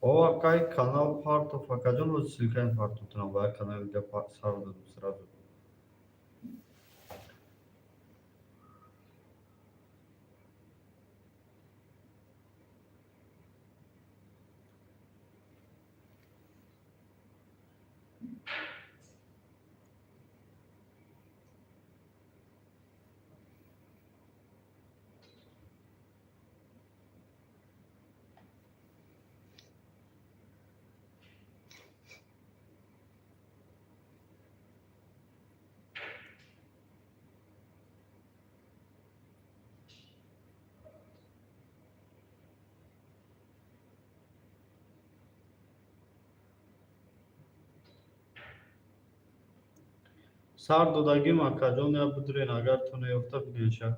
О, акай, канал партов, акаҷон, рози ссылкаи партовтонам ба як канали дига сар додум сразу. Сар додагим, акаҷон, я бидурен, агар ту неёфта бинеша.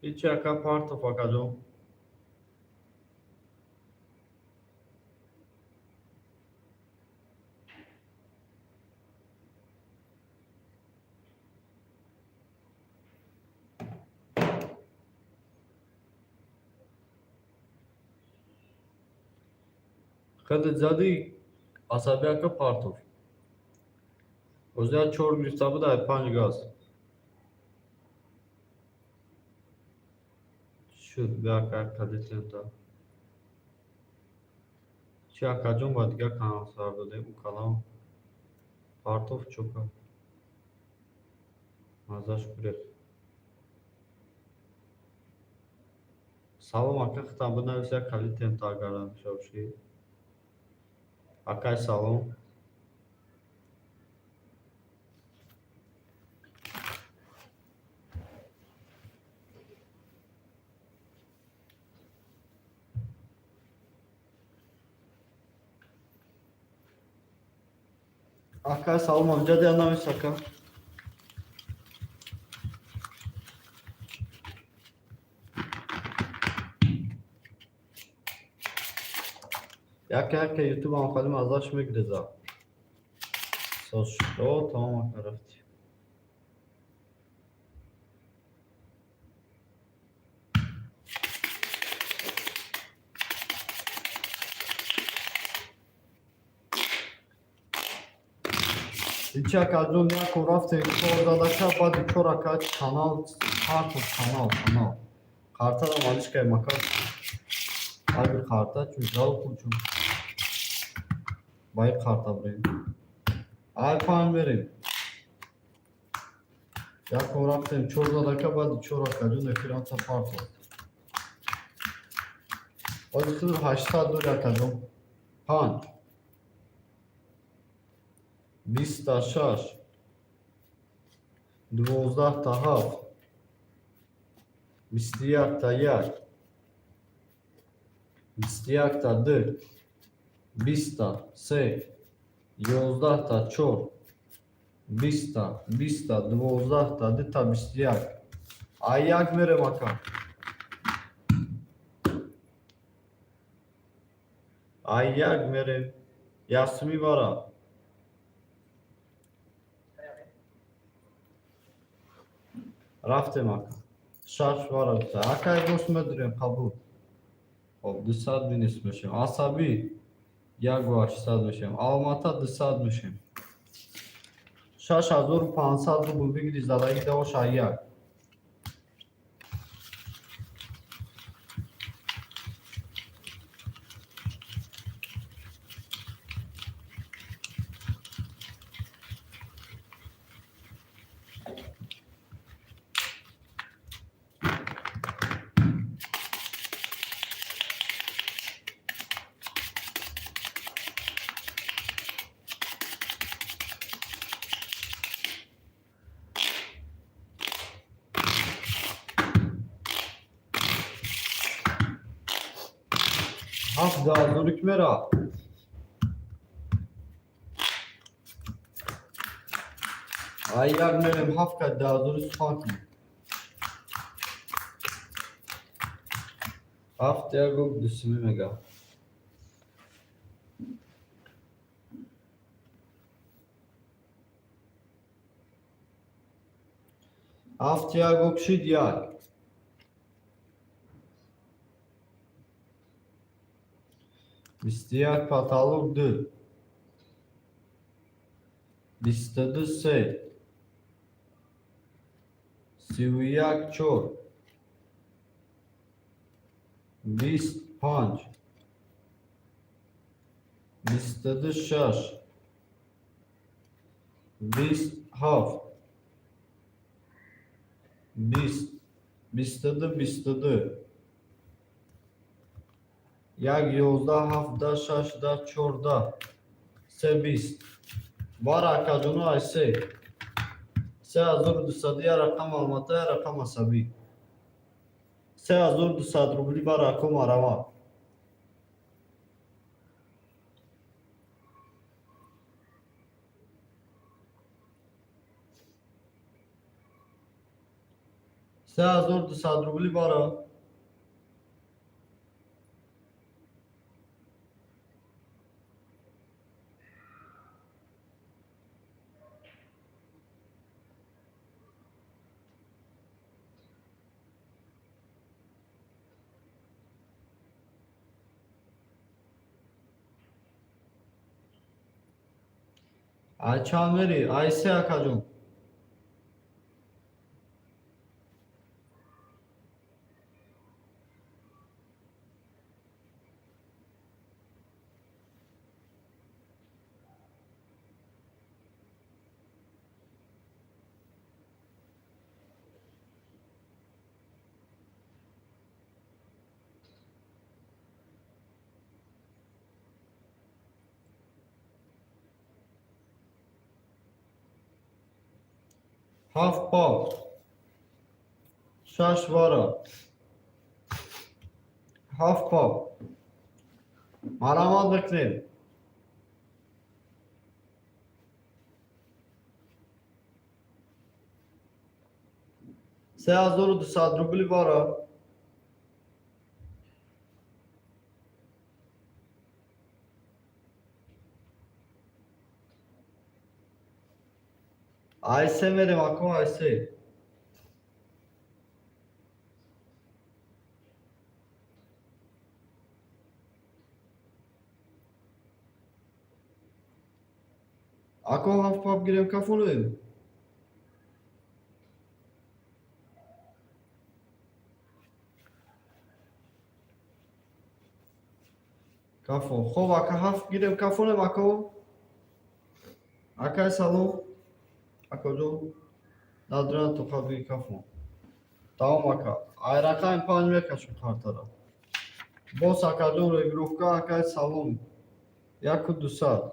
Ҳичи, ака, партов, акаҷон. Хеле задӣ, асаби, ака, партов. Озия чор гирифта буд, ай панҷ газ. Шуд, бия, ака, кадитента. Чи, акаҷон, ба дигар канал сар додем, ӯ канал партов чока. Маззаш гурехт. Салом, ака, хитам бинавис, як калитента, агар намеша бошӣ. Акай, салом. Акай, салом, амҷад, я навис, ака. Яке яке ютубам хали маззаш мегиреза. Соз шуд. О, тамом, ака, рафтӣ. Ҳичи, акаҷон, якум рафтем чор задака, баъди чор, ака, канал партов, канал. Қартарам алишкай мака. Аби қарта чун жалко, чун. Баи қарта бирем. Ай панҷ мерем. Якум рафтем чор задака, баъди чор, акаҷон, эфирамта партов. Ҳозир худ 800 дори, акаҷон. Панҷ. Биста шаш. 12-та ҳафт. 21-та як. 21-та ду. 20-та се. 11-та чор. 20-та, 20-та, 12-та, дута 21. Ай як мерем, ака. Ай як мерем. Ясуми бара. Рафтем, ака. Шаш бара. Акай бош, медурем, қабул. Хоб, 200 минус мешем. Асабӣ 1 800 мешем. Алмата 200 мешем. 6500 рубл бигири, задаги давош ай як. Ҳафт даҳазору ки мера. Ай як мерем, ҳафт кад даҳазору сухан кунем. Ҳафт як гуфт, дусумӣ мега. Ҳафт як гуфт, шид як. 21 потолок ду. 22 се. 31 чор. 20 панҷ. 22 шаш. 20 ҳафт. 20. 22 22. Як 11 ҳафт шаш 14 се 20. Бара, акаҷону, ай се. 3200, я рақам Алмата, я рақам Асабӣ. 3200 рубли бара, ако, марава. 3200 рубли бара. Ай чанд мери? Ай се, акаҷон. Ҳафт пап. Шаш вара. Ҳафт пап. Марамат бикунем. 3200 рубли бара. Ай се мерем, ако, ай се. Ако, ҳафт пап гирем, кафолем. Кафо. Хоб, ака, ҳафт гирем, кафолем, ако. Акай, салом. Акаҷон. Надрана тоқа биги, кафо. Тамом, ака. Ай рақами панҷ мекашем картара. Боз, акаҷон, регировка, акай, салом. 1200.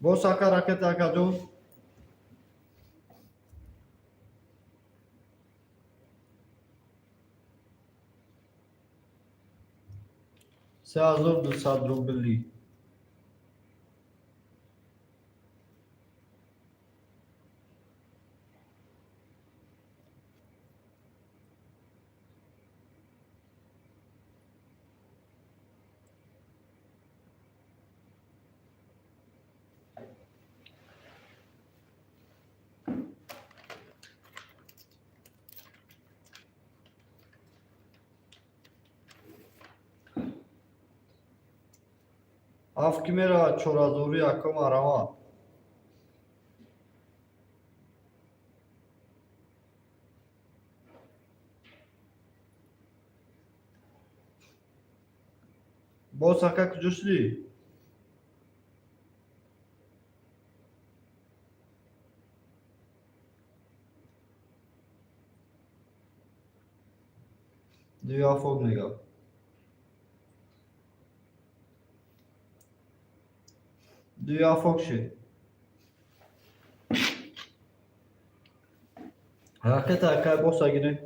Боз, ака, ракета, акаҷон. 3200 рубли. Ҳафт ки меравад чорҳазорӣ, ака, марамат. Боз, ака, куҷо шудӣ? Дуяфок мега. Дуяфок шид. Ракета, акай, боса гирем.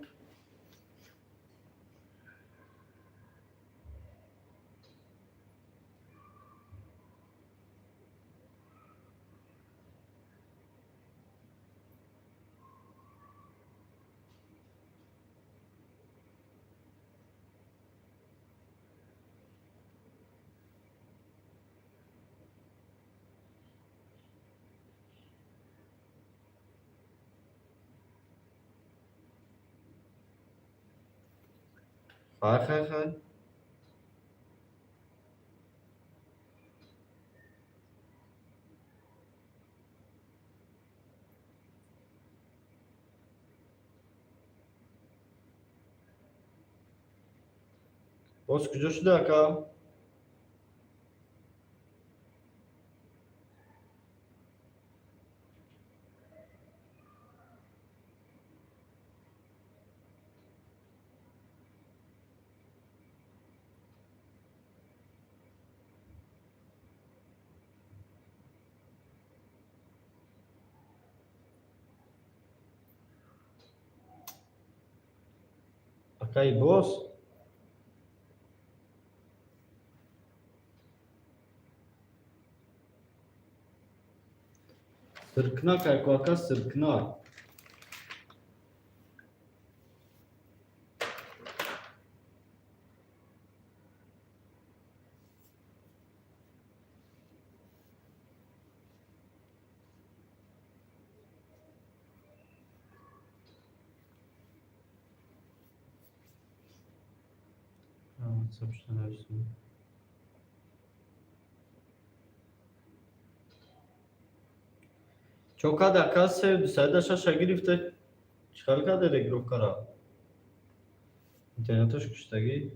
Хай, хай, хай. Боз куҷо шуда, ака? Акаи боз? Сиркнак айку, ака, сиркнак. Ватсап нависем. Чо када, ака, се дусада шаша гирифта? Чӣ хел када регировкара? Интернетош куштагӣ?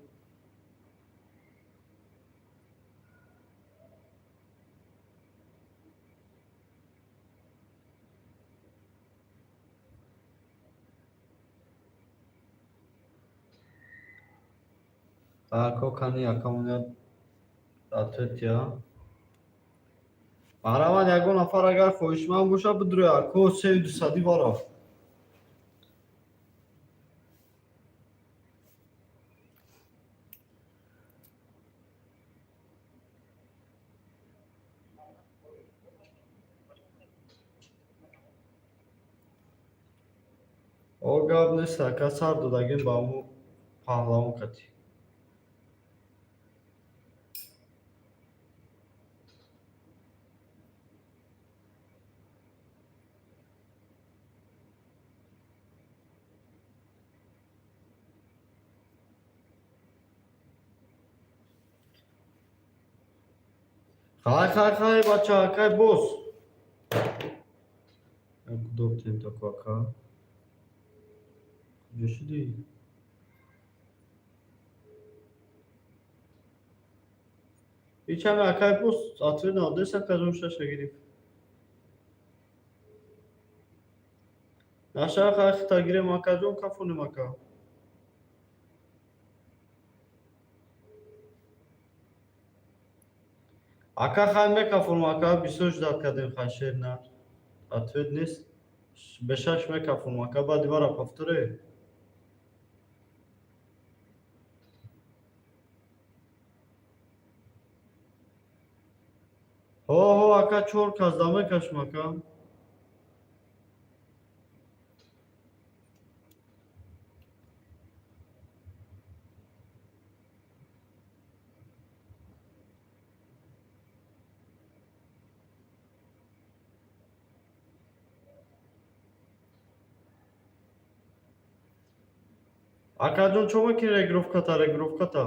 Ако кани акамоният ответ я. Маҳрамат, ягон нафар агар хоҳишманд боша, бидурӯ, ако, сею дусадӣ бара. О, гап нест, ака, сар додагим ба ҳамун паҳлавон катӣ. Хай, хай, хай, бача, акай боз. Кудоптем тако, ака? Куҷо шудӣ? Ичаме, акай боз, ответ надодес, ака, шаша гирифт. Наша хай хита гирем, акаҷон, кафонем, ака. Ака, хай мекафонам, ака, бисёр ждать кардем, хай шер на. Ответ нест. Бешаш мекафонам, ака, баъди вара повторе. Ҳо, ҳо, ака, чор кас да мекашем, ака. Акаҷон, чо мекунӣ регировката, регировката?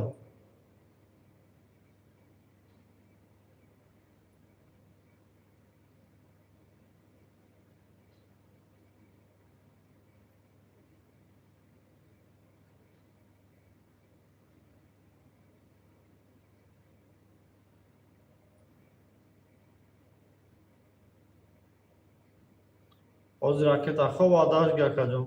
Ҳозир ракета хоб адаш ги, акаҷон.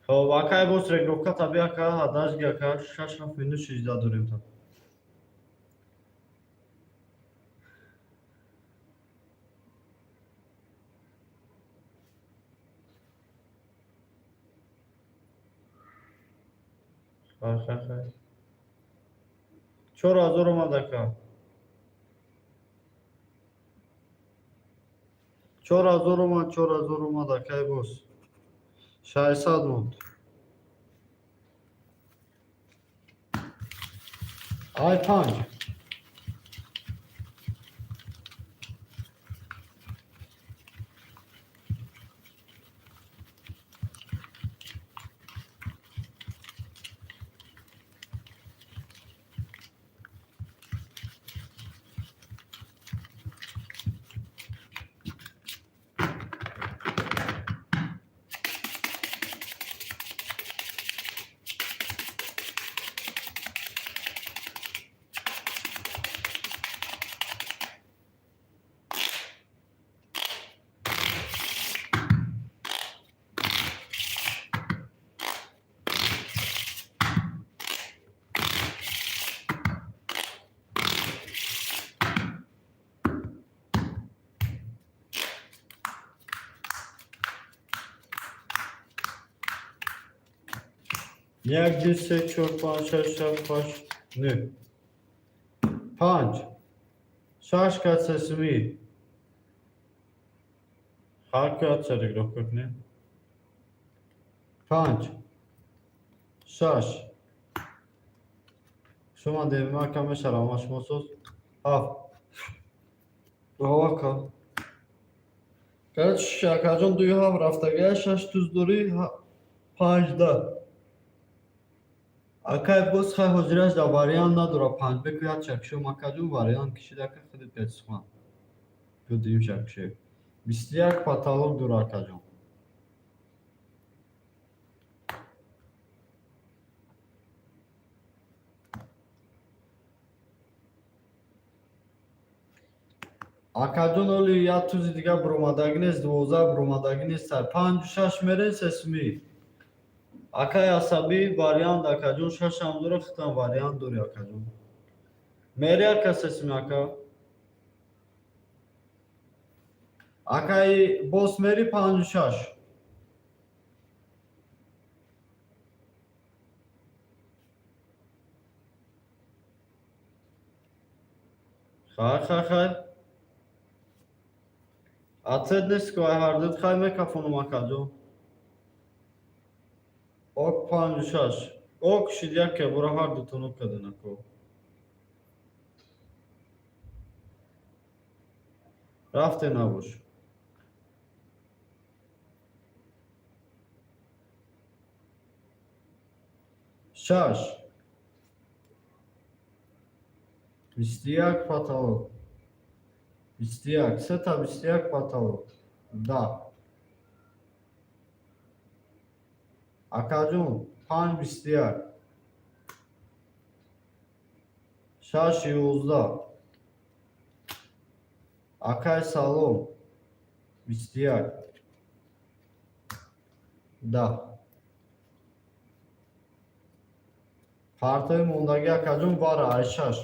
Хоб, акай боз регровка таби, ака, адаш ги, ака, 6-7 минут шижда дорем та. Хай, хай, хай. 4000 омад, ака. 4000 омад, 4000 омад, акай боз. 600 монд. Ай панҷ. Як, ду, се, чор, панҷ, шаш, ҳафт, ҳашт, нӯҳ. Панҷ. Шаш кат сесумӣ. Ҳар кат регровка кунем. Панҷ. Шаш. Шумо демима каме шарама шумо соз. Ҳафт. Ака. Короче, акаҷон, дуи ҳафт рафтагия, шаш туз дорӣ, панҷ да. Акай боз хай ҳозираш да вариант надора, панҷ беку як чакшум, акаҷон, вариант кишида, ака, худит печ сухан. Ду дуюм чакше. 21 потолок дора, акаҷон. Акаҷон, оли як тузи дига буромадагӣ нест, 12 буромадагӣ нест. Панҷу шаш мерен сесумӣ. Акай асабӣ вариант, акаҷон, шашам дора, худам вариант дори, акаҷон. Мери, ака, сесумӣ, ака. Акай бос мери панҷу шаш. Хай, хай, хай. Ацет нест ку ай ҳардуд хай мекафонам, акаҷон. Ок, панҷу шаш. Ок шид, яке бура ҳардутон ок каден, ако. Рафте набош. Шаш. 21 потолок. 21. Сета 21 потолок. Да. Акаҷон, панҷ 21. Шаш 11. Акай салом. 21. Да. Партои мондагӣ, акаҷон, бара ай шаш.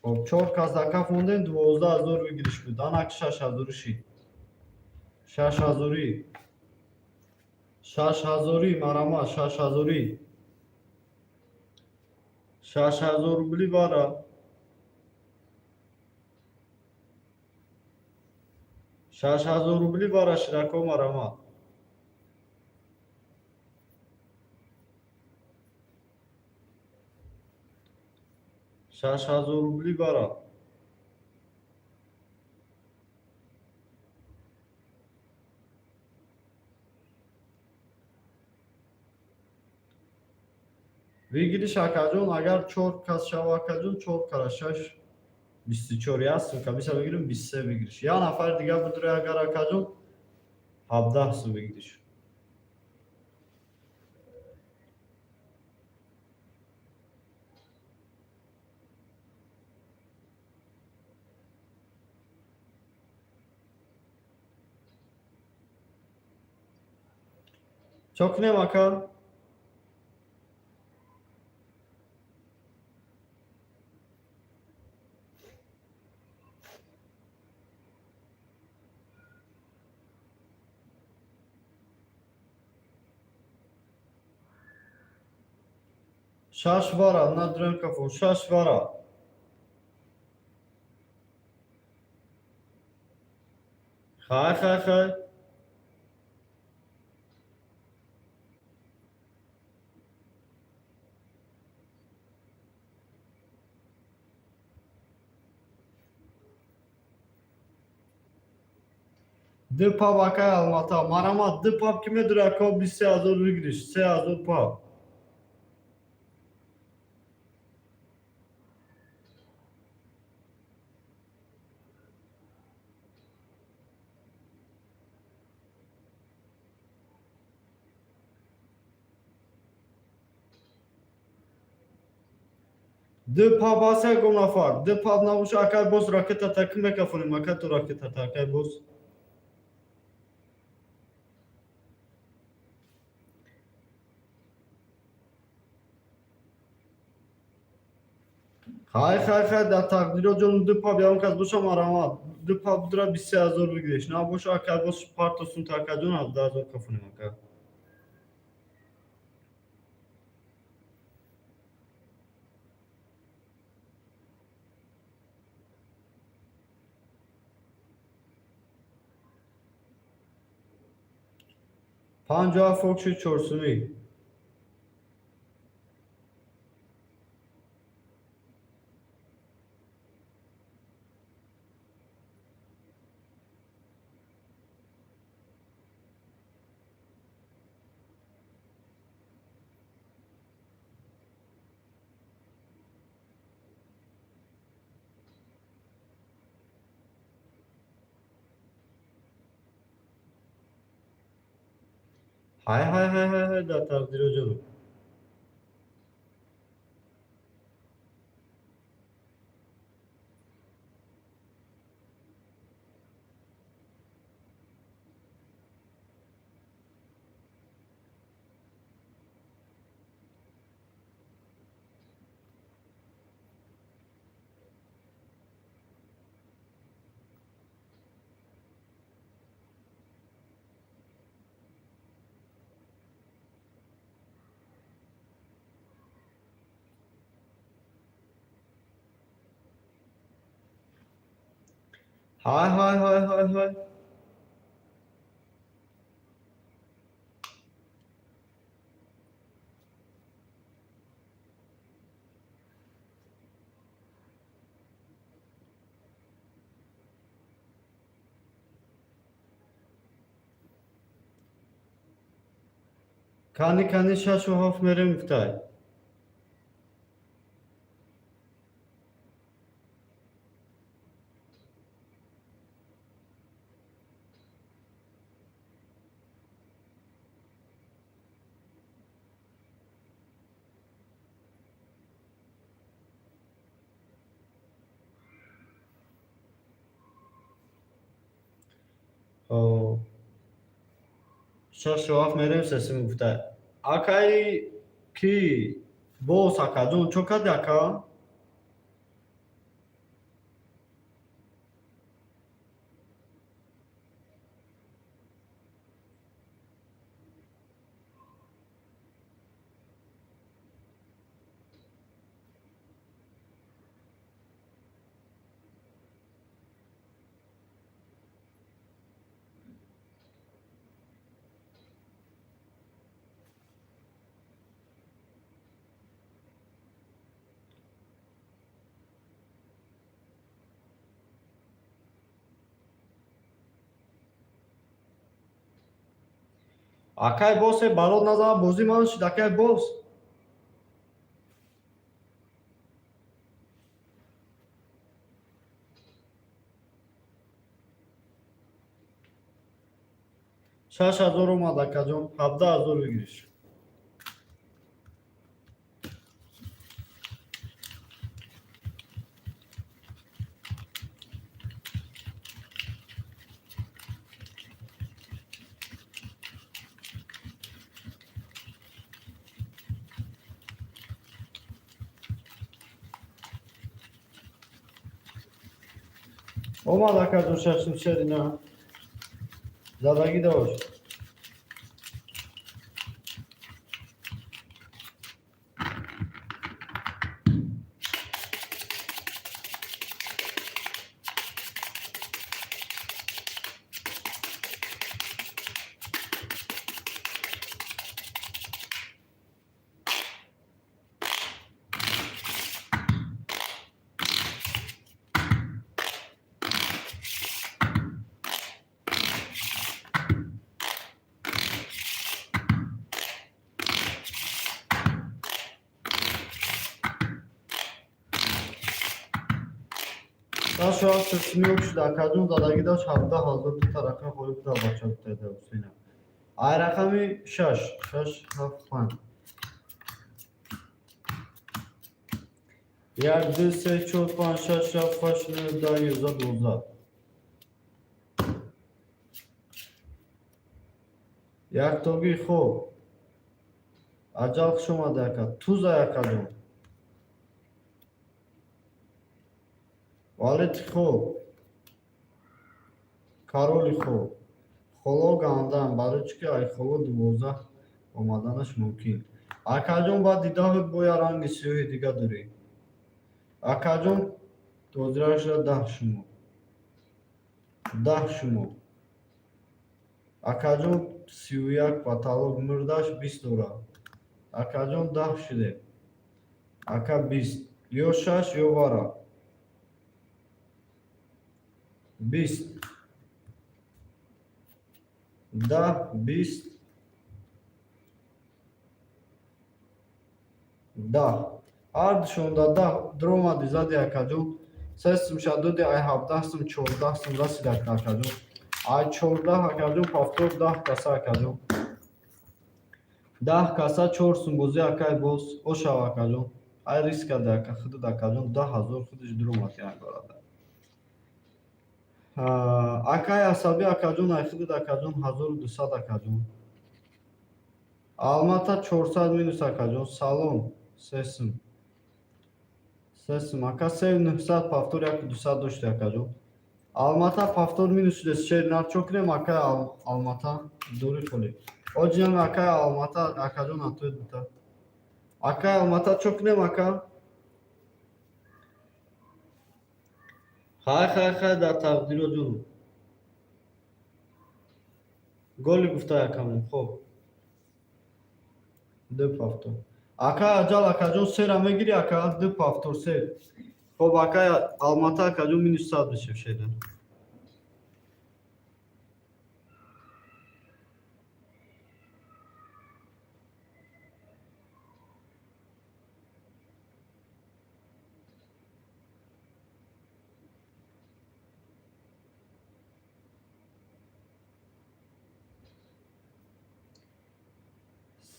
Хоб, чор кас дар каф мондем, 12 000 выигрыш буд. Анак шаш ҳазорӣ шид. Шаш ҳазорӣ. Шаш ҳазорӣ, марама, шаш ҳазорӣ. 6000 рубли бара. 6000 рубли бара, ширако, марама. 6000 рубли бара. Выигрыш, акаҷон, агар чор кас шава, акаҷон, чор кара шаш, 24, як сум комиссия бигирем, 23 выигрыш. Як нафари дигар бидуре агар, акаҷон, 17 сум выигрыш. Чо кунем, ака? Шаш вара надурем кафон, шаш вара. Хай, хай, хай. Ду паб, акай Алмата, марама, ду паб ки медури, ака, 23 000 выигрыш, 3000 паб. Ду паб аст, ягон нафар ду паб набоша, акай, боз ракета таки мекафонем, ака, ту ракетата, акай, боз. Хай, хай, хай, дар тақдиро ҷон, ду паб ягон кас боша, марамат, ду паб дура, 23 000 выигрыш. Набоша, акай, боз партосун, акаҷон, 17 000 кафонем, ака. 57 фокши чорсумӣ. Хай, хай, хай, хай, хай, дар тақдиро ҷонум. Хай, хай, хай, хай, хай. Кани, кани, шашу ҳафт мерем, гуфтай. Хоб, шашу ҳафт мерем, сесим гуфтай. Акаи ки боз, акаҷон, чо карди, ака? Акай, босе, барод назан, бозӣ ман шуд, акай, боз. 6000 омад, акаҷон, 17 000 бигириш. Омад, акаҷон, шашум шерина задагӣ дошт. Шашу ҳафт смиёк шуда, акаҷон, задагӣ дошт 17 000. Дута рақам холӣ буда, бача бутада Ҳусейна. Ай рақами шаш, шаш, ҳафт, панҷ. Як, ду, се, чор, панҷ, шаш, ҳафт, ҳашт, нӯ, 10, 11, 12. Яктогӣ хоб. Аҷал, хуш омадӣ, ака. Туза, акаҷон. Валети хоб. Кароли хоб. Холо гандан, барои чӣ ки ай холо 12 омаданаш мумкин. Акаҷон, баъд дидаҳо боя ранги сиёҳи дига дорӣ. Акаҷон, ҳозираша 10 шумо. 10 шумо. Акаҷон, 31 потолок мурдаш 20 дорад. Акаҷон, 10 шуде. Ака, 20. Ё шаш, ё вара. 20. 10, 20. 10. Ҳар душонда 10 дуромади зади, акаҷон. Се сум шадоди, ай 17 сум, 14 сум расид, акаҷон. Ай 14, акаҷон, повтор 10 каса, акаҷон. 10 каса чор сум бозӣ, акай боз. Ошав, акаҷон. Ай риск карда, ака, худат, акаҷон, 10 000 худаш дуромад як бародар. Акай асабӣ, акаҷон, ай худат, акаҷон, 1200, акаҷон. Алмата 400 минус, акаҷон. Салом, се сум. Се сум, ака, се 900 повтор як 200 дошти, акаҷон. Алмата повтор минус шуда, шер нарчо кунем, акай Алмата дори холи. Оҷинам, акай Алмата, акаҷон, атои дута. Акай Алмата чо кунем, ака? Хай, хай, хай, дар тақдиро ҷон. Голи гуфта якамон, хоб. Ду повтор. Акай аҷал, акаҷон, сера мегири, ака, ду повтор се. Хоб, акай Алмата, акаҷон, минус 100 мешав шеда.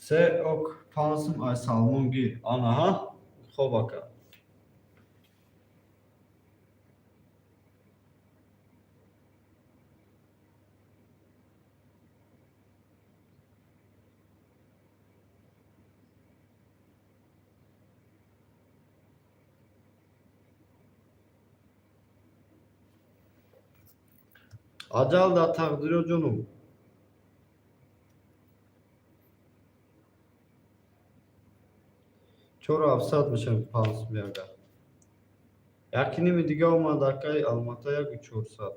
Се ок панҷ сум ай Салмон гир. Анаҳа, хоб, ака. Аҷал дар тақдиро ҷонум. Чору ҳафтсад мешавад панҷ суми агар. Яки ними дига омад, акаи Алмата, яку 400.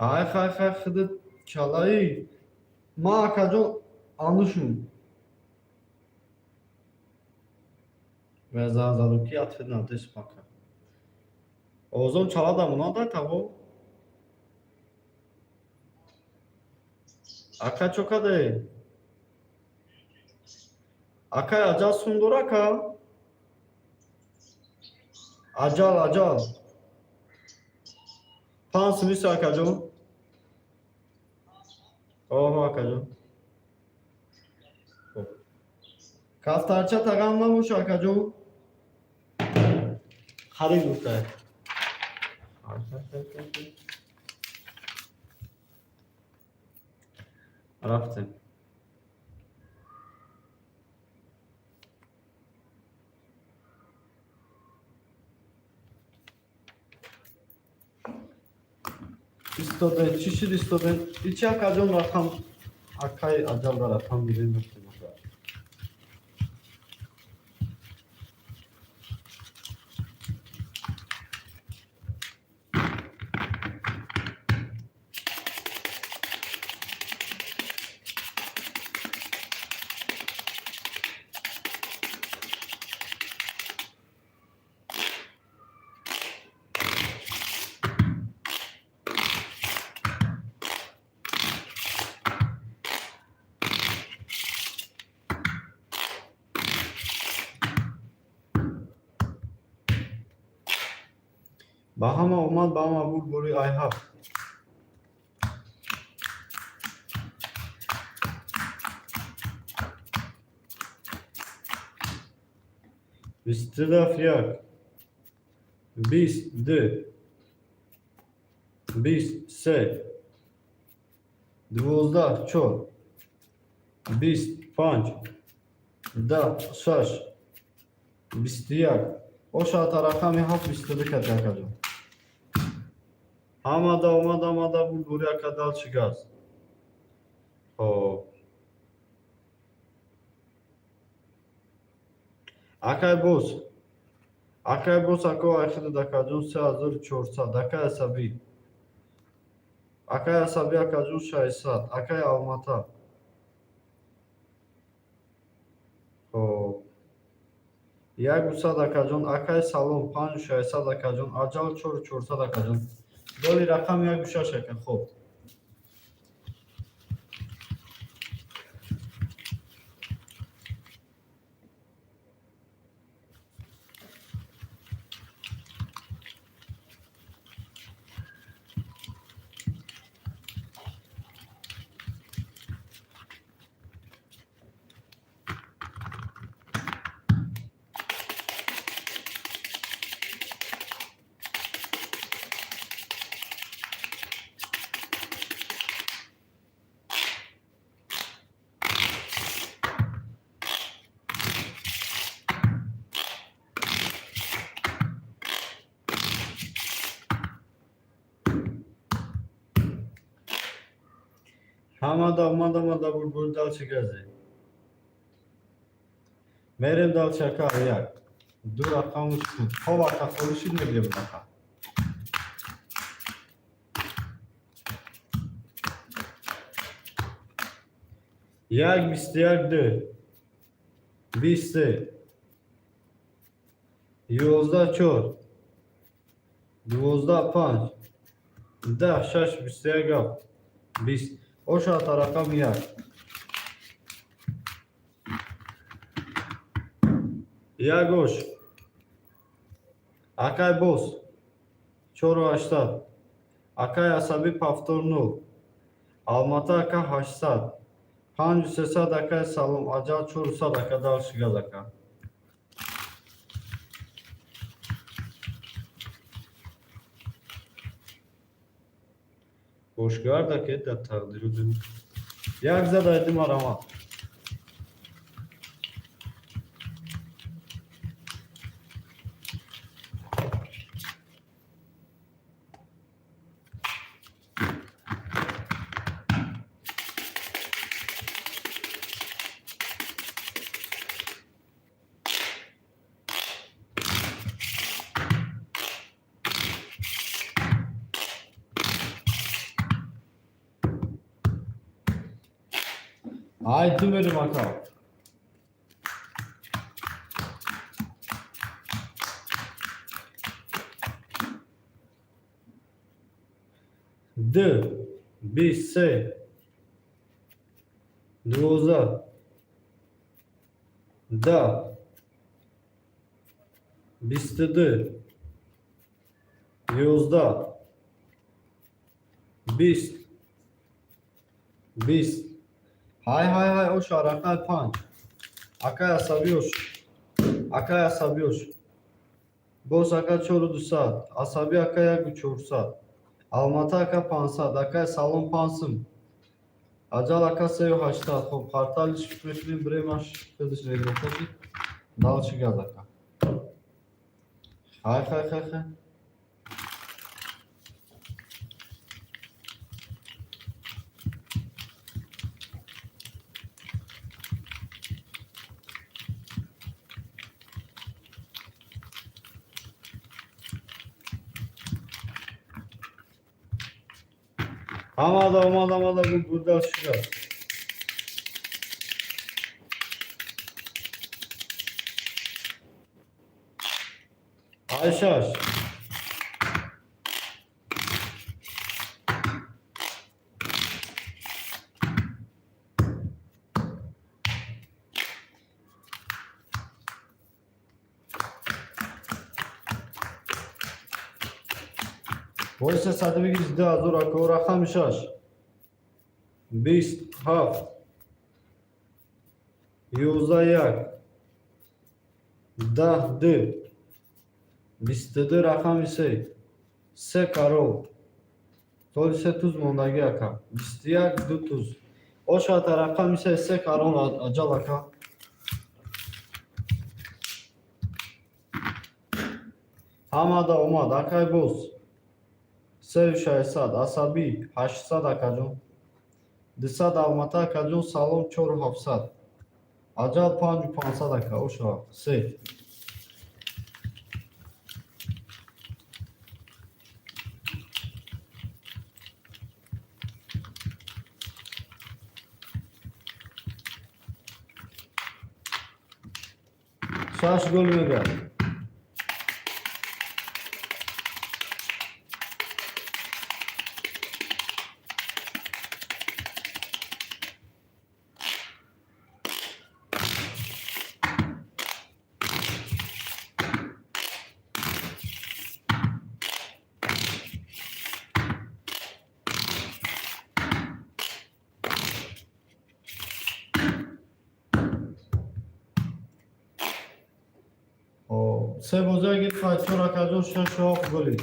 Хай, хай, хай, худат чалаи. Ма, акаҷон, анушум. Ва заду ки ответ надест пока. Овозом чала да монанда таво? Ака, чо каде? Акай, аҷал сум дора, ака? Аҷал, аҷал. Панҷ сумиса, акаҷон. Оҳо, акаҷон. Хоб. Кафтарча тагам набоша, акаҷон. Харид гуфтай. Рафтем. Истодем, чӣ шуд, истодем? Ичи, акаҷон, рақам, акай аҷал да рақам гирем, рафтем, ака. Ба ҳама омад, ба ҳама буд бори ай ҳафт. 27 як, 20 ду, 20 се, 12 чор, 20 панҷ, 10 шаш, 21. Ошата рақами ҳафт, 22 кати, акаҷон. Ҳамада омад, ҳамада буд бори, ака, дальше газ. Хоб. Акай боз. Акай боз, ако, айхидад, акаҷон, 3400. Акай асабӣ. Акай асабӣ, акаҷон, 600. Акай Алмата. Хоб. 100, акаҷон. Акай салом, 5600, акаҷон. Аҷал 4400, акаҷон. Доли рақам 16, ака, хоб. Ҳамада омад, омада буд буд, дальше газе. Мерем дальше, ака, як. Ду рақаму шуд. Хоб, ака, холӣ шуд, мегирем, ака. Як, 21 ду, 20 се, 11 чор, 12 панҷ, 10 шаш, 21 ҳафт, 20. Ошата рақам як. Як ош. Акай боз. 4800. Акай асабӣ, повтор нол. Алмата, ака, 800. 5300, акай салом. Аҷал 400, ака, дальше газ, ака. Бошгарда ки дар тақдиру дун. Як зад айди марамат. Ай, ду мерем, ака. Д, бист се, 12, 10, 22, 11, 20, 20. Ҳай, ҳай, ҳай, оша, рақами 5. Акай асабиёш, акай асабиёш. Боз, ака, 4200, асабӣ ака, 1400, Алмата ака, 500, акай салом, 5 сум, аҷал ака, 3 80. Хоб, харталиш мекунем, бремаш худаш регрокаши дал чӣ газ, ака. Хай, хай, хай, хай. Омада, омада, омада, бурда шуд. Ай, 6. Боиса садибигиз 2000, ака, рақами 6. 20 7, 11 1, 10 2, 22, рақами 3, се карол. Толи се туз мондагӣ, ака. 21 2 туз. Ошата, рақами 3, се карол, аҷал ака. Ҳамада омад, акай боз. 3600, асабӣ 800, акаҷон. 200, Алмата акаҷон, салом, 4700. Аҷал, 5500, ака, оша се. 6 гол мегӯяд. Се бозия гирифт чор, акаҷон, 6 7 голи.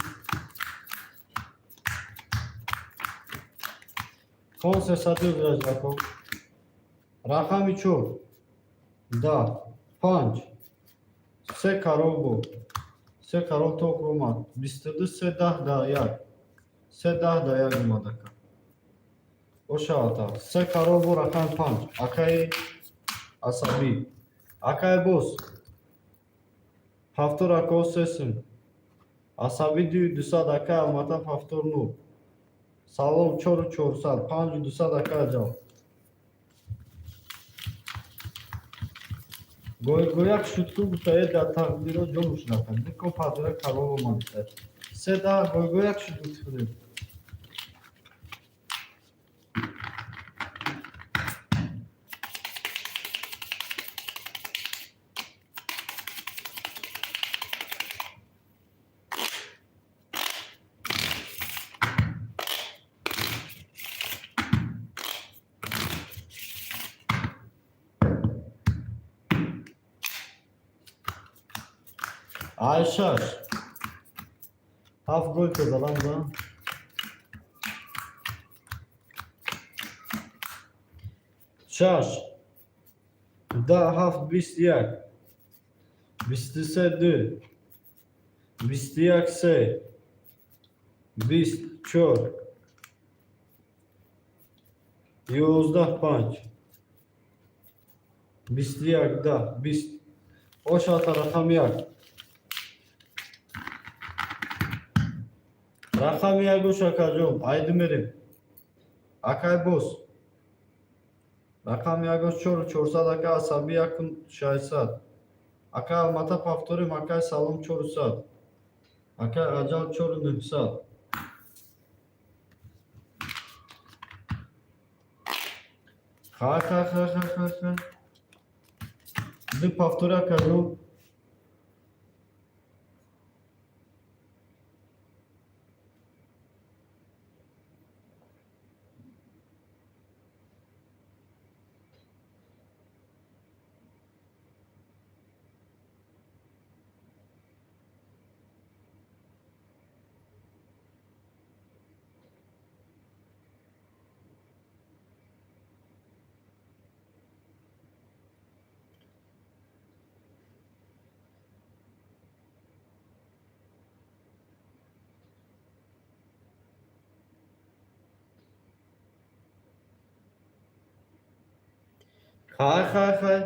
Кон сесаду раҷако. Рақами 4, 10, 5, се карол буд. Се карол ток омад. 22, се, 10 да 1. Се, 10 да 1 омад, ака. Ошавата. Се карол бу, рақами 5. Акаи асабӣ. Акаи боз. 70, ака, 3 сум. Асабӣ, 2200, ака, Алмата, 79. Салом, 4400, 5200, ака, аҷал. Гояк шутку гуфтае, дар тақдиро ҷо мушнафад. Дико падра карол омад. Се да гойгояк шуд гуфтем. Ай, 6. 7 гол задам да. 6. 10 7, 21. 23 2. 21 3. 20 4. 11 5. 21 10, 20. Ошата, рақами 1. Рақами 1, ош, акаҷон, айди мерем. Акай боз. Рақами ягош 4400, ака Асабӣ, 1600. Ака Алмата, повторим, акай Салом, 400. Акай Аҷал, 4900. Хай, хай, хай, хай, хай, хай. Ду повтори, акаҷон. Хай, хай, хай.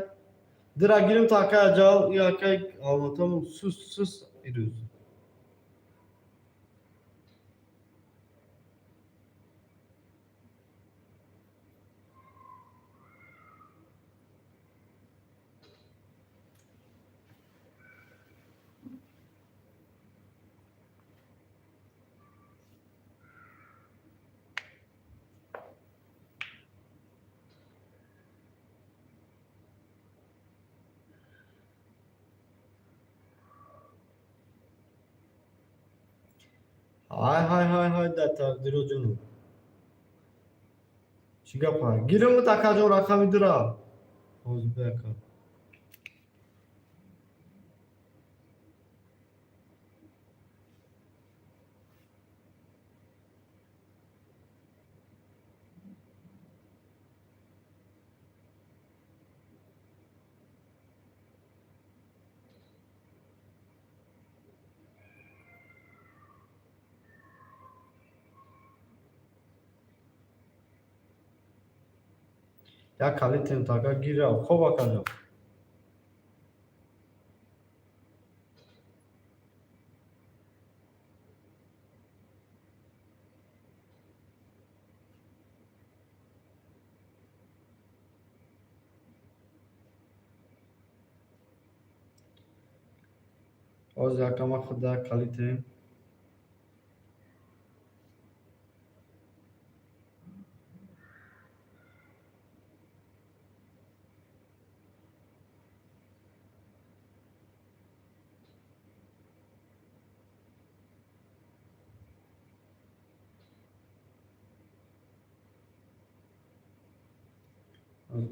Дира гирим то акай Аҷал и акай Алматамон сус сус ирӯз. Ҳай, ҳай, ҳай, ҳай, дар тақдиро ҷону. Чӣ гапа? Гирим акаҷон, рақами дира. Ҳозир бияка. Як калитем така гира. Хоб, акаҷон. Ҳозир акама худа калитем.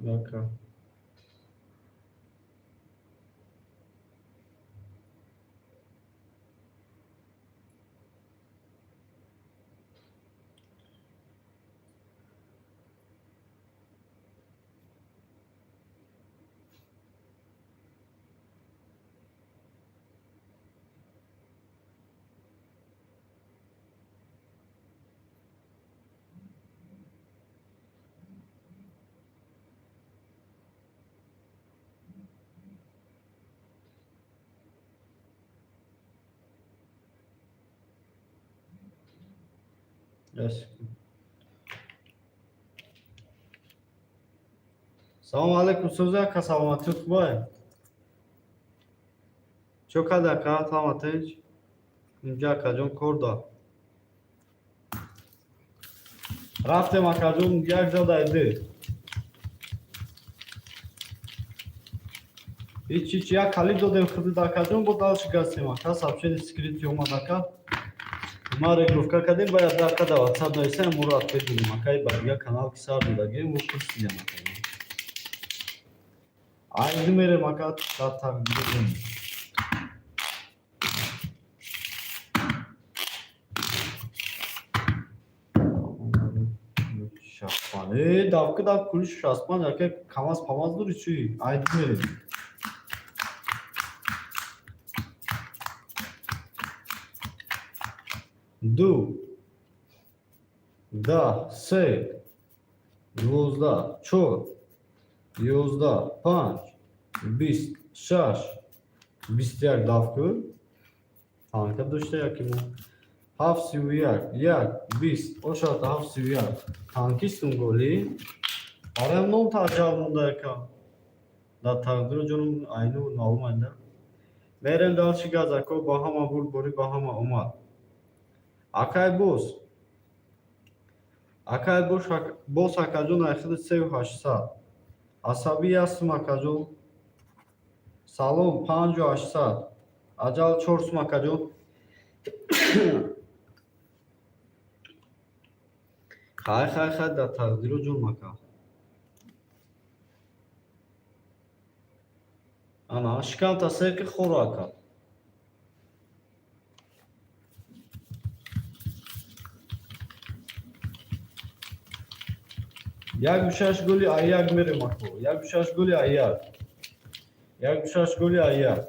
Ака. Yes. Салому алайкум, сӯзи ака, саломатӣ хубай? Чо кади, ака, ҳама тинч? Инҷа, акаҷон, кор да. Рафтем, акаҷон, як задай ду. Ҳеч ҳеч, як калид додем худид, акаҷон, бо дальше гастем, ака, сообщение скрытый омад, ака. Ма регировка кардем, бояд ака да WhatsApp нависем, моро ответ додем, ака, ба дигар канал ки сар додагем, мо пурсидем, ака. Айди мерем, ака, дар тақдир. 65. Э, давки дав кулиш 65, ака, камаз памаз дори чӣ? Айди мерем. Ду, 10, се, 12, чор, 11, панҷ, 20, шаш, 21 давку. Танка дошта яки мо. Ҳафт, 31, як, 20, ошата ҳафт, 31. Танкистум голи. Бароям ном таҷаб монда яка. Дар тақдиру ҷонум айну маълум айда. Мерем дальше, газако, ба ҳама бурдборӣ, ба ҳама омад. Акай боз. Акай боз, акаҷон, айхиди 3800. Асабӣ 1 сум, акаҷон. Салом 5800. Аҷал 4 сум, акаҷон. Хай, хай, хай, дар тақдиру ҷон, ака. Ана шикамта сер ки, хӯро, ака. 1-6 голи аяк мерем, ако. 1-6 голи аяк. 1-6 голи аяк.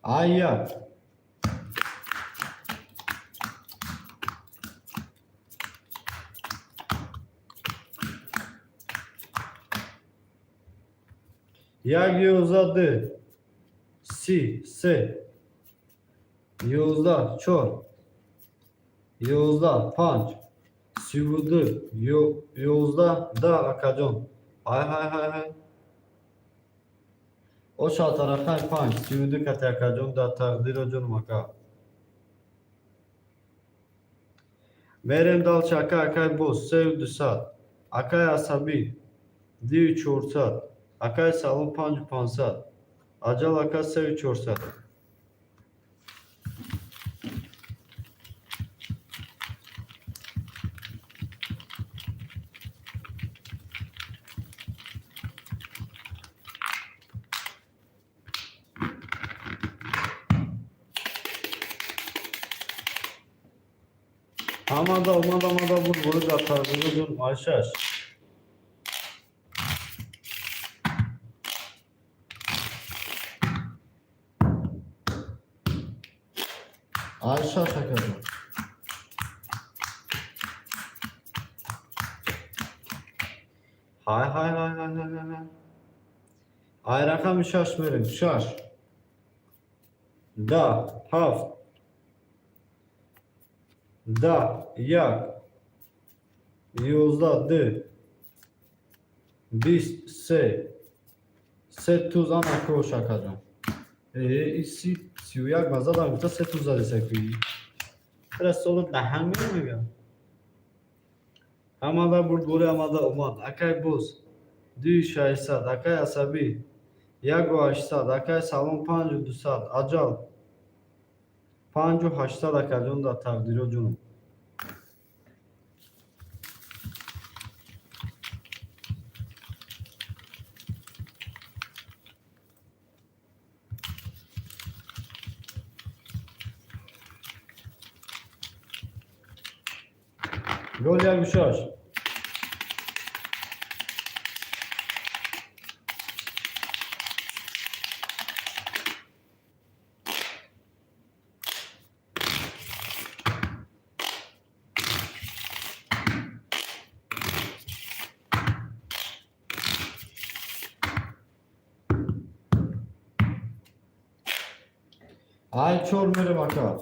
Аяк. Як, 11, ду, 30, се, 11, чор, 11, панҷ, 32, 11, 10, акаҷон. Ҳай, ҳай, ҳай, ҳай. Оша тарахай панҷ, 32 кати, акаҷон, дар тақдиро ҷонум, ака. Мерем дальше, ака, акай боз, 3200. Акай асабӣ, 2400. Акай салом 5500. Аҷал, ака, 3400. Омада, омада, омада, буд буд, дар тақдиро ҷон, ай шаш. Ай шаш, акаҷон. Ҳай, ҳай, ҳай, ҳай, ҳай, ҳай. Ай рақами шаш мерем. Шаш. 10, ҳафт. 10, як. 11, ду. 20, се. Се туз ана кош, акаҷон. Э, 30, 31 ба задам, гуфта се туз задиса ки. Расолат наҳанг мегам. Ҳамада бурдборӣ, ҳамада омад. Акай боз 2600, акай асабӣ 1800, акай салом 5200, аҷал 5800, акаҷон, дар тақдиро ҷонум. Гол 1-6. Ай чор мерем, ака.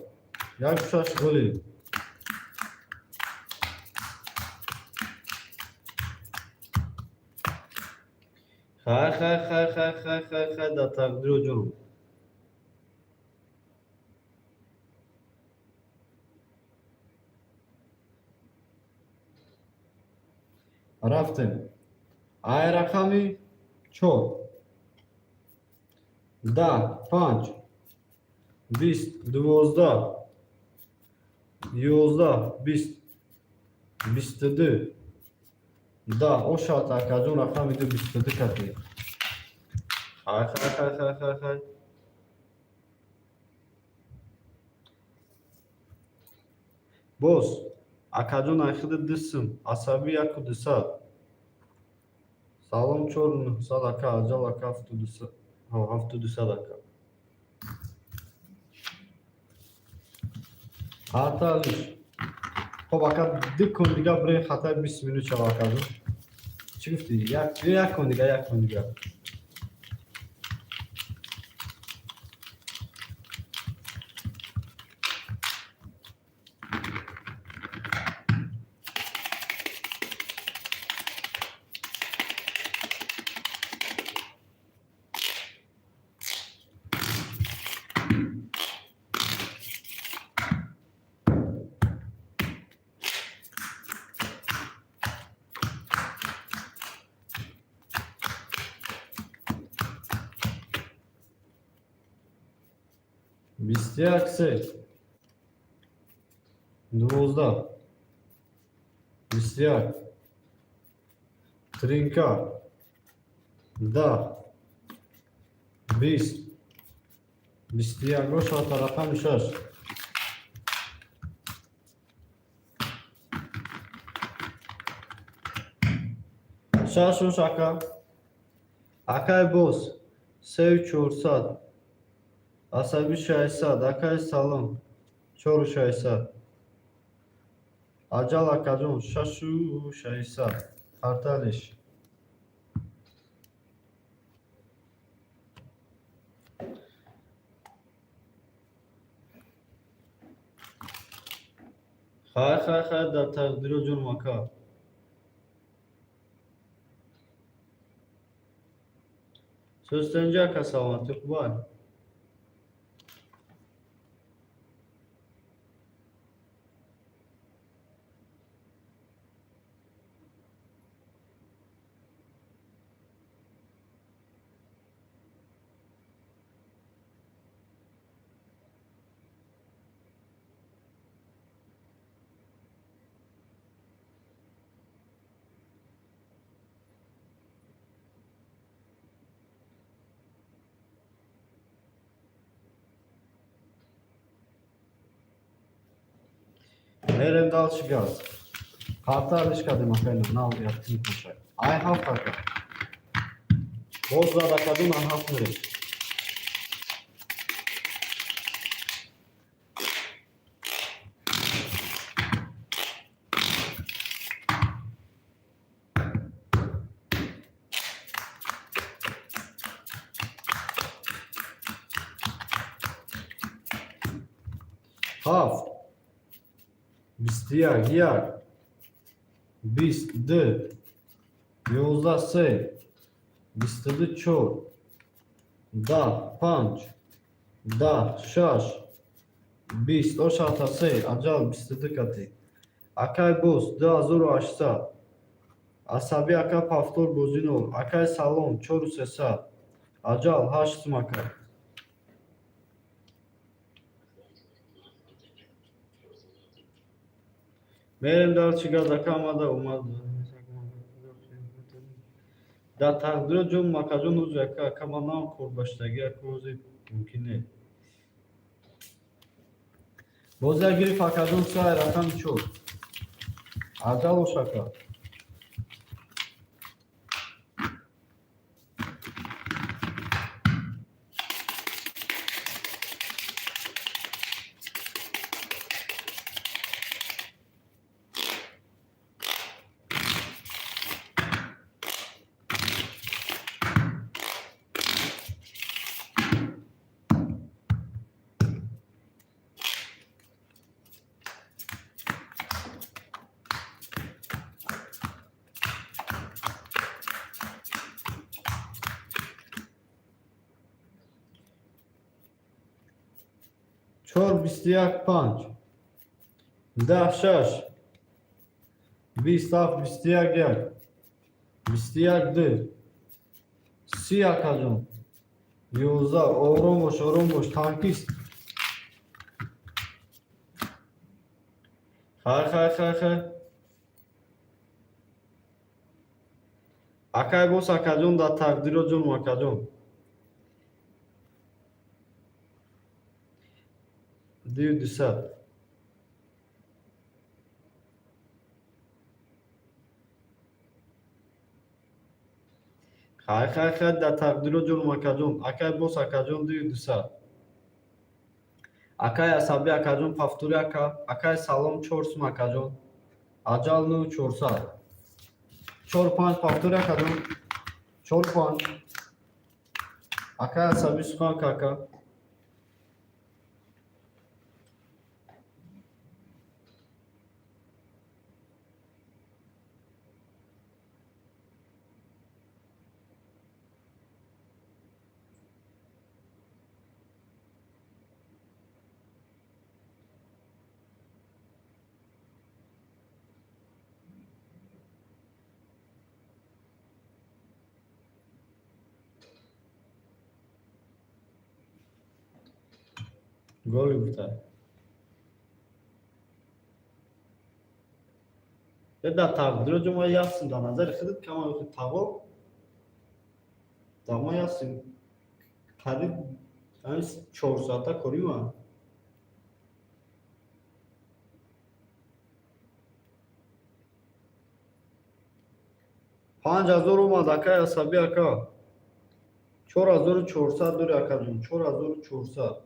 1-6 голи. Хай, хай, хай, хай, хай, хай, хай, дар тақдиру ҷонум. Рафтем. Ай рақами чор. 10, панҷ, 20, 12, 11, 20, 22, 10. Ошад, акаҷон, рақами ду, 22 кати. Хай, хай, хай, хай, хай, хай. Боз, акаҷон, айхиди 2 сум, асабӣ 1200. Салом 4900, ака, аҷал, ака, 7200, ака. Хаталиш. Хоб, ака, ду кун дига бирем, хатаи 20 минут шава, акаҷон. Чӣ гуфтӣ? Як кун дига, як кун дига. 21, се, 12, 21, тринка, 10, 20, 21 ошата, рақами шаш. Шаш ош, ака. Акай боз, сею чорсад, асаби 600, акай салом, чору 600, аҷал, акаҷон, шашу 600, харталиш. Хайр, хайр, хайр, дар тақдиро, ҷонам, ака. Сӯстенҷи, ака, саломатӣ хубай? Мерем дальше, газ. Хаталиш кардем, акайна, нав яктин куншай. Ай ҳафт, ака. Боз зад, акадун, ай ҳафт мерем. Ҳафт, 21, як, 20, ду, 11, се, 22, чор, 10, панҷ, 10, шаш, 20, ошата, се, аҷал, 22 кати. Акай боз, 2800. Асабӣ, ака, повтор бозинол. Акай салом, чору сесад. Аҷал, ҳашт сум, ака. Мерем дальше, газ, ака, омада омад. Дар тақдиро, ҷон, макаҷон, ӯзи, ака, ака, ман нам корбаштагӣ, ака, ӯзи мумкин не. Боз як гирифт, акаҷон, сай, рақами чор. Аҷал ош, ака. Чор, 21, панҷ, 10, шаш, 20, ҳафт, 21, як, 21, ду, 30, акаҷон, 11. Ором бош, ором бош, танкист. Хайр, хайр, хайр, хайр, акай бос, акаҷон, дар тақдиро, ҷонум, акаҷон. Дию 200. Хайр, хайр, хайр, дар тақдиро, ҷонум, акаҷон. Акай бос, акаҷон, дию 200. Акай асабӣ, акаҷон, повтори, ака. Акай салом, чор сум, акаҷон. Аҷал ну 400. Чор панҷ, повтори, акаҷон. Чор панҷ. Акай асабӣ, сухан, ака. Голи гуфта. Да тақдиро ҷома ясин, дар назари худат кама таго дама ясин, қариб ҳамин 4 соата корима. 5000 омад, акай асабӣ, ака. 4400 дори, акаҷон, 4400.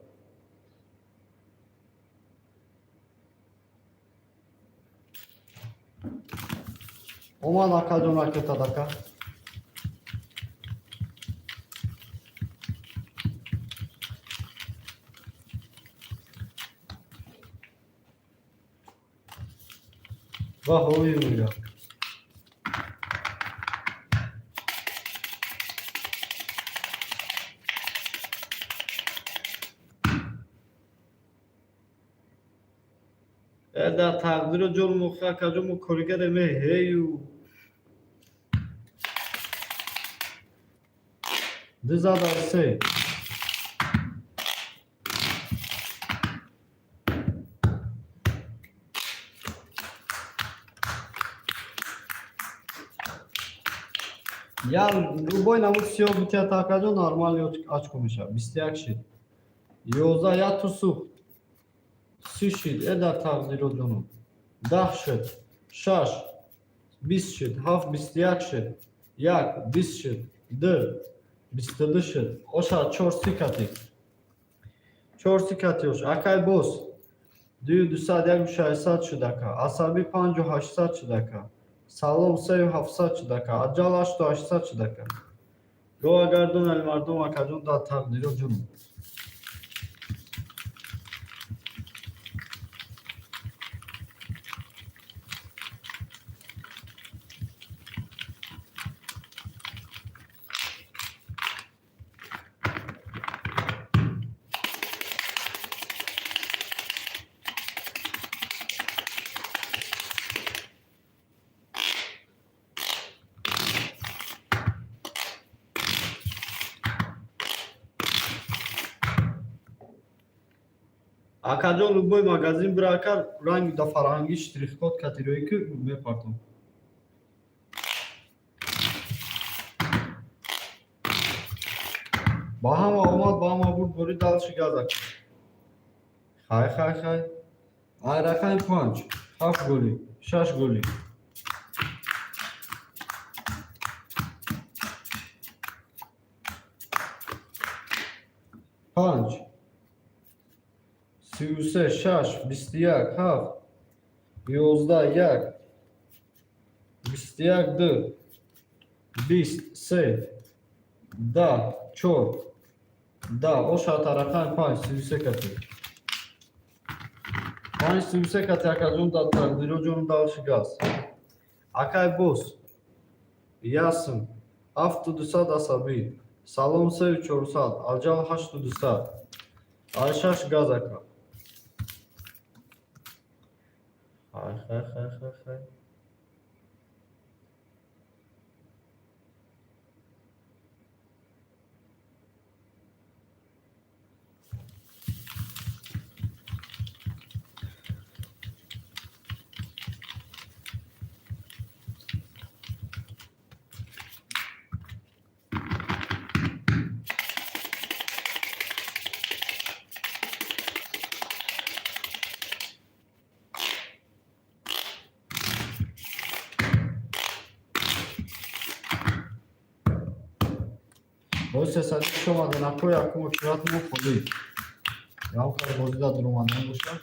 Омад, акаҷон, ракетат, ака. Ваҳ, ой, мега. Дар тақдиро ҷон мухи, акаҷон, мо коригаре меҳею. Ду зада се. Я любой намуд сиёҳ бутият, акаҷон, нормал очко мешавад. 21 шид. 11, я ту сӯхт. 30 шид. Э, дар тақдиро ҷоном. 10 шид. Шаш. 20 шид. Ҳафт, 21 шид. Як, 20 шид. Ду. 22 шид. Оша чор си кати. Чор си кати ош. Акай бос. Дую дусад, яку шашсад шуд, ака. Асабӣ панҷу ҳаштсад шуд, ака. Салом сею ҳафтсад шуд, ака. Аҷал ҳашту ҳаштсад шуд, ака. Гова гардон алимардон, акаҷон, дар тақдиро ҷоном. Акаҷон, любой магазин бира, ака, ранг да фарҳангӣ штрихкод катироӣ ки мепартом. Ба ҳама омад, ба ҳама бурд, бори дальше газ, ака. Хай, хай, хай. Ай рақами панҷ, ҳафт голи, шаш голи. Панҷ, 33, шаш, 21, ҳафт, 11, як, 21, ду, 20, се, 10, чор, 10. Ошата рақами панҷ, 33 кати. Панҷ, 33 кати, акаҷон, дар тақдиро ҷону дальше газ. Акай бос, ясм, ҳафту дусад, асабӣ. Салом сею чорсад, аҷал ҳашту дусад. Ай шаш газ, ака. Хай, хай, хай, хай, хай. Боз сесади шомаден, ако, якум очередь мо холӣ. Ям хел бозида дуромадан бошад.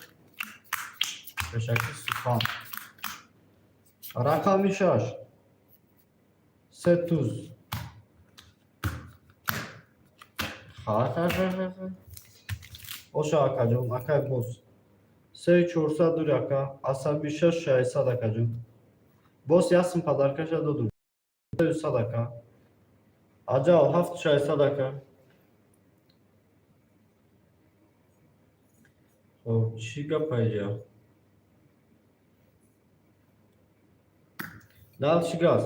Пешакӣ сухан. Рақами шаш. Се туз. Хай, хай, хай, хай, хай. Оша, акаҷон, акай боз. Се чорсад дури, ака. Асаби шаш шайсад, акаҷон. Боз ясм подаркаша додум. Сад, ака. Аҷал ҳафт шайсад, ака. Хоб, чӣ гапа иҷа? Дальше газ.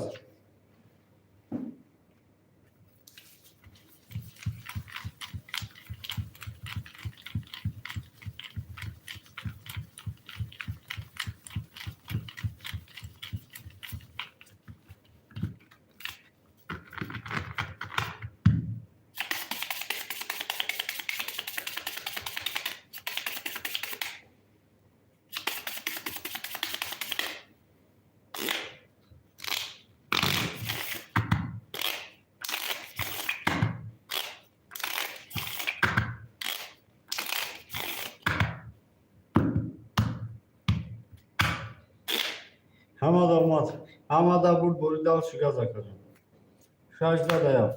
Ҳамада омад. Ҳамада бурд бори дальше газ, акаҷон. Шаш зада як.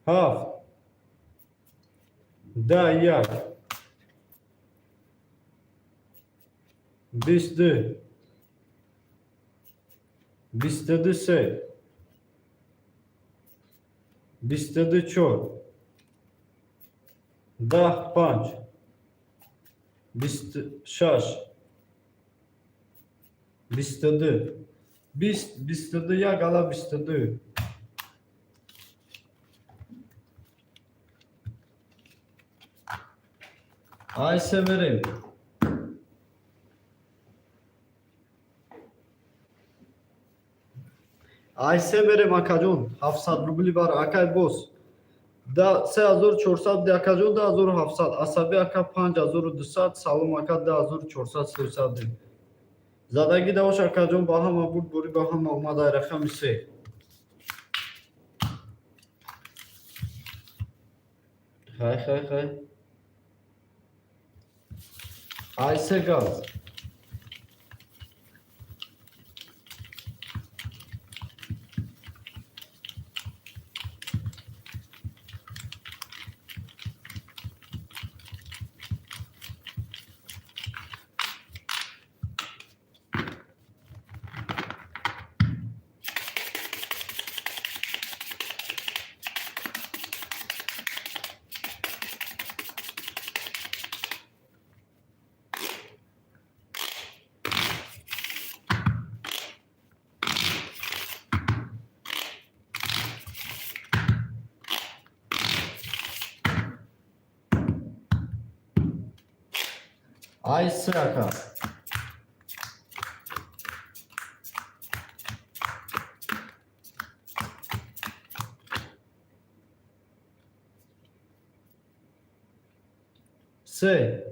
Ҳафт. Да як. Бист ду. Бисту ду се. Бисту ду чор. 10 панҷ. 26. 22. 20, 22 як ала 22. Ай се мерем. Ай се мерем, акаҷон. 700 рубли бар акай боз. Да 3400 ди, акаҷон, 2700. Асаби ака 5200. Салом, ака, 2400 300 ди. Задагӣ давош, акаҷон, ба ҳама бурд бурӣ, ба ҳама омад ай рақами се. Хай, хай, хай. Ай се газ. Ай се, ака. Се.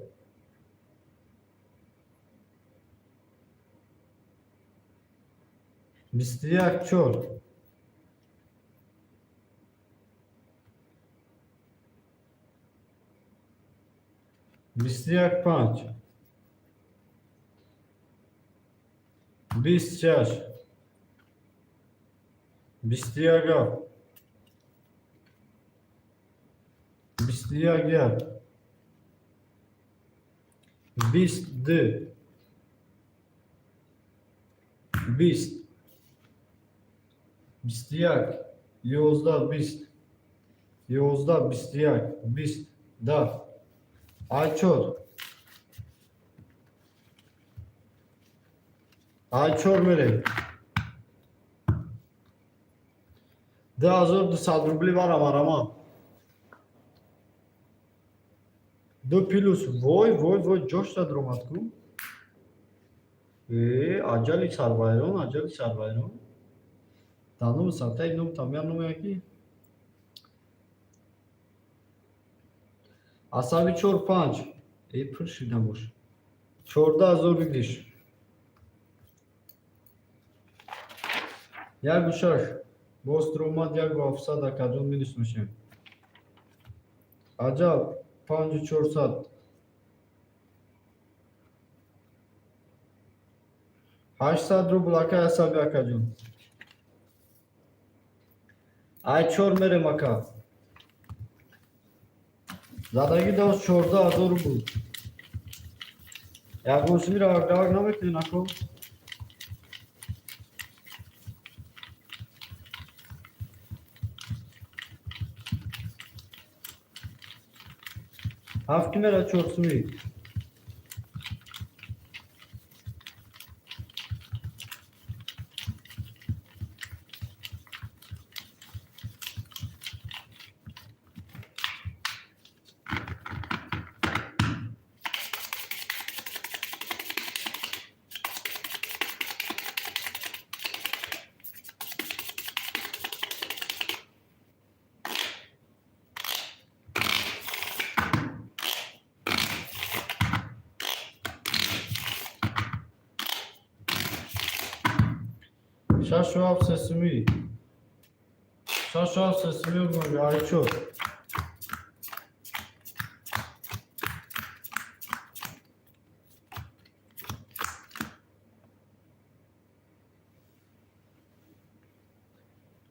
21 чор. 21 панҷ. 26. 21 ҳафт. 21 як. 22. 20. 21. 11 20. 11 21. 20. 10. Ай чор. Ай чор мерем. 2200 рубли барам арама. Ду плюс. Вой, вой, вой, ҷош дад ку. Э, аҷали сарвайрон, аҷали сарвайрон. Данум сартай ном тамяр номе яки. Асаби чор панҷ. Э, пур шида бош. 14 0 выигрыш. 1,6. Боз омад 1,700, акаҷон, минус мешем. Аҷаб, 5,400. 800 рубл, акай Асаби, акаҷон. Ай чор мерем, ака. Задагӣ дошт 14 000 рубл. Ягон сумиро давак намекунед, ако? Ҳафт ки мера, чор сумӣ. 6,7, сесумӣ. 6,7, сесумӣ, ай чор.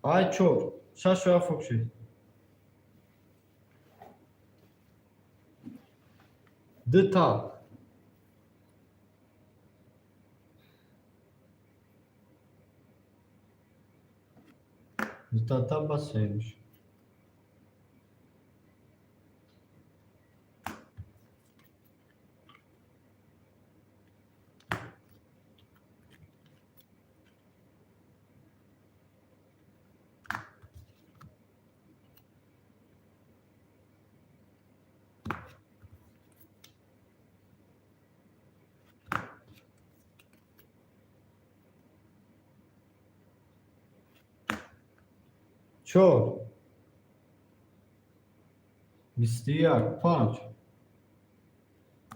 Ай чор. 6,7 вообще. Дта. Дта басеймиш. Чор. 21, панҷ.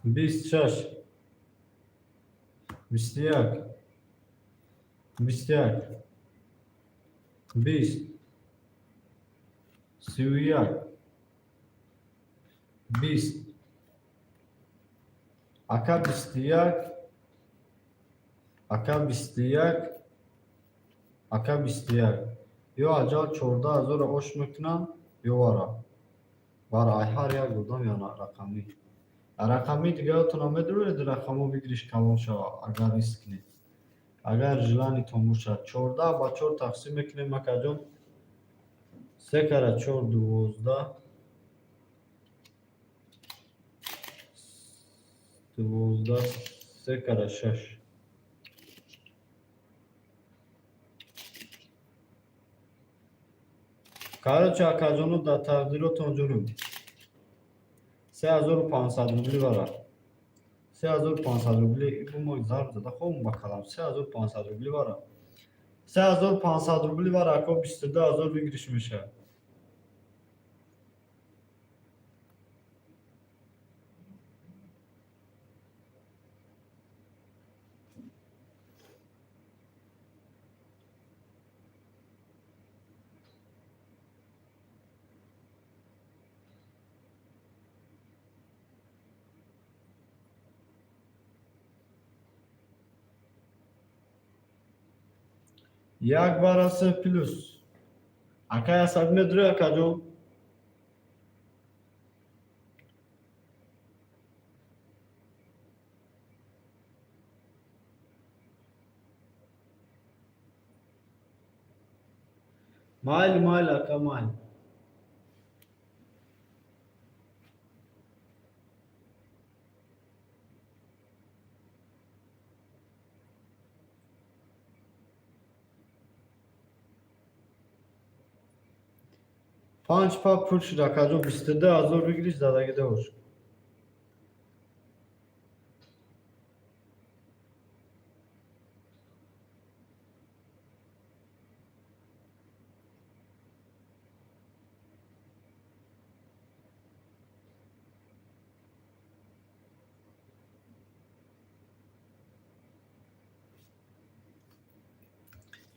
20, шаш. 21. 21. 20. 31. 20. Ака, 21. Ака, 21. Ака, 21. Ё аҷал 14 000-ро ош мекунам, ё вара. Вара ай ҳар як одам я рақамӣ. Рақами дигаратонам медуред, рақамҳо выигрыш калон шава, агар риск кунед. Агар желаниетон бошад. 14 ба чор тақсим мекунем, акаҷон. Се кара чор 12. 12, се кара шаш. Короче, акаҷоно, дар тақдиротон ҷонум. 3500 рубли вара. 3500 рубли мо зарб зада хобм ба калам. 3500 рубли вара. 3500 рубли вара, ако, 22 000 выигрыш мешавад. Як бара се плюс. Акай Асаб, медурӣ, акаҷон? Майли, майли, ака, майли. Панҷ па пур шуд, акаҷон, 22 000 выигрыш задагида бош.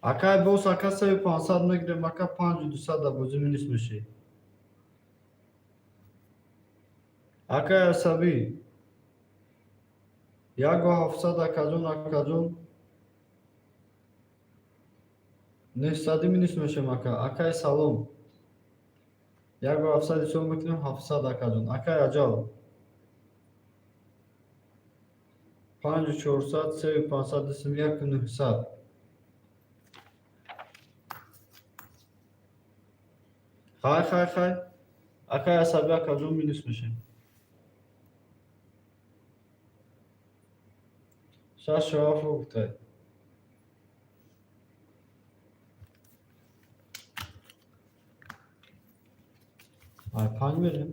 Акай бос, ака, 3500 мегирем, ака, 5200 да бозӣ минус мешӣ. Акай асабӣ, 1700, акаҷон, акаҷон, 900 минус мешем, ака. Акай салом, 1700 ҳисоб мекунем, 700, акаҷон. Акай аҷал, 5400, 3500 дисим, 1900. Хай, хай, хай, акай асабӣ, акаҷон, минус мешем. Шашу ҳафт гуфтай. Ай панҷ мерем.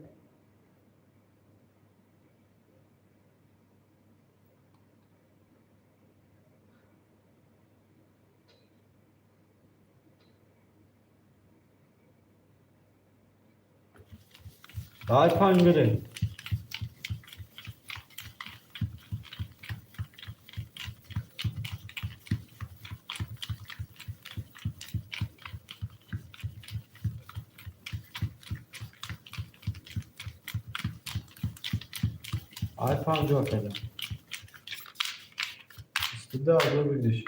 Ай панҷ мерем. Ай панҷоҳ кардам. 22 ҳазор бигириш.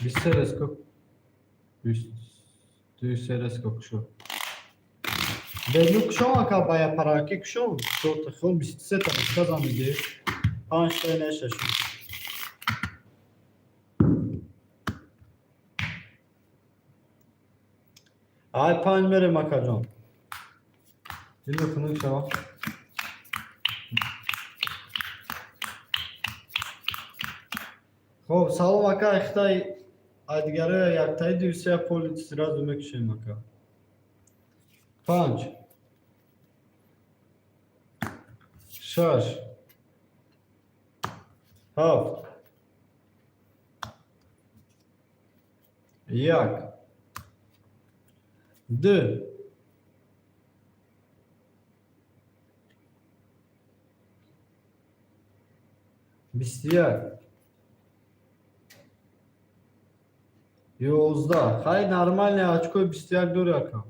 23 резко, 23 резко кушо. Белю кушон, ака, бая параки кушон. Чота хел 23 та сказам иде. Панҷ та не шашу. Ай панҷ мерем, акаҷон. Дило хунук шава. Хоб, салом, ака, ихтай ай дигаре яктаи дюсе поли сразу мекушем, ака. Панҷ. Шаш. Ҳафт. Як. Ду. 21. 11. Хай, нормальный очко и 21 дори, ака.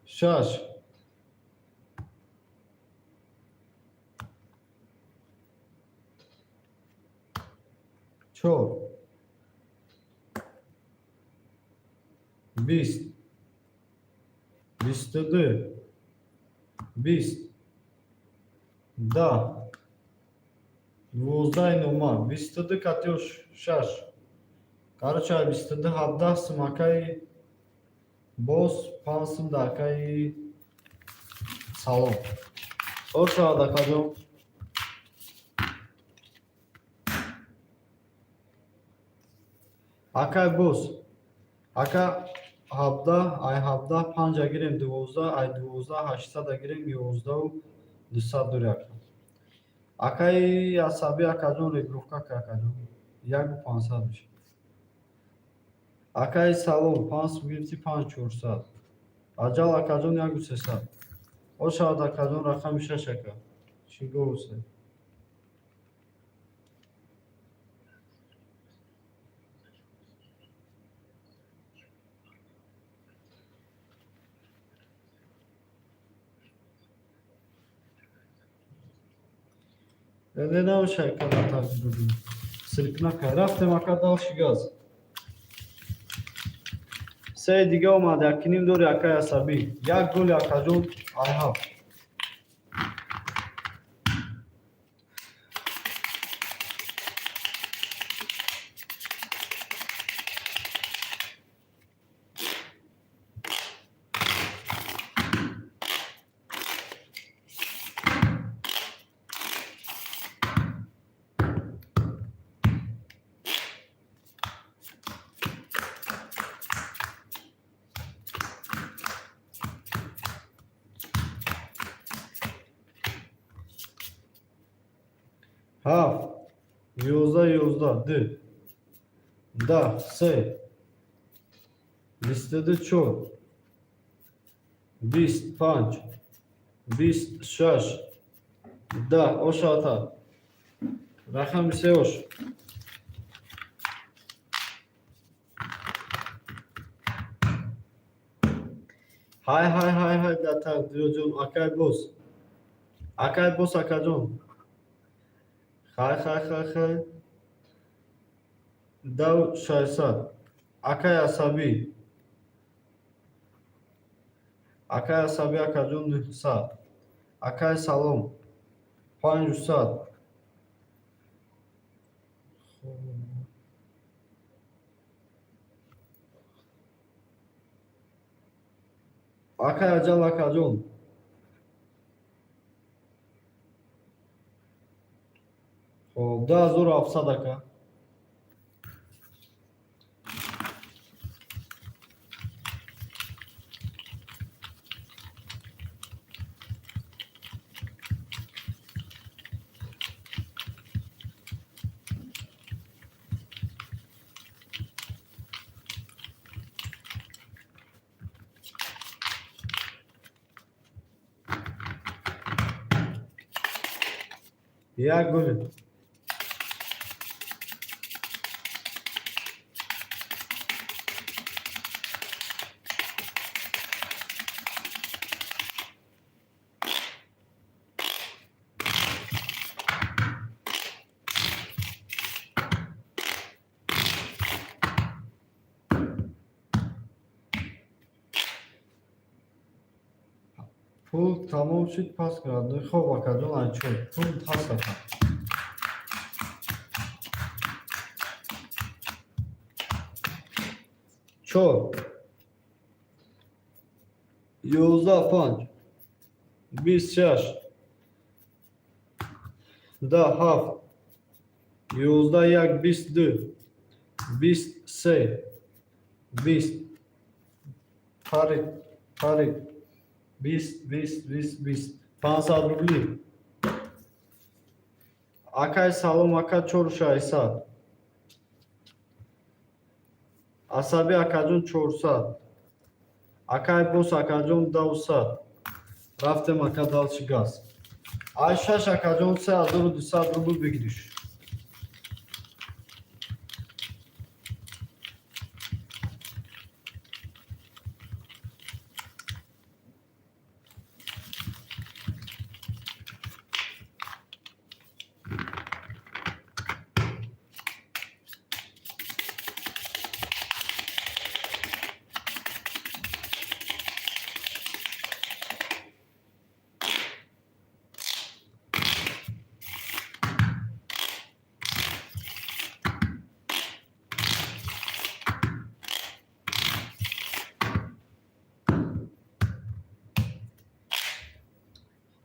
Шаш. Чор. 20. 22. 20. 10. 12 нома. 22 катиё шаш. Короче, 22 17 сум, акаи боз, 5 сум да акаи салом. Ор шавад, акаҷон. Акай боз. Ака, 17, ай 17 панҷа гирем, 12, ай 12 800 гирем, 11 200 дори, ака. Акаи асабӣ, акаҷон, регулировка ка, акаҷон. 1500 мешавад. Акаи салом, 5 сум гирифтӣ, 5400. Аҷал, акаҷон, 1300. О шавад, акаҷон, рақами шаш, ака. Чӣ гуфте? Не намешай када так. Ссылка накай. Рафтем, ака, дальше газ. Се дига омад, 1,5 дори, акай асабӣ. Як голи, акаҷон, ай ҳафт. Ҳафт, 11, 11, ду, 10, се, 22, чор, 20, панҷ, 20, шаш, 10. Ошата рақами се ош. Ҳай, ҳай, ҳай, ҳай, да тақдирҷон, акай бос, акай бос, акаҷон. Хай, хай, хай, хай. Дав 600. Акай асабӣ, акай асабӣ, акаҷон, 900. Акай салом, 500. Акай аҷал, акаҷон. Хоб, 2700, ака. Як гул. Пул тамом шуд, пас кунад. Хоб, акаҷон, айчор пул ҳаст, ака. Чор, 11, панҷ, 20, шаш, 10, ҳафт, 11, як, 22, 23, 20. Парик, парик, 20, 20, 20, 20, 500 рубли. Акай салом, ака, чору 600. Асабӣ, акаҷон, 400. Акай бос, акаҷон, 200. Рафтем, ака, дальше газ. Ай шаш, акаҷон, 3200 рубл бигириш.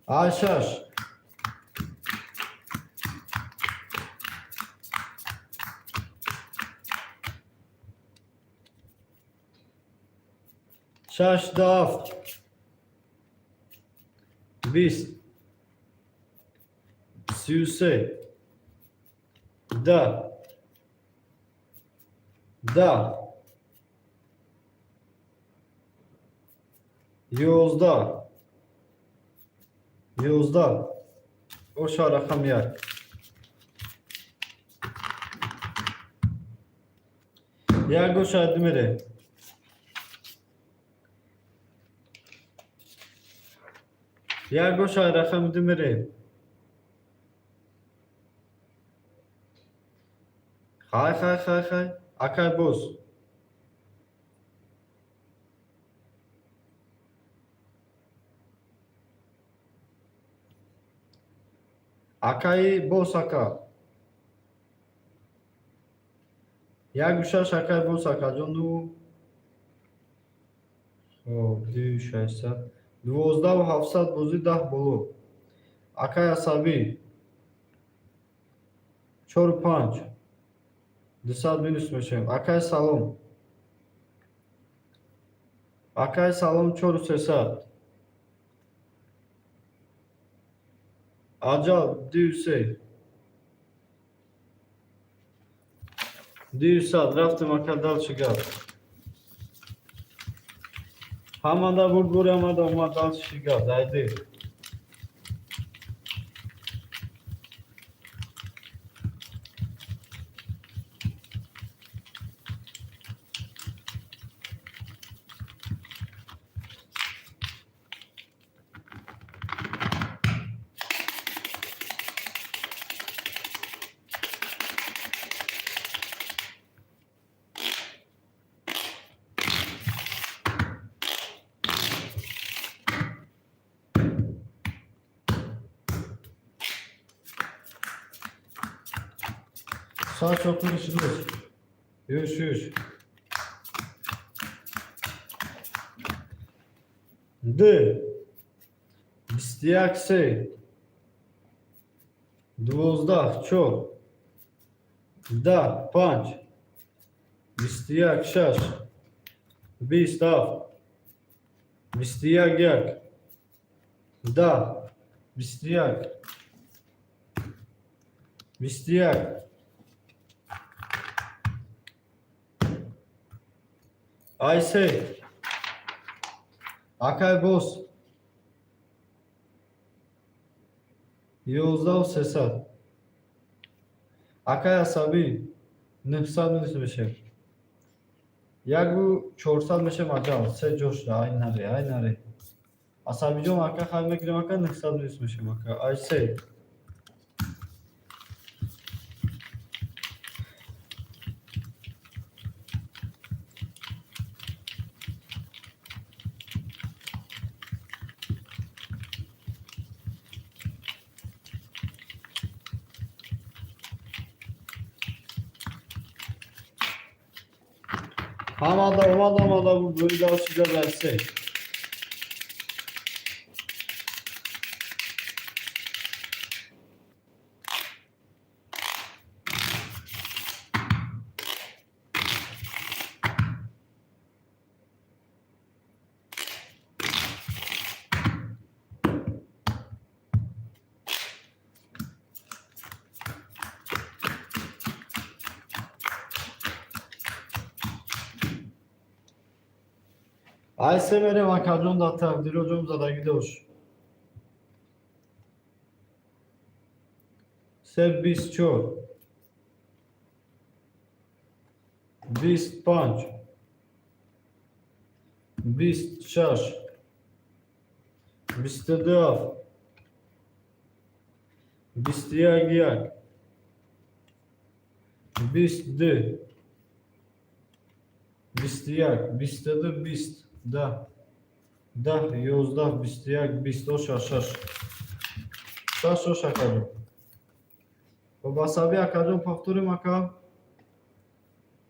Ай шаш. Шаш, дафт, 20, 33, 10, 10, 11, 11. Оша рақам як. Як гоша мере. Як гоша рақами ду мере. Хай, хай, хай, хай, акай боз. Акаи бос, ака, як шаш, акай бос, акаҷон, ду. Хоб, ду 600, 12 700, бозӣ 10 боло. Акай асабӣ, чору панҷ, 200 минус мешавем. Акай салом, акай салом, чору 300. Аҷаб, ду се. 200 рафтем, ака, дальше гап. Ҳамада бурдбори, ҳамада омад, дальше гап. Дайди. Шаш 36. Юш, юш. Д. 21 се. 12 чор. 10 панҷ. 21 шаш. 20 ҳафт. 21 як. 10. 21. 21. Айсе. Акай бос. 11 300. Акай асабӣ. 900 минус мешем. 1400 мешем аҷал. Се ҷо шуда. Ай наре, ай наре. Асабиҷон, ака, хай мегирем, ака, 900 минус мешем, ака. Айсе. Ҳамада омад, омада бури дальше гап айсе. Айсе мерем, акаҷон, дар тақдироҷон задагӣ дошт. Се 24. 25. 26. 22 ҳафт. 21 як. 22. 21. 22 20. 10. 10 11 21 20 шаш. Шаш ош, акаҷон. Хоб, асабӣ, акаҷон, повторим, ака.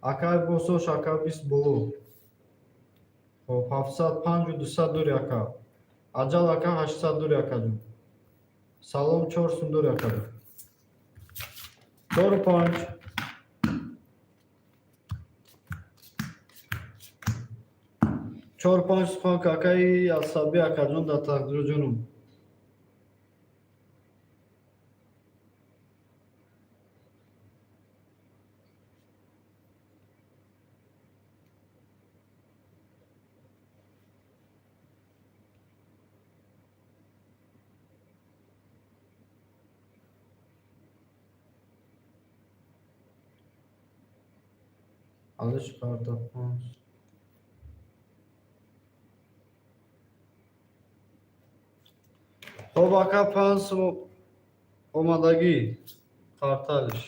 Акай босош, ака, 20 боло. Хоб, ҳафтсад панҷу дусад дори, ака. Аҷал, ака, 800 дори, акаҷон. Салом, чор сум дори, акаҷон. Чору панҷ. Чор панҷ сухан акаи асабӣ, акаҷон, дар тақдироҷонум. Алиш карта панҷ. Хоб, ака, 5 сум омадагӣ карталиш.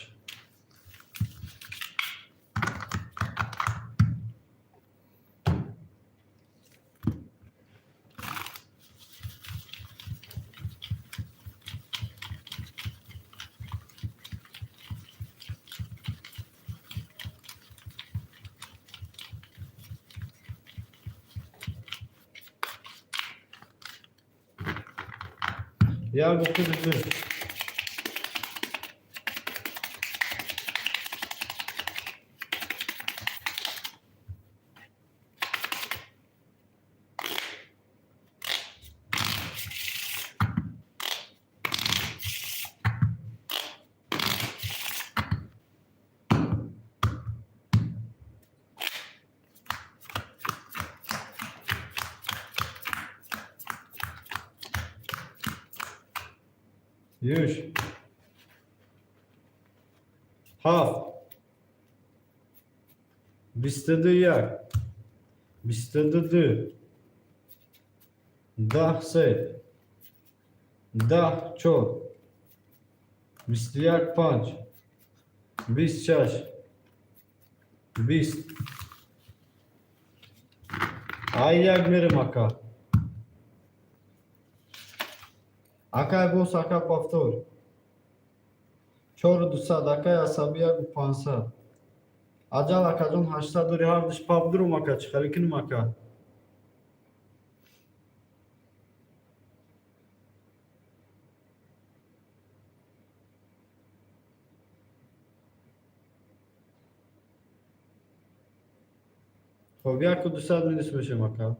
Як гуфти. Юш. Ҳафт. 22 як. 22 ду. 10 се. 10 чор. 21 панҷ. 20 шаш. 20. Ай як мерем, ака. Акай бос, ака, повтор. 4200, акай асабӣ, 1500. Аҷал, акаҷон, 800 дори, ҳардуш пап дурум, ака, чӣ хари кунем, ака? Хоб, 1200 минус мешем, ака.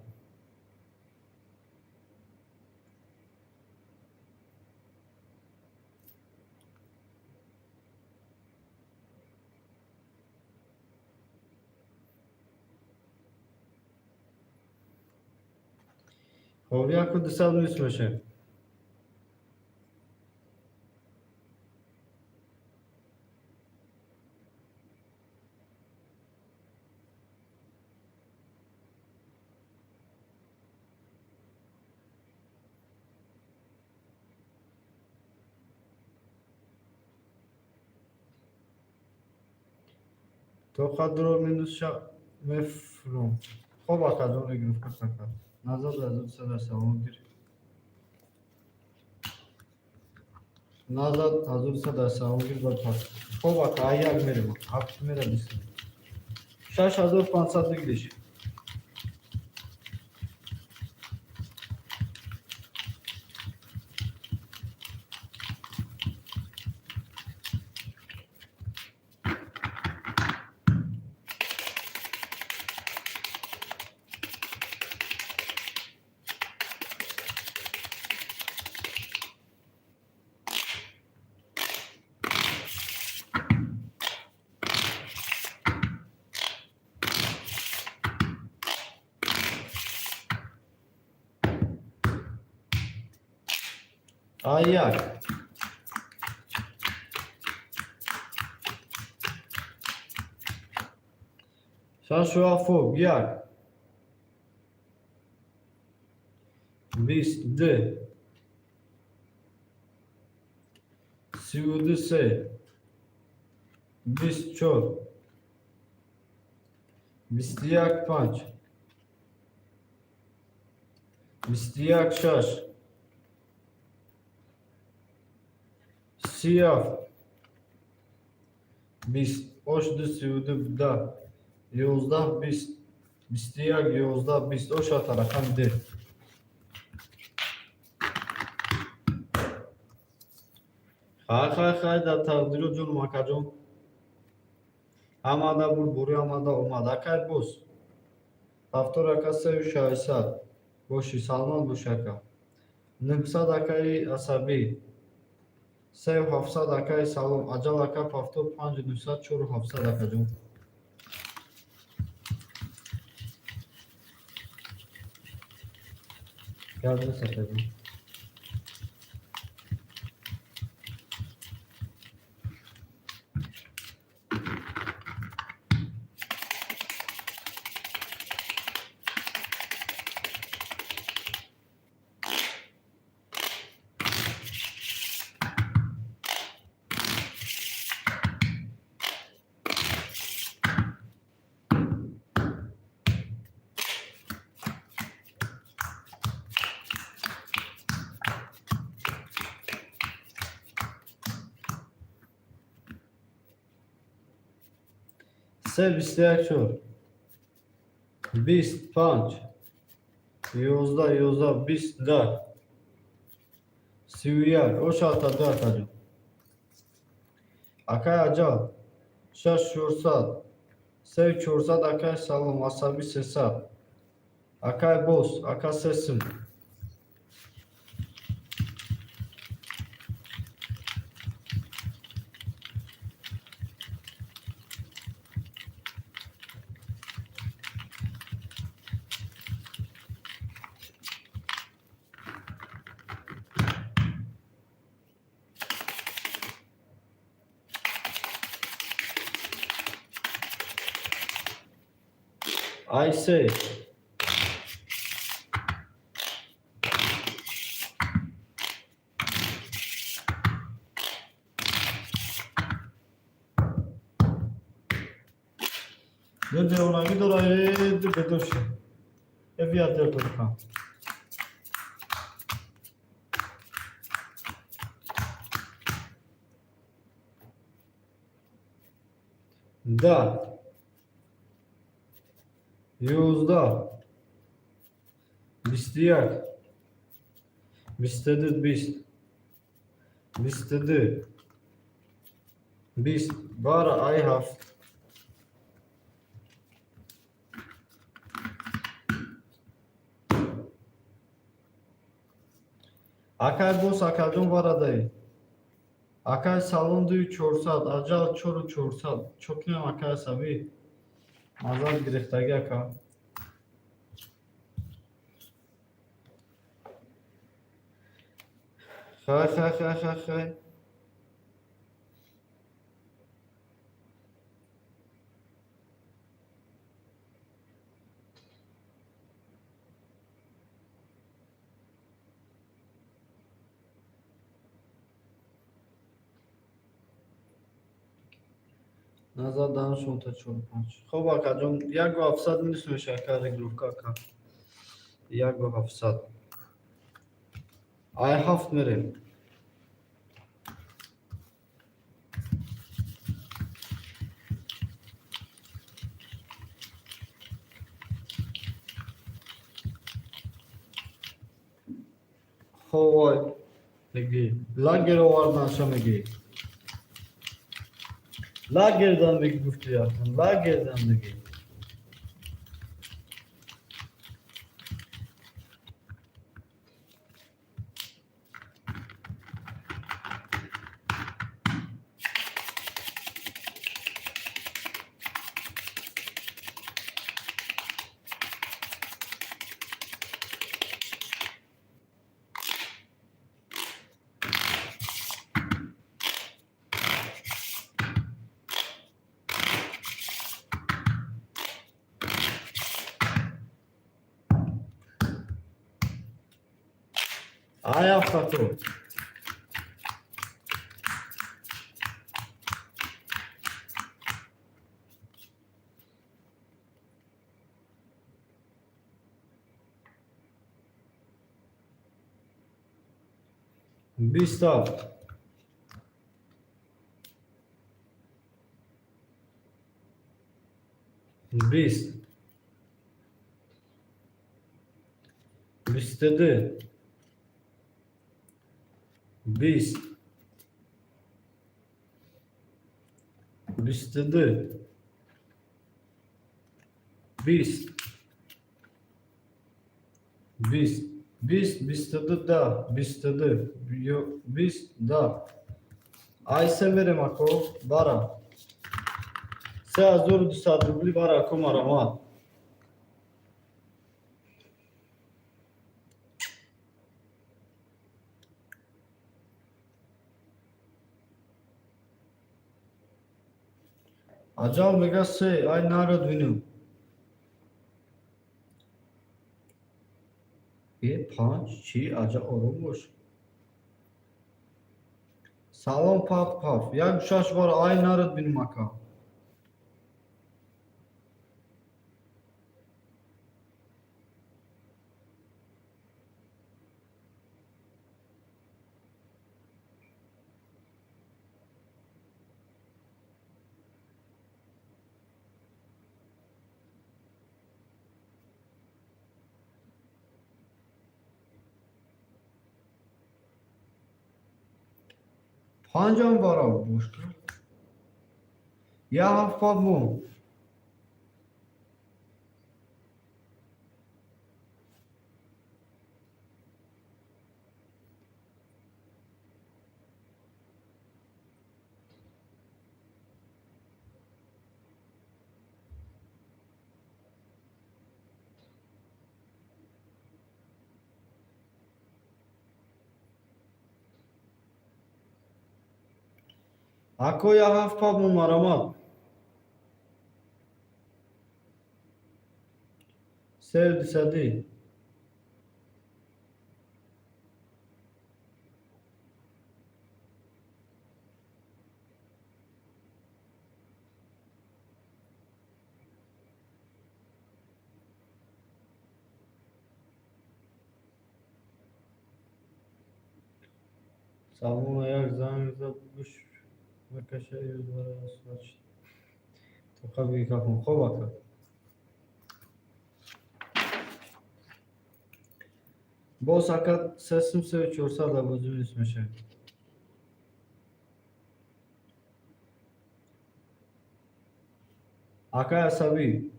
Хоб, 1200 минус мешем. То қадро минус мефуром. Хоб, акаҷон, регировка ака. Назад 1200 салом гир. Назад 1100 салом гир, бад пас. Хоб, ака, ай як мерем. Ҳафт мера бист. 6500 выглиш. Ай як. Шашу ҳафт як. 20 ду. 32 се. 24. 21 панҷ. 21 шаш. 37. 20. Ош ду 32 даҳ. 11 20. 21 11 20. Ошата рақами д. Хай, хай, хай, дар тақдиро ҷонум, акаҷон. Ҳамада бурбурӣ, ҳамада омад. Акай бос. Ҳафтор, ака, 3600. Боши, саломат боши, ака. 900, акаи асабӣ. 3700, акаи салом. Аҷал, ака, повтор 5900, 4700, акаҷон. Гап нест, акаҷон. Се 21 чор. 20 панҷ. 11 11 20 даҳ. 31. Ошата ду, акаҷон. Акай аҷал. 6400. 3400, акай салом, асабӣ 300. Акай бос, ака, се сум. Ай се. Ду девонагӣ дора, э, ду бедор шо. Э, бия дер дорка. Да. 11, 21, 22, 20, 22, 20, бара ай ҳафт. Акай бос, акаҷон, барадаи. Акай, салон, дуи чорсад, аҷал чору чорсад. Чокинам, акай асабӣ. Назар гирифтагӣ, ака. Хай, хай, хай, хай, хай. Назар даншон та чору панҷ. Хоб, акаҷон, яку ҳафтсад минус меша, ака, регулировка, ака. 1700. Ай ҳафт мерем. Хоб, вой. Мегӣ. Лагер оварданша мегӣ. Лагердан мегӣ, гуфти якун. Лагердан мегӣ. Ай ҳафт, ако. 27. 20. 22. 20. 22. 20. 20. 20. 22, да. 22. 20, да. Ай се мерем, ако, бара. 3200 рубли, бара, ако, марамат. Аҷал мега се, ай народ винем. Е, панҷ, чӣ? Аҷа, ором бош. Салом, паф, паф. Як шаш, бара, ай народ бинем, ака. Панҷам бара бош. Я ҳафт паф мон. Ако, я ҳафт паф мон, марамат. Сею дусади. Салмона як занг зад, гӯш мекаша, юз. Тоқа биги кафон. Хоб, ака. Боз, ака, сесум сею чорсад абозӣ минус мешавад. Акай асабӣ.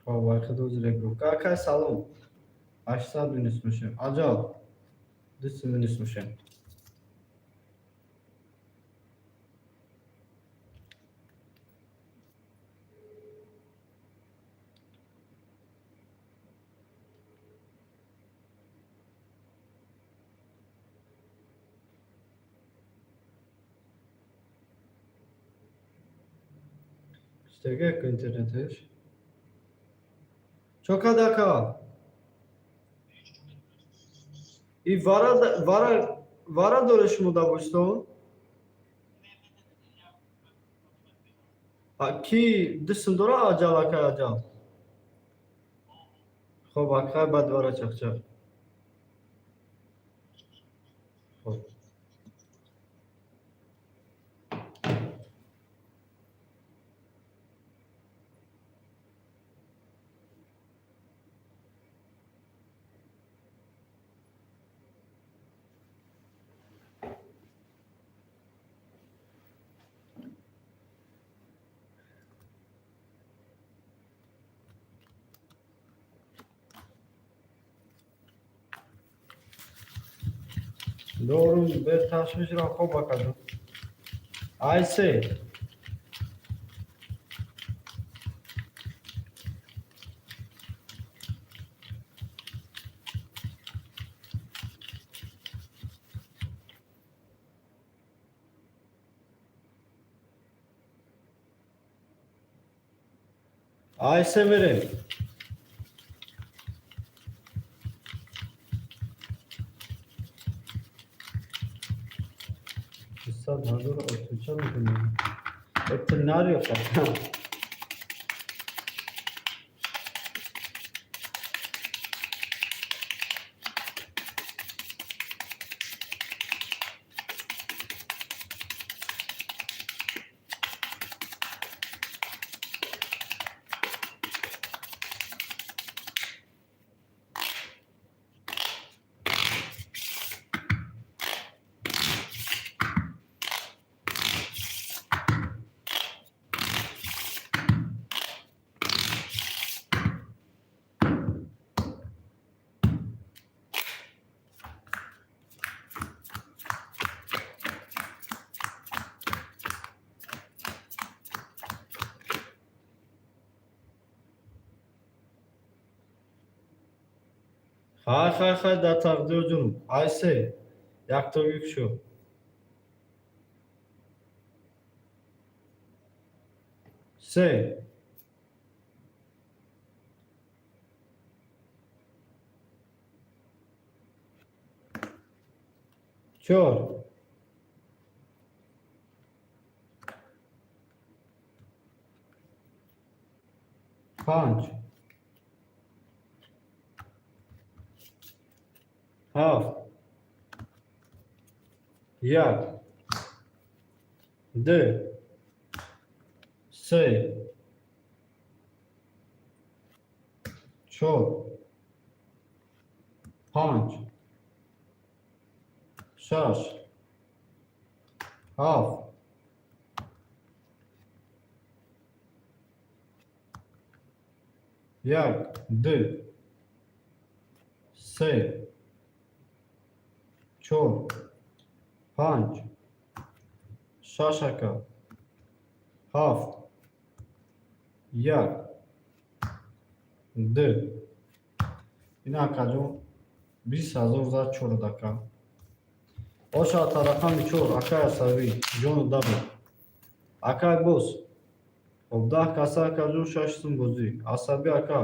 Хоб, айхидози регировка. Акай, салом. 800 минус мешавем. Аҷал. 200 минус мешавем. Штега интернетеш. Чо кад, ака? И вара вара вара доре шумо дар Бостон? Ки дустум дора, аҷал, акай аҷал. Хоб, акай, баъд вара чақчақ. Хоб. Дорум беташвишро. Хоб, акаҷон. Ай се. Ай се мерем. 100 000 отвеча мекунем. Это нариоха. Хай, хай, хай, дар тақдир ҷунум. Ай се. Яктогӣ кушо. Се. Чор. Панҷ. Ҳафт. Як. Ду. Се. Чор. Панҷ. Шаш. Ҳафт. Як. Ду. Се. Чор. Панҷ. Шаш, ака. Ҳафт. Як. Ду. Ина, акаҷон, 20 000 зад чордака. Оша рақами чор, акай асабӣ, ҷону дабо. Акай бос. Хоб, 10 каса, акаҷон, 6 сум бозӣ. Асабӣ ака.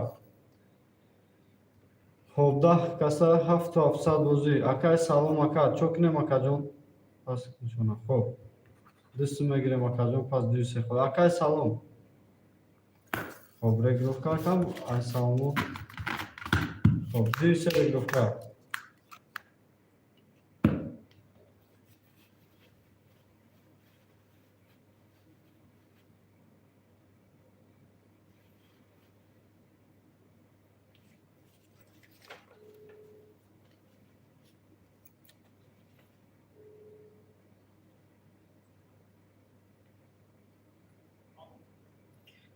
Хоб, 10 каса, 7700 бозӣ. Акай, салом, ака. Чо кунем, акаҷон? Пас нишона. Хоб, 2 сум мегирем, акаҷон, пас ду се. Хоб, акай, салом. Хоб, регировка акам, ай салому. Хоб, ду се регировка.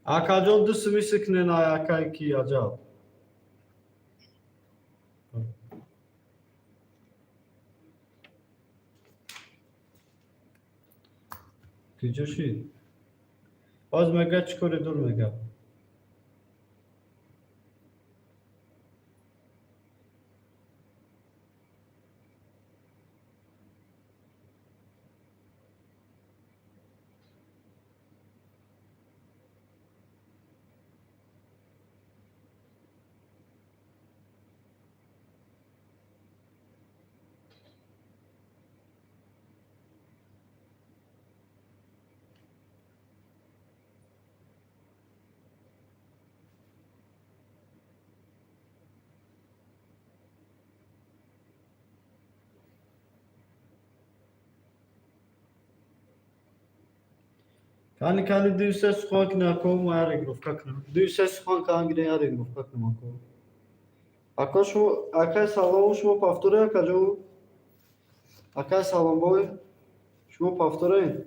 Акаҷон, ду суми сикнен, ай акай ки аҷаб. Киҷо шид? Боз мега, чӣ коре дур мега? Кани, кани, ду се сухан кунем, ако, ма я регировка кунам. Ду се сухан кан гирем, я регировка кунам, ако. Ако, шумо, акай, салом, шумо повторе, акаҷон? Акай Саломбой, шумо повторен?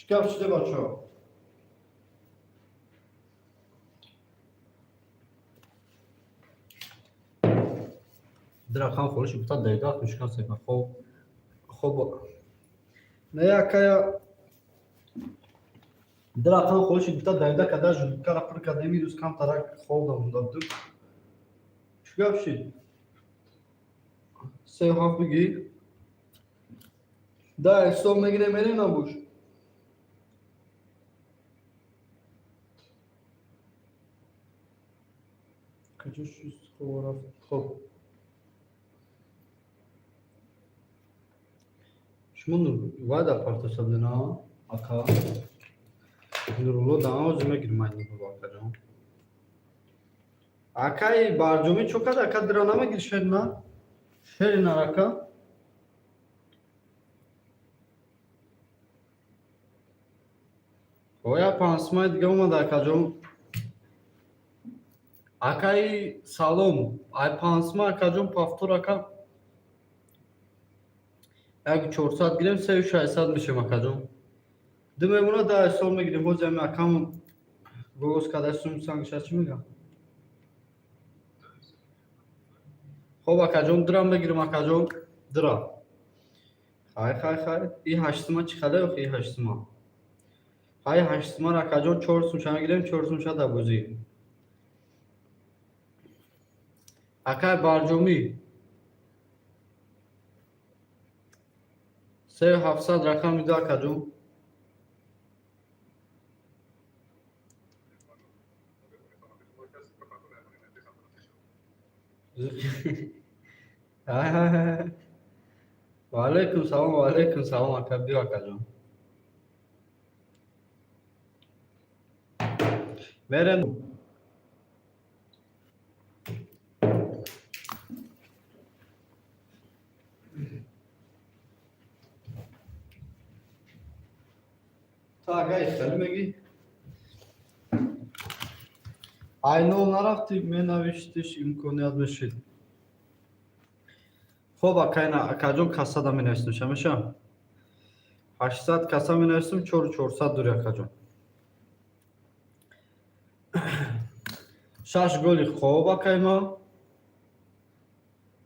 Чӣ гап шуда, бачаҳо? Ду рақам холиши гуфта дайда мушкал сепа. Хоб, хоб, не, акая, ду рақам холиши гуфта дайда када, жулкара пур кардем. Ирӯз камтарак хоб дамонда будум. Чӣ гап шид? Сею ҳафт бигӣ, да ҳисоб мегирем, мерем, набуш. Куҷо шуд? Хоб рафт. Хоб, шумо вай дар партоса будена, ака Нурулло? Даози мегирим, ай Нурулло, акаҷон. Акаи Барҷомӣ чо кад, ака? Дира намегири, шерина, шерина, ака. Оя, пансмаи дига омада, акаҷон. Акаи, салом. Ай пансма, акаҷон, повтор, ака, як 400 гирем, сею 600 мешем, акаҷон. Ду мемона, 10 сол мегирем. Бози ами акам голос када, сумсангша чӣ мегам? Хоб, акаҷон, дирам мегирем, акаҷон, дира. Хай, хай, хай, и ҳаштсума чӣ хале охи? И ҳаштсума, хай, ҳаштсумаро, акаҷон, чор сумша мегирем, чор сумша дар бозӣ. Акай Барҷомӣ, сею 700, рақами ду, акаҷон. Ҳай, ҳай, ҳай, ваалайкум салом, ваалайкум салом, ака, биё, акаҷон, мерем. Ту, ака, ихтали мегӣ, айнол нарафтӣ, менавиштиш, имконият мешид. Хоб, акайна, акаҷон, кассада менависем, ша меша? 800 каса менависем, чору 400 дури, акаҷон. Шаш голи хоб, акайма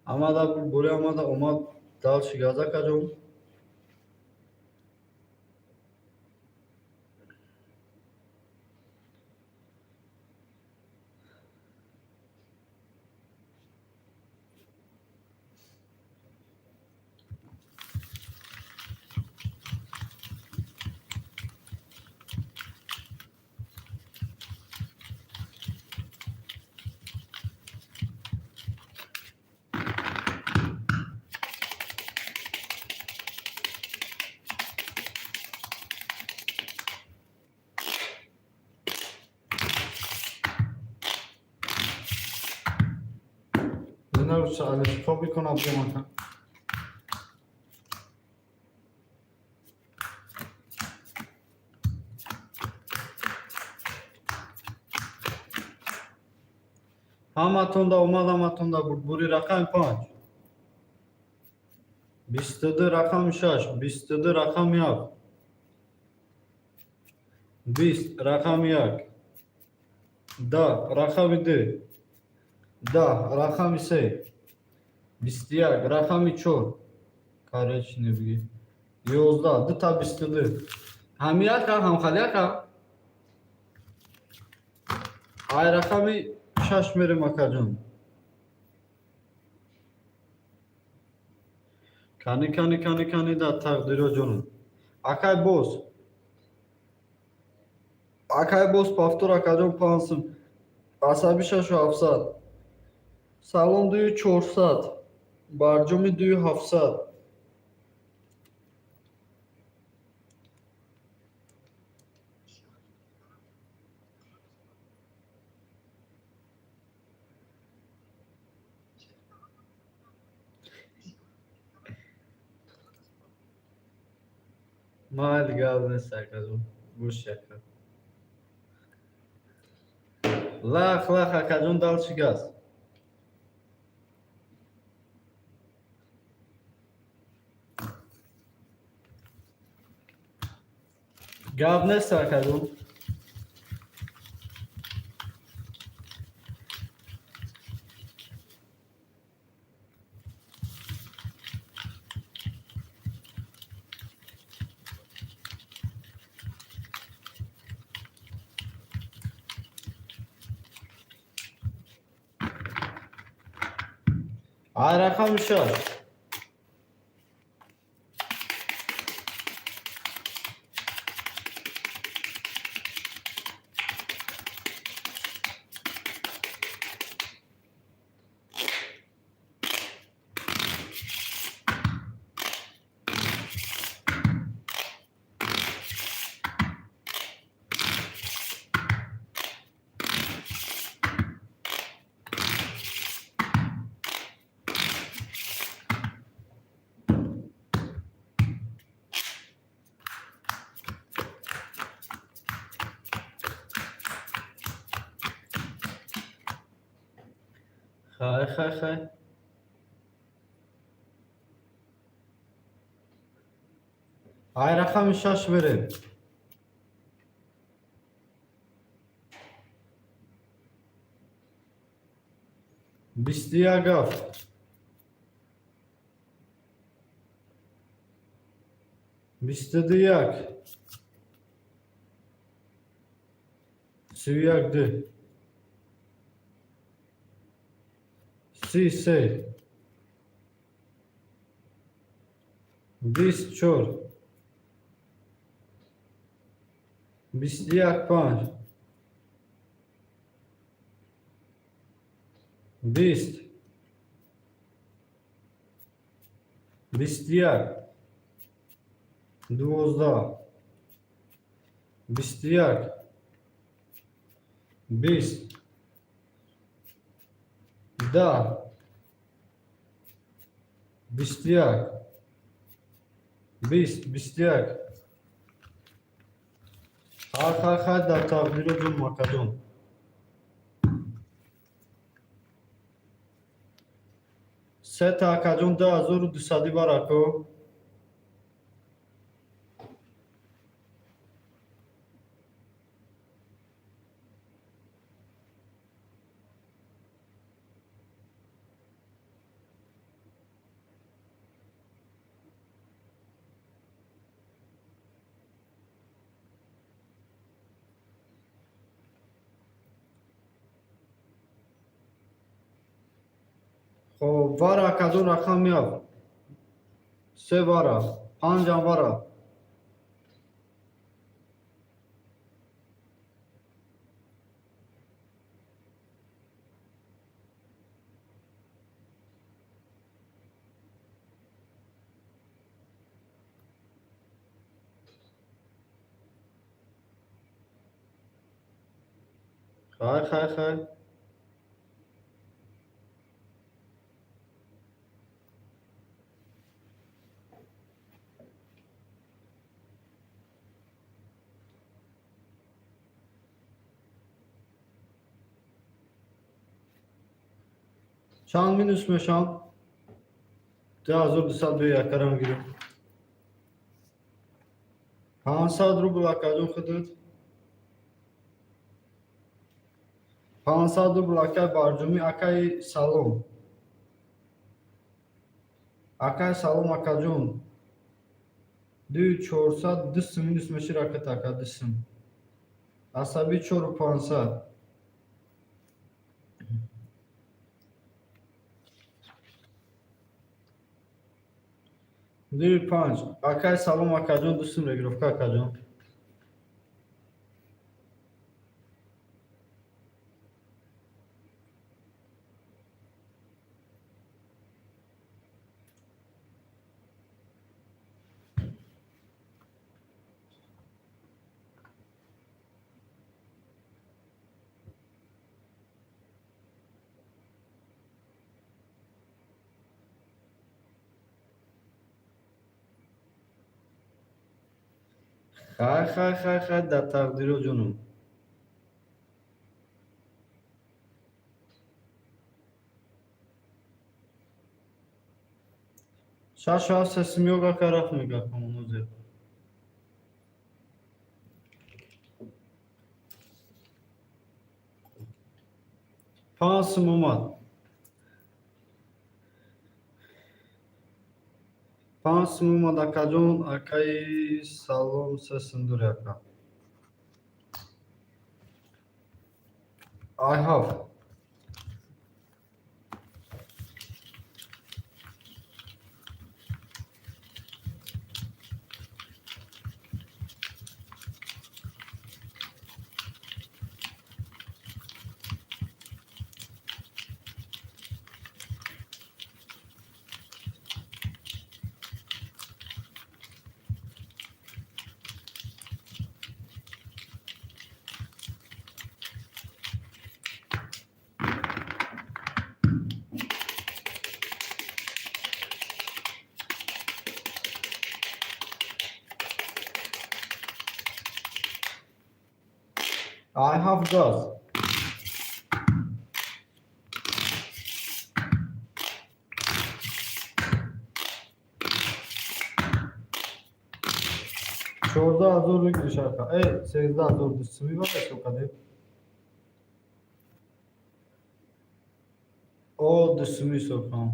амада, бури амада омад, дальше газ, акаҷон. Хоб бикунам, биём. Ҳаматонда омад, ҳаматонда бурдбури. Рақами панҷ, 22, рақами шаш, 22, рақами ҳафт, 20, рақами як, 10, рақами ду, 10, рақами се, 21, рақами чор, короче, бигӣ, 11, дута 22, ҳами яка, ҳамхали яка. Ай рақами шаш мерем, акаҷон. Кани, кани, кани, кани, дар тақдиро, ҷонам. Акай боз, акай боз, повтор, акаҷон, пансум, асаби шашу 700, салом, дую 400, барҷоми дую 700. Майли, гап нест, акаҷон, гӯш, ака. Лах, лах, акаҷон, дальше газ. Гап нест, акаҷон. Ай рақами 6. Хай, хай, хай. Ай рақами 6 берем. 21 7. 22 1. 31 2. 33. 24. 21 5. 20. 21. 12. 21. 20. 10. 21. 20. 21. Хай, хай, хай, дар тақдиро ҷон, макаҷон. Сета, акаҷон, 2200-ӣ бар, ако. Хоб, вара, акаҷон, рақами 7. Се вара, панҷам вара. Хай, хай, хай. Чанд минус мешавам? 2200. Бе якара мегирем. 500 рубл, акаҷон, худат. 500 рубл, акай Барҷумӣ. Акаи салом. Акаи салом, акаҷон. 2400, 2 сум минус меши ракет, ака, 2 сум. Асабӣ 4500. 2 5. Акаи салом, акаҷон, 2 сум регировка, акаҷон. Хай, хай, хай, хай, дар тақдиро ҷонум. 6 7 се симёга, ака, рафт мега коммунузе. 5 сум омад, 5 сум омад, акаҷон. Акаи салом, 3 сум дури, ака. I have I have газ. 14 000 выигрыш, ака. 13 000 дусумӣ ва ҳисоб кардем. О, дусумӣ ҳисоб кунам.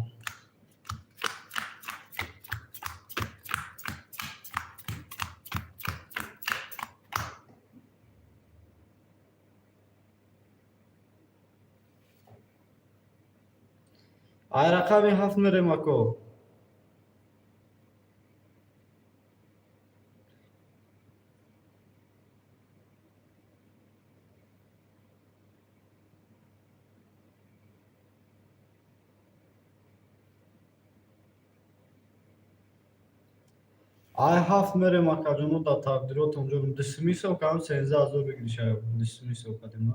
Ай рақами ҳафт мерем, ако. Ай ҳафт мерем, акаҷоно, дар тақдиротон ҷонум. Дусумӣ ҳисоб кардам, 13 000 выигрыш, дусумӣ ҳисоб кардем.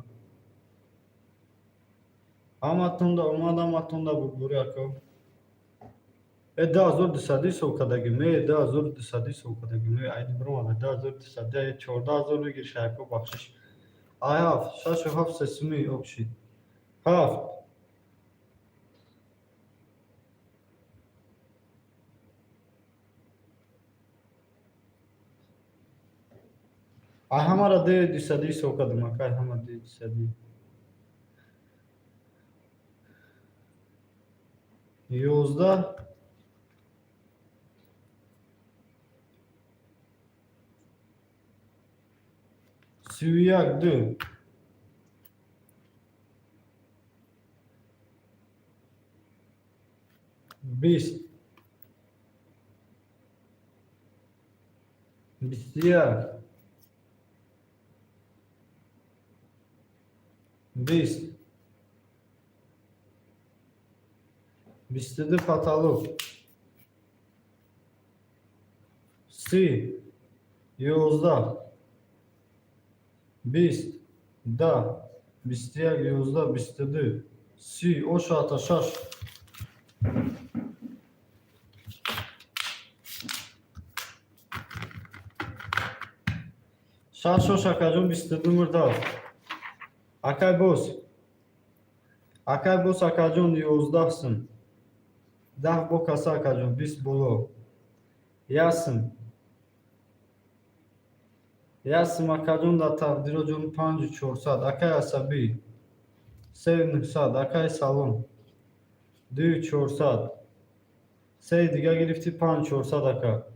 Ҳаматонда омад, ҳаматонда бурдборӣ, ако. 2200 ҳисоб кардагим, 2200 ҳисоб кардагим, айни биромада 2200, 14 000 выигрыш, ако, бахшиш. Ай ҳафт, шашу ҳафт сесумӣ общий. Ҳафт. Ай ҳамаро 200 ҳисоб кардам, ака, ай ҳама 200. 11, 31, ду. 20, 21, 20, 22, потолок. 30, 11, 20, 10, 21, 11, 22, 30, ошата шаш. Шаш ош, акаҷон, 22 мурдав. Акай бос. Акай бос, акаҷон, 11 сум. 10 бо каса, акаҷон, 20 боло. 1 сум. 1 сум, акаҷон, дар тақдироҷон, 5400. Акай асабӣ. 3900. Акай салом. 2400. Сеи дига гирифтӣ, 5400, ака.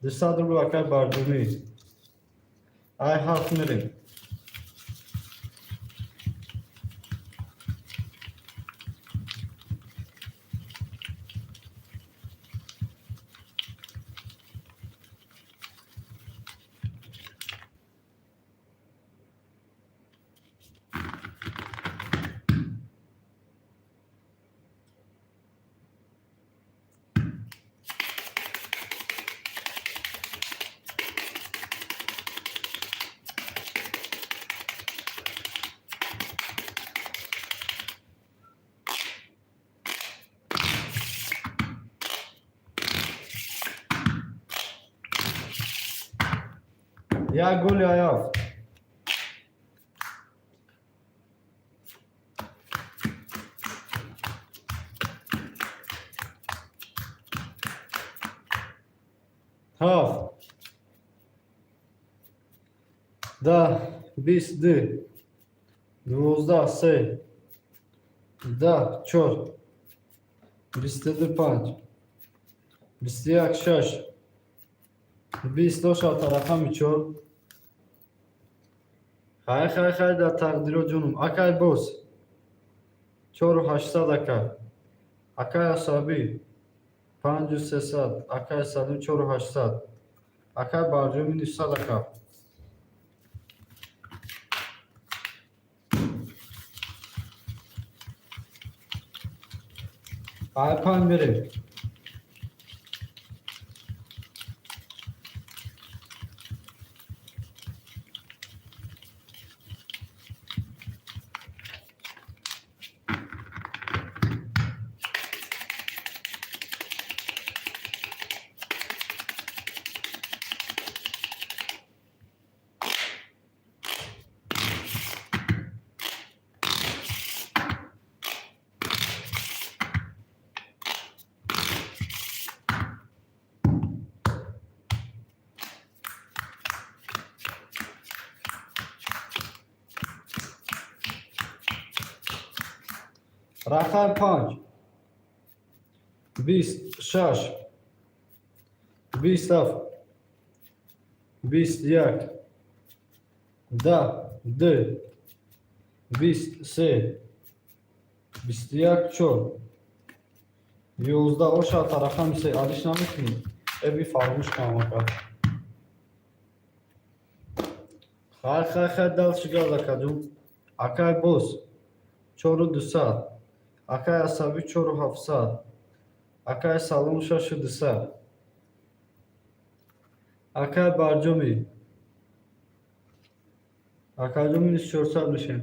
200 рубл, акай бардумӣ. Ай ҳафт мерем. Як голи аяфт. Ҳафт. 10, 20, ду. 12 се, 10 чор, 22 панҷ, 21 шаш, 20 ошавта рақами чор. Хай, хай, хай, дар тақдиро, ҷонум. Акай боз 4800, ака. Акай асабӣ 5300, акай Салим 4800, акай Барҷоми 900, ака. Ай панҷ мерем. Рақам панҷ, 20 шаш, 20 ҳафт, 21, 10 ду, 20 се, 21 чор, 11 ошавта рақами се. Алиш намекунӣ, эби фаромӯш кунам, ака. Хай, хай, хай, дальше газ, акаҷон. Акай боз 4200, акай асабӣ 4700, акай Салом 6200, акай Барҷомӣ, акаҷон, минус 400 мешем.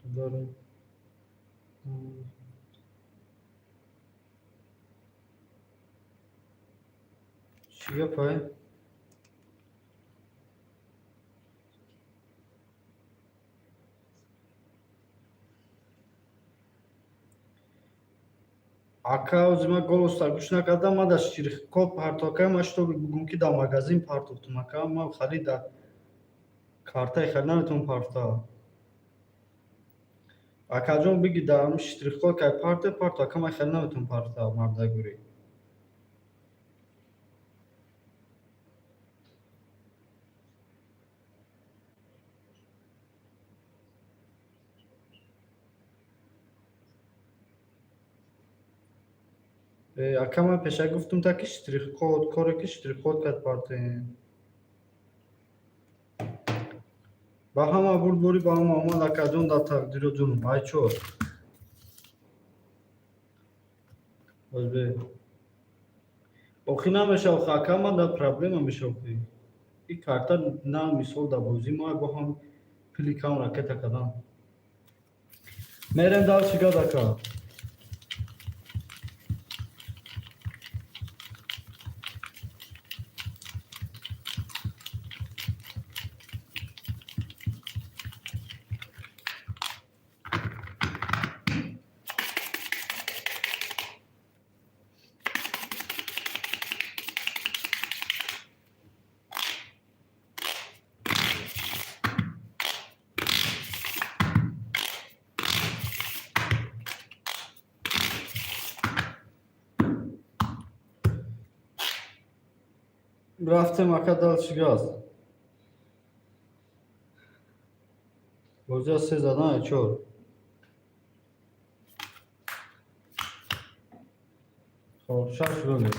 Дорем. Чӣ гапай? Ака, ози ман голоса гӯш накардам. Ман дар штрихкод партофта, ман шутоби бугум, ки дар магазин партофтум, ака. Ман харид дар картаи харид наметавонам партофта. Акаҷон, биги, дар ҳамин штрихкод кай парто, парто, ака. Ман хеле наметавонам партофта, мардагурӣ. Ака, ман пеша гуфтум, та ки штрихкод коре, ки штрихкод кард партоем. Ба ҳама бурдборӣ, ба ҳама омад, акаҷон, дар тақдиро, ҷонум. Ай чор. Озбе. Охи намеша, охи, ака, ман дар проблема меша, охи. И карта на мисол дар бозӣ мо бо ҳам пули кам ракета кардам. Мерем дальше гад, ака. Рафтем, ака, дальше газ. Бозиа се задан, ай чор. Хоб, шаш ролик.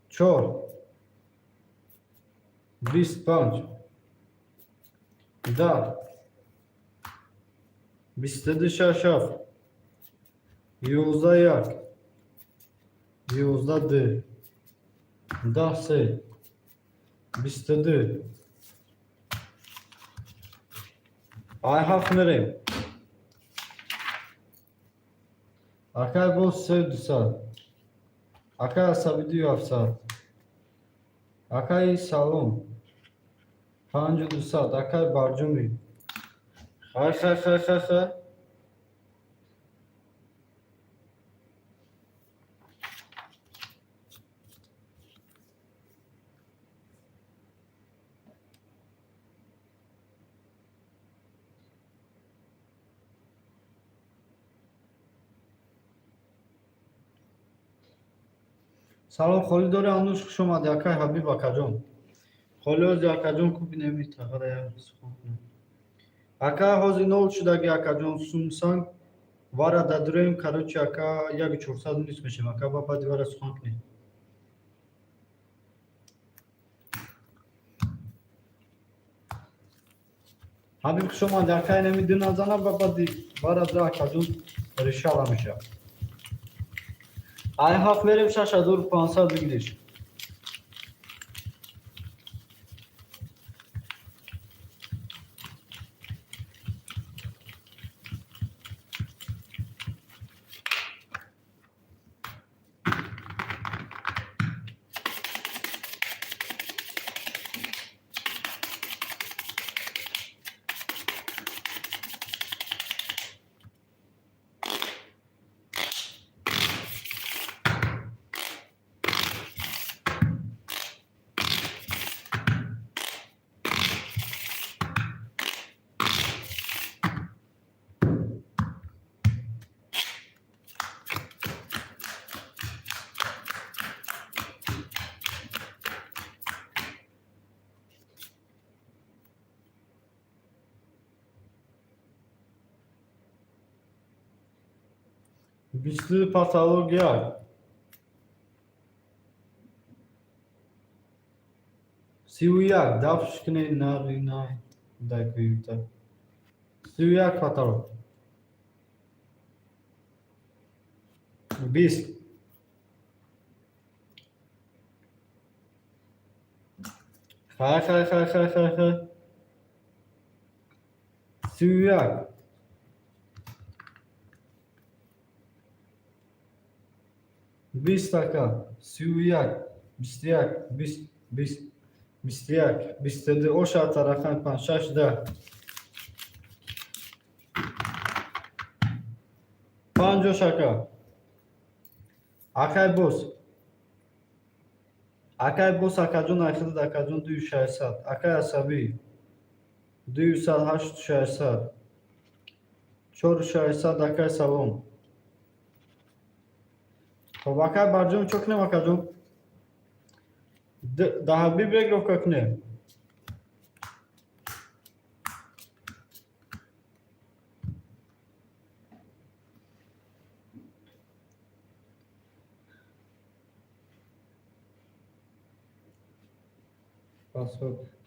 Чор, 25, 10, 22 шаш ҳафт, 11 як, 11 ду, 10 се, 22. Ай ҳафт мерем. Акай боз 3200, акай асаби 2700, акаи Салом 5200, акай Барҷумӣ. Хай, хай, хай, хай, хай. Салом, холӣ дори, Ануш, хуш омадӣ, акай Ҳабиб, акаҷон. Холӣ ози, акаҷон, ку бинеми тағара як сухан кунем. Ака, ҳозир нол шудаги, акаҷон, сумсанг вара дадуроем, короче, ака, 1400 низ мешем, ака, ба баъди вара сухан кунем. Ҳабиб, хуш омадӣ, ака, инами ду назана, ба баъди вара да, акаҷон, решала мешавад. Ай ҳафт мерем, 6500 бигириш. Бисту потолок як. 31 дафш кне нари най дай куюта. 31 потолок. 20. Хай, хай, хай, хай, хай, хай. 31. 20, ака, 31, 21, 20, 20, 21, 22, ошата рақами панҷ, шаш, 10. Панҷ ош, ака. Акай бос. Акай бос, акаҷон, айхидад, акаҷон, дую 600. Акай асабӣ. Дую сад, ҳашт 600. Чору 600, акай, салом. Хоб, акай Барҷон, чо кунем, акаҷон? Да Ҳабиб регировка кунем.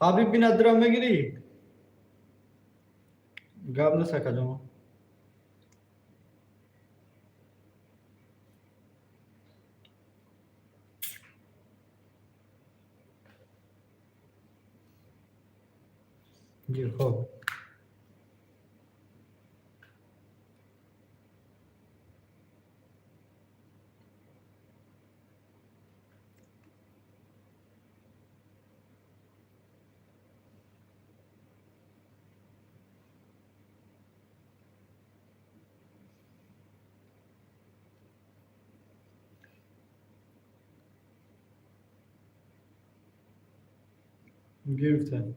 Ҳабиб, бина, дира мегирӣ? Гап нест, акаҷон. Гир, хоб. Гирифта.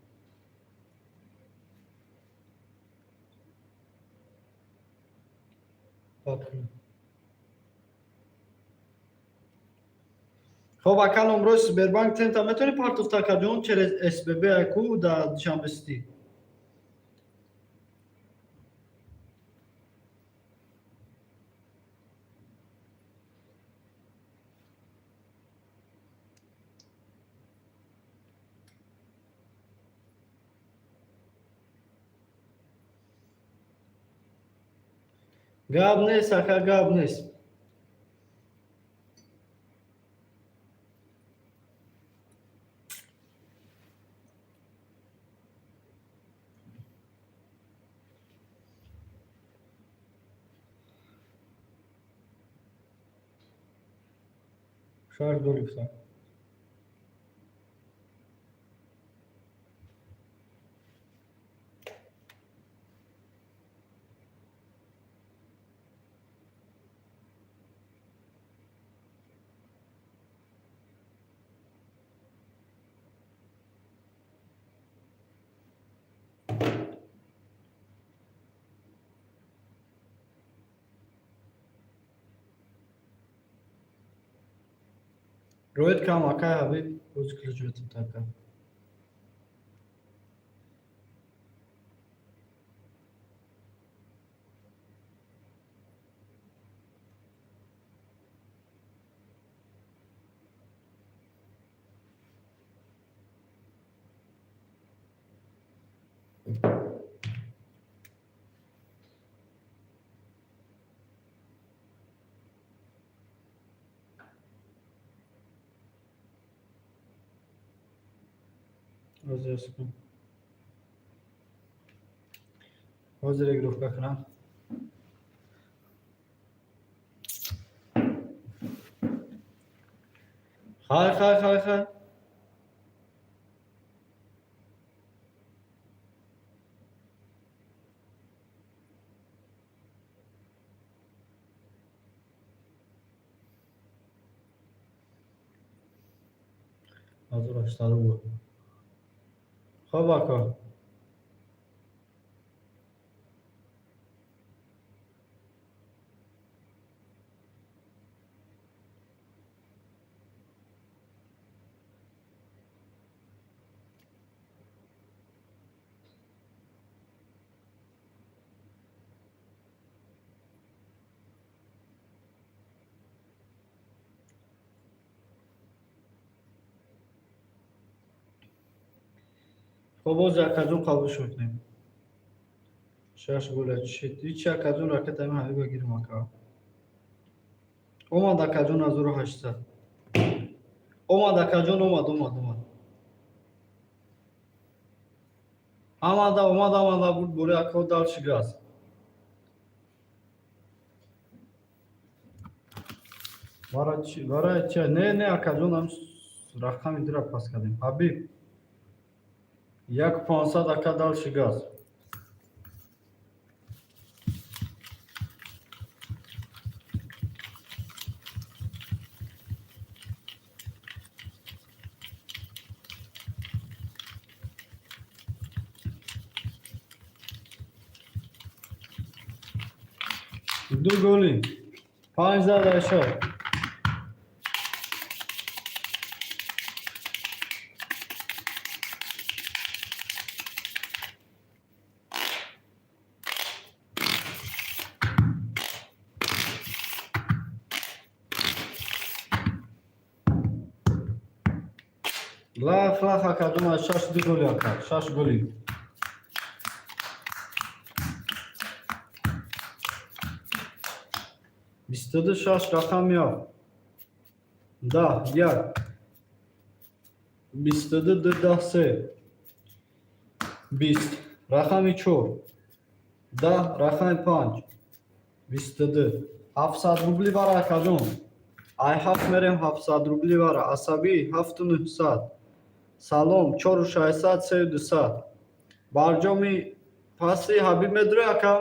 Хоб, ака, номрои Сбербанк центр метавонӣ партофта, акаҷон, через СББ аку дар Душанбе Сити. Гап нест, ака, гап нест. Шаш доллар. Роид кам, акай Ҳабиб, боз ключ метам така. Ҳозир секунд. Ҳозир регировка кунам. Хай, хай, хай, хай. 1800 рубл. Хоб, ака. Хоб, боз акаҷон қабулш мекунем. Шаш гола чишид. Ҳичи, акаҷон, ракета ами Ҳабиба гирим, ака. Омад, акаҷон, 1800. Омад, акаҷон, омад, омад, омад. Омада, омада, омада буд боли, ака, дальше газ. Вара чи, вара чи? Не, не, акаҷон, ам рақами дура пас кардем. Ҳабиб. 1500, ака, дальше газ. Ду голи. Панҷ зад Айшо. Лах, лах, акаҷон, аз шаш ду голи, ака, шаш голи. 22 шаш рақами ҳафт. 10 як. 22 ду 10 се. 20 рақами чор. 10 рақами панҷ. 22. 700 рубли вара, акаҷон. Ай ҳафт мерем 700 рубли вара. Асабӣ ҳафту нӯҳсад. Салом, чору шашсад, сею дусад. Барҷоми паси Ҳабиб медурӣ, ака?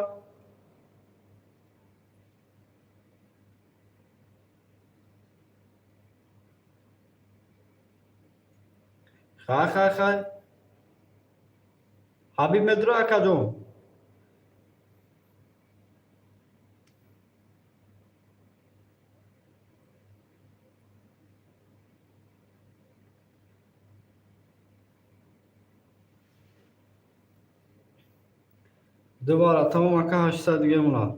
Хай, хай, хай. Ҳабиб медурӣ, акаҷон? Дубора тамом, ака, 800 дига монад.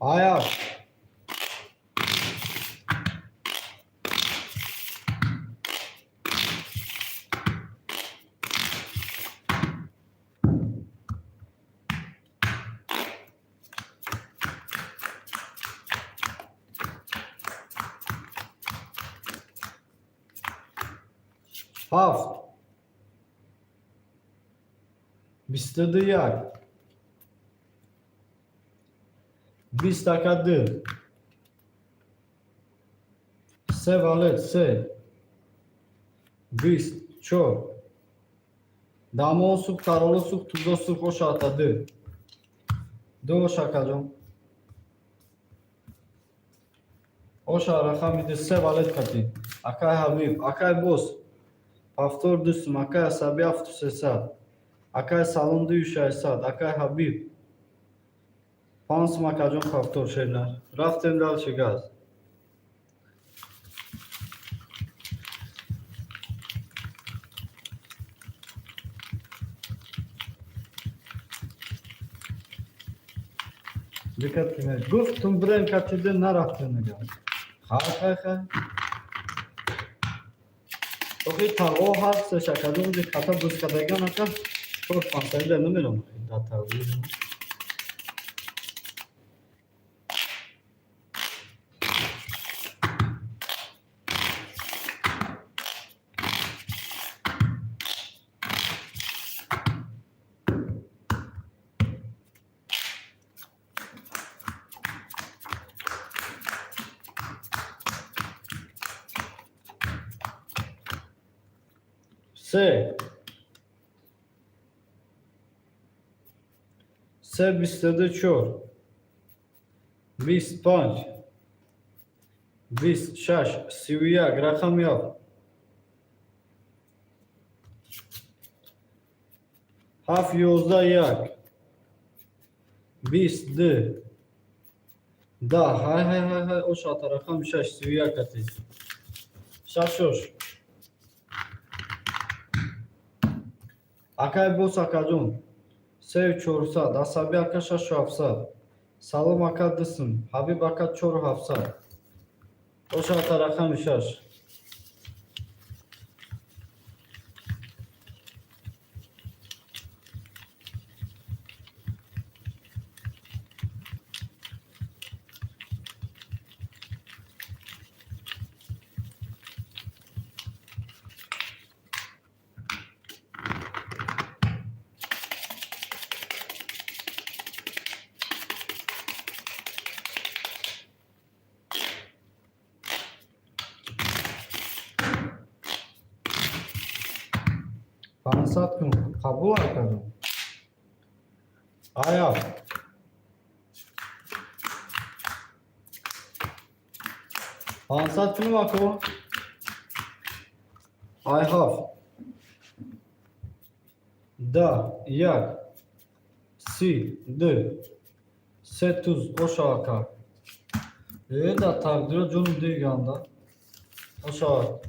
Аяш. Ҳафт. 22 як. 20 ака ду. Се валет се. 20 чор. Дамо сух, кароло сух, тузо сух, оша ата ду. Ду оша акаҷон. Оша рақами ду се валет кати. Акай Ҳабиб, акай Бос. Повтор дустум, акай Асаби 7300. Акай Салом 2600, акай Ҳабиб. 5 сум акаҷон повтор шернар. Рафтем дальше газ. Диққат кунед. Гуфтум бирем катиде нарафтем мегам. Хай хай хай. Охи тағо ҳар се шакаҷон ди хата буз кардаган ака чор пансаида намерам да тағо. Се. Се 24. 25. 26. 31. Рақами ҳафт. Ҳафт 11 як. 22. 10. Ҳай ҳай ҳай ҳай ош ата рақами шаш 31 кати. Шаш ош. Акай Бос акаҷон. Сею чорсад. Асаби ака шашу ҳафтсад. Салом ака дусм. Ҳабиб ака чору ҳафтсад. Оша ата рақами шаш. 500 кун қабул акаҷон. Ая. 500 кунум ако. Ай ҳафт. 10 як. 30 ду. Се туз оша ака. Э да тақдиро ҷону диганда. Оша.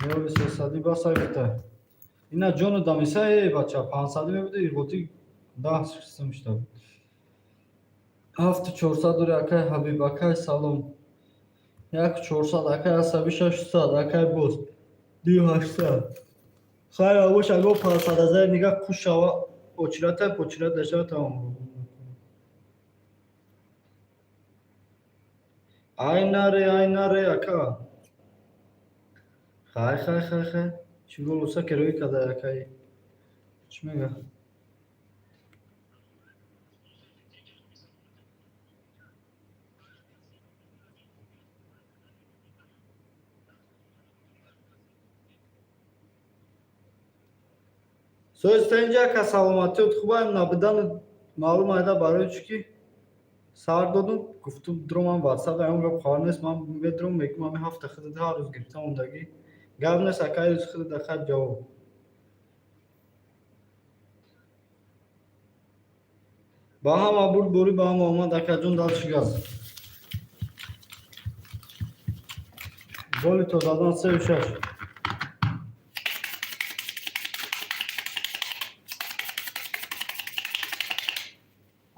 Нёли сесадӣ басай гуфта. Ина ҷону дамиса э бача 500 мебуда ирғоти 10 сум шуда. Ҳафту чорсад дори акай Ҳабиб, акай Салом. Як чорсад, акай Асаби 600, акай Боз. 2800. Хайр абош аго 500 азар нигаҳ куш шава очирата почират дашава тамом. Ай наре, ай наре ака. Хай хай хай хай. Чӣ голоса кероӣ карда акай. Чӣ мега? Соз та инҷа ака саломатиёт хубаем набудану маълум айда барои чӣ ки сар додум гуфтум дуром ватсап ягон гап хабар нест ман медуром мегӯм ҳами ҳафта худат ҳар рӯз гирифта мондагӣ гап нест акай рӯз худат ахай ҷавоб. Ба ҳама бурд борӣ ба ҳама омад акаҷон дальше газ. Голи то задан сею шаш.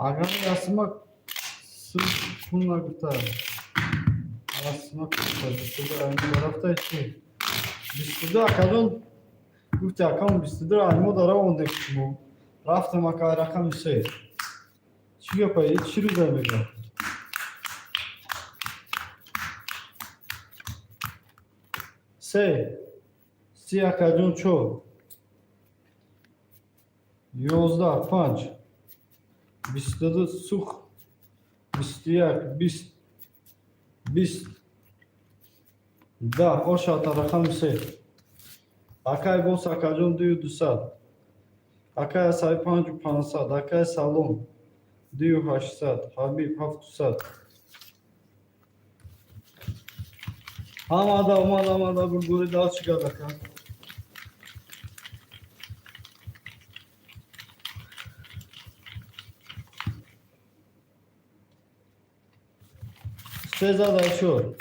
Агар ясима кун нагуфта. Ясима кун 22 аймо дарафта чи? 22 акаҷон гуфти акам 22 аймо дара ондем шумо. Рафтем ака рақами се. Чӣ гапа? Чӣ рӯза мега? Се. 30 акаҷон чор. 11 панҷ. 22 сух, 21, 20, 20, 10, ошата рақами се. Акай бос, акаҷон, 2200. Акай асаби, 5500. Акай салом, 2800. Ҳабиб, 700. Ҳамада омад, ҳамада бурдборӣ, дальше газ, ака. 304.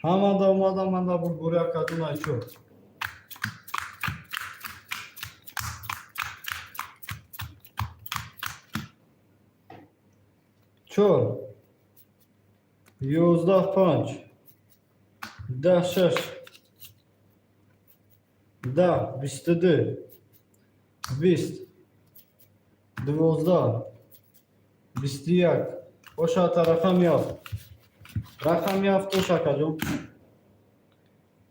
Ҳамада омад, ҳамада бурдборӣ, акаҷон, айчор. Чор, 11, панҷ, 10, шаш, 10, 22, 20, 12, 21. Ошата рақами ҳафт, рақами ҳафтош, акаҷон,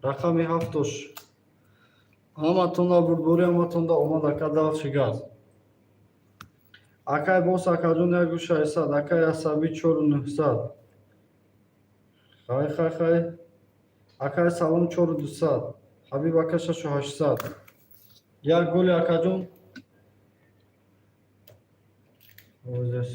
рақами ҳафтош. Ҳаматонда бурдборӣ, ҳаматонда омад, ака. Дальше газ. Акай бос, акаҷон, 1600. Акай асабӣ, 4900. Хай, хай, хай. Акай салом, 4200. Ҳабиб ака, 6800. Як голи, акаҷон. Овозаш.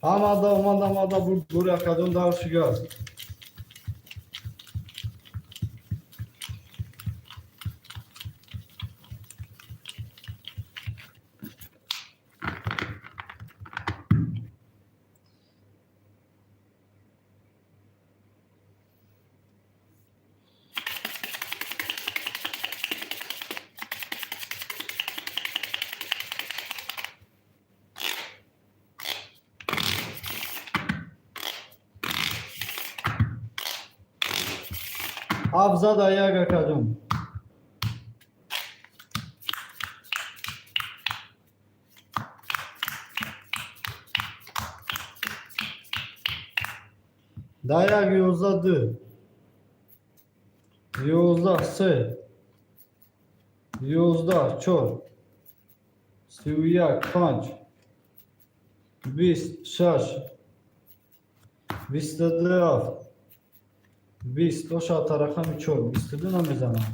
Ҳамада омад, ҳамада бурдборӣ, акаҷон, дальше газ. Ҳафт зада як, акаҷон. Да як, 11, ду, 11, се, 11, чор, 31, панҷ, 20, шаш, 22, ҳафт, 20, ошата рақами чор. 22 намезанам.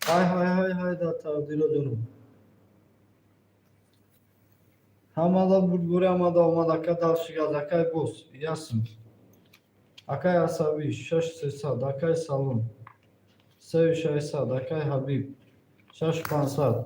Ҳай, ҳай, ҳай, ҳай, да тақдиро ҷонум. Ҳамада бурдборӣ, ҳамада омад, ака. Дальше газ. Акай бос, ясм. Акай асабӣ, 6300. Акай салом, 3600. Акай ҳабиб, 6500.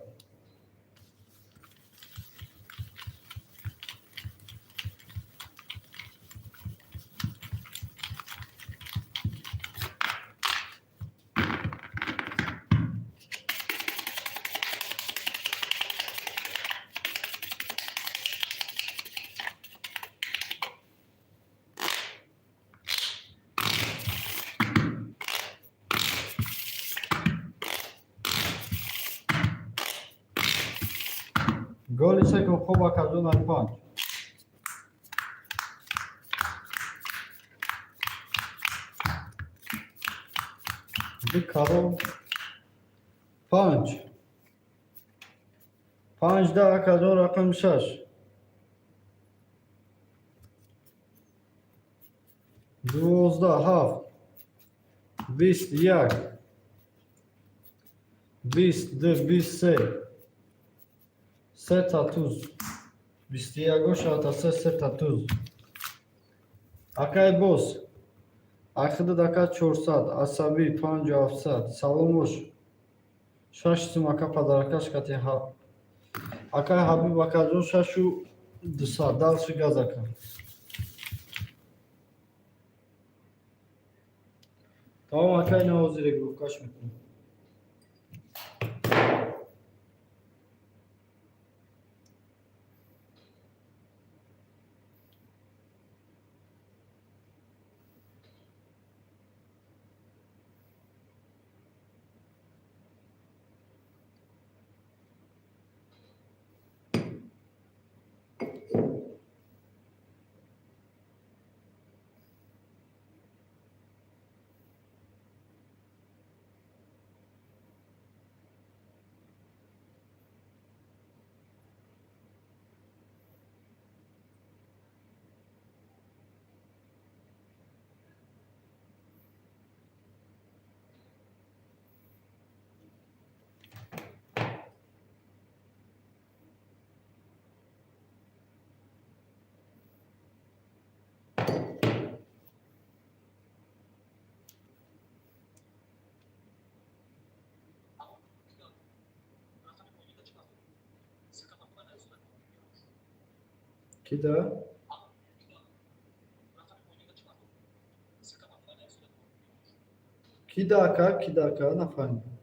Голи секун. Хуб, акаҷон, ай панҷ. Ду каро, панҷ, панҷ, 10, акаҷон, рақами шаш. 12, ҳафт, 20, як, 20, ду, 20, се, сета туз. 21 шата се, сета туз. Акай бос, ахидад, ака, 400. Асабӣ, 5700. Саломош, шаш сум, ака, падаракаш кати. Акай ҳабиб, акаҷон, 6200. Дальше газ, ака. Тамом, акай, навози регировкаш мекунем. Кида? Кида, ака, кида, ака, нафаҳмидам.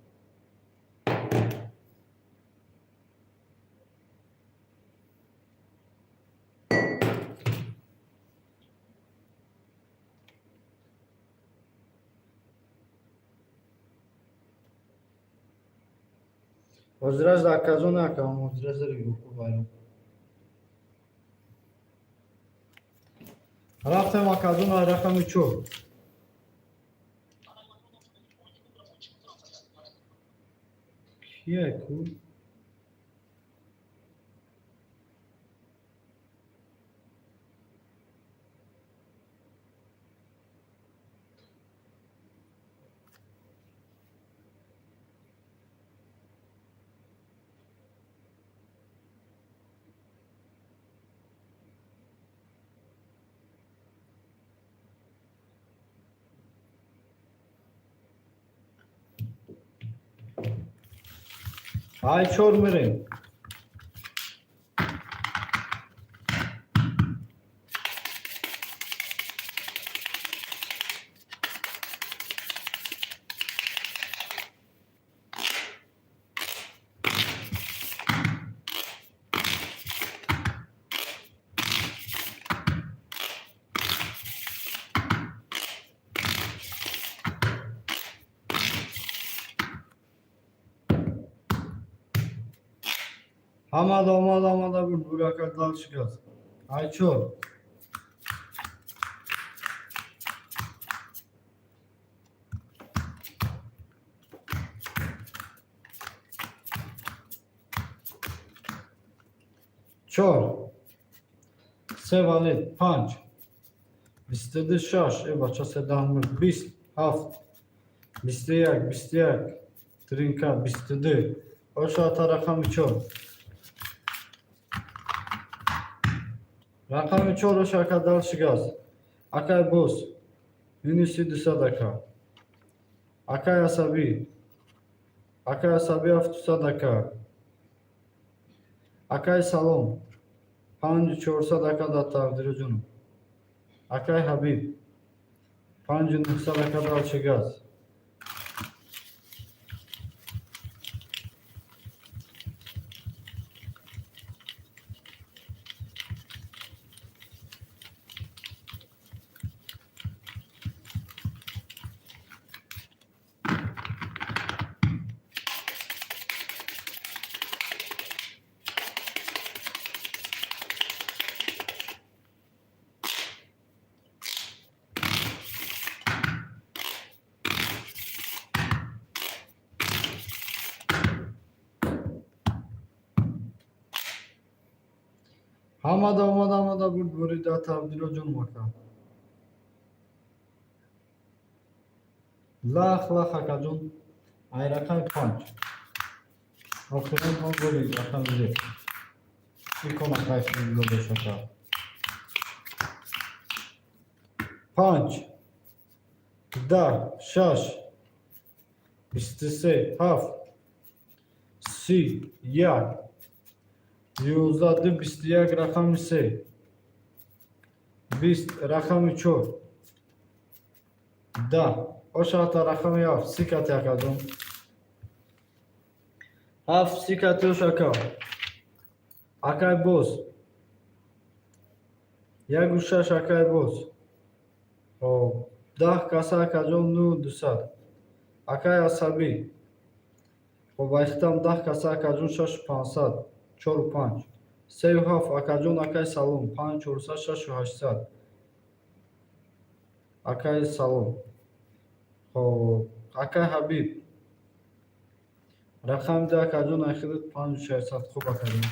Ҳозираш дар акаҷон, ака, ҳозираш дар регировка вайрон. Рафтем, акаҷон, ай рақами чор. Кия ку? Ай чор мерем. Ҳамада омада, омада буд, бурака дал шикаст. Ай чор. Чор. Се валет, панҷ. 22, шаш. Э, бача, се даҳ мурд. 20, ҳафт. 21, 21. Тринка, 22. Оша та рақами чор. Рақами чор оша, ака, дал шикаст. Акай бос. Минуси 200, ака. Акай асабӣ. Акай асабӣ, 700, ака. Акай салом. 5400, ака, дар тақдири ҷунум. Акай Ҳабиб. 5900, ака, дал шикаст. Ҳамада омада, омада буд, бурида табдило ҷонум, ака. Лах лах, акаҷон. Ай рақами панҷ. Охирон он голи рақами зер. Икона кайф додеш, ака. Панҷ. 10, шаш. 23, ҳафт. 30, як. 11, ду, 21, рақами се. 20, рақами чор. 10. Ошата рақами ҳафт сикати акаҷон. Ҳафт сикати ош ака. Акай боз. Яку шаш акай боз. Хоб, 10 каса акаҷон ну дусад. Акай асабӣ. Хоб, айхитам 10 каса акаҷон шашу пансад. Чору панҷ. Сею ҳафт акаҷон акай салом. Панҷ чорсад шашу ҳаштсад. Акай салом. Хоб, акай Ҳабиб. Рақами ду акаҷон айхидат панҷу шашсад. Хуб акаҷон.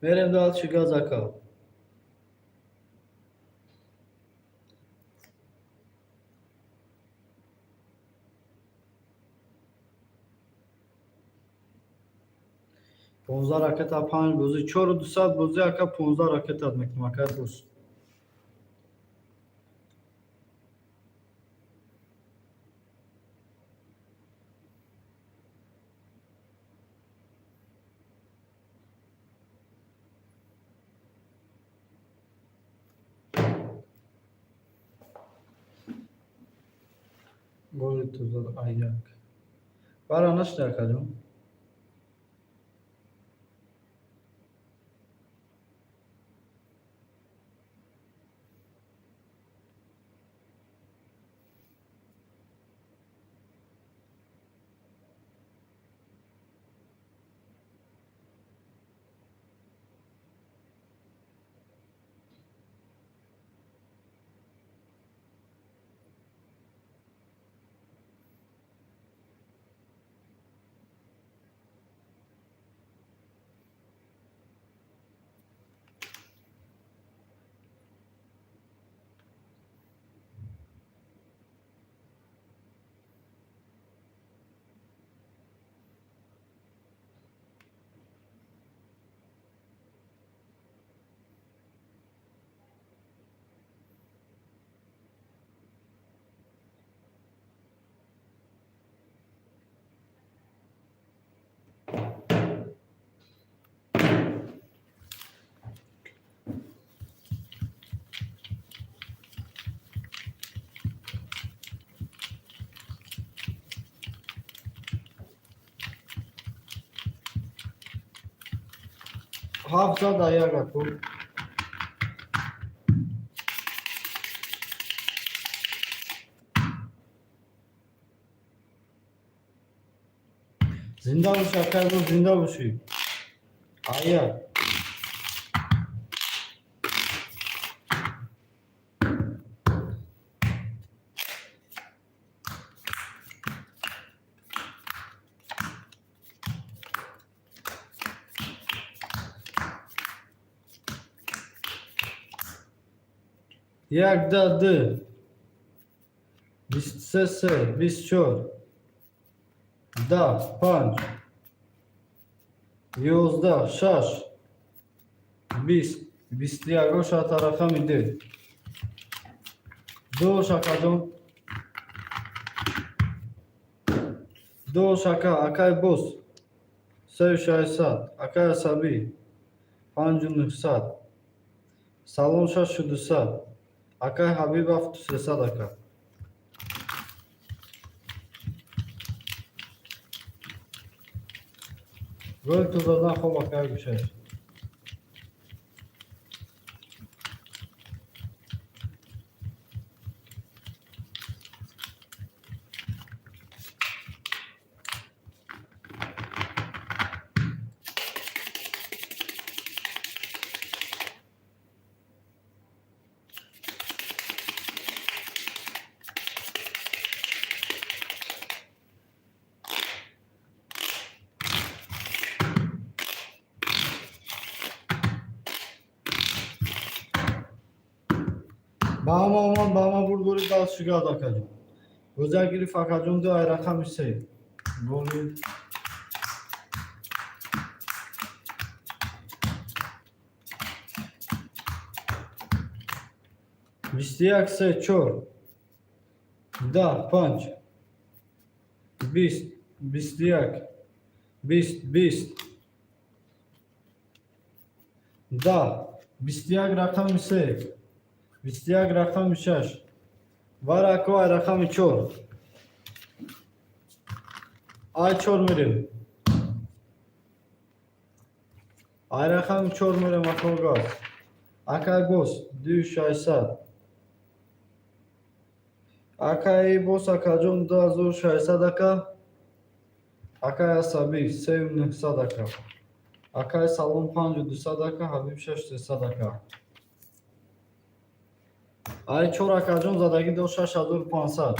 Мерем дальше газ ака. Понздаҳ ракета панҷ бозӣ чору дусад бозӣ ака 15 ракетат мекунам ака бос. Голи ту зад аяк. Бара нашди акаҷон. Ҳафт зад аяк аку. Зинда бошӣ акай боз, зинда бошӣ. Аяк. Як да ду. 23 се, 24. 10 панҷ. 11 шаш. 20. 21 ошата рақами ду. Ду акаҷон. Ду ака акай бос. Сею шашсад. Акай асабӣ. Панҷу нӯҳсад. Салом шашу дусад. Акай Ҳабиб ҳафту сесад ака. Гол ту задан хоб акай гӯшаш. Ба ҳама омад, ба ҳама бурд гули дал шигад акаҷон. Бозия гирифт акаҷон ду ай рақами се. Голи 21 3 4 10 5 20 21 20 20 10 21 рақами 3 21 рақами 6 вара ако ай рақами 4 ай 4 мерем ай рақами 4 мерем ако газ акай бос 2600 акай бос акаҷон 2600 ака акай асабӣ 3900 ака акай салом 5200 ака ҳабиб 6300 ака ай чор акаҷон задагӣ до 6500.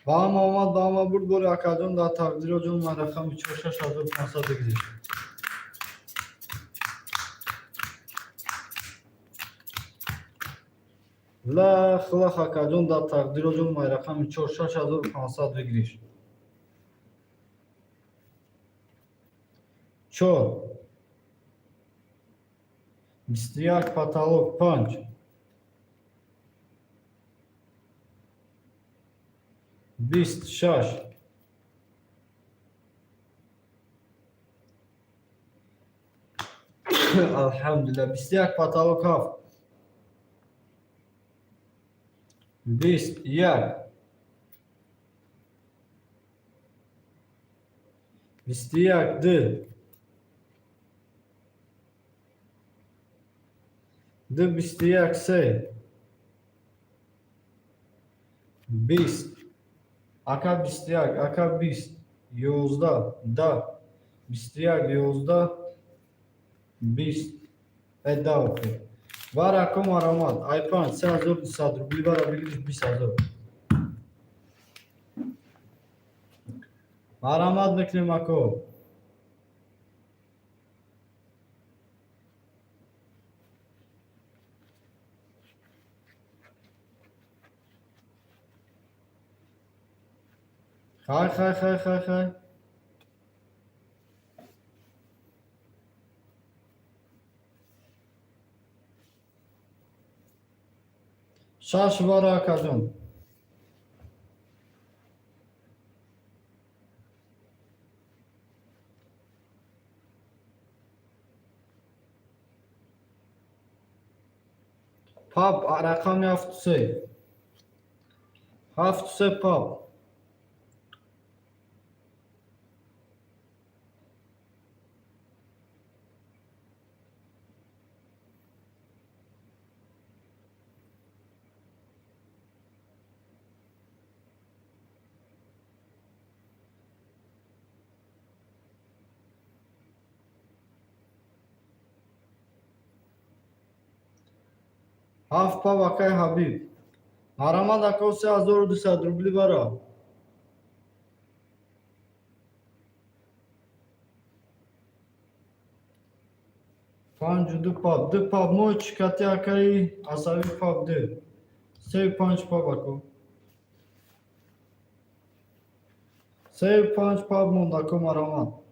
Ба ҳама омад, ба ҳама бурд. Бори акаҷон дар тақдироҷон ман рақами 4 6500 бигиред. Лах лах акаҷон дар тақдироҷон ман рақами 4 6500 бигириш. 4 21 потолок 5 20 6 алҳамдулилла 21 потолок 7 21 21 2 2 21 3 20 ака 21 ака 20 11 10 21 11 20 10 охир вара ако маромад ай 5 3200 рубли вара бигириш 20 000 марамад мекунем ако. Хай, хай, хай, хай, хай. Шаш вара акаҷон. Паб рақами 73. 73 паб. 7 паб акай Ҳабиб. Марамад ако 3200 рубли бара. 5 2 паб, 2 паб мо чикати акаи асаби паб 2. 3 5 паб ако. 3 5 паб монд ако марамад.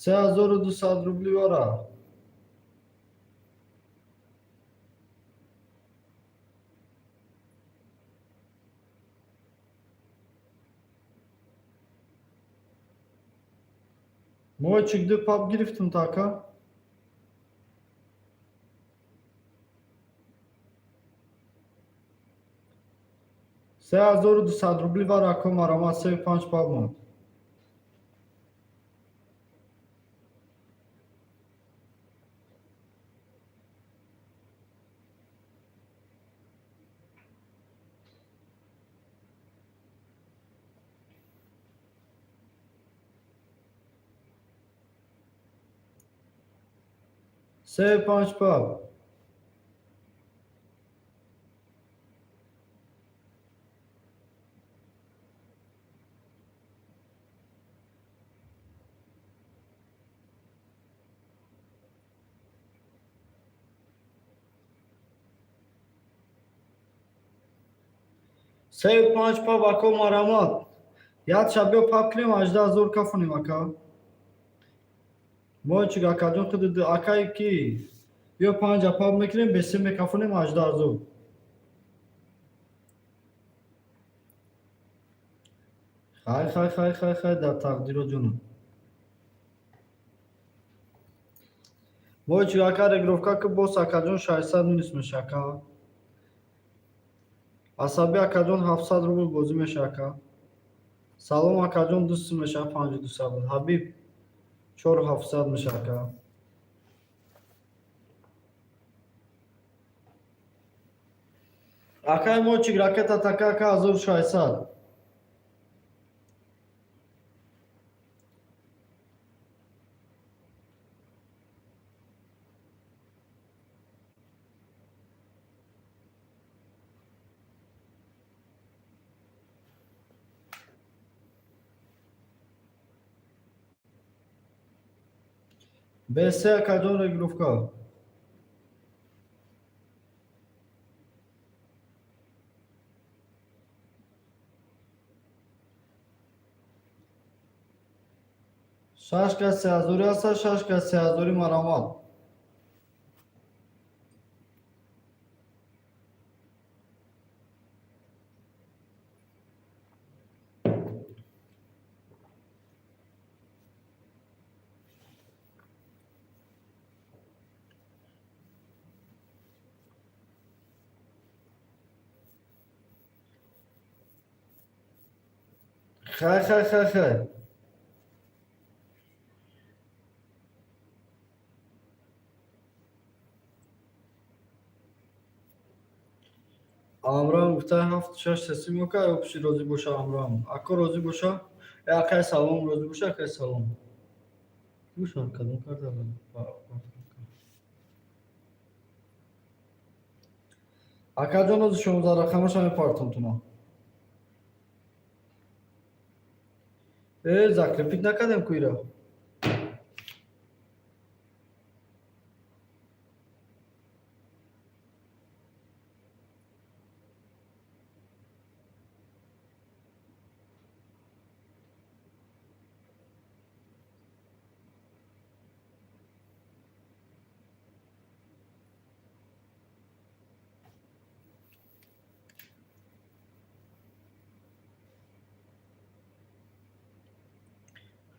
3200 рубли вара. Мойчик 2 паб гирифтум така. 3200 рубли вар, ако, марамат, сею панҷ паб монд. Сею панҷ паб. Сею панҷ паб, ако, марамат. Як шаб биё, паб кунем, 18 000 кафонем, ака. Мо чи, акаҷон, худи акай ки биё, панҷа паб мекунем, бесе мекафонем, 18 000. Хай, хай, хай, хай, хай, дар тақдиро, ҷонам. Мо чи, ака, регировка ки бос, акаҷон, 600 минус меша, ака. Асаби, акаҷон, 700 рубл бозӣ меша, ака. Салом, акаҷон, дусту меша, 5200. Ҳабиб, 4700 меша, ака. Акай мочик, ракета така, ака, 1600. Бесе, акаҷон, регировка. Шаш кас сеҳазорӣ ҳаста, шаш кас сеҳазорӣ, марамат. Хай, хай, хай, хай. Амрам гуфта, ҳафт шаш сесим ёка опши. Розӣ боша, Амрам ако, розӣ боша. Э, акай, салом, розӣ боша, акай, салом боша. Кадом карта? Акаҷон, ози 16 рақамаша мепартом туна. Э, закрепить накардем куира.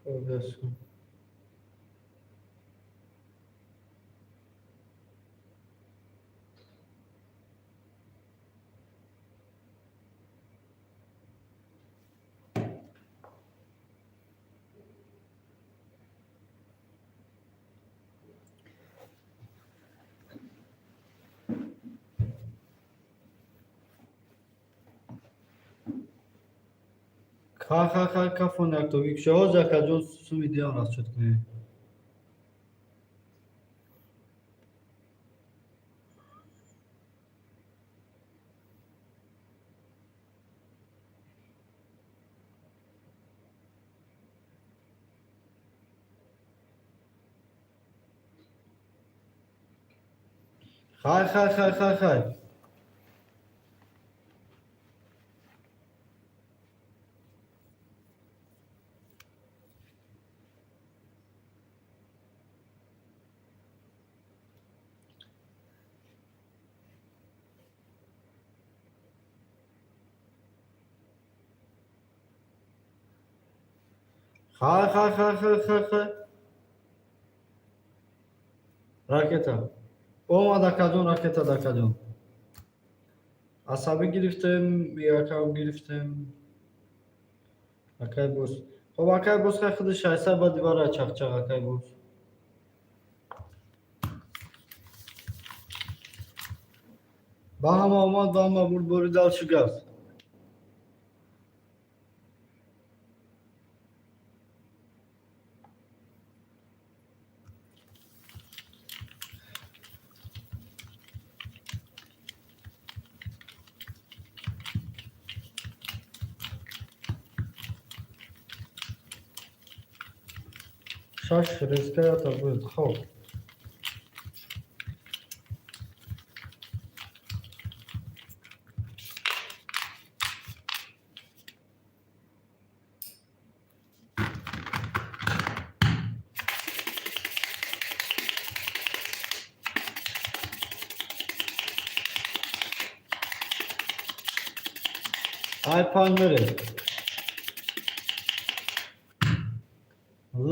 Хоб. Ха, ха, ха, кафон яктоги кушоз, акаҷон, суми диам расчёт кунем. Хай, хай, хай, хай, хай. Хай, хай, хай, хай, хай, хай. Ракета омад, акаҷон, ракета, акаҷон. Асабӣ гирифтем, якам гирифтем. Акай бос. Хоб, акай бос, хай худи 600 ба дивара чақчақ, акай бос. Ба ҳама омад, ба ҳама бурдборӣ, дальше газ. Шаш резкаята буд. Хоб. Ай панҷ мерем.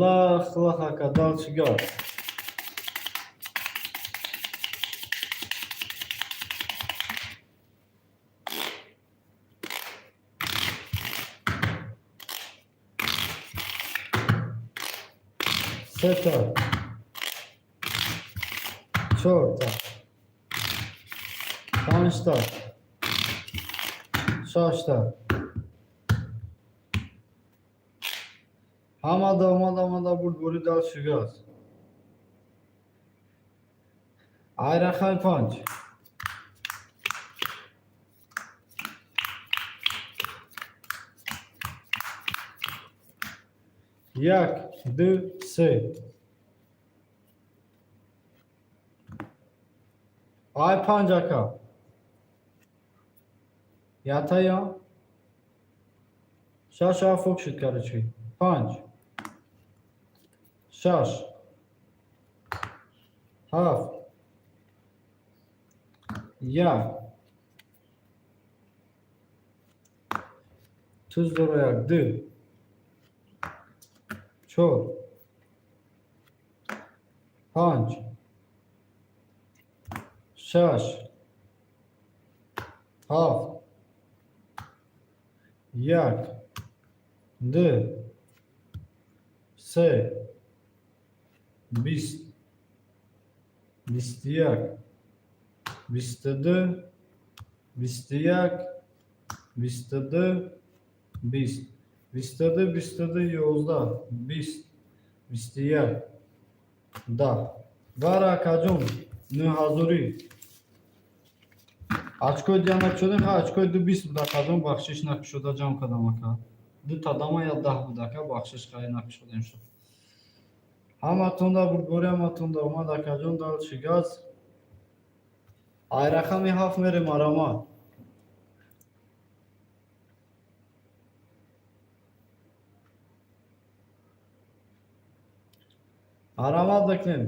Лах, лах, ака, дальше газ. Сета. Чорта. Панҷта. Шашта. Ҳамада омад, омада бурдборӣ, дальше газ. Ай рақами панҷ. Як, ду, се. Ай панҷ, ака. Ятая. Шаш ҳафт фук шуд, короче. Панҷ. Шаш. Ҳафт. Як. Туз дора як, ду. Чор. Панҷ. Шаш. Ҳафт. Як. Ду. Се. 20. 21. 22. 21. 22. 20. 22, 22, 11. 20. 21. 10. Вара, акаҷон, нӯҳазорӣ. Очкои дия накушодем, ха, очкои ду 20 буд, акаҷон, бахшиш, накушода ҷамъ кардам, ака. Ду тадама я 10 буд, ака, бахшиш, хай, накушодем шуд. Ҳаматонда бурдборӣ, ҳаматонда омад, акаҷон, дальше газ. Ай рақами ҳафт мерем, арамат. Арамат бикунем.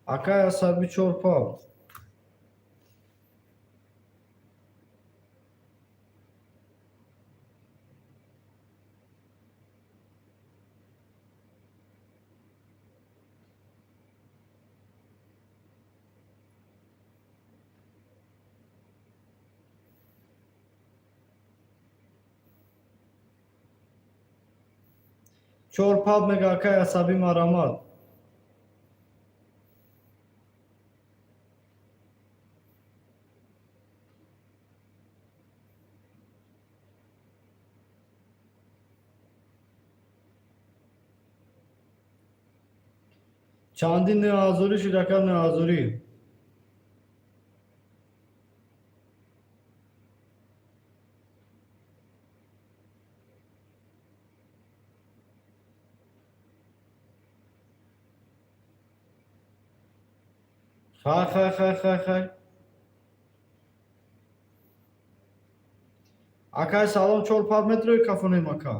Акай асаби, чор пав. Чор пав мега, акай асаби, марамат. Чанди 9 ҳазорӣ шуд, ака, 9 ҳазорӣ? Хай, хай, хай, хай, хай. Акай салом, чор пав метрои кафонем, ака.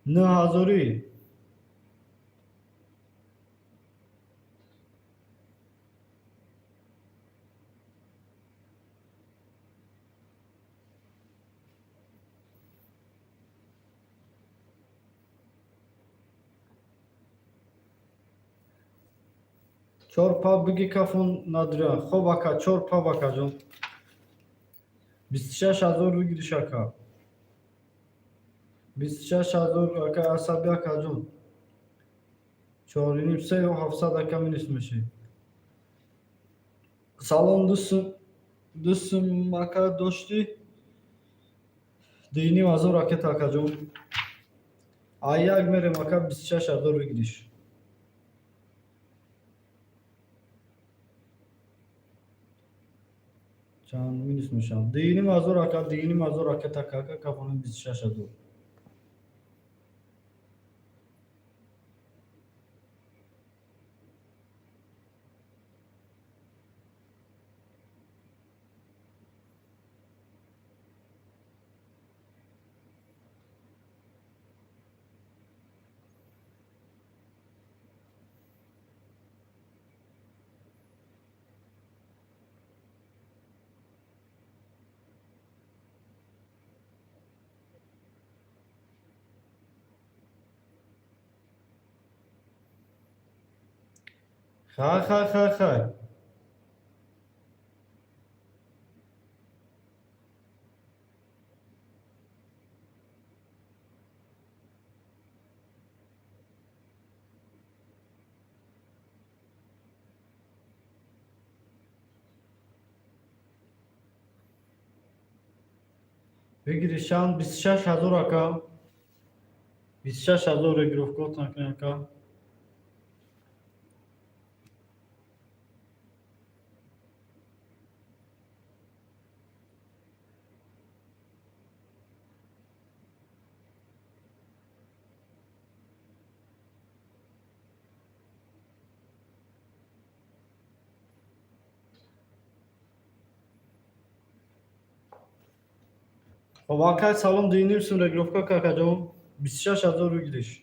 9 ҳазорӣ. Чор па биги, кафон надира. Хоб, ака, чор паб, акаҷон, 26 000 выигрыш, ака, 26 000, ака Асаби, акаҷон. Чориним, сею ҳафтсад, ака, минус мешӣ. Салом, дустум, дустум, ака, доштӣ 2,5 ҳазор ракета, акаҷон. А як мерем, ака, 26 000 выигрыш. Чанд минус мешавад? 2,5 ҳазор, ака, 2,5 ҳазор ракета, ака, кафонем, 26 000. Хай, хай, хай, хай. Выигрыш чанд? 26 000, ака, 26 000. Регировкот накунед, ака. Хоб, акай, салом, дуюним сум регировка, какаҷон, 26 000 выигрыш.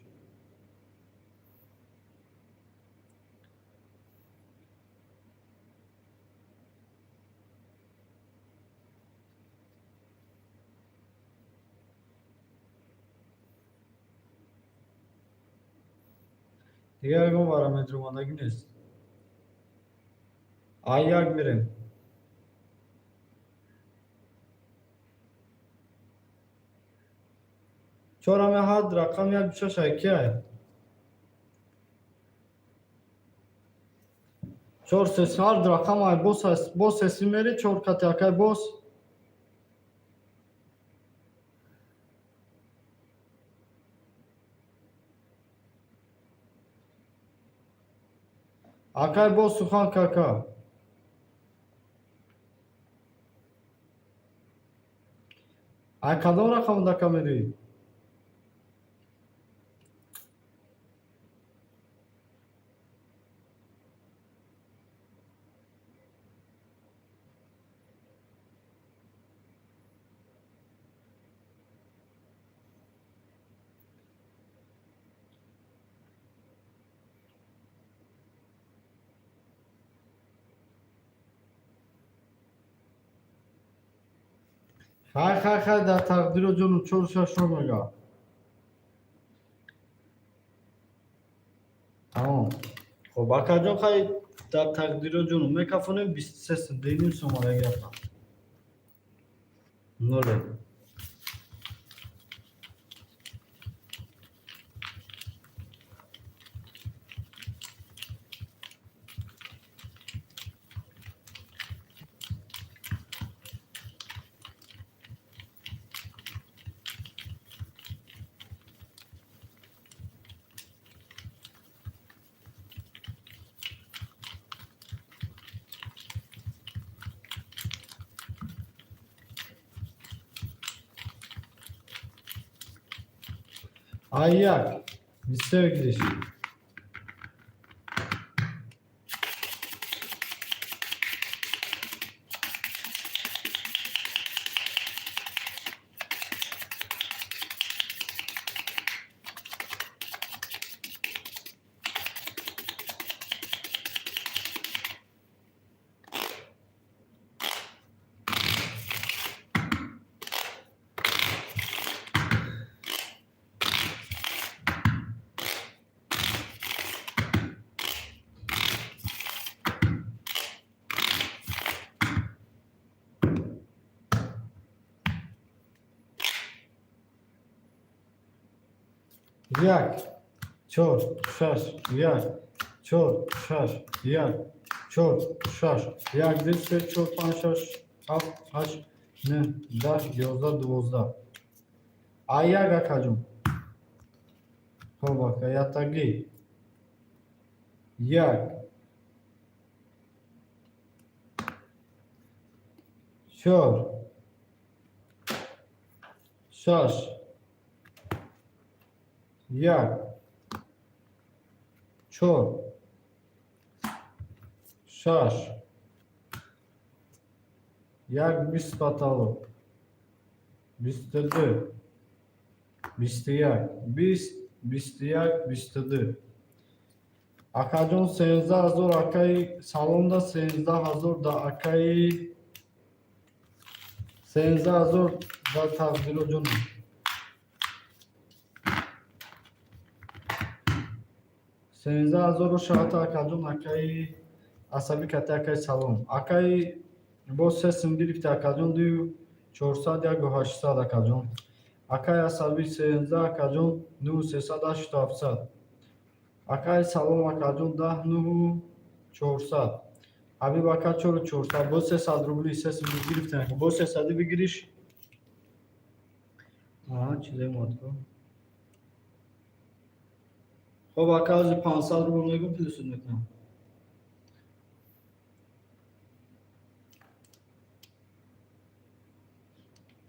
Дигар ягон параметр омадагӣ нест. А як мерем. Чораме ҳад рақам як бишаш киай? Чор сес ҳар рақам ай бос бос сеси мери чор кати, акай, бос. Акай, бос, сухан кака. Ай кадом рақам дака мери? Хай, хай, хай, дар тақдиро ҷону чор шаш мега. Тамом. Хоб, акаҷон, хай, дар тақдиро ҷону мекафонем 23 сум, деним сомадаги ака. Ноле. А як. 23 выигрыш. Як, чор, шаш, як, чор, шаш, як, чор, шаш, як, ду, се, чор, панҷ, шаш, ҳафт, ҳашт, нӯҳ, 10, 11, 12. А як, акаҷон. Хоб, ака, ятагӣ. Як, чор, шаш, як, чор, шаш, як, 20 потолок, 22, 21, 20, 21, 22. Акаҷон, 13 000 акаи салонда, 13 000 да акаи, 13 000 да тақдироҷонам. 13 000-у шаҳата, акаҷон, акаи асабӣ кати акаи салом. Акаи боз се сум гирифти, акаҷон, дую чорсад, яку ҳаштсад, акаҷон. Акаи асабӣ 13, акаҷон, нӯҳу сесад, ҳашту ҳафтсад. Акаи салом, акаҷон, 10, нӯҳу чорсад. Ҳабиб ака, чору чорсад. Боз 300 рубли, се сум гирифтем. Боз сесадӣ бигириш. Чизе модко. Хоб, ака, ҳозир 500 рубл мегӯм, плюсут мекунам.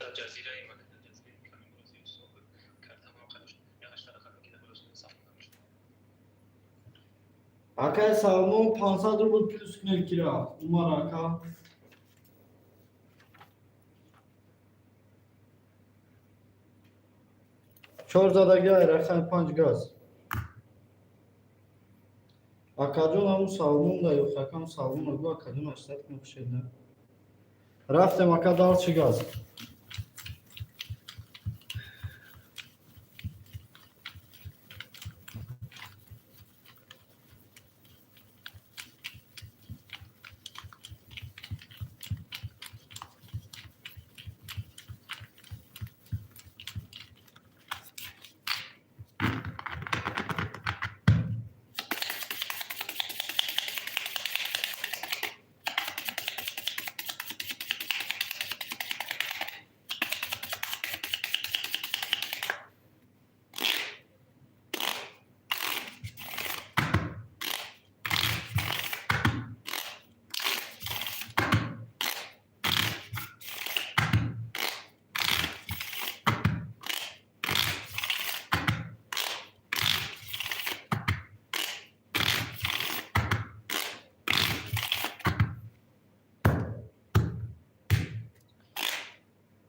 در جزیره مکه جزیره کمی بازی صحبت کرد تمام قدش یعنی رقم که در سفر. Акаи Салмон, 500 рубл плюс кунед, ки рафт. Умар ака. Чор задаги ай рақами панҷ газ. Акаҷон, ҳамун Салмон да ёфт, акам Салмон агу, акаҷон, 800 кунед, хушед на. Рафтем, ака, дальше газ.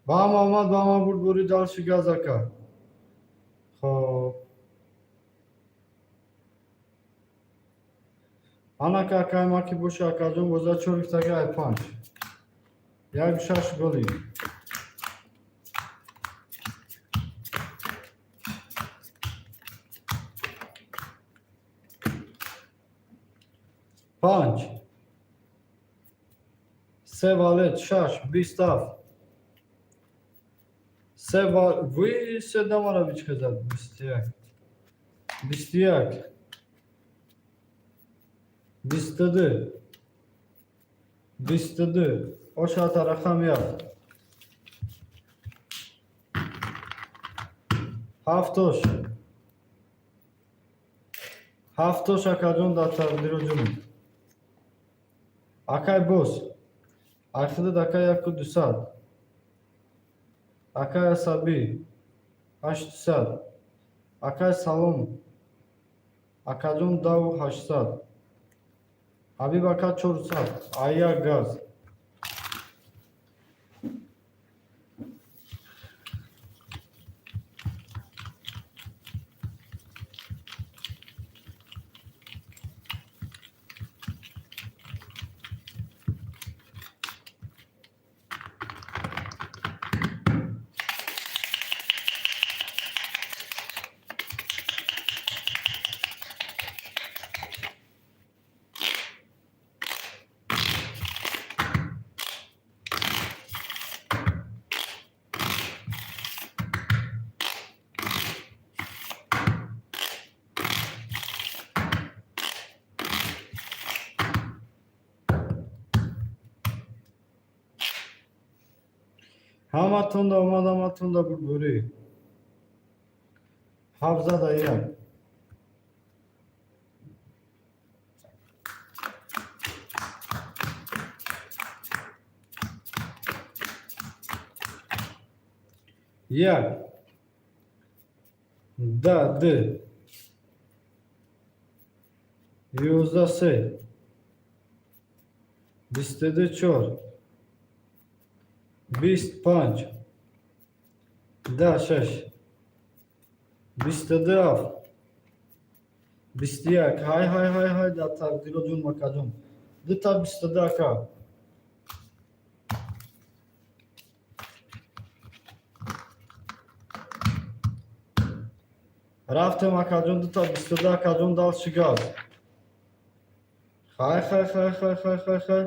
Ба ҳама омад, ба ҳама бурдборӣ, дальше газ, ака. Хоб. Анака, акаи ма ки боша, акаҷон, боза чор гифтаги ай панҷ. Як шаш голи. Панҷ. Се валет, шаш, 27. Се ва вуи се дамара бичка зад, 21. 21. 22. 22. Ошата рақам як. Ҳафтош. Ҳафтош, акаҷон, дар тақдиру ҷунум. Акай бос. Айхидид, ака, яку дусад. Акай асабӣ 800. Акай салом, акаҷон, даву 800. Ҳабиб ака, 400. Ая газ. Ҳаматонда омад, ҳаматонда бурдборӣ. Ҳафт зада як. Як. Да, д. 11 се. 22 чор. 20 панҷ. 10 шаш. 22 ҳафт. 21. Ҳай, ҳай, ҳай, ҳай, дар тақдиро ҷун макаҷон. Дута 22, ака. Рафтем, акаҷон, дута 22, акаҷон, дальше газ. Хай, хай, хай, хай, хай, хай, хай.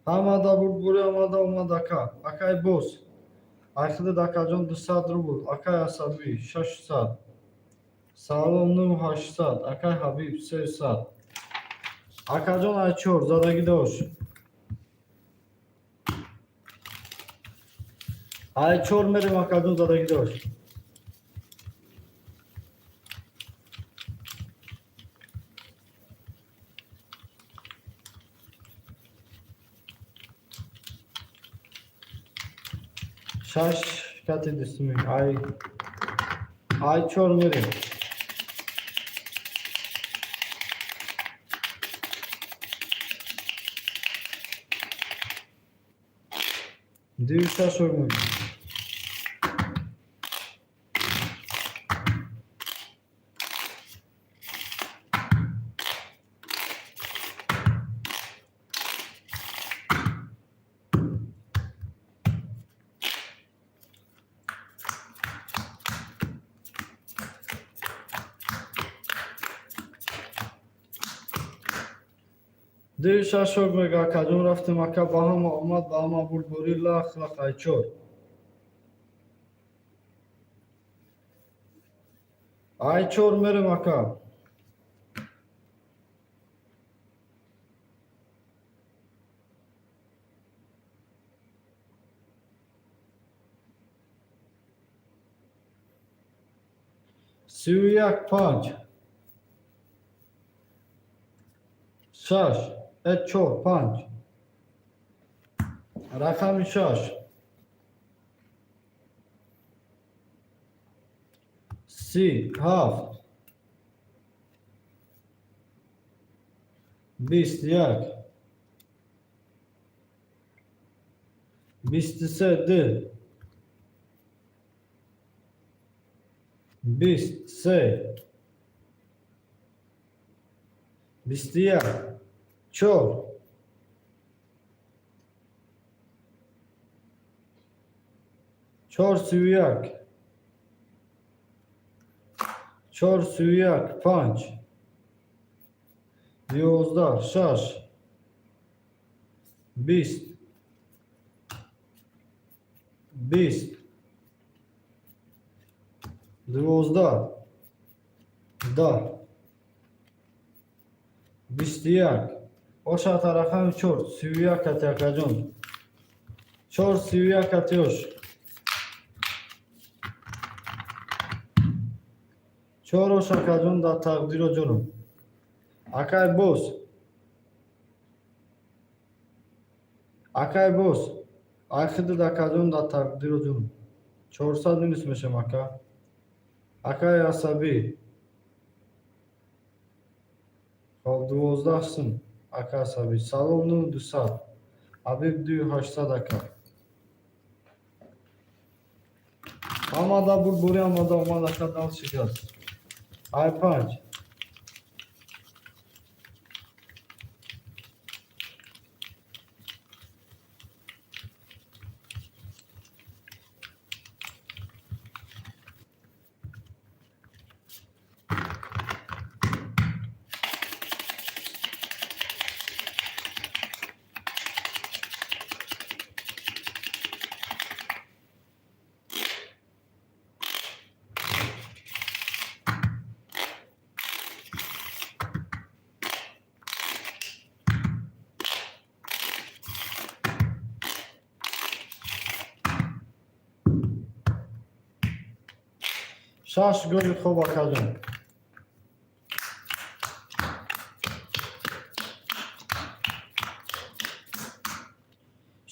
Ҳамада бурдборӣ, ҳамада омад, ака. Акай бос. Айхидид, акаҷон, 200 рубл. Акай асабӣ, 600. Салом, ну 800. Акай Ҳабиб, 300. Акаҷон, ай чор задагӣ дошт. Ай чор мерем, акаҷон, задагӣ дошт. Шаш кати дустуми. Ай чор мерем. Дию шаш ормем. Дию шаш мега, акаҷон, рафтем, ака, ба ҳама омад, ба ҳама бурдборӣ, лах лах, ай чор. Ай чор мерем, ака. 31 панҷ. Шаш. Чор панҷ. Рақами шаш. 30 ҳафт. 21. 23 ду. 20 се. 21 чор. Чор 31. Чор 31 панҷ. 11 шаш. 20. 20. 12. 10. 21. Ошата рақами чор. 31 кати, акаҷон. Чор 31 кати ош. Чор ош, акаҷон, дар тақдиро ҷонам. Акай бос. Акай бос. Айхидид, акаҷон, дар тақдиро ҷонам. 400 минус мешам, ака. Акай асабӣ. Хоб, 12 сум. Ака асабӣ. Салом, ну 200. Ҳабиб, дую 800, ака. Ҳамада бурдборӣ, ҳамада омад, ака, дальше газ. Ай панҷ. Шаш гови хоб, акаҷон.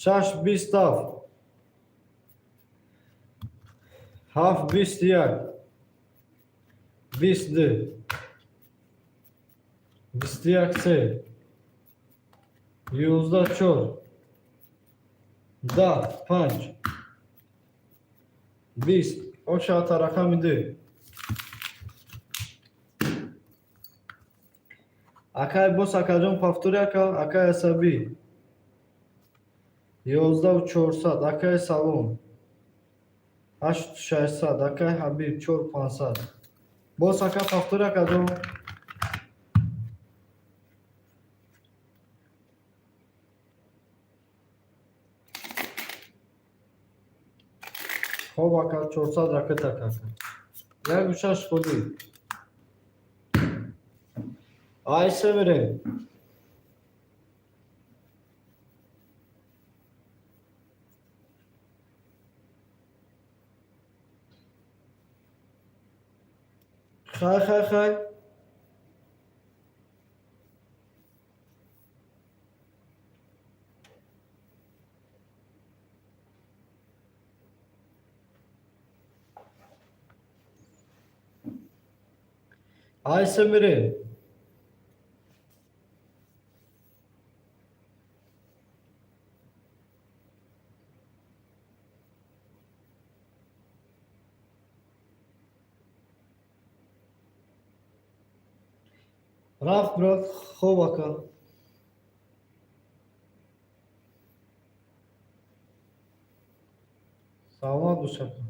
Шаш 27, ҳафт 21, 22, 21 се, 11 чор, 10 панҷ, 20 ошата рақами ду. Акай бос, акаҷон, повтори, ака. Акай асабӣ, 11 400. Акай салом, 8600. Акай ҳабиб, 4500. Бос, ака, повтори, акаҷон. Хоб, ака, 400 ракета, ака. 1 6 холӣ. Айсе мерем. Хай, хай, хай. Айсе мерем. Рафт, брат. Хоб, ака. Саломат бош, ака.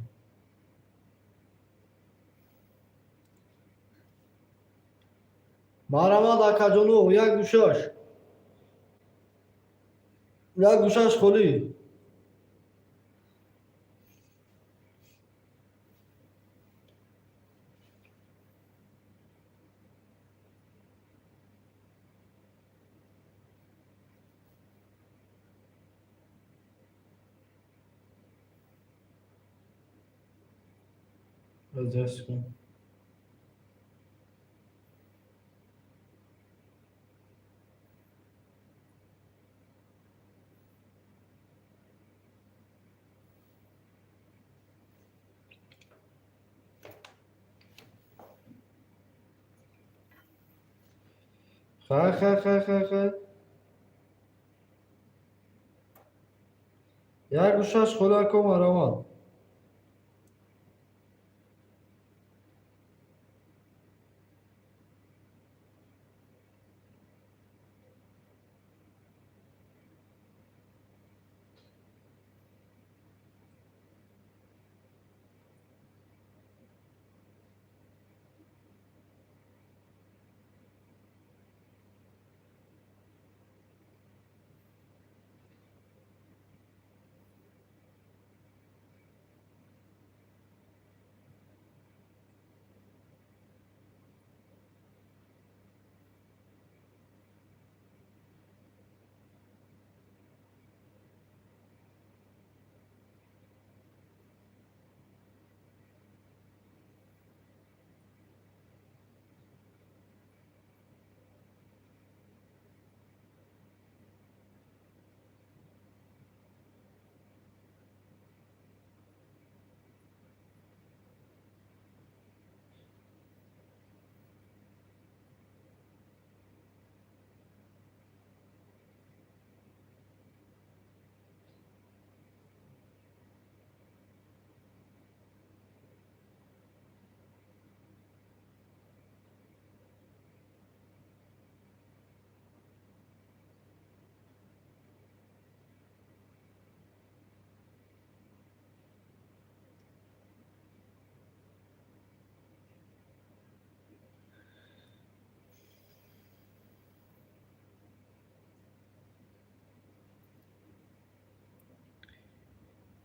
Марҳамат, акаҷоно, 1 6, 1 6 холӣ. Секунд. Хай, хай, хай, хай, хай. 1 6 холӣ, ако, марҳамат.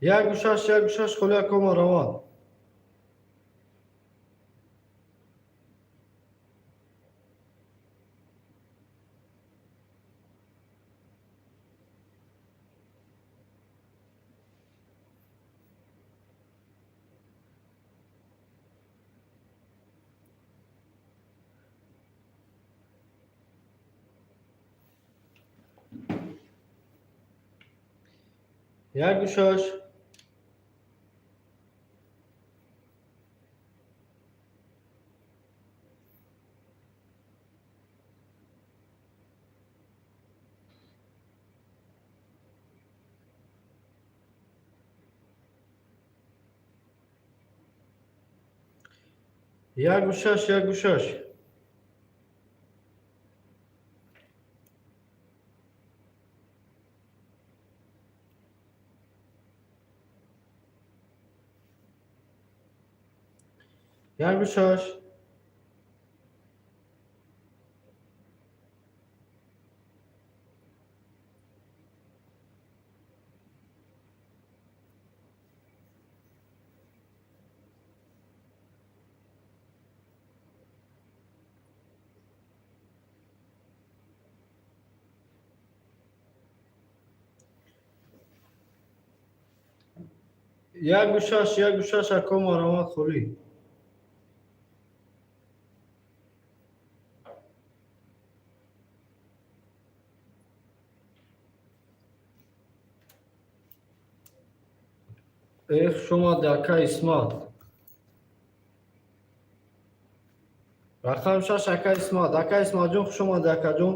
1 6, 1 6 холӣ, ако, марҳамат. 1-6. 1-6, 1-6. 1-6. 1-6, 1-6, ако маромад холӣ. Эх, шумо ака Исмат. Рақам 6, ака Исмат. Ака Исматҷон, хуш омадӣ, акаҷон.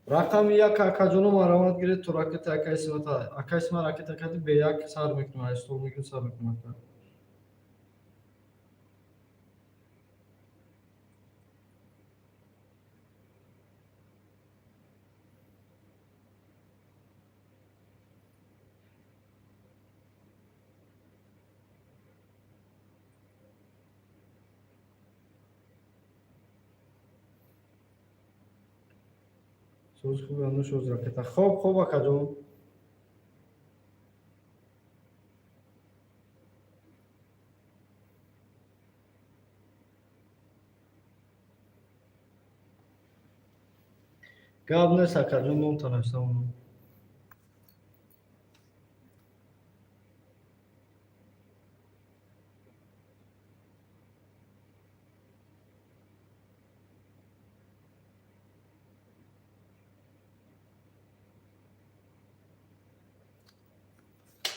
Рақами 1, акаҷону маромад гиред то ракета ака Исмата. Ака Исмат ракета кади бе як сар мекунам, стол мекунам, сар мекунам, ака. Соз хуби ану шоз ракета. Хоб, хоб, акаҷон. Гап нест, акаҷон, номта нависам.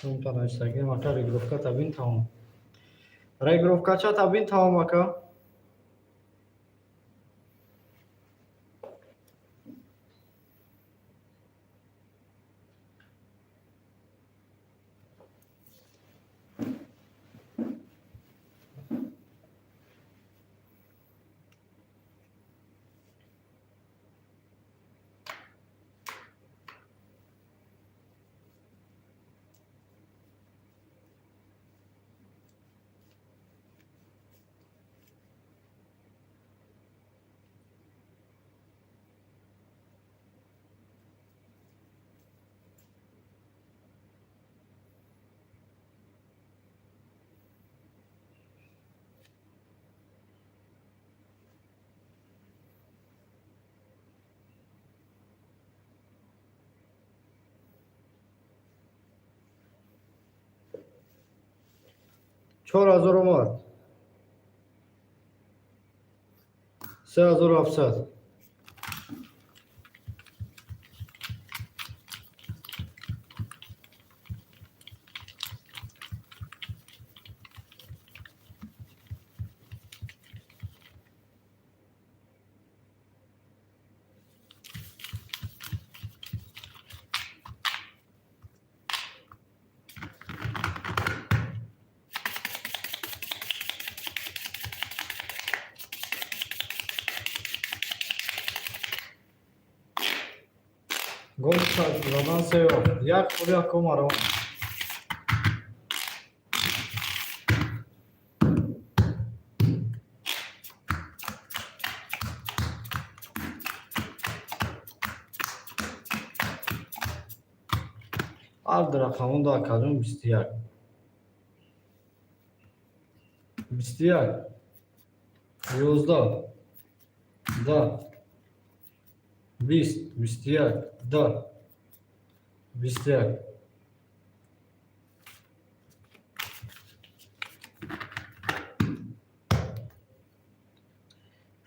Номта нависагем, ака, регировка табин тамом. Регировкача табин тамом, ака. 4000 омад. 3700. Гол задан сева. Як худи ако маро. Ҳар рақамон да, акаҷон, 21. 21. 11. Да. 20. 21. Да. 21.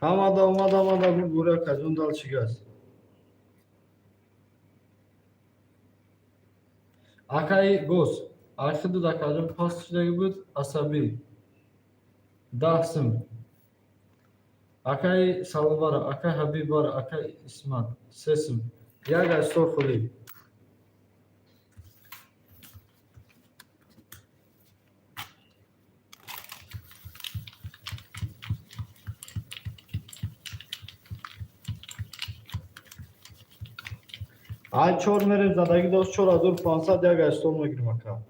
Ҳамада омада, омада, гул бури, акаҷон, дал чӣ гаст? Акаи боз айхидуд, акаҷон, паст шудаги буд. Асабӣ, 10 сум. Акаи Саломбара, акаи Ҳабиббара, акаи Исмат, 3 сум. Як айстор хӯрӣ. Ай чор мерем, задаги дошт 4500, як айстор мегирим, ака.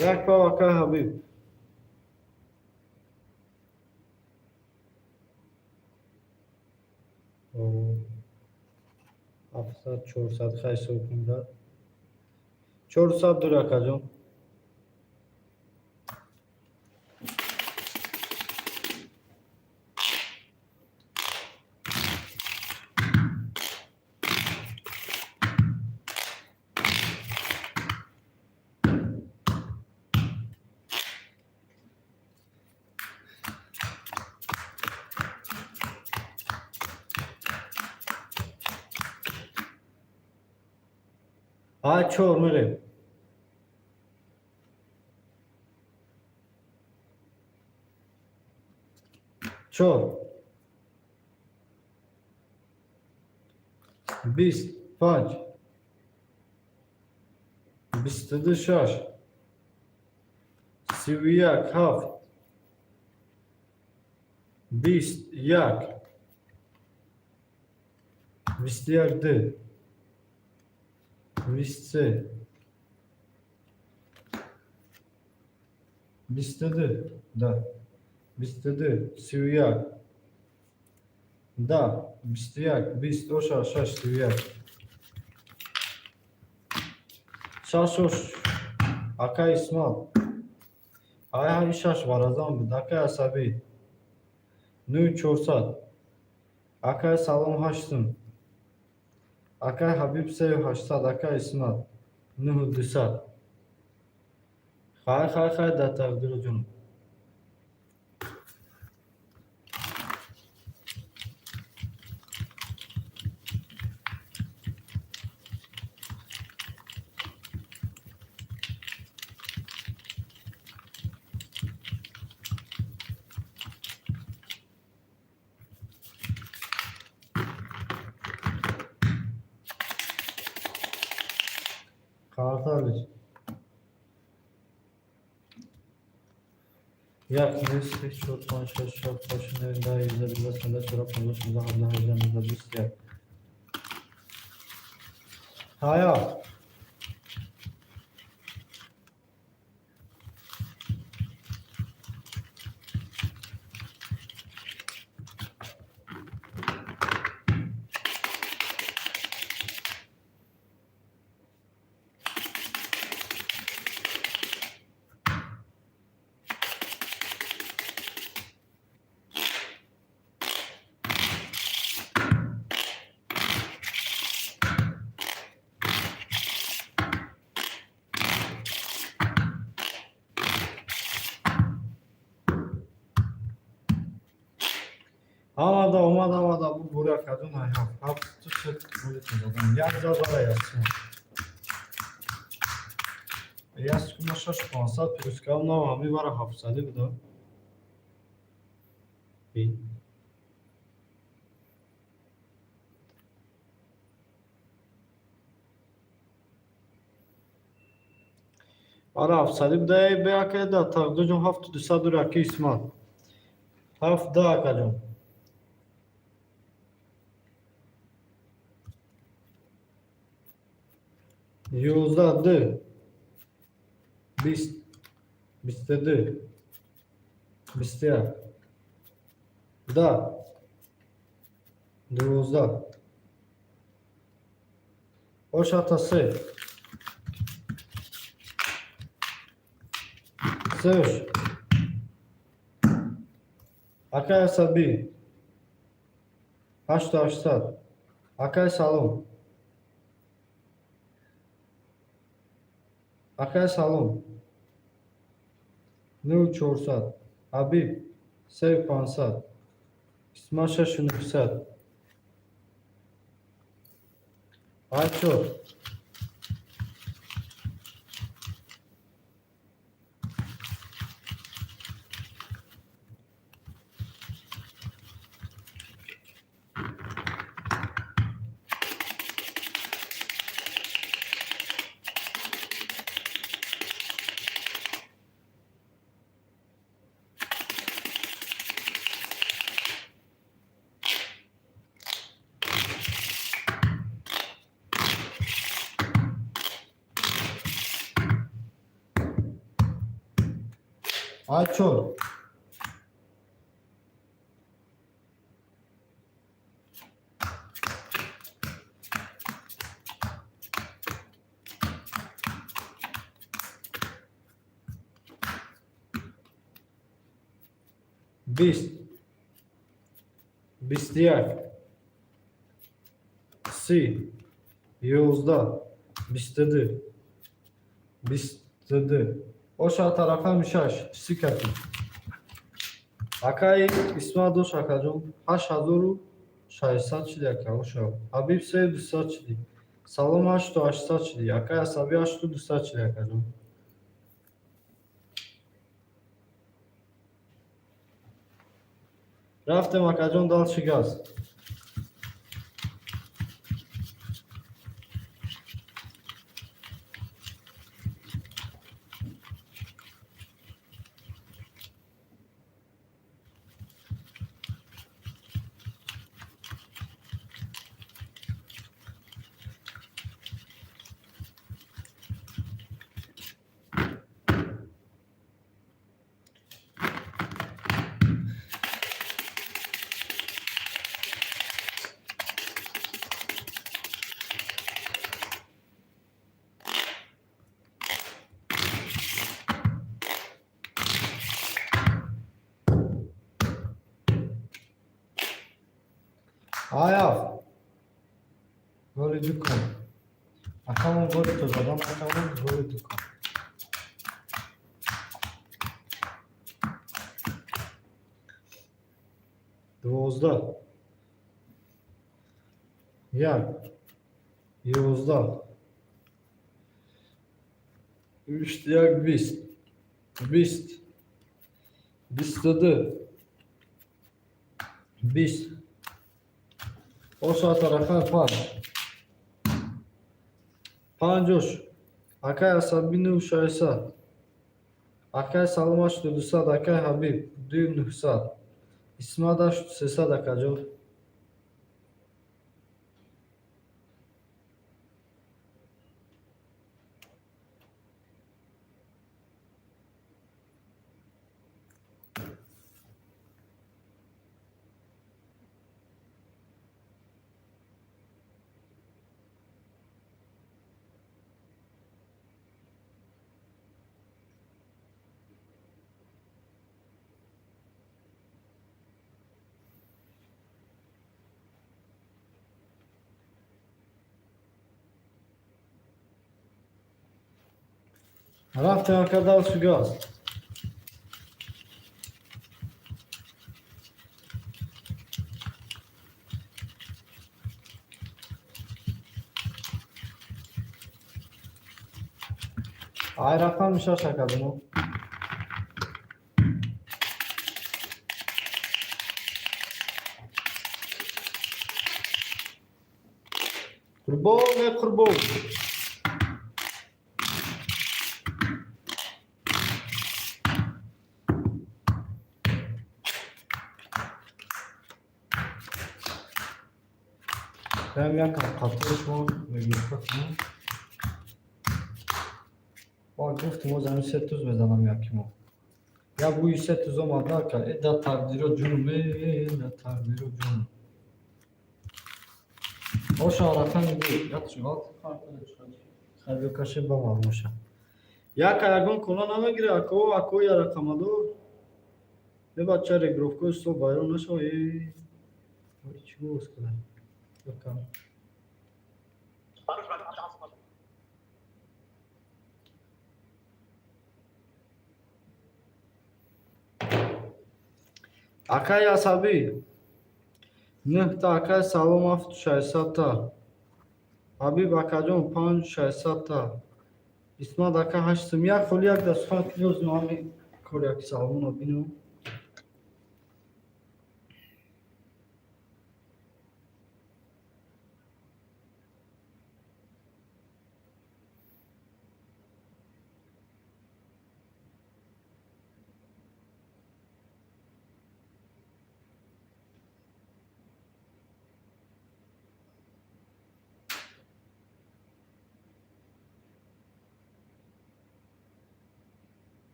Як пав, акай Ҳабиб. 700, 400, хай ҳисоб кун, брат. 400 дур, акаҷон. Ай чор мерем. Чор. 20, панҷ. 22, шаш. 31, ҳафт. 20, як. 21, ду. 23. 22, да. 22, 31. Да, 21, 20, оша, шаш, 31. Шаш ош, акай Исмат. Ай ҳаи шаш варазан буд, акай Асабӣ. Нӯ 400. Акай Салом, 8 сум. Акай Ҳабиб, 3800, акай Исмат, 9200. Хай, хай, хай, дар тақдиру ҷон. Карталиш. Як, ду, се, чор, панҷ, шаш, ҳафт, ҳашт, нӯҳ, 10, 11, 12, 13, 14, 15, 16, 17, 18, 19, 21. Ҳая. Омада, омада, омада, бу бури, акаҷон, ай ҳафт. Ҳафт шуд, задам. Як зад бара ясин. Ясикума шаш 500 плюс кам нав ҳами бара ҳафтсадӣ буда. Би. Бара ҳафтсадӣ буда, эй бе ака да тақдирҷон, 7200 дури, аки Исмат. Ҳафт да, акаҷон. 11 ду. 20. 22. 21. Да. 12. Ошата се. Сеш. Акай Асабӣ, 8800. Акай Салом, акай Салом, 9400. Ҳабиб, 3500. Исмат, 6900. Ай чор. Ай чор. 20, 21, 30, 11, 22, 22. Оша рақами шаш сикати. Акаи Исмат дош, акаҷон, 8600 шиди, ака. Оша Ҳабиб, 3200 шиди. Салом, 8800 шиди. Акаи Асабӣ, 8200 шиди, акаҷон. Рафтем, акаҷон, дальше газ. Аяв. Голи дукон. Акамон голи то задам, акамон голи дукон. 12. 1. 11. 31, 20. 20. 22. 20. Оша рақами панҷ. Панҷош. Акай Асабӣ, 9600. Акай Салом, 8200. Акай Ҳабиб, 2900. Исмат, 8300, акаҷон. Рафтем, ака, дальше газ. Ай рақами шаш, акаҷоно. Қурбон, е қурбон. Прям якам қатор шумо регировка кунем. Ва гуфтим, оз ҳамин се туз мезанам якимо. Я бӯи се туз омад нака. Э да тақдиро ҷунум, э да тақдиро ҷунум. Оша рақами ду. Як чиғал. Хайбё каше ба маълум боша. Яка ягон кола намегира, ако, ако, я рақамадор. Е, бача, регировкаи ҳисоб вайрон нашава. Е, чӣ боз кардам? Якам. Акаи асабӣ, нӯҳта. Акаи Салом, ҳафту шашсадта. Ҳабиб акаҷон, панҷу шашсадта. Исмат ака, ҳашт сум. Як холи, як да сухан киёзм, ҳами кори аки Саломона бинам.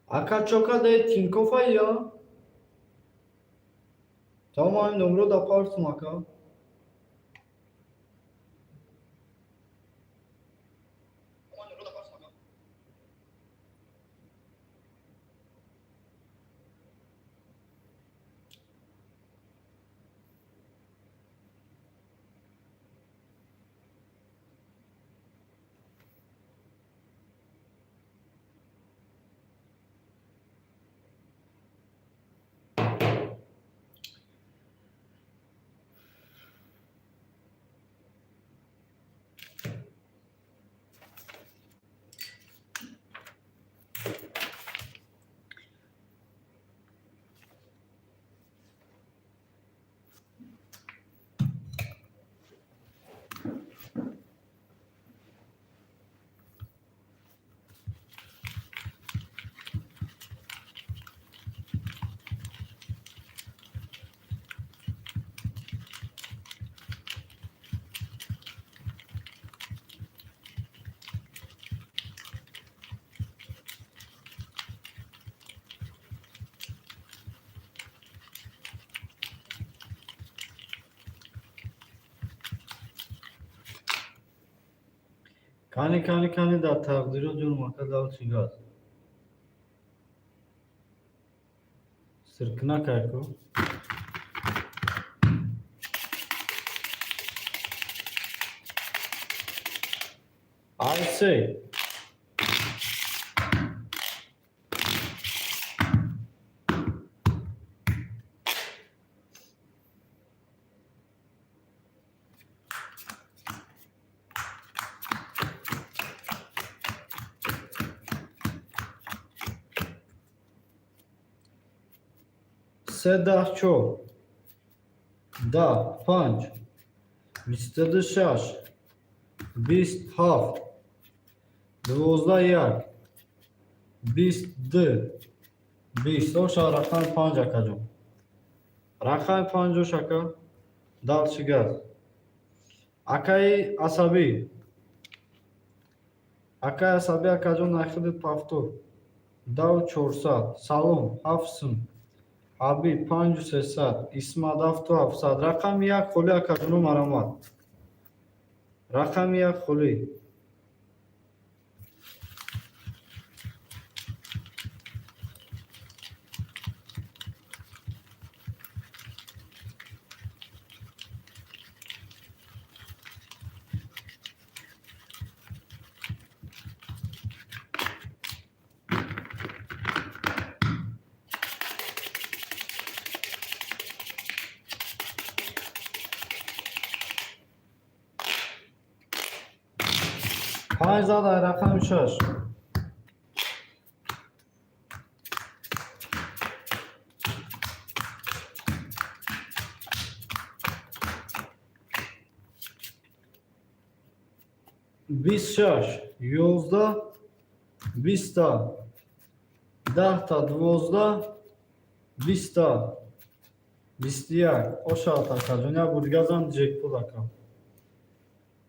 Ака, чо кадаи Тинькоффа я? Тамом, ҳамин номро да партум, ака. Кани, кани, кани, дар тақдиро ҷонум, ака, дал чӣ газ? Сиркинакайку. Ай се. Се, 10, чор, 10, панҷ, 22, шаш, 20, ҳафт, 12, як, 20, ду, 20. Оша рақами панҷ, акаҷон. Рақами панҷ ош, ака. Дал чӣ газ? Акаи асабӣ. Акаи асабӣ, акаҷон, нахидит повтор. Дав 400. Салом, ҳафт сум. Ҳабиб, панҷу сесад. Исмат, ҳафту ҳафтсад. Рақами як холӣ, акаҷону, марамат. Рақами як холӣ. Панҷ зад ай рақами шаш. 20, шаш, 11, 20-та, 10-та, 12, 20-та. 21. Ошавад, акаҷон, як бор дига зан, ҷекпот, ака.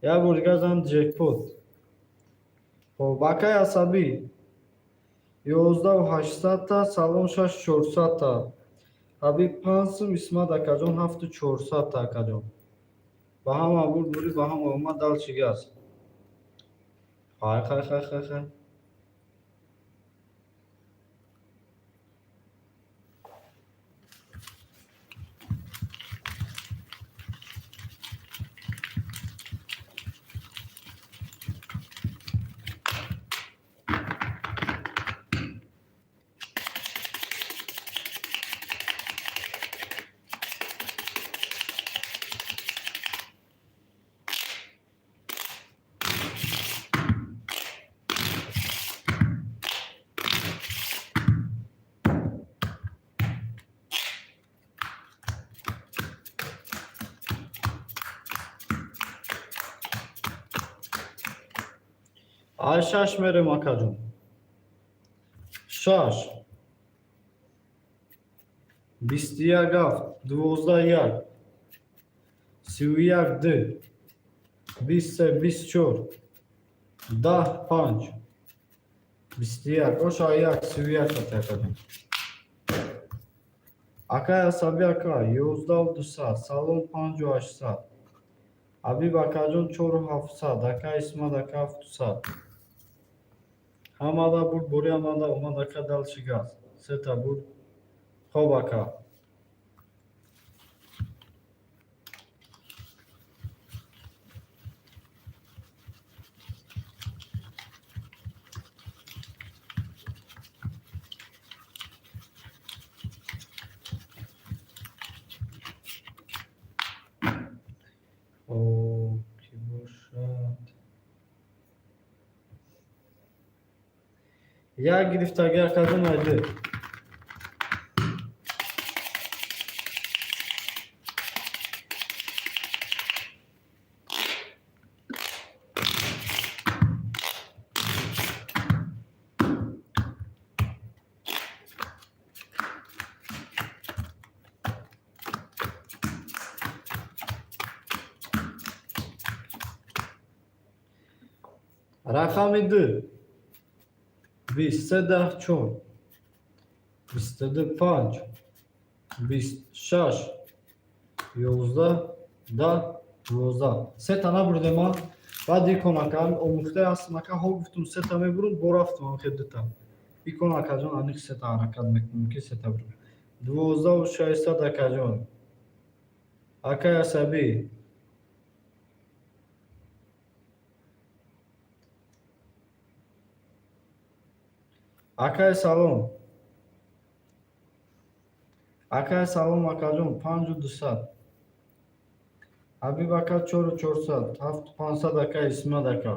Як бор дига зан, ҷекпот. Хоб, акай асабӣ. 11 800-та, салом 6400-та. Ҳабиб 5 сум, Исмат акаҷон 7400-та, акаҷон. Ба ҳама бурд бурӣ, ба ҳама омад, дальше газ. Хай, хай, хай, хай, хай. Ай шаш мерем, акаҷон. Шаш. 21 7, 12 1, 31 2, 23, 24, 10 5, 21. Оша як, 31 ата, акаҷон. Акай асабӣ ака, 11 200, салом 5800. Ҳабиб акаҷон 4700, ака Исмат ака 700. Ҳамада бурд бурӣ, ҳамада омад, ака, дальше газ. Сета бурд. Хоб, ака. Хоб, ки бошад? Як гирифтаги, акаҷон, айди. Рақами ду. 23 10 4. 22 5. 20 6. 11 10 12. Сета набурдем а? Баъд икон ака омӯхтаи ҳастам, ака, ҳо гуфтум сета мебурум, бо рафтум охир дута. Икон, акаҷон, аниқ сета ҳаракат мекунем ки сета бурум. 12 600, акаҷон. Акай асабӣ. Акай салом. Акай салом, акаҷон, 5200. Ҳабиб ака 4400, 7500, ака Исмат ака.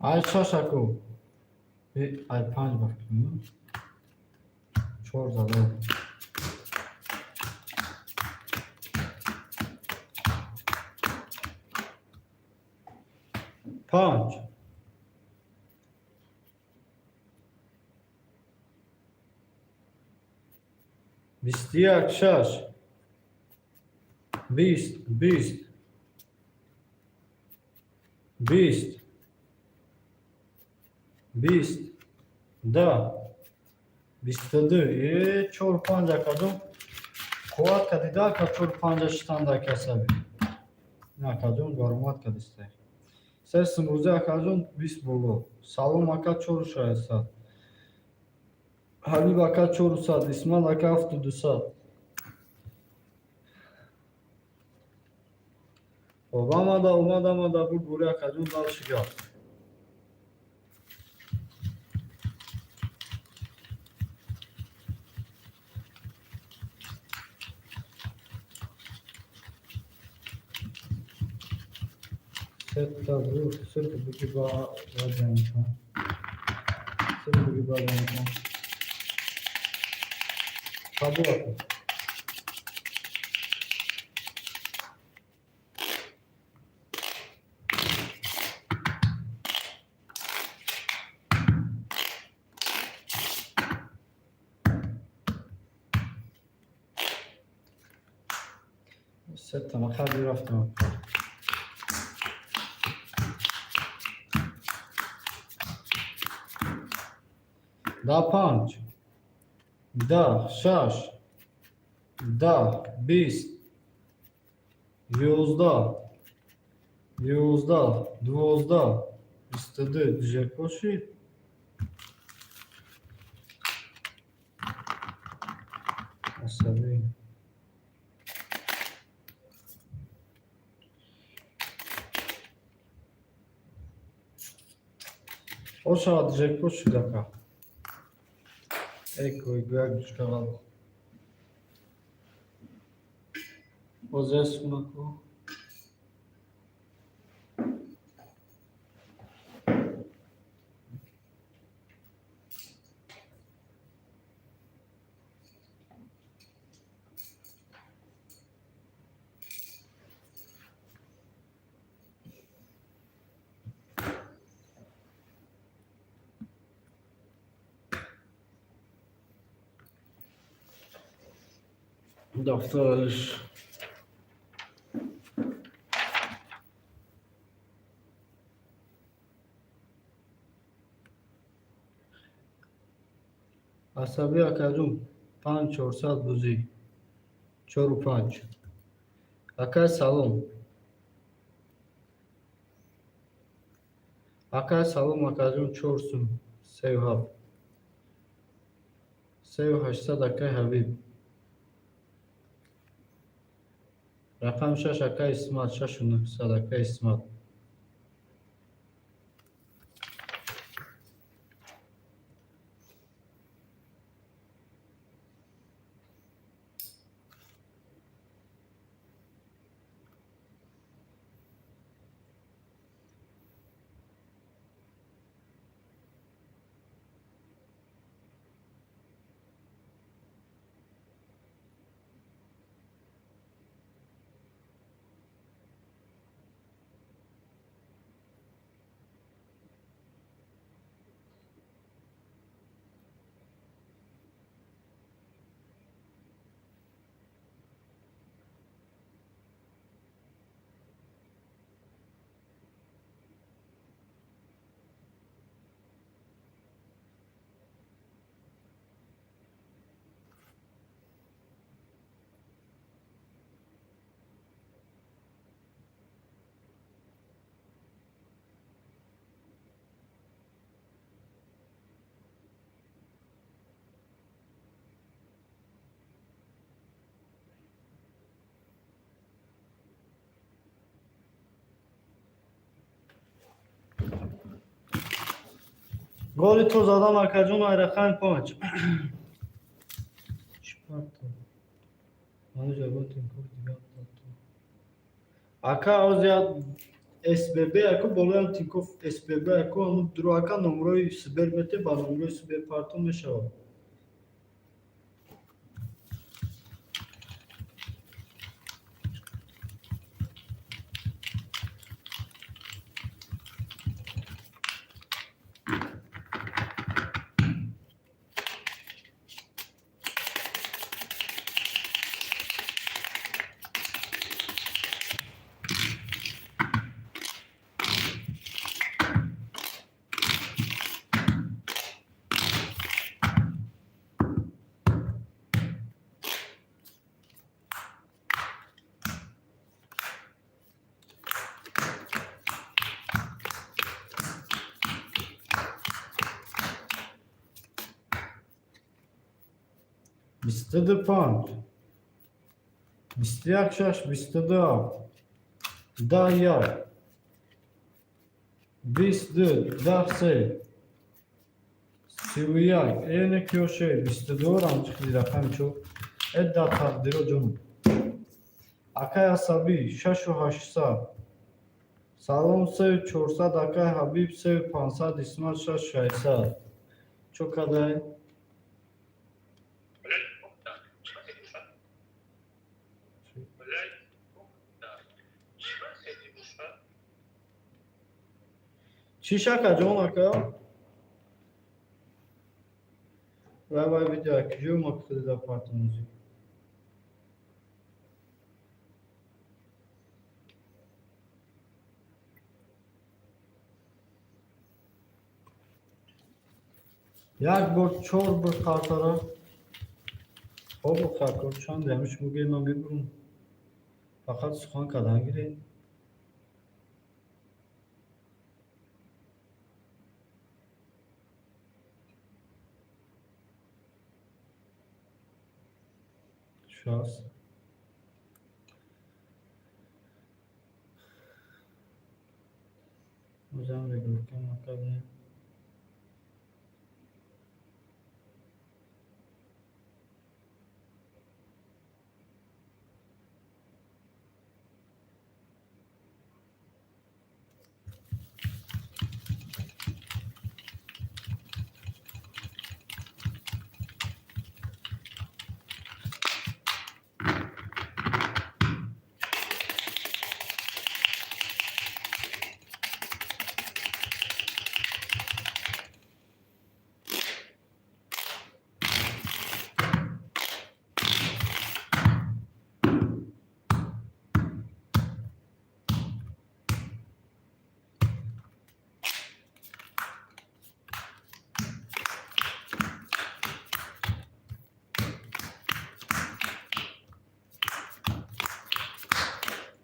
Ай шаш, аку. Ай панҷ ба фикрам. Чор зада. Панҷ. 21, шаш, 20, 20, 20, 20, 10, 22. Э, чор панҷ, акаҷон, қувват кадида, ака, чор панҷа шитанда касаби. Акаҷон, баромад кадистай. Се сумрӯза, акаҷон, 20 боло. Салом, ака, чору шашсад. Ҳабиб ака, 400. Исмаил ака, 7200. Хоб, омада, омада, омада, бурбури, акаҷон, дальше гап. Сета бур, сирф буги ба ваҷанка. Сирф буги ба ваҷанка. Қабул, ака. Сета махади рафтам, ака. Да панҷ, 10, шаш, 10, 20, 11, 11, 12, 22, джекоши. Асабӣ. Ошавад, джекпот шуд, ака. Эко, як душкавал. Боз ясунаку. Дафтар алиш. Асабӣ, акаҷон, панҷ чорсад бузӣ. Чору панҷ. Акай, салом. Акай, салом, акаҷон, чор сум, сею ҳафт. 3800, акай Ҳабиб. Рақам шаш, акай Исмат, 6900, акай Исмат. Голи то задан, акаҷон, айрақами панҷ. Чӣ парто? Ҳанӯз ягон Тинькофф дигар парто. Ака, оз як СББ аку болоям Тинькофф СББ аку ҳамун дуро, ака, номрои Сбер мете, ба номрои Сбер парто мешавад. 22 панҷ, 21 шаш, 22 ҳафт, 10 як, 20 ду, 10 се, 31 эне киёше 22-рам чихли рақами чор. Э, дар тақдиро, ҷонум. Акай Асабӣ, шашу ҳаштсад. Салом, сею чорсад. Акай Ҳабиб, сею пансад. Исмат, шаш шашсад. Чо кадай? Блядь, да. Блядь, да. Чӣ бошад? Чӣ шака, ҷон, ака? Вай, вай, видео киҷо ма кида партонузи? Як бор чор бор картара. Хоб, хакор чанд ҳамиш мугӯи, ман мебурам, фақат сухан кардан гиред. 60. Узам регулка макабне.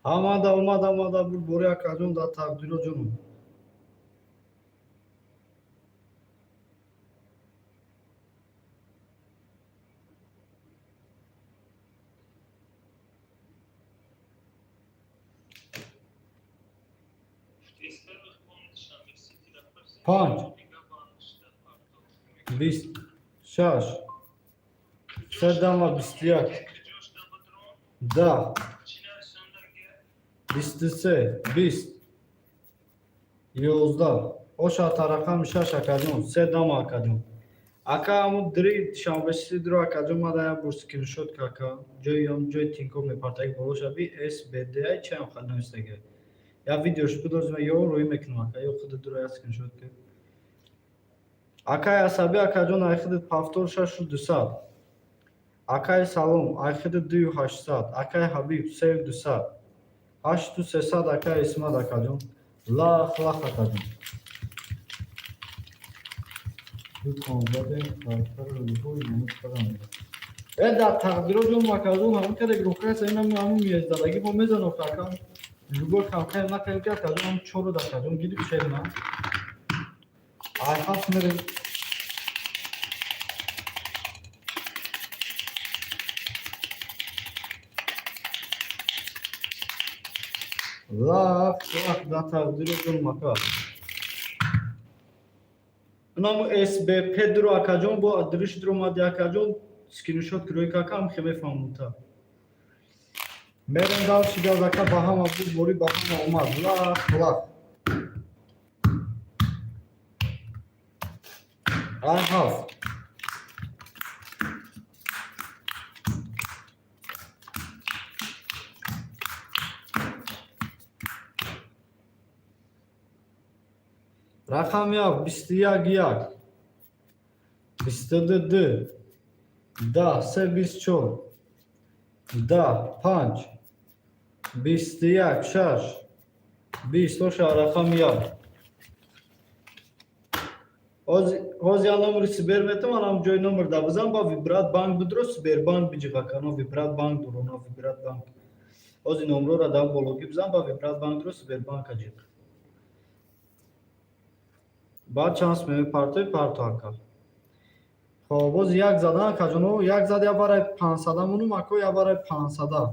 Омада, омада, омада, бур бори, акаҷон, дар тақдиро, ҷонум. Панҷ, бист шаш, седама, 21, 10, 23, 20, 11. Ошата рақами шаш, акаҷон, се дама, акаҷон. Ака, ҳамун дри душанбесиси дуро, акаҷон, мада як бор скриншот ка, ака. Ҷои ам ҷои тинко мепартаги болошаби СБД чиам хел навистага. Як видеош бидозма ё рӯй мекунам, ака, ё худ дуро як скриншот ка. Акай Асабӣ, акаҷон, айхидит повтор, шашу дусад. Акай Салом, айхидит дую ҳаштсад. Акай Ҳабиб, сею дусад. Ҳашту сесад, акай Исмат, акаҷон. Лах лах, акаҷон. Ду понздаҳ картаро любой минут кардам. Э, дар тақдиро, ҷон, акаҷон, ҳамин када гирохкаса, инам ҳамин мездадагӣ бо мезанам, ака. Любой камкаем накардем ки, акаҷон, ҳамин чору акаҷон гирифт шерина. Ай ҳафт мерем. Лах лах, дар тақдиро, ҷон, ака. Инаму СБП дуро, акаҷон, бо адриш дуро омади, акаҷон, скриншот кирои кака ҳам хе мефаҳмута. Мерем дальше газ, ака, ба ҳама буд бори, ба ҳама омад. Лах лах. Ай ҳафт. Рақами ҳафт, 21 як, 22 ду, 10 се, 24, 10 панҷ, 21 шаш, 20. Оша рақами як. Ҳози я номери Сбер метавонам, ҷои номер да бизан, ба Вибрат банк бидро, Сбербанк биҷиға кано Вибрат банк дуро, Вибрат банк. Ҳози номрора да бологӣ бизан, ба Вибрат банк дуро, Сбербанк аҷиқ. Баъд чанс мепартои парто, ака. Хоб, боз як зада, акаҷоно, як зад, я барай 500 монум, ако, я барай 500.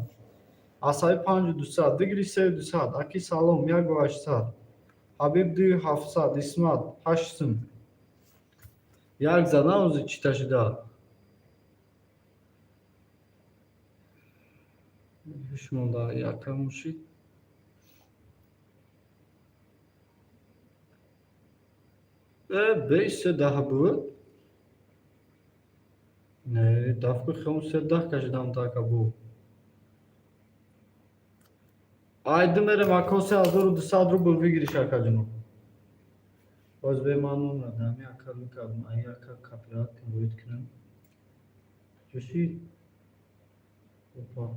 Асаби 5200, дигри 3200, аки салом, 1800. Ҳабиб 2700, Исмат 8 сум. Як зада ози чита шуда. Ҳуш монда яка мушид. Беш се даҳ буд? Не, дафку хелм се даҳ кашидам така бу. Айди мерем, ако, 3200 рубл выигрыш, акаҷоно. Боз бе ман номрадам, яка мекардам, ай яка копировать воид кунам. Чушид? Опа.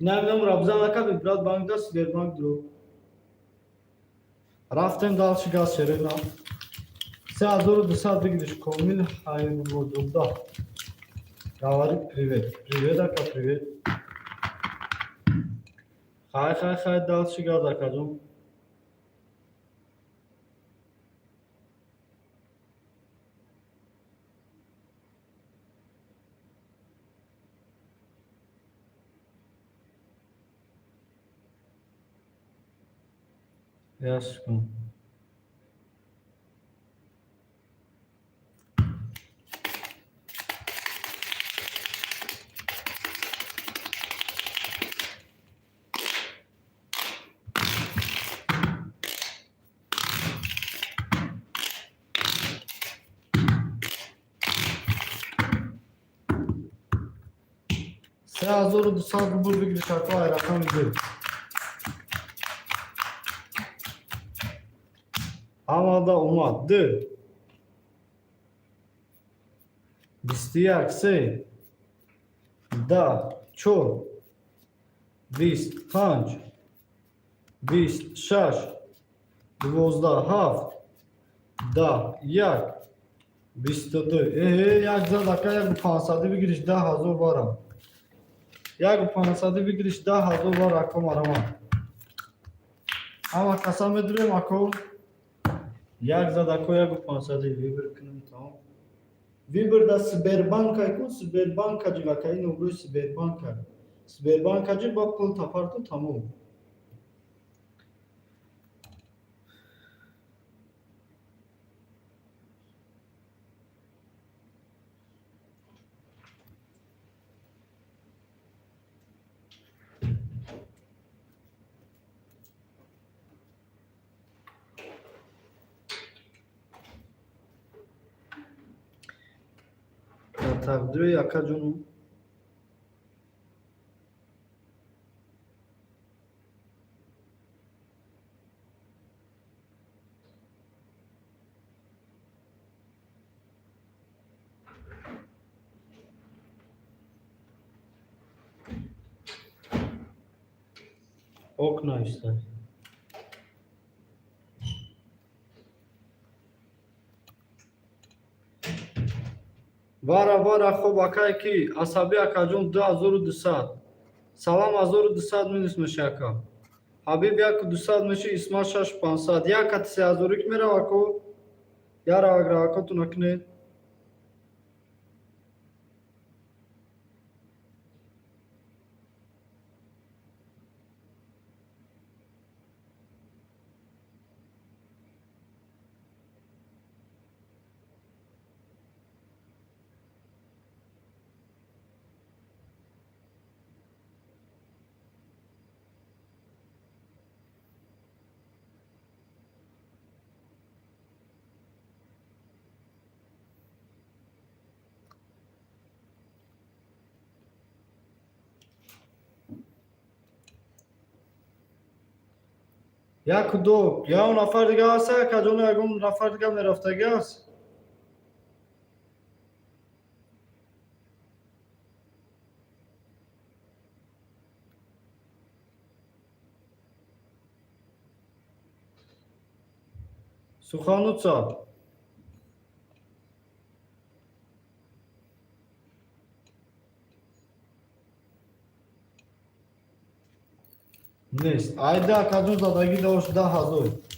Инам номра бизан, ака, брат, банк да Сбербанк дро. Рафтем дальше, газ шерена. 3200 выигрыш, Комил Хайруллозода. Говорит привет. Привет, ака, привет. Хай, хай, хай, дальше газ, акаҷон. Яшкун. 3200 рубл выигрыш, ако, ай рақами ду. Ҳамада омад. Ду. 21, се. 10, чор. 20, панҷ. 20, шаш. 12, ҳафт. 10, як. 22. Эҳе, як зад, ака, яку пансади выигрыш, 10 000 барам. Яку пансади выигрыш, 10 000 бар, ако, мараман. Ҳама каса медурем, ако. Як зад, ако, яку пансади выбор кунем, тамом. Выбор да Сбербанк айкун, Сбербанка ҷивака, ин обрӯи Сбербанка. Сбербанка ҷи ба пул тапарту тамом. Дар тақдири акаҷону ок нависта. Вара, вара, хоб, акай ки асабӣ, акаҷон, 2200. Салам, 1200 минус меша, ака. Ҳабиб 1200 меши, Исмат 6500. Як кати сеҳазорик мерав, ако. Яравак равакоту накунед. Яку ду, ягон нафар дига ҳаст, акаҷон, ягон нафар дига мерафтагӣ аст? Сухануца. Нест. Айда, акаҷон, задагӣ дошт 10 000.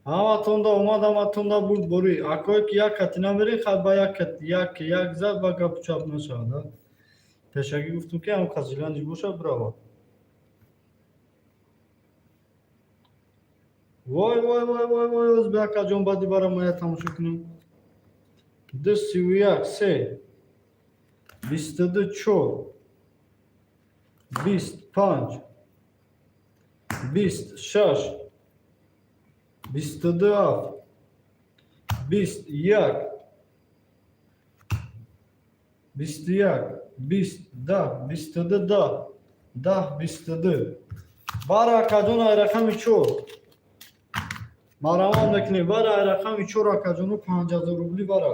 Ҳаматонда омад, ҳаматонда бурд борӣ. Акое ки як кати намерӣ, хай ба як як як зад ба гапу чап нашавад. Пешакӣ гуфтум, ки ҳам қазиланҷи боша, бирава. Вой, вой, вой, вой, вой, оз би, акаҷон, баъди бара моя тамошо кунем. Ду, 31, се, 22, чор, 20, панҷ, 20, шаш, 22, ҳафт, 20, як, 21, 20, 10, 22, 10, 10, 22. Бара, акаҷон, ай рақами чор марамон мекунем. Бара, ай рақами чор, акаҷону, 5000 рубли бара.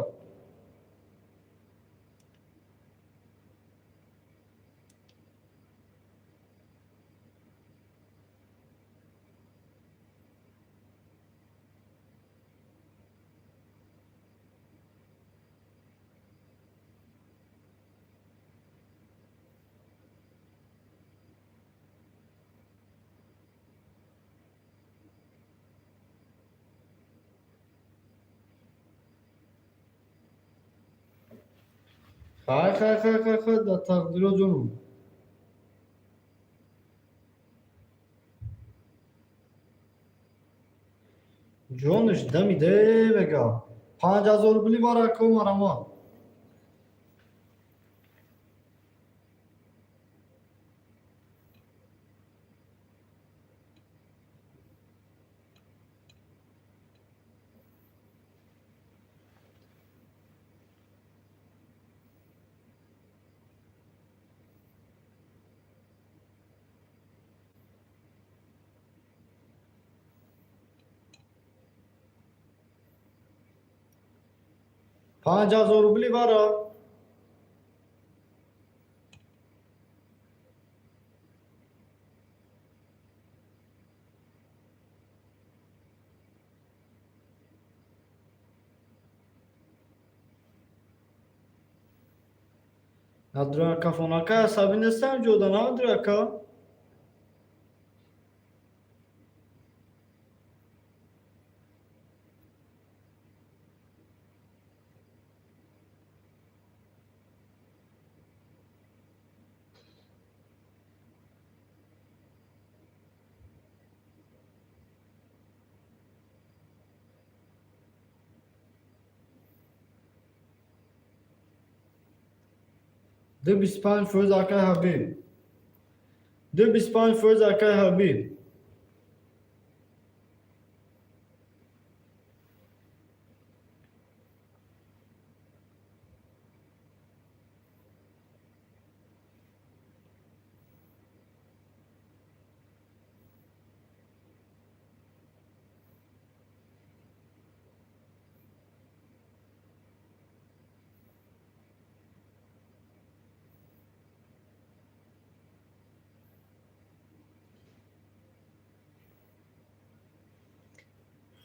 Хай, хай, хай, хай, хай, дар тақдиро, ҷонум. Ҷониш дамиде мега. 5000 рубли бара, ко марама. 5000 рубли бара. Надроя кафонака асабӣ нестам, ҷода надрояка. Ду 25%, акай Ҳабиб. Ду 25%, акай Ҳабиб.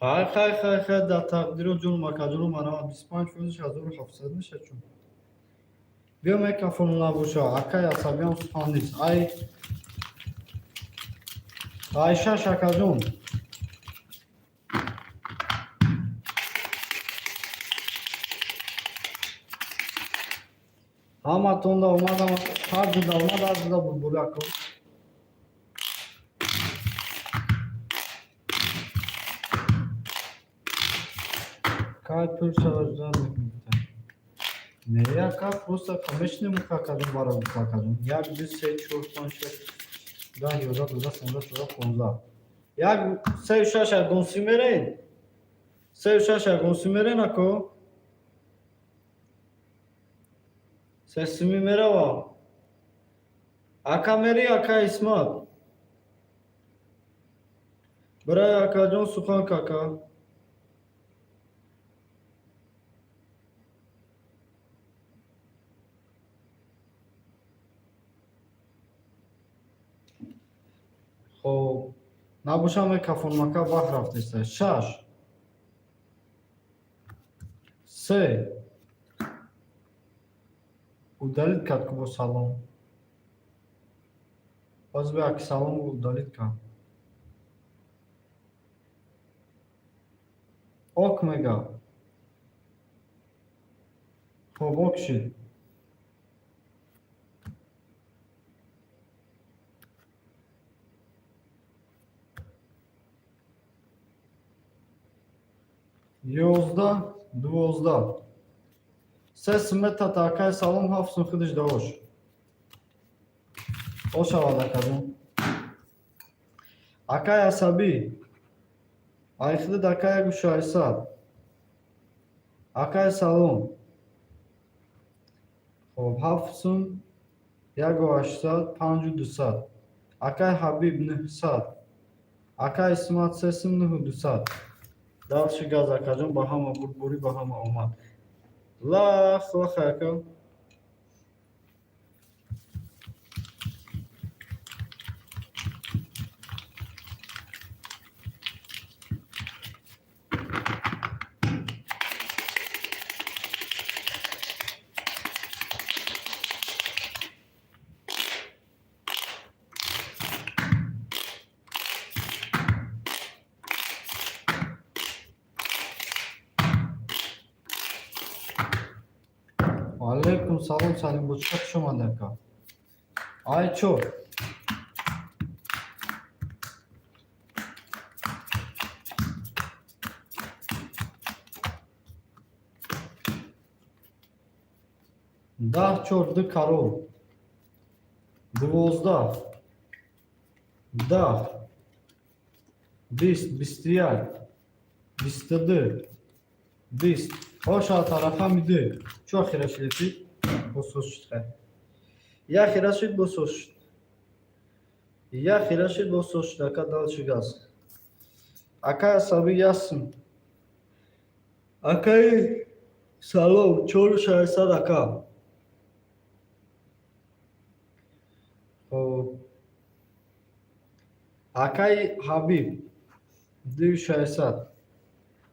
Хай, хай, хай, хай, дар тақдиро, ҷону, акаҷону, марама. 25 фоизш 1700 мешад чун. Биё, мекафону набоша, акай асабиам сухан нест. Ай ай шаш, акаҷон. Ҳаматонда омадам, ҳар ҷуда омад, ҳар ҷуда булбули, ако. Кай пул шава ждан мекунем. Не, яка просто мешинем, акаҷон, бара, акаҷон. Як, ду, се, чор, панҷ, шаш. 10, 11, 12, 13, 14, 15. Як сею шаш ягонсӣ мерен, сею шаш ягонсӣ мерен, ако сесими меравам. Ака, мери, ака Исмат? Бирай, акаҷон, сухан кака. Хоб, набошам, кафонмака вақт рафтеста. Шаш, се удалить кард ку. Бо салом боз бия ки салом удалить кард. Ок мега. Хоб, ок шид. 11, 12, се сметата, акай салом, ҳафт сум худиш даош ошавад, акаҷон. Акай асабӣ, айхидид, ака, ягу 600. Акай салом. Хоб, ҳафт сум, ягу 800, панҷу 200. Акай Ҳабиб, 900. Акай Исмат, се сум, нӯҳу 200. Дальше газ, акаҷон, ба ҳама бурдборӣ, ба ҳама омад. Лах лах, ака. Алейкум салом, Салим бочка, хуш омад, ака. Ай чор. 10, чор, ду король. 12, 10, 20, 21, 22, 20. Хоша тарафами ду. Чӣ охира шидед? Босоз шуд, хай. Як хира шуд, босоз шуд. Як хира шуд, босоз шуд, ака, дальше газ. Акай асаби, ясм. Акаи салом, чору 600, ака. Хоб. Акаи Ҳабиб, дую 600.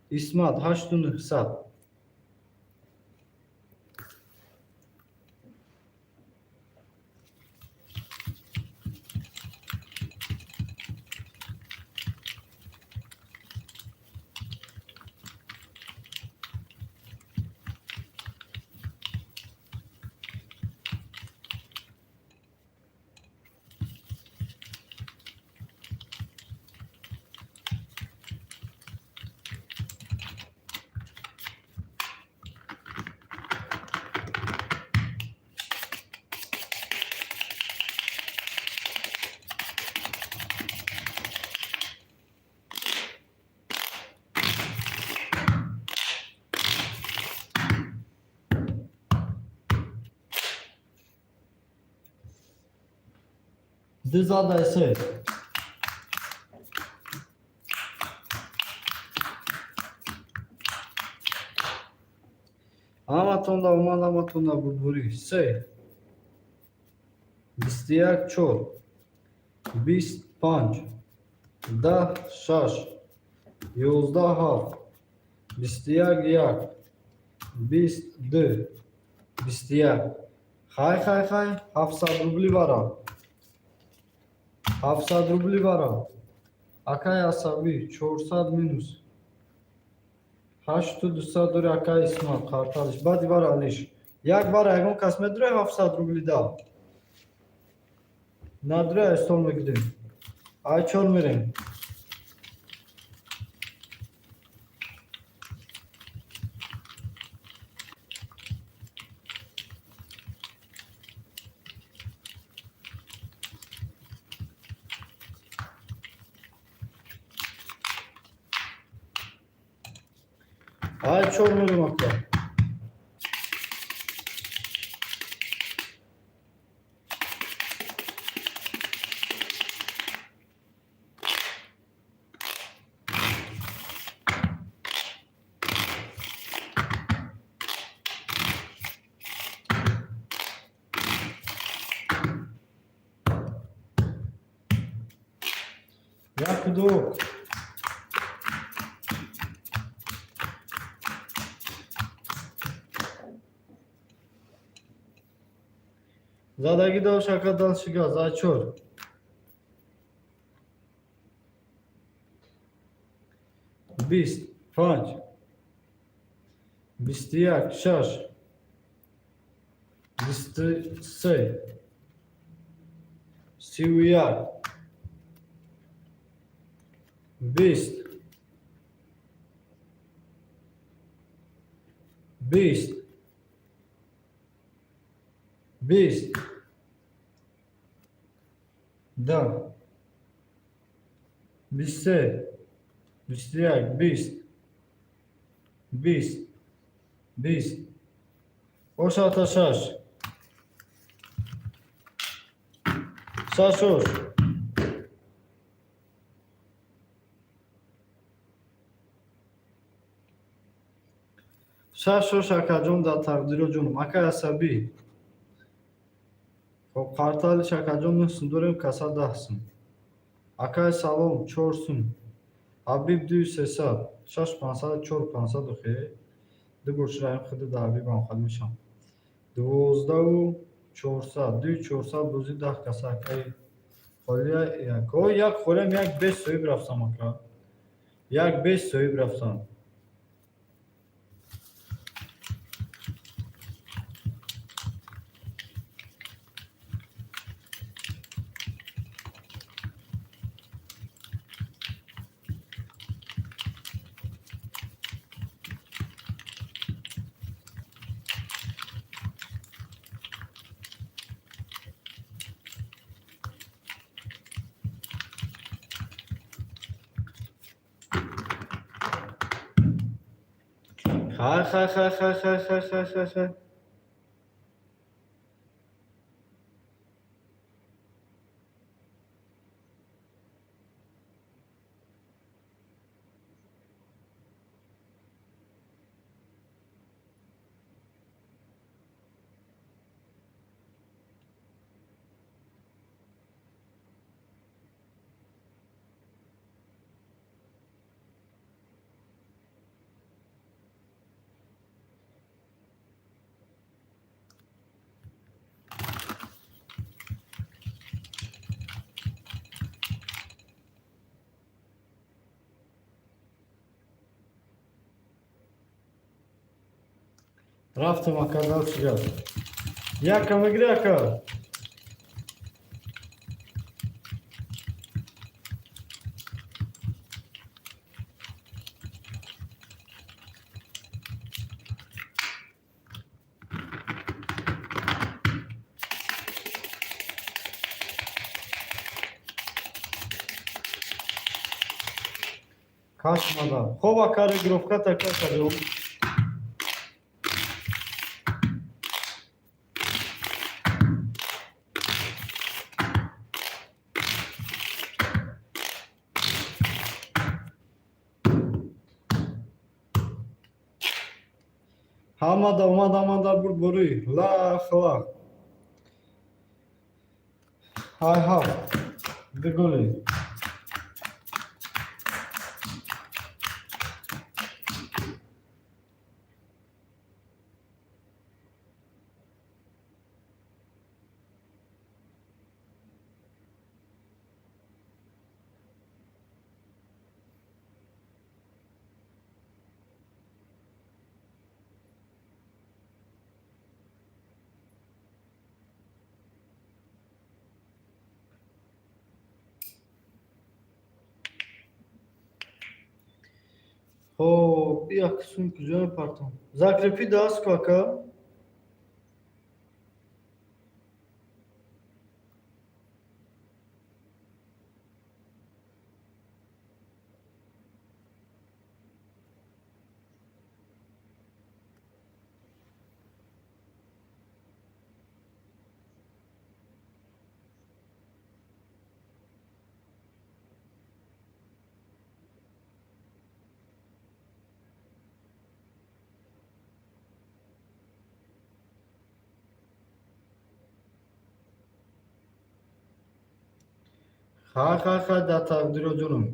Исмат, ҳашту 900. Ду зада се. Ҳаматонда омад, ҳаматонда бурдборӣ. Се. 21, чор. 20, панҷ. 10, шаш. 11, ҳафт. 21, як. 20, ду. 21. Хай, хай, хай, 700 рубли бара. 700 рубли бара. Акай асабӣ, 400 минус. Ҳашту 200 дори, акай Исмат, қарталиш. Баъди бара алиш. Як бара ягон кас медуре 700 рубли да. Надуре, ай стол мегирем. Ай чор мерем. Ай чор мерем, ака. Яку, ду. Задагӣ дошт, ака, дальше газ. Ай чор. 20, панҷ. 21, шаш. 23. 31. 20. 20. 20. Да. 23. 21. 20. 20. 20. Ошата шаш. Шаш ош. Шаш ош, акаҷон, дар тақдиро ҷонам. Акай асабӣ. Хоб, қарталиш, акаҷон, 9 сум дорем, каса 10 сум. Акай, салом, 4 сум. Ҳабиб дуи сесад. Шаш пансад, чор пансад, охе. Ду бор шираем худи да Ҳабибам хад мешам. 12 400. Дуи чорсад бозӣ 10 каса, акай. Холия як. О, як холиам як бес соҳиб рафтам, ака. Як бес соҳиб рафтам. Хай, хай, хай, хай, хай, хай, хай, хай, хай. Рафтам, ака, дальше газ. Яка мегири, ака. Кашмада. Хоб, ака, регировка така кардем. Ҳамада омад, ҳамада бурд борӣ. Лах лах. Ҳай ҳафт. Ду голи. Хоб, як сум куҷо мепартам? Закрепи даст ку, ака. Хай, хай, хай, дар тақдиро, ҷонам.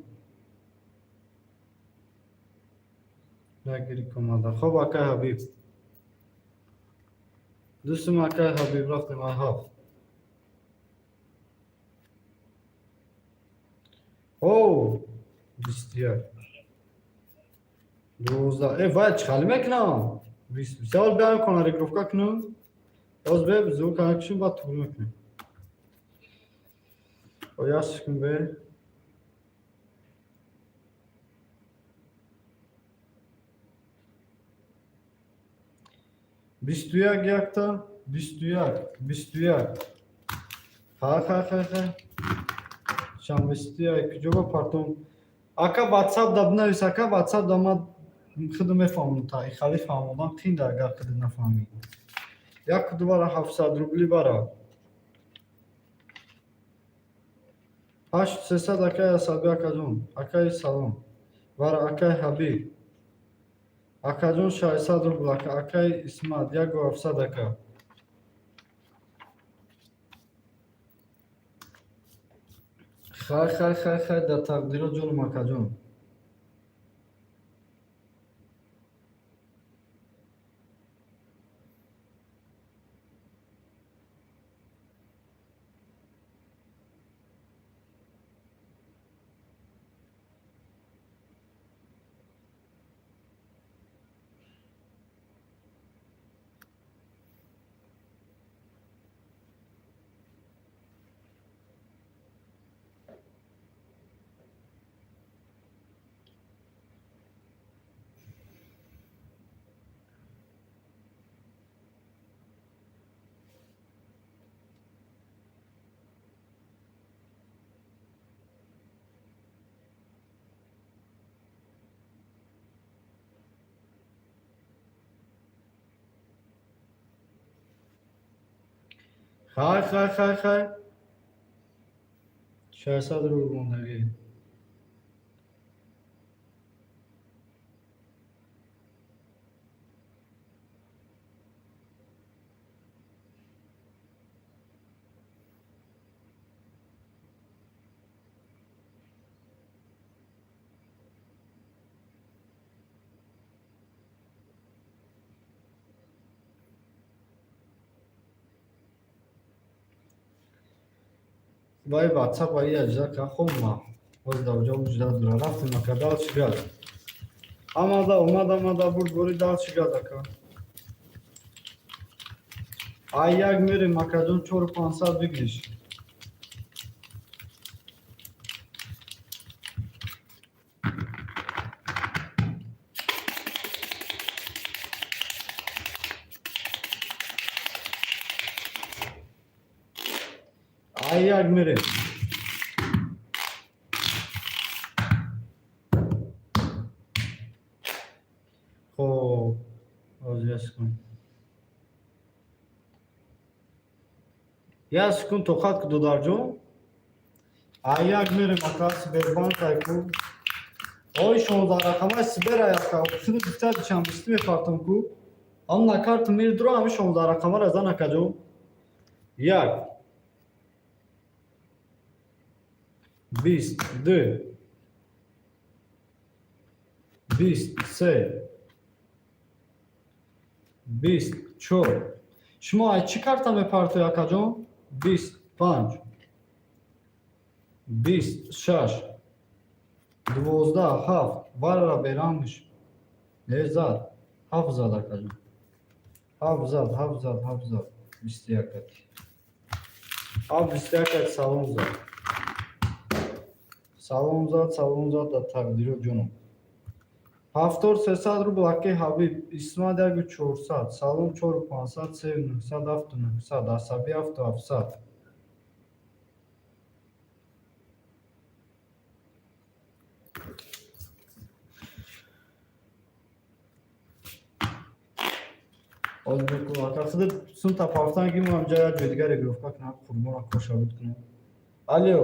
Нагири команда. Хоб, акай Ҳабиб. Дӯстум, акай Ҳабиб, рафтем ай ҳафт. О, 21. 12. Э, вай, чӣ хали мекунам? Савол биям кона регировка кунам. Боз бе звук кушем, баъд тугр мекунем. Ояш кун бе. 21 якта, 21, 21. Хай, хай, хай, хай. Шанбести куҷо ба партом? Ака, WhatsApp да бинавис, ака, WhatsApp да ма худу мефаҳмам, та хали фаҳмодан қинда, агар худу нафаҳмӣ. Як ду бара 700 рубли бара. Ҳашт сесад, акай Асаби, акаҷон. Акаи салом. Вара, акай Ҳабиб. Акаҷон, 600 рубл, ака, акаи Исмат, 1700, ака. Хай, хай, хай, хай, дар тақдиро, ҷонум, акаҷон. Хай, хай, хай, хай. 600 рубл мондагӣ. Вай, WhatsApp ай аҷза ка хоб ма. Боз дар ҷо мужда дора. Рафтем, ака, дальше газ. Амада, омада, омада, бурд бори, дальше газ, ака. Ай як мерем, акаҷон, чору пансад бигириш. Ай як мерем. Хоб, ҳозир як секунд. Як секунд тоқат ку, додарҷон. Ай як мерем, ака, Сбербанк ай ку. Ой, 16 рақамаи Сбер ай, ака. Худу гуфта душанбистӣ мепартом ку. Ам на карту мери дуро ҳами 16 рақамаро зан, акаҷон. Як. 22. 23. 24. Шумо ай чӣ карта мепартои, акаҷон? 25. 26. 12 ҳафт. Варра берангш. Не зад. Ҳафт зад, акаҷон. Ҳафт зад, ҳафт зад, ҳафт зад. 21 ати. Ҳафт 21 ати салом зад. Салом зад, салом зад дар тақдиро, ҷонам. Ҳафтор сесад рубл, акаи Ҳабиб. Исмат, ягу чорсад. Салом, чору пансад, сею нӯҳсад, ҳафту нӯҳсад. Асабӣ, ҳафту ҳафтсад. Озбеку, ака, худат сумта пафтан ки мо ҳамҷа як ҷои дигар регировка кунам, хурморо кошабуд кунам. Алё.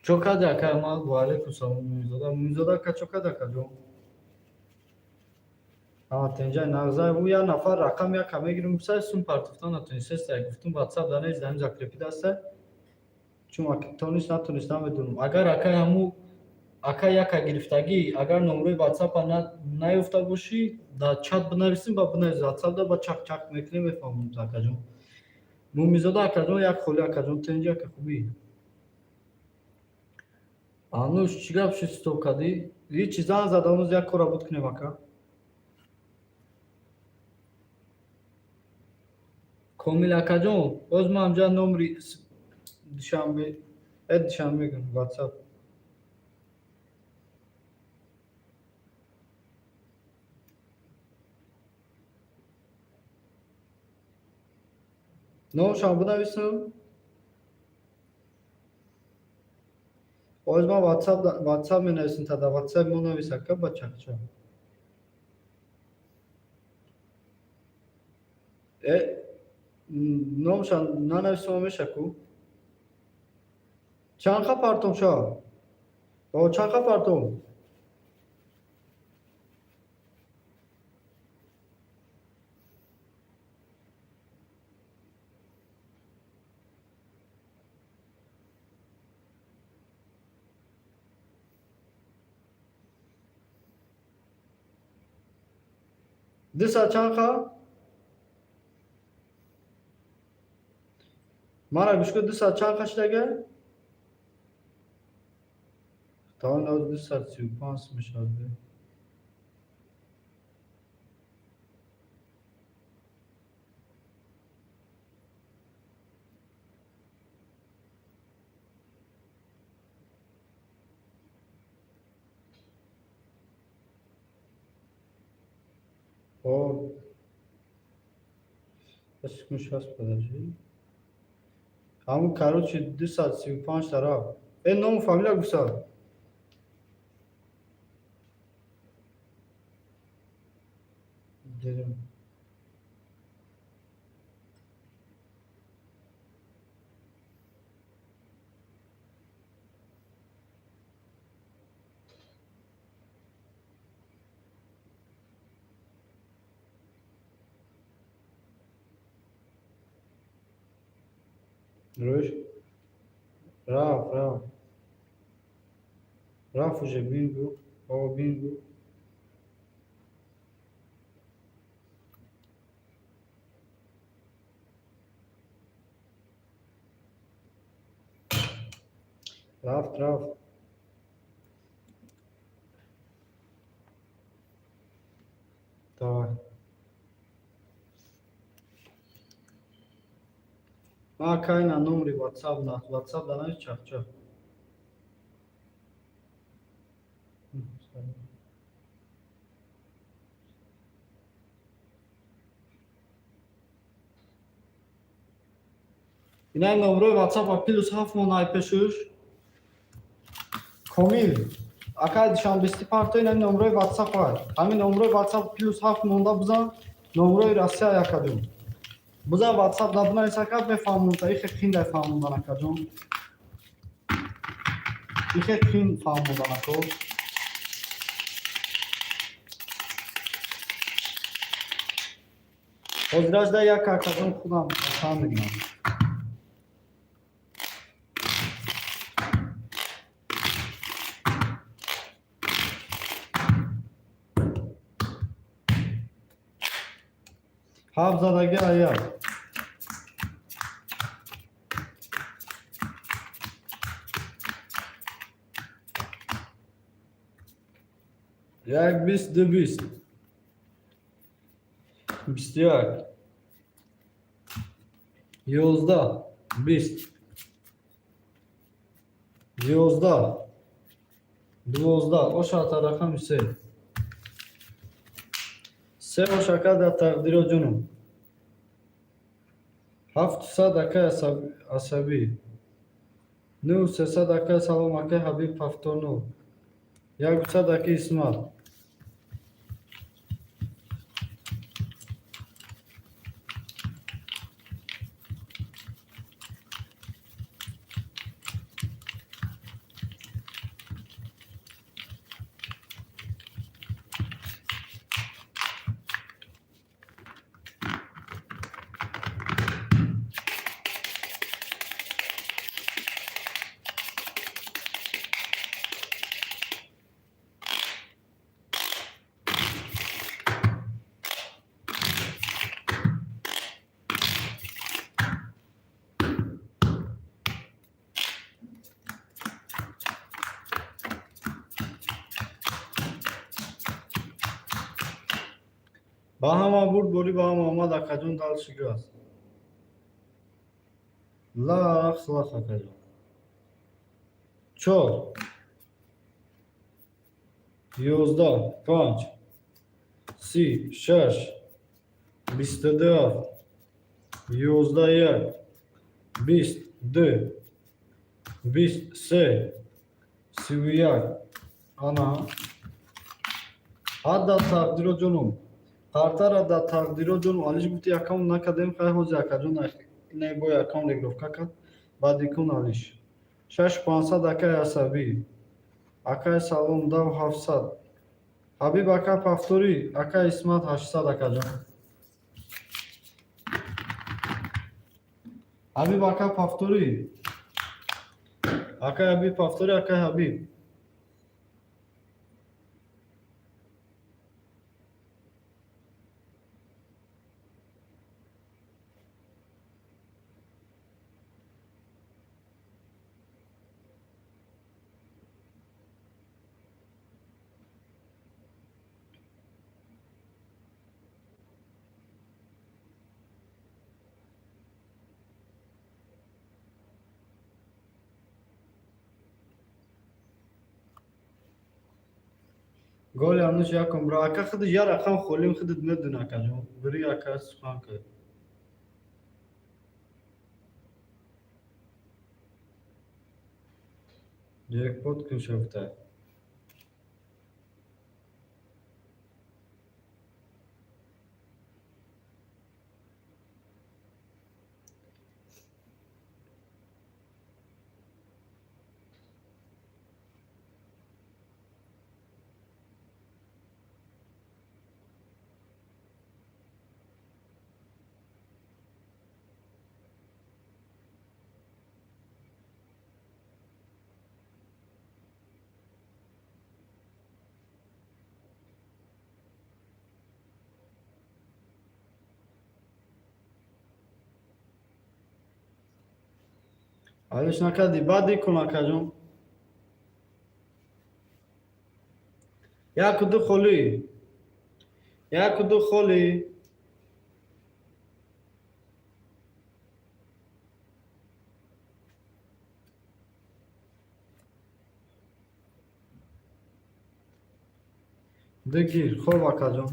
Чо кади, ака? Ма ва алейкум салом, Муминзода. Муминзода ака, чо кади, акаҷон? Тенҷаи нағзай. Ӯ як нафар рақам яка мегирим, сай сум партофта натонистеста. Гуфтум, ватсап дар нест, дар закрепить аста. Чун тонист, натонист, намедонам. Агар акай ҳаму ака яка гирифтагӣ, агар номрои ватсапа наёфта бошӣ, дар чат бинависем, ба бинавис ватсап да, ба чақ-чақ мекунем, мефаҳмем, акаҷон. Муминзода акаҷон, як холи, акаҷон, тенҷи, ака, хубӣ? Ануш, чӣ гап шуд, стоп кардӣ? Ҳичи, занг зада, онӯз як кора буд кунем, ака. Комил акаҷон, боз ман ҳамҷа номри Душанбе, Душанбе мегӯям, ватсап. Номшам бинависам? Боз ман ватсап менависам, та дар ватсап мо навис, ака, ба чақчақ. Номша нанависам, меша ку? Чанд ха партом ша? О, чанд ха партом? 2 саат чанд ха? Мара гӯш кун, 2 саат чанд ха шудага? Тавон 235 мешавад. О, сейчас, подожди. Ҳамун, короче, 235 тараф. Ному фамилия гуфта. Дидем. Рӯш. Рафт, рафт. Рафт уже, бинго. О, бинго. Рафт, рафт. Давай. Ма кайна номри WhatsApp на WhatsApp да навис, чақчақ. Инай номрои WhatsApp +7 мон ай пешуш. Комил. Акай, душанбести парто, инай номрои WhatsApp ай. Ҳамин номрои WhatsApp +7 монда бизан, номрои Россия якадум. Бизан WhatsApp да бинавис, ака, мефаҳмонда. Ихе қин дай фаҳмондан, акаҷон. Ихе қин фаҳмондан, ако. Ҳозираш да як акаҷон худам фаҳм мекунам. Ҳафт задаги аяк. Як 20, ду 20. 21. 11, 20. 11. 12. Ошата рақами се. Се ошака дар тақдиро ҷунум. 700, акай асабӣ. Нӯ 300, акай, салом, акай Ҳабиб, 79. 100, акай Исмат. Ба ҳама бурд борӣ, ба ҳама омад, акаҷон, дальше газ. Лах лах, акаҷон. Чор, 11, панҷ, 30, шаш, 22, ҳафт, 11, як, 20, ду, 20, се, 31. Ана ҳадда тақдиро, ҷонум, қартара да тақдиро, ҷонум. Алиш гуфти, якам накардем. Хай, ҳози, акаҷон, инай бо якам регировка кард, баъди кун, алиш. 6500, акай асабӣ. Акай, салом, дав 700. Ҳабиб ака, пафторӣ. Акай Исмат, 800, акаҷон. Ҳабиб ака, пафторӣ. Акай Ҳабиб, пафторӣ, акай Ҳабиб. Голи ануш якум бра, ака. Худи я рақам холим, худит медуни, акаҷон. Бири, ака, сухан кар. Ҷекпот кун шафта. Алиш накардӣ, баъди кун, акаҷон. Яку ду холӣ, яку ду холӣ. Ду гир. Хоб, акаҷон.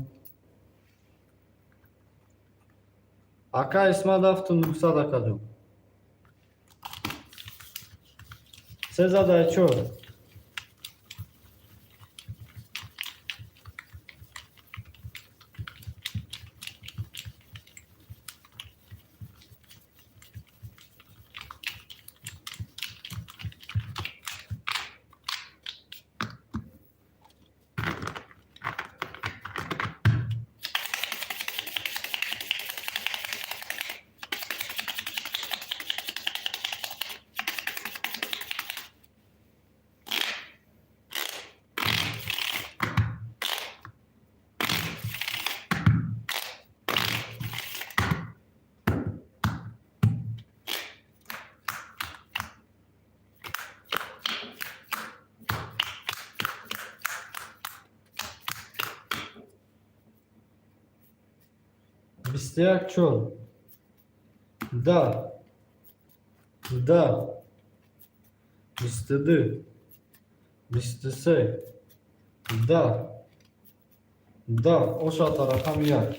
Ака Исмат, 7900, акаҷон. Сезадай чор. 21, чор, да, да, 22, 23, да, да, ошата рақами як.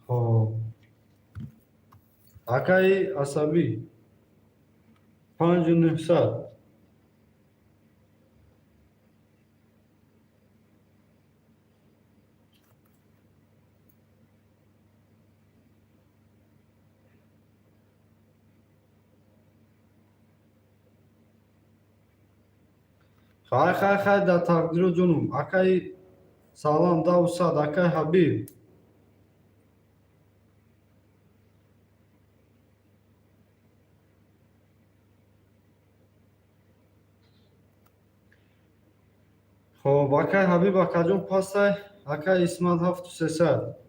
Хоб, акаи асабӣ, 5900. Хай, хай, хай, дар тақдиро, ҷонум. Акаи салам, даву сад, акаи Ҳабиб. Хоб, акаи Ҳабиб, акаҷон, пастай. Акаи Исмат, 7300.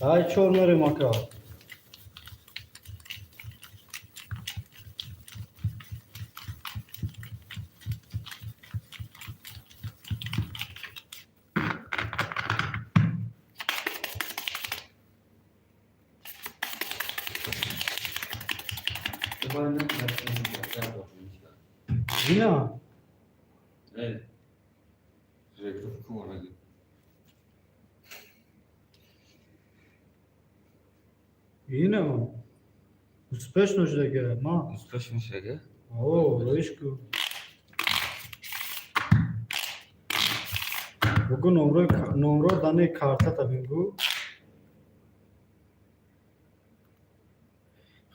Ай чор мерем, ака. Вина? Регруппа омади. Ина. Успешно шуда ма. Успешно шуда? О, роишку. Бугу номро номро дани карта та бингу.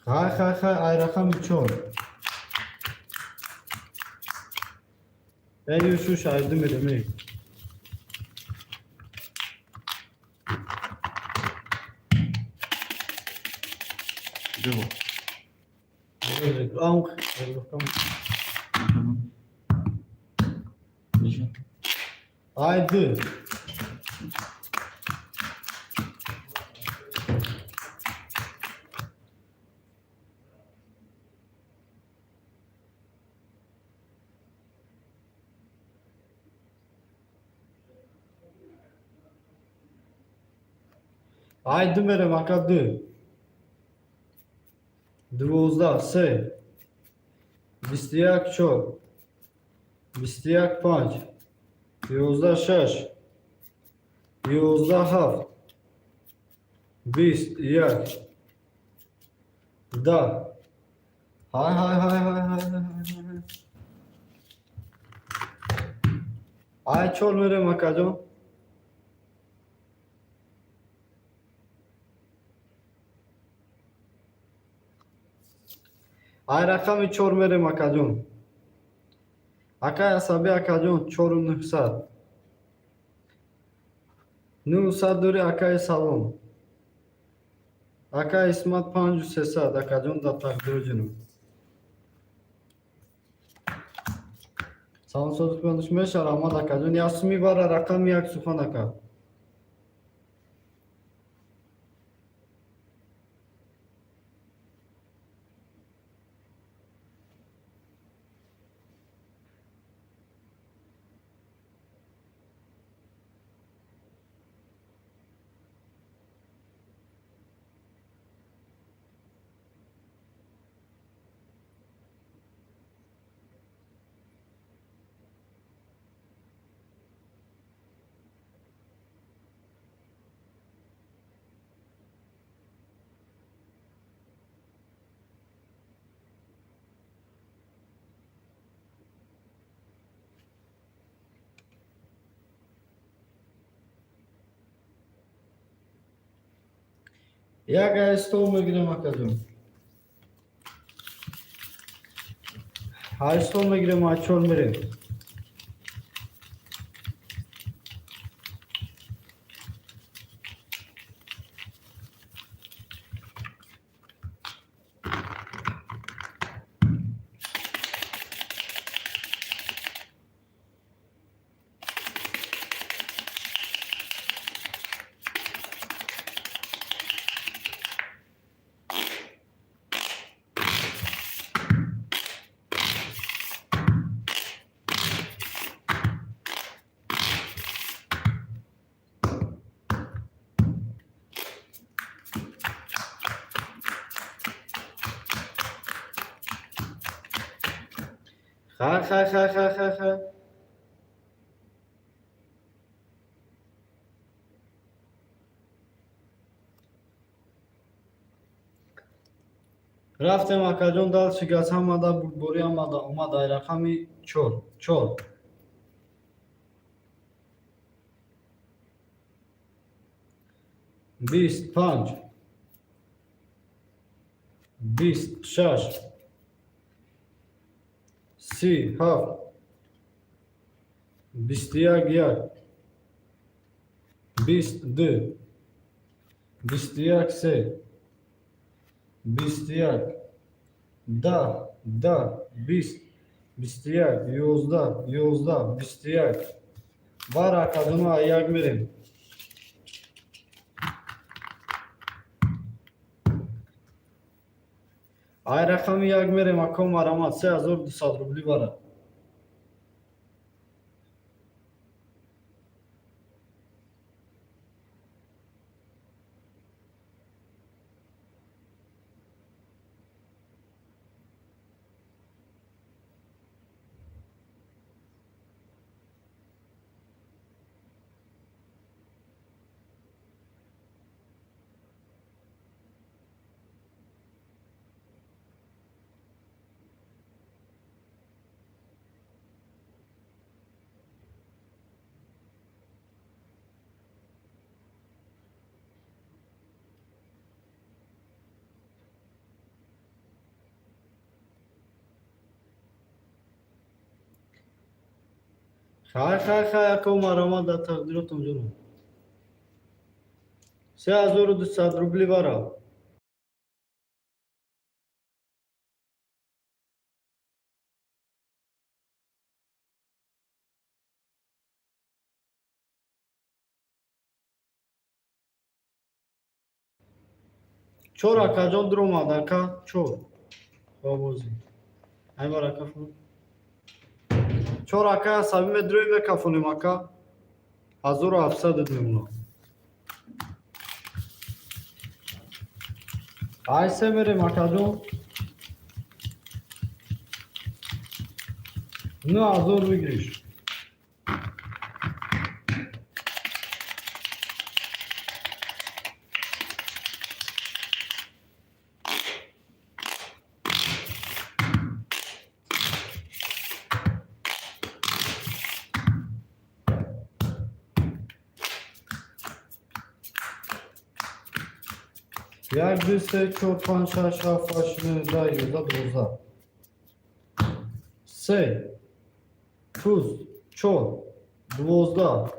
Хай, хай, хай, ай рақами чор. Эй, шуш айды мерем. Дуво. Ам. Нишо. Айды. Ай ду мерем, ака, ду. 12, се. 21, чор. 21, панҷ. 11, шаш. 11, ҳафт. 20, як. 10. Ҳай, ҳай, ҳай, ҳай, ҳай, ҳай. Ай чор мерем, акаҷон. Ай рақами чор мерем, акаҷон. Акай асабӣ, акаҷон, чору нӯҳсад. 900 дори, акаи салом. Акаи Исмат, панҷу сесад, акаҷон, дар тақдиру ҷунуб. Салом содиқ меша, раҳмат, акаҷон. Як суми бара рақами як сухан, ака. Як ай стол мегирем, акаҷон. Ай стол мегирем, ай чор мерем. Хай, хай, хай, хай, хай, хай. Рафтем, акаҷон, дальше газ ҳамада бурдборӣ ҳамада омад ай рақами чор. Чор. 20, панҷ. 20, шаш. 30, ҳафт. 21, як. 20, ду. 21, се. 21, 10, 10, 20, 21, 11, 11, 21. Вара, акаҷоно, ай як мерем. Ай рақами як мерем, ако, марамат, 3200 рубли бара. Хай, хай, хай, ако, марамат, дар тақдиротон, ҷонам. 3200 рубли бара. Чор акаҷон дуромад, ака, чор. Бобози. Ай бар, ака, фурӯ. Чор ака асабӣ медурои, мекафонем, ака. 1700 мемонад. Ай се мерем, акаҷон. 9000 выигрыш. Як, ду, се, чор, панҷ, шаш, ҳафт, ҳашт, нӯ, 10, 11, 12. Се, туз, чор, 12.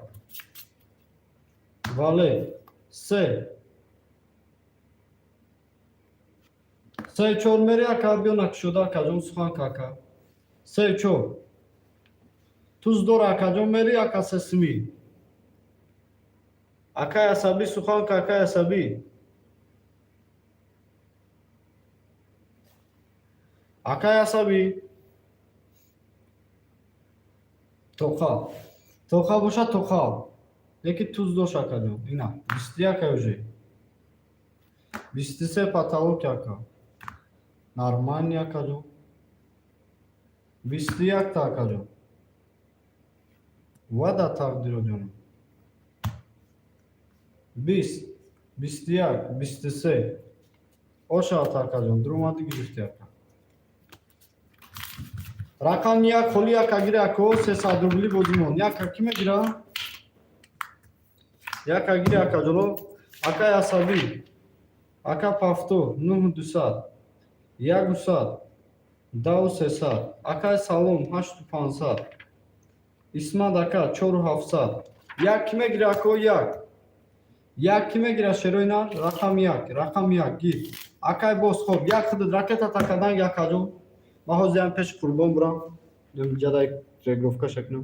Вале, се. Се, чор мери, ака, биё накушода, акаҷон, сухан кака. Се, чор. Туз дора, акаҷон, мери, ака, се сими. Акай асабӣ, сухан какай асабӣ. Акай асабӣ. Тоқа. Тоқа боша, тоқа. Леки туз дош, акаҷон. Ина, 21 уже. 23 потолок, ака. Нормальный, акаҷон. 21-та, акаҷон. Ва да тақдиро, ҷонам. 20, 21, 23. Ошават, акаҷон, дуромадӣ, гирифтӣ, ака. Рақам як холи, яка гири, ако, 300 рубли бозимон. Яка ки мегира? Яка гири, акаҷоно. Акай асабӣ. Ака пафто, 9200. 100. 10300. Акай салом, 8500. Исмат ака, 4700. Як ки мегира, ако, як. Як ки мегира, шерои нар? Рақам як, рақам як, гир. Акай боз хоб, як худат ракета такадан, якаҷон. Ман ҳозирам пеши Қурбон бурам. Ҷадай регровка шакнам.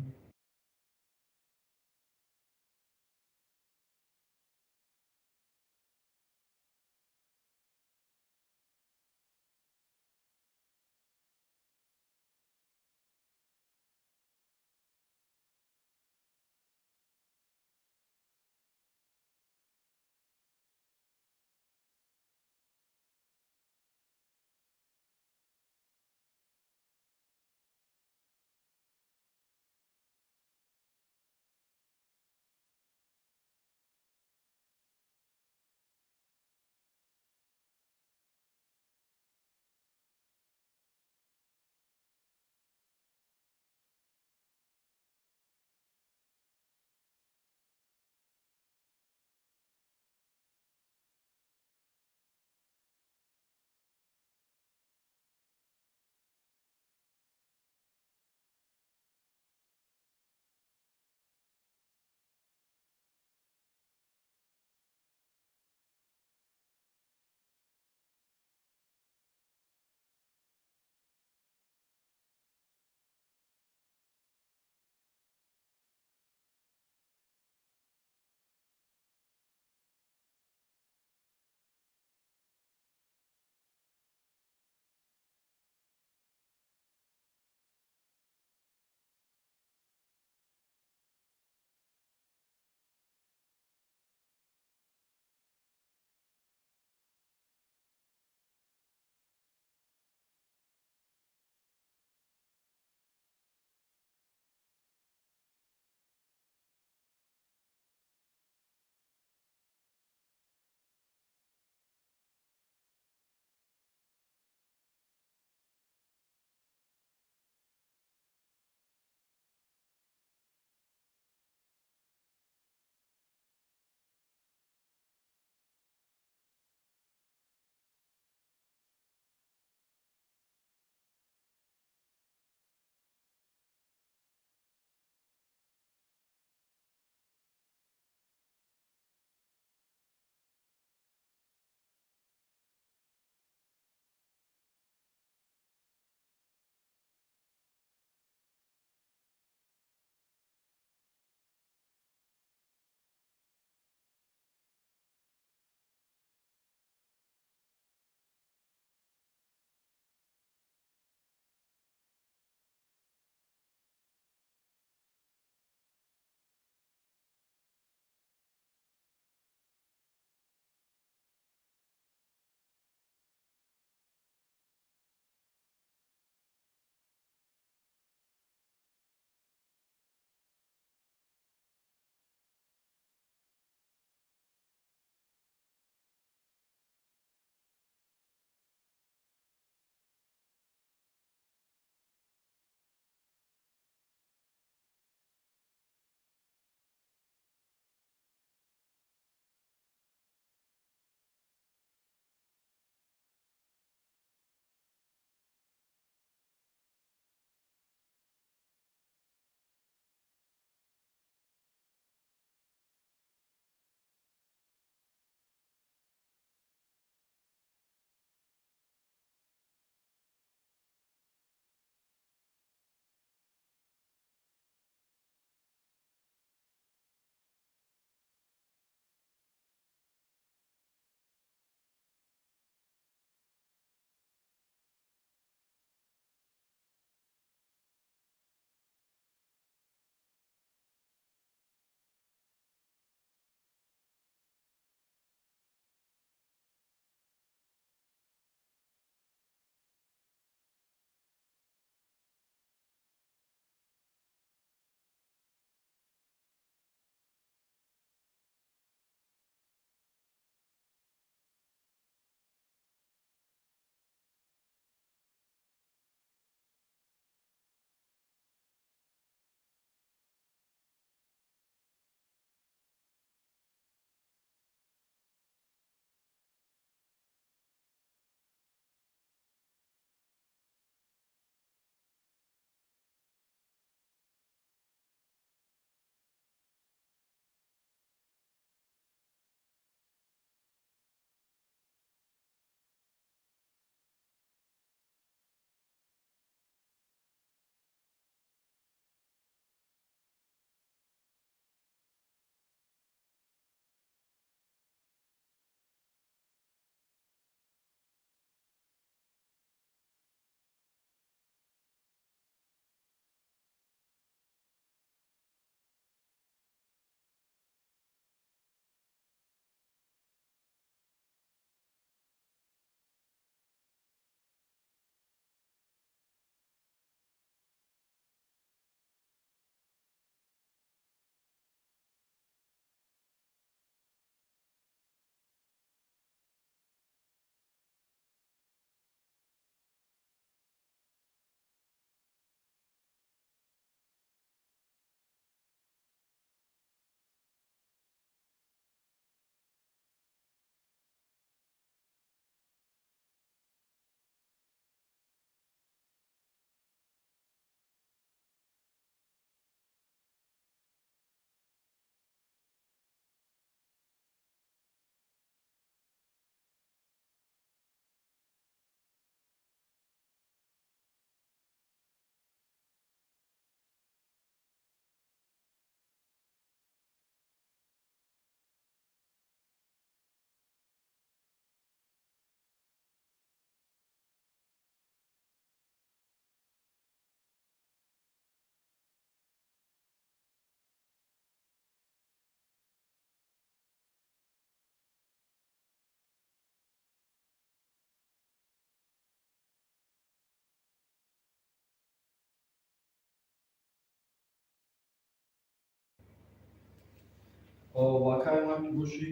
Вакай ма ки бошӣ.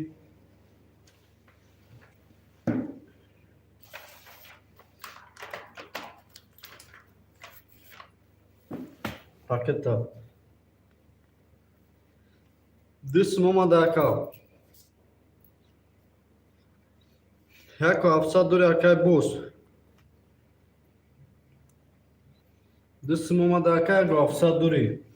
Пакета. Дус омада, ака. 1700 дори, акай бос. Дусм омада, ака, 1700 дори.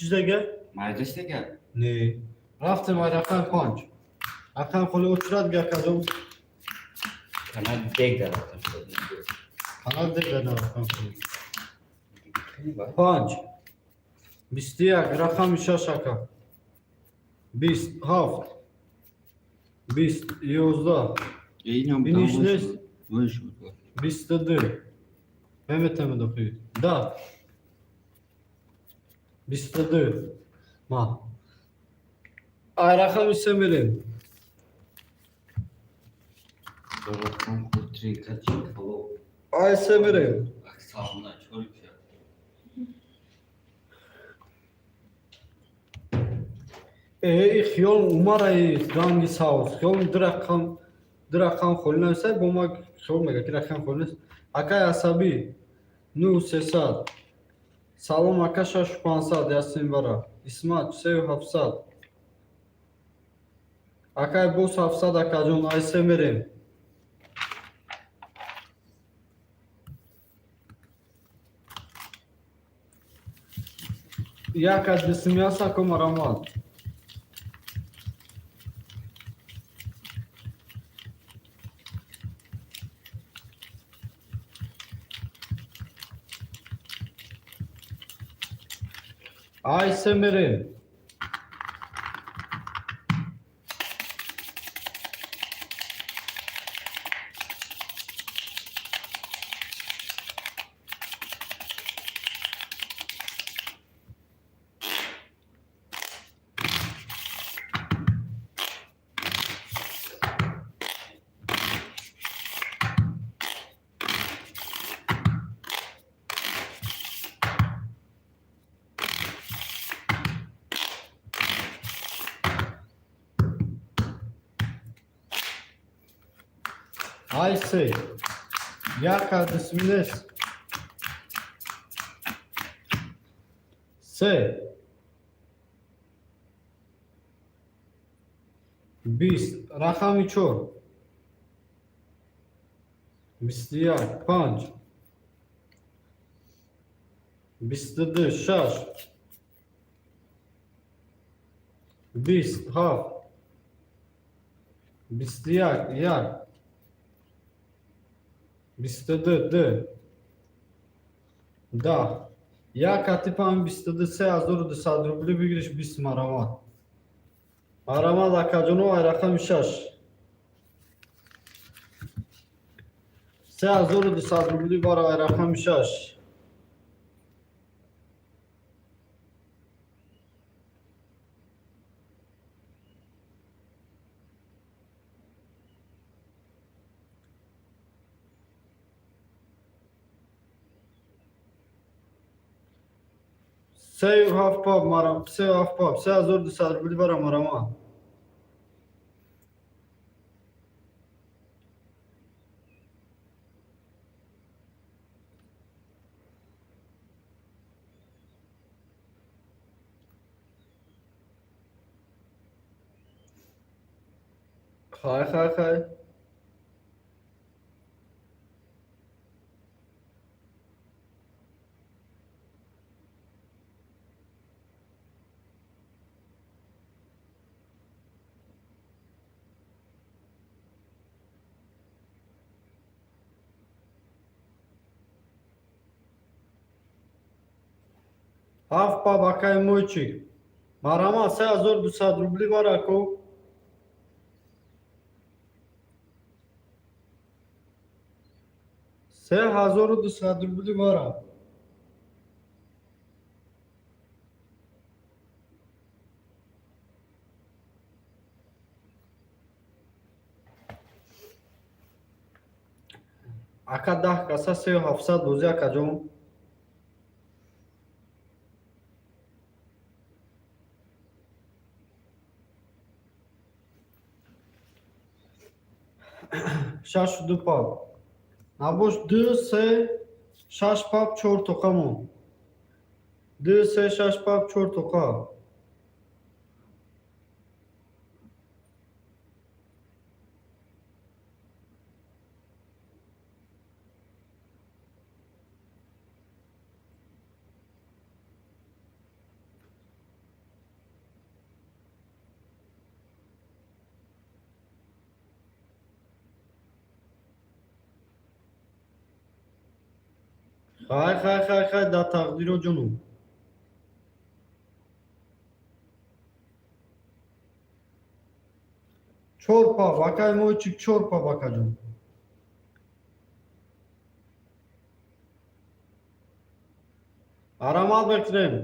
Чиз дега? Майдаш дега. Не. Рафтем ай рақами панҷ. Рақами холи очурат гакадо. Канал дег дарафтам. Канал дег дарафтам. Панҷ. 21, рақами шаш, ака. 20 ҳафт. 20 11. Иниш нест. 22. Меметаме дохи. Да. 22. Ма. Ай рақами се мерем. Рақам три качи кало. Ай се мерем. Сална чор пия. Э, хиёл умараи ранги савз. Хиёл ду рақам холӣ нависай, бо ма хиёл мега ки рақам холӣ нест. Акай асабӣ 9300. Салом, ака, 6500 ясин бара. Исмат 3700. Акай бос 700, акаҷон, ай се мерем. Як аз бисмияса ко марамат. Ай се мерем. Ай се. Як аз бисминес. Се. 20, рақами чор. 21, панҷ. 22, шаш. 20 ҳафт. 21, як. 22, ду. 10. Як атипам 22, 3200 рубли бигириш, 20 марамат. Марамат, акаҷоно, ай рақами шаш. 3200 рубли бара ай рақами шаш. Сею ҳафт пап марам, сею ҳафт пап, 3200 рубли бара марама. Хай, хай, хай. Ҳафт паб, акай мойчик. Марҳамат, 3200 рубли бар, ако. 3200 рубли бара. Ака, 10 каса 3700 бозӣ, акаҷон. Шашу ду паб набош, ду, се, шаш паб, чор тоқа мон. Ду, се, шаш паб, чор тоқа. Хай, хай, хай, хай, дар тақдиро, ҷонум. Чор паб, акай мойчик, чор паб, акаҷон. Аромат мекунем.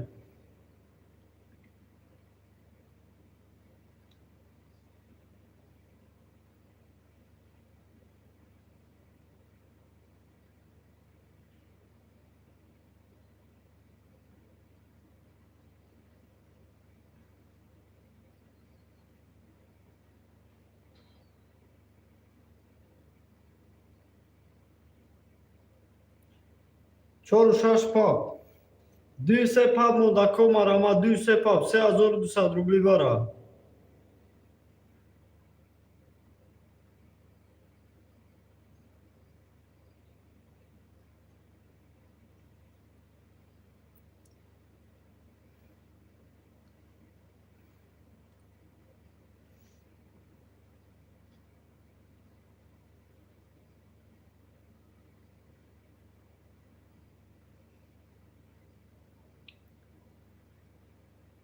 Чору шаш паб, ду, се паб мондако. Марҳамат, ду, се паб, 3200 рубли бара.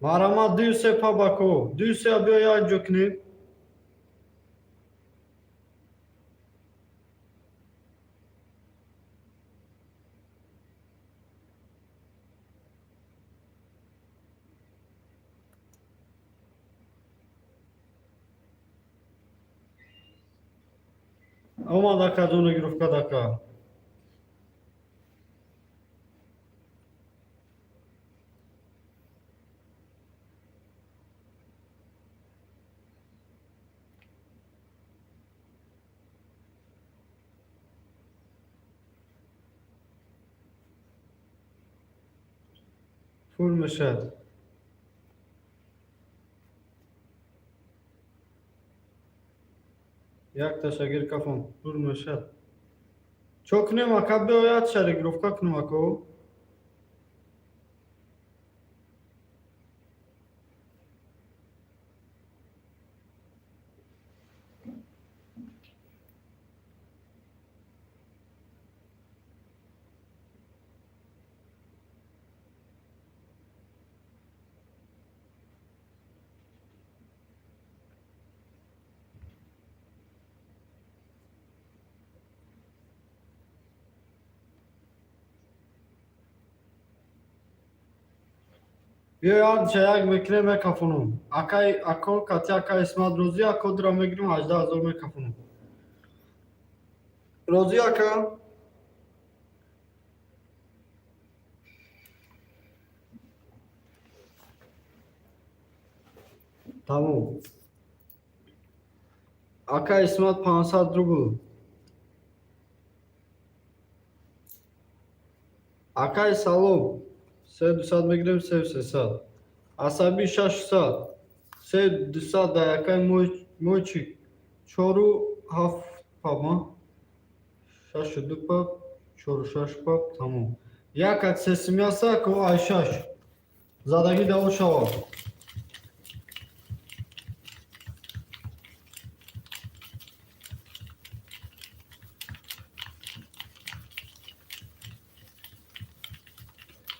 Марҳамат, ду, се паб, ако, ду, се, биё, як ҷо кунем. Омад, акаҷон, регировка дака. Пур мешад. Якташа гир кафон, пур мешад. Чо кунем, ака? Биёяд, ша регировка кунем, ако. Биё, ша як мекунем, мекафонум. Акай, ако, кати ака Исмат розӣ, ако, дура мегирем, 18 000 мекафонум. Розӣ, ака? Тамом. Ака Исмат, 500 рубл. Акай, салом. Се дусад мегирем, се сесад. Асаби, 600. Се дусад дар акай мойчик. Чору ҳафт паба, шашу ду паб, чору шаш паб, тамом. Як ак сесуми аста ку, ай шаш задагӣ даво шавад.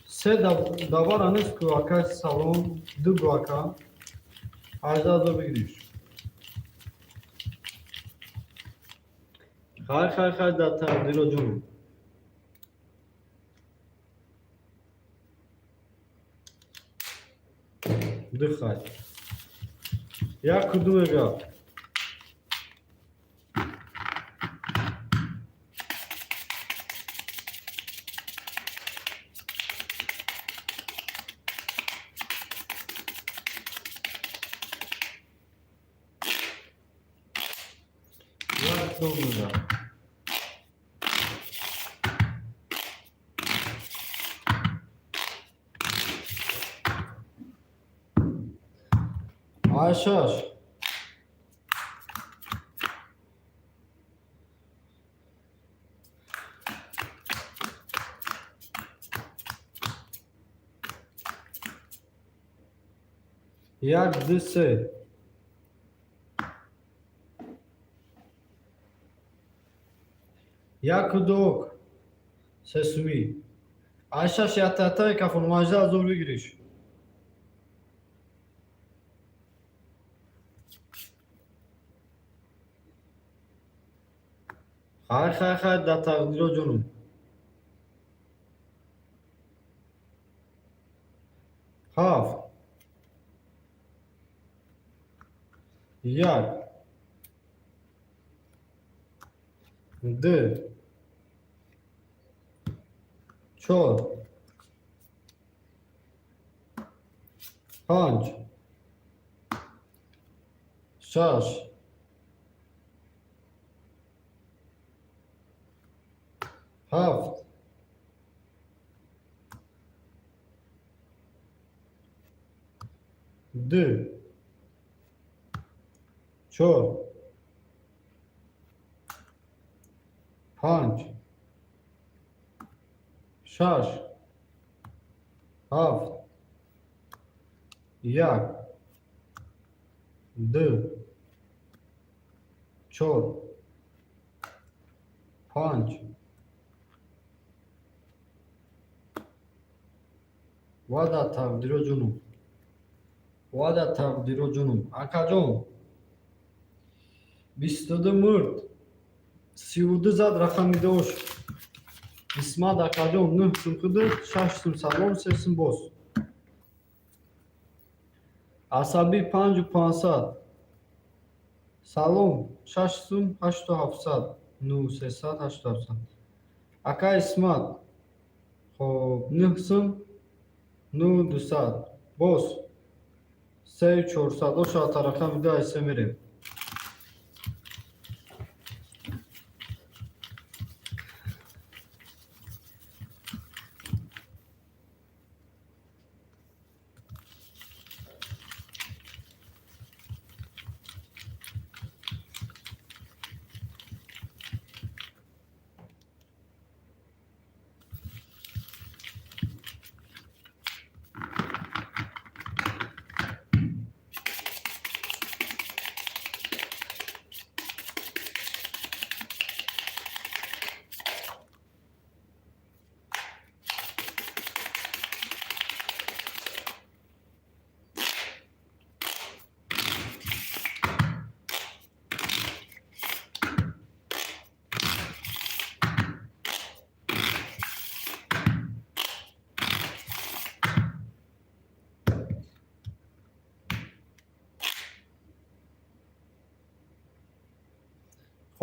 Се давара нест ку, ака. Салом, ду гу, ака, 18 000 бигириш. Хайр, хайр, хайр, дар тақдиро ҷон. Ду хай, як куду мега. Як ду мега. Ай шаш. Як, ду, се. Яку дуок. Сесуми. Ай шаш ятата кафон, 18 000 бигириш. Хайр, хайр, хайр, дар тақдиро ҷонум. Ҳафт. Як. Ду. Чор. Панҷ. Шаш. Ҳафт. Ду. Чор. Панҷ. Шаш. Ҳафт. Як. Ду. Чор. Панҷ. Ва дар тақдиро ҷонум. Ва дар тақдиро ҷонум. Акаҷон. 22 мурд. 32 зад рақами дош. Исмат акаҷон, нӯҳ сум худу, шаш сум салом, се сум боз. Асабӣ, панҷу пансад. Салом, шаш сум, ҳашту ҳафтсад. Ну, сесад, ҳашту ҳафтсад. Ака Исмат. Хоб, нӯҳ сум, ну дусад. Боз. Сею чорсад. Оша рақами ду ай се мерем.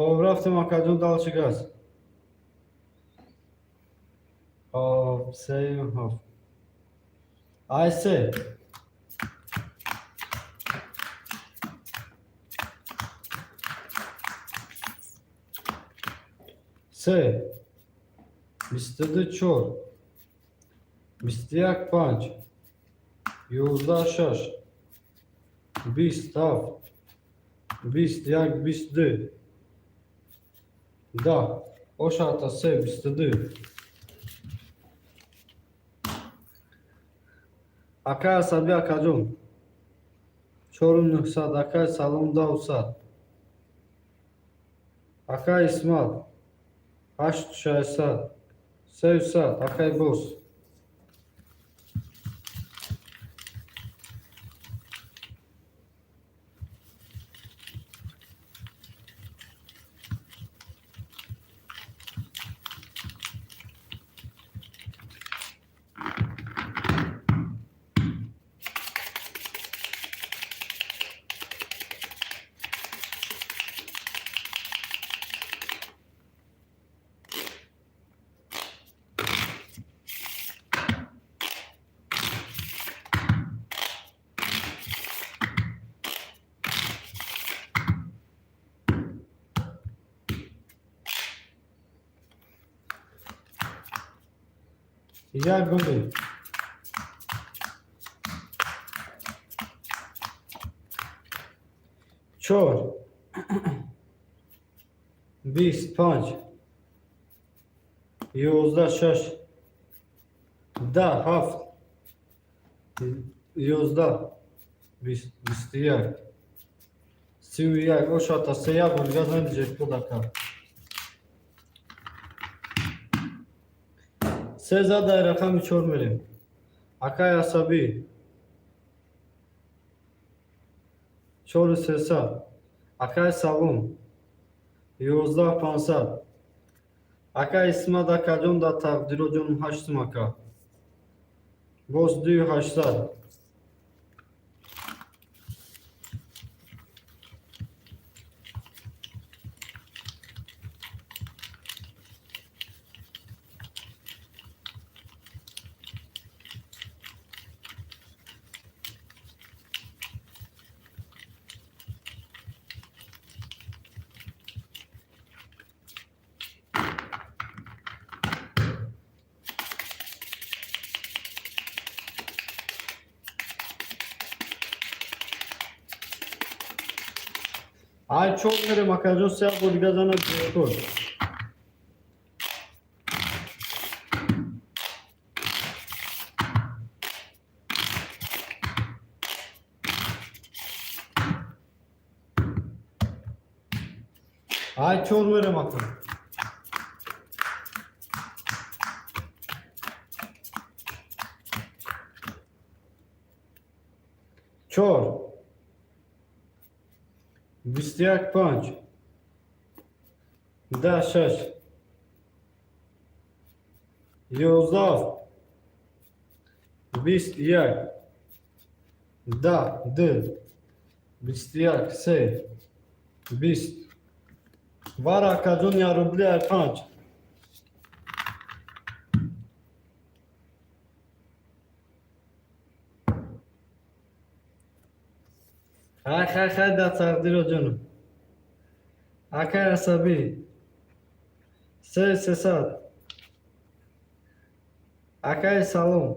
Хоб, рафтем, акаҷон, дальше газ. Хоб, сею ҳафт. Ай се. Се. 22 чор. 21 панҷ. 11 шаш. 20 ҳафт. 20, 1, 22, 10, ошата се, 22. Акай Асаби, акаҷон, 4900. Акай Салом, 10 100. Акай Исмат, 8600, 300. Акай Бос. Як гули. Чор, 20, 5, 11, 6, 10, 7, 11, 20, 21, 31. Ошата се, як бор дига занди ҷекпот, ака. Се зад, дар рақами чор мерем. Акай Асабӣ, 4300. Акай Салом, 11 500. Акай Исмат, акаҷон, дар тақдиро ҷонум, ҳаштум, ака. Боз 2800. Ай чор мерем, акаҷон, се бор дига зана ҷекпот. Ай чор мерем, ака. Чор, 21, 5, 10, 6, 11, 21, 10, 2, 21, 3, 20. Вара, акаҷон, я рубли, ай панҷ. Хай, хай, хай, дар тақдиро ҷонум. Акай Асабӣ, 3300. Акай Салом,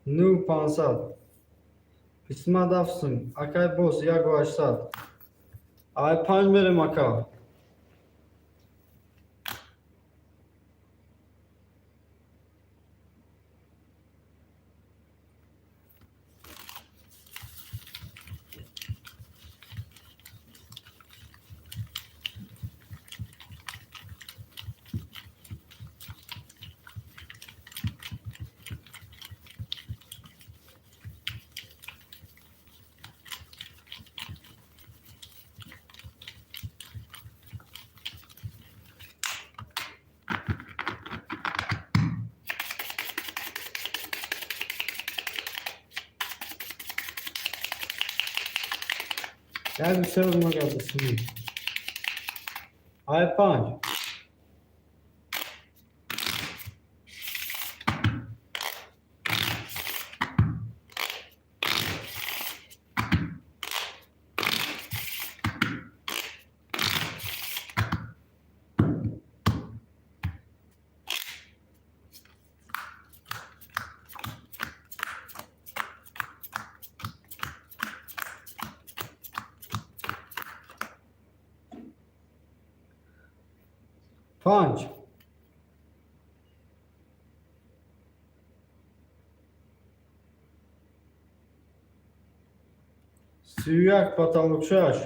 9500. Исмат, афсум. Акай Бос, 1800. Ай панҷ мерем, ака. Як бисёр магардасини. Ай панҷ. Панҷ. 31, потолок шаш.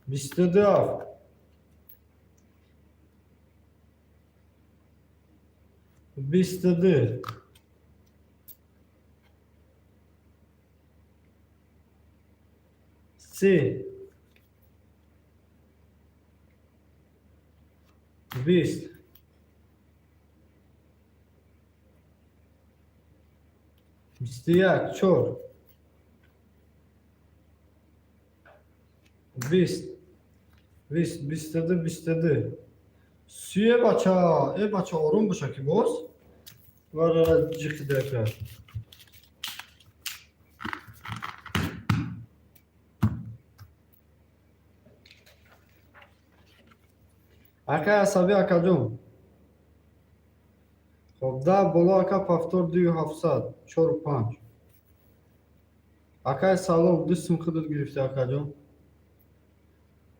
22 ҳафт. 22. 30. 20. 21, чор. 20. 20, 22, 22. Сюе бача, э бача, ором боша, ки боз варара ҷиқидака. Акай асабӣ, акаҷон. Хоб, да боло, ака, повтор, дую ҳафтсад, чору панҷ. Акай салом, ду сим худат гирифти, акаҷон.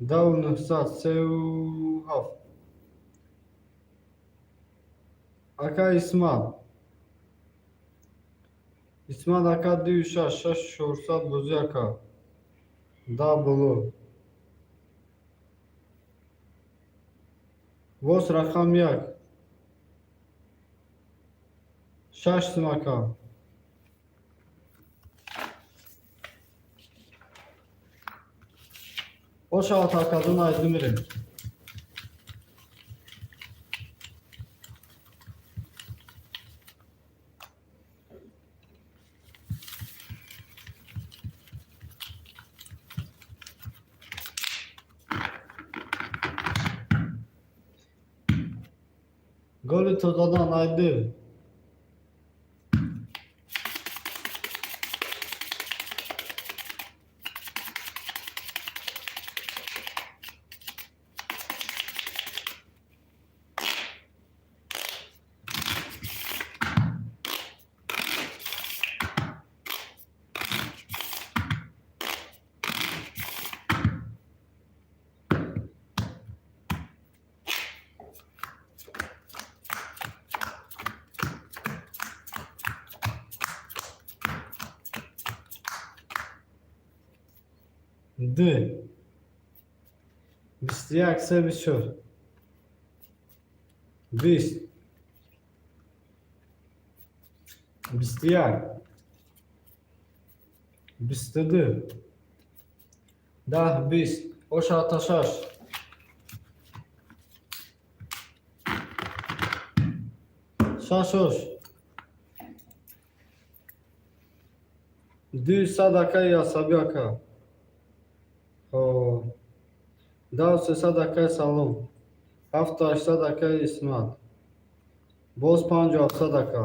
Даву нӯҳсад, сеу ҳафт. Ака Исмат. Исмат ака, дую шаш, шаш чорсад бозӣ, ака. Да боло. Боз рақам як. Шаш сим, ака. Бошавад, акаҷон, айду мирем. Голи тозадан айду. Д. 21, се, 24. 20. 21. 22. 10, 20. Ошата шаш. Шаш ош. 200, акаи асабӣ, ака. Хоб. Дав сесад, акаи салом. Ҳафту ҳаштсад, акаи Исмат. Боз панҷу ҳафтсад, ака.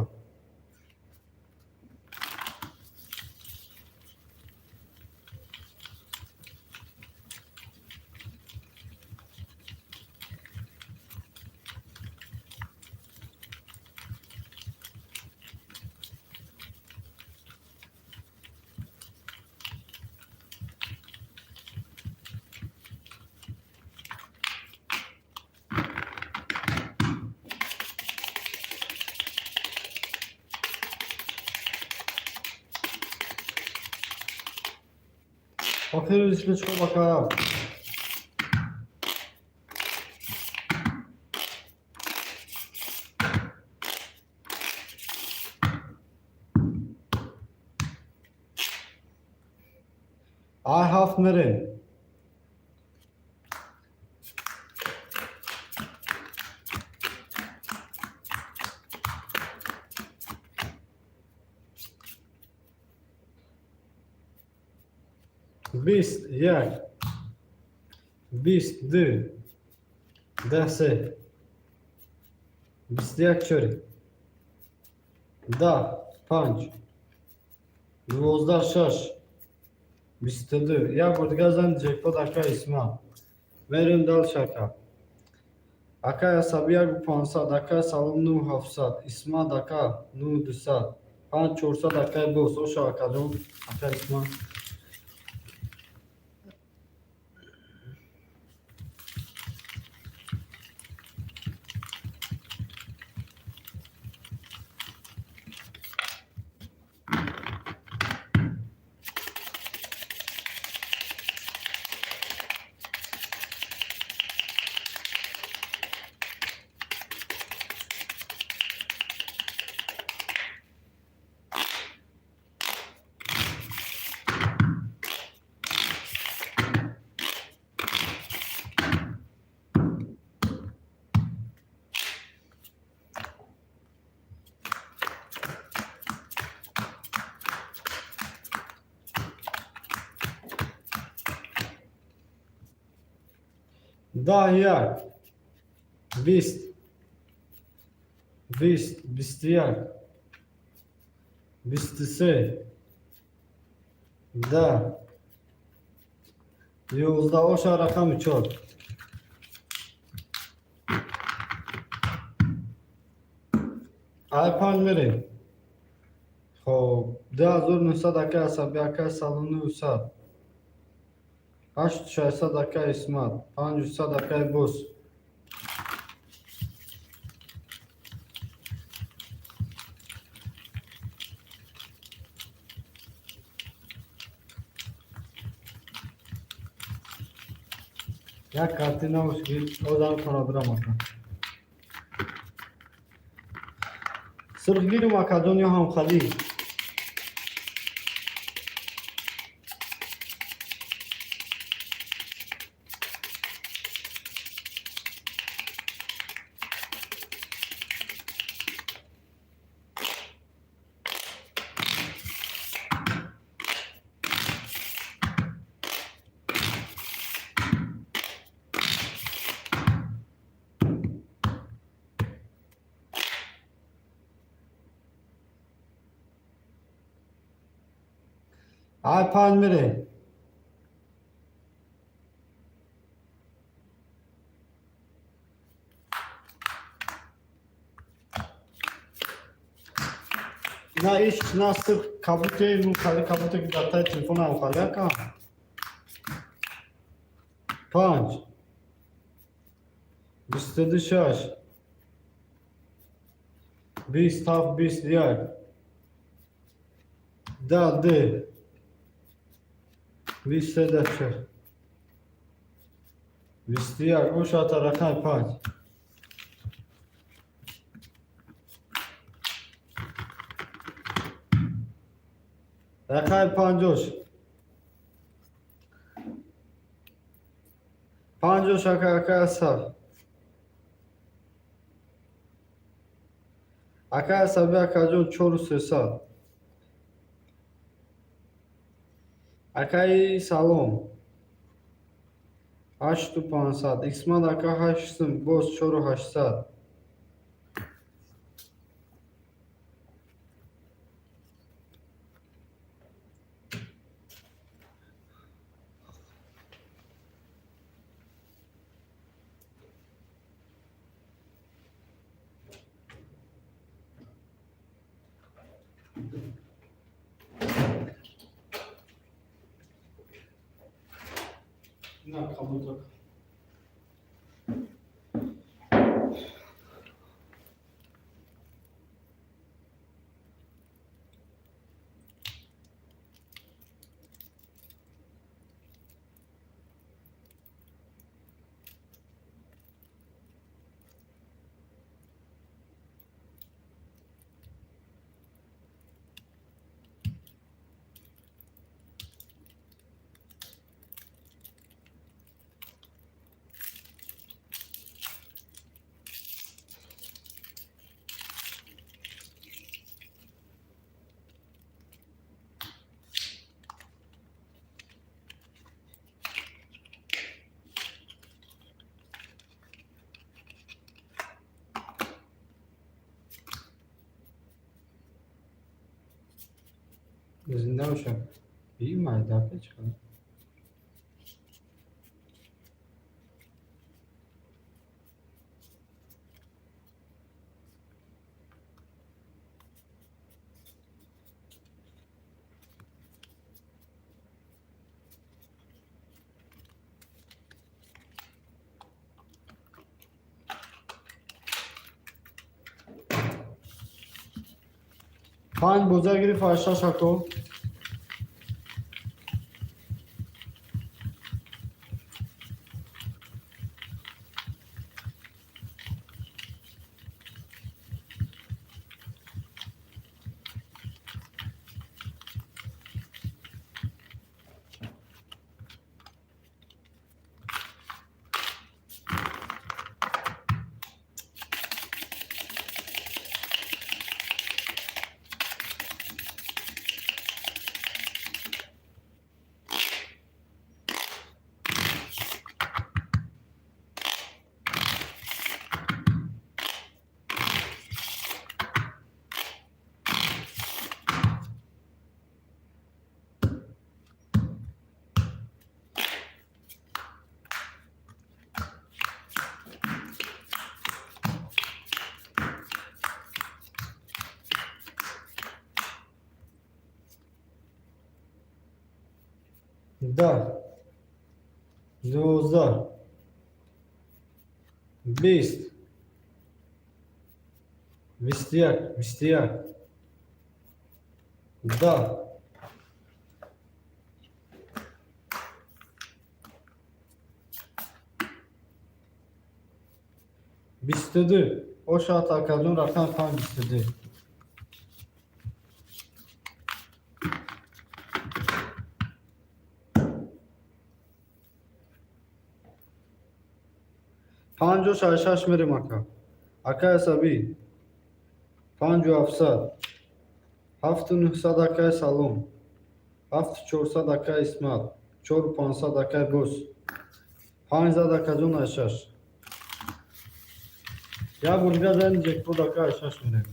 Охири шличко бака. Ай ҳафт мерем. 20, як. 20, ду. 10, се. 21, чор. 10, панҷ. 12, шаш. 22. Як бор дигар зан ҷекпот, ака Исмат. Мерем дальше, ака. Акай асабӣ, яку пансад, акай салом, нӯ ҳафтсад, Исмат ака, нӯ дусад, 5400, акай бос. Оша, акаҷон, акай Исман. 10, 1, 20, 20, 21, 23, 10, 11. Оша, рақами чор. Ай панҷ мерем. Хоб, 2900, акай Асаби. Акай Салом, 900, 8600, акай Исмат. 500, акай Бос. Як картина одам хонадурам, ака. Сурхгирим, акаҷон, ё ҳамхалӣ? Ай панҷ мерем. На иш, на сирх кабуте, ну хали кабуте, ки дар таи телефонам хали, ака. Панҷ, 22, шаш, 20, ҳафт, 21, 10, ду, 23, 10, чор, 21. Ошата, рақами панҷ. Рақами панҷош, панҷош, ака, ака Асаб, ака Асаби, акаҷон, чору сесад. Акаи Салом, 8500. Исмат ака, ҳашт сум боз, 4800. На кабутак. Зинда бошад. И майдака чӣ? Панҷ боза гирифт, ай шаш, ако. 10, 12, 20, 21, 21, 10, 22. Ошаат, акаҷон, рақами панҷ, 22. Панҷу шаш, шаш мерем, ака. Акай асабӣ, панҷу ҳафтсад, ҳафту нӯҳсад, акай Салом, ҳафту чорсад, акай Исмат, чору панҷсад, акай Бос. Панҷ зад, акаҷон, ай шаш. Як бор дига зани ҷекпот, ака, ай шаш мерем.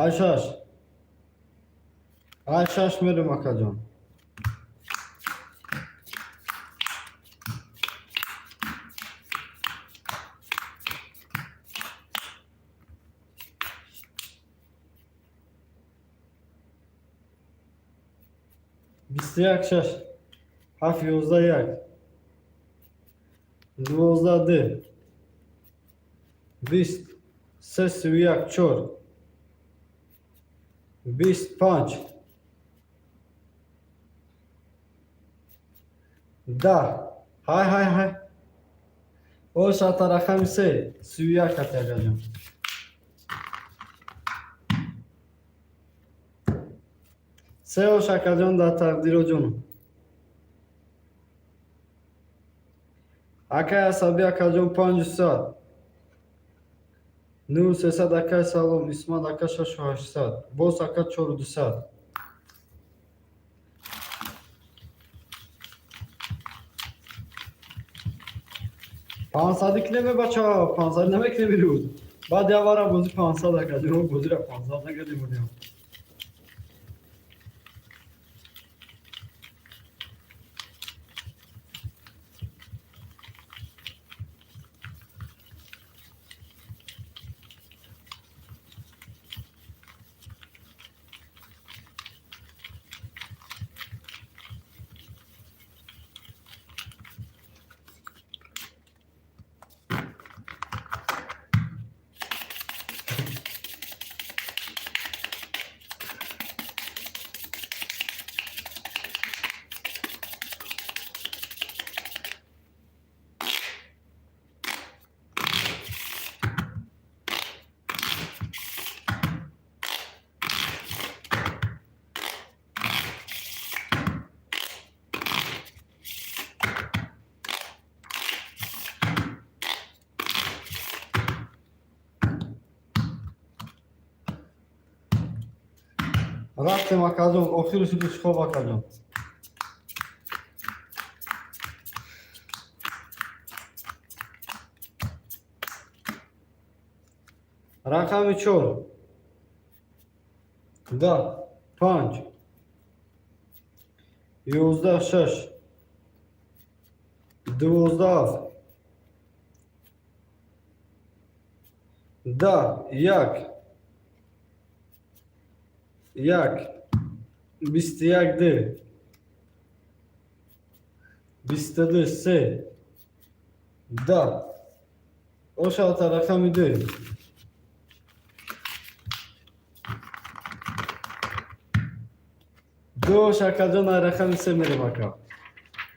Ай шаш, ай шаш мерем, акаҷон. 21, шаш, ҳафт, 11, як, 12, ду, 20, се, 31, чор, 20, панҷ, 10. Ҳай, ҳай, ҳай, ошата, рақами се, 31 ати, акаҷон. Се ош, акаҷон, дар тақдироҷон. Акай асабӣ, акаҷон, панҷу сад, нӯ сесад, акай Салом. Исмат ака, шашу ҳаштсад. Боз, ака, чору дусад. Пансади кунеме, бачаҳо, пансади намекунем ирӯз. Баъд як вара бозӣ 500, акаҷон, бозира 500 накардем будем. Рафтем, акаҷон, охири шуди хоб, акаҷон. Рақами чор, 10, панҷ, 11, шаш, 12, ҳафт, 10, як, як, 21, ду, 22, се, 10 ошавата. Рақами ду. Дош, акаҷон, ай рақами се мерем, ака.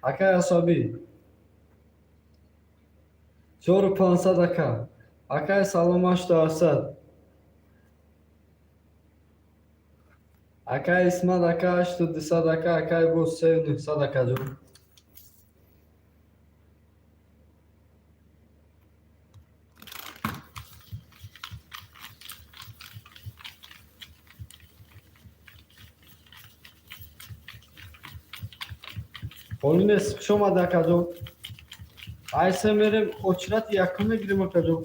Акай асабӣ, 4500, ака. Акай салом, 8700. Акай Исмат, ака, 8200, ака. Акай боз, 3900, акаҷон. Ҳолӣ нест. Хуш омад, акаҷон. Ай се мерем, очрати якум мегирем, акаҷон.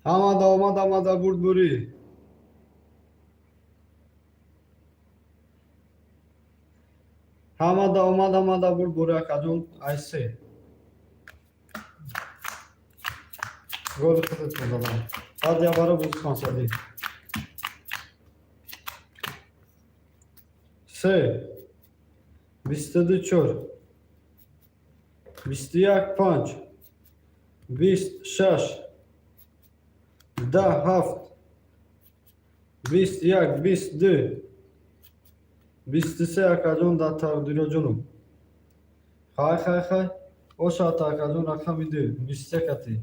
Ҳамада омад, ҳамада бурд, бурӣ. Ҳамада омад, ҳамада бурд, бурӣ, акаҷон. Ай се голи худатон задам, баъд ябара буз 500-ӣ. Се, 22, чор, 21, панҷ, 20, шаш, 10, ҳафт, 21, 22, 23, акаҷон, дар тақдироҷоном. Хай, хай, хай, ошата, акаҷон. Рақами ду, 23 кати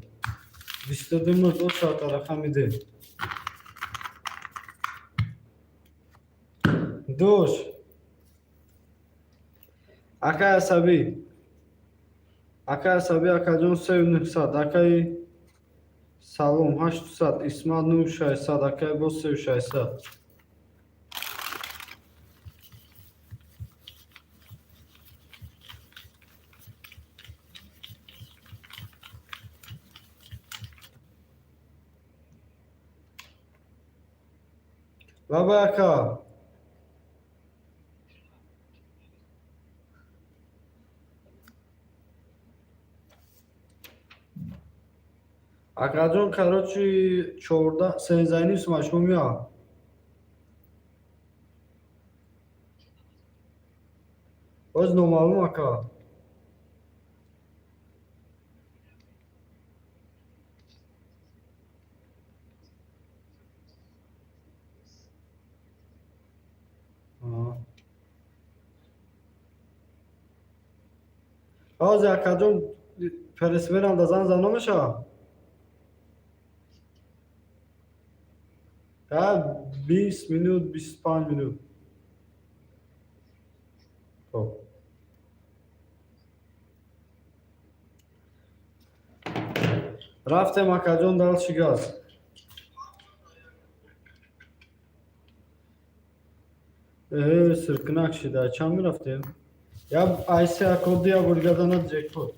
22 мурд. Ошата, рақами ду. Дош, акай асабӣ, акай асабӣ, акаҷон, 3900. Акаи салом, 800. Исмат, 9600. Акай боз, 3600. Лабай, ака. Акаҷон, короче, 14, 13:30 сума шумо меояд. Боз номаълум, ака. Ҳозир, акаҷон, пресверам да зан зан намешавад. 20 минут, 25 минут. Хоб, рафтем, акаҷон, дальше газ. Э, сиркинак шида. Чанд мерафтем? Я айсе акоди, я бургадана ҷекпот.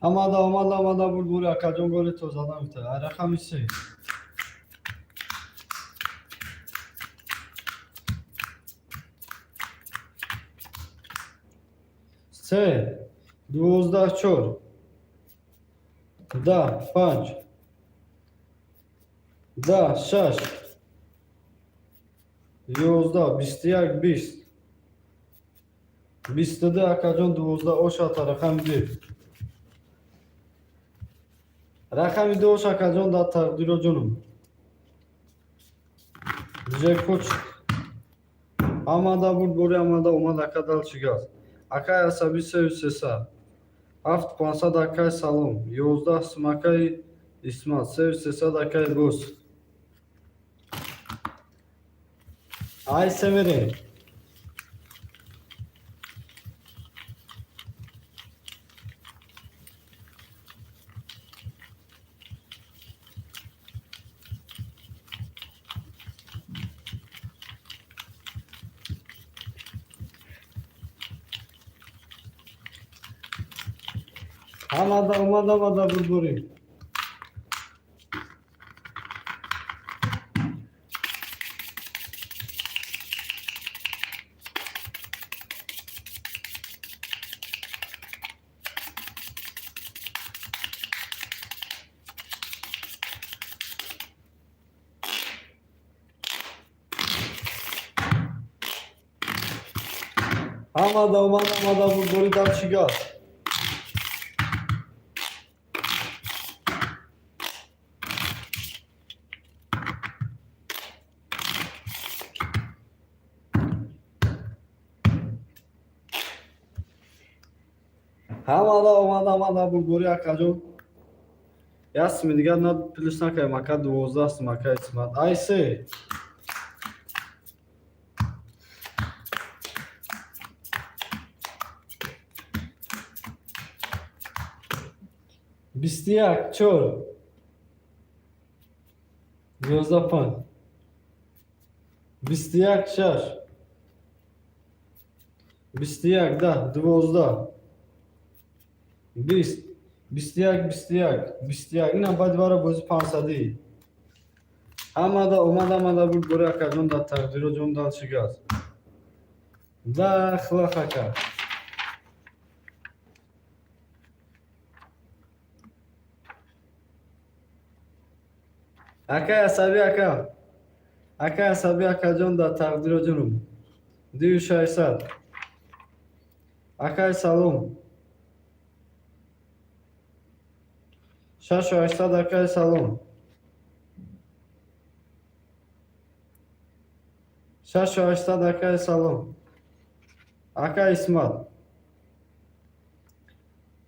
Омада, омада, омада, бурдбори, акаҷон, голи тозада мефта. Ай рақами се. Се, 12, чор, 10, панҷ, 10, шаш, 11, 21, 20, 22, акаҷон, 12 ошата. Рақами ду, рақами ду ош, акаҷон, дар тақдиро ҷонум. Джекпот омада, бурдбори омада, омад, ака. Дальше газ. Акай асабӣ, сею сесад, ҳафт пансад. Акай салом, 11 сум. Акаи Исмат, сею сесад. Акай бос, ай се мерем. Омада, омада, омада, бурдборӣ. Омада, омада, омада, бурдборӣ. Дальше газ. Омада, омада, омада, бурдбори, акаҷон. Як суми дигар на плюс накардем, ака, 12 сум. Ака Исмат, ай се. 21, чор, 11, панҷ, 21, шаш, 21, 10, 12, 20, 21, 21, 21. Инам баъди бара бози пансадӣ. Омада, омада, омада, бурдбори, акаҷон, дар тақдиро ҷон. Дальше газ. Дахлах, ака. Акай асабӣ, ака, акай асабӣ, акаҷон, дар тақдиро ҷонум, дую шашсад. Акай салом, шашу ҳаштсад. Акай салом, шашу ҳаштсад. Акай салом, акай Исмат,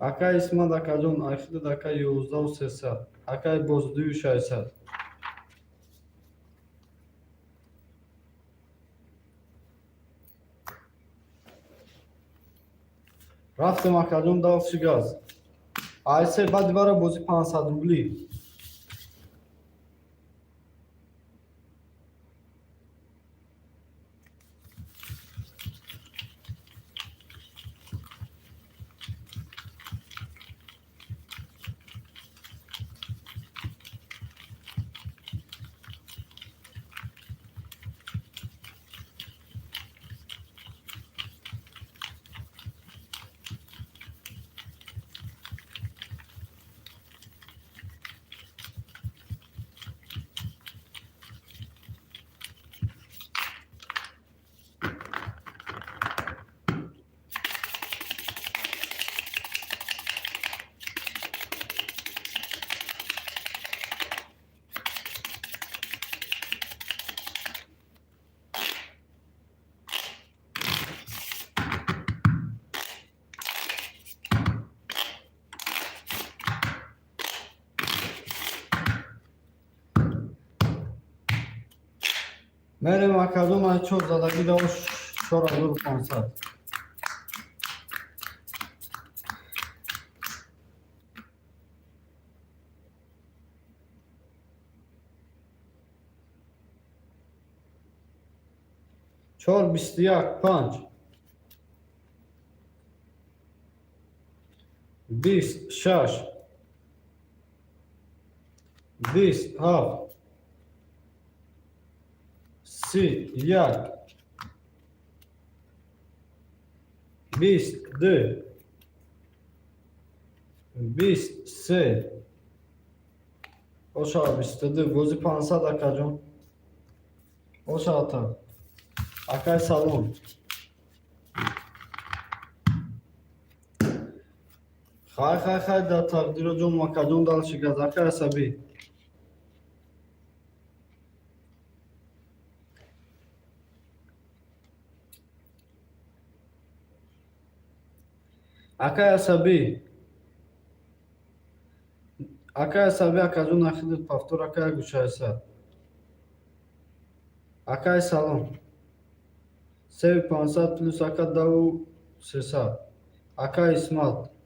акай Исмат, акаҷон, айхидад, ака, ёздаҳу сесад. Акай боз, дую шашсад. Рафтем, акаҷон, дальше газ. Айсе, баъди бара бози 500 рублӣ. Мерем, акаҷон, ай чор задагӣ давош, 4500. Чор, 21, панҷ, 26, 27, 31, 22, 23. Оша, 22, бози 500, акаҷон. Оша, ата. Акай, салом. Хай, хай, хай, дар тақдиро ҷон, акаҷон, дальше газ, акай асабӣ. Акай асабӣ. Акай асабӣ, акаҷон, ахидат повтор, акай гӯшайсад. Акай, салом. Севи 500 плюс, ака, даву 300. Акай Исмат.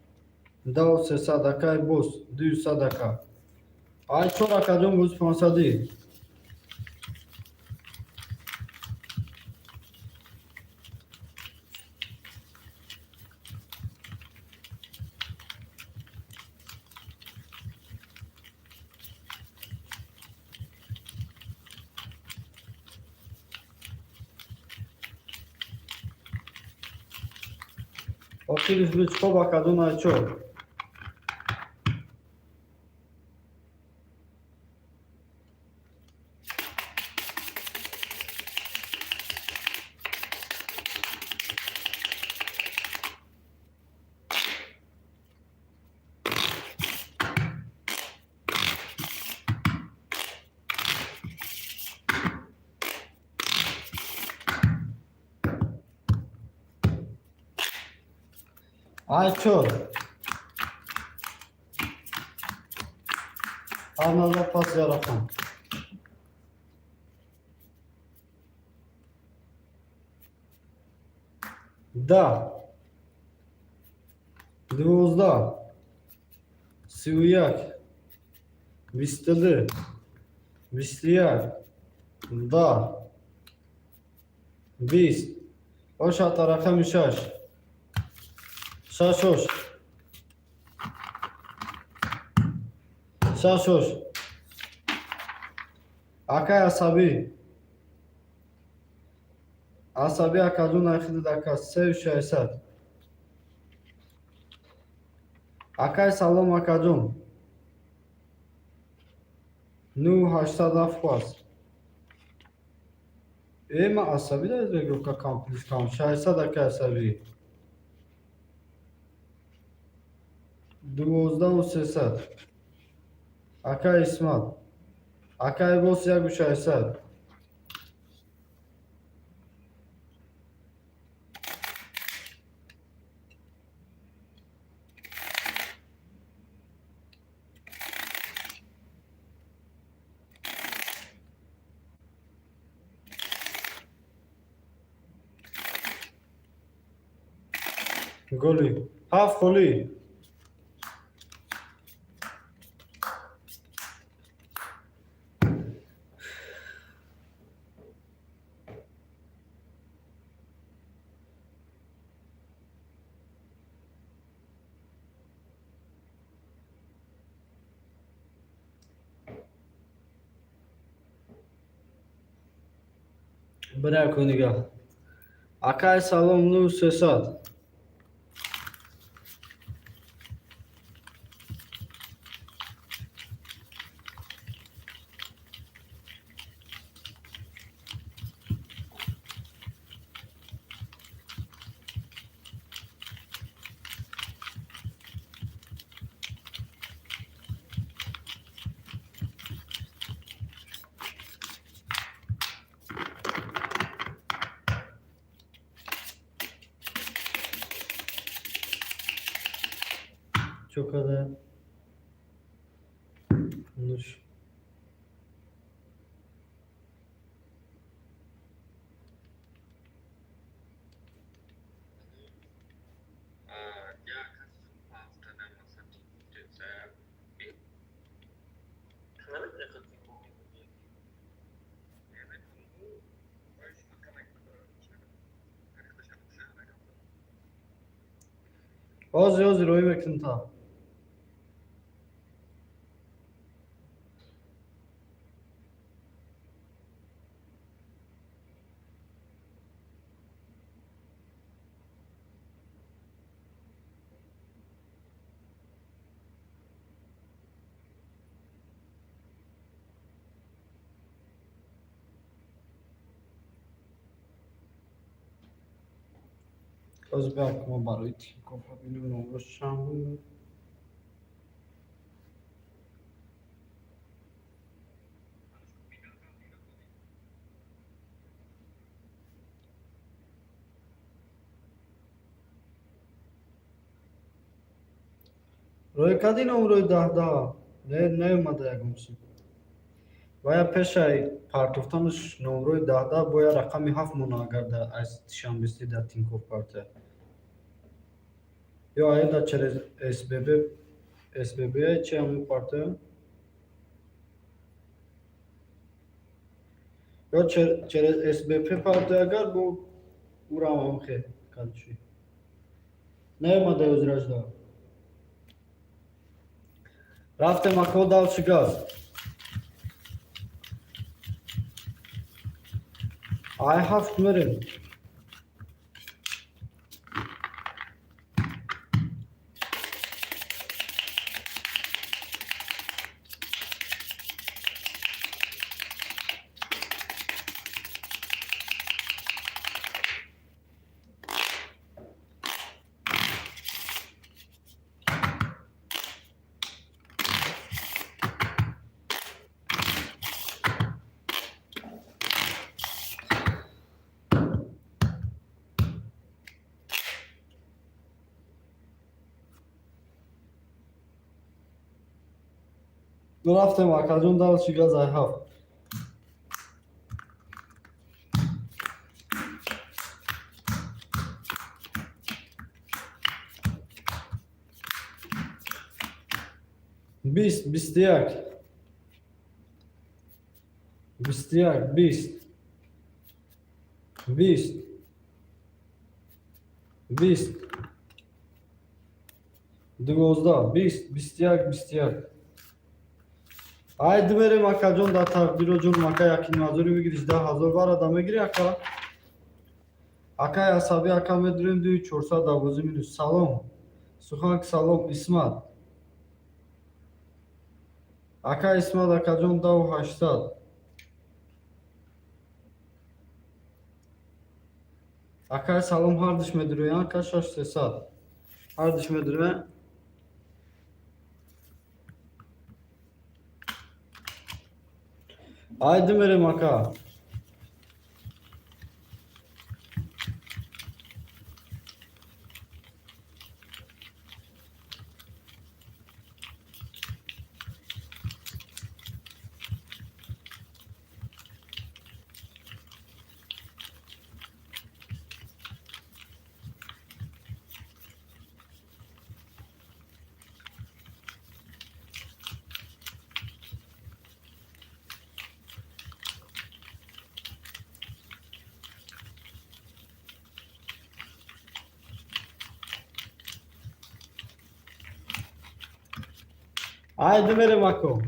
Даву 300, акай бос, 200, ака. Ай чор, акаҷон, боз 500-ӣ. Охириш бич, хоб, акаҷон, ай чор. Ай чор. Ҳар пас ярақам. 10, 12, 31, 22, 21, 10, 20. Ошата рақами шаш. Шаш ош. Шаш ош. Акай асабӣ. Асабӣ, акаҷон, айхидид, ака, сею 600. Акай, салом, акаҷон. Ну 807 пас. Э, ман асабӣ дар игрока кам плюс кам. 600, акай асабӣ. 12 300. Акай Исмат. Акай бос, 1 600. Голи. Ҳафт холӣ. Бира кунига. Акай, салом, ну 300. Чокада. Нуш. Ҳозир, ҳозир, роҳӣ мекунем та. Озбек мо барои Тинькофф бинем, номрош чанд буд. Рӯй кади номрои 10 10? Не, наёмада ягон чиз. Вая пешаи партофтанаш номрои 10 10 бояд рақами ҳафт мона, агар аз душанбести дар Тинькофф партия. Ё аяда через СББ, СББ чи ҳамун партия? Ё через СБП партия, агар бо урам ҳам хе кадши. Наёмада ӯзражда. Рафтем, ако, дальше газ. Ай ҳафт мерем. Рафтем, акаҷон, дальше газ ай ҳафт. 20, 21, 21, 20, 20, 20, 12, 20, 21, 21. Ай димерем, акаҷон, дар тақдиро ҷон, ака, якнимазори выигрыш 10 000 варада мегири, ака. Акай асабӣ, ака, медурем дуи чорсад дарвоза минус. Салом. Сухан салом, Исмат. Ака Исмат, акаҷон, 10 800. Акай салом, ҳардуш медуроян, ака, 6300. Ҳардуш медуроян. Ай димерем, ака. Ай димерем, ако.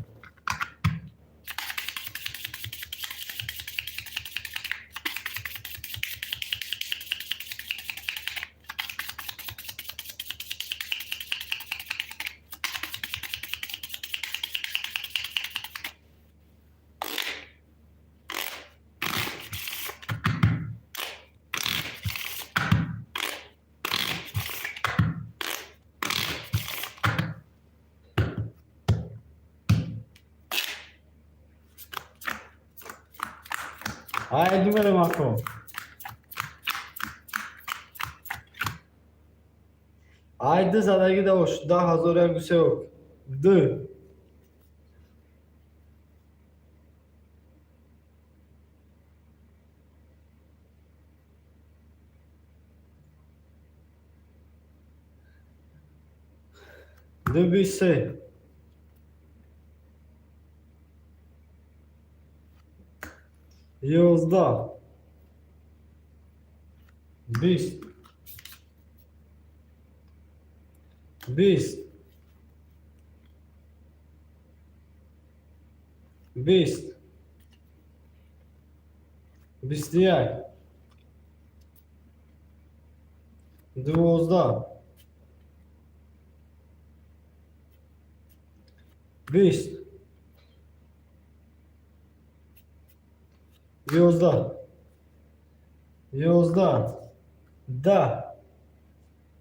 Ай димерем, ако. Ай ды задаги да ош 10 000 як гусеок. Д. Д 23. 11, 20, 20, 20, 21, 12, 20, 11, 11, 10.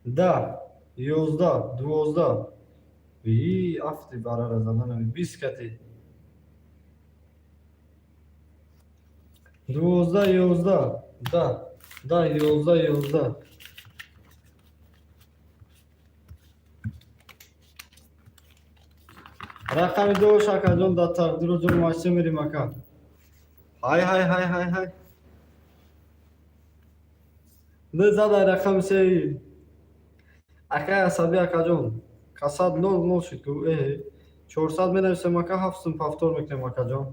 10, 11, 12. И афти барара заданами 20 кати. 12, 11, 10, 10, 11, 11. Рақами дош, акаҷон, дар тақдиру ҷон маҳсе мерим, ака. Ҳай, ҳай, ҳай, ҳай, ҳай. Д задай рақами сеи. Акай асабӣ, акаҷон. Касад нол нол шуд ку. Э, 400 менависем, ака, ҳафтум повтор мекунем, акаҷон.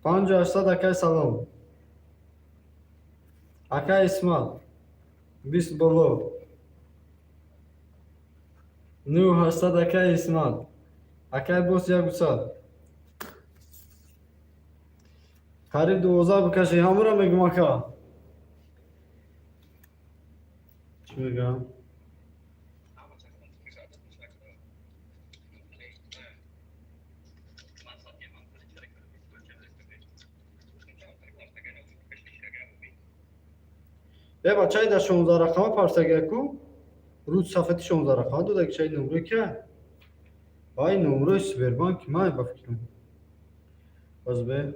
5800, акай салом. Акай Исмат. 20 боло. 9800, акай Исмат. Акай боз 100. Қариб 12 бикашӣ, ҳамура мегум, ака. Чӣ мегӯям? Е, бачаи дар 16 рақама парсагия ку? Рӯз сафеди 16 рақама дода чай номрои ка? Ай, номрои Сбербанк май ба фикрам. Боз бе.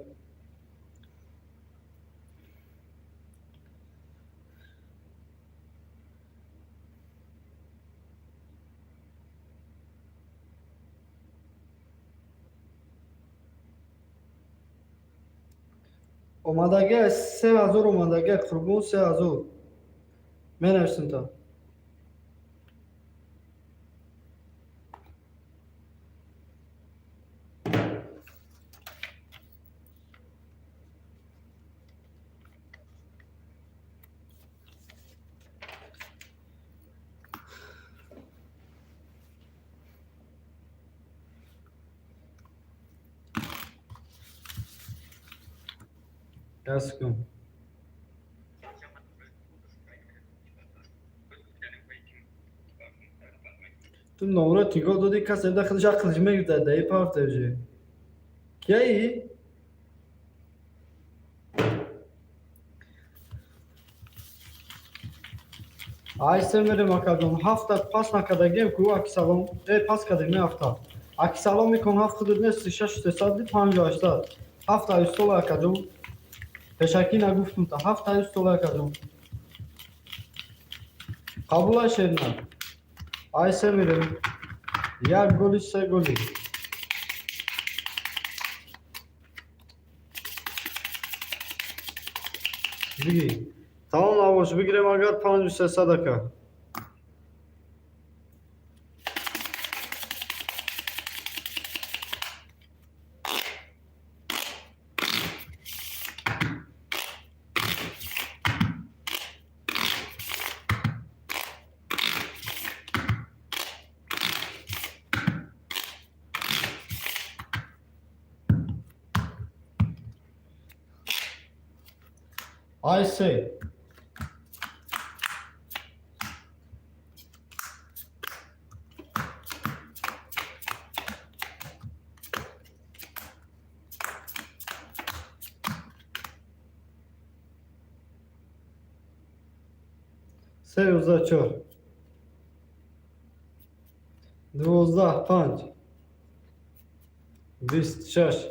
Омадагия 3000, омадагия Қурбон 3000. Менависем та. Як секунд. Ту номро тигоҳ додӣ, кас эда худаш ақлиш мегирда даи партежи. Кияи? Ай се мерем, акаҷон. Ҳафта пас накардагием ку, аки салом. Э, пас кардем, не ҳафта. Аки салом мекун, ҳафт худат нести, шашу сесад, панҷу ҳаштад. Ҳафта аюстола, акаҷон. Пешакӣ нагуфтум та, ҳафт аюстола, акаҷон. Қабула шерна. Ай се мерем. Як голи, се голи. Биги. Тамом набош, бигирем агар 5300, ака. Ай се. Се ёздаҳ чор. 12 панҷ. 26.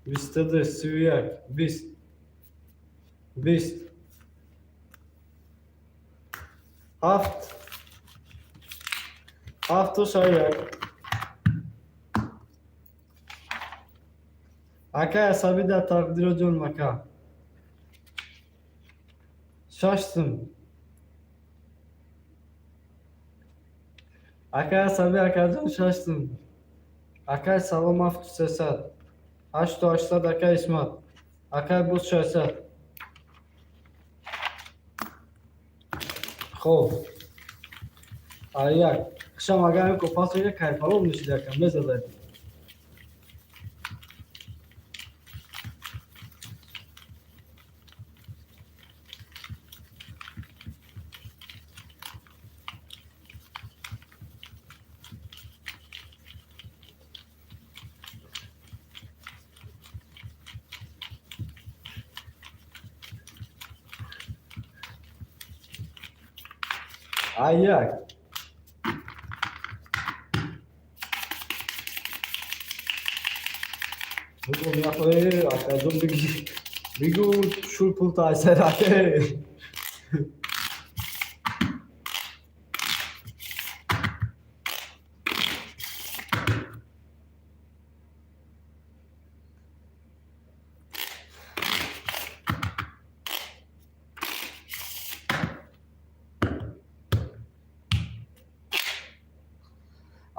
22, 31, 20. 20. Ҳафт. Ҳафту шаяк. Акай асабӣ дар тақдиро ҷон мака. Шаш сум. Акай асабӣ, акаҷон, шаш сум. Акай салом, ҳафту сесад. Ҳашту ҳаштсад, акай Исмат. Акай боз 600. Хоб. Аяк. Хушам агар ко пас мега кайфалом нишида, ака мезадай. Ай як. Бигӯ мехоҳӣ, акаҷон, бигӣ, бигӯ, шур пул тайсараке.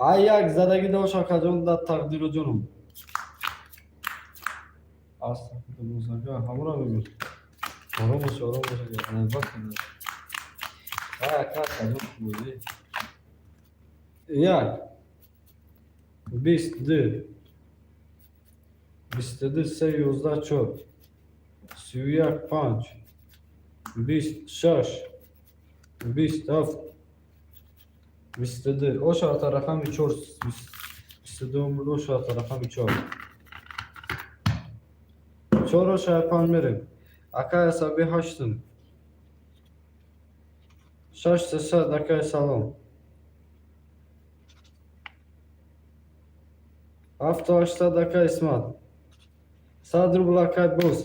Ай як задагӣ дош, акаҷон, дар тақдиру ҷонум. Астағфируллоҳ, ҳамонро мегӯ. Ором бош, ором бош, албатта. Ай ака, акаҷон, бозӣ. Як. 22. 22, се, 11, чор. 31, панҷ. 20, шаш. 20, ҳафт. 22. Оша рақами чор. 22 умр, оша рақами чор. Чор оша панҷ мерем. Акай асаби, ҳаштум. Шаш, сесад, акай, салом. Ҳафту ҳаштсад, акай Исмат. 100 рубл, акай, боз.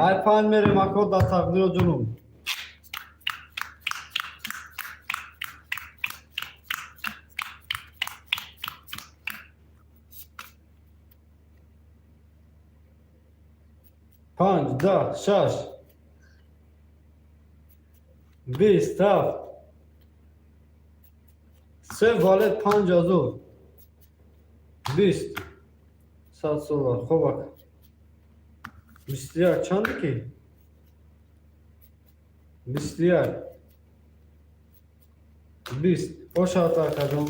Ай панҷ мерем, ако, дар тақдиро ҷунум. Панҷ, 10, шаш. 20, ҳафт. Се валет, 5000. 20. 100 сола. Хоб, ака. 21 чанде ки? 21. 20. Бошад, акаҷон.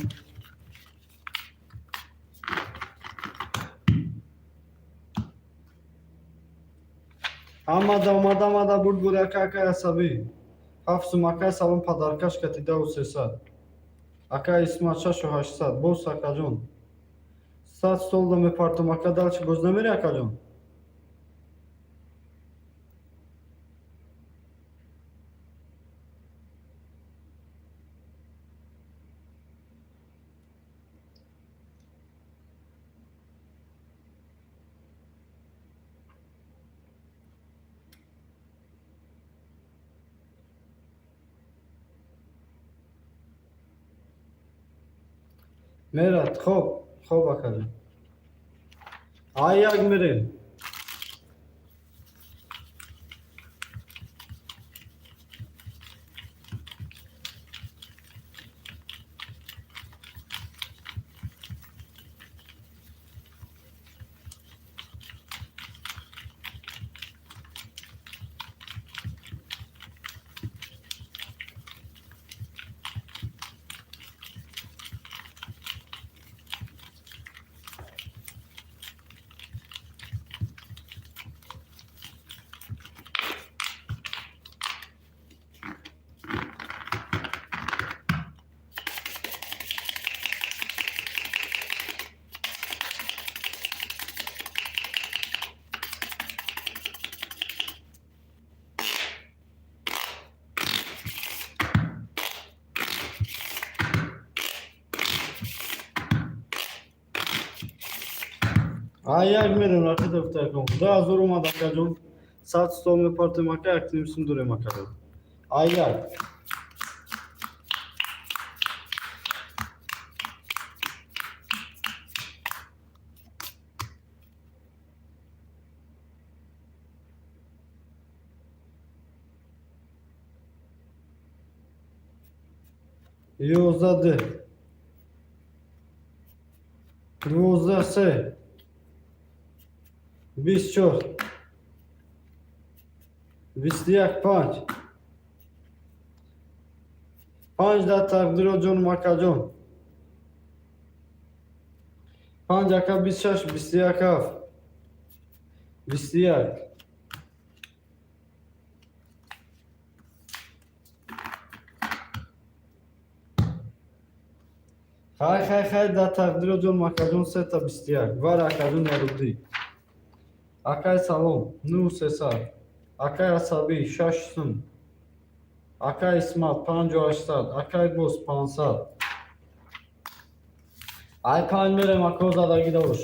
Омада, омада, омада, бурд, бур, ака, акай асабӣ. Ҳафт сум, акай, салом, подаркаш катидаву 300. Акай Исмат, шашу ҳаштсад. Боз, акаҷон. 100 столда мепартом, ака, дальше боз намери, акаҷон? Мерад, хоб, хоб, акаҷон. Ай як мерем. Ай як мерем, рақи дафтаркон. 2000 омад, акаҷон. 100 стол мепартем, ака, як ним сум дорем, акаҷон. Ай як. 11 д, 12 се, 24, 21 панҷ, панҷ дар тақдиро ҷонум акаҷон, панҷ ака, 26, 21 ҳафт, 21. Хай, хай, хай, дар тақдиро ҷонум акаҷон, сета 21 вар акаҷон Яруддӣ. Акай салом, нӯ сесад. Акай асабӣ, шаш сум. Акай Исмат, панҷу ҳаштсад. Акай боз, 500. Ай панҷ мерем, ако, задагида бош.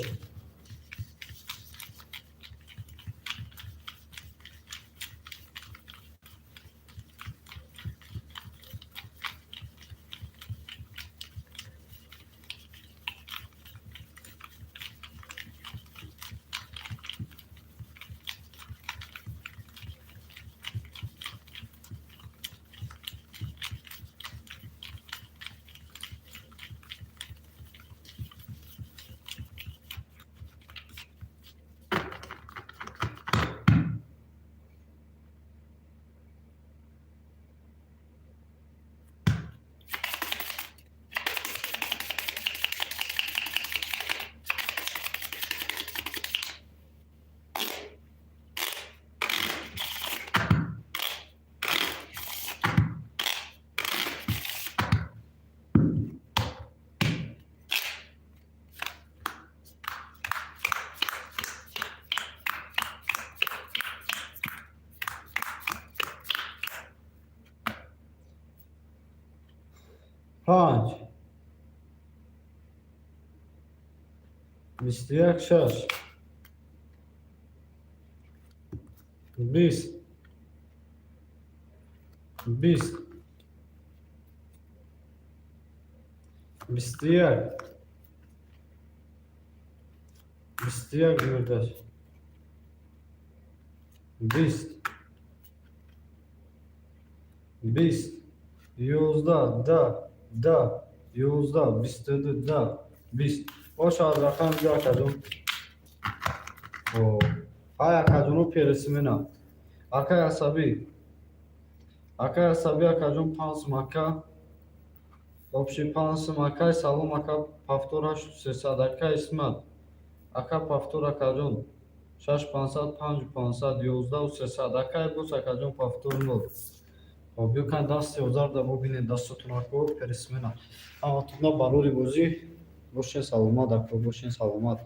Панҷ, 21 шаш, 20, 20, 21, 21 мурдаш, 20, 20, 11 да да, 11, 22 да, 20. Боша, аз рақам биё, акаҷон. Ҳай, акаҷоно, пересмена. Акай асабӣ, акай асабӣ, акаҷон, панҷ сум, ака, общий панҷ сум. Акай салом, ака, повтор ҳашту сесад. Акай Исмат, ака, повтор, акаҷон, шаш пансад, панҷу пансад, ёздаҳу сесад. Акай бос, акаҷон, повтор нол. Хоб, биё кан дасти озарда бубинед дастотон, ако, пересмена. Ҳаматона барори бозӣ, бошен саломат, ако, бошен саломат.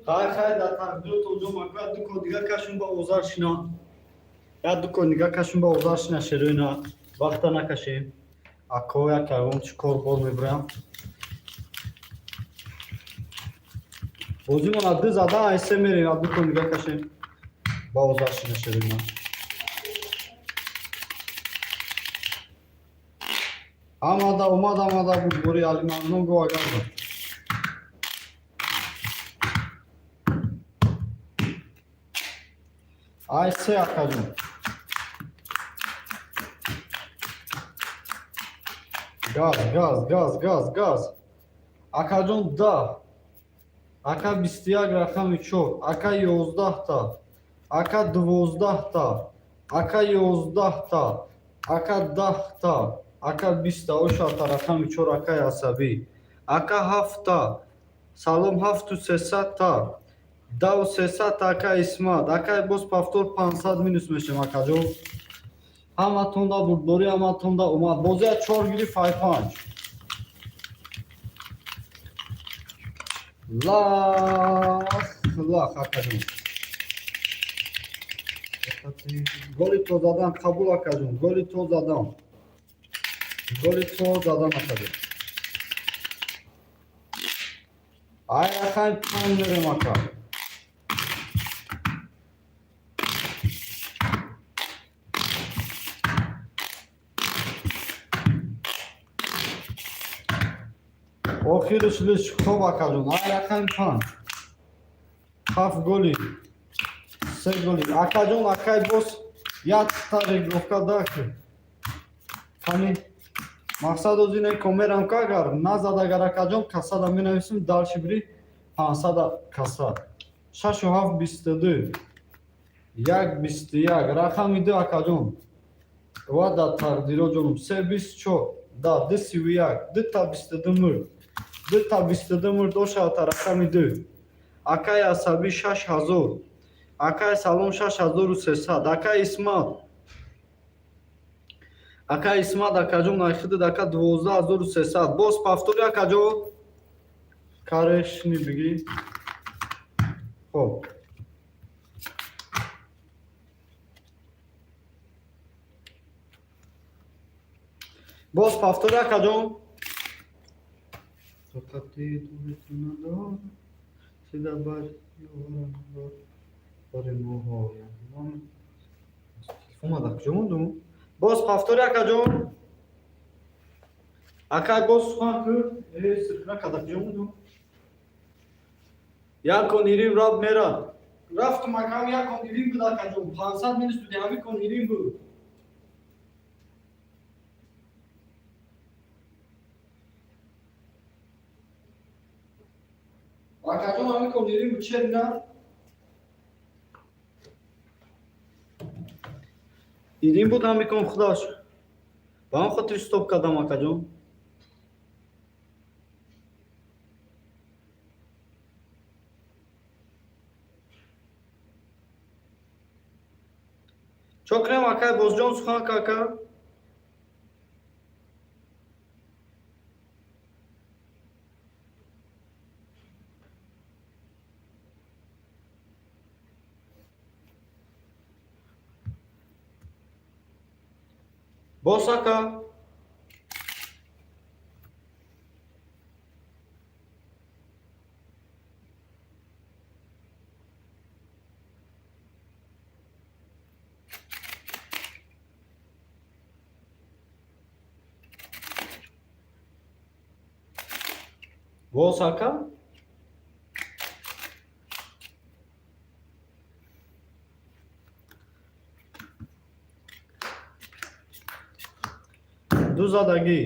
Хай, хай, дар тақдирот оҷом ака, ду кон дига кашун ба озар шина. Я ду кон дига кашун ба озар шина шероина. Вақта накашем. Ако як ягон чӣ кор бор мебурам. Бозимон ад ду зада айсе мерем, ад ду кон дига кашем. Ба озар шина шероина. Амада омад, амада буд бори Алимамнун го агар. Ай се акаҷон. Газ, газ, газ, газ, газ. Акаҷон 10. Ака 21 рақами 4. Ака 11-та. Ака 12-та. Ака 11-та. Ака 10-та. Ака 20-та. Ошата рақами 4 акаи асабӣ. Ака 7-та. Салом 7300-та. Дав 300 ака Исмат. Акай боз повтор 500 минус мешем акаҷон. Ҳаматонда бурдборӣ, ҳаматонда омад. Бозия 4 гирифт ай 5. Лах, лах акаҷон. Голи то задан қабул акаҷон. Голи то задан. Голи то задан акаҷон. Ай акай 5 мерем ака. Охириш лиш хоб акаҷон. Ай рақами 5. 7 голи. 3 голи. Акаҷон, акай боз як та регровка дак. Кани мақсад оз ине комерам ка агар назад агар акаҷон касада менависим дальше бири 500 каса. 6 7 22. 1 21 рақами 2 акаҷон. Ва да тақдиро ҷонум 3 24 да 2 31 2 та 22 мурд. 2 та 22 мурд ошавата рақами 2. Акай асабӣ 6000. Акай салом 6300. Акай Исмат. Акай Исмат акаҷон айхидид ака 12300. Боз повтори акаҷон. Карешни бигӣ. Хоб. Боз повтори акаҷон. Тоқати ту надор, сида бар ёрам бори моҳоям. Телефон ада куҷо мондум? Боз повтори акаҷон. Акай боз сухан ку. Сиркна када куҷо мондум? Як кон ирим раб мерад. Рафтум акам як кон ирим буд акаҷон. 500 минус буди ҳами кон ирим буд. Акаҷон ҳами кон ирим буд чер на? Ирим буд ҳами кон худаш. Ба ҳам хотир стоп кардам акаҷон. Чо кунем акай бозҷон сухан ка ака? Боз ака? Боз ака? Ду задагӣ.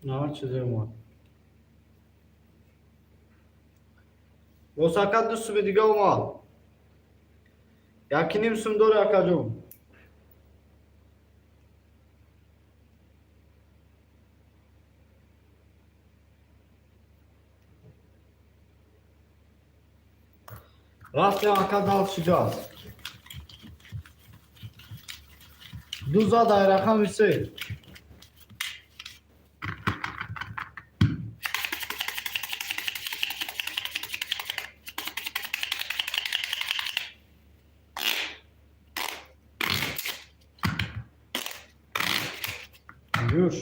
На чизе омад. Боз ака ду суми дига омад. Яки ним сум дори акаҷон. Рафтем ака дальше газ. Ду зад ай рақами се. Юш.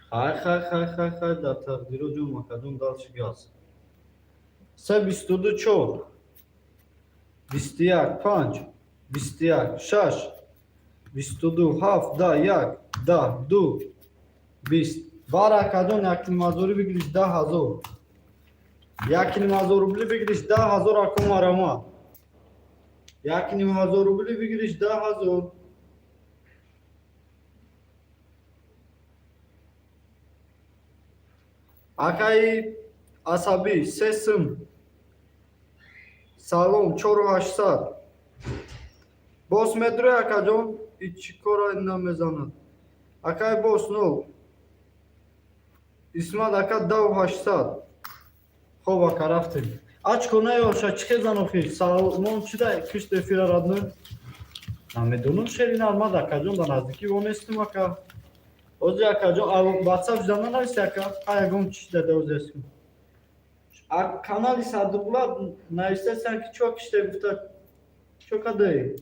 Хай, хай, хай, хай, хай, дар тақдиро ҷон макаҷон дальше газ. Се, 22, чор, 21, панҷ, 21, шаш, 22, ҳафт, 10, як, 10, ду, 20. Бар акаҷон якнимҳазорӣ бигириш 10 000. 1500 рубли бигириш 10 000, ако марама. 1500 рубли бигириш 10 000. Акаи асабӣ, се сим. Салом, чору ҳаштсад. Бос медурӣ, акаҷон? И чӣ кора намезанад? Акаи бос, нол. Исмат ака, 10 800. Хоб, ака, рафтем. Ачко наёша, чӣ хезан охи? Салмон чӣ да кишт эфира радны? Намедонам, шери нармад, акаҷон, дар наздикӣ вонестим, ака. Ози, акаҷон, ватсап жида нанависи, ака? Ҳа, ягон чӣ дада ози астим. А канали Садуқулла навистасан ки чо киште гуфта, чо кадаи?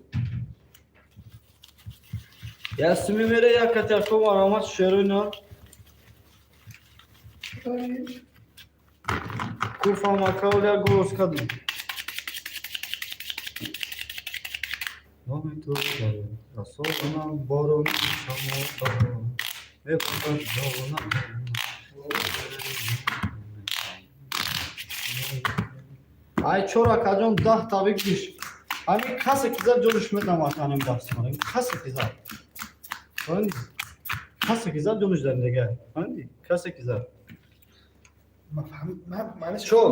Ясими мере якати ако марамат шероина. Куфам, ака, оля голос кадим. Номи ту расонам борони шамо мепӯшад ҷонам. Ай чор, акаҷон, 10 та бигириш. Ҳамин касе ки зад, ҷонаш медам, аканем дафсимара. Касе ки зад. Фаҳмидӣ? Касе ки зад, ҷонаш дар дигар. Фаҳмидӣ? Касе ки зад. ما فهم ما معلش. Чор.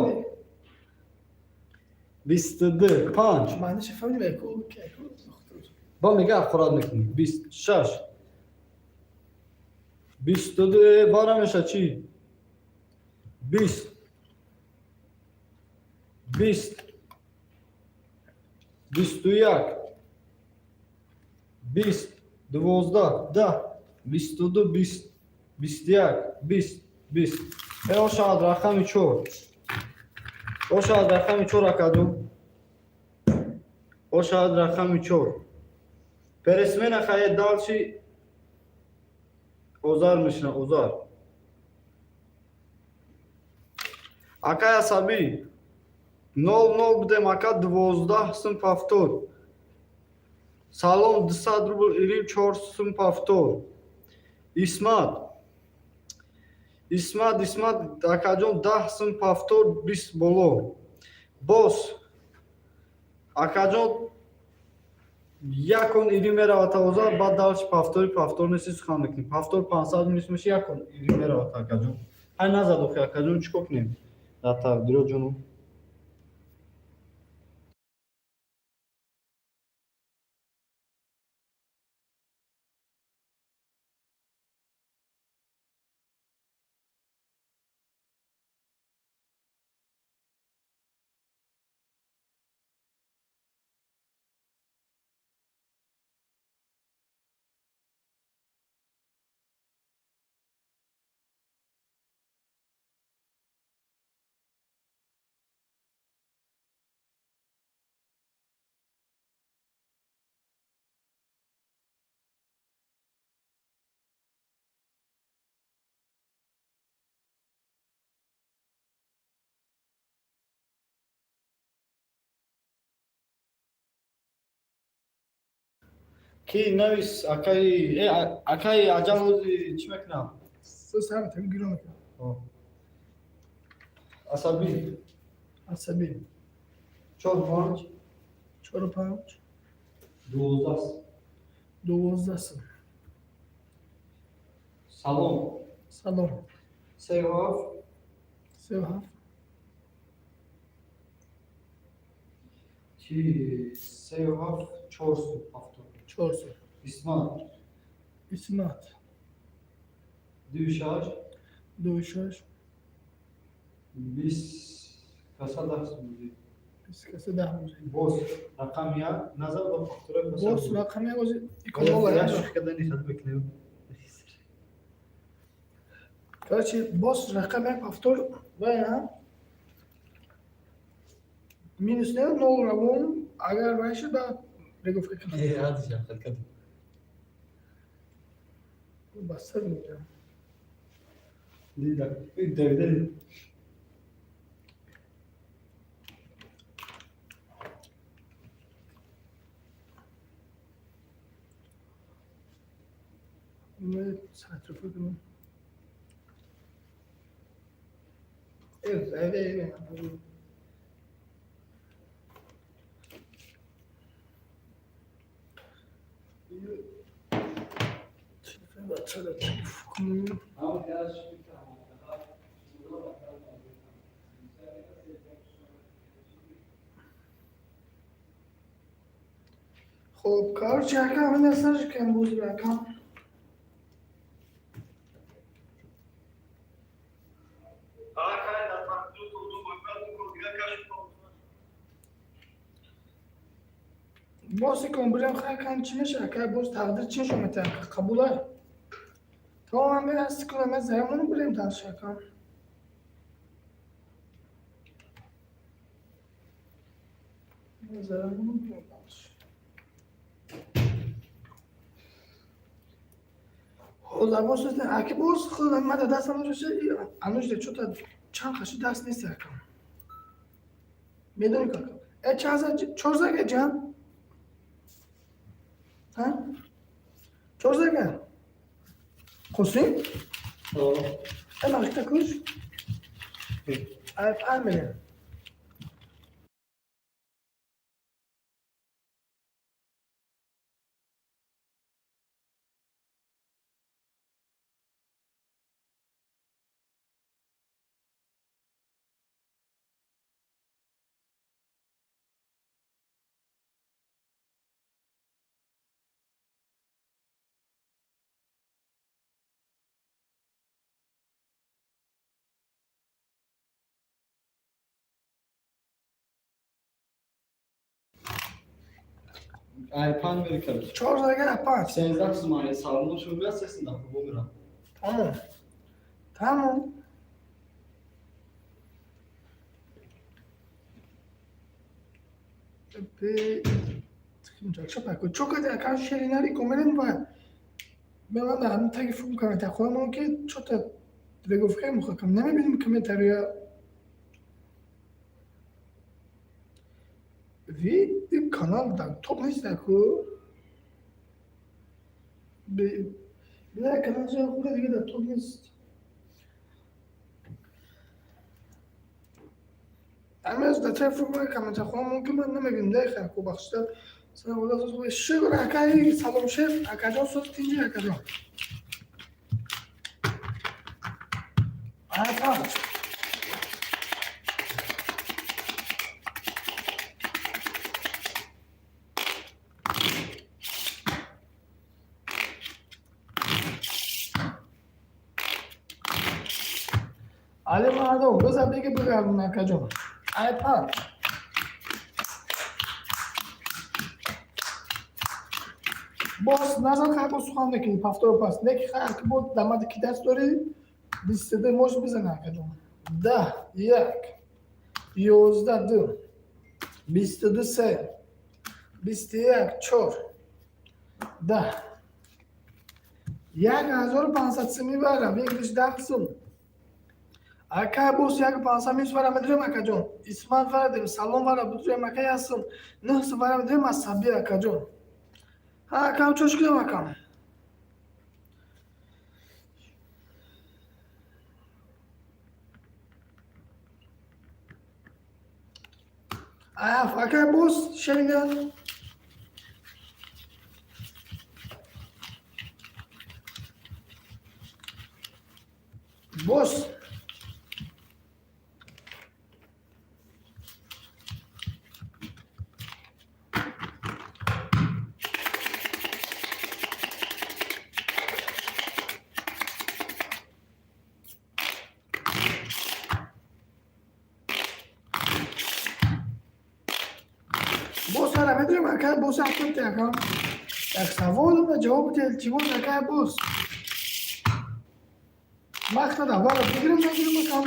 22, панҷ. معلش فهمني ما يكون Ба мега ақурат мекунӣ. 20, шаш. 22 бара меша чӣ? 20. 20. 21. 20. 12. 10. 22, 20. 21. 20. 20. Э, ошавад рақами чор. Ошавад рақами чор, акаҷон. Ошавад рақами чор. Пересмена хае дальше Озар мешина, Озар. Акай асабӣ. Нол нол будем, ака, 12 сум повтор. Салом, 200 рубл ирим, чор сум повтор. Исмат. Исмат, Исмат, акаҷон, 10 сум повтор, 20 боло. Бос. Акаҷон, якон ири меравад Озар, баъд дальше повтори повтор неси сухан мекунем. Повтор 500 минус меши, якон ири меравад, акаҷон. Ҳай назад охи, акаҷон, чӣ кор кунем? Дар тақдиро ҷону. Ки навис, акаи э, акаи аҷал ози чӣ мекунам? ساعت هم گیرو میکنم. Асабӣ. عصبی. Чор панҷ. چهار و پنج. 12. 12 سم. Салом. سلام. Се ҳафт. سه و هفت. Чи, се ҳафт, чор сум ҳафтод. چهار سم. Исмат. Исмат. 2 6. 2 6. 20 каса 10 сум. 20 каса 10 рӯза. Боз рақами як назар ба фактураи. Боз рақами як ози иконола. Кардани. Короче, боз рақами як повтор вая минус не нол равон, агар вай шуд, ба регровка кунам. Баста мегирам. Давида. Сатрофа кунам. Э, кунем. Хоб, короче, акам, ин сарш кам бузр, акам. Боз икон бирем, хай, кам чӣ меша, ака? Боз тақдир чӣ нишон метиҳад, қабула. Тамом, ман ҳасти кунам, ман заямону бирем дальше, акам. Заямону бирем дальше. Худо боз аки, боз худо мада дастам дошта, ануш де чота чанд қаши даст нест, акам. Медонӣ, кака? Э, чанд за чор зага ҷан? Ҳа? Чор зага? Қосим? Э, нақта куш? Ай, 5 миллион. Ай, 5 мери, короче. Чор зага панҷ. 13 сумани саломон шуд, сесин дафъа бумирам. Тамом. Тамом. Пе чока акан шеринари комерен ва ман дар ҳамин таги филм комментар худам ки чота регровка мухакам намебинем комментария ви канал дар топ нест ку бина канал ҷои худа дига дар топ нест. Ҳамаз дар таги филм комментар худам ки ман намебинем даха ку бахшида. Шукр, акаи, салом, шеф, акаҷон, соз тинҷи, акаҷон. Ай, панҷ. Али мардум, бизар беги бигардон, акаҷон. Ай, панҷ. Боз назар хай, боз сухан мекунӣ повтор пас неки хай, ки бо дамади ки даст дорӣ 22 мош бизан, акаҷон. 10 як, 11 ду, 22 се, 21 чор, 10 1500 сими вара винглиш 10 сум. Ака, боз 1500 минус вара медурем, акаҷон. Исмат вара дем, салом вара будурем, ака, 1 сум, 9 сум вара медурем асаби, акаҷон. Ҳа, акам, чош кунам, акам. Аф, ака, боз шерина. Боз. Боз ҳара медонем, ака, боз ҳафтоти, ака. Як савол ва ҷавоб диҳед, илтимос, ака, боз. Вақт аввал бигирем, нагирем, ака.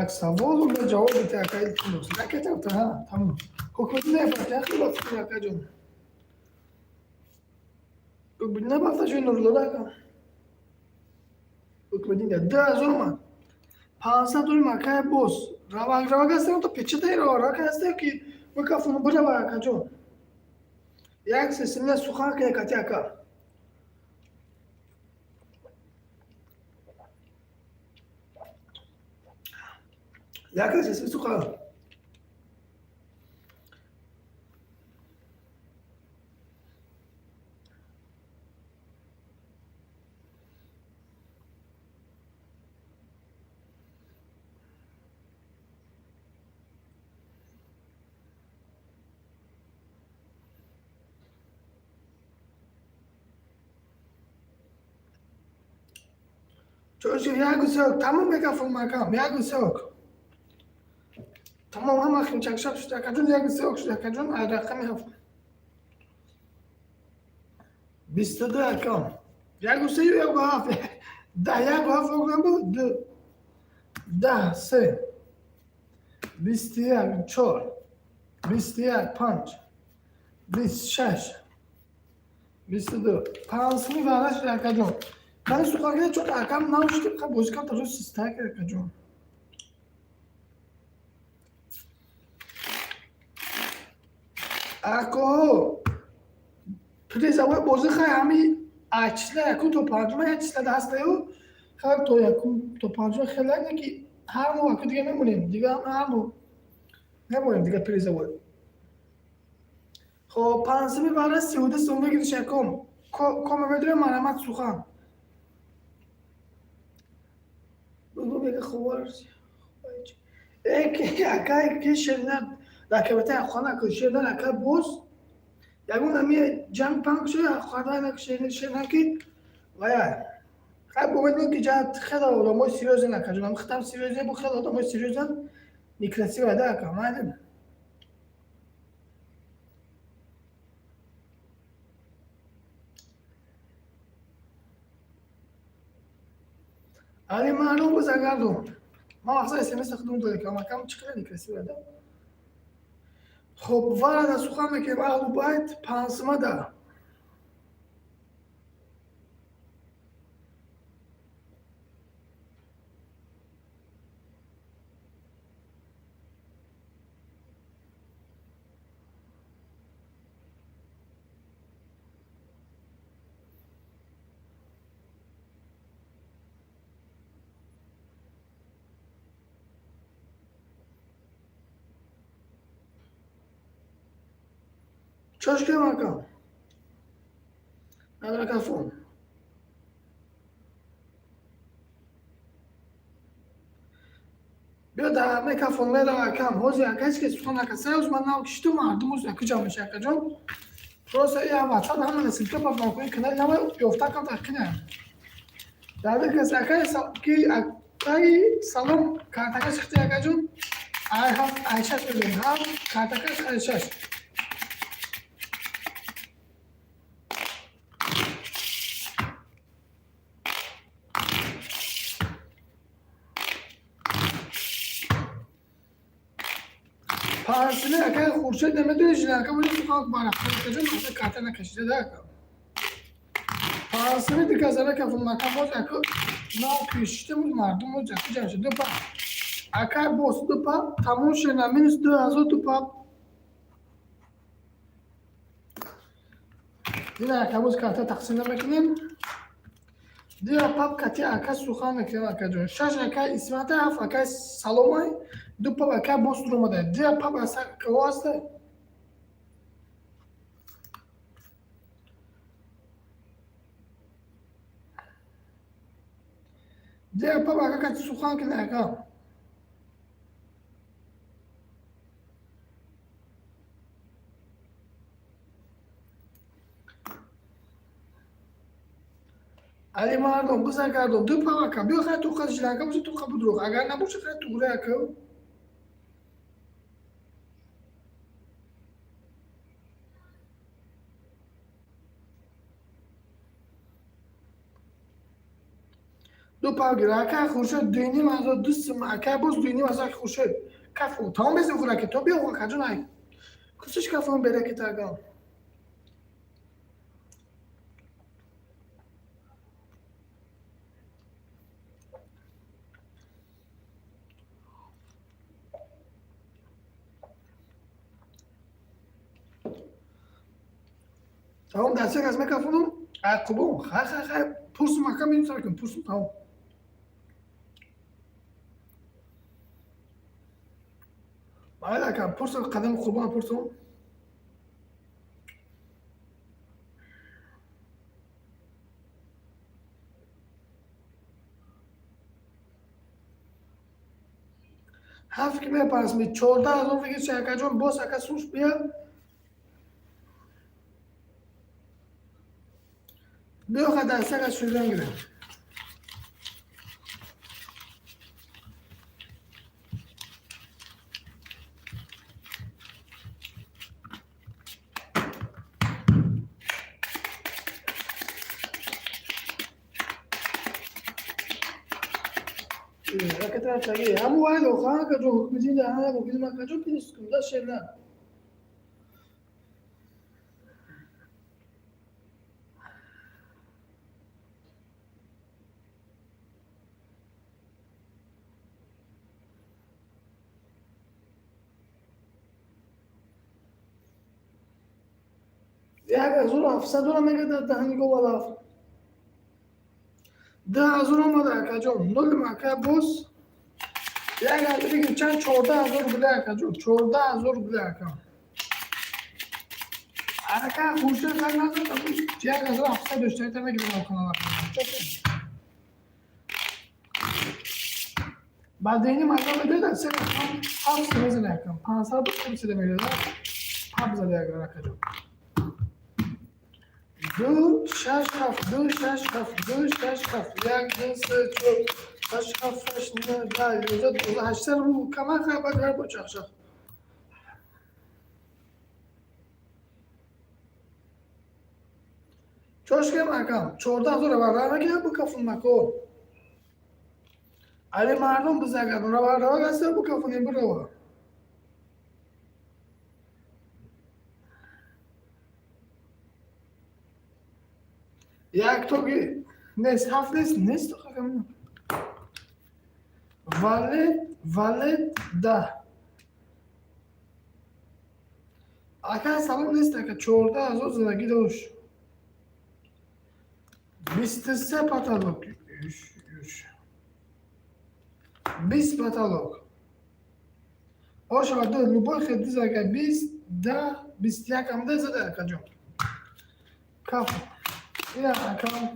Як савол ва ҷавоб диҳед, ака, илтимос. Накетавта, ҳа, тамом. Ҳукмати нефарт, як хеле фикр, ака ҷон. Ҳукмати набафта шуд Нурзода, ака. Ҳукмати 2000 омад. 500 дорим, акай боз. Равак, равак ҳастем, то печатай рава, равак ҳастем ки микрофону бирава, ака ҷон. Як силсила сухан кунед кати ака. Як силсила сухан. Чорши ягу сеок, тамом мегафон макам, ягу сеок. Тамом ҳама химчакшап шуд, акаҷон, ягу сеок шуд, акаҷон, ай рақами ҳафт. 22, акам. Ягу сею, ягу ҳафт. Да, ягу ҳафт окнам буд, ду. 10, се. 21, чор. 21, панҷ. 26. 22. Панҷсими вара шуд, акаҷон. Ман сухан кардам, чун акам нав шуд, ха бозӣ кам таҷо систак, акаҷон. Акоҳо, призовой бозӣ хай ҳами аз числа якум то панҷума як числада ҳастаю, хай то якум то панҷума хеле не ки ҳар моҳ аку дига мемонем, дига ҳар моҳ мемонем дига призовой. Хоб, панҷсими вара 32 сом бигириш, якум. Кома медорем, марҳамат, сухан. Бугу мега ховар. Э, ки акай ки шерина дар кабита хона ку шерина ака боз ягон ами ҷанг панг шуда хона на шерина шерина ки вая. Хай бумедем ки ҷа хеле одамои серьёзен, ака ҷонам, хитам серьёзе бу, хеле одамои серьёзен, некрасиво да, ака, майли. Али маълум бизагардон. Ман мақсад смс худум додем, акам чӣ қадар некрасиво да. Хоб, варада сухан мекунем, аҳлу байт панҷсимада. Чош кардам, ака? Надора кафон. Биё дар микрофон мерава, акам. Ҳозир ака ҳеч кас сухан накард. Сай ман нав кишту мардум ҳозир ака ҷамъ меша, акаҷон. Просто я WhatsApp ҳама насилка ба макони канали нава ёфта кам тахқина. Дар кас акай ки акай салом картакаш хити, акаҷон. Ай ҳафт, ай шаш мегӯем. Ҳафт картакаш ай шаш. Панҷсими акай Хуршед намедони жиланка бози сухан барахта, акаҷон, мақсад карта накашида да, ака. Панҷсими диказара кафун мака боз ака нав кишта буд мардум боз ака ҷамъ шуд. Ду па. Акай боз ду па, тамом шуд на минус 2000 ду па. Дина ака боз карта тақсим намекунем. Дина пап кати ака сухан мекунем, акаҷон. Шаш ака Исмата, ҳафт акай Саломай, ду пап ака боз дуромада. Дина пап каҳо ҳаста? Дина пап ака кати сухан кунед, ака. Али мардум, бизан гардон, ду павака, биё хай тоқа жиланка боша, тоқа будрух. Агар набоша, хай тугура ака. Ду пав гира, ака Хуршед, дуйним ҳазор, ду сум, ака боз дуйним ҳазор Хуршед. Кафу, тамом безин хураки, то биё акаҷон ай. Кусиш кафон бераки тагам. Тамом дастак аз мекафонам, ай қурбон, хай хай хай, пурсум ака минусар кун, пурсум тамом. Майли ака, пурсум қадами қурбона пурсум. Ҳафт ки мепарасми, 14 000 бигир, акаҷон, боз ака суш бия. Биё ха дастак аз шудан гирем. Ҳамун вайло ха акаҷон, ҳукмидин даҳана ҳукмидин акаҷон пинис кун да шена. 1700 дора мега дар даҳани говалаф. 10 000 омада акаҷон, нолим ака боз. Як ҳазор бигир, чанд 14 000 рубля акаҷон, 14 000 рубля ака. Ака Хуршед хай назад, 1700 дошта, это мегирам канала. Баъд ини мардум медояд, се рақам ҳафт мезана акам, 500 буд, кам мегирад, ҳафт зада як акаҷон. Ду, шаш, ҳафт, ду, шаш, ҳафт, ду, шаш, ҳафт, як, ду, се, чор, ҳашт, ҳафт, ҳашт, нӯ, 10, 11, 12, 800 рубл кама хай бад гар бо чахчах. Чошкем акам, 14 000 рава рава гира букафун мако. Али мардум бизагар, рава рава гаста букафун бирава. Як тоги нест, ҳафт нест, нест акам. Валет, валет, да. Ака салом нест ака, 14 000 задагӣ дошт. 23 потолок. 20 потолок. Ошава ду, любой хед ака, 20, 10, 21 ам да зада акаҷон. Каф. Ина акам.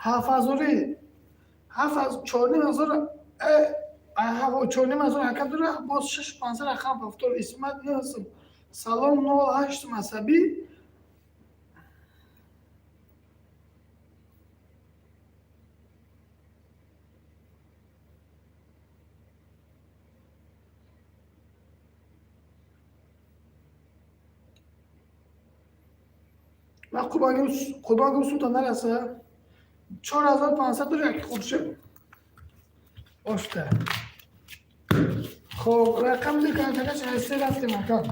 Ҳафт ҳазори, ҳафт аз 4500, 4500 ака дора, боз 6500 рақам повтор исмат несм. Салом нол ҳашт масабӣ. Ман қурбонгим сумта нараса. 4500 дора яки Хуршед. Ошта. Хоб, рақам ду картакаш аз се рафтем акам.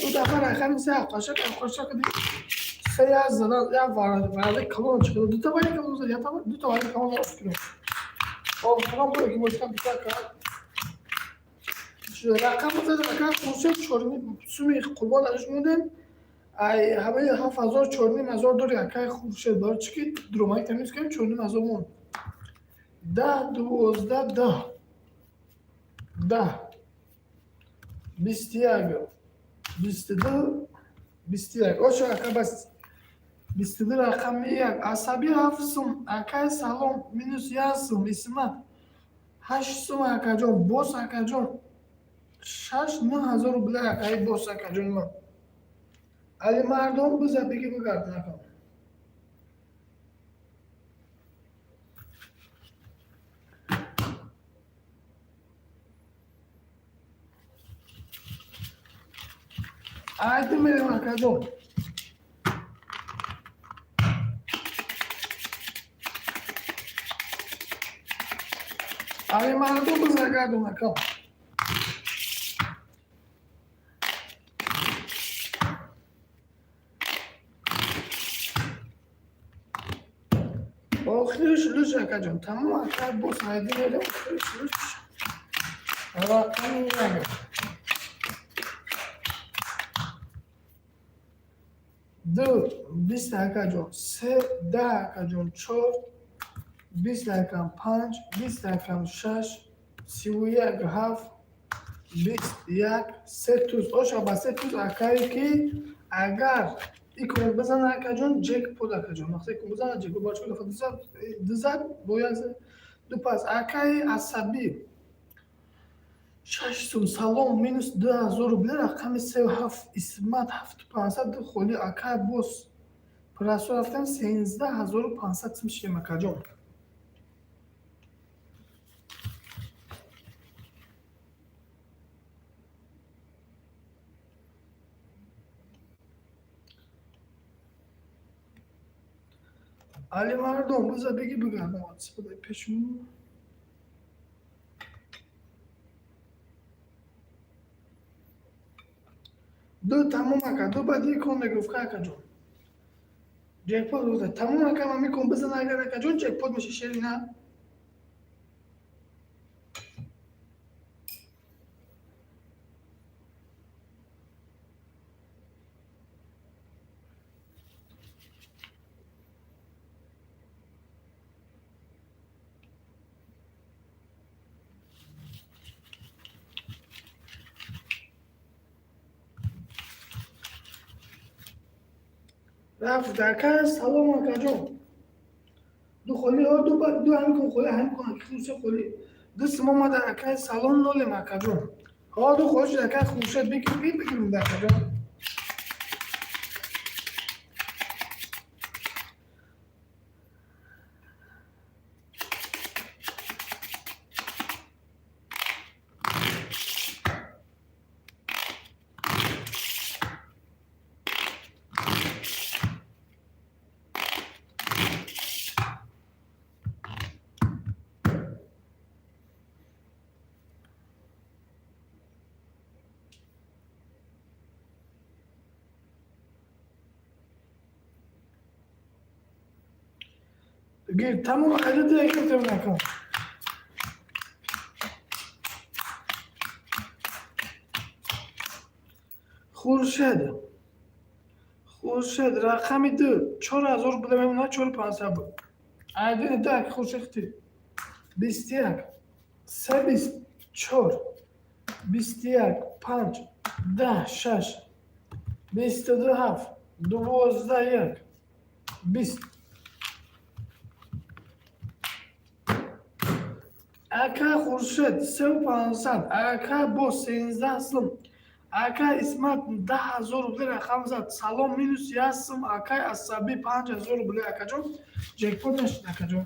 Ду дафъа рақами се қошак қошак се як задан, як варда калон чиқида, дута вари калон зад, якта дута вари калон зад кунам. Охирон бо ки бошкам бита кард. Рақам зад рақам Хуршед чорним суми қурбон алиш мондем. Ай ҳамаи 7000 4500 дори акай Хуршед бор чӣ ки дурумак тамиз кардем 4500 монд. 10, 12, 10. 10. 21, 22, 21. Ошо ака бас. 22 рақами як, Асабӣ 7 сум, акай Салом минус 1 сум, Исмат 8 сум, акаҷон, бос акаҷон 6 9 ҳазор рубля, акаи бос, акаҷони ман. Алимардон, биза беги бигард накун. Айди мерем, акаҷон. Алимардон, биза гардон, акам. Охириш луч, акаҷон, тамом, ака бос, айди мерем, охириш луч. Рақами як. Ду 20, акаҷон, се 10, акаҷон, чор 20, акам, панҷ 20, акам, шаш 31, ҳафт 21, се туз оша ба се туз, акае ки агар икон бизана, акаҷон, ҷекпот, акаҷон, вақте икон бизана, ҷекпот бачо дафа дузад бо як ду пас. Акаи Асабӣ 6 сум, Салом минус 2000 рубля, рақами сеу ҳафт, Исмат ҳафту пансад, ду холи, акай бос, прасо рафтан 13 500 сум шидем, акаҷон. Алимардон, биза беги бигардам пешум. Ду тамом, ака, ду баъди икон мегуфт, акаҷон, ҷекпот гуфта, тамом, ака, ман микон бизан, агар, акаҷон, ҷекпот меша, шери на. Рафт, ака Салом, акаҷон, ду холи ҳо, ду ду ҳамин кун холи, ҳамин кун, хуршед холи, ду сум омада, акаи Салом, нолем, акаҷон, ҳо, ду холи шуд, акаи Хуршед, бигир, бигир, акаҷон. Гир, тамом, адади яким накун. Хуршед, Хуршед, рақами ду, 4000 буда, мемонад чору пансад буд. Айдини так Хуршед, 21, се 20, чор 21, панҷ 10, шаш 22, ҳафт 12, як 20. Ака Хуршед сеу пансад, ака бо 13 сум, ака Исмат 10 000 рубли рақам зад, Салом минус 1 сум, акай Асабӣ 5000 рубли, акаҷон, ҷекпот нашид, акаҷон.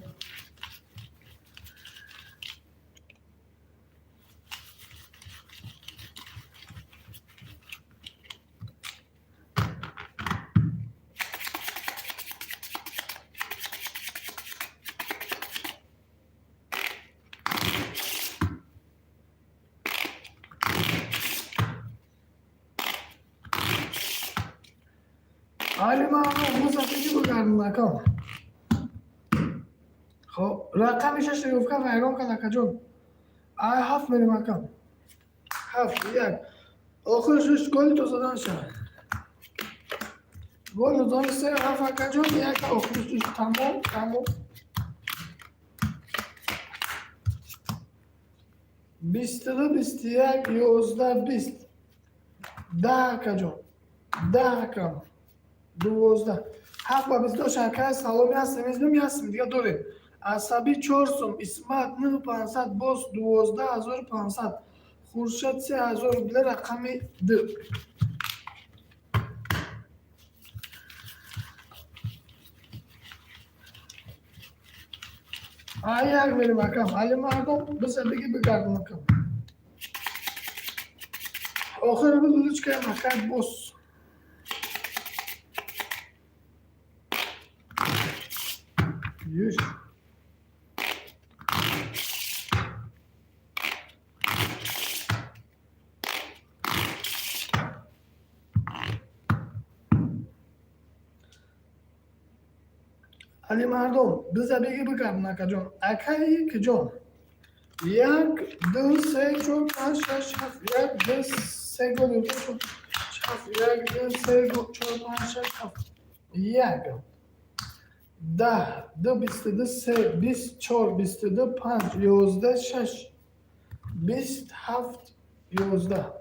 Алимаро музафиҷи бигардон, акам. Хоб, рақами шаш гуфка вайрон кард, акаҷон. Ай ҳафт мерем, акам. Ҳафт, як. Охир шуш голи то задан шавад. Гол задан се ҳафт, акаҷон, як охир шуш, тамом, тамом. 22, 21, 11, 20. 10, акаҷон. 10, акам. 12. Ҳафт ба 22 шакаи саломи ҳастем, мезбем ясм дига дорем. Асабӣ 4 сум, Исмат 9500, боз 12 500, Хуршед 3000 рубля, рақами д. А як мерем, акам. Али мардум, биза биги бигардем, акам. Охир лучкаем, акай бос. Юш. Али мардум, биза биги бигардем, акаҷон. Акаи киҷон. Як, ду, се, чор, панҷ, шаш, ҳафт. Як, ду, се, гол, чор, ҳафт. Як, ду, се, чор, панҷ, шаш, ҳафт. Як. 10, ду, 22, се, 20, чор, 22, панҷ, 11, шаш, 20, ҳафт, 11.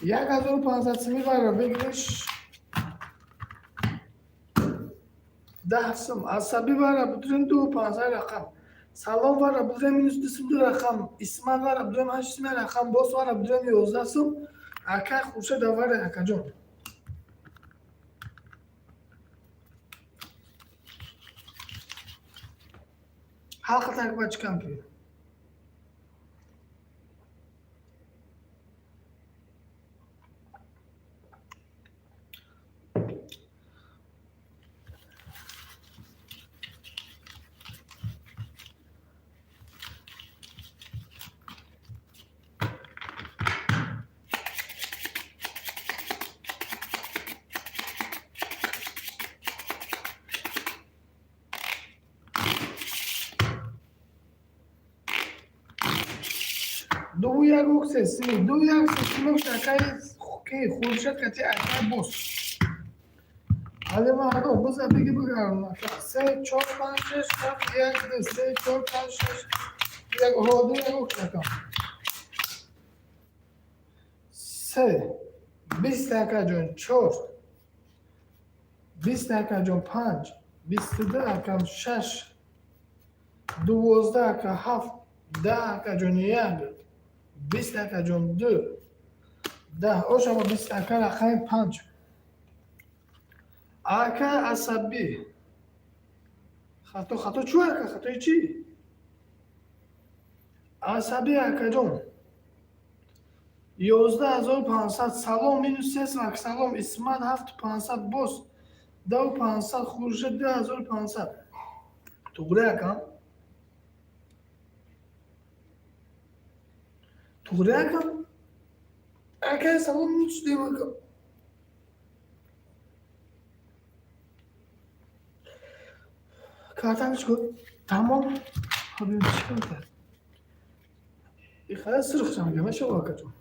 1500 сими вара бигириш. 10 сум. Асабӣ вара будурем 2500 рақам. Салом вара будурем минус 2 сум, ду рақам. Исмат вара будурем 8 сум, рақам. Бос вара будурем 11 сум. Акай Хуршед авара, акаҷон. Ҳалқа так бачкам ки. Ду як се си, ду як се си, акай ки Хуршед кати акай бос. Али мардум, биза биги бигардем. Се, чор, панҷ, шаш, ҳафт, як, ду, се, чор, панҷ, шаш, як, ҳо, ду як акам. Се, 20, акаҷон, чор, 20, акаҷон, панҷ, 22, акам, шаш, 12, ака, ҳафт, 10, акаҷон, як, 20, акаҷон, ду, 10, ошама 20, ака, рақами панҷ. Ака асабӣ. Хато, хато чӯ, ака, хатои чӣ? Асабӣ, акаҷон. 11 500, салом минус се сум, салом, Исмат ҳафту пансад, бос 10 500, Хуршед 2500. Туғри, акам? Туғри, акам? Акай салом минус дем, акам. Картам чӣ тамом? Хоб, чӣ карта? Ихая сирхшам гамаша, акаҷон.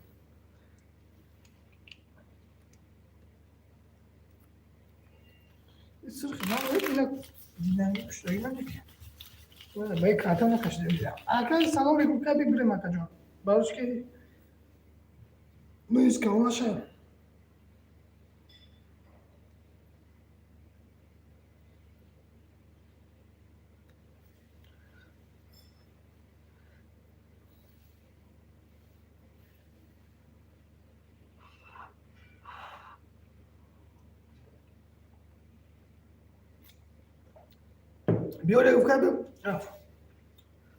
Сирх ман ина динамик куштаги ман неки. Бай карта накашида бидам. Акай салом регулка бигирем, акаҷон. Барош ки мӯиз калонаша. Биёре гуфта рафт.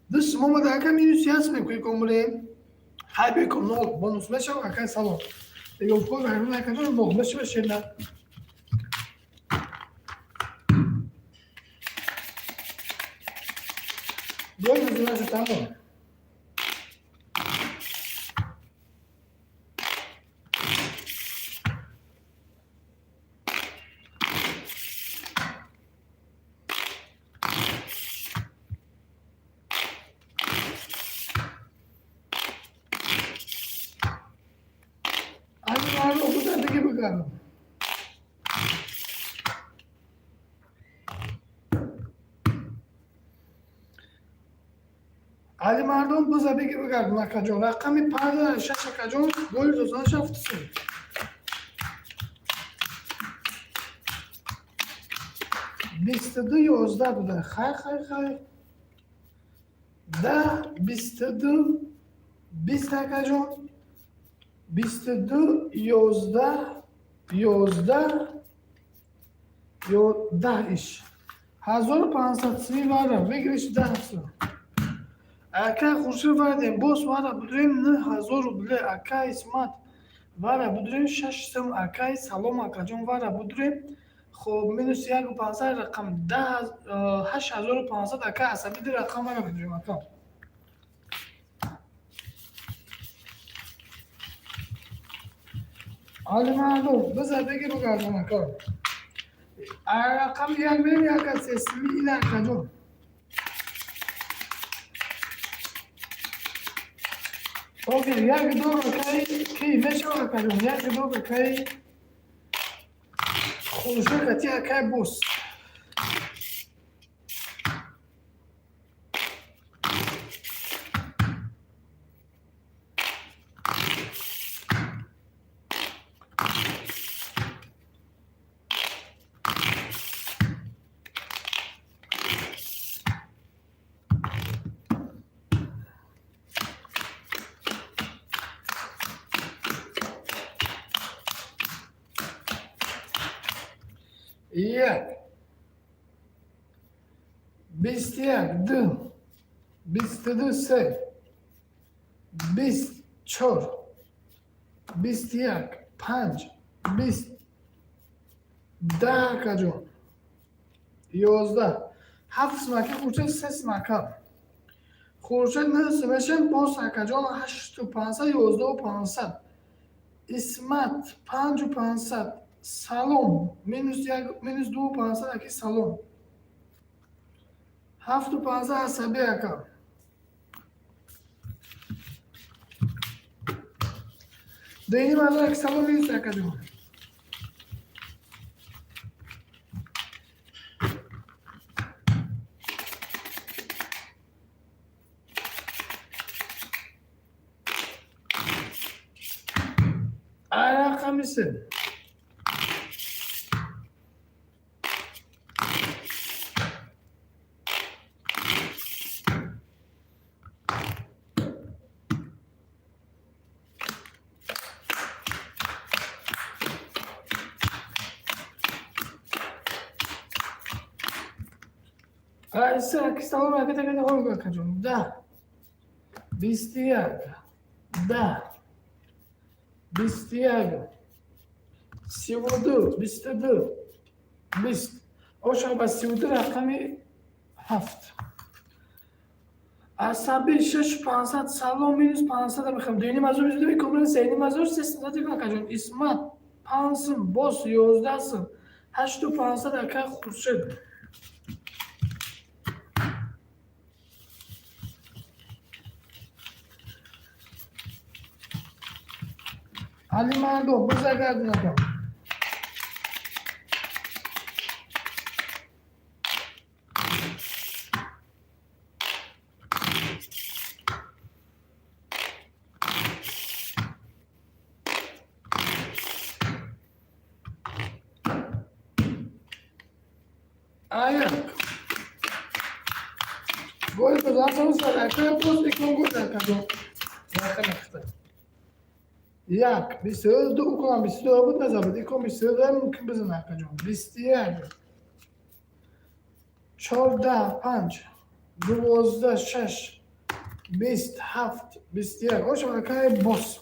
Ду сум омада, ака, минус яс мекунӣ комре. Хай бекун, нол бонус мешава, акай салом. Регулка акаҷон нол мешава шена. Биёр назунашу тамом. Али мардум, бизан дига бигардам. Али мардум, биза биги бигардам, акаҷон. Рақами панҷ шаш, акаҷон, голи дозан шафт сум. 22, 11 буда. Хай, хай, хай. 10, 22, 20, акаҷон. 22, 11, 11, ё 10 иш. 1500 сими вара, выигрыш 10 сум. Ака Хуршед вардем, бос вара будурем 9000 рубле, ака Исмат вара будурем 6 сум, акай Салом акаҷон вара будурем. Хоб, минус 1500 рақам 10, 8500, ака Асаби ду рақам вара будурем, ака. Али мардум, бизар бигир бугардон, ака. Рақам як мерем, як аз сесими ина, акаҷон. Окей, як ду акай ки мешава, акаҷон, як ду акай Хуршед кати акай бос. Як. 21, ду. 22, се. 20, чор. 21, панҷ. 20, 10, акаҷон. 11. Ҳафт смака Хуршед, се смака. Хуршед нӯ смешен, боз акаҷон 8500, 11 500. Исмат 5500. Салом минус як, минус 2500, аки Салом. 7500 Асаби ака. Дейним азор аки Салом минус, акаҷон. Рақами се. Айса аки Салом ака тагани ҳолга, акаҷон. 10. 21. 10. 21. 32. 22. 20. Оша ба 32 рақами ҳафт. Асаби 6500, Салом минус 500 мехоҳам. Дуюним ҳазор 22 комил сеним ҳазор сесад, акаҷон. Исмат 5 сум, бос 11 сум. 8500 ака Хуршед. Али мардум, бизагардин, ака. Аяк. Гол бизан ака, боз икон гол, акаҷон. Рақами як, 22 уконам 22 буд, назабуд. Икон 22 мумкин бизан, акаҷон. 21. 14, панҷ. 12, шаш. 20, ҳафт. 21. Оша акай бос.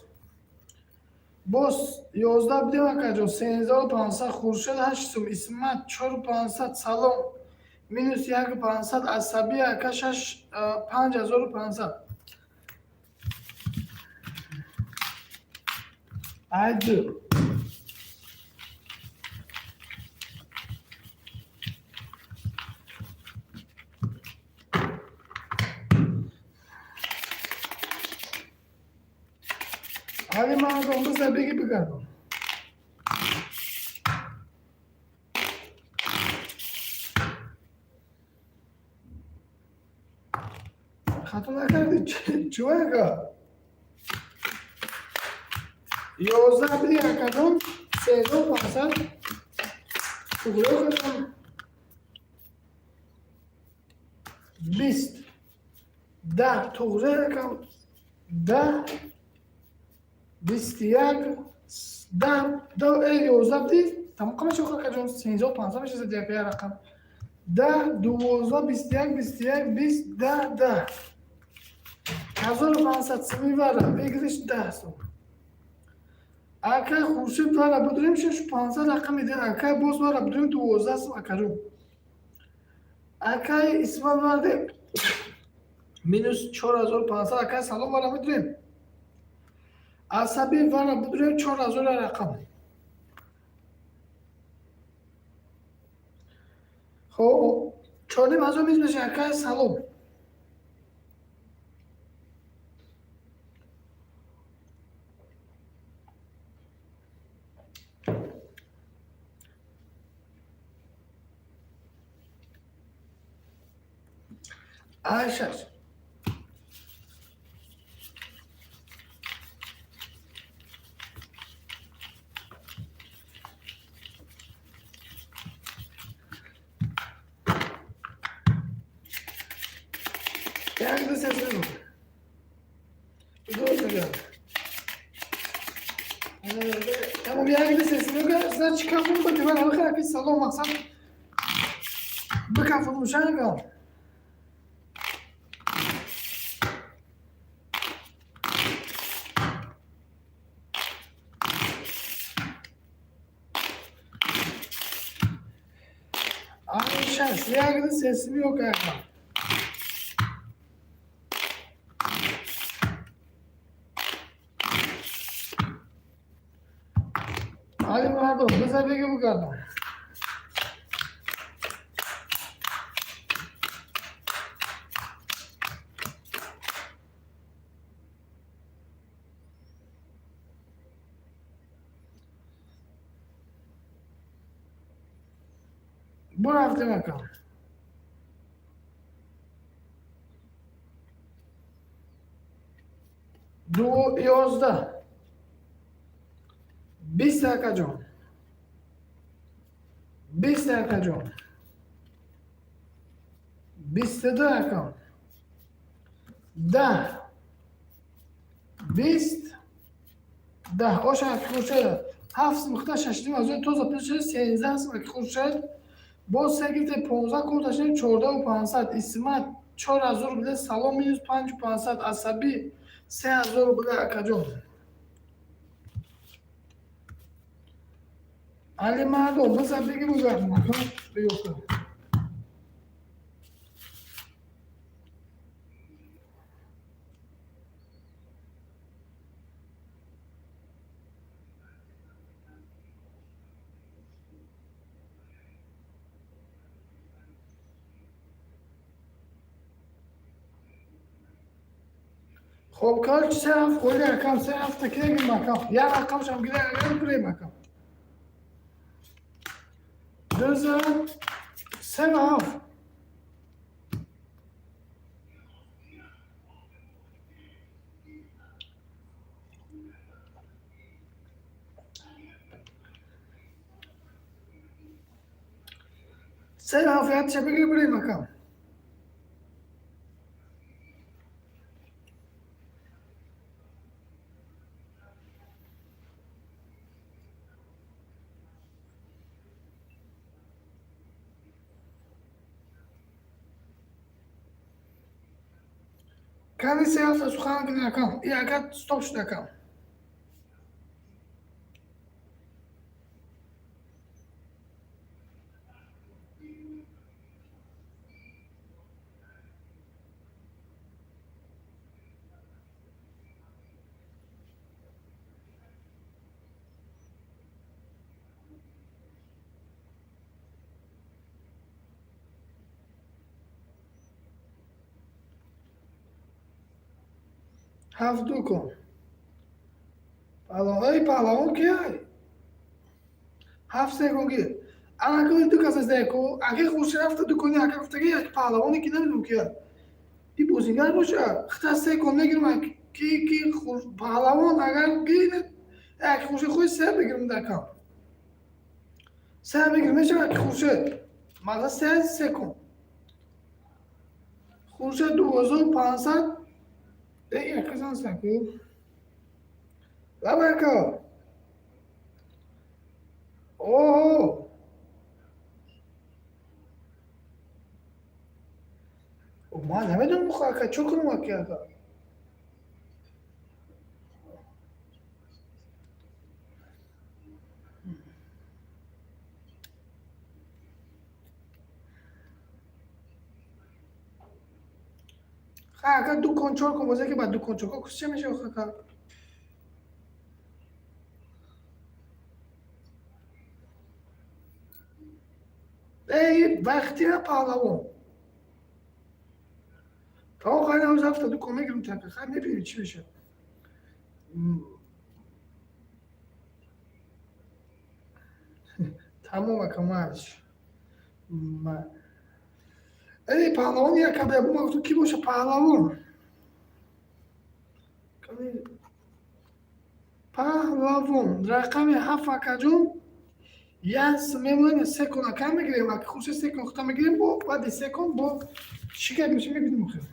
Бос 11 будем, акаҷон. 13 500, Хуршед 8 сум. Исмат 4500, Салом. Минус 1500, Асаби ака шаш, 5500. Айду. Али мардум, бизар беги бигардон. Хато накардӣ, чӯ ака? 11 биди, акаҷон, 3500. Туғриё кардам. 20, 10 туғри акам, 10, 21, 10, 11 бист, тамом қама шуд акаҷон, 3500 мешавад як рақам. 10, 12, 21, 21, 20, 10, 10. 1500 сими вара, выигрыш 10 сум. Акай Хуршид вара будурем 6500 рақам медиҳад, акай боз вара будурем 12 сум акаҷон. Акай Исмаил варде минус 4500, акай Салом вара будурем. Асаби вара будурем 4000 рақам. Хоб, 4500 миз мешавад акай Салом. Ай шаш. Як ду се се ду се. Тамом, як ду се се значит кафун ба диван ҳалқа аки Салом мақсад бикафун шангам. Ай шаш, як ду се сими yok акам. Али мардум, биза беги бигардам. Бурафтем акам. Ду 11. 20 акаҷон. 20 акаҷон. 22 акам. 10. 20. 10. Оша аки Хуршед. Ҳафт сим хита шашним аз он тоза плюс шуд 13 сим аки Хуршед. Боз се гирифте 15 кун ташним 14 500. Исмат 4000 рубля, Салом минус 5500, Асабӣ 3000 рубля акаҷон. Али мардум, биза беги бигардам акам. Биёфта. Хоб, короче, се ҳафт қоли акам, се ҳафта кирегим акам. Як рақамшам гире агар бирем акам. Дуза се ҳафт. Се ҳафт ятша бигир бирем акам. Кани се ҳафта сухан кунӣ акам. И ака стоп шуд акам. Ҳафт ду кун. Паҳлавон, эй паҳлавон кияй? Ҳафт се кун гир. Анаку ду кас аст ку, аки Хуршед ҳафта ду куни ака гуфтаги як паҳлавоне ки намедонам кия. И бозингар боша, хита се кун мегирам ки паҳлавон агар гирад, аки Хуршед худи се бигирам дакам. Се бигирам мешава аки Хуршед. Маза се се кун. Хуршед 2500. Яказан саку. Лабака. Оҳо. Ман намедонам, ака, чӣ кунам, ака. Ака, ду кон, чор кон бозе, ки ба ду кон, чор кон чӣ мешава, ака? Эй, вақтина паҳлавон. То охари ҳоз ҳафта ду кон мегирем, така хай, мебинем, чӣ мешавад. Тамом, ака, марш. Эй, паҳлавон, як кабя бума гуфту, ки боша паҳлавон? Паҳлавон рақами 7, акаҷон, як мемонем, се кон, ака, мегирем, ака Хуршед, се кон хута мегирем, бо баъди се кон бо чӣ гап меша, мебинем охир.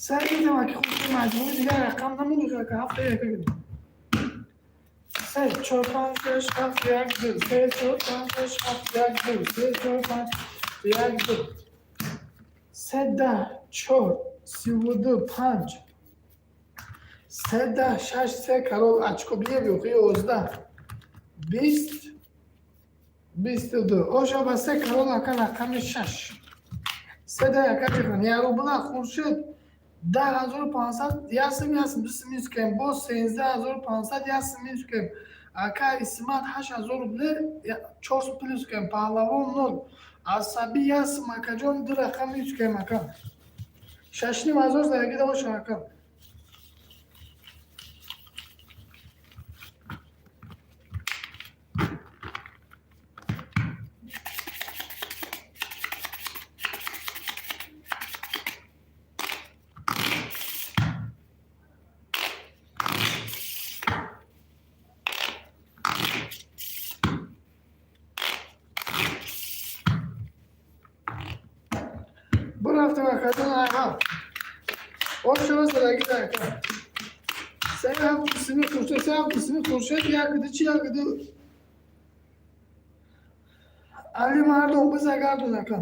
Сар кардем, аки Хуршед, маҷмӯи дигар рақам намонду, ака, ҳафта як бигирем. Се, чор, панҷ, шаш, ҳафт, як, ду, се, чор, панҷ, шаш, ҳафт, як, ду, се, чор, панҷ, як, ду, се, 10, чор, 32, панҷ, се, 10, шаш, се, король очко биеби, охи, 11, 20, 22. Оша ба се король, ака, рақами шаш, се, 10, ака, бихӯн як рубла. Хуршед 10 500, ясм, ясм, ду сим минус кем, боз 13 500, ясм минус кем, ака Исмат, 8000 рубле, чор сум плюс кем. Паҳлавон нол, асабӣ, ясм, акаҷон, ду рақам минус кем, ака, 6500 зарагида боша, ака. Бурафтем, акаҷон, ҳафт ошава зарагида, ака, се, ҳафт, сими Хуршед, се, ҳафт, сими Хуршед, якду чи, якду али мардум бизагардун, ака.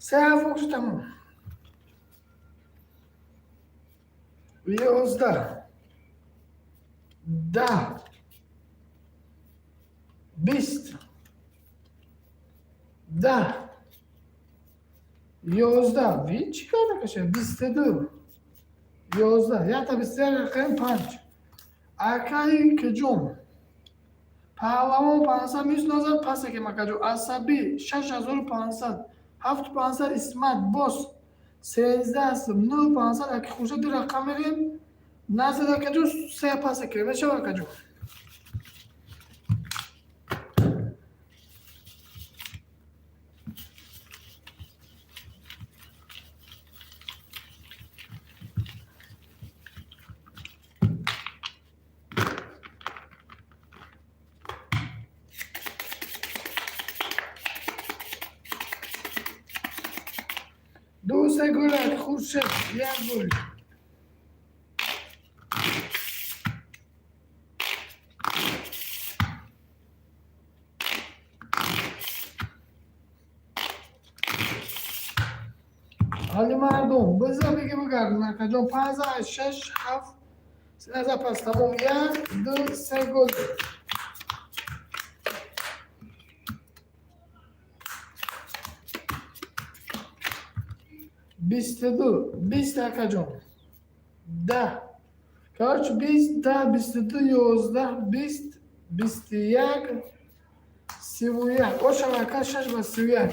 Се, ҳафт, тамом. 11, 10, 20, 10, 11. Ви чӣ кар каша? 22, 11, якта 21, рақами панҷ, акаи киҷон. Паҳлавон 500 минус назар пасекем, акаҷон. Асабӣ 6500, ҳафту 500. Исмат боз 13, нӯ 500. Аки Хуршед, ду рақам мерем назад, акаҷон, се пасекем мешава, акаҷон. Ду, се гул, Хуршед, як гул. Ҳоли мардум биза биги, бигардун, акаҷон, панҷ, шаш, ҳафт, се пас, тамом, як, ду, се гул. 22, 20, акаҷон. 10. Короче, 20, 10, 22, 11, 20, 21, 31. Ошам, ака, шаш ба 31.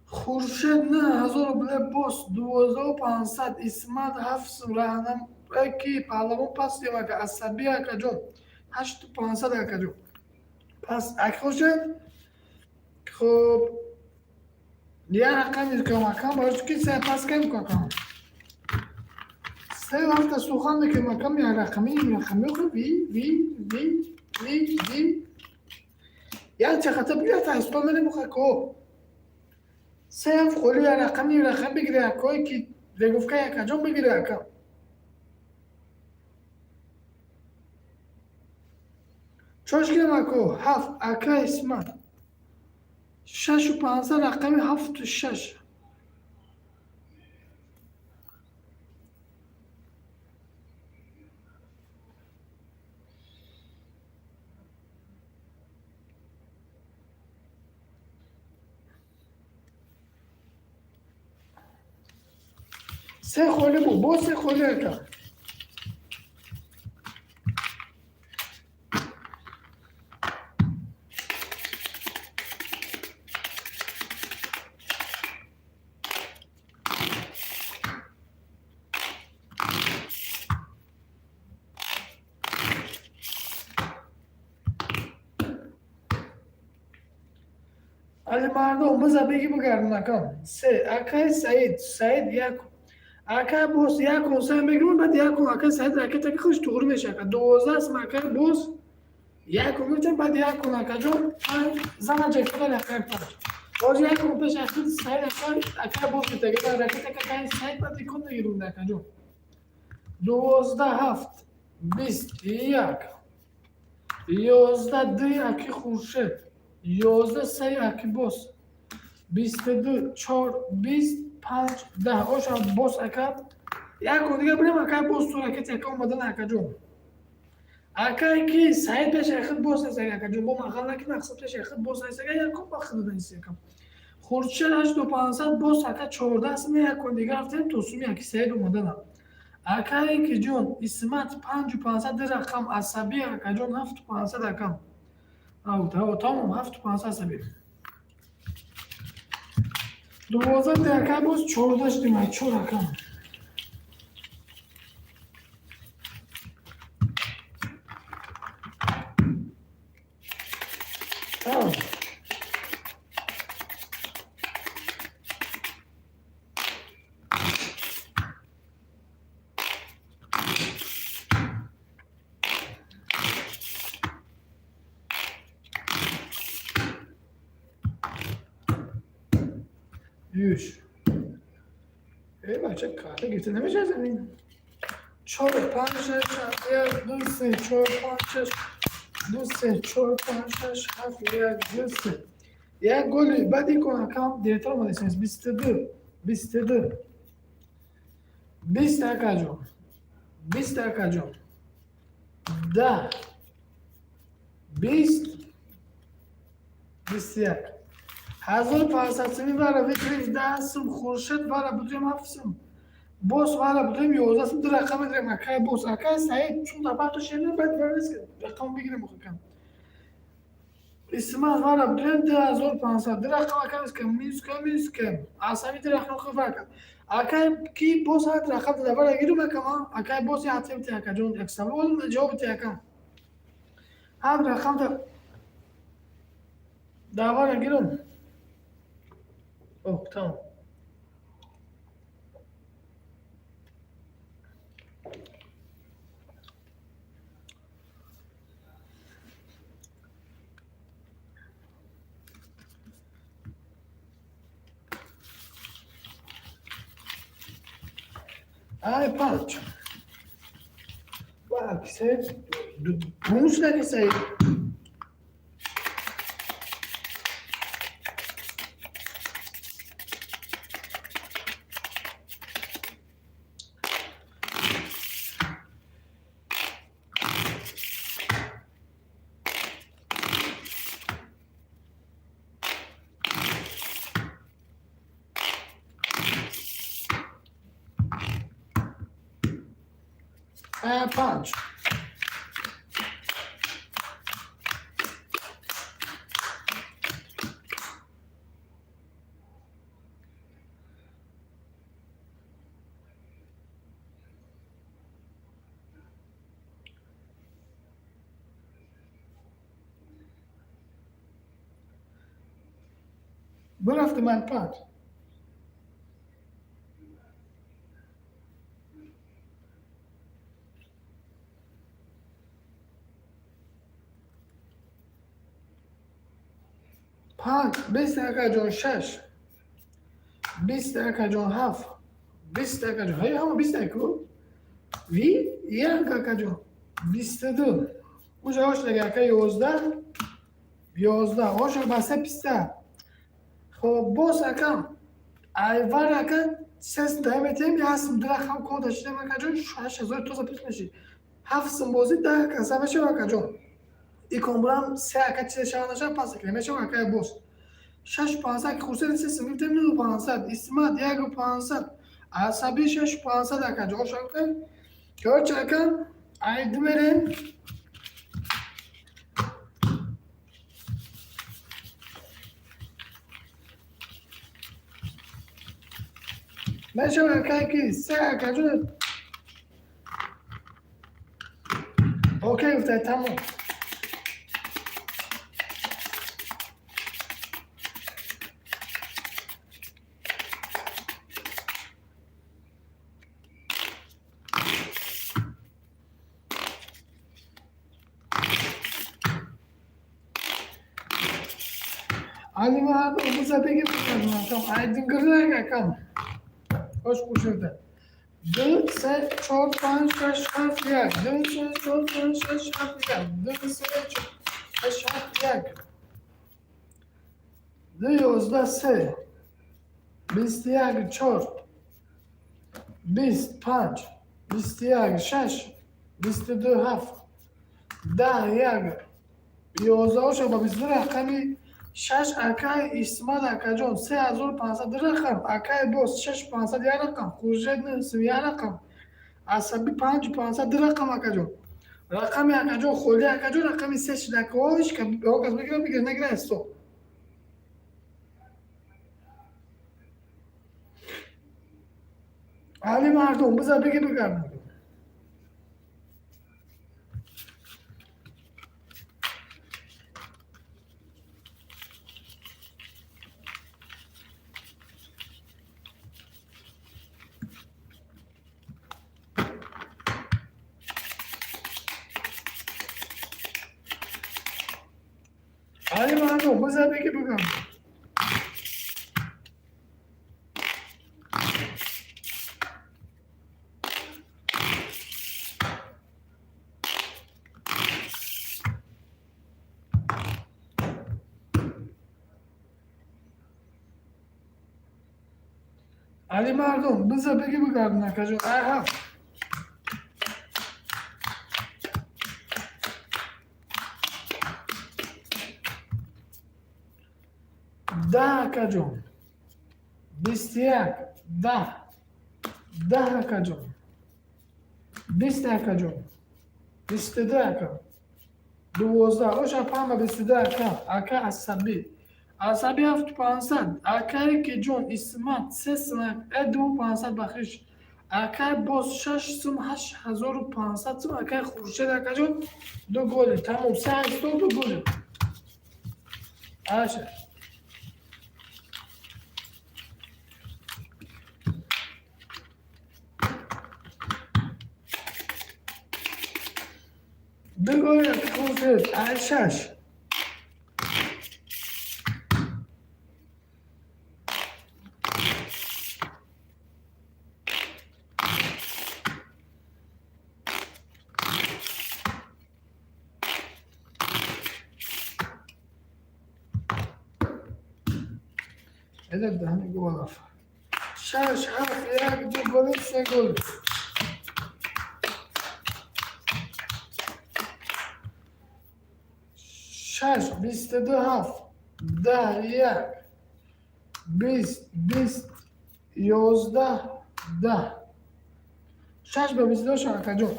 Хуршед 9000 рубле, бос 12 500, Исмат ҳафт, раҳнам ки паҳлавон пас дем, ака, асабӣ, акаҷон, 8500, акаҷон, пас, аки Хуршед. Хуб, як рақам мекунам, акам, барои ки се пас кем акам. Се вақта сухан мекунем, акам, як рақами, ин рақами ви ви ви ви ви як чахата бигир, та мерем хако. Се ҳафт холи, як рақами, ин рақам бигире, акое ки регуфка, якаҷон, бигире, акам. Чош гирам, ако, ҳафт, ака Исмат, 6500, рақами ҳафту шаш. Се холи буд, боз се холи, ака. Алимардон, биза беги, бигардон, акам. Се, акай Саид, Саид як, ака боз як консай мегирам, баъд як кон, ака Саид, ракета ки хуш туғри меша, ака, 12 см, ака боз як кон гирифтем, баъд як кон, акаҷон, панҷ зана ҷайфуда, рақами панҷ. Боз як кон пеш ахир Саид, ака, ака боз битага ракета, ака Саид, баъд икон мегирем, акаҷон. 12, ҳафт, 21, 11, ду, аки Хуршед, 11, се, аки боз, 22, чор, 20, панҷ, 10. Оша, боз, ака, як кон дига бирем, ака боз, ту ракет, ака, омадан, акаҷон. Акае ки Саид пеш ахир боз нест, акаҷон, бо мағал наки, мақсад пеш ахир боз нест, ака, як кон ба худо нест, ака. Хуршед 8500, боз, ака, 14 сум, як кон дига рафтем то суми аки Саид омаданам. Акае ки ҷон Исмат, 5500, ду рақам, асабӣ, акаҷон, 7500, акам. Тамом, 7500, асабӣ. 12, ака боз, 14 шудем, чор, акам. Тамом. Юш. Эй, бача, карта гирифта намешавад замин. Чор, панҷ, шаш, ҳафт, як, ду, се, чор, панҷ, шаш, ду, се, чор, панҷ, шаш, ҳафт, як, ду, се. Як голи баъд ин кон, акам, дертар омадесем. 22, 22. 20, акаҷон. 20, акаҷон. 10. 20. 21. 1500 сими вара викриш, 10 сум, Хуршед, вара будем ҳафт сум. Боз вара будем 11 сум, ду рақам медирем, акай боз. Акай Саид, чун табарту шерин, баъд вара рақам бигирем, акам. Исмат, вара будем 2500. Ду рақам, акам, кам, минус кам, минус кам. Асами ду рақам хуб акам. Акай ки боз ҳат рақам дада вара гирум, акам, акай боз як темти, акаҷон, як савол ҷавоб ти, акам. Ҳар рақам да вара гирум. Ох, тамом. Ай, панҷ. Ва, Саид, бонус наки Саид. Панҷ. Бирафти ман панҷ. Панҷ, бист, акаҷон, шаш, бист, акаҷон, ҳафт, бист, акаҷон, ҳай, ҳама бист аку ви як, акаҷон, 22. Уҷа ош дега, ака, 11, 11 оша баста писта. Хоб, боз, акам, айвар, ака, сес даметем ясм дирахам кода шидам, акаҷон, 8000 тоза пис меши. Ҳафт сум бозӣ 10 каса мешава, акаҷон. Икон се ака чизе шава наша пас мешава, акай. Боз шаш пансад хурсед, се сум гирифтем, нӯ пансад, исмат яку пансад, асаби шаш пансад, акаҷон. Ошака, короче, ака, айди мерем. Мешава, акай, ки се, акаҷон, окей гуфтай, тамом. Али мардум, биза беги акам, айдин гирак, акам. Хош кушида. Ду, се, чор, панҷ, шаш, ҳафт, як. Ду, се, чор, панҷ, шаш, ҳафт, як. Ду, се, чор, шаш, ҳафт, як. Ду, 11, се. 21, чор. 20, панҷ. 21, шаш. 22, ҳафт. 10, як. 11 оша ба 22 рақами шаш, акай Исмат, акаҷон, 3500 рақам, акай боз шаш пансад як рақам, Хуршед нсм як рақам, асаби панҷ пансад ду рақам, акаҷон. Рақами, акаҷон, холи, акаҷон, рақами се шидако кас мегира, мегира, нагира, ҳисоб. Али мардум, бизар беги бигардам. Али мардум, бизар беги бигардам. Али мардум, бизар беги бигардам, акаҷон. Ай ҳафт. 10, акаҷон. 21, 10. 10, акаҷон. 20, акаҷон. 22, ака. 12. Оша пама 22, ака. Ака асабӣ. Асаби ҳафту пансад. Акае ки ҷон Исмат се сум, э ду пансад бахшиш. Акай боз шаш сум, 8500 сум, акай Хуршед, акаҷон, ду голи. Тамом, се ҳаштод ду голи. Аша. Ду голи, Хуршед, ай шаш. Эда даҳни голов. Шаш, ҳафт, як, ду голи, се гол. Шаш, 22, ҳафт, 10, як, 20, 20, 11, 10. Шаш ба 22 шо, акаҷон.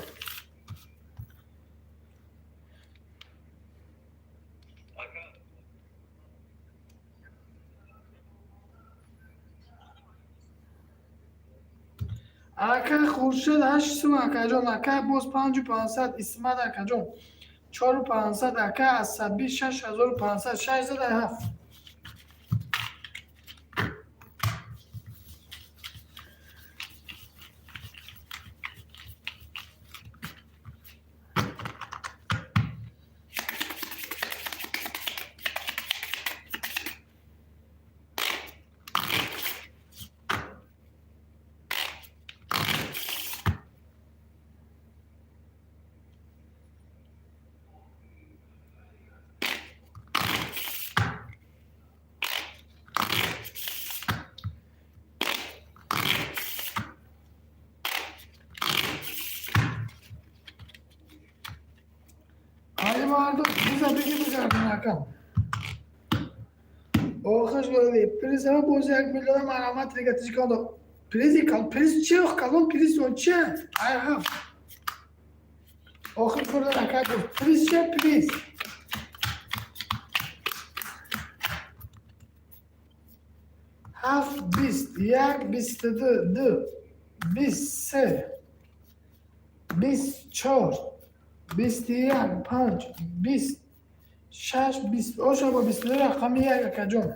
Ака Хуршед ҳашт сум, акаҷон. Ака боз 5500, Исмат акаҷон 4500, ака Асабӣ 6500, шаш зада ҳафт. Али мардум, биза биги бигардон, акам. Охиш голи. Приз ҳама боз 1 миллиона марҳамат дига тижикон дод. Призи кал, приз чи калон приз он чи? Ай ҳафт. Охир хӯрдан, ака гуфт. Приз чи приз? Ҳафт бист, як 22, ду, 23, 24, 21, панҷ, 20, шаш, 20. Оша бо 22 рақами як, акаҷон.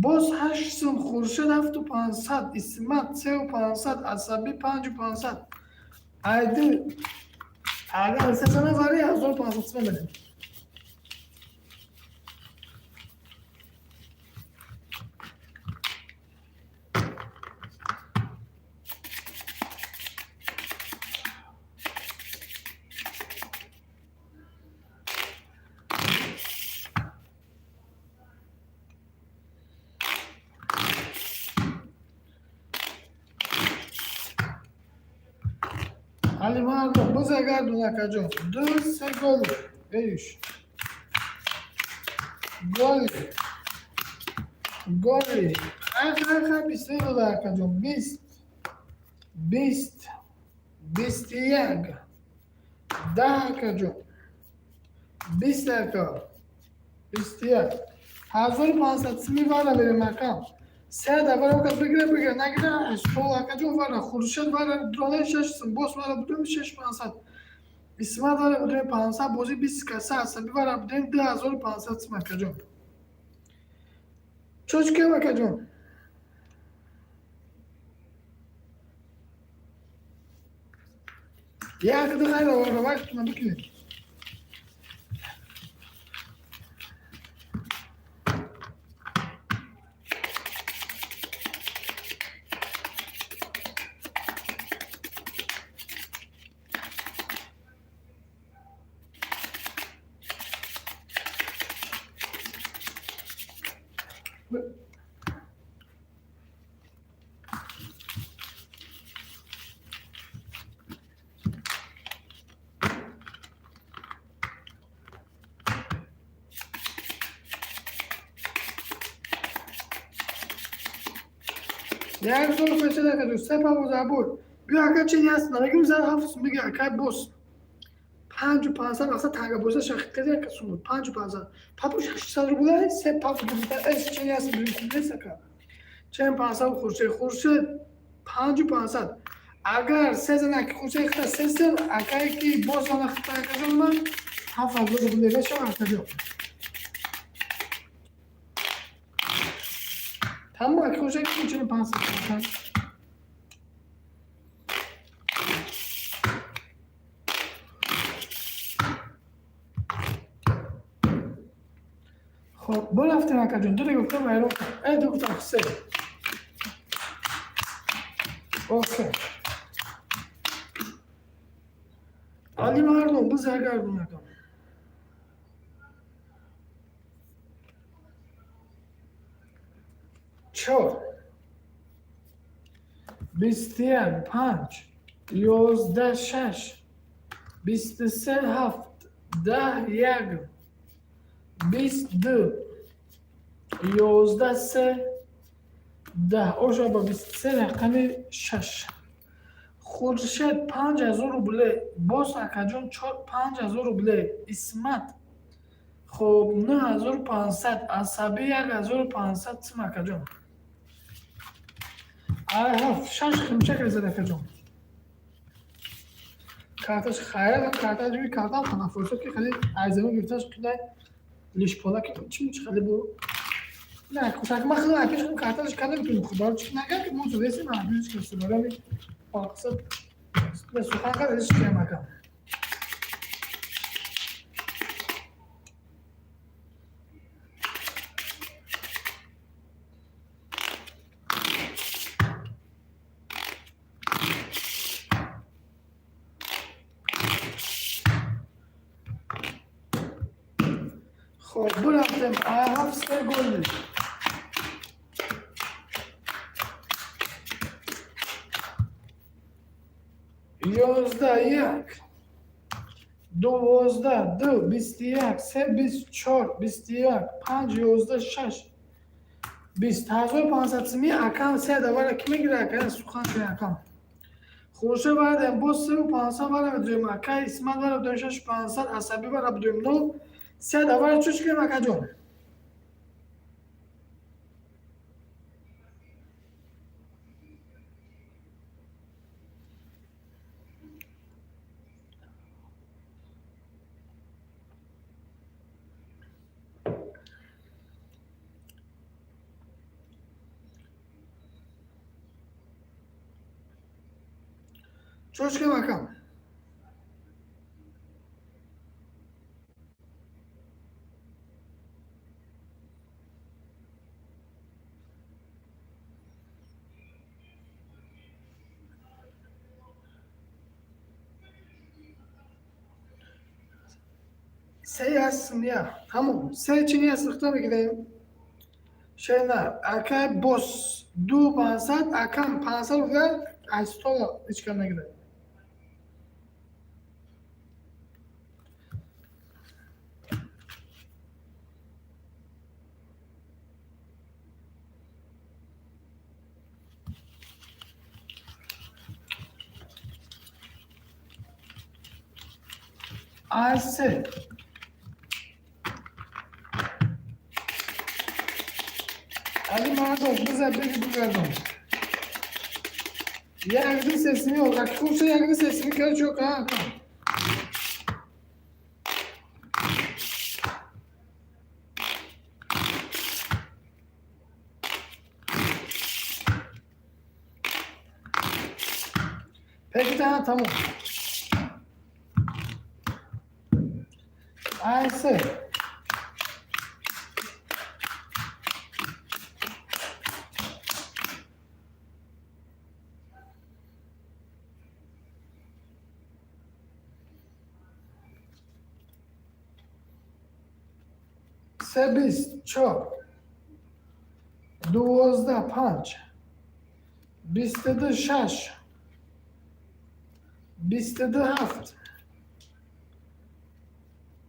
Боз ҳашт сум, Хуршед 7500, Исмат 3500, Асабӣ 5500. Айди агар се сана вари 1500 сум медем. Али мардум, бизагардун, акаҷон. Ду, се голи. Ейш. Голи. Голи. Хай, хай, хай, 23 дода, акаҷон. 20. 20. 21. 10, акаҷон. 20, ака. 21. 1500 сими вара берем, акам. Се давара оказ бигира, бигира, нагира, стол, акаҷон, вара, Хуршед вара, дроне шаш сум, бос вара будем шаш пансад. Исмат вара будем 500, бози 20 каса, Асаби вара будем 2500 сум, акаҷон. Чочкем, акаҷон. Як ду хайра вара вақтона бикунед. Як зор пеша, акаҷон, се павоза буд. Биё, ака, чи ҳаст? Намегим зан ҳафт сум биги, акай бос. 5500 мақсад танга боза шақиқади ака сум буд. 5500. Папу 600 рубла, се папу гирифта. Эс чи ҳаст? Нест, ака. Чен 500, Хуршед, Хуршед 5500. Агар се зана ки Хуршед хита се сум, акай ки боз зана хита, акаҷон, ман 7000 рубла мешавам, акаҷон. Тамом, аки Хуршед ки чен 500. Хоб, борафтем, акаҷон. Ду гуфтам, вайрон кард. Э, ду гуфтам, се. Окей. Али мардум, бизагардун, акам. Чор. 21, панҷ, 11, шаш, 23, ҳафт, 10, як, 20, ду, 11, се, 10. Оша ба 23 рақами шаш. Хуршед 5000 рубле, боз, акаҷон, чор 5000 рубле, Исмат хоб 9500, Асабӣ 1500 сум, акаҷон. Ай ҳафт, шаш химчак резад, акаҷон. Карташ хайр, карта ҷуи картам ханафурсад, ки хеле айзамин гирифташ қидай лишпола ки чӣ чӣ хеле бу. Не, хушак ма хеле апеш кун карташ када битунем худо чӣ нагар ки мо зудесим ҳамин чӣ касибарами мақсад сухан кард иш кем акам. Хоб, бурафтем. Ай ҳафт, се гол. 11, як, 12, ду, 21, се, 24, 21, панҷ, 11, шаш, 20 500 сими акам. Се давара ки мегира, ака? Сухан кунӣ, акам. Хуршед вардем, боз севу пансад вара бидуем, ака. Исмат вара бидуем, шаш пансад. Асабӣ вара бидуем, нол. Се давара чӯш кунем, акаҷон? Чӯш кунем, акам? Се ҳастм, я ҳамон се чини аст, рихта мегирем. Шена акай бос ду пансад, акам пансад рубля аз стола ҳеч кам нагирад. Аз се. Али Мардон, биза беги бигардон. Якди сесими yok. Акуша якди сесими короче yok ha. Peki tamam tamam. Ayse. Се бист чор, 12, панҷ, 22, шаш, 22, ҳафт,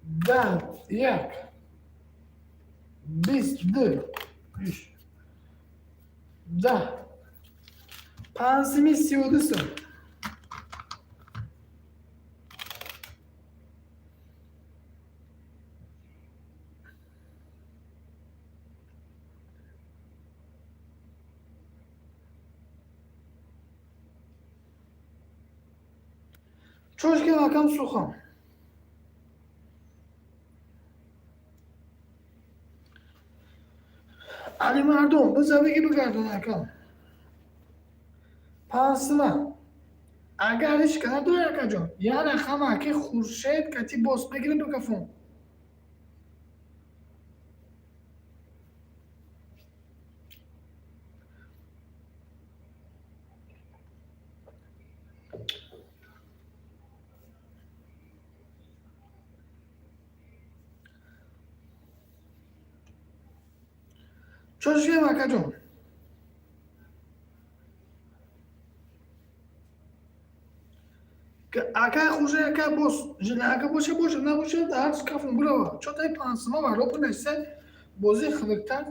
10, як, 20, ду, 10, панҷсими 32 сум. Чошкин, акам, сухан. Али Мардон, биза беги бигардон, акам. Пансима. Агар ҳеч ка надорӣ, акаҷон, як рақам аки Хуршед кати бос мегирем бикафон. Чошкем, акаҷон? Акай хуршед, акай бос, ака боша боша, набоша дар кафон бирава. Чотаи пансима ва ропа несе бозии хунуктар.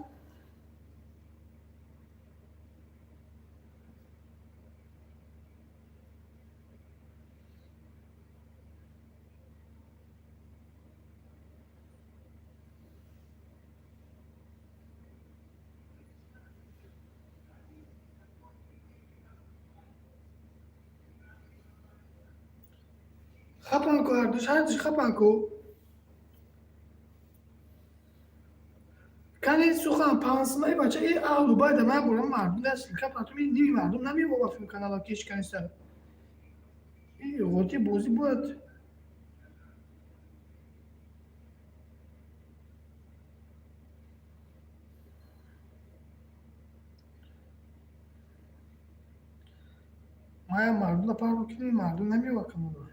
Хапан ку, ҳардуш, ҳардуш хапан ку. Кани сухан пансма, и бача, и аҳлу байда ман бурам, мардум даст капатум, ними мардум намебоба филм канала ки ҳеч каниста. И ғоти бозӣ бояд. Мая мардум парво ки мардум намева канала.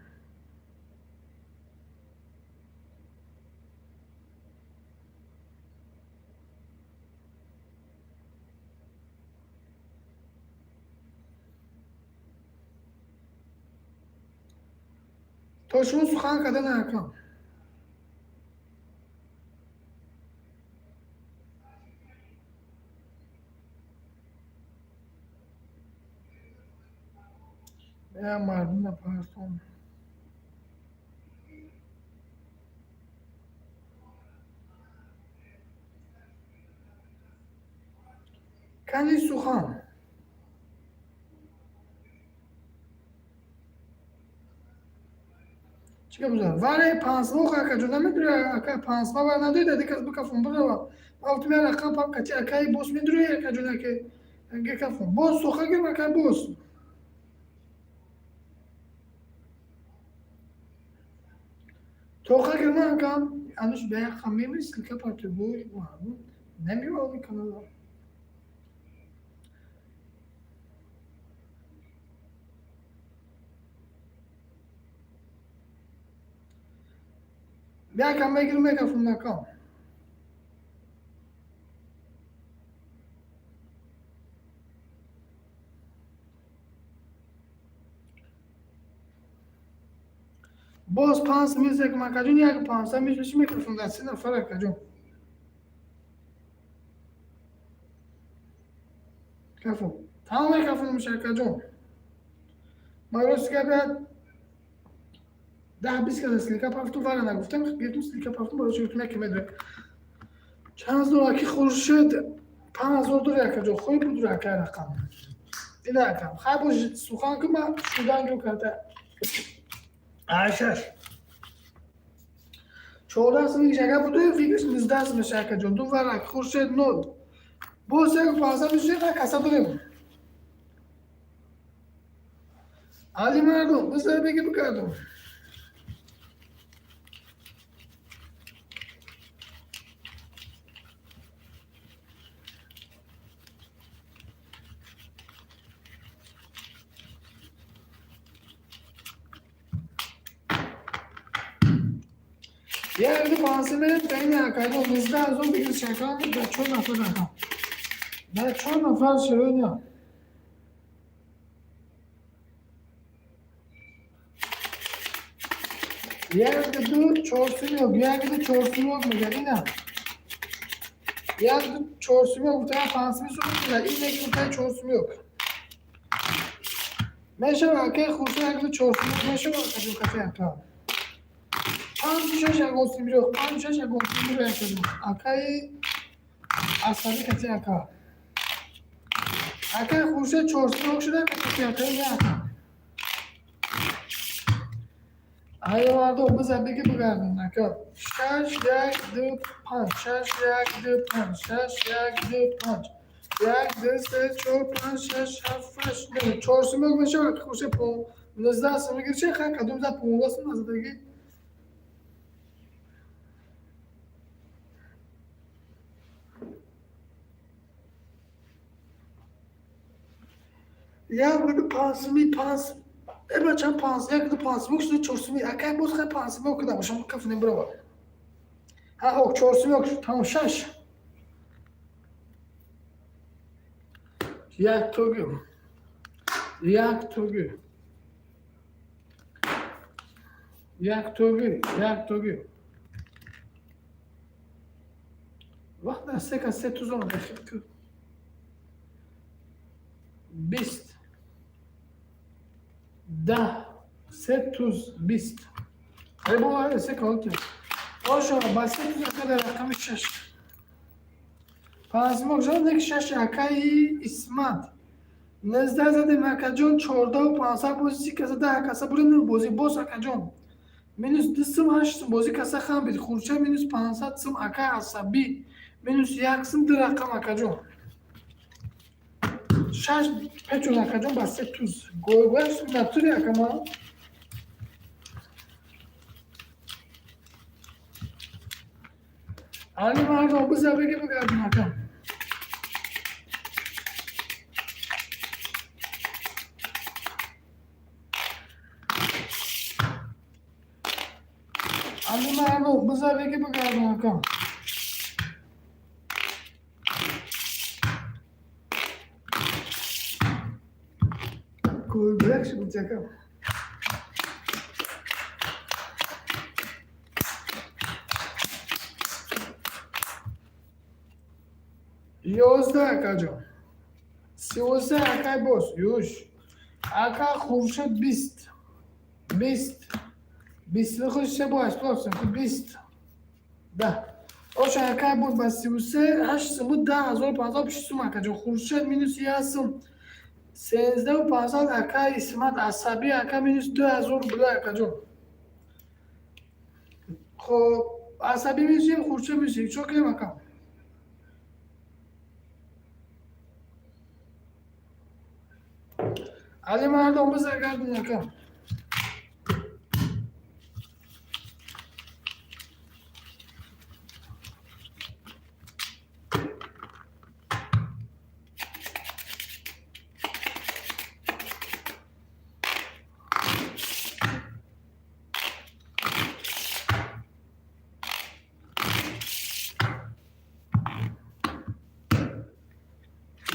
То шумо сухан карда накам. Я мардум напартом. Кани сухан. Чӣ гап бузад? Варе пансмо акаҷон намедури, ака, пансма вар надои дади кас бикафон бирава. Ман гуфтам, я рақам пап кати акаи бос медури, акаҷон, ака гекафон. Боз суха гирм, ака, боз. Тоқа гирм, акам. Ануш ба як хам мемири, ссылка партои бой мардум намевални канала. Якам мегирм, мекафон, акам. Боз панҷ мизек, акаҷон, як панҷса миши микрофон дар се нафар, акаҷон. Кафон. Тамом мекафон миша, акаҷон. Ман рост гап, 10-20 каса ссылка пафтум, вара нагуфтам, гирифтум, ссылка пафтум, барои чӣ гуфтум, яке медуре. Чанд ҳазор аки Хуршед, 5000 дори, акаҷон, хоҳи будур, ака, рақам. Ина, акам. Хай бош, сухан ку, ман шудан ҷо карда. Ай шаш. 14 симиш ака буду, фикрш 19 симиш, акаҷон. Ду варак, Хуршед нол. Боз як панҷсад миши каса дорем. Али мардум, бизар беги бикардум. Як ду панҷсад мерем таини акаҷон, 19 000 бигир шакан дар чор нафар, ака. Дар чор нафар широня. Як ду чорсумёк, як ду чорсумёк мегӯяд ина. Як ду чорсумёк гуфта, панҷсад сум мегӯяд, ин яки гуфта чорсумёк. Мешава, акаи Хуршед, як ду чорсумёк мешава, акаҷон, кафе ака. Панҷу шаш ягон симирёк, панҷу шаш ягон симирёк, акаҷон. Акаи асаби кати ака. Акаи Хуршед чорсумёк шуда, кати ака, ина ака. Ай мардум, бизар беги бигардон, ака. Шаш як ду панҷ, шаш як ду панҷ, шаш як ду панҷ. Як ду се чор панҷ шаш ҳафт ҳашт нӯ. Чорсумёк мешава, Хуршед, 19 сум бигир, чи хай кадом за 15 сум назадаги. Як ду панҷсуми панҷ э бачам, панҷ як ду панҷсумок шуда, чорсуми акай, боз хай панҷсумок куда бошам, кафнем бирова. Ҳа, ок, чорсумок шуд, тамом, шаш. Як тогӣ. Як тогӣ. Як тогӣ, як тогӣ. Вақт дар се кас се туз омада ку. 20. 10 се туз 20. Ай бо се калки. Ошо ба се туз, ака, дар рақами шаш. Панҷмок жон як шаш, акаи Исмат. 19 задем, акаҷон, 14 500, бози си каса, 10 каса бурем бозӣ боз, акаҷон. Минус 2 сум 8 сум бозӣ каса хам бид. Хуршед минус 500 сум, ака асабӣ минус 1 сум, ду рақам, акаҷон. Шаш печон, акаҷон, ба се туз. Гойгояш натури, акама. Али мардон, биза беги бигардем, акам. Али мардон, биза беги бигардем, акам. Гойгояш буд, акам. 11, акаҷон. 33, акай бос юш. Ака Хуршед 20. 20. 20 худ се бо 87 20. Да. Оша, акай бос ба 33 8 сум буд, 10 506 сум, акаҷон. Хуршед минус 1 сум. 13 500, ака Исмат асабӣ, ака минус 2000 буда, акаҷон. Хоб, асабӣ минус 1, Хуршед минус 1. Чо кунем, ака? Али мардон, биза гардин, ака.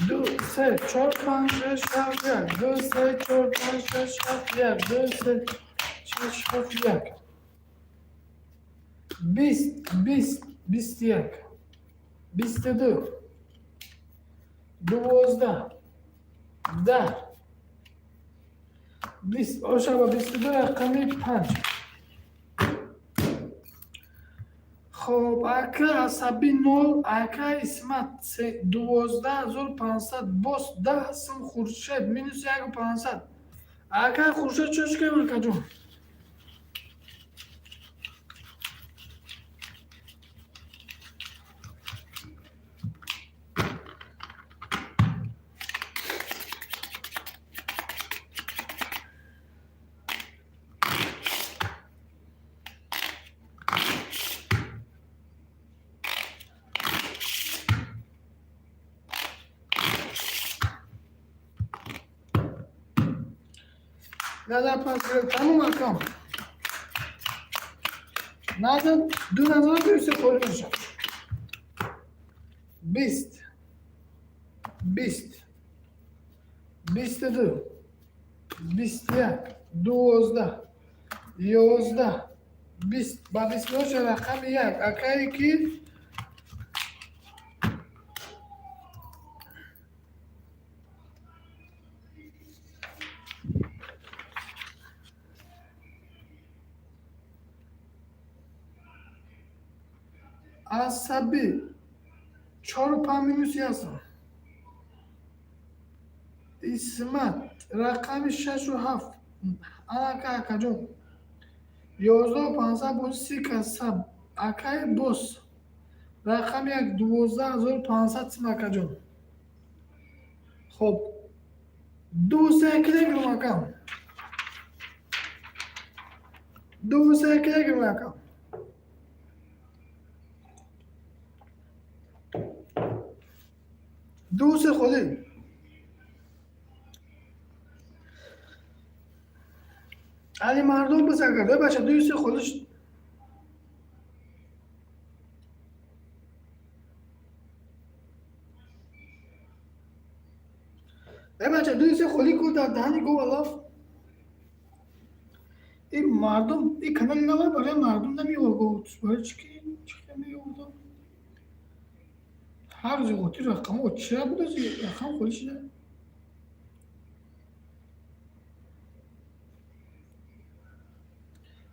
Ду, се, чор, панҷ, шаш, ҳафт, як. Ду, се, чор, панҷ, шаш, ҳафт, як. Ду, се, шаш, ҳафт, як. 20, 20, 21, 22, 12, 10, 20. Оша, ба 22 рақами панҷ. Хоб, ака асабӣ нол, ака Исмат 12 500, бос 10 сум, Хуршед минус 1 500. Ака Хуршед, чо шукем, акаҷон? Назар пас тамом, акам. Назар ду назар дӯсе холӣ мешавад. 20, 20, 22, 21, 12, 11, 20. Ба 22 рақами як, акае ки асабӣ чору панҷ минус ясам. Исмат рақами шашу ҳафт, анака, акаҷон, 11 500 боз си касаб. Акаи бос рақами як, 12 500 сум, акаҷон. Хоб, ду, се килограмм, акам. Ду, се килограмм, акам. Ду, се холӣ. Али мардум, биза гарда, бача, ду, се холӣ. Бача, ду, се холӣ ку дар даҳани гов алаф. Ин мардум, ин канали навай барои мардум намеёвад. Барои чӣ ки чӣ меёвадам? Ҳар рӯзи ғотир рақамҳо чира будази рақам холӣ шуда.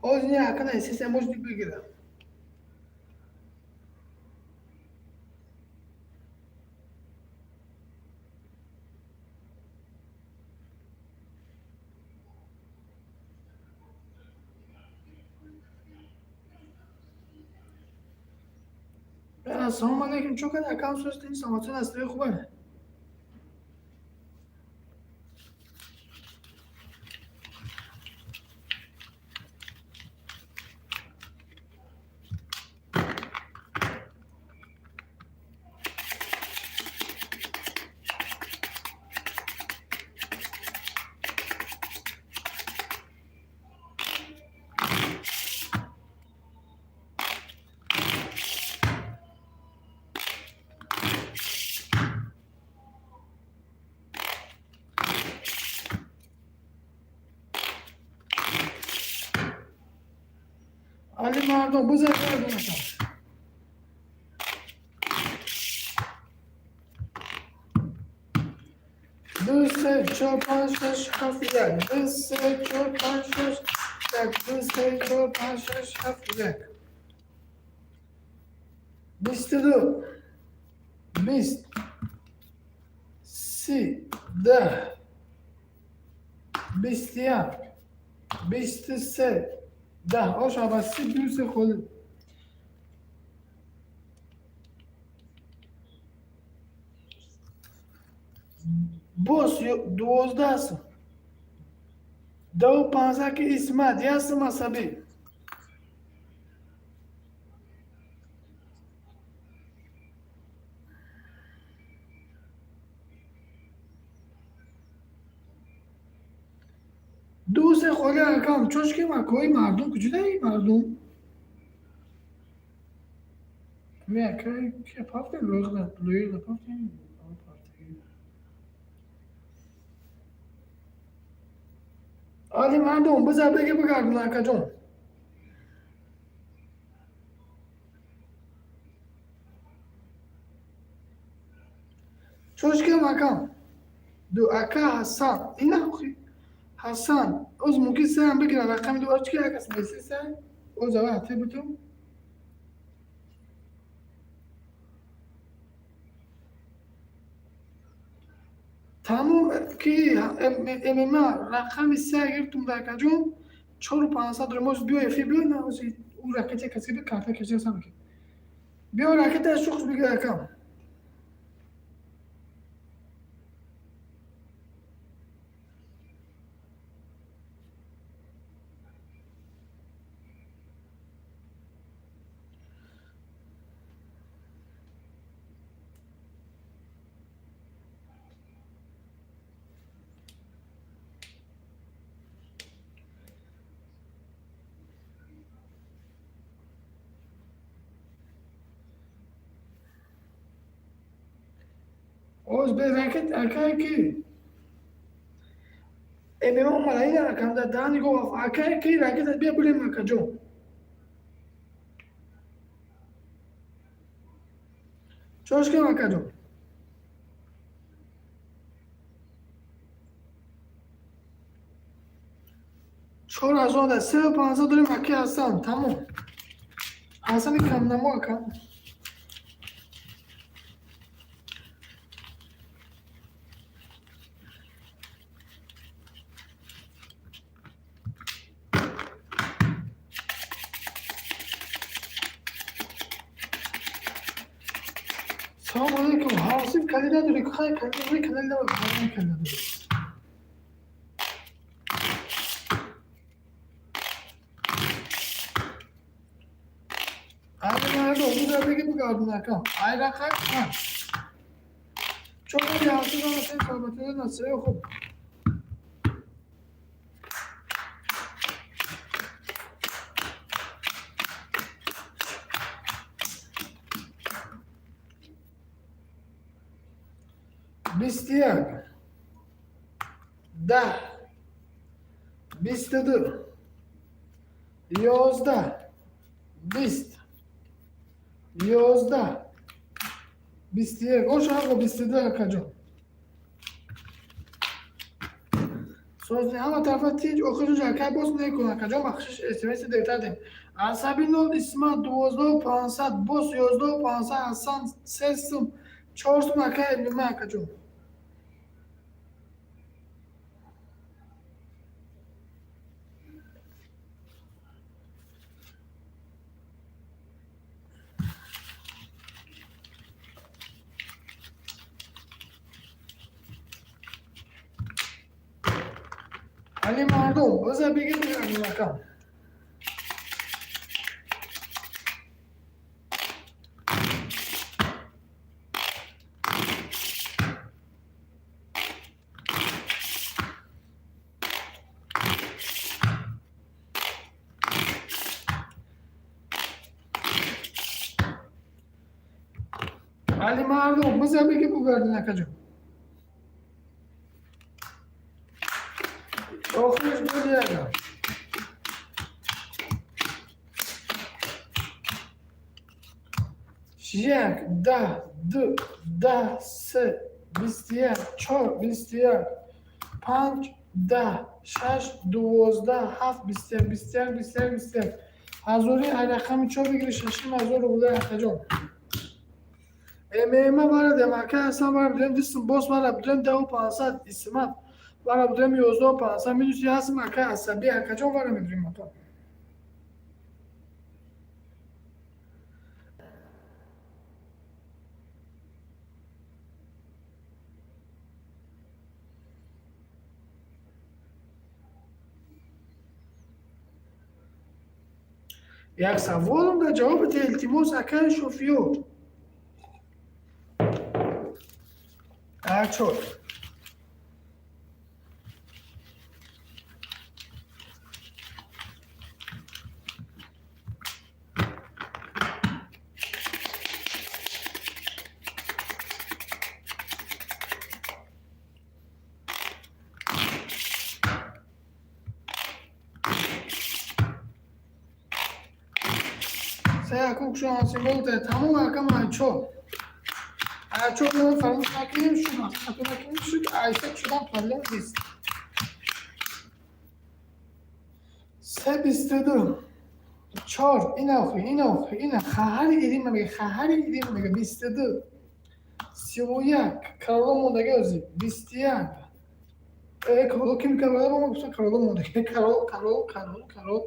Ҳозир не, акана сесия может бигирам. Ассалому алайкум. Чо кад акам сӯстин саматон астри хубе? Али мардум бизар гардонашам. Ду, се, чор, панҷ, шаш, ҳафт, як. Ду, се, чор, панҷ, шаш, як. Ду, се, чор, панҷ, шаш, ҳафт, як. 22, 20, 30, 10, 21, 23, 10. Ош абаси ду се холи. Боз 12 сум. 10 у 15 ки Исмат, як сум асабӣ. Ду се холи акам, чошки макои мардум куҷодаи мардум? Ме акай ки пафте лоиқда, лоиқда пафте. Али мардум, бизар беги бигардон акаҷон. Чошкам акам. Ду ака Ҳасан. Ина охи. Ҳасан, оз мумкин сеам бигирам рақами ду очки акас неси се. Оз ава ҳате бутум. Тамом ки ММА рақами се гирифтум да акаҷон. 4500 дорем. Оз биё эфир биё на оз ӯ ракете каси би карта кашида сам ки. Биё ракета шухш бигир акам. Оз бе ракет акай ки ММА омада ина ракам да даҳни гоф акай ки ракета бия бурем акаҷон. Чошкам акаҷон. 4000 да 3500 дорем аки Ҳасан тамом. Ҳасани камнамо акам. Салом алейкум. Ҳосиб калӣ надорӣ? Хай калӣ калӣ надорӣ, калӣ надорӣ. Али мардум, бизар беги бигардон акам. Ай рақам панҷ. Чор ҳосиб ҳам саломатӣ насиҳ хуб. 21, 10, 22, 11, 20, 11, 21. Ош ҳақо 22 акаҷон. Сози ҳама тарафа тинҷ охирш акай боз мекун акаҷон бахшиш смс дертар дем. Асаби нол Исмат 12 500 боз 11 500 Ҳасан се сум чор сум акай ММА акаҷон. Али мардум, биза бигир бигир. Али мардум, биза бигир бугардин, акаҷон. Охирш буд яган. Як, 10, ду, 10, се, 21, чор, 21, панҷ, 10, шаш, 12, ҳафт, 21, 21, 21, 21. Ҳазори ҳар рақами чор бигири, 6500 рубля, акаҷон. ММА вара демака ҳасан вара бидем дистм бос вара бидем 10 500 исмат вара бидем 11 500 минуси ҳастм ака асаби акаҷон вара медурем ака. Як саволам дар ҷавобите, илтимос, акаи шофиё. Чор. Се акук шуансимолте тамом акам чор. Чор фаромӯш накунем, шуд накунем, шуд айса шудан проблем нест. Се 22 чор ина охи ина охи ина хаҳари идима мега хаҳари идима мега 22 31 кароло мондаги ози 21 кароло ким кароло ма гуфтам кароло мондаги карол карол карол карол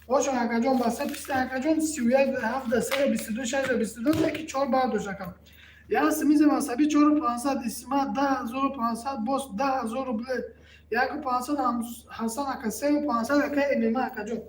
бошо акаҷон ба се писта акаҷон 31 ҳафт се 22 шаш 22 яки чор бардошт акам. Як мизем асаби 4500 исмат 10 500 бос 10 000 рубле 1 500 ҳасан ака 3 500 ака ММА акаҷон.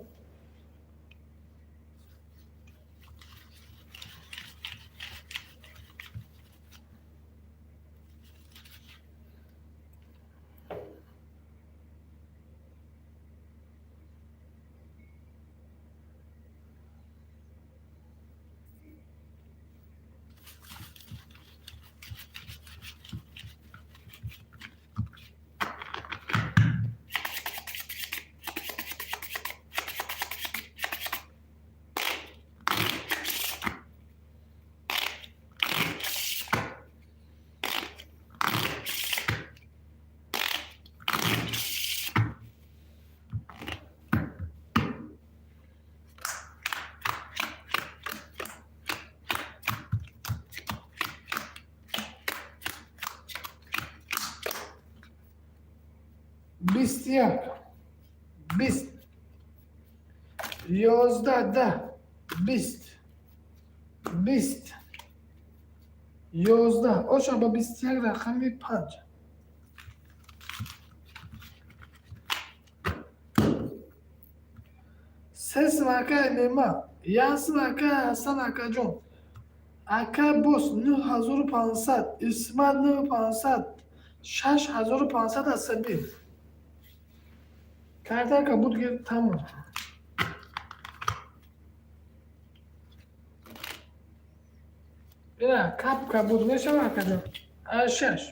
21 20 11 10 20 20 11 оша ба 21 рақами панҷ. Се сим ака ММА, як сим ака ҳасан акаҷон. Ака бос 9500, исмат 9500, 6500 асаби. Картака буд гир тамом. Ина кап кабуд мешава акаҷон. Шаш.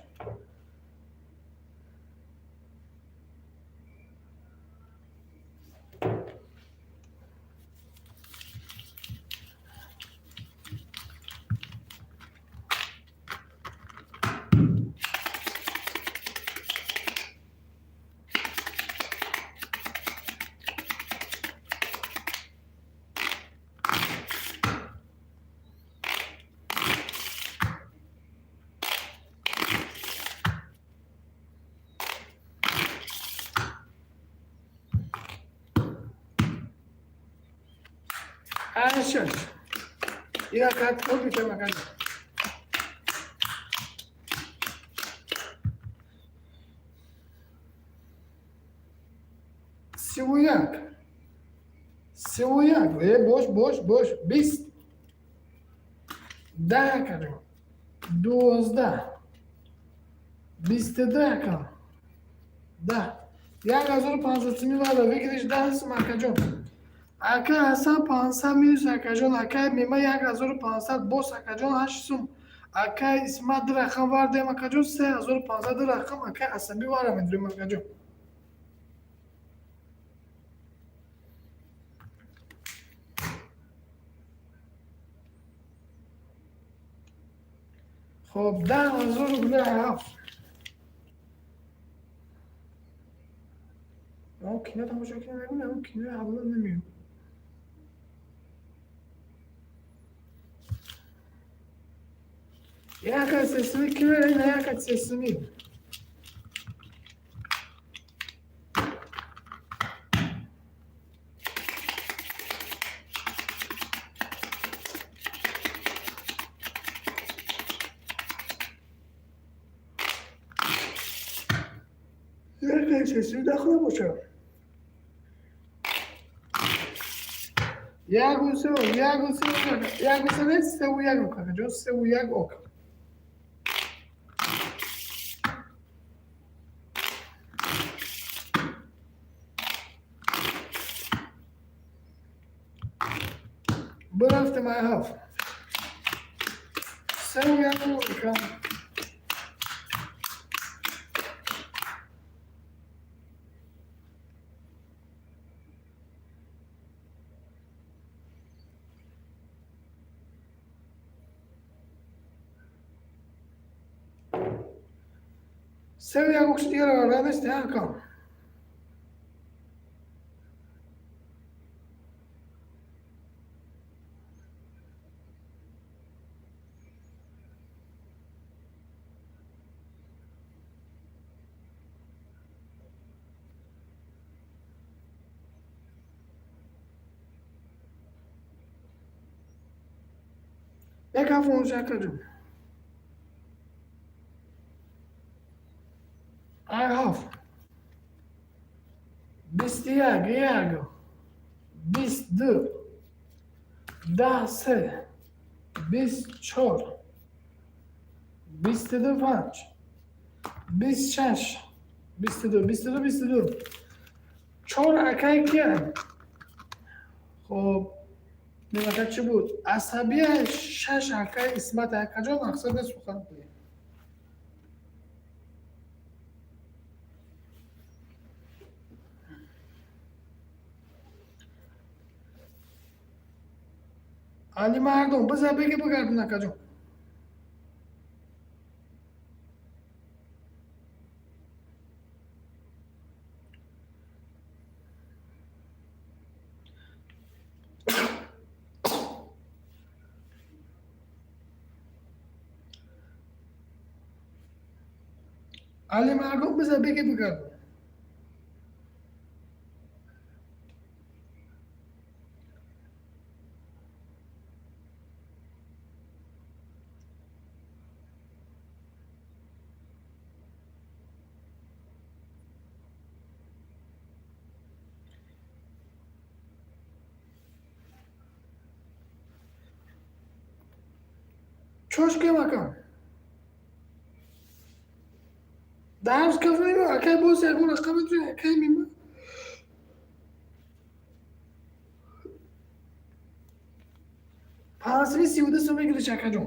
Шаш. Ина карт код мекунам акаҷон. 31, 31. Э, бош, бош, бош. 20, 10, акаҷон. 12, 22, акам. 10. 1500 сими вара выигрыш 10 сум, акаҷон. Ака Ҳасан 500 минус, акаҷон. Акай Мема 1500 бос, акаҷон, 8 сум. Акай Исмат ду рақам вардем, акаҷон, 3500. Ду рақам акай Асабӣ вара медурем, акаҷон. Хоб, 10 000 рубли ҳафт. Он кино тамошо кунем, мегӯям, кинои ҳавла намеём. Яка сесими киме, на яка сесими. Яка сесими дахла боша. Яку се, яку се, яку се, севу як ока, ҷо севу як ока. Бирафтем ай ҳафт. Севу як ока. Севу як окши дигар ранест, акам. Як ҳафт онҷа, акаҷон. Ай ҳафт. 21, як, 22, 10 се, 24, 22 панҷ, 26, 22, 22, 22. Чор акай кия? Хоб, немака чӣ буд? Асабия шаш акай Исмат, акаҷон, мақсад сухан кунем. Али мардум, биза беги бигардун, акаҷон. Али мардум, биза беги бигардун. Чош кем, акам? Дарс кафнем, акай, боз ягон рақам метавонӣ, акай мима? Панҷсади 32 сум мегириш, акаҷон.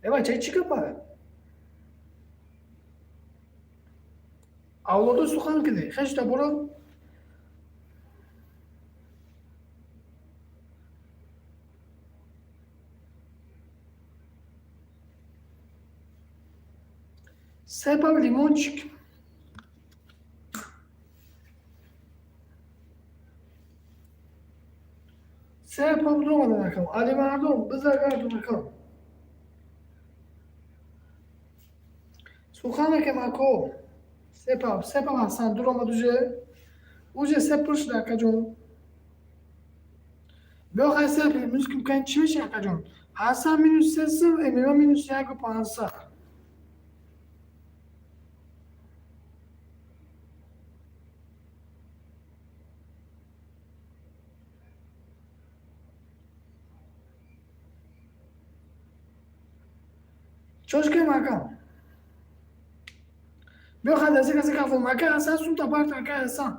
Э, бача, чӣ гапа? Авлодо сухан киди. Хешта боро. Се пав лимончик. Се пав дуромадан, акам. Али мардум, биза гардун, акам. Сухан мекем, ако. Се пав, се пав Ҳасан дуромад уже. Уже се пур шуда, акаҷон. Биё хай, се минус ким кан чӣ меша, акаҷон? Ҳасан минус се сум, Эмима минус яку 500. Чошкем, акам. Биё, хандаси каси кафом, ака Ҳасан, сумта барт, ака Ҳасан.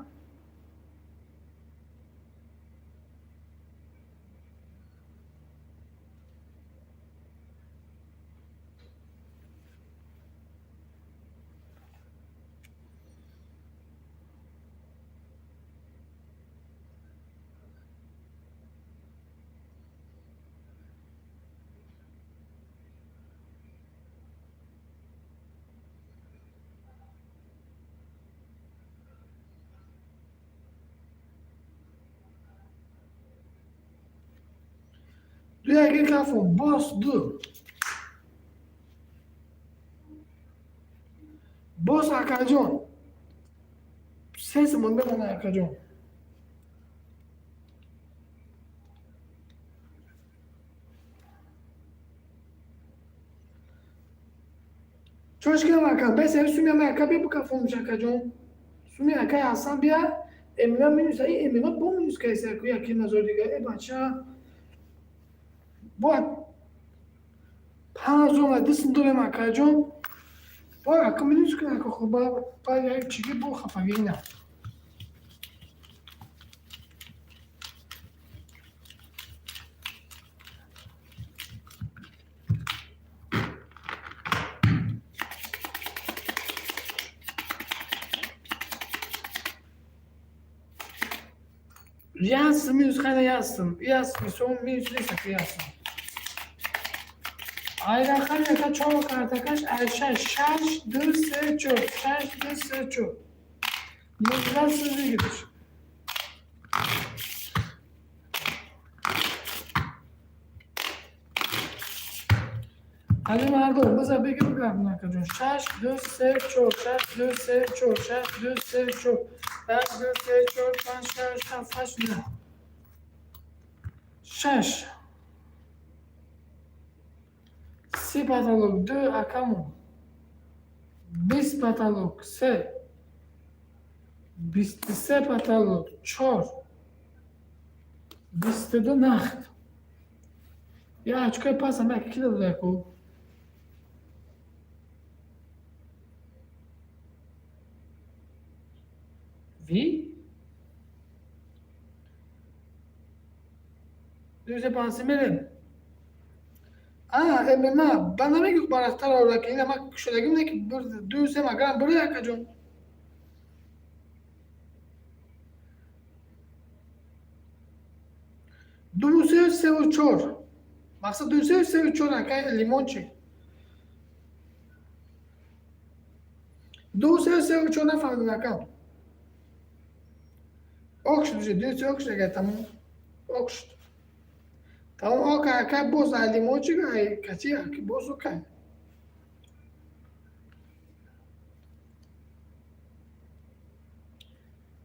Ду яке кафом, боз ду. Боз, акаҷон. 3 сомон бемона, акаҷон. Чошкам, ака, бес суми ама, ака, бия букафомш, акаҷон. Суми акай Ҳасан бия, эмина минус, и эмина бо минус кайса, яки назор дига. Э, бача. Бояд 5 сом дистм дорем, акаҷон. Бояд ака минус кунад, ака, хуб, баъд як чиги бо хафагӣ на. Yazsın minus kayda yazsın. Yazsın son minus neyse yazsın. Айрахан яка чор картакаш ай шаш, шаш, ду, се, чор, шаш, ду, се, чор. 19 сум выигрыш. Али мардум, биза беги бигардон, акаҷон. Шаш, ду, се, чор, шаш, ду, се, чор, шаш, ду, се, чор. Як, ду, се, чор, панҷ, шаш, ҳафт, ҳашт, нӯҳ. Шаш. 30 потолок, ду акамон. 20 потолок, се. 23 потолок, чор. 22 нахт. Я очкои пасам як ки дада яку. Ви? Дӯсе панси мерем. А, ММА, ба намегӯ барахтар ора ки ина ма кушодагим не ки ду се магарам бури, акаҷон. Ду се севу чор. Мақсад ду се севу чор, акай лимончик. Ду се севу чор, нафаҳмидам, акам. Ок шуд уже, ду се ок шуд, агар тамом. Ок шуд. Тамом, ок, ака, боз ай лимончик, ай кати, аки боз окай.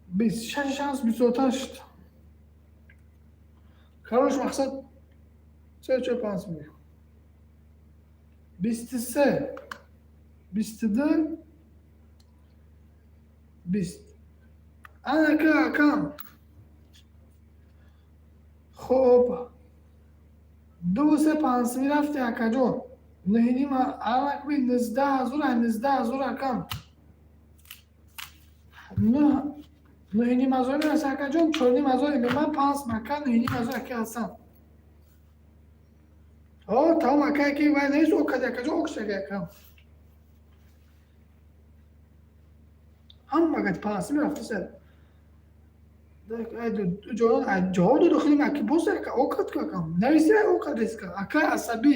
26 шанс бисёртар шуд. Короче, мақсад се, чор, панҷ мил. 23, 22, 20. Анака, акам. Хоб. Ду се панҷ мерафти, акаҷон. Нӯҳним анак би 19 ҳазор, ай 19 ҳазор, акам. 9,5 ҳазор мераса, акаҷон, 4,5 ҳазор ман панҷ мака 9,5 ҳазор, аки Ҳасан. О, тамом, ака, ки вай нест, окади, акаҷон, окшаги, акам. Ҳама гати панҷ мерафти сер. Ҷонон ҷавоб доду хеле аки боз ака окад ку, акам. Нависи окад реска. Ака асабӣ.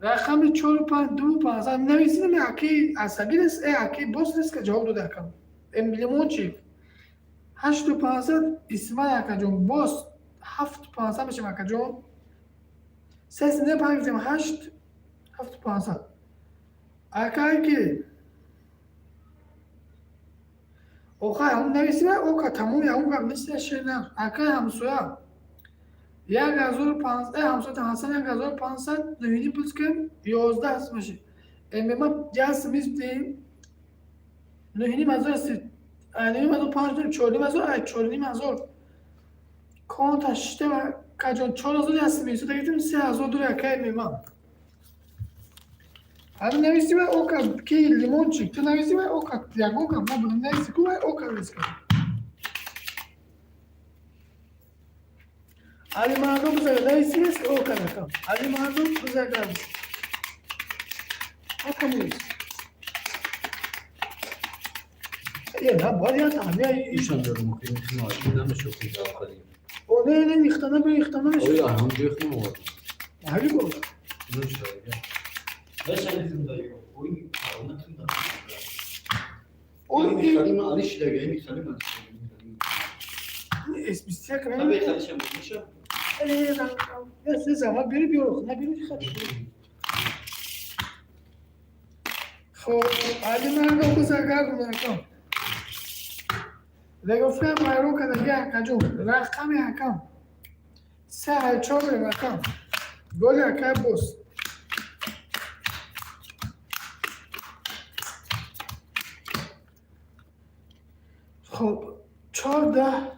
Рақами чору панҷ ду панҷсад нависи нами аки асабӣ рес, э аки боз реска ҷавоб дода, акам. Эм лимончик. 8500 Исмаил, акаҷон, боз 7500 мешавам, акаҷон. Се сине панҷ гуфтем, ҳашт, 7500. Акае ки охай ҳамун нависида ока тамоми ҳамун гап нест шена. Акай ҳамсоя 1500, э ҳамсоя Ҳасан 1500, нӯҳиним плюс кем 11 меши. Мма яс миздим 9,5 ҳазор аст. 9,5 ҳазор панҷ дорем, 4,5 ҳазор, ай 4,5 ҳазор. Конта шиштем, акаҷон, 4000 яс мису дагитим 3000 дори, акай мема. Ҳами нависи вай ока ки лимончик, ту нависи вай ока, ягон гап набуда, нависи ку вай ока виска. Али мардум бизага, нависи виска ока ракам. Али мардум бизага. Ока муис. Е, на, бояд я там, я ایشان دارم که میخوام نمیشه خوب داخلی. О, не, не, ихта набе, ихта намеша. оя ҳамҷои хун овард. Ҳами гол. نمیشه. О, Ин али шидага, ин хали ман шидага. С21 не. Э, се зама бери биёр, на бери хат. Хоб, али мардум бизага гунакам. Регофе майрон када я акаҷон, рақами акам. Се чор рақам. Голи акай бос. Хоб, 14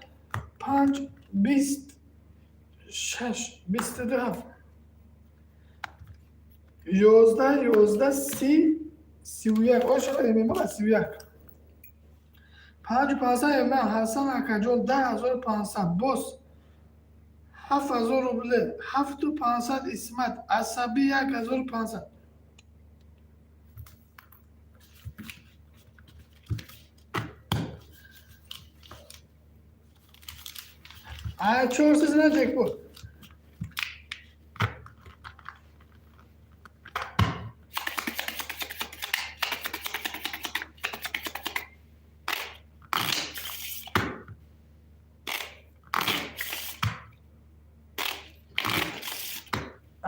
5 20 6 22 7 11 11 30 31 оша мемона 31 5 500 ман Ҳасан акаҷон 10,500 бос 7000 рубле 7500 Исмат асабӣ 1500. Ай чор сезна ҷекпот.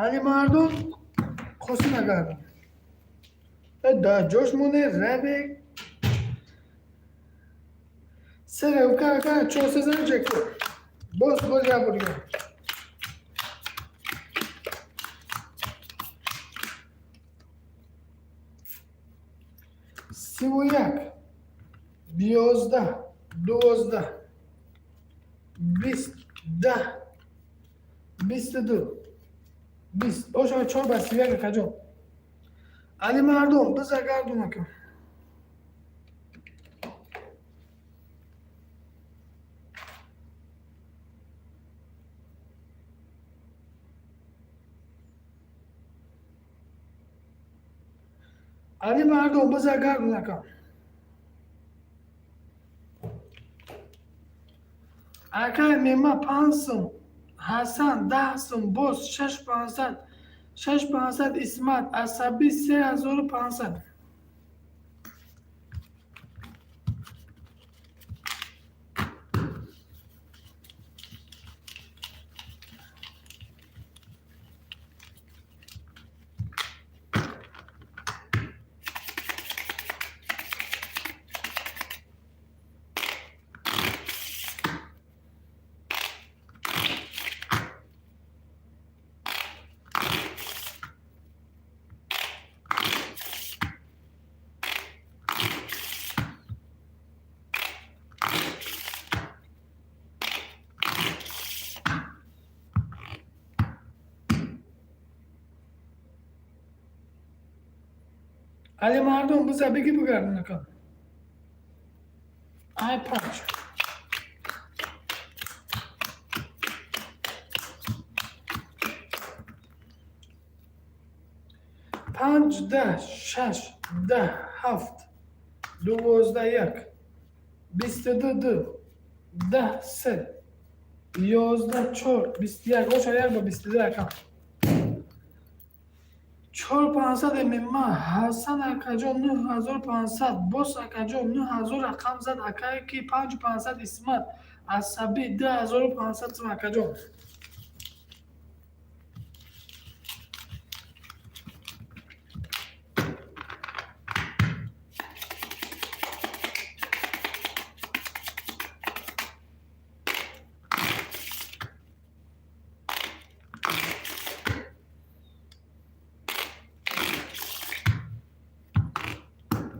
Али мардум қосим агардон. Да ҷош моне рабек. Се ревка ака чор сезна ҷекпот. Боз боз як бор дигар. 31 11 12 20 10 22 20 оша чор ба 31 акаҷон. Али мардум биза гардун ака. Али мардум биза гардун ака. Акай мема 5 сум, Ҳасан 10 сум, боз 6 500, 6 500 Исмат, асабӣ 3500. Али мардум биза бигӣ бигардун ака. Ай панҷ. Панҷ 10 6 10 7 12 1 22 2 10 3 11 4 21 оша як ба 22 ака. 4 500 мема Ҳасан акаҷон 9500 бос акаҷон 9000 рақам зад акае ки 5 500 Исмат асабӣ 2500 сум акаҷон.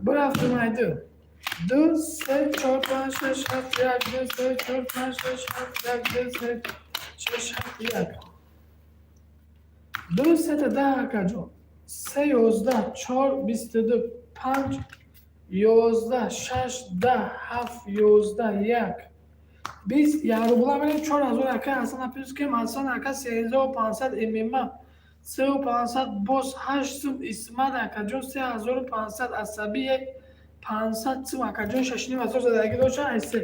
Бирафтем айду. 2 3 4 5 6 7 1 2 3 4 5 6 7 1 2 3 6 7 1. 2 3 10 акаҷон. Се, 11, чор, 22, панҷ, 11, шаш, 10, ҳафт, 11, як, 20. Як рубла мерем, 4000. Ака Ҳасан, плюс кем. Ҳасан ака, 3500. Мма, 3500. Боз ҳашт сум. Исмат акаҷон, 3500. Асаби, 500 сум. Акаҷон, 6500 задагӣ доша. Айсе.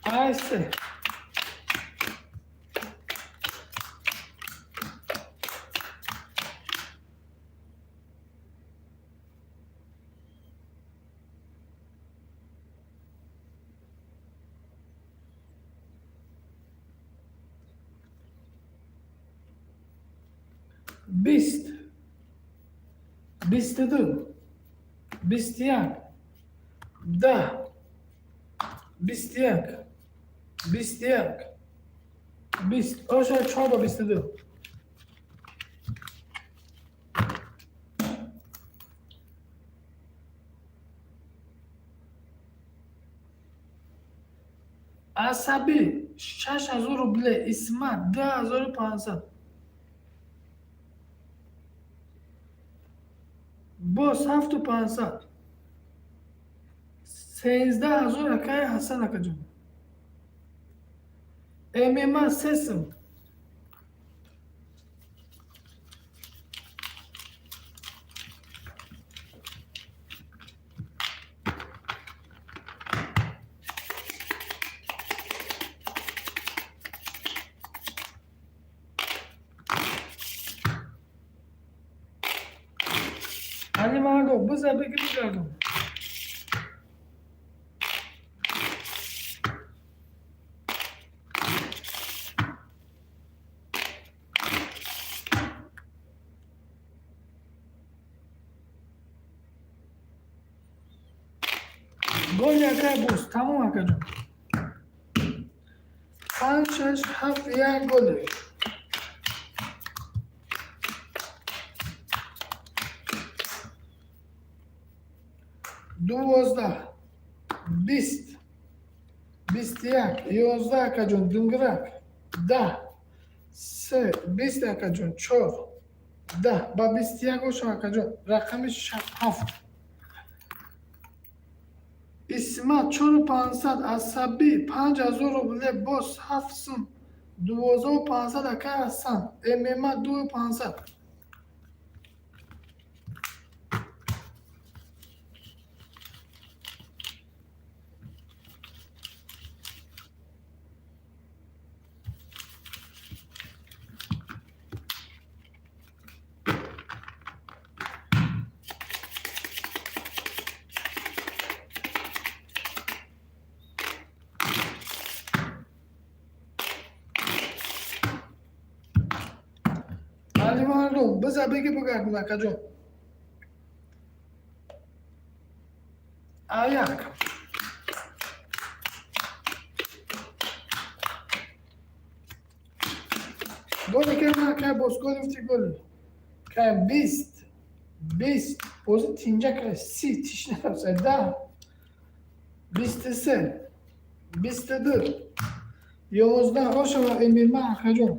Айсе. 20, 22, 21, 10, 21, 21, 20. Оша, чор ба 22. Асабӣ, 6000 рубле. Исмат, 2500. Боз 7500. 13 000. Акаи Ҳасан акаҷон. Мма, се сум. Али мардо, биза, бигир, бигардон. Голи, акай боз тамом. Акаҷон, панҷ, шаш, ҳафт, як, голи. 12, 20, 21, 11. Акаҷон, дунгирак, 10, се, 20. Акаҷон, чор, 10 ба 21. Ошо, акаҷон, рақами ҳафт. Исмат, 4500. Асабӣ, 5000 рубле. Боз ҳафт сум, 12 500. Акай Ҳасан. Мма, 2500. Алимардон, биза, беги, бигардон. Акаҷон, аяк. Голи кай, кай боз гол гуфти, голи кай. 20, 20, бози тинҷа кай, 30, тиш нарафта. 10, 23, 22, 11. Ошава, эмирма, акаҷон.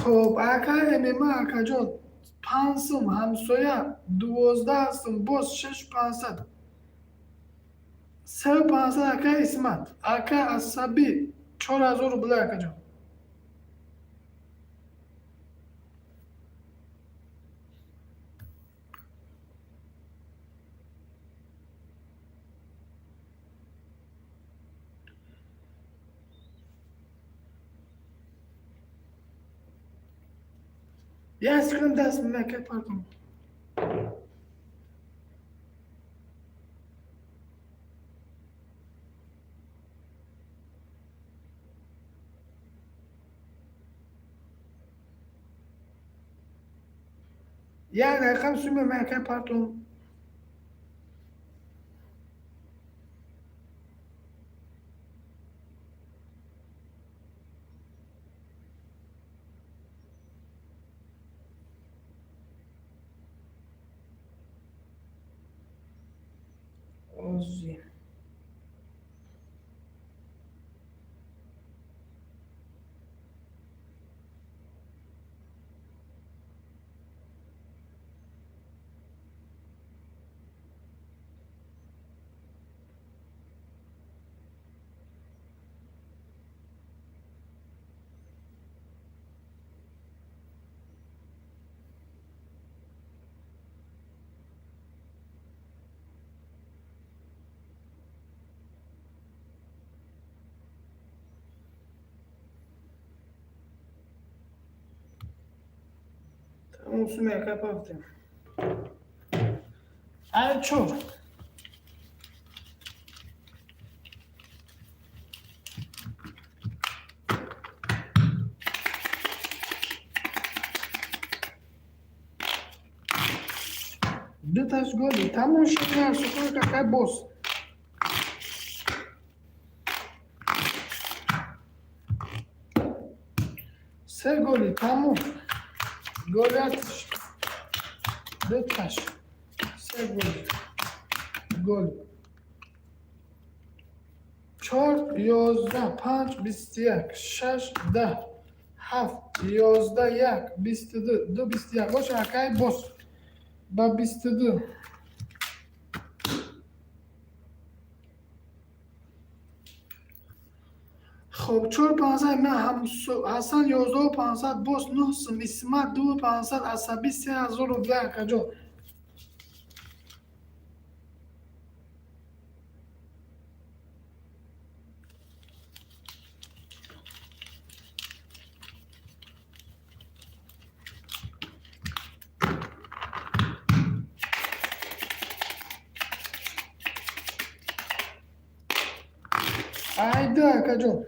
Хоб, ака мма, акаҷон, панҷ сум. Ҳамсоя, 12 сум. Боз 6500, 3500. Ака Исмат, ака Асабӣ, 4000 рубла, акаҷон. Як секунд, даст мека паркун. Як дақиқа суме ман якай партум. Ози. Тамом, суме якай партем. Ай чор. Дуташ голи. Тамом шуд, сухан какай бос. Се голи, тамом. Голи атиш. Дуташ. Се голи. Гол. Чор, 11, панҷ, 21, шаш, 10, ҳафт, 11, як, 22, ду, 21. Боша, акай бос. Ба 22. Хоб, чор 500 ман Ҳасан 11 500, бос нӯҳ сум, Исмат 2500, Асабӣ 3000 рубля, акаҷон. Айда, акаҷон.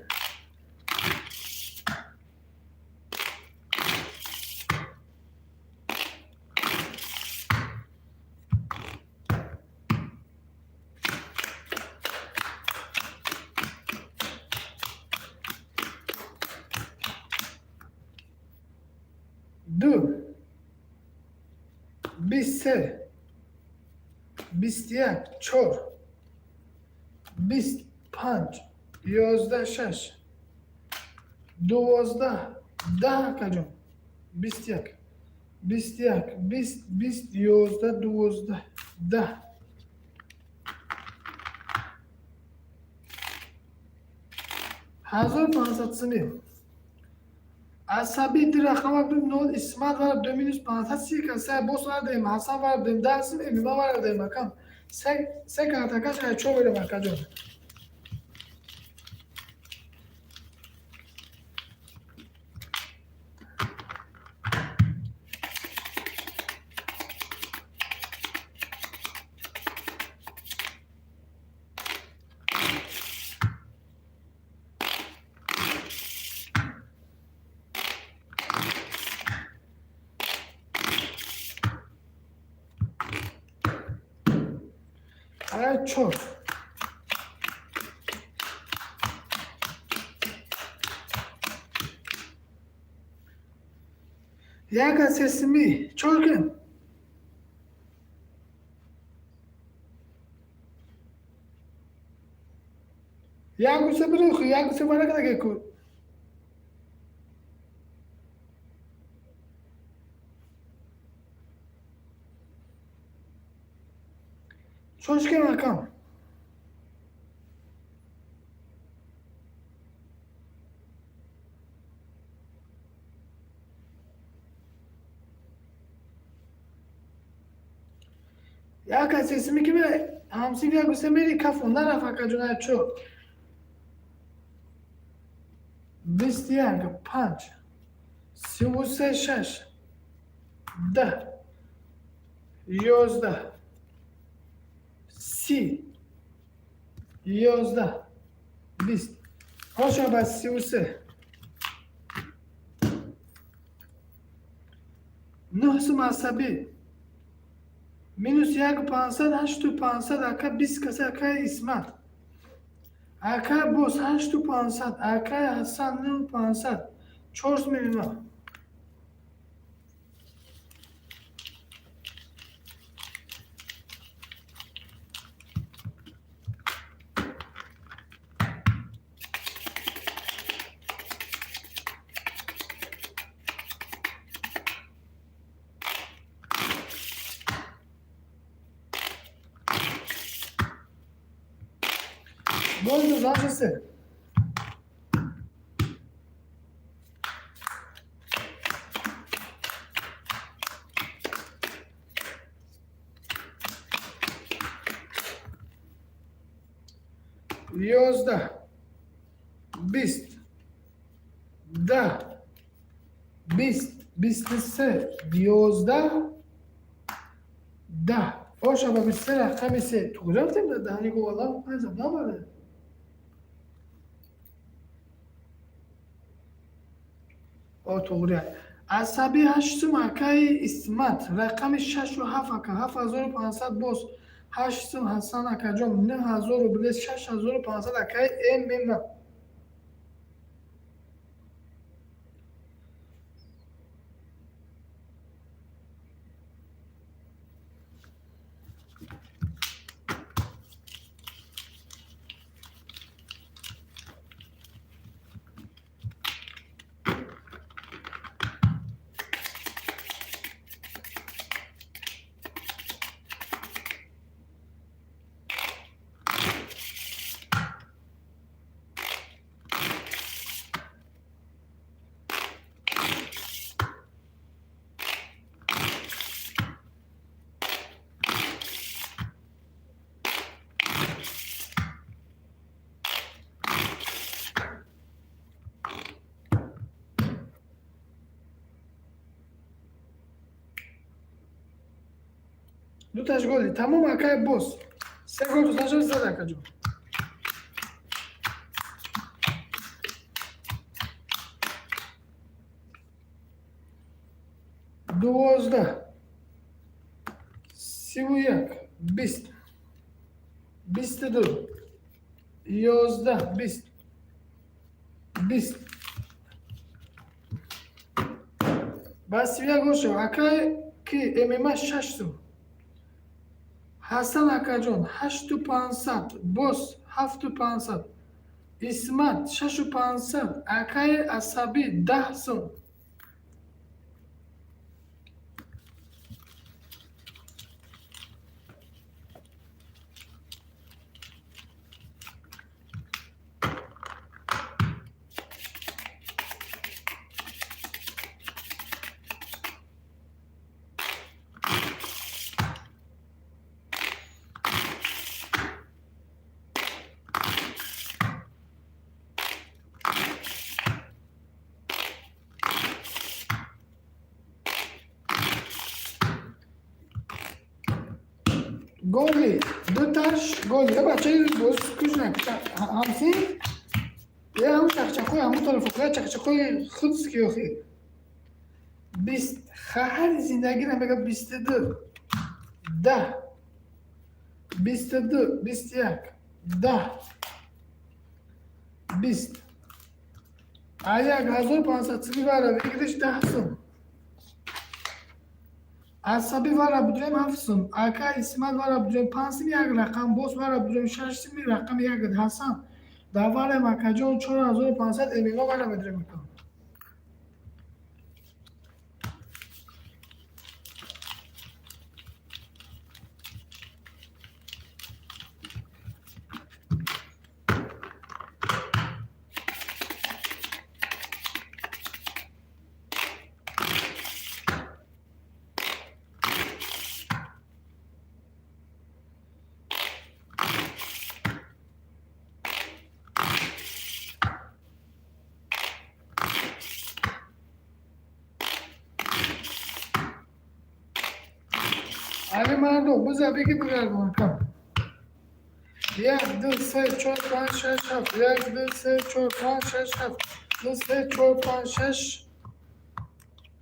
Ду, 23, 21, чор, 20, панҷ, 11, шаш, 12, 10, акаҷон. 21, 21, 20, 20, 11, 12, 10. 1500 сумӣ. Асабӣ ду рақама ду нол, Исмат вараб ду минус 500 си каса бос вардем, Ҳасан варабдем 10 сум, Эмима варабдем, акам. Се картакаш ай чо берем, акаҷон. Ай чор. Яка сесими чор кун. Як гуса бирухи, як гуса вара ку. Чошкен, акам. Яка сесими ки ҳамсин як гуса мери кафу нараф, акаҷон, ай чор. 21, панҷ, 33, шаш, 10, 11, 30, 11, 20. Ҳоша ба 33. Нӯҳ сум, Асабӣ. Минус 1500, 8500, ака, 20 каса, акай Исмат. Ака боз 8500, акай Ҳасан 9500, 4 миллион. Боз 23. 11, 20, 10, 20, 23, 11, 10. Оша ба 23 рақами се. Ту куҷо рафтем дар даҳани говала? Панҷ намаде. О, туғри. Асаби ҳашт сум, акаи Исмат. Рақами шашу ҳафт, ака. 7500, боз ҳашт сум, Ҳасан акаҷон. 9000 рубле, 6500, акаи ММ. Дуташ голи. Тамом, акай боз. Се гол туташа зад, акаҷон. 12, 31, 20, 22, 11, 20, 20. Ба 31 гол шав. Акай ки ММА шаш сум. Ҳасан акаҷон 8500, боз 7500, Исмат 6500, акаи Асабӣ 10 сум. Голи, дуташ голи. Я бачаи боз куш ҳамсин, я ҳамун чақчақои ҳамун тарафо, я чақчақои худски охи. 20, хаҳари зиндагиро мега, 22, 10, 22, 21, 10, 20. А 1500 сими вара выигрыш 10 сум. Асаби вара будурем ҳафт сум. Ака Исмат вара будурем панҷ сум, як рақам. Боз вара будурем шаш суми, рақами як. Ҳасан дар варем, акаҷон, 4500, ММА вара медурем, ака. Али мардо, биза беги бигардон, ака. Як, ду, се, чор, панҷ, шаш, ҳафт. Як, ду, се, чор, панҷ, шаш, ҳафт. Ду, се, чор, панҷ, шаш,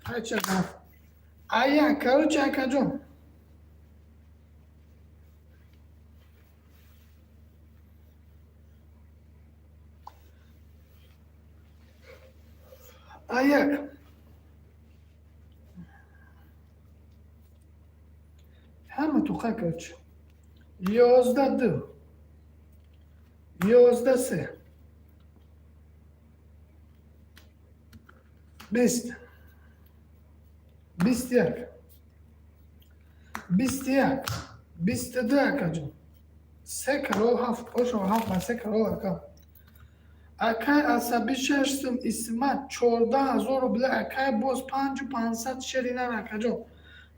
ҳашт, ҳафт. Ая, короче, акаҷон. А як. Ҳама туқа, короче. 11 ду. 11 се. 20. 21. 21. 22, акаҷон. Се король ҳафт. Ошо ҳафт ба се король, ака. Акай асабӣ шашсум, Исмат 14 000 рубля, акай боз 5500, шеринар, акаҷон.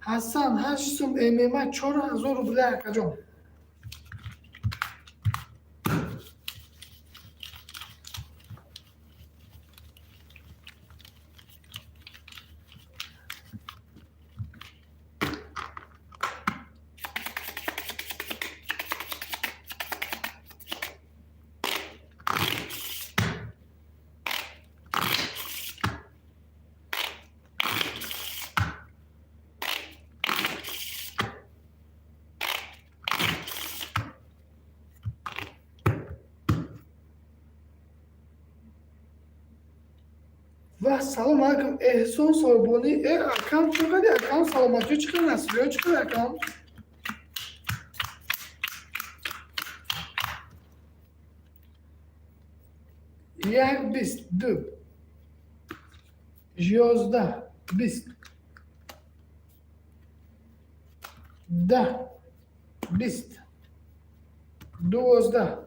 Ҳасан ҳаштсум, ММА 4000 рубля, акаҷон. Ва салом алайкум, Эҳсон Сорбонӣ. Э, акам, чӣ қади, акам, саломатӣ чӣ қадар аст? Ё чӣ қадар, акам? Як, 20, ду, 11, 20, 10, 20, 12,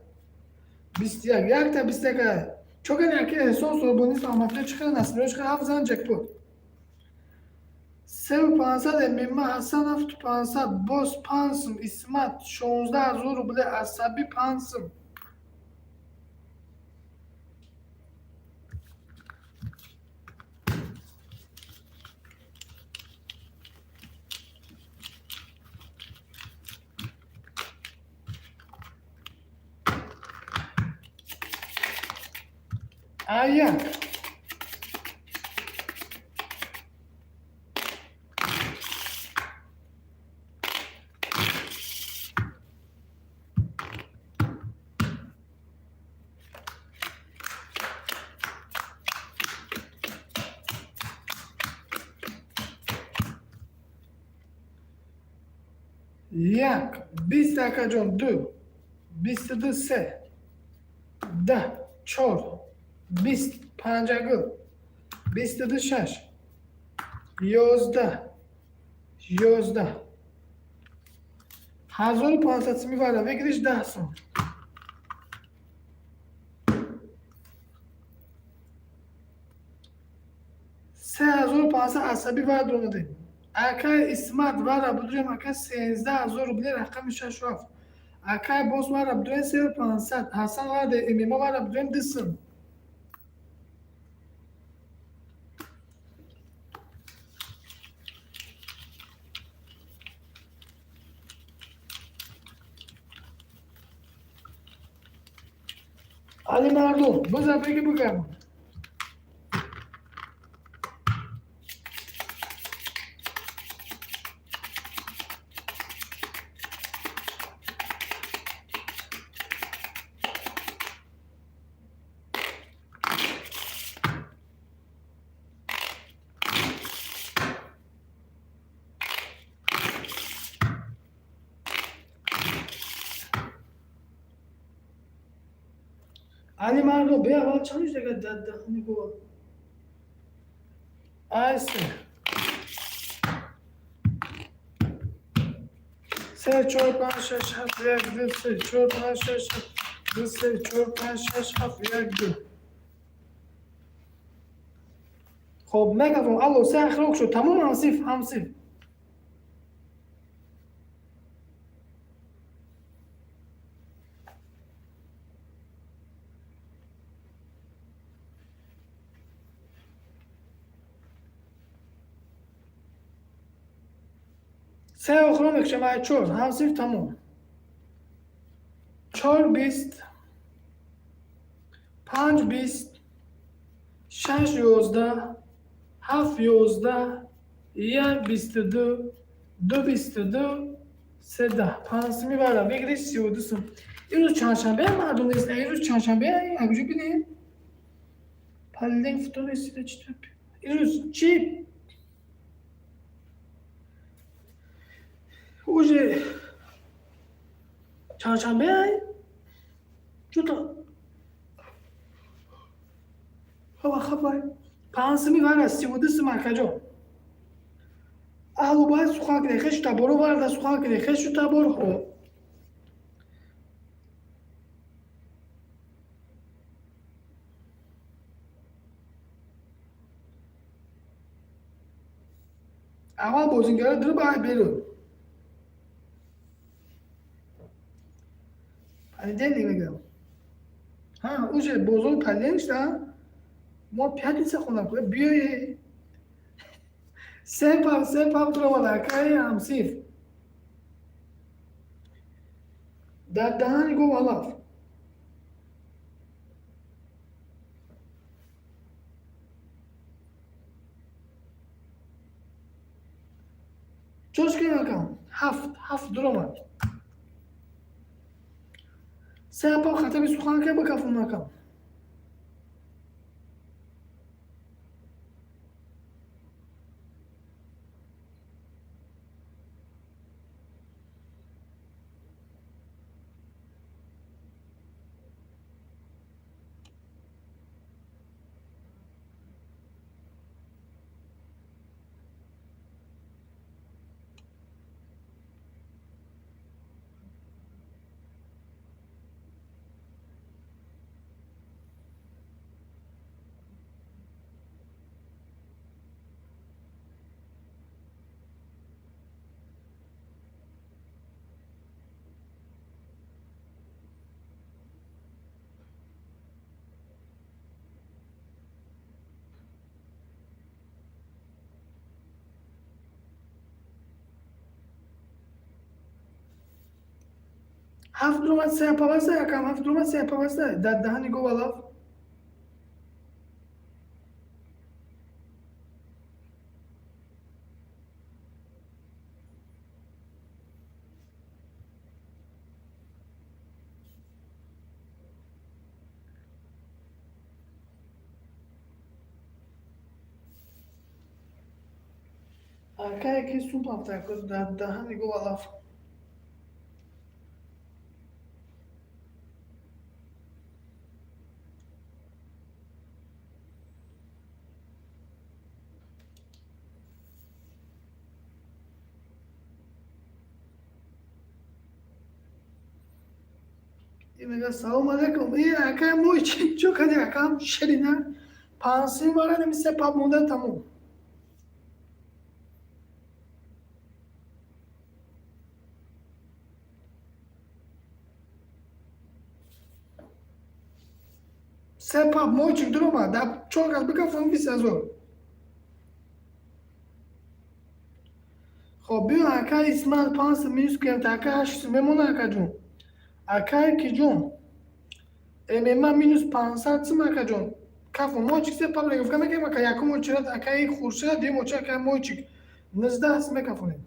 21, якта 21. Чокани, аки Эҳсон Сорбонӣ, саломатӣ чӣ қадар аст? Ё чӣ қадар? Ҳафт зан ҷекпот. Севу пансад ММА, Ҳасан ҳафту пансад, боз пансум, Исмат 16 000 рубля, асабӣ пансум. А як. Як, 20, акаҷон, ду, 22, се, 10, чор, 20, панҷагул, 22, шаш, 11, 11, 1500 сими вара выигрыш 10 сум. 3500 асабӣ вара донадем. Акай Исмат вара будурем, ака, 13 000 рубли, рақами шашу ҳафт. Акай боз вара будурем севу пансад. Ҳасан вара ММА вара будурем 2 сум. Али мардум, бизан беги бигам. Али мардум, бия аввал чанд шуда нигоҳ. Ай се. Се, чор, панҷ, шаш, ҳафт, як, ду, се, чор, панҷ, шаш, ҳафт, ду, се, чор, панҷ, шаш, ҳафт, як, ду. Хоб, мегафон. Алло, се ахрок шуд. Тамом, ҳамсиф, ҳамсиф. Се охиро мекушам, ай чор, ҳамсиф, тамом. Чор, 20, панҷ, 20, шаш, 11, ҳафт, 11, як, 22, ду, 22, се, 10. Панҷсуми вара выигрыш 32 сум. Имрӯз чандшанбе, мардум нест. Имрӯз чандшанбе, акуҷо бинем? Понедельник, вторник, среда, четверг. Ирӯз чӣ уже чандшанбе ай чуто ҳава хабар 5 сими вара 32 сим, акаҷон. Аҳлу бояд сухан кунед, хешу таборо варда сухан кунед, хешу таборҳо. Аввал бозингара дур баъд берун. Понедельник мегӯям. Ҳа, уже бозор понедельник шуда, мо пятница хонам. Биёе, се пав, се пав дуромад, акаи ҳамсиф, дар даҳани гов алаф. Чош кунем, акам? Ҳафт, ҳафт дуромад. Се пав хатаби сухан ка бикафон, акам. Ҳафт дуромад, се паваста, акам, ҳафт дуромад, се паваста, дар даҳани гов алаф. Акае ки сум пафта дар даҳани гов алаф. Мега: «Салом алейкум». И акай мой чо кади, акам ширина 5 сим вара неми се пап монда, тамом. Се пап мойчик дурома, да чор кас бикафон, 20 000. Хоб, биё, ака Исмаил, 5 сим минус кунем, ака, 8 сим мемона, акаҷон. Акай ки ҷон, ММА минус 500 сим, акаҷон. Кафо мойчик се пап регуфка мекунем, ака. Якум очерат акаи Хуршеда, дуюм очерат акаи мойчик, 19 сим мекафонем.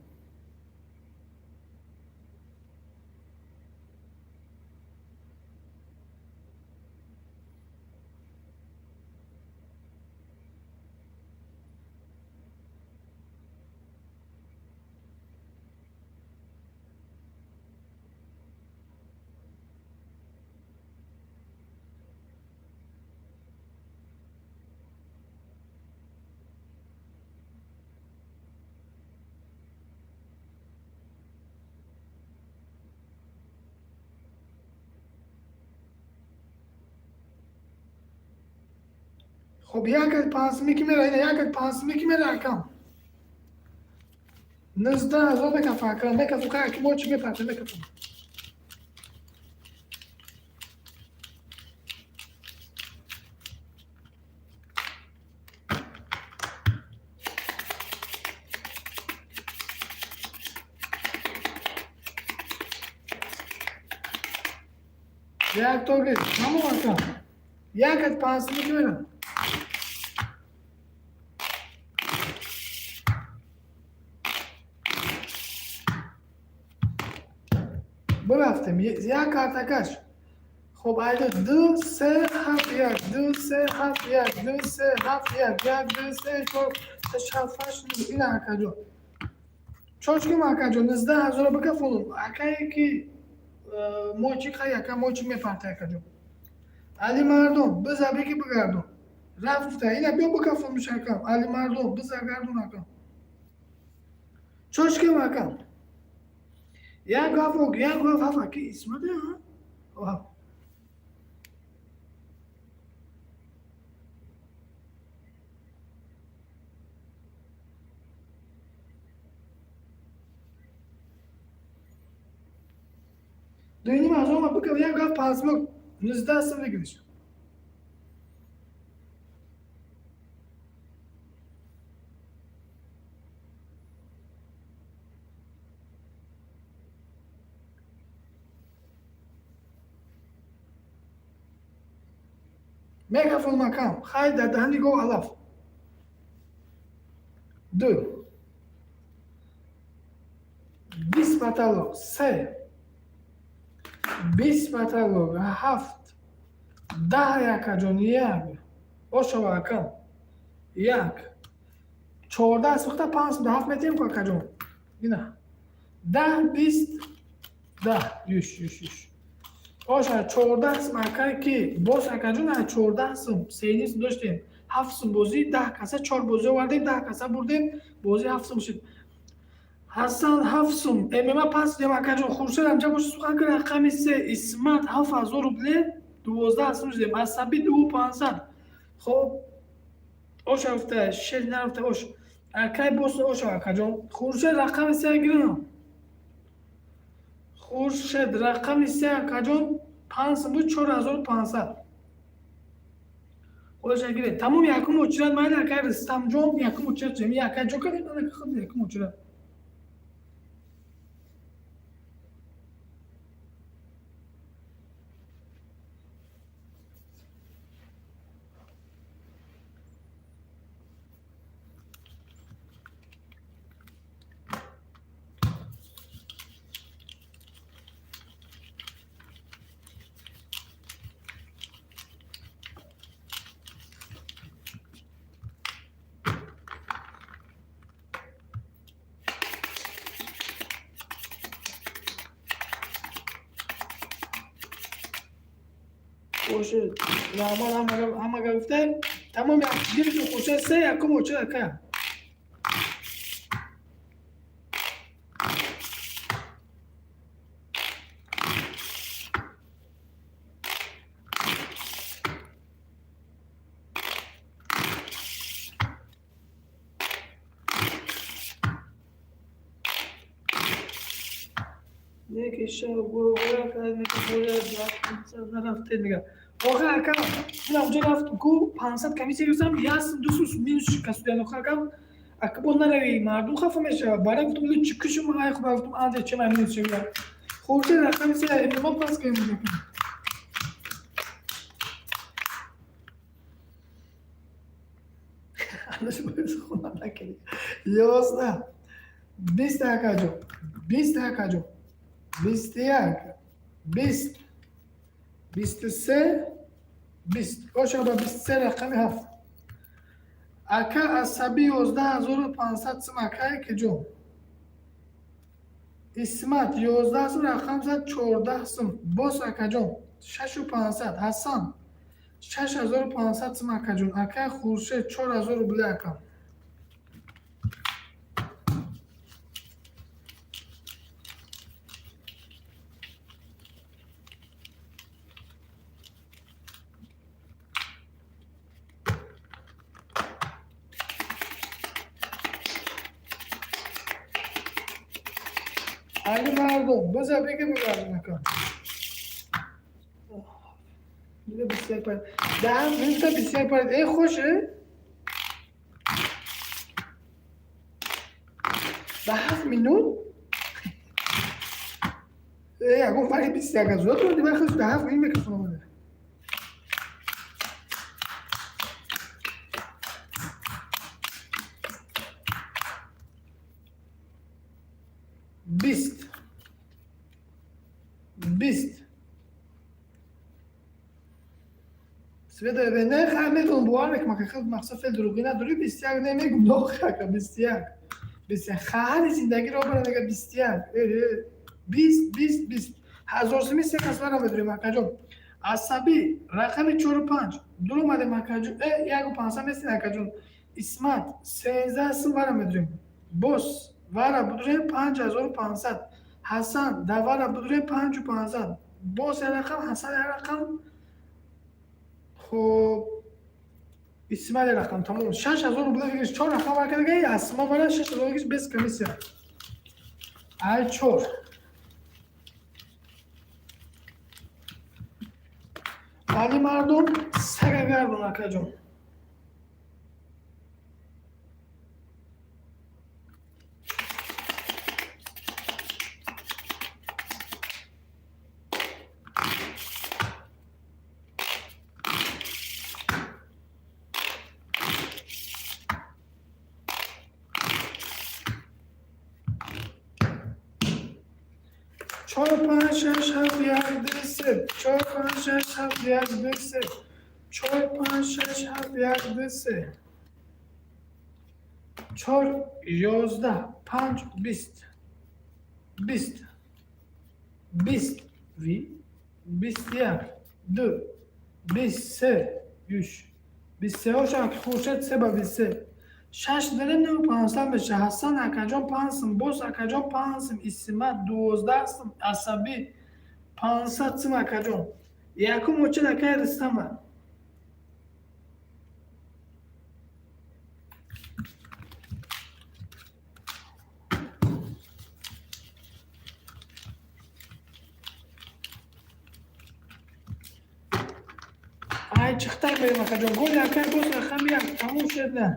Хоб, якат 5 сими ки мера, ина якат 5 сими ки мера, акам. 19 000 мекафа, акам, мекафу, ка ки мойчик мепарта, мекафу. Як тоги, тамом, акам. Якат 5 сими ки мера. Бирафтем, як картакаш. Хуб, айда ду, се, ҳафт, як, ду, се, ҳафт, як, ду, се, ҳафт, як, як, ду, се, чор, шаш, ҳафт, ҳашт, нӯ. Ина, акаҷон. Чочким, акаҷон, 19 000-а бикафонум. Акае ки мойчи хай, ака мойчи мепарта, акаҷон. Али мардум, биза беки бигардон. Рафта, ина биё бикафонуш, акам. Али мардум, биза гардон, акам. Чочким, акам. Як ҳафт, як ҳафт, ҳафт, аки исмада, ҳа? 2,5 ҳазор ма бикав, як ҳафт панҷмок, 19 сум выигрыш. Мегафон макам, хай дар даҳани гов алаф. Ду. 20 потолок, се. 20 потолок, ҳафт. 10, якаҷон, як. Ошова, акам. Як. 14 сухта панҷ сум ҳафт метиҳем ку, акаҷон. Ина. 10, 20, 10. Юш, юш, юш. Оша, 14 сум, акай ки боз, акаҷон, 14 сум, сеним сум доштем. Ҳафт сум бозӣ, 10 каса, чор бозӣ овардем, 10 каса бурдем, бозӣ ҳафт сум шуд. Ҳасан ҳафт сум, ММА пас дем, акаҷон, Хуршед амҷа боши сухан кар, рақами се, Исмат 7000 рубле, 12 сум шудем, Асаби дуву пансад. Хоб, оша гуфта, шер нарафта, ош. Акай боз оша, акаҷон. Хуршед рақами се гирам. Хуршед рақами се, акаҷон, панҷ сум буд, 4500. Худоша гиред. Тамом, якум очередь майли, акай Рустамҷон, якум очередь ҷами, акай ҷо кардем, ана худ якум очередь. Боше, раҳмат ҳамага гуфтем. Тамом, гирифтем, Хуршед се, якум очередь, ака. Неки шав нарафтед мега. Охир, ака, ина уҷа рафтум ку 500 комиссия гирифтам, як сум, ду сум минус касудиан. Охир, акам, ака, бо нарави, мардум хафа мешавад. Бара гуфтум, лучше кушум, ай хуб, гуфтум, анде чема минус шавад. Хуршед рақами се, ММА пас кардем. Хона накунӣ. 11. 20, акаҷон. 20, акаҷон. 21. 20. 23. 20. Оша ба 23 рақами ҳафт. Ака Асаби 11 500 сум, акае ки ҷон. Исмат 11 сум, рақам зад 14 сум. Бос, акаҷон, шашу пансад. Ҳасан 6500 сум, акаҷон. Акаи Хуршед 4000 рубли, акам. Али мардум, биза беги бигардон, ака. Дига 21 парид. Даҳ минута 21 парид. Э, хуше? Ба 7 минут? Э, ягон фарқи 21 0 дорад, вай хуш ба 7 минут микрофон омада. 20. 20. Света не, хай, медонам, бовар мекунам, ки худ мақсад фел дурӯғӣ надорӣ. 21 не мегум, ака, 21, 21. Хаҳари зиндагиро бара мега, 21, 20, 20, 20 ҳазор сими се кас вара медорем, акаҷон. Асабӣ, рақами чору панҷ дур омадем, акаҷон. Э, яку пансад нестин, акаҷон. Исмат, 13 сим вара медорем. Бос вара будурем, 5500. Ҳасан да вара будурем, 5500. Боз як рақам, Ҳасан як рақам, хуб, Исмаил як рақам, тамом, 6000 рубла гириш. Чор рақам вара карда, асма вара 6000 гириш, без комиссия. Ай чор али мардум сага гардон, акаҷон. Чор, панҷ, шаш, ҳафт, як, ду, се. Чор, панҷ, шаш, ҳафт, як, ду, се. Чор, панҷ, шаш, ҳафт, як, ду, се. Чор, 11, панҷ, 20, 20, 20, ви 21, ду, 23, юш 23. Оша, Хуршед, се ба 23. Шаш дарем, нав пансад меша. Ҳасан акаҷон, 5 сум. Боз акаҷон, 5 сум. Исмат, 12 сум. Асабӣ, 500 сум. Акаҷон, якум очил акай Рустама. Ай чиқтай берем, акаҷон. Голи акай боз рақами як, тамом шуд, на.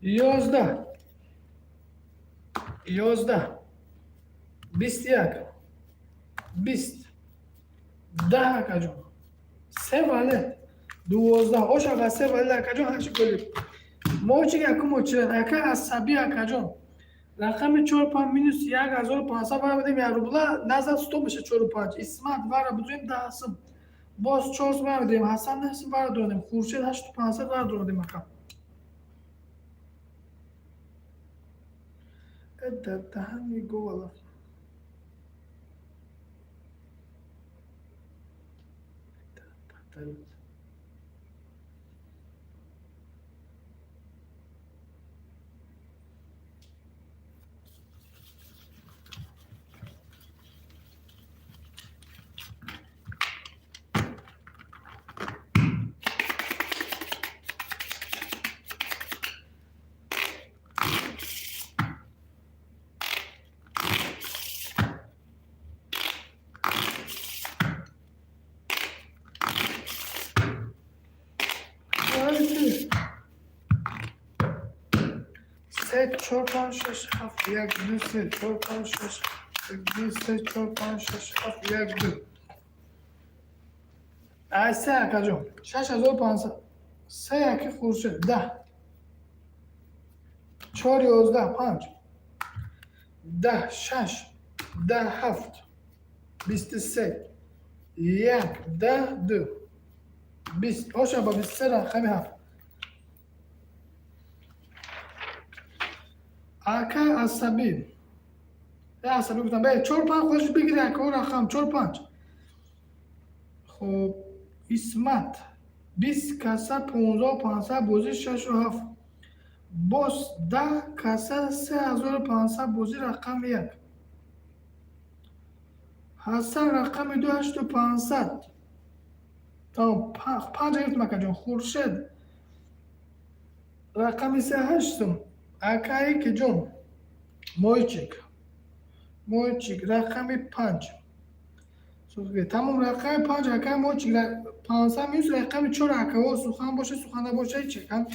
11, 11, 21, 20, 10, акаҷон. Се вале, 12 ошага, се вале, акаҷон, ҳашт голи мочи. Якум очиран ака Асабӣ, акаҷон, рақами чор панҷ, минус 1500 вара будем, як рубла назад сто меша, чору панҷ. Исмат вара будем, 10 сум. Боз чор сум вара будем. Ҳасан, 9 сум вара додем. Хуршед, 8500 вара додем, ака. Даҳани говала. Се, чор, панҷ, шаш, ҳафт, як, ду, се. Чор, панҷ, шаш, як, ду, се. Чор, панҷ, шаш, ҳафт, як, ду. Ай се, акаҷон, 6500. Се яки Хуршед, 10. Чор, 11, панҷ, 10, шаш, 10, ҳафт, 23, як, 10, ду, 20. Оша ба 23, рақами ҳафт. Ака Асабӣ, э, Асабӣ гуфтам, бе чор панҷ худаш бигири, ака, рақам чор панҷ. Хуб, Исмат, 20 каса, 15500, бозӣ шашу ҳафт. Боз 10 каса, 3500, бозӣ рақами як. Ҳасан, рақами ду, ҳашту пансад. Тамом, панҷ гирифтем, акаҷон. Хуршед, рақами се, 8 сум. Акаи киҷон, мойчик. Мойчик рақами 5. Тамом, рақами 5, акай Мойчик, 500 минус рақами 4, акаҳо. Сухан боша, сухан набоша, ҳеч акам.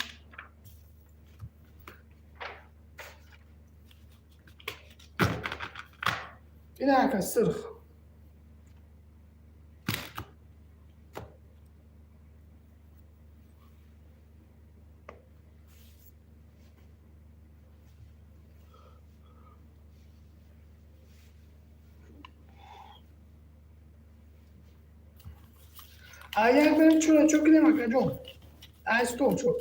Ина, ака, сирх. А як берем, чора чо кунем, акаҷон? Ай стол чор.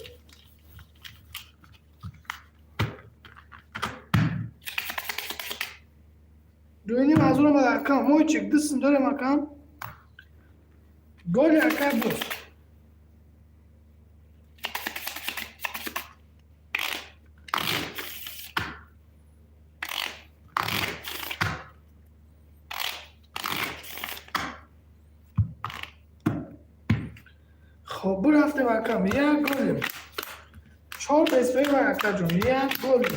Дуюним ҳазор омад, акам Мойчик, дистм дорем, акам. Голи, акай боз. Хоб, бурафтем, акам, як голем. Чор бесфе, акаҷон, як голем.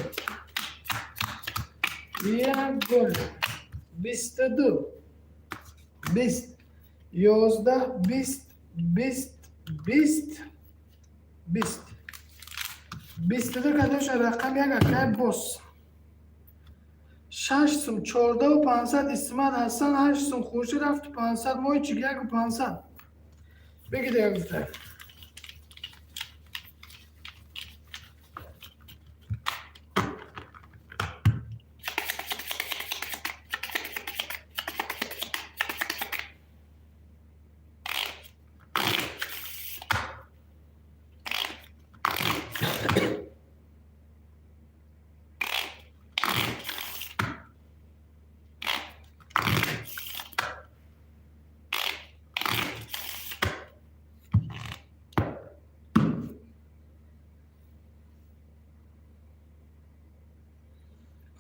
Як голем. 22. 20. 11, 20, 20, 20, 20. 22 кадоша рақам як, акай бос. Шаш сум, 14 500, Исмат, Ҳасан, ҳашт сум, Хуршид, 7500, Мойчик, 1500. Бигиде, гуфта.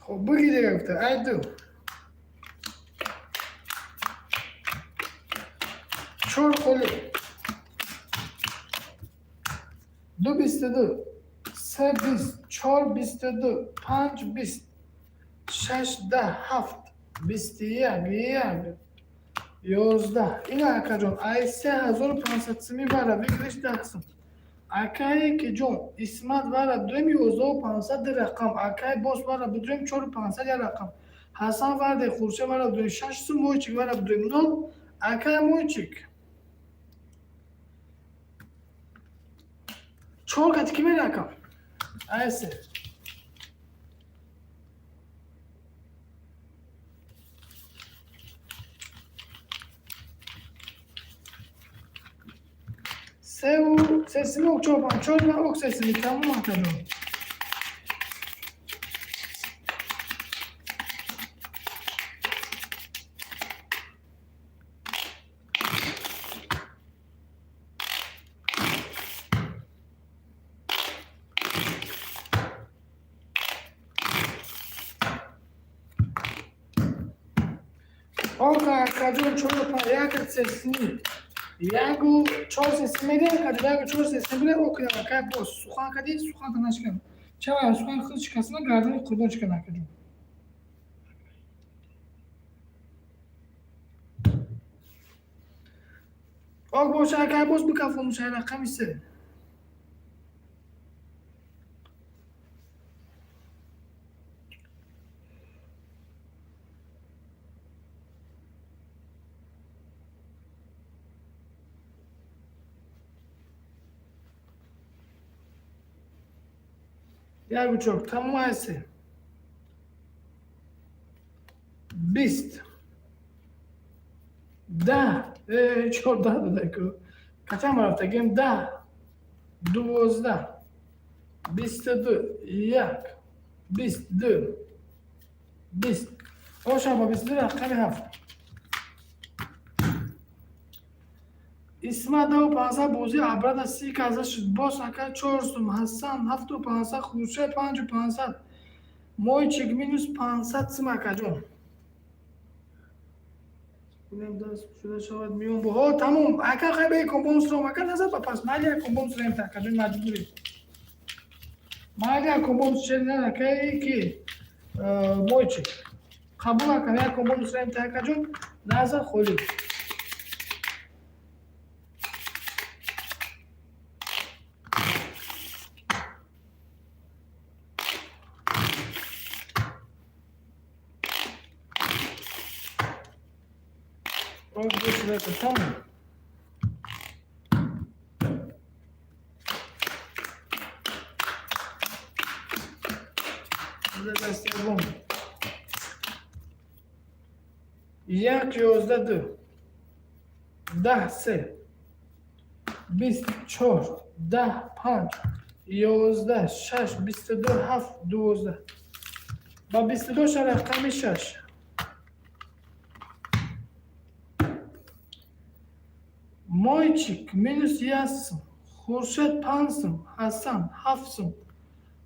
Хоб, бигиде, гуфта. Ай ду. Чор қоли. Ду 22. Се 20. Чор 22. Панҷ 20. Шаш 10. Ҳафт. 21. Як. 11. Ина, акаҷон, ай 3500 сими вара выигрыш 10 сум. Акае ки ҷон Исмат вара дуем, 11500, ду рақам. Акай бос вара бидуем, 4500, як рақам. Ҳасан варде, Хуршед вара бидуем, шаш сум, Мойчик вара бидуем, нол. Акай Мойчик. Чор кати ки мера, акам? Ай се. Севу сесими ок, чор, панҷ, чор ок сесими, тамом, акаҷон. Ока, акаҷон, чор, панҷ, як сесими. Ягу чор сесими медиҳ, акаҷон, ягу чор сесими бире, ок, акай боз сухан кардӣ, суханта нашикан. Чава сухан худ шикастана, гардани қурбон шикан, акаҷон. Ок боша, акай боз, бикафон шай рақами се. Ягу чор, тамом, ай се. 20. 10. 14 дадаку. Катам рафтагем 10. 12. 22. Як. 22. 20. Оша ба 22 рақами ҳафт. Исмат 500, бозӣ абрада 30 каза шуд. Бос, ака, чор сум, Ҳасан 7500, Хуршед 5500. Мойчик минус 500 сум, акаҷон. Кунем даст шуда шавад миён бо. Ҳо, тамом. Ака, хай бе комбом сром. Ака, назад ба пас. Майли, комбом срем та, акаҷон, маҷбурӣ. Майли, комбом чер на, ака, ки мойчик. Қабул ака, як бонус раем та, акаҷон. Назар холӣ. Тамом. Дастягон. 1, 11, 2, 10, 3, 20, 4, 10, 5, 11, 6, 22, 7, 12. Ба 22 ша рақами 6. Мойчик минус 1 сум, Хуршед 5 сум, Ҳасан 7 сум,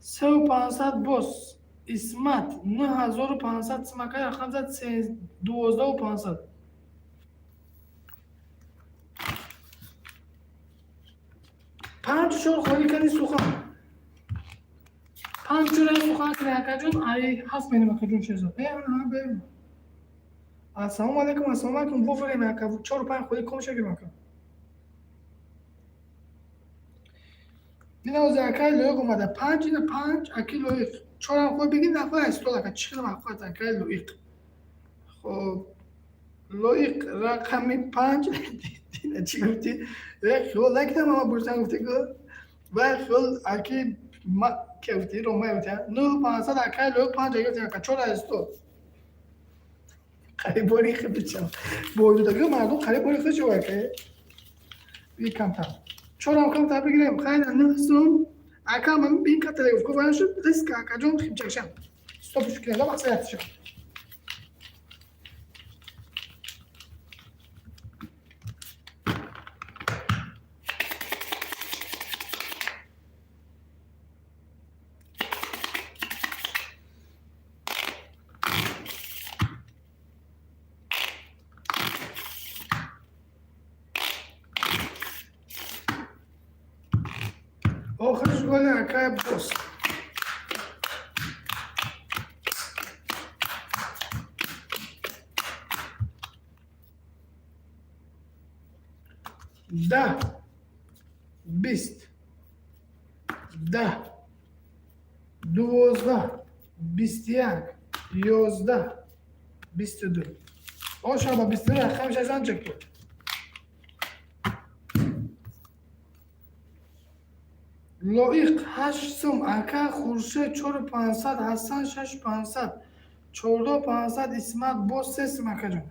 3500, боз Исмат 9500 сум. Акай, рақам зад 12500. Панҷ чор холӣ кардӣ, сухан. Панҷ чор сухан кардӣ, акаҷон, ай ҳафт менем, акаҷон Шерзод. Э, ассалому алайкум, ассалому алайкум, вовремя, ака, чору панҷ холӣ ком шагирм, ака. Ина ози акай Лоиқ омада. Панҷ, ина панҷ, аки Лоиқ. Чорам хой бигин, нафар аз стол, ака, чӣ хел мақфат, акай Лоиқ. Хоб, Лоиқ рақами панҷ. Дина чӣ гуфтӣ? Як хиёл накардам, ама бурсан гуфтӣ ку. Вай хиёл аки ма ки гуфтӣ, ромай гуфтӣ. 9500, акай Лоиқ, панҷ гуфтӣ, ака, чор аз стол. Қариб бори хибичам. Бо мардум қариб бори хишо, ака. Би камтар. Чорам камтар бигирем. Хайна нӯҳ сум. Ака, ман бин катара гуфт. Гуфт шуд риск, акаҷон, химчакшам. Стоп шукр, мақсад шуд. Охирш голи акай бос. 10, 20, 10, 12, 21, 11, 22. Оша ба 22 рақам шашан чек буд. Лоиқ 8 сум, ака Хуршед 4500, Ҳасан 6500, 14500, Исмат боз 3 сум, акаҷон.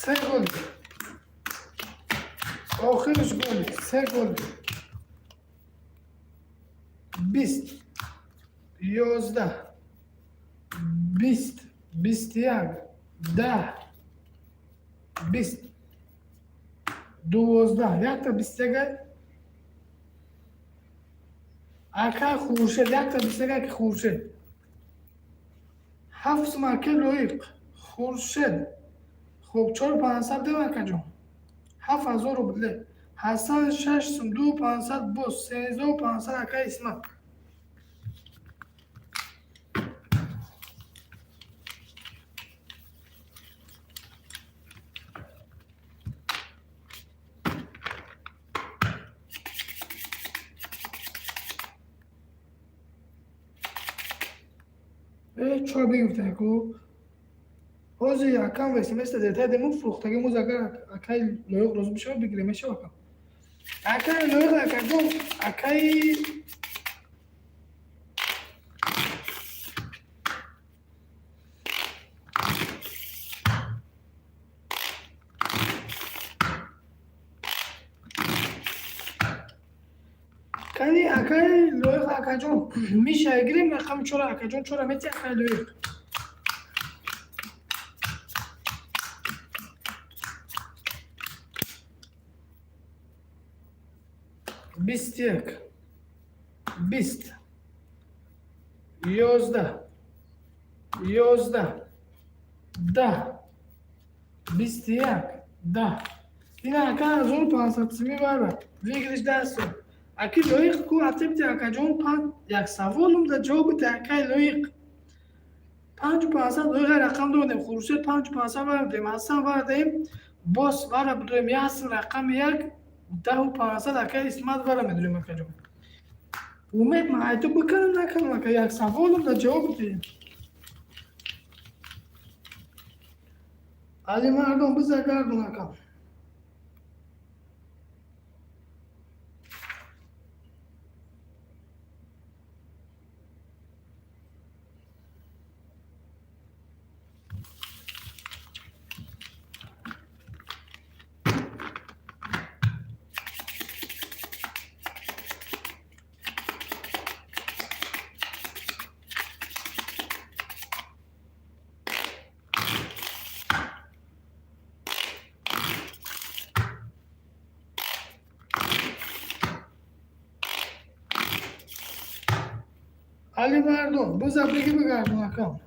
Се голи. Охирш голи, се голи. 20, 11, 20, 21, 10, 20, 12, якта 21. Ака Хуршед, якта 21, аки Хуршед. Ҳафт сум, аки Лоиқ, Хуршед. Хуб, 4500 дем, акаҷон. 7000 рубле. Ҳасан 6 сум, 2500, боз 13500, ака Исмат. Э, чор бигуфта ку. Ҳозир акам смс дертар дему фурӯхтаги муз, агар акаи Лоиқ розӣ бишава, бигирем, мешава, акам. Акаи Лоиқ, акаҷон, акаи Кани акай Лоиқ, акаҷон, миша гирем рақами чора, акаҷон, чора мети, акай Лоиқ. 21, 20, 11, 11, 10, 21, 10. Ина ака 1500 сими бара выигрыш дасто. Аки Лоиқ ку атибти, акаҷон, панҷ як саволум да ҷавоб бите, акай Лоиқ. 5500 Лоиқа рақам додем, Хуршед 5500 вардем, Ҳасан вардем, бос вара бидорем ясн рақами як 10 500, акай Исмат вара медорем, акаҷон. Умед ман айту бикунам накунам, ака, як саволум да ҷавоб бите. Али мардон биза гардон, ака. Али мардон биза биги бигардон, акам.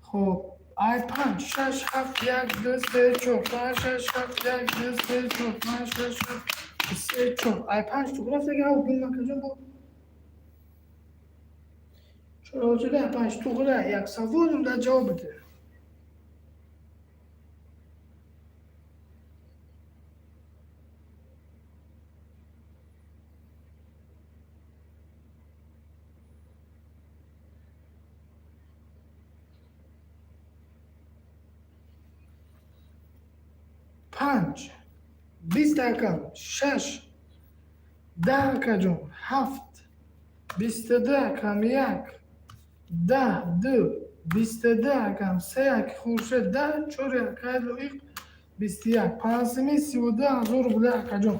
Хоб, ай панҷ, шаш, ҳафт, як, ду, се, чор, панҷ, шаш, ҳафт, як, ду, се, чор, панҷ, шаш, ҳафт, се, чор. Ай панҷ туғ рафтаги ҳав бин, акаҷон, бо чорочида панҷ туғра як саволум да ҷавоб бите. Панҷ, 20, акам, шаш, 10, акаҷон, ҳафт, 22, акам, як, 10, ду, 22, акам, се, як Хуршед, 10, чор, акай Лоиқ, 21, панҷсими 32 000 рубля, акаҷон.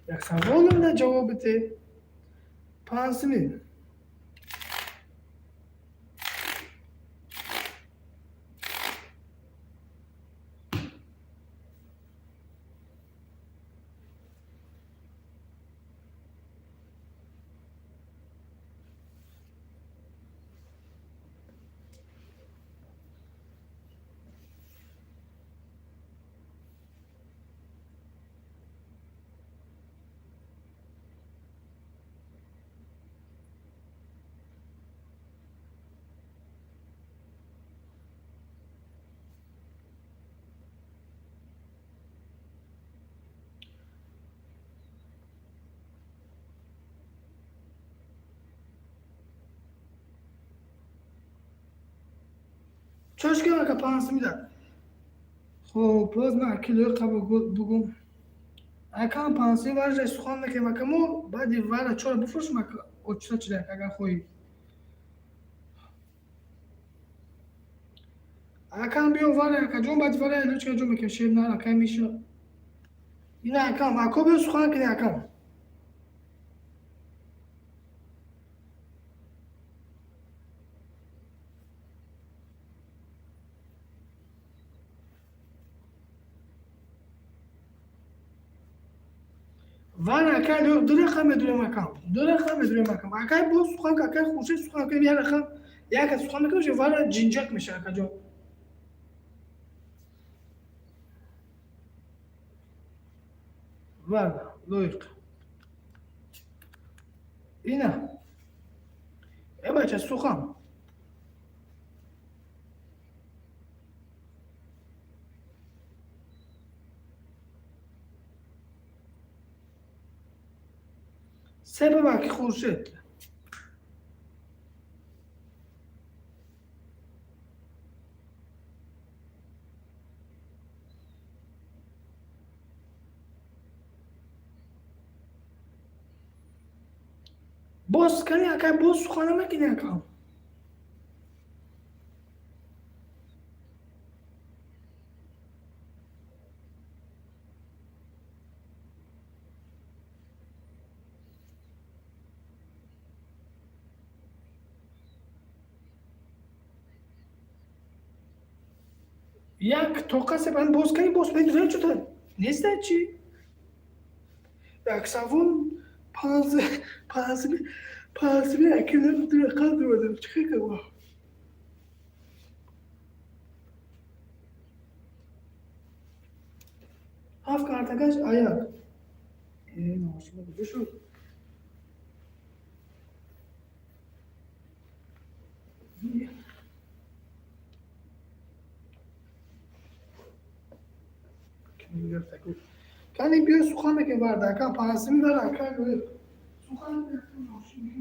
Як саволум да ҷавоб бите. Панҷсими. Чошка ака панҷсимида. Хоб, боз ман аки Лоиқа бугум. Акам панҷсими варжа сухан мекунем, ака, мо баъди вара чора бифурӯшем, ака, очиса чирак, агар хоҳӣ. Акам биё вара, акаҷон, баъди вара лучка ҷо мекунем, шер нар, акай миша. Ина акам, ако биё сухан кунӣ, акам. Вара акай Лоиқ ду рақам медурем, акам. Ду рақам медурем, акам. Акай боз сухан, акай Хуршед сухан кунем, як рақам, як сухан мекунем, вара ҷинҷак меша, акаҷон. Вара, Лоиқ. Ина. Э бача, сухан. Се бабаки Хуршед. Боз кани акай, боз сухана мекунӣ, акам. Як тоқа себан боз кани боз пен чута неста чи? Як савол панз панз панз акилам дурақал дурадам чӣ кардам? Ҳафт картагаш аяк. Э, ношума куҷо шуд? Кани биё сухан мекунем варда акам пансими вара ака гӯё. Сухан мекунем ношума.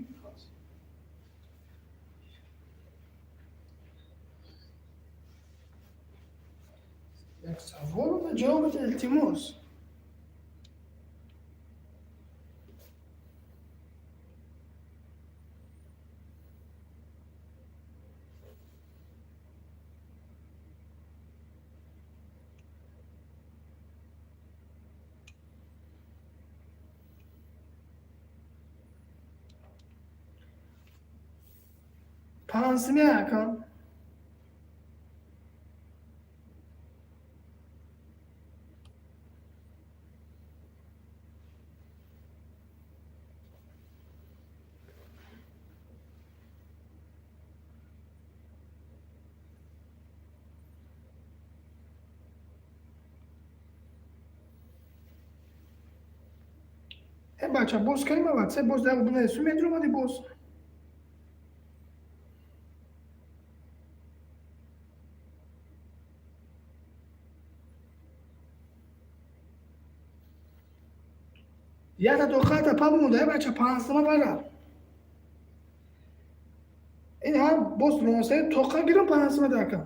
Як савол ҷавоб бите, илтимос. Пансими акам. Э бача боз кани ма ватсап боз дар бунесу медуромади боз. Якта тоқата па монда, э бача пансима вара. Ин ҳам боз ронсаи тоқа гирам пансима дакам.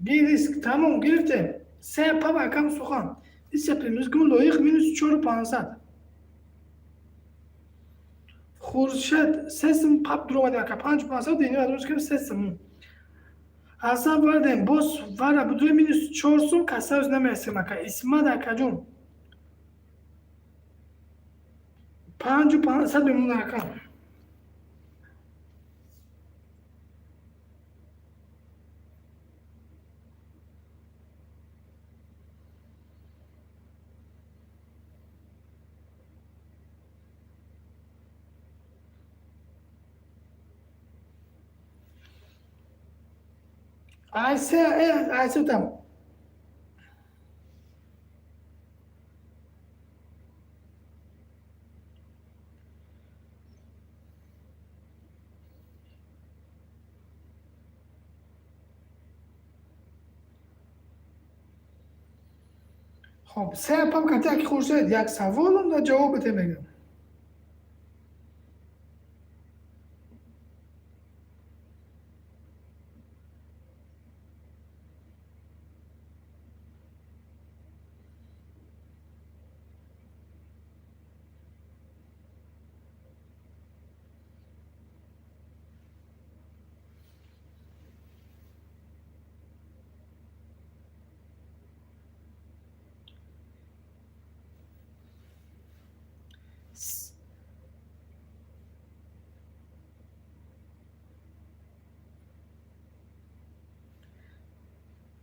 Риск тамом гирифтем. Се пап акам сухан. Дисциплинimiz гум лоиқ минус чору пансад. Хуршед сесим пап дуромад ака панҷ пансад дини адрус кем сесим. Ҳасан вардем боз вара будуи минус чор сум касауз намерасем ака. Исмат акаҷон. 5 500 бемона ака. Айсе, айсе там. Хоб, се пап кати аки Хуршед як саволам да ҷавоб бите мегам.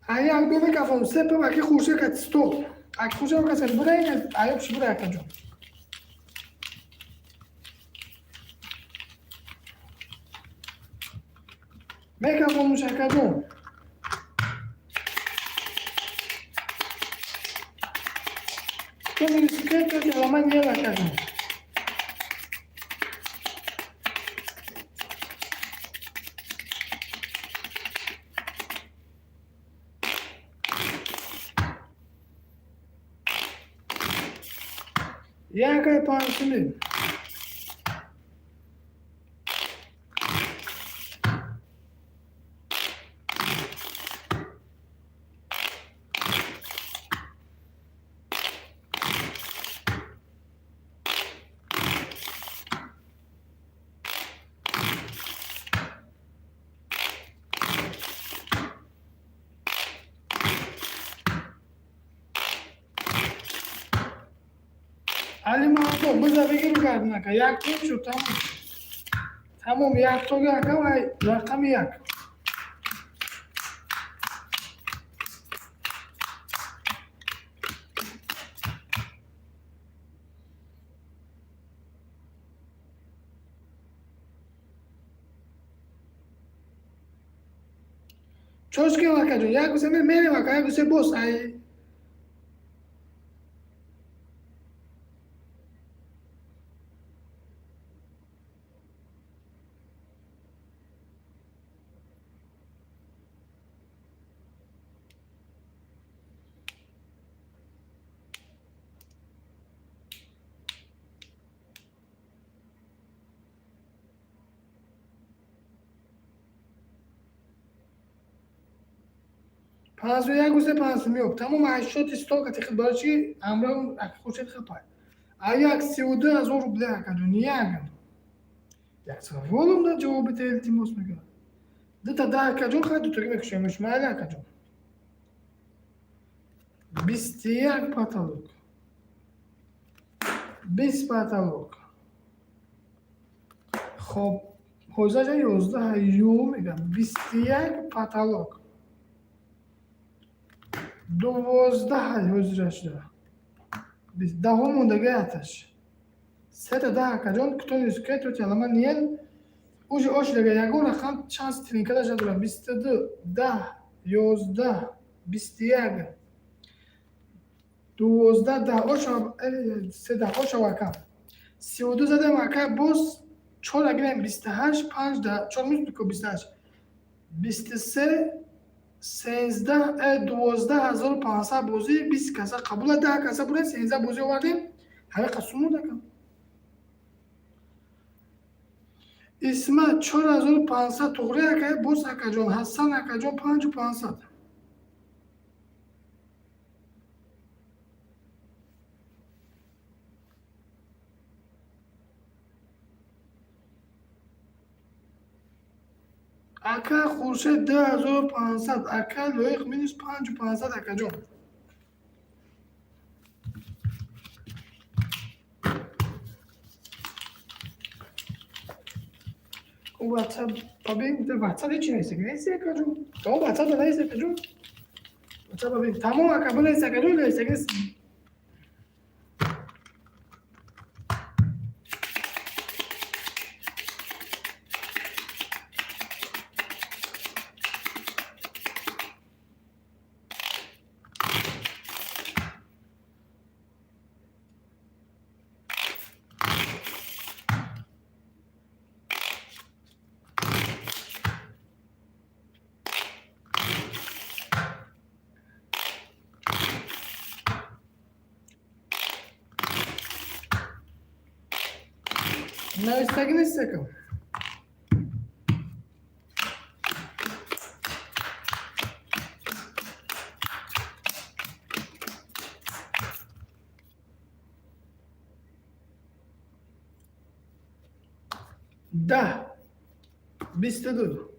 Аяк бе мекафон се пап аки Хуршед кати стоп. Аки Хуршед кати бура аяк ши бура акаҷон. Мекафон муш акаҷон. Кеми рискета ҷаламан ел акаҷон. Якай пансими. Али Мансур, биза бигиру гардинака. Як тон шуд, тамом. Тамом, як тога ака вай рақами як. Чошкем акаҷон, як гусе мерем ака, як гусе бос ай. Панҷу як гусе панҷ миёб. Тамом ҳаштоди сто кати хид барои чи ҳамроҳ Хуршед хапай. А як 32 000 рубля акаҷон, як. Як саволам да ҷавоб бите, илтимос мекунам. Дута да акаҷон, хай дутоги мекушем, майли акаҷон. 21 потолок. 20 потолок. Хоб, ҳозирҷа 11 ю мегам. 21 потолок. 12 ҳозирашда. Даҳо мондаги аташ. Сета да акаҷон, кто не успеет, тот ялама ниен. Уже ошдага ягон рақам шанс тринкадаш надорад. 22, 10, 11, 21, 12, 10, ошава, се даҳ, ошава ака. 32 задем ака, боз чор агирем, 28, панҷ да, чор минус ку 28. 23, 13, 12 500 бозӣ, 20 каса қабула, 10 каса бурем, 13 бозӣ овардем. Ҳамин қасум модакам. Исмат 4500 туғри ака, боз акаҷон, Ҳасан акаҷон 5500. Ака Хуршед 2500, ака Лоиқ минус 5500 акаҷон. WhatsApp бабин, WhatsApp ҳеҷ нест, нест акаҷон. Тамом WhatsApp нест акаҷон. WhatsApp бабин, тамом ака, бинавис акаҷон, нест, нест. Навистагӣ нест ака. 10, 22,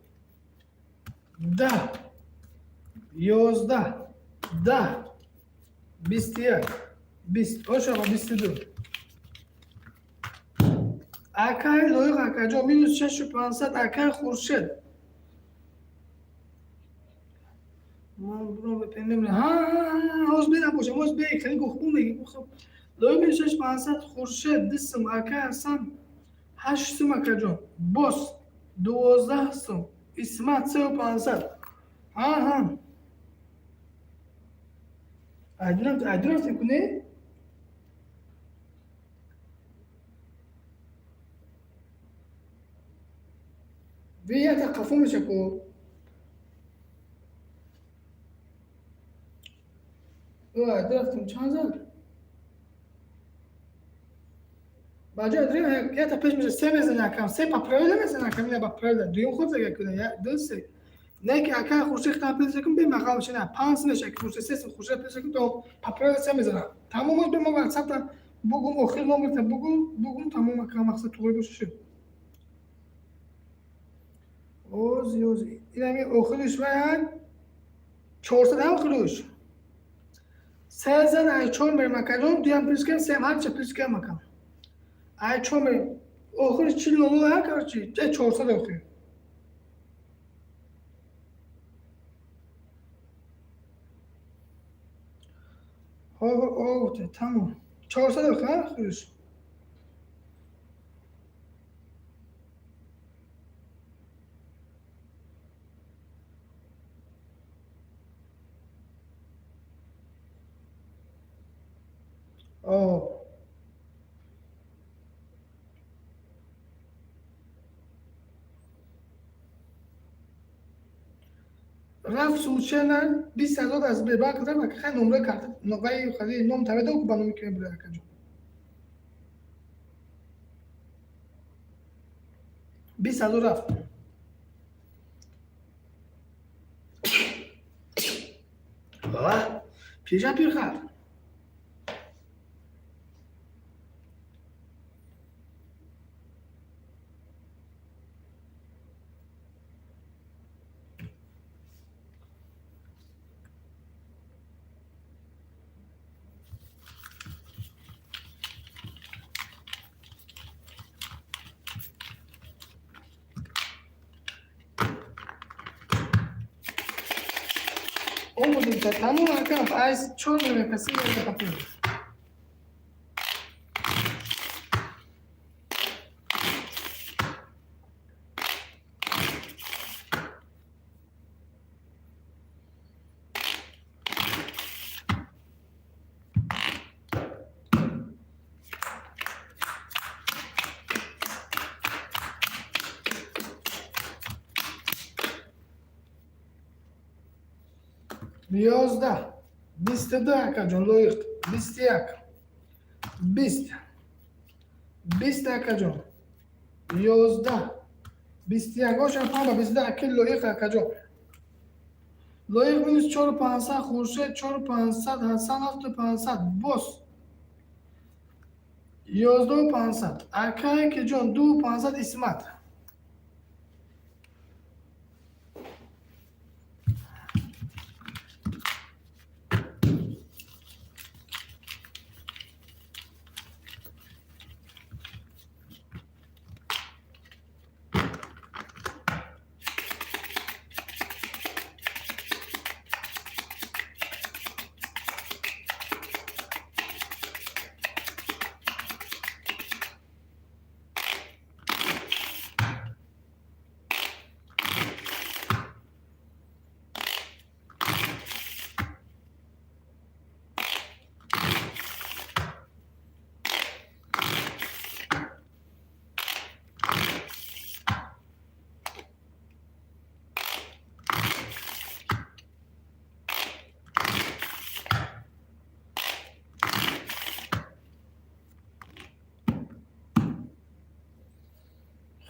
10, 11, 10, 21, 20, ошаqa 22. Акаи Лоиқ акаҷон минус 6500, акаи Хуршед. Ман бурам VPN намедонам. Ҳа, ҳоз бина бошам, ҳоз бе, хеле гухбун меги. Лоиқ минус 6500, Хуршед 2 сум, акаи Ҳасан 8 сум акаҷон. Бос 12 сум, Исмат 3500. Ҳа, ҳа. Айдунам, айдунам кунӣ? Бията қафо меша ку. Рафтем чанд зад? Баҷои адрем ята пеш меша се мезана акам, се па правила мезана акам, ина ба правила. Дуюм худ зага куна, я ду се. Не ки ака Хуршед хитам пеш кун, бе мақал меша, на панҷ меша ки Хуршед се Хуршед пеш кун, то па правила се мезана. Тамом оз бе мо WhatsApp-та бугум охир номерта бугум, бугум тамом ака мақсад туғри боша шуд. Ози ози. Инами охириш ваян 400 ҳам охириш. Се зан, ай чор мерем, акаҷон, дуям плюс кем, сеам, ҳарча плюс кем, акам. Ай чор мерем. Охири 40 00, ҳа, короче, 400 охир. Ҳо, тамом. 400 охир, ҳа, охириш. О. Рафт случайно 20 000 аз Сбербанк рафт, ака, хай, номра карта, вай хази ном таведа ба номи ки мебурад, акаҷон. 20 000 рафт. Пиша пирхар. Омудем, тамом, ака, аз чор мекаси капи. 11, 22, акаҷон, лоиқ, 21, 20, 20, акаҷон, 11, 21, ошам пама 22, аки лоиқ, акаҷон. Лоиқ минус чору пансад, Хуршед чору пансад, Ҳасан ҳафту пансад, бос 11 500, акае ки ҷон 2 500, Исмат.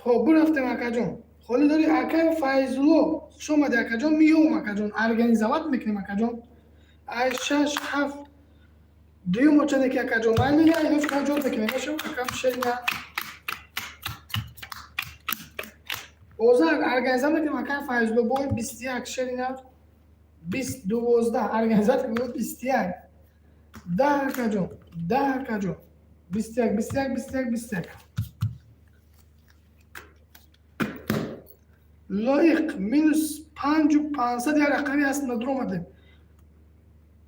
Хоб, бурафтем, акаҷон. Холӣ дори, акай Файзулло, хуш омадӣ, акаҷон. Миём, акаҷон, организовать мекунем, акаҷон. Ай шаш, ҳафт, дуюм очаде ки, акаҷон, майли, я илоҷ кан ҷор мекунем, мешав, акам, шерина. Оза организовать мекунем, акай Файзулло, бой 21, шерина 20, 12, организовать кунем, 21, 10, акаҷон, 10, акаҷон, 21, 21, 21, 21. Лоиқ минус 5 500, як рақами ҳаст, надур омадем.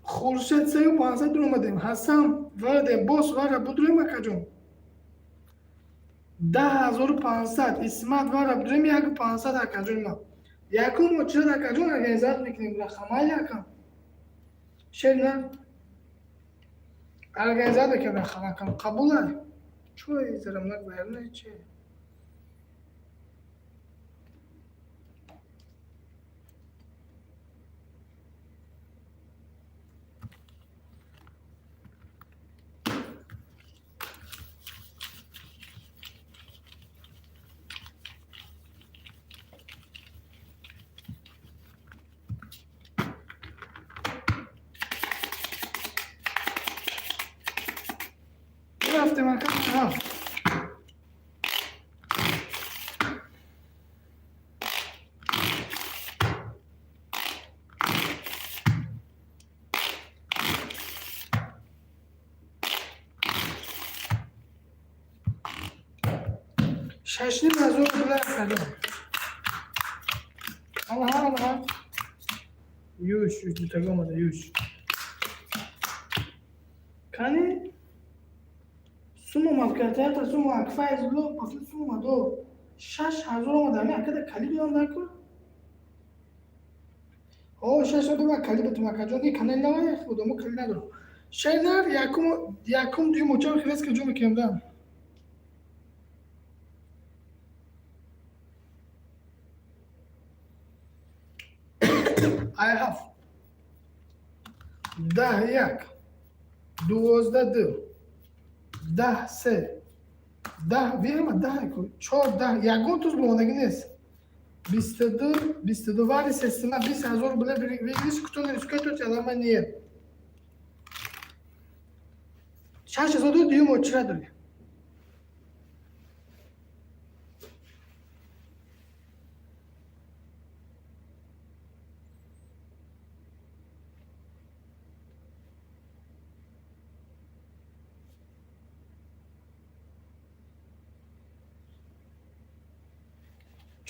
Хуршед 3 500 дур омадем. Ҳасан варадем, бос вара будурем, акаҷон. 10 500, Исмат вара будурем, 1 500, акаҷон ма. Якум очирад, акаҷон, организовать мекунем рақамайли, акам. Шерина организовать мекунем рақам, акам. Қабул ай? Чӯ изарам нагӯям, че? Рафтем, ака, ҳафт. 6,5 ҳазор рубля, акаҷон. Анаҳа, анаҳа. Юш, юш, дутага омада, юш. Кани? Сум омад, картаята сум омад, Файзулло, пасли сум омад, о. 6 ҳазор омад, ами акада кали додам дар кор? О, 6 ҳазор омад, кали бутум, акаҷон, ин канали навай, одамо кали надорам. Шайнар, якум, якум, дуюм, очар хелеска ҷо мекунем, да. Ай ҳафт. 10 як. 12 ду. 10 се. 10 виҳама 10 ку. Чор 10. Ягон туз бомондагӣ нест. 22, 22 вари сесима 20 ҳазор рубля выигрыш, кто не рискует, тот ялама нет. 6 ҳазор ду дуюм очира дорем.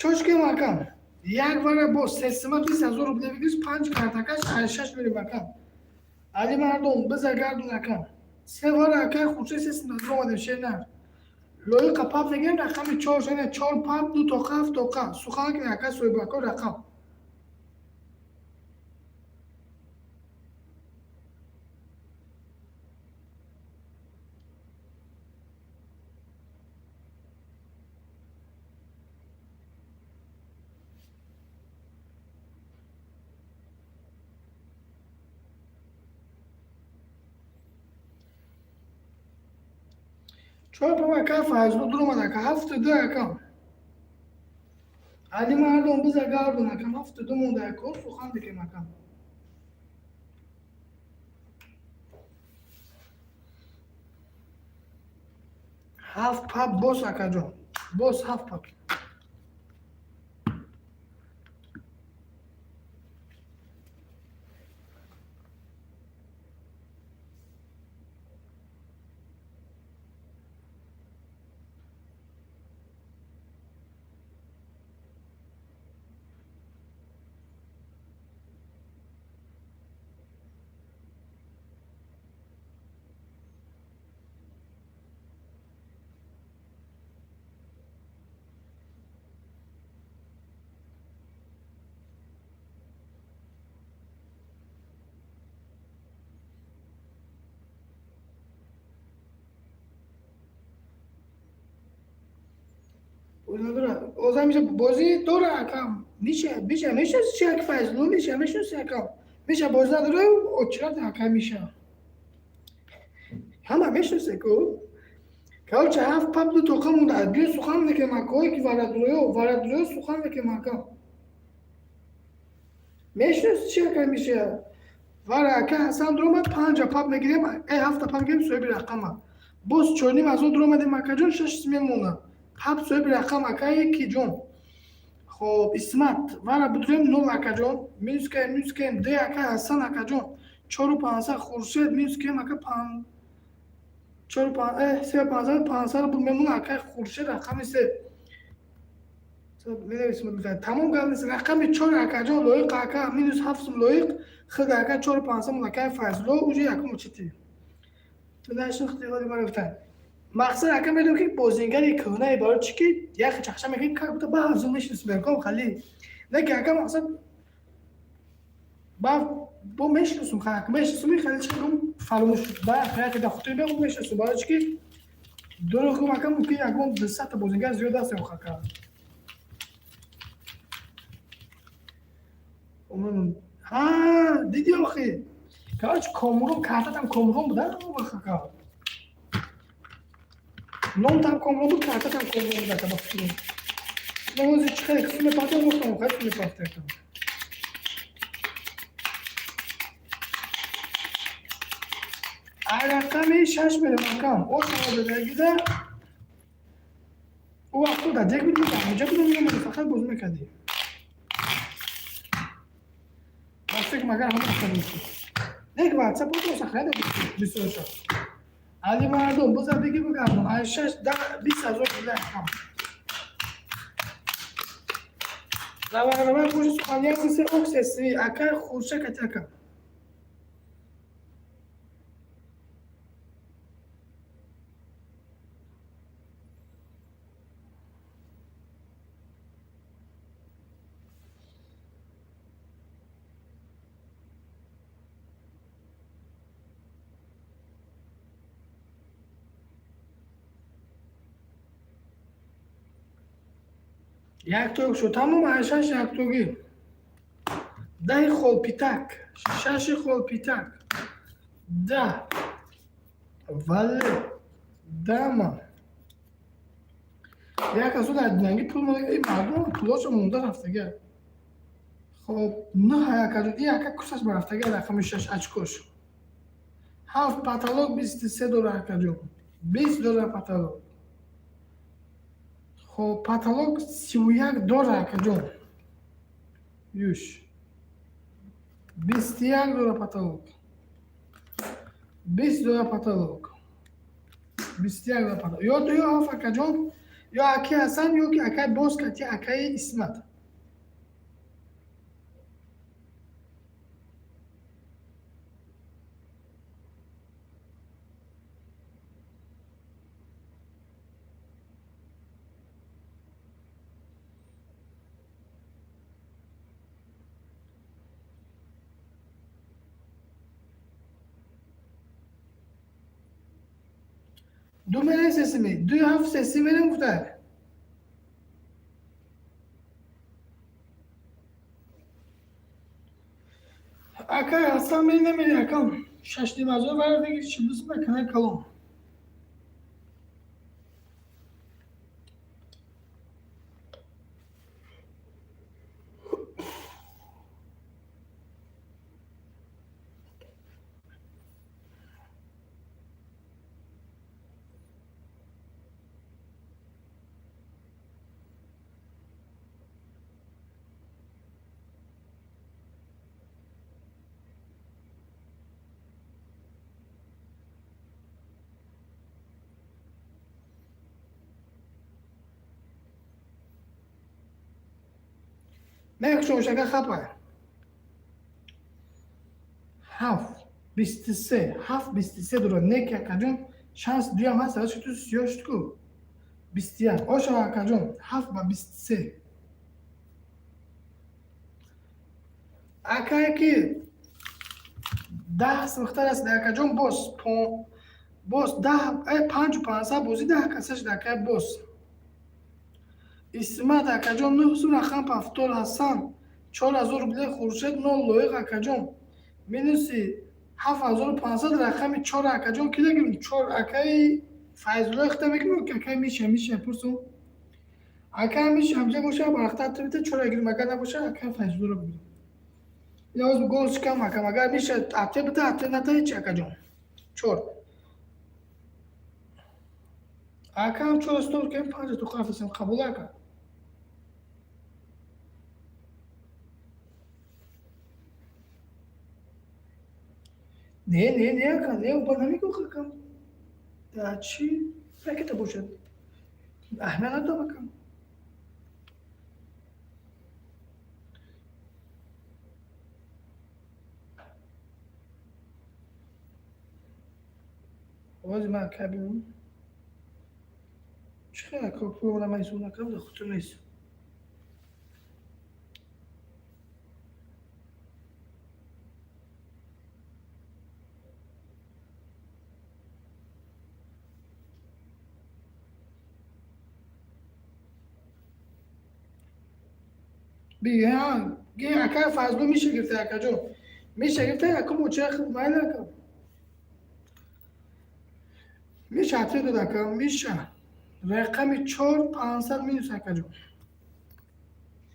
Чошкем, акам. Як вара бо сесима 20 ҳазор рубля выигрыш, панҷ картакаш шаш мерем, акам. Али мардум, биза гардун, акам. Се вара акай хуршед 3 ҳазор омадем шернар. Лоиқа пап мегирем рақами чор шена чор пап ду тоқа ҳафт тоқа. Сухан ки ака соҳибако рақам. Чор пап ака Файзулло дуромад ака ҳафту ду акам. Али мардум биза гардун акам 72 монда ака сухан дикем акам. Ҳафт пап бос акаҷон. Бос ҳафт пап. Оза миша бозӣ дора акам. Миша, миша, миша чи як Файзулло миша, мешноси акам. Миша бозӣ надора, очират ака миша. Ҳама мешносе ку. Короче, ҳафт пап ду тоқа монда. Биё сухан мекунем акое ки варадурё, варадурё сухан мекунем акам. Мешноси чи ака миша? Вара ака Ҳасан дуромад панҷа пап мегирем, э ҳафта пап мегирем соҳиби рақама. Боз 4,5 ҳазор дуромадем акаҷон, шаш мемонад. Пап соҳиби рақам акае ки ҷон. Хоб, Исмат, вара будурем нол акаҷон, минус каем, минус каем, д ака Ҳасан акаҷон, чору пансад Хуршед минус каем ака пан чору пан э сею пансад пансад буд мемона акай Хуршед рақами се. Менависем тамом гап нест рақами чор акаҷон лоиқ ака минус ҳафт сум лоиқ хид ака чору пансад мон акай Файзулло уже якум чити. Мақсад ака медонам ки бозингари кӯҳнаи барои чӣ ки як чақча мекунем как будто ба ҳафзун мешиносем яком хали. Не ки ака мақсад ба бо мешиносум ха мешиносум хали чӣ кунам фаромӯш ба яке дар хотир меом мешиносум барои чӣ ки дурӯғ гум ака мумкин ягон 200 та бозингар зиёд аст ё ака. Ҳа диди охи. Короче, Комрон картатам Комрон буда вақт ака. Номтам Комрон буд, картатам Комрон буд ака ба фикрам. Нози чӣ хеле қисм мепартам, гуфтам хеле қисм мепартам. Ай рақами шаш мерем акам. Ошо дадагида ӯ вақто дар дег будем, дар ҳамҷа будем, меомадем, фақат бозӣ мекардем. Ба фикр магар ҳама вақта буд. Нек ватсап буд, сахрада бисёрша. Али мардум, биза беги бигардон. Ай шаш да 20 ҳазор рубля акам. Давай, давай, боже, сухан, як се оксеси, акай хурша катяка. Яктог шуд, тамом, шаш яктогӣ. Даҳи холпитак, шаши холпитак. Да. Вале. Дама. Як аз он динанги пул монда, эй мардум пулошо монда рафтага. Хоб, нӯҳ якаҷон, ин яка курсаш барафтага, рақами шаш очкош. Ҳафт потолок 23 доллар, акаҷон. 20 доллар потолок. Хоб, потолок 31 доллар, акаҷон. Юш. 21 доллар потолок. 20 доллар потолок. 21 доллар потолок. Ё ду ё ҳафт, акаҷон, ё аки Ҳасан, ё ки акай боз кати акаи Исмат. Ду мерем, сесими, ду ҳафт сеси мерем, гуфта. Акай Ҳасан, мери намери, акам? 6,5 ҳазор варадиги чилдусм канал калон. Мекушон шака хапа. Ҳафт 23, ҳафт 23 дора. Неки, акаҷон, шанс дуям ҳаст, ки ту сиёҳ шуд ку. 21 ошава, акаҷон, ҳафт ба 23. Акае ки 10 симхтар аст, акаҷон, боз боз даҳ панҷу пансад бозӣ 10 каса шуд, акай боз. Исмат, акаҷон, нӯҳ сум рақам пафтор. Ҳасан, 4000 рубле. Хуршед, нол лоиқ, акаҷон, минуси 7500. Рақами чор, акаҷон, ки дагирм? Чор, акаи Файзулло ихта мекунем, ки акаи Миша. Миша пурсум, акаи Миша ҳамҷа боша, барахта тибита чора гирм, агар набоша, акаи Файзуллоро бигирем. Иноз гол шикам, акам, агар Миша ате бита, ате ната, ҳеч, акаҷон. Чор, акам, чор стол кем, панҷа то хафисем, қабул, ака. Не, не, не, ака, не, оба намегӯ, акам. Да чӣ ракета бошад? Аҳмият надом, акам. Ози ман ака бибинам. Чӣ хел, ака, пул ман ҳисоб накардам, дар хотир нест. Би ака Фазлу миша гирифта, акаҷон. Миша гирифта, ака моча майла, ака. Миша ответ дод, ака, Миша. Рақами чор 500 минус, акаҷон.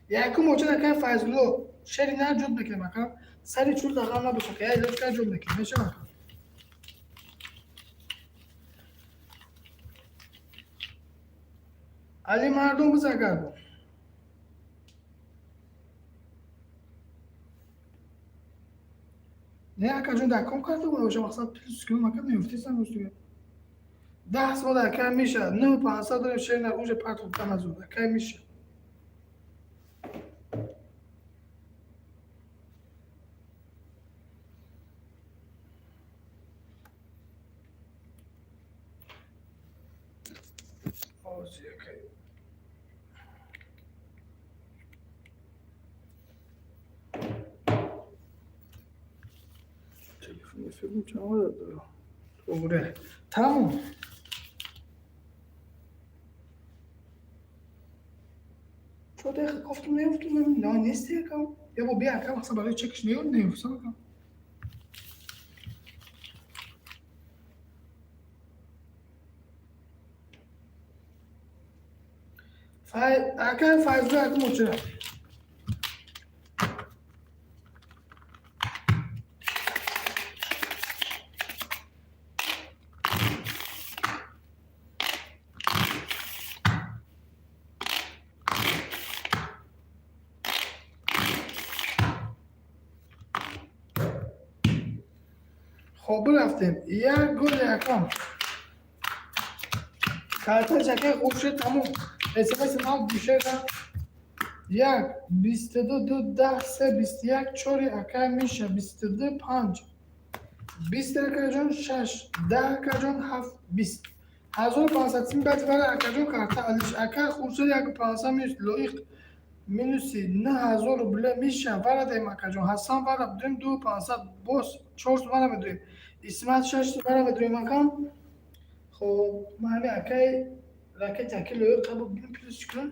Якум моча ака Фазлу шери нар ҷуд мекунем, ака. Сари чур дағал набоша, ака. Я илоҷ кар ҷуд мекунем. Мешава, ака. Али мардум бизагар бо. Не, акаҷон, дар ком карда боша, мақсад плюс кунам, ака, меёфтесам ростуга. 10 сол, ака Миша, нӯҳ пансад дорем, шер нар уже партофтан аз он, ака Миша. Ҳозир акай. Телефони филм чанд дора? Тоғре. Тамом. Чо дақиқа кофтум неёфтум, на нести акам. Я бо бия акам, мақсад барои чекш неёфт, неёфтам акам. Акай Файзулло акам очира. Хоб, бирафтем. Як гол якам. Карта шакай хуршед тамом. СМС нав бушеда. Як, 22, ду, 10, се, 21, чори акай Миша, 22, панҷ. 20 акайҷон, шаш, 10 акайҷон, ҳафт, 20. 1500 сим баъди вара акайҷон карта алиш. Акай Хуршед як 500 минус лоиқ минуси 9000 рубле миша вара даем акайҷон. Ҳасан вара бидуем ду 500 боз чор вара медуем. Исмат шаш вара медуем акам. Хоб, ман ҳами акай ракети аки лоиқ қабул бинем плюс чӣ кунам?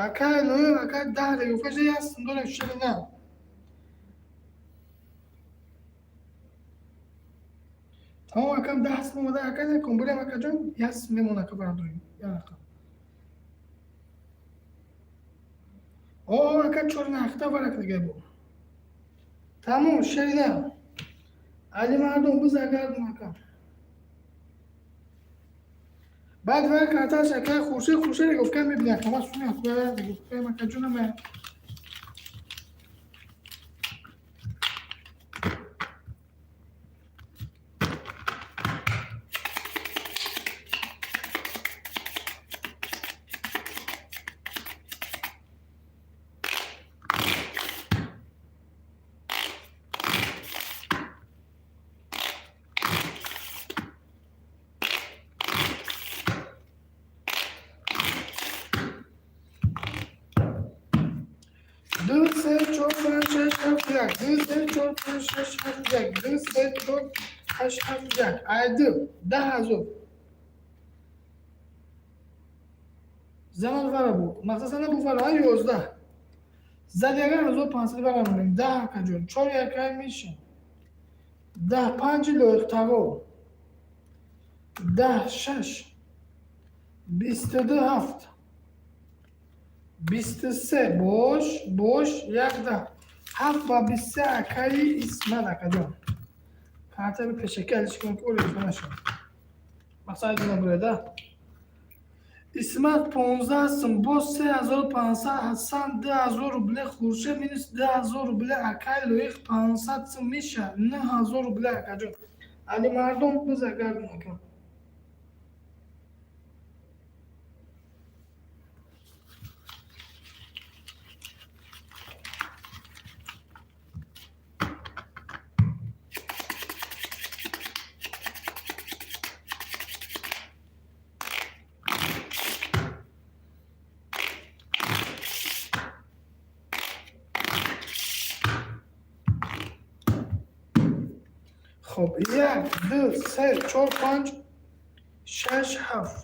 Акай лоиқ акай 10 регуфаша як сум дорем шири на. Тамом акам 10 сум омада акай накун бурем акаҷон як сум мемон ака бардорем. Як рақам. О, ака чор нахта варак дига бу. Тамом шерина. Али мардум бизагардум ака. Баъд вара карташ акай Хуршед Хуршед гуфта мебини ака ман суни ака гуфта ака ҷонам ду се чор панҷ шаш ҳафт як ду се чор панҷ шаш ҳафт як ду се чор ҳашт ҳафт як айду 10,000 заман вара бу мақсад сана бу вара 11 зад яган 1500 вара монем 10 акаҷон чор якай миша 10 панҷи лоиқтаво 10 шаш 22 ҳафт 23 бош бош як 10 ҳафт ба 23 акаи Исмат акаҷон. Картаи пешакӣ алиш кунем ки оли нашавад. Мақсад дина буреда. Исмат 15 сум боз 3500 Ҳасан 2000 рубле Хуршед минус 2000 рубле акаи Лоиқ 500 сум миша 9000 рубле акаҷон. Али мардум бизагардун ака. Хоб, як, ду, се, чор, панҷ, шаш, ҳафт.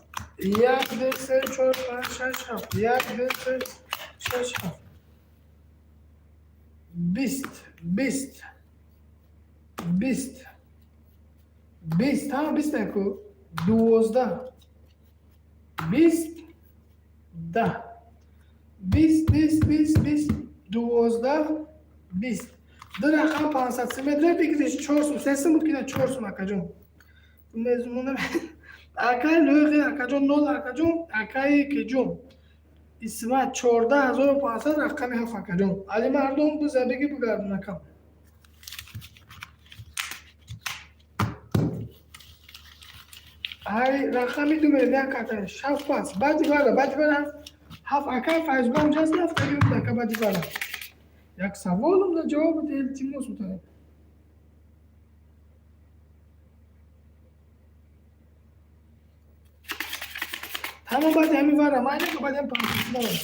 Як, ду, се, чор, панҷ, шаш, ҳафт. Як, ду, се, шаш, ҳафт. 20, 20, 20, 20, ҳама 20 яку. 12, 20, 10. 20, 20, 20, 20, 12, 20. Ду рақам 500 сум медра бигириш чор сум, се сум буд ки на чор сум акаҷон. Мезмона акаи лоиқи акаҷон нол акаҷон, акаи кеҷон. Исмат 14,500 рақами ҳафт акаҷон. Али мардум биза биги бигардун акам. Ай рақами ду мерем як карта шафт пас баъди вара баъди вара ҳафт акаи Файзулло унҷаст ҳафт аги ака баъди вара. Як саволам да ҷавоб биде, илтимос мутаем. Тамом, баъди ҳамин вара майна, баъди ҳамин панҷсима вара.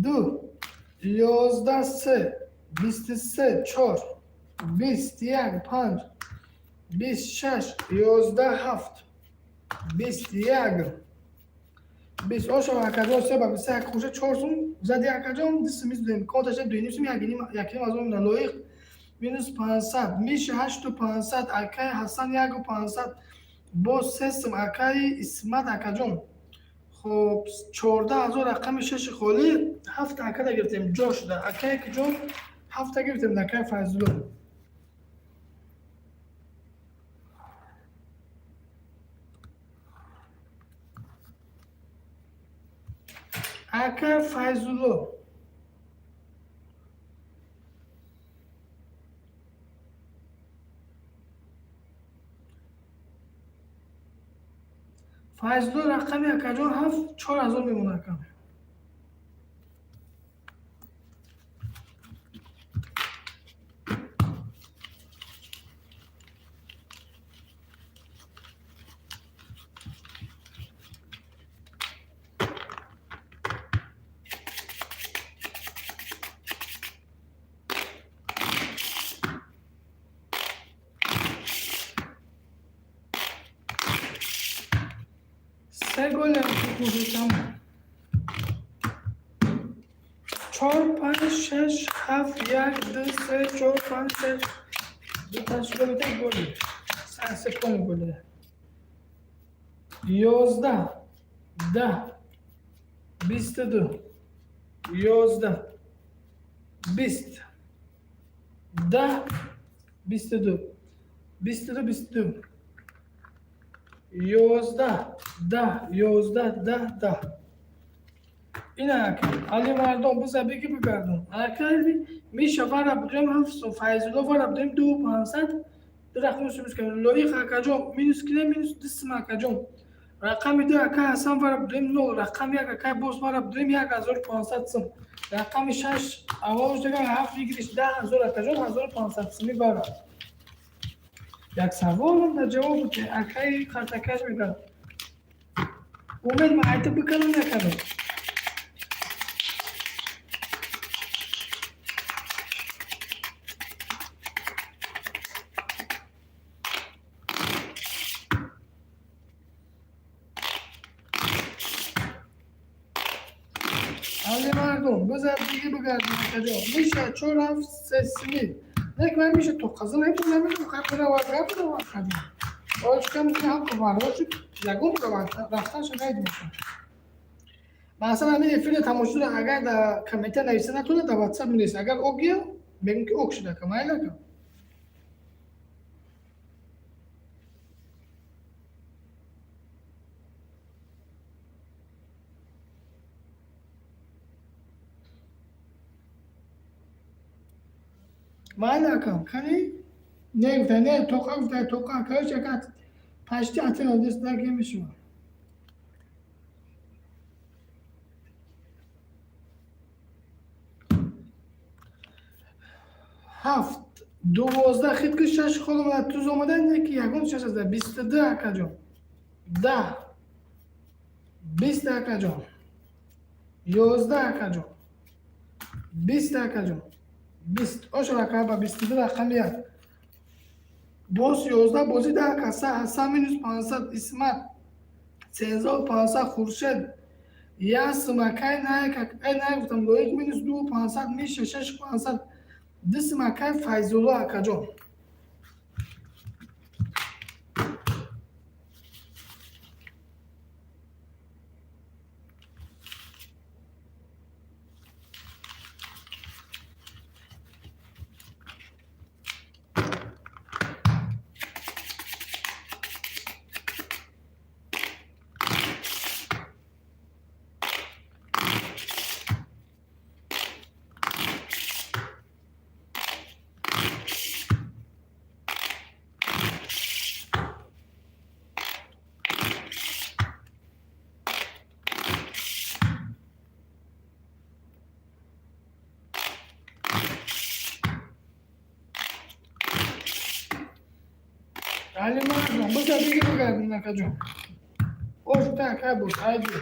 Ду, 11, се, 23, чор, 21, панҷ, 26, 11, ҳафт, 21, 20. Ошо, акаҷон, се ба 21 хуша чор сум зади, акаҷон, дисмис будем. Конташа дуиним сум, якиним азон лоиқ минус 500, миши ҳашту 500, акаи Ҳасан яку 500, боз се сум, акаи Исмат, акаҷон. Хоб, 14 000, рақами шаши холӣ, ҳафта акада гирифтем, ҷо шуда. Акае ки ҷо ҳафта гирифтем, акаи Файзулло. Акаи Файзулло. Файзулло, рақами, акаҷон, ҳафт, 4000 мемонад, акам. Се голя тамом. Чор, панҷ, шаш, ҳафт, як, ду, се, чор, панҷ, шаш. Ду ташкил бита голи. Се кони голи. 11, 10, 22, 11, 20, 10, 22, 22, 22, 11, 10, 11, 10, 10. Ина, ака Алимардон, биза беги бигардон. Ака миша вара будем ҳафт, Файзулло вара будем ду 500, ду рақами сумис кардем. Лоиқ, акаҷон, минус кине, минус ду сум, акаҷон. Рақами ду, ака Ҳасан вара будем нол, рақами як, акай Боз вара будем 1500 сум, рақами шаш аввалш дигар ҳафт выигрыш 10 000, акаҷон, 1500 суми вара. Як саволам дар ҷавоб буд, акаи қартакаш мегӯяд. Умед, ман айтиб бикардам, накардам. Алимардон, бизар диги бигардем, акаҷон. Миша чор, ҳафт, се сими. Нек ман миша то қаза намедонам, қабра қабра қабра. Очкам ҳам варвоши ягон рафтанша надидем. Масалан, ҳамин эфири тамошоро агар дар комментар нависа натонад, дар WhatsApp менависа. Агар ок гия, мегӯм ки ок шуда, майли, ака. Майли, акам, кани? Не гуфта, не, тоқа гуфта, тоқа, короче, ака, почти ответ здесь так мешава. Ҳафт, 12, хит ки шаш хол омада, туз омада, не ки ягон шаш аст, 22, акаҷон. 10, 20, акаҷон. 11, акаҷон. 20, акаҷон. 20. Ошо, ака, ба 22, рақами як. Боз 11 бозӣ даҳ каса, Ҳасан минус 500, Исмат 3500, Хуршед як сум, акай найк, ай най гуфтам, Лоиқ минус ду 500, Миша шаш 500, ду сум, акай Файзулло, акаҷон. Али мардон, биза биги бигардин, акаҷон. Ошута, акай буд, айҷи.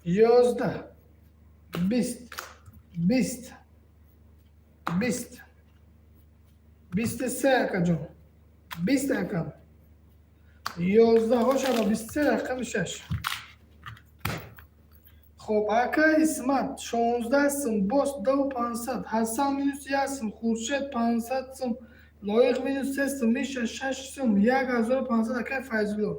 11, 20, 20, 20, 23, акаҷон. 20, акам. 11 ошава, 23, рақами шаш. Хоб, ака Исмат, 16 сум, боз 2500, Ҳасан минус як сум, Хуршед 500 сум, Лоиқ минус се сум, Миша шаш сум, 1500, акай Файзулло.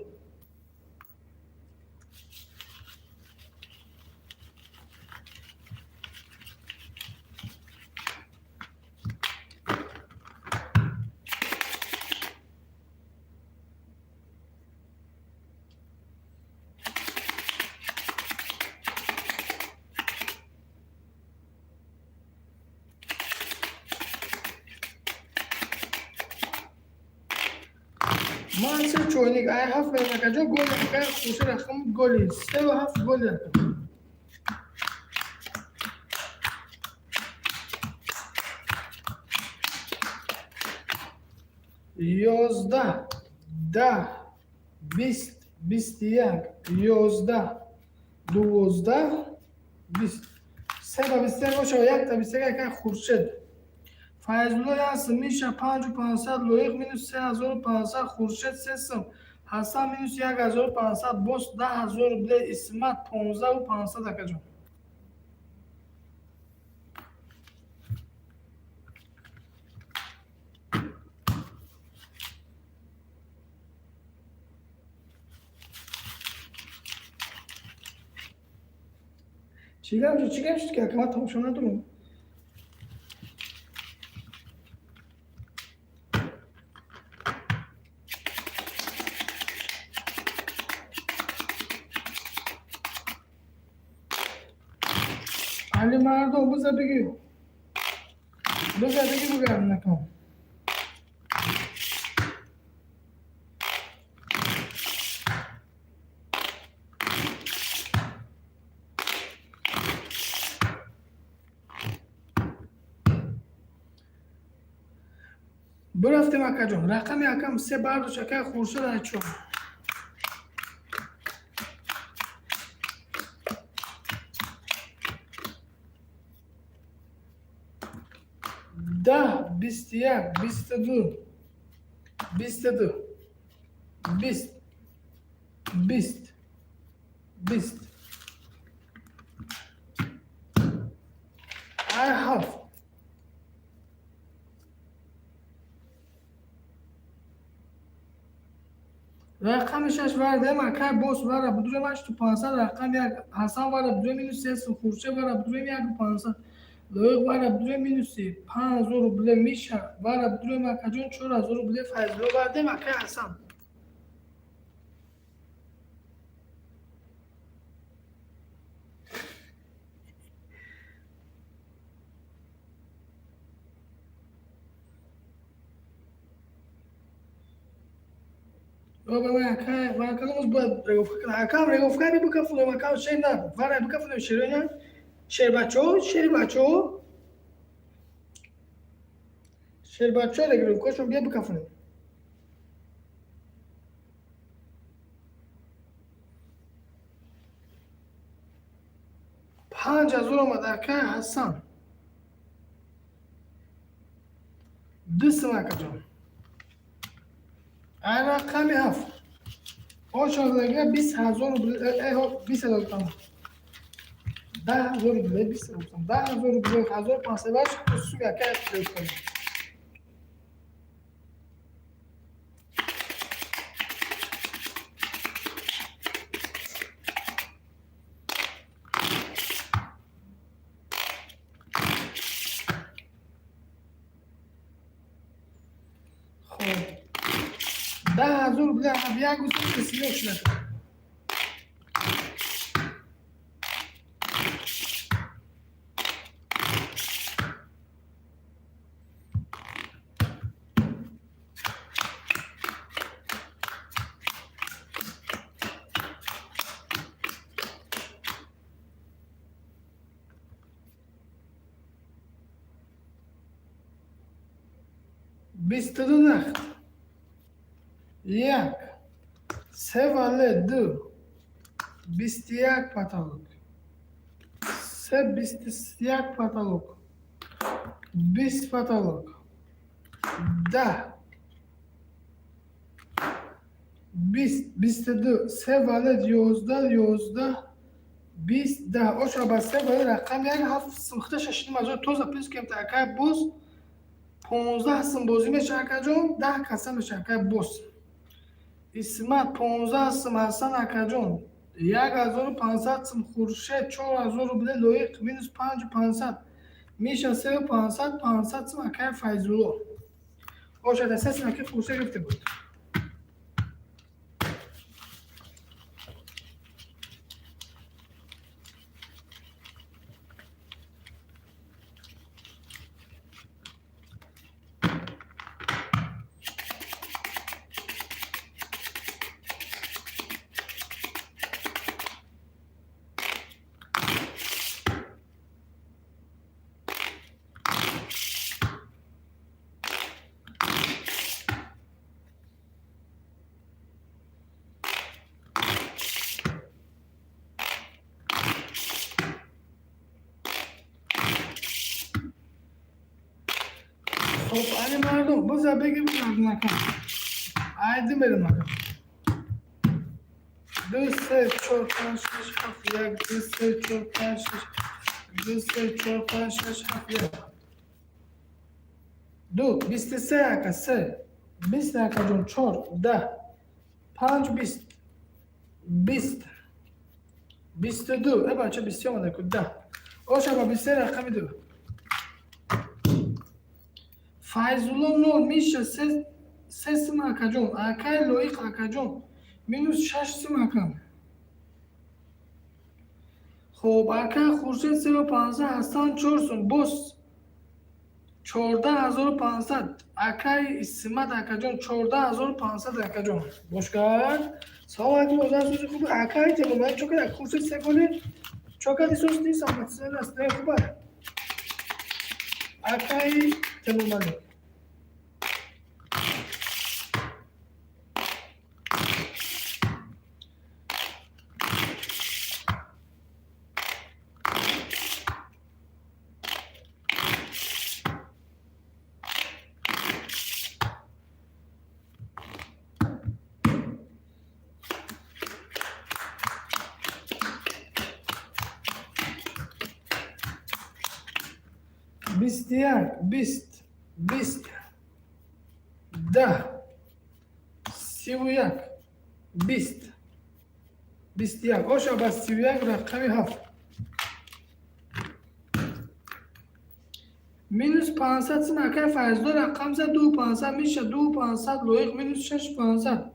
Ман се чойник, ай ҳафт мерам, акаҷон, голи, акай Хуршед, рақами голи, севу ҳафт голи, ака. 11, 10, 20, 21, 11, 12, 20. Се ба 21 боша, якта 21, акай Хуршед. Файзулло як сум, Миша 5500, Лоиқ минус 3500, Хуршед се сум, Ҳасан минус 1500, боз 10 000 рубле, Исмат 15 500, акаҷон. Чӣ гап шуд, чӣ гап шуд, ки ака ман тамошо надорам? Али мардон, биза бигӣ. Биза бигӣ бигардин, акам. Бирафтем, акаҷон. Рақами акам се бардош, акай Хуршед айчо. 10, 21, 22, 22, 20, 20, 20. Ай ҳафт. Рақами шаш вардем, акай бос вара будурем 8500, рақами як, Ҳасан вара будурем минус се сум, Хуршед вара будурем 1500, Лоиқ вара будурем минуси 5000 рубле, Миша вара будурем, акаҷон, 4000 рубле, Файзулло вардем, акай Ҳасан. Акам бояд регофка кунам. Акам регофка бикафунем, акам шер на, вара бикафунем шероня. Шербачо, шербачо. Шербачо регофкашон бия бикафунем. 5000 омад, акай Ҳасан. Ду сум, акаҷон. Ай рақами ҳафт. Ошодлага 20 000 рубле, 20 000 там. 10 000 рубле, 20 000 там. 10 000 рубле, 1500 баш, суми акай регофка. Хоб. 10 000 рубле, як гусум сиёх шуда. 22 нахт. Як. Се вале ду. 21 потолок. Се 21 потолок. 20 потолок. 10. 20, 22, се валет 11, 11, 20, 10. Оша ба се валет рақам як ҳафт симхта шашним ҳазор тоза плюс кемта акай боз 15 сим бозӣ меша акаҷон, 10 каса меша акай боз. Исмат 15 сим, Ҳасан акаҷон 1500 сим, Хуршед 4000 рубле, Лоиқ минус 5500, Миша 3500, 500 сим акай Файзулло. Оша да се сим акай Хуршед гирифта буд. Хоб, ани мардум, боза бегим мардумака. Айди мерем ака. Ду, се, чор, панҷ, шаш, ҳафт, як, ду, се, чор, панҷ, шаш, ду, се, чор, панҷ, шаш, ҳафт, як. Ду, 23 ака, се, 20 акаҷон, чор, 10, панҷ, 20, 20, 22, э бача бисту омада ку, 10. Оша ба 23 рақами ду. Файзулло нол, Миша се сим акаҷон, акай Лоиқ акаҷон, минус шаш сим ака. Хоб, акай Хуршед 3500, Ҳасан чор сум, боз 14 500, акай Исмат акаҷон 14 500 акаҷон. Бошкар. Салом алайкум, озар сӯзи хуби акай Темурмалик чо кард? Хуршед се голи чо карди сӯз нест, аст, не хуба. Акай Темурмалик. 21, 20, 20, 10, 31, 20, 21. Оша ба 31 рақами ҳафт. Минус 500 сим акай Файзулло рақам зад ду 500, Миша ду 500, Лоиқ минус шаш 500.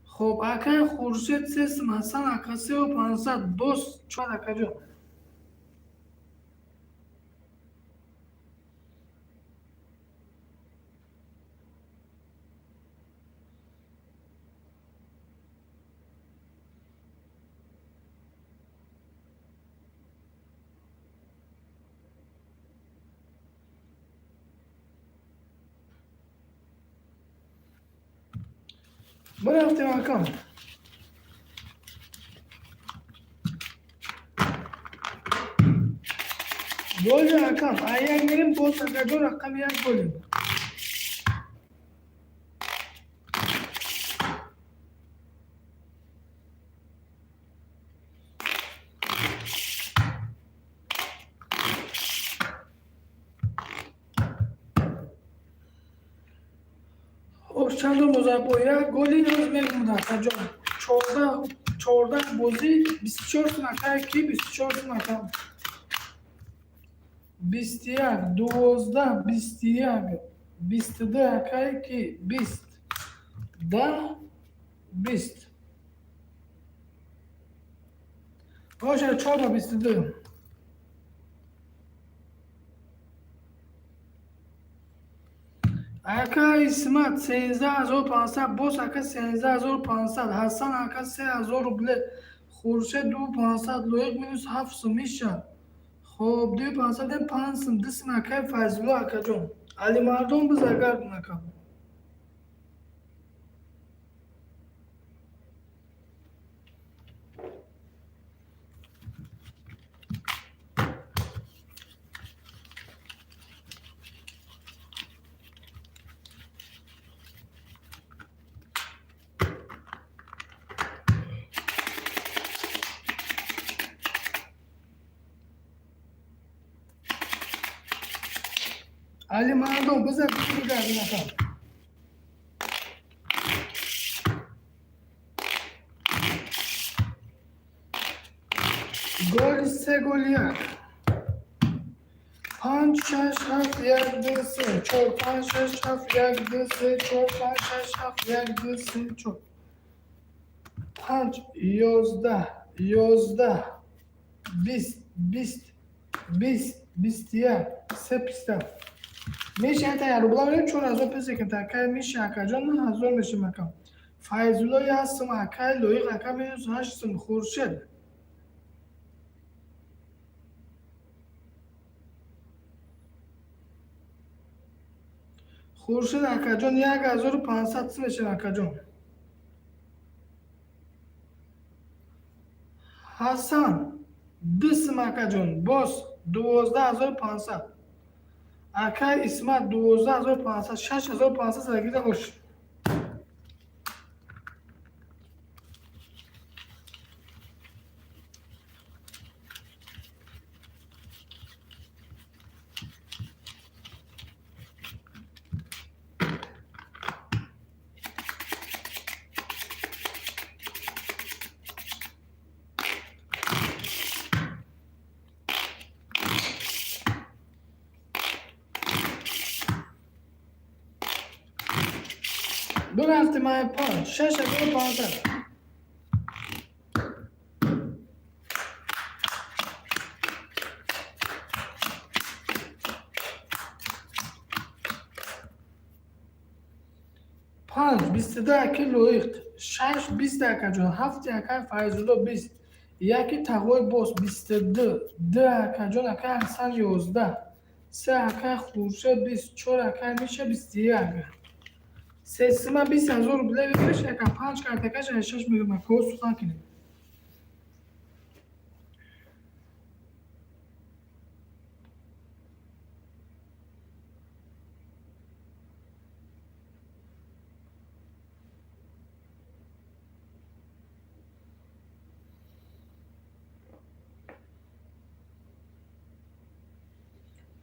Хоб, акай Хуршед се сим, Ҳасан ака сеу 500, боз чор акаҷон. Бурафтем акам. Боли акам, а як мерем боз акаҷон рақами як болем. Хоб, чандум бозар бо як голи роз мегумад акаҷон. 14, 14 бозӣ 24 сум акай ки 24 сум акам. 21, 12, 21, 22 акай ки 20, 10, 20. Оша чор ба 22. Ака Исмат 13 500, боз ака 13 500, Ҳасан ака 3000 рубле, Хуршед ду 500, Лоиқ минус ҳафт сум, Миша. Хоб, дуи пансадем панҷ сум, ду сум акай Файзулло акаҷон. Алимардон бизагардон ака. Алимардон биза бигардон ака. Гол се, гол як. Панҷ, шаш, ҳафт, як, ду, се, чор, панҷ, шаш, ҳафт, як, ду, се, чор, панҷ, шаш, ҳафт, як, ду, се, чор. Панҷ, 11, 11, 20, 20, 20, 21, се писта. Меша ята як рубла мерем, 4000 пес екем. Такай меша акаҷон, ман ҳазор мешим ака. Файзулло як сум, акай Лоиқ ака минус ҳашт сум, Хуршед. Хуршед акаҷон 1500 сум мешим акаҷон. Ҳасан ду сум акаҷон, боз 12500. Акай Исмат 12500, 6500 саргида ош. Ду рафти май панҷ, 6500. Панҷ, 22 аки Лоиқ, шаш, 20 акаҷон, ҳафти акай Файзулло 20, яки Тағои Бос 22, ду акаҷон акай Ҳасан 11, се акай Хуршед 20, чор акай Миша 21. Сесима 20 000 рубля бифреш ака, панҷ картакаш аз шаш мегӯям ака, сухан кунем.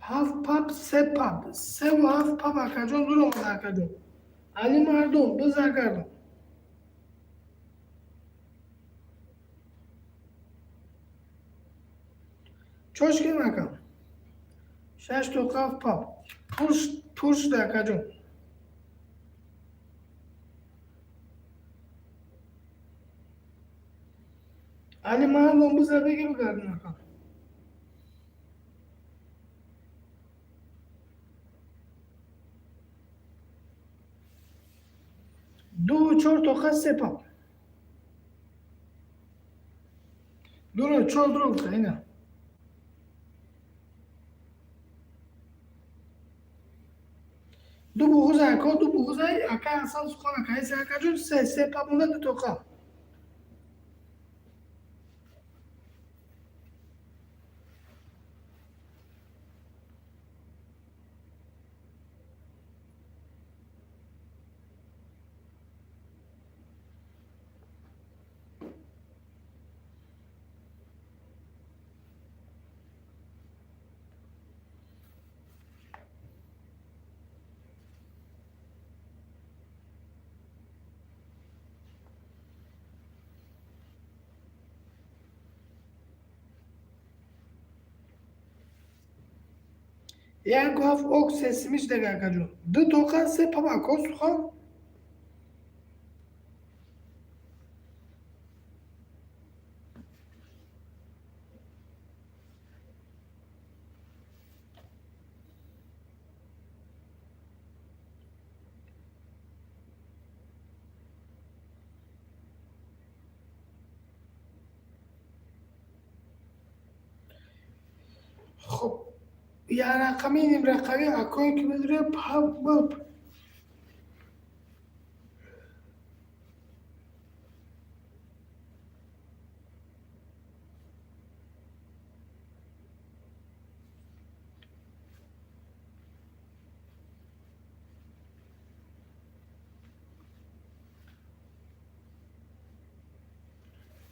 Ҳафт пап, се пап, севу ҳафт пап акаҷон, дур омада акаҷон. Алимардон бизагардон. Чошкем ака. Шаш то ҳафт пап. Пур шуда акаҷон. Алимардон биза бигир бигардон ака. Ду чор тоқа се пап. Дуро чор дуро гуфта ина. Ду буғуза ака, ду буғуза ака Ҳасан сухан ака, се акаҷон се, се пап монда ду тоқа. Як ҳафт ок се симиш дега акаҷон. Ду тоқа се пап ако сухан. Хоб, як рақами, ним рақами, акое ки медуре, пап бап.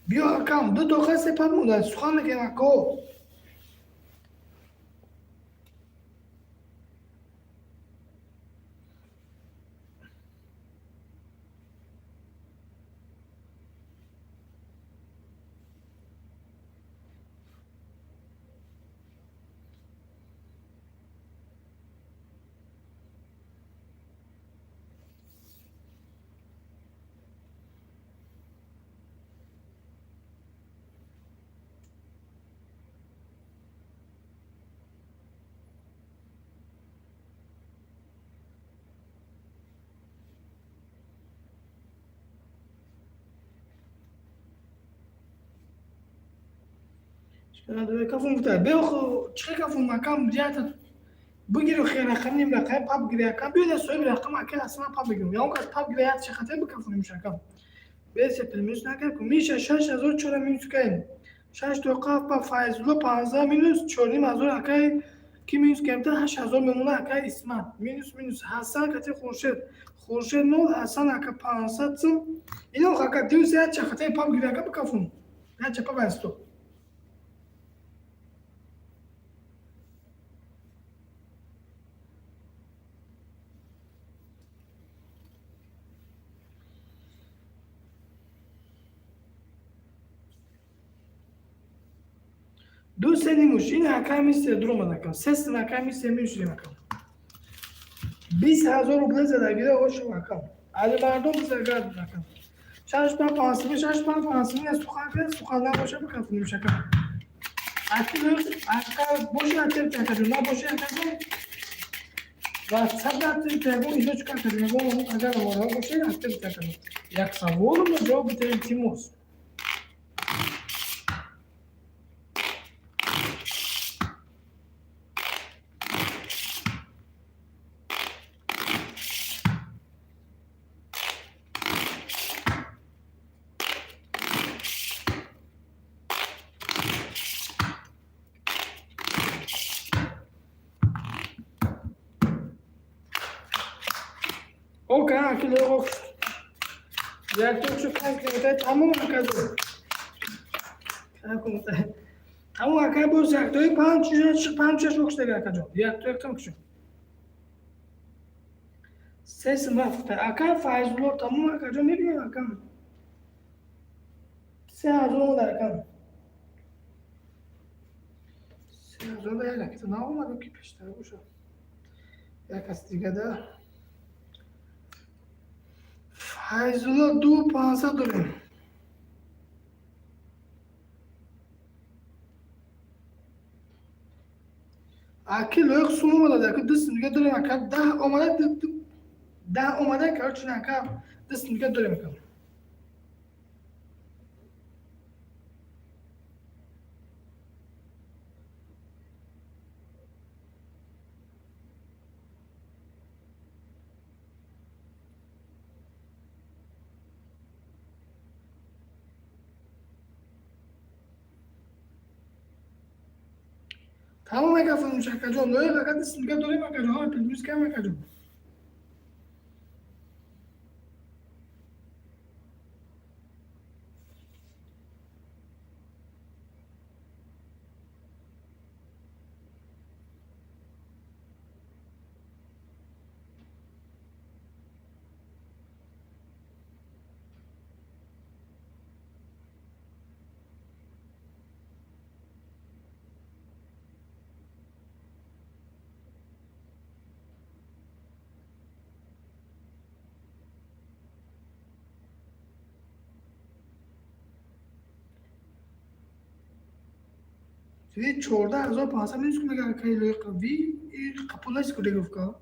Биё, акам, 2 дақиқа сепар монда, сухан мекунем, ако. Кафун гуфта, беохо, чӣ кафун, акам, ята бигиру, хе рақам, ним рақам пап гири, акам, биё, да соҳиби рақам, ака, аслан пап бигирем, ягон кас пап гири, як чахате бикафунем, шакам бесе плюс накар ку миша, 6004 минус каем, 6 дақиқа па. Файзулло 15 минус 4500, акай, ки минус кемта, 8000 мемона, акай. Исмат минус, минус. Ҳасан кати Хуршед, Хуршед нол, Ҳасан ака 500 сум. Ино, ака, дюс як чахате пап гири, ака, бикафун як чапа басто. Ду се нимуш ин акай мистер дуромад, акам, се сум, акай мистер минус шудем, акам, 20 000 рубле задагида ошум, акам. Али мардум бизагар, акам, шаш пан пансими, шаш пан пансими, сухан кар, сухан набоша, бикафунем, акам. Ака боши, атер такаҷон, набоши, акаҷон, ватсап атер ягон илоҷ какаҷон, ягон агар ора боши, атер такаҷон, як саволумро ҷавоб бита, илтимос. Ока, акило якто шуд, тамом, акаҷон, тамом, ака, боз яктои панҷ панҷ шаш окшудага, акаҷон, якто яктам кушуд, се сум рафта, ака Файзулло. Тамом, акаҷон, мебинем, акам, 3000 омада, акам, 3000 да як ракета наомада, ки пештар бошад, як кас дигада. Файзулло, ду 500 дорем. Аки лоиқ сум омада, ака, ду сум дига дорем, ака, 10 омада, 10 омада, короче, ака, ду сум дига дорем, ака. Тамом, ака, фурӯш, акаҷон, лоиқ, ака, ду сум дига дорем, акаҷон, ҳама плюс кам, акаҷон. Ви 14 500 минус кун, агар акаи лоиқ, ви қабул нест регировка.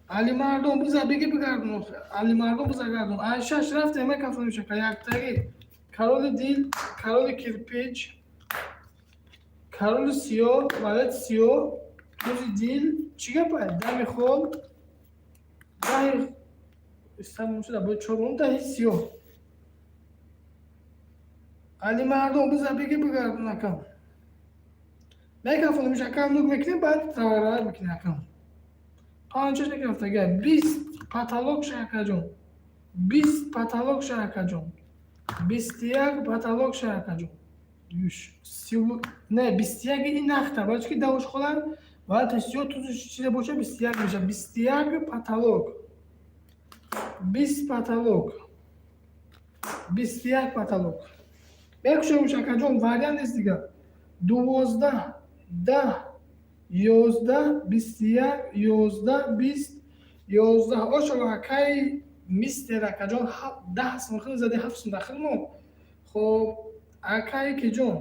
Алимардон биза, биги, бигардон. Алимардон, биза, гардон. Ай шаш рафтем, мекафонем шака яктаги. Короли дил, короли кирпич, короли сиёҳ, валет сиёҳ, тузи дил. Чӣ гапай? Дами хол, даҳи истамшуда бо чорум, даҳи сиёҳ. Алимардон, биза, биги, бигардон, акам. Мекафонем шака, нук мекунем, баъд таваррак мекунем, акам. Панҷаш некрафтага. 20 потолок шакаҷон. 20 потолок шакаҷон. 21 потолок шакаҷон. Юш. Сиву не, 21 ин нахта. Барои ки давош холан ва тасиё тузу чизе боша, 21 меша. 21 потолок. 20 потолок. 21 потолок. Мекушем шакаҷон, вариант нест дигар. 12, 10, 11, 21, 11, 20, 11. Ошо акаи мистер, акаҷон, 10 сум хел зади, ҳафт сум дахил мо. Хоб, акаи киҷон,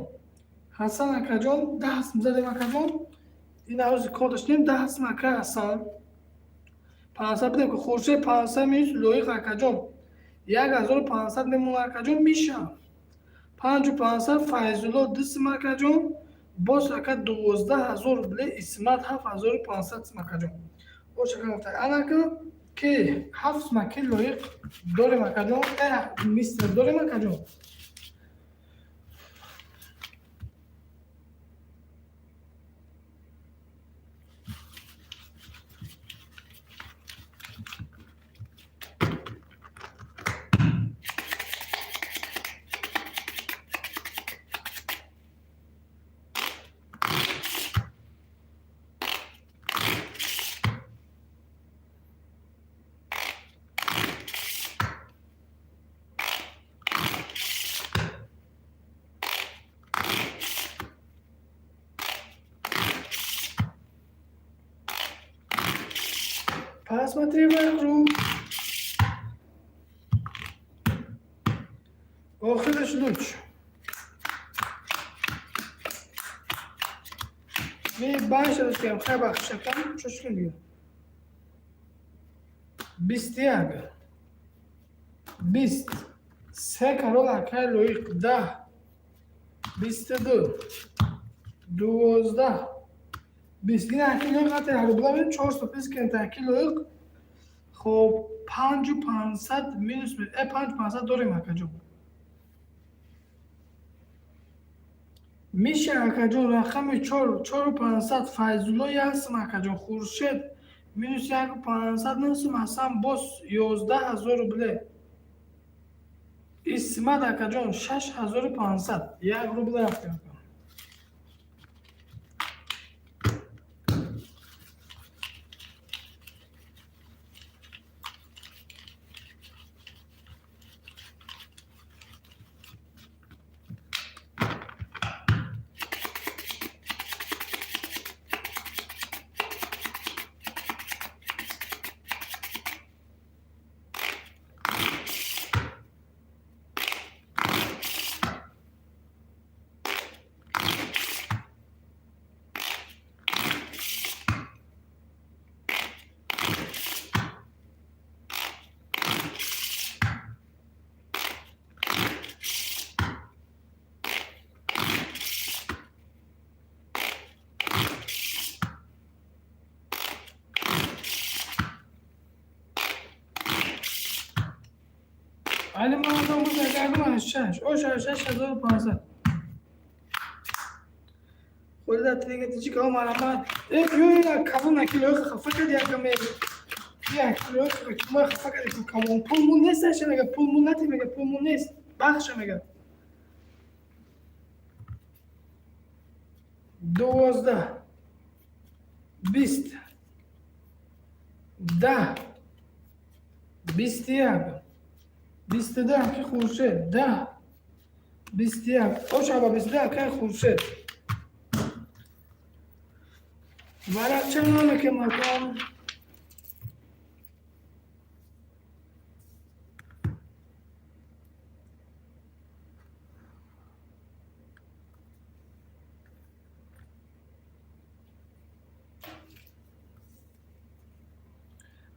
Ҳасан акаҷон, 10 сум задем, акаҷон. Ин ҳози кор доштем, 10 сум акаи Ҳасан. 500 бидем, ки Хуршед 500 минус лоиқ, акаҷон. 1500 мемонад, акаҷон, миша. 5500 Файзулло, 2 сум, акаҷон. Боз ака 12 000 рубле Исмат, 7500 сум, акаҷон. Бош, ака, гуфта. Анака ки ҳафт сум ки лоиқ дорем, акаҷон, мистер дорем, акаҷон. Посмотри вокруг. Охираш луч. Ми банша доштем, хай бахшакам, чошкин дига. 21. 20. Се корол, акай лоиқ, 10. 22. 12. 20. Ин аки лоиқ ҳатто як рубла медем, чорсо пис кунем та аки лоиқ. Хоб, панҷу пансад минус панҷу пансад дорем, акаҷон. Миша, акаҷон, рақами чор, чору пансад Файзулло, як сум, акаҷон. Хуршед минус яку пансад, нӯ сум. Ҳасан боз 11 000 рубле. Исмат, акаҷон, 6500. Як рубла рафтем, ака. Али мардон буза, шаш. Оша 6500. Худо тига тичи ка марамат. Э, ё я калон аки лоиқ хафа кади, ака ме. Я лоиқ ма хафа кади калон. Пул мул нест, аша мега, пул мул нати мега, пул мул нест. Бахша мега. 12. 20. 10. 21. 22 аки Хуршед. 10. 21. Оша ба 22 акай Хуршед. Варақча намекем, акам.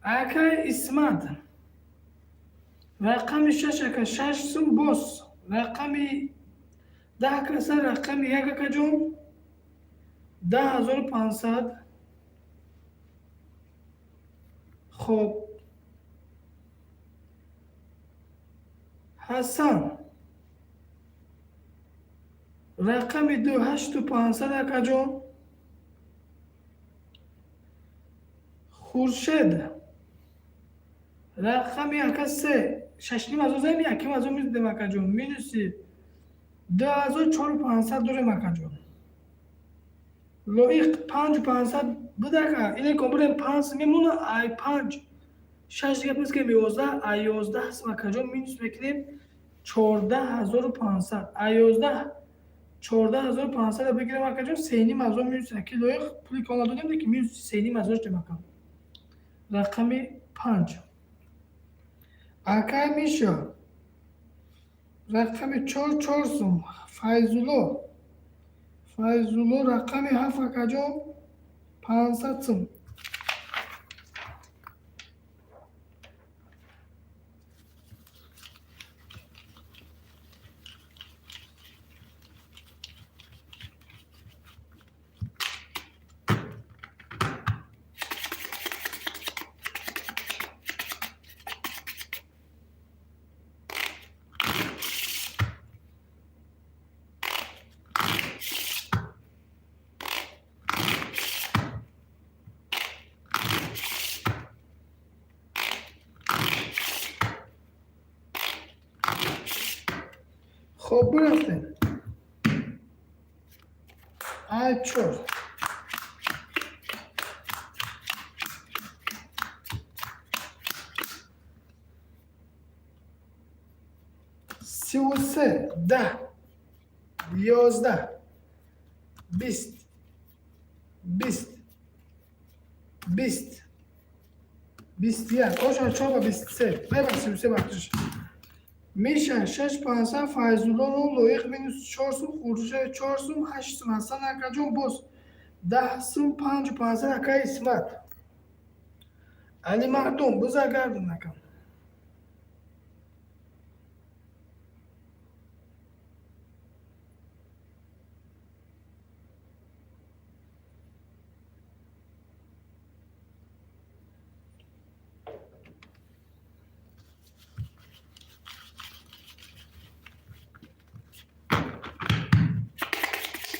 Акай Исмат, рақами шаш, ака, 6 сум. Боз рақами 10 каса, рақами як, акаҷон, 10 500. Хоб, Ҳасан, рақами ду, 8500, акаҷон. Хуршед, рақами, ака, се, 6,5 ҳазор заем, 1,5 ҳазор мидем, акаҷон. Минуси 2000 4500 дорем, акаҷон. Лоиқ, 5500 буд, ака, ине кон бурем, панҷ мемона. Ай панҷ шаш дига плюс кунем, 11. Ай 11 ҳастем, акаҷон, минус мекунем 14 500. Ай 11 14 500 бигирем, акаҷон, 3,5 ҳазор минус. Аки Лоиқ, пули кон надодем, лекин минус 3,5 ҳазор шудем, ака. Рақами панҷ, акай Миша, рақами чор, 4 сум. Файзулло, Файзулло, рақами ҳафт, акаҷон, 500 сум. Хоб, бирафтем. Ай чор, 33, 10, 11, 20, 20, 20, 21. Оша чор ба 23, мебар, 33 бахшиш. Миша, 6500. Файзулло, ну. Лоиқ, минус 4 сум. Хуршед, 4 сум, 8 сум. Ҳасан акаҷон, боз 10 сум, 5500. Ака Исмат, Али Мардум, биза гардин, ака.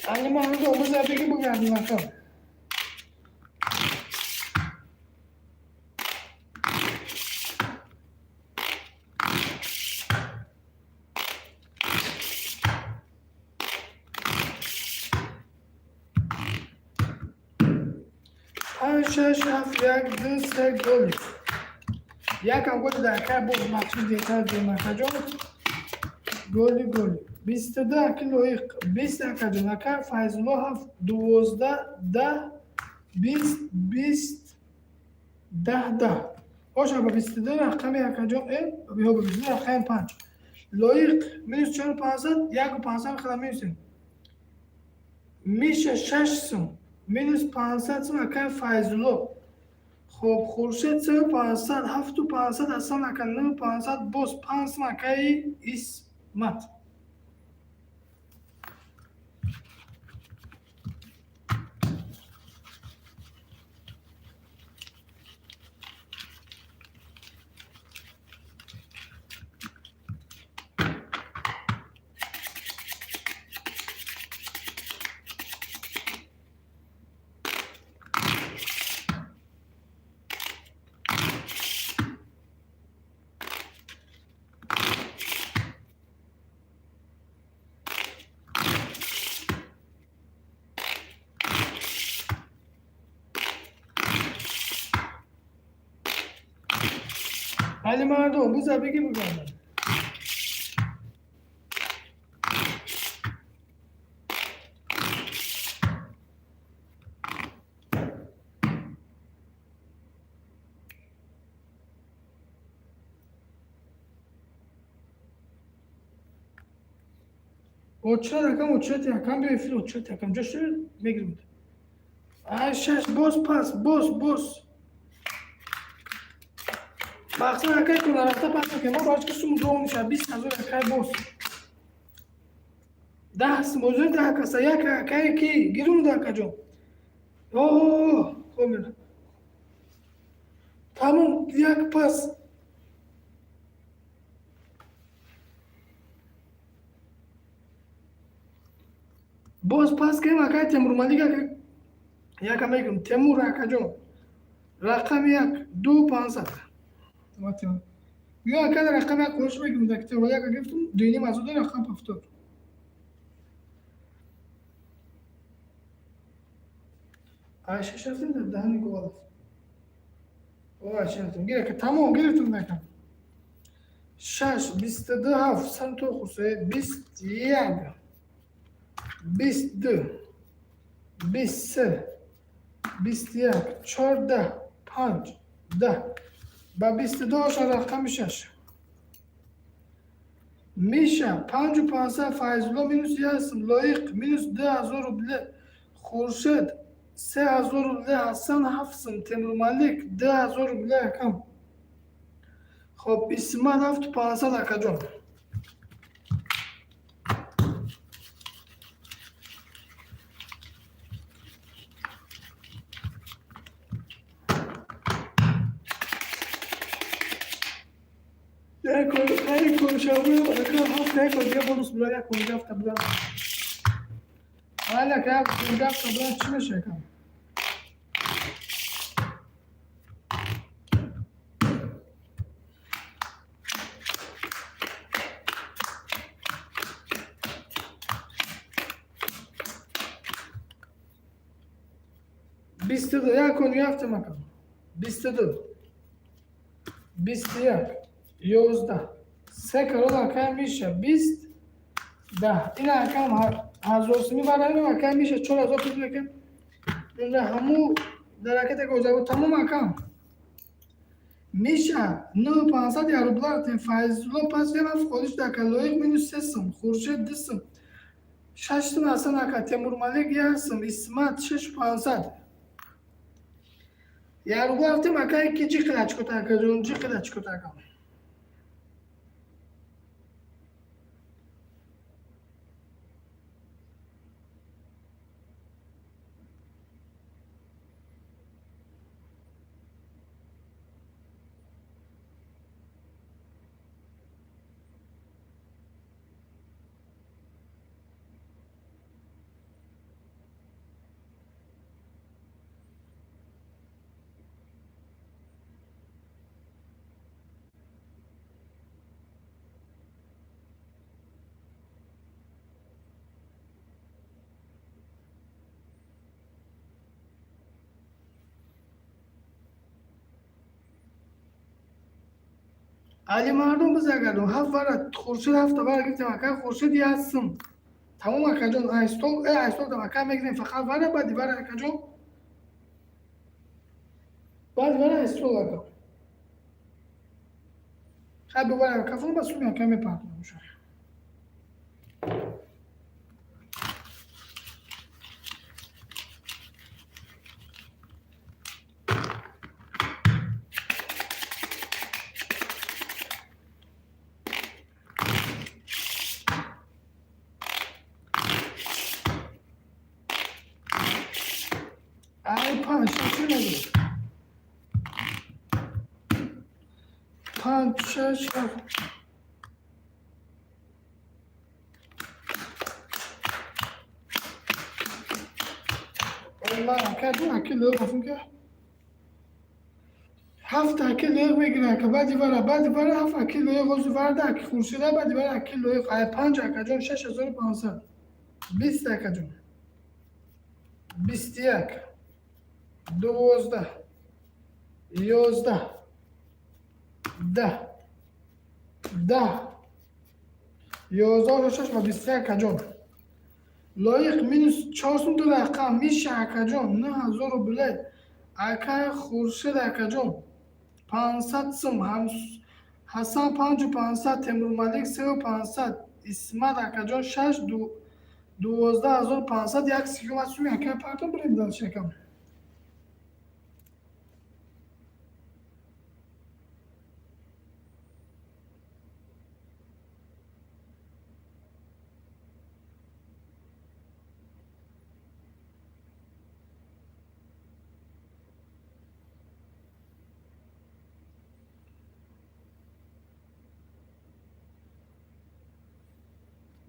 Али Мардум, биза беги, бигардин, ака. Панҷ, шаш, ҳафт, як, ду, се, голи. Якам голи дар акай, боз бахшиш дертар дем, акаҷон. Голи, голи. 22, аки Лоиқ, 20, акаҷон. Ака Файзулло, ҳафт, 12, 10, 20, 20, 10, 10. Оша ба 22 рақами, акаҷон, биҳо, ба 22 рақами панҷ. Лоиқ, минус 4500, 1500 хела минусем. Миша, 6 сум, минус 500 сум, акай Файзулло. Хоб, Хуршед, 3500, 7500. Ҳасан ака, 9500. Боз 5 сум, акаи Исмат. Али Мардум, биза беги, бигардам. Очрат, акам, очрати, акам, биё эфир, очрати, акам, ҷо шуд, мегирем. Ай шаш, боз пас, боз, боз. Мақсад акай ку нарафта пас мекунем. Мо барои ки суму дуо мешавад 20 000 акай боз. 10 сум озури 10 каса як акай ки гирум да акаҷон. О, комил. Тамом як пас. Боз пас кем акай Темурмалик ака яка мегӯм Темур акаҷон. Рақами як ду пансад. Ё акай рақами як қош мегӯм дар Темурмалик ака гирифтум дуюним аз уди рақам повтор. Ай шаш рафтем дар даҳани голов. О, ай шаш рафтем. Гир ака тамом гирифтум накам. Шаш 22 ҳафт сан то хусе 21 22 23 21 14 5 10 ба 22 оша рақами шаш. Миша панҷу пансад Файзулло минус ясм Лоиқ минус 2000 рубле Хуршед 3000 рубле Ҳасан ҳафт сум Темурмалик 2000 рубле акам. Хоб Исмат ҳафту пансад акаҷон. Як кон ака ҳафт як кон дига бонус була як кон гафта була. Ҳала ака як кон гафта була чӣ меша акам? 22 як кон гафтам акам. 22 21 11 се карол акай миша 20 10 ина акам ҳазор суми бараем акай миша 4000 пул мекам. Инра ҳаму дараката гозабу тамом акам. Миша 9500 я рубла рафтем Файзулло пас рафт холиш дака Лоиқ минус 3 сум Хуршед 2 сум 6 сум Ҳасан ака Темурмалик 1 сум Исмат 6500 я рубла рафтем акай ки ҷи қилачкота акаҷон ҷи қилачкота акам. Али мардум бизагардум ҳафт вара Хуршед ҳафта вара гирифтем акай Хуршед як сум. Тамом акаҷон айстол айстол дам акай мегирем фақат вара баъди вара акаҷон. Баъди вара айстол ака. Хай бивара акафон ба суми акай мепартонам уша. Ай панҷ шаш чӣ мегӯ? Панҷ шаш ҳафт. Ман ака ду аки лоиқ рафтем ки ҳафт аки лоиқ мегирем ака баъди вара ҳафт аки лоиқ озу варда аки Хуршеда баъди вара аки лоиқ ай панҷ акаҷон 6500 20 акаҷон 21 12 11 10 10 11 шаш ва 21 акаҷон. Лоиқ минус 4 сум ду рақам Миша акаҷон 9000 рубле акай Хуршед акаҷон 500 сум Ҳасан 5500 Темурмалик 3500 Исмат акаҷон 6 12500 як сиюм суми акай партон бурем дальше акам.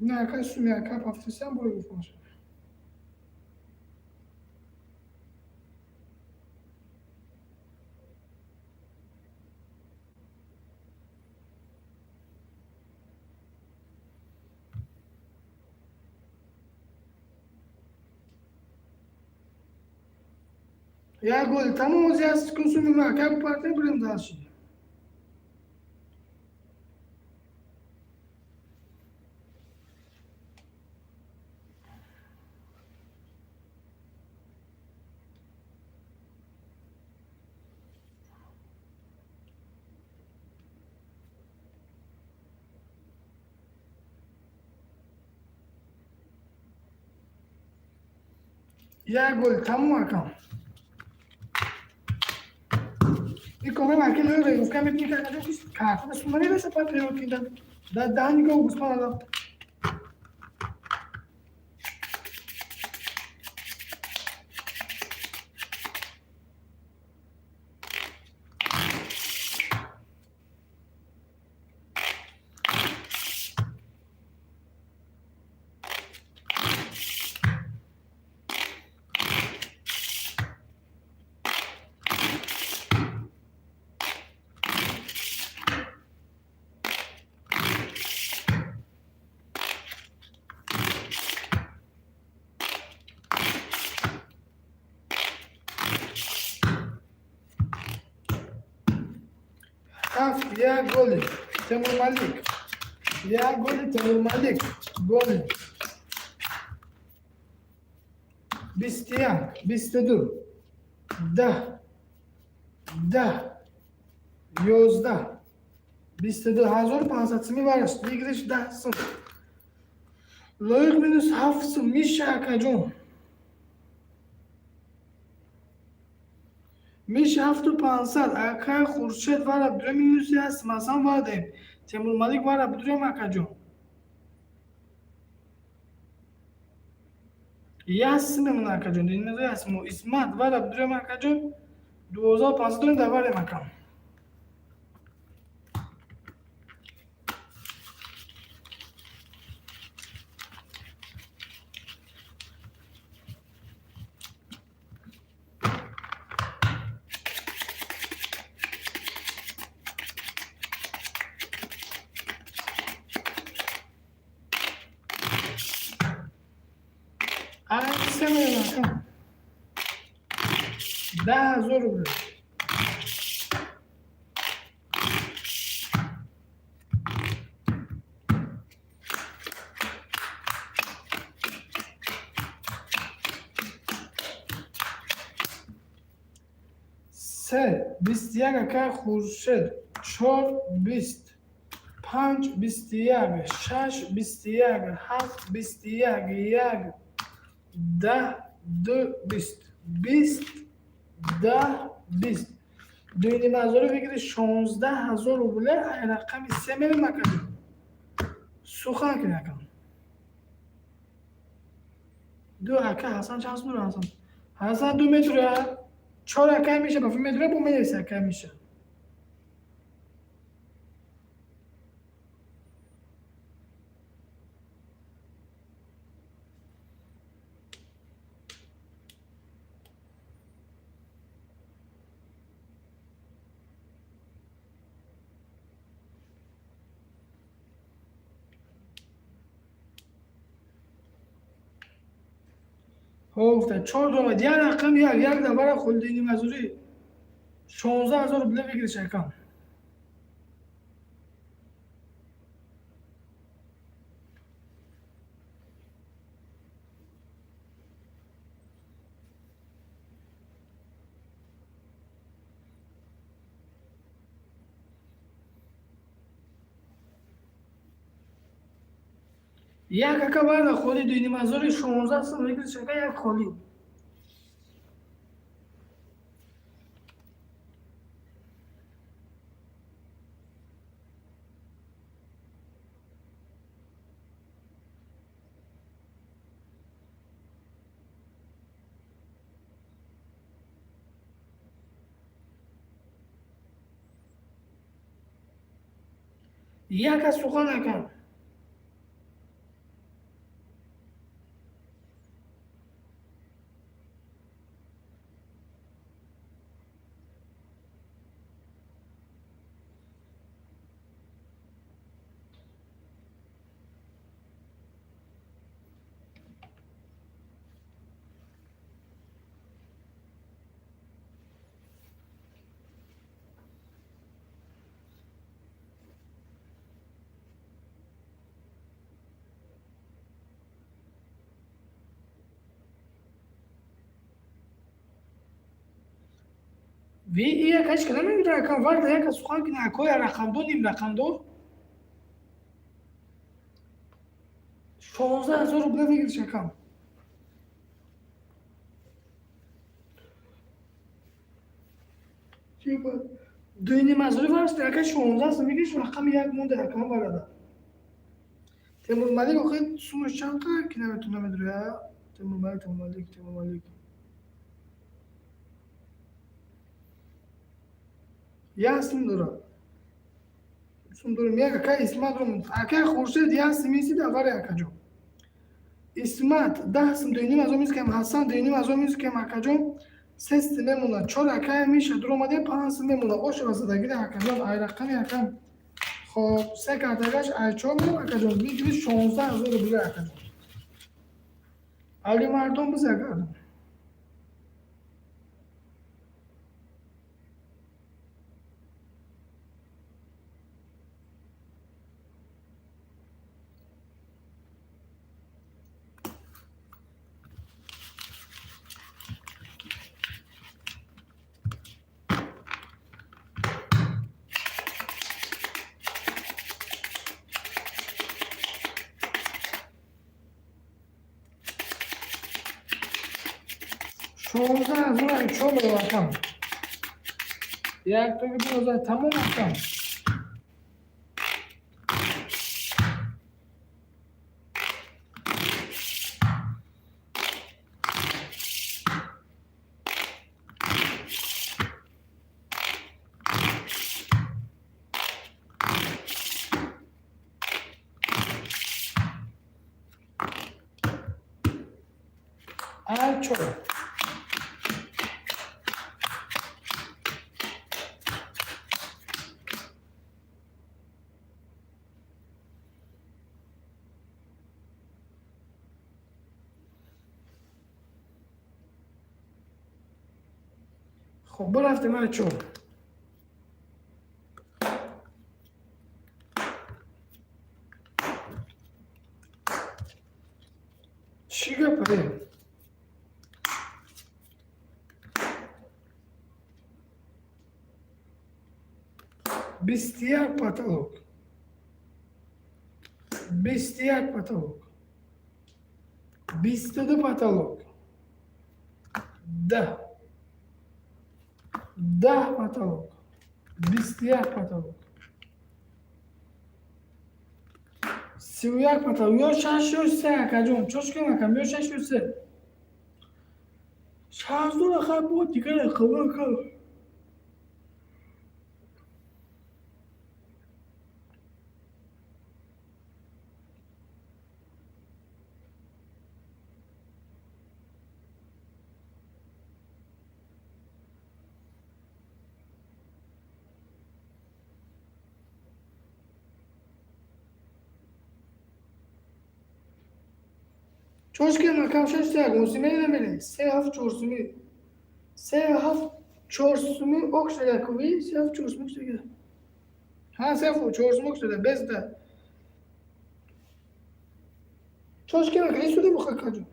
Не, ака суми, ака пафтисам бо гуфтам. Як гол тамом ози аст кун суми ма ака партия бурем дальше. Як гол тамом акам. И come anche noi lo cambio di casa carta su maniera se fa prima che da da danni go guspanada. Ҳафт як голи Темур Малик. Як голи Темур Малик. Голи. 21, 22, 10, 10, 11, 22 500 сими вараш. Выигрыш 10 сум. Лоиқ минус 7 сум. Миша акаҷон. Миша 7500. Акай Хуршед вара бидурем минуси ҳаст. Масалан вардем. Темур Малик вара бидурем акаҷон. Як сум мемона акаҷон. Динмеза як сум. Исмат вара бидурем акаҷон. 12 500 дорем дар варем акам. Ай, се мемона акам. 10 000 рубл. Се 21 акай Хуршед. Чор 20. Панҷ 21. Шаш 21. Ҳафт 21. Як. 10 ду 20. 20 10 20. 2,5 ҳазору выигрыш 16 000 рубле. Ай рақами се мерем акаҷон. Сухан кунед акам. Ду ака Ҳасан чанд сум дорад Ҳасан? Ҳасан 2 метра. Чор акай меша ба метра бо менависа акай меша. Гуфта чор домад як рақам як як навара хулдини мазури 16 000 рубле выигрыш акам. Як ака варда холи 2,5 ҳазори 16 сум выигрыш ака як холи. Як аз сухан акам. Ви ия каш кана мегира акам варда яка сухан кина акоя рақамдор ним рақамдор. 16 000 рубля выигрыш, акам. Дуйни мазури варст ака 16 выигрыш, рақами як монда, акам, барада. Темур Малик охи сумаш чанд қадр ки наметона медуря? Темур Малик, Темур Малик, Темур Малик. Як сум дора. Сум дорем як ака Исмат ром. Ака Хуршед як сум иси давари, акаҷон. Исмат 10 сум дуйним азо миз кам, Ҳасан дуйним азо миз кам, акаҷон. 3 сум мемонад. Чор акая миша дур омадем, 5 сум мемонад. Ошо задагири, акаҷон, ай рақами акам. Хоб, се картагаш ай чор мемон, акаҷон. Мигири 16 000 рубля, акаҷон. Али мардон биза, акаҷон. 16 000 ай чор мемон, акам. Як тоги биноза тамом, акам. Ай чор. Хоб, бирафтем ай чор. Чӣ гапа? 21 потолок. 21 потолок. 22 потолок. 10. 10 потолок. 21 потолок. 31 потолок. Ё шаш ё се, акаҷон. Чош кунам, акам, ё шаш ё се. 62 рақам буд, дигар рақамҳо, акам. Чош кунам, акам, шаш се ягон сумӣ намеле. Се ҳафт чор сумӣ. Се ҳафт чор сумӣ ок шуда куви, се ҳафт чор сумӣ шуда. Ҳа, се ҳафт чор сумӣ ок шуда, безда. Чош кунам, ака, исуда буха, акаҷон.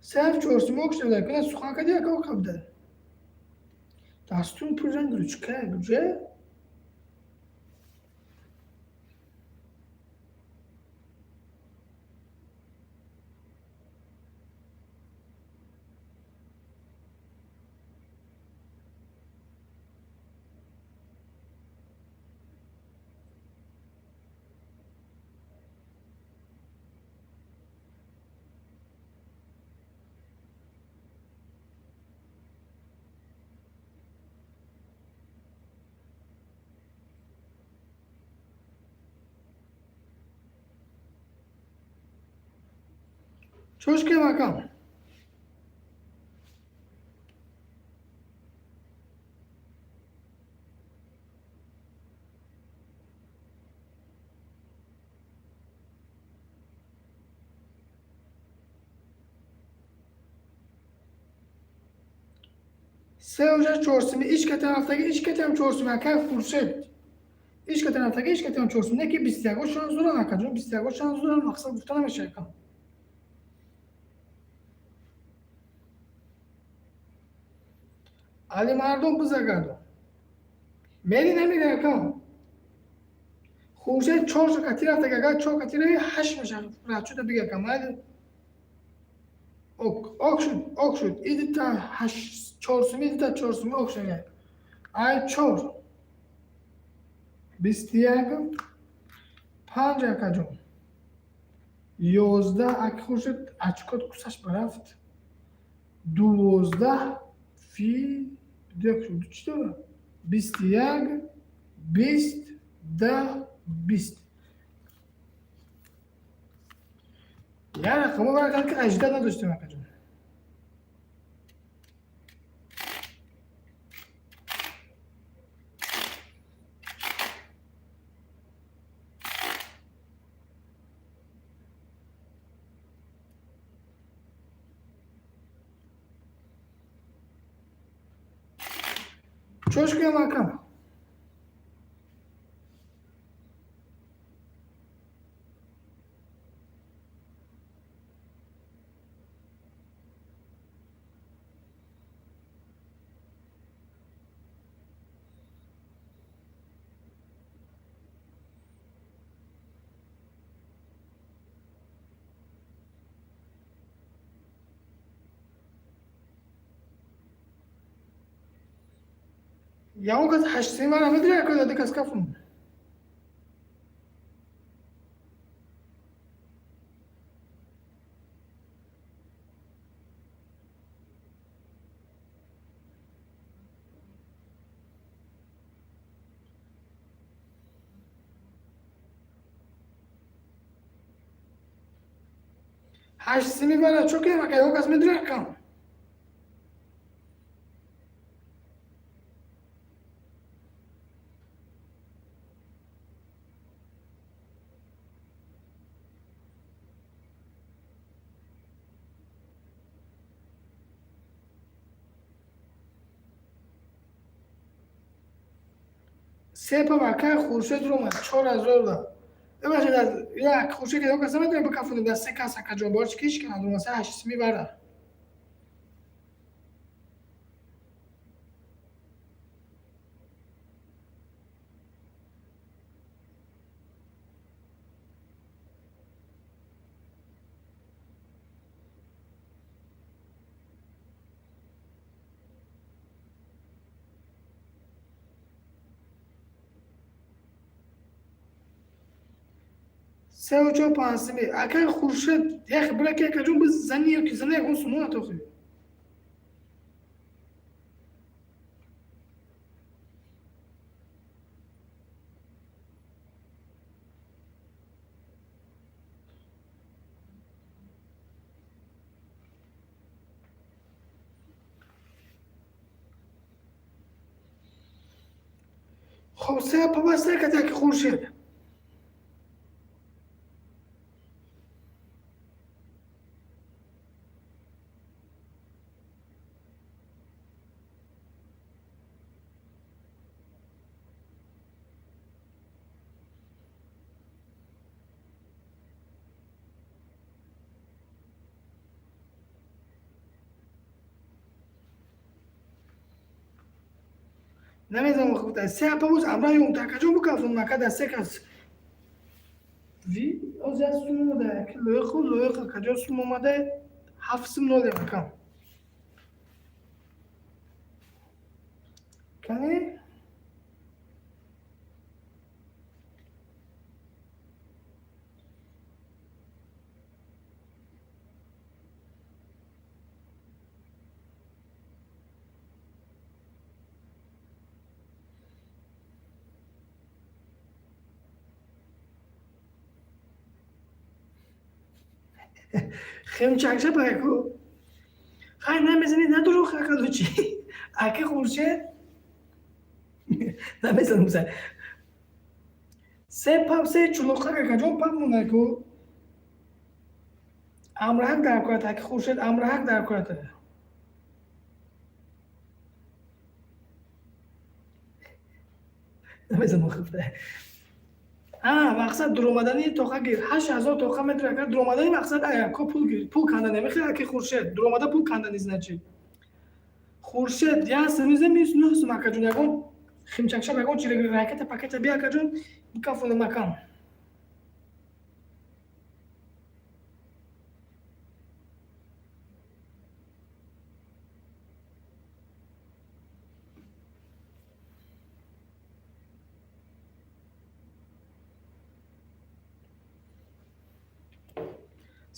Се ҳафт чор сумӣ ок шуда, куна сухан кади, ака, ок абда. Дастун пур ранг ручка, гуҷа? Чош кунам, акам. Се уже чор сумӣ, ичка тарафтаги, ичка там чор сумӣ, ака Хуршед. Ичка тарафтаги, ичка там чор сумӣ. Не ки 21 шанс доран, акаҷон, 21 шанс доран, мақсад гуфта намешавад, акам. Алимардон бизагардон. Мери намери акам. Хуршед чорша кати рафта, агар чор кати рави, ҳашт меша. Расчёта бига акам. Майли. Ок, ок шуд, ок шуд. Идита ҳашт чорсуми, идита чорсуми ок шуд. Ай чор. 21 панҷ акаҷон. 11 аки Хуршед очкот кусаш барафт. 12 фи як шуд. Чӣ дорад? 21 20 10 20. Як рақамо варакат ки 18 надоштем акаҷон. Чош кунем акам? Ягон кас ҳаштсими мара медири ака дади кас кафун. Ҳаштсими мара чо кунем ака ягон кас медири акам? Се па акай Хуршед ромад 4000 да. Бибахшед аз як Хуршед ягон кас намедонем бикафонем дар се кас акаҷон бор чи ҳеч ки надорам се ҳаштсими бара. Сеу чор панҷсими. Акай Хуршед як бира ки акаҷон бизани ё ки зани ягон сумона тохи. Хоб се па баста кати аки Хуршед. Намедонам хуб се апа боз амраи он такаҷон бикафон мака дар се кас. Ви оз як сум омада, ки лоиқу лоиқ акаҷон сум омада ҳафт сум ноле акам. Кани? Хемчакша багу. Хай намезани надуру хакалучи. Аки Хуршед намезанам са. Се пап се чулоқа какаҷон пап монаку. Амраҳак дар курат аки Хуршед амраҳак дар курат. Намезанам хубта. Мақсад дуромадани тоқа гир. 8000 тоқа метр агар дуромадани мақсад аяко пул гир. Пул канда намехӯрад аки Хуршед. Дуромада пул канда низ значит. Хуршед як сумиза минус нӯҳ сум, акаҷон. Ягон химчакшаб, ягон чи, ракета пакета би, акаҷон, бикафонем, акам.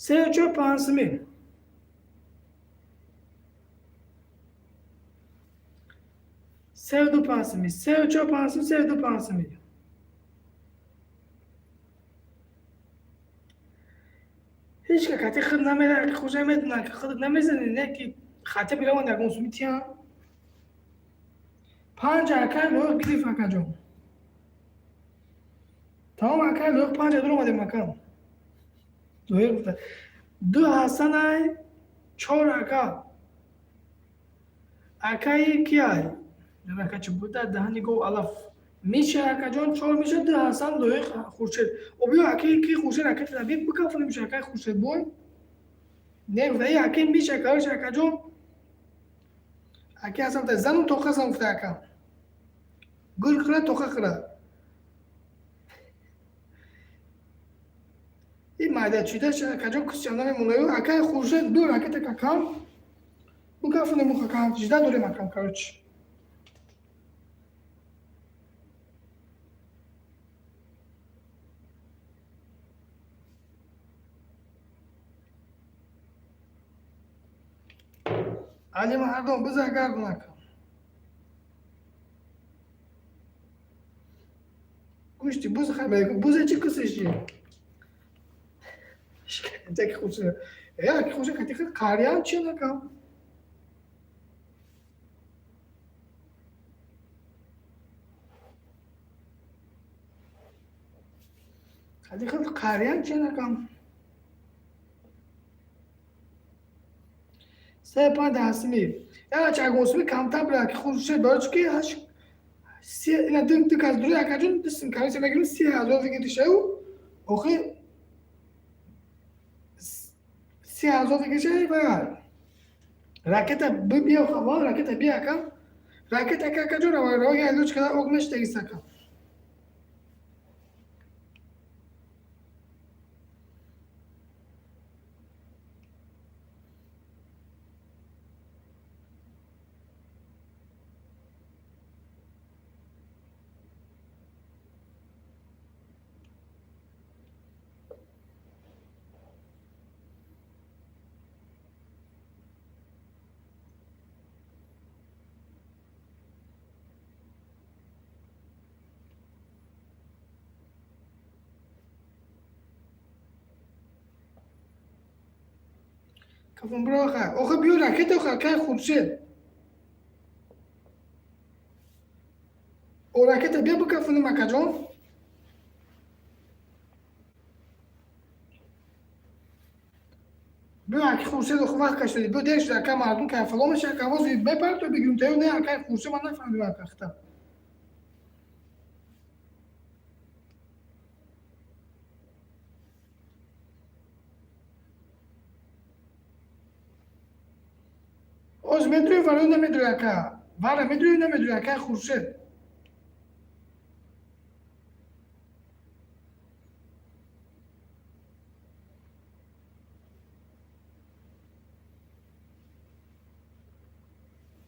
Се, чор, панҷ суми. Се, ду, панҷ суми. Се, чор, панҷ суми. Се, ду, панҷ суми. Ҳеҷ ка кати худ намера, хужа медона, ки худат намезанӣ, не ки хати бираванд, ягон суми тиям. Панҷ, акай Лоиқ гирифт, акаҷон. Тамом, акай Лоиқ, панҷа дуромадем, акам. Лоиқ гуфта. Ду Ҳасанай, чор ака. Акаи киай? Ака чӣ буда? Даҳани гов алаф. Миша, акаҷон, чор миша, ду Ҳасан, Лоиқ, Хуршед. О, биё, акаи ки Хуршед, ака таби бикафонем, миша, акаи Хуршед бой. Не, гуфта, и акаи миша, короче, акаҷон. Аки Ҳасан гуфта, зану тоқа зан, гуфта, ака. Гул хӯра, тоқа хӯра. И майда чида, акаҷон, кусча намемонаю. Акаи Хуршед, ду ракета какам. Бикафонем, акам, жда дорем, акам, короче. Али мардум, биза гардон, акам. Гӯшти буз хай, бузе чӣ кусиши? Аки Хуршед. Э, аки Хуршед кати қариям чи, акам? Кати худ қариям чи, акам? Се, панҷ даҳсими. Яна чагонсуми камтар бира, аки Хуршед, барои чӣ ки ҳаш се ина ду кас дури, акаҷон, дистим комиссия мегирим, 30 000 выигрышаю. Охи 30 000 выигрышаю ва ракета биё, хава ракета би, акам. Ракета, ака, акаҷон, рава рава я луч када ок мештагист, акам. Кафон бро, ака. Охи биё ракета, охи, акай Хуршед. О, ракета биё, бикафонем, акаҷон. Биё, аки Хуршед, охи вақт кашиди. Биё, дер шуда, ака, мардум кайфало меша, ака, вози мепарад, то бигирим таю, не, акай Хуршед, ман нафаҳмидам, ака, хита. Оз медрӯи вара намедрӯи, ака? Вара медрӯи, намедрӯи, акай Хуршед?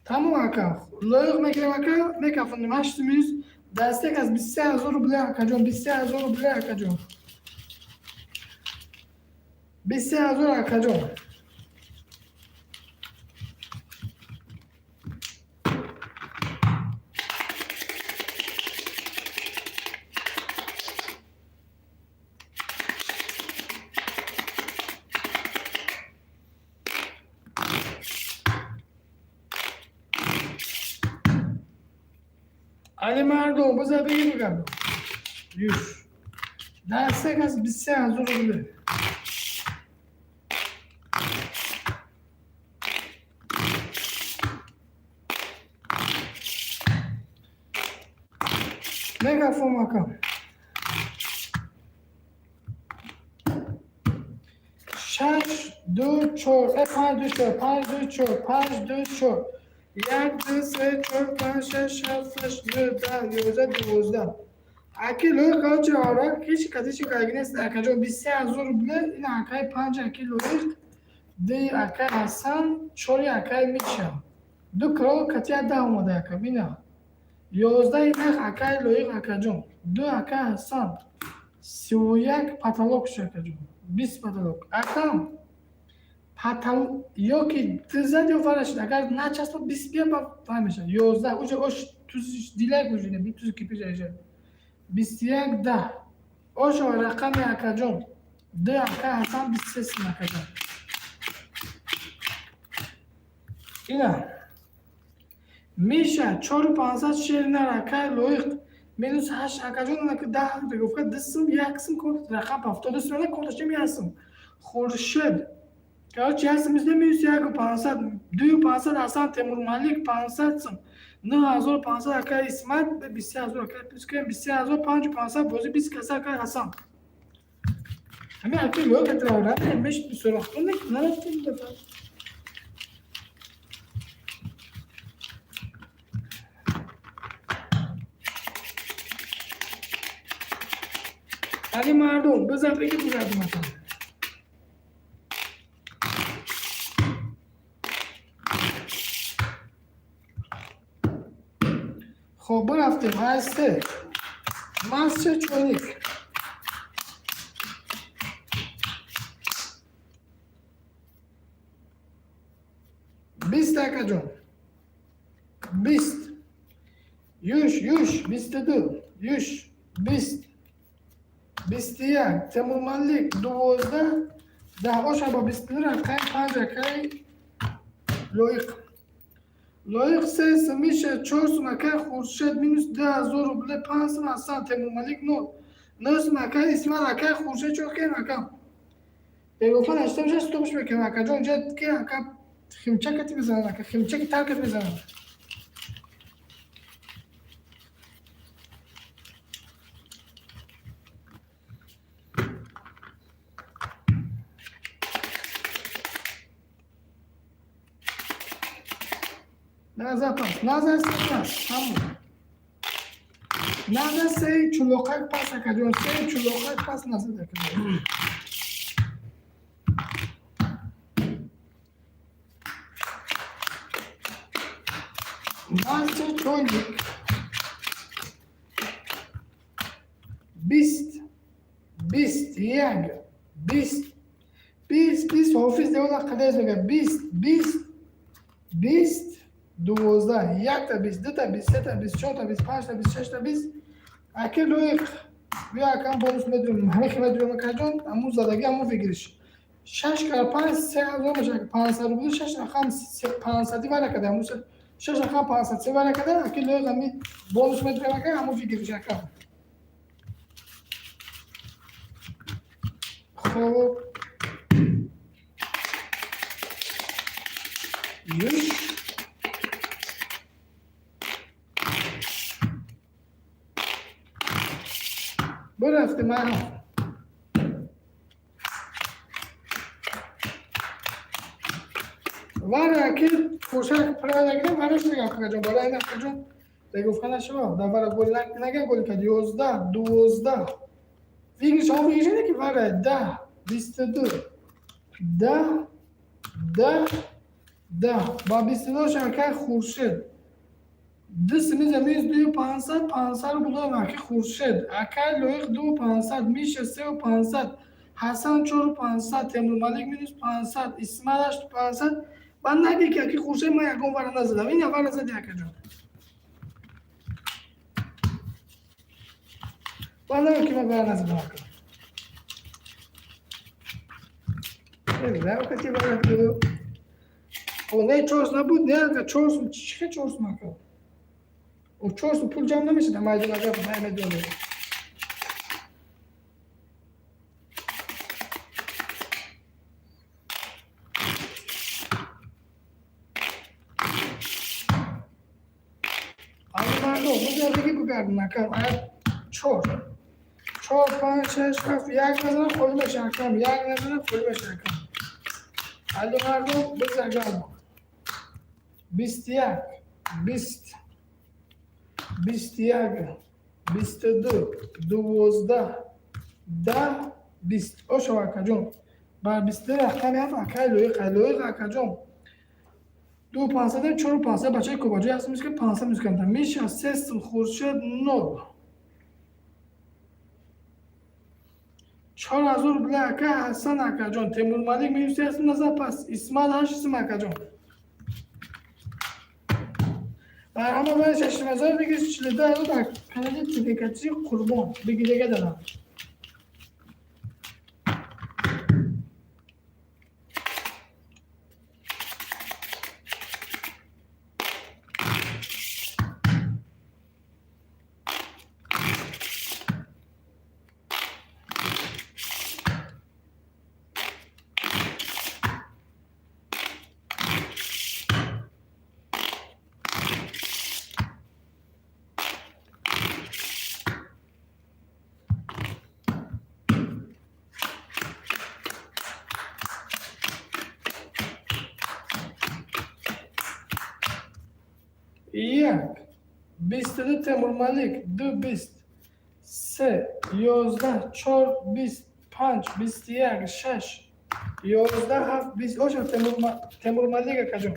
Тамом, ака, лоиқ мекунем, ака, мекафонем. Ҳашт минус дастек аз 23 000 рубля, акаҷон, 23 000 рубля, акаҷон. 23 000, акаҷон. Али мардум, биза бигир, бигардон. Юш. Дастек аз 23 000 рубля. Мегафон, ака. Шаш, ду, чор, э, панҷ, ду, чор, панҷ, ду, чор, панҷ, ду, чор. Як, ду, се, чор, панҷ, шаш, ҳафт, ҳашт, нӯ, 10, 11, 12. Аки лоиқ короче ора ҳеч каси кардаги нест акаҷон. 23 000 рубле ин акаи панҷ аки лоиқ, ди акаи Ҳасан, чори акаи Миша. Ду крол катия 10 омада ака бина. 11 нах акаи лоиқ акаҷон. Ду акаи Ҳасан. 31 потолок шуд акаҷон. 20 потолок. Акам патал ёки дизад ё вара шуд. Агар начаспа 20 бия ба вай мешавад. 11 уҷа ош тузи дилак уҷа не тузи кипиш аҷа. 21 10. Ошо рақами акаҷон. Ду ака Ҳасан 23 сум акаҷон. Ина. Миша чору пансад шер нар акаи лоиқ минус ҳашт акаҷон ака 10 регровка ду сум як сум код рақам 72 сум кодашем як сум. Хуршед короче як сум мисли минус яку пансад дую пансад Ҳасан Темурмалик 500 сум 9500 акаи Исмат 23 000 акаи плюс кунем 23 000 панҷу пансад бозӣ 20 каса акаи Ҳасан. Ҳамин акаи лоиқ атравра меш бисёр вақт нарафтем дафъа. Али мардум бизан беги бизардим акам. Хоб бирафтем ҳасте. Масча чойник. 20 акаҷон. 20. Юш, юш, 22. Юш, 20. 21. Темурмалик 12. 10 оша бо 22 рақами панҷ акаи лоиқ. Лоиқ се сум Миша чор сум акаи Хуршед минус 2000 рубле панҷ сум Ҳасан Темурмалик нол. Нӯ сум акаи Исмат акаи Хуршед чор кем акам. Бегофа нашта меша стопш мекунам акаҷон ҷа ки ака химчакати мезанад ака химчаки таркат мезанад. Назар пас, назар се пас, тамом. Назар се чулоқак пас акаҷон, се чулоқак пас назар акаҷон. Масча чойник. 20, 20, як, 20, 20, 20, ҳофиз девона қадез мегӯяд 20, 20, 20, 12, якта 20, дута 20, сета 20, чорта 20, панҷта 20, шашта 20. Аки лоиқ бия акам бонус медурем, ҳамин хел медурем акаҷон, ҳамун задагӣ ҳамун выигрыш. Шаш кар панҷ 3000 мешавад, 500 рубли шаш рақам панҷсадӣ вара карда, ҳамун шаш рақам панҷсад се вара карда, аки лоиқ ҳамин бонус медурем ака, ҳамун выигрыш ака. Хоб. Юш. Бирафтем аҳа. Вара аки хуршак правильно гирем, вараш мегам акаҷон, барои ин акаҷон регровка нашава, дар вара гол нага гол кард 11, 12. Выигрыш ҳам выигрыш не ки вара 10, 22, 10, 10, 10. Ба 22 акаи Хуршед. Ду симиза минус дую пансад, пансад рубло аки Хуршед. Акаи лоиқ ду пансад, Миша сеу пансад, Ҳасан чору пансад, Темурмалик минус 500, Исмат ҳашту пансад. Ба наги ки аки Хуршед ман ягон вара назадам. Ин вара зади акаҷон. Ба наги ки ман вара назадам ака. Не, ки вара О, не чорс набуд, не ака чорс, чӣ чорс ака? О, чорс пул ҷамъ намешад, майдон агар намедонам. Мардум, бизар бигӣ бугардон акам, чор. Чор, панҷ, шаш, ҳафт, як назара холӣ меша акам, як назара холӣ меша акам. Али мардум, бизар гардон. 21, 20, 21, 22, 12, 10, 20. Ошо, акаҷон. Бар 22 рақами ҳафт акай Лоиқ, Лоиқ акаҷон. Ду пансад, чору пансад, бачаи кобаҷои ҳаст, миска 500 мисканта. Миша сесм, Хуршед нол. 4000 рубля ака Ҳасан акаҷон. Темурмалик минус ҳаст назар пас. Исмаил ҳашт акаҷон. Бар ҳама баъд 6000 бигир, 42 ҳазор дар канали Тибекачи Қурбон бигирега дадам. Як, 22 Темурмалик, ду бист, се, 11, чор, бист, панҷ, 21, шаш, 11, ҳафт, бист. Оша, Темурмалик акаҷон.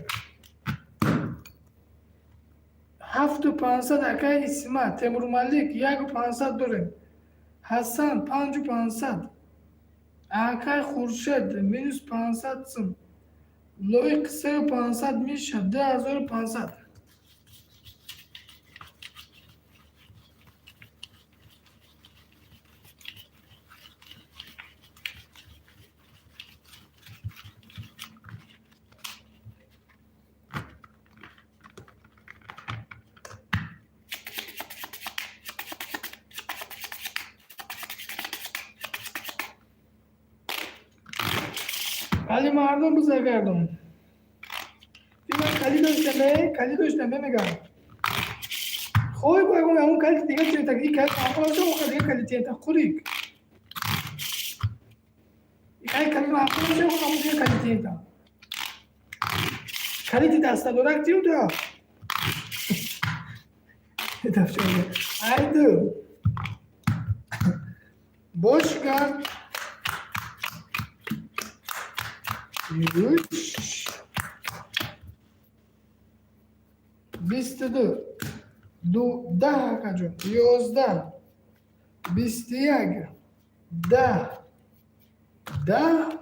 Ҳафту пансад акай Исмат, Темурмалик яку пансад дорем. Ҳасан панҷу пансад. Акай Хуршед минус 500 сум. Лоиқ сею пансад, Миша 2500. Али мардум бизагардон. Диман кали доштаме, кали доштаме мегам. Хой бо ягон ҳамон кали дига чета, и кали ҳамон боша, он дига кали чета, хурик. И кали кали ҳамон боша, он ҳамон дига кали чета. Калити дастадорак тиу да. Тафшода. Айду. Бошгар. Üç. 22. Ду, даҳ акаҷон. 11. 21. 10. 10.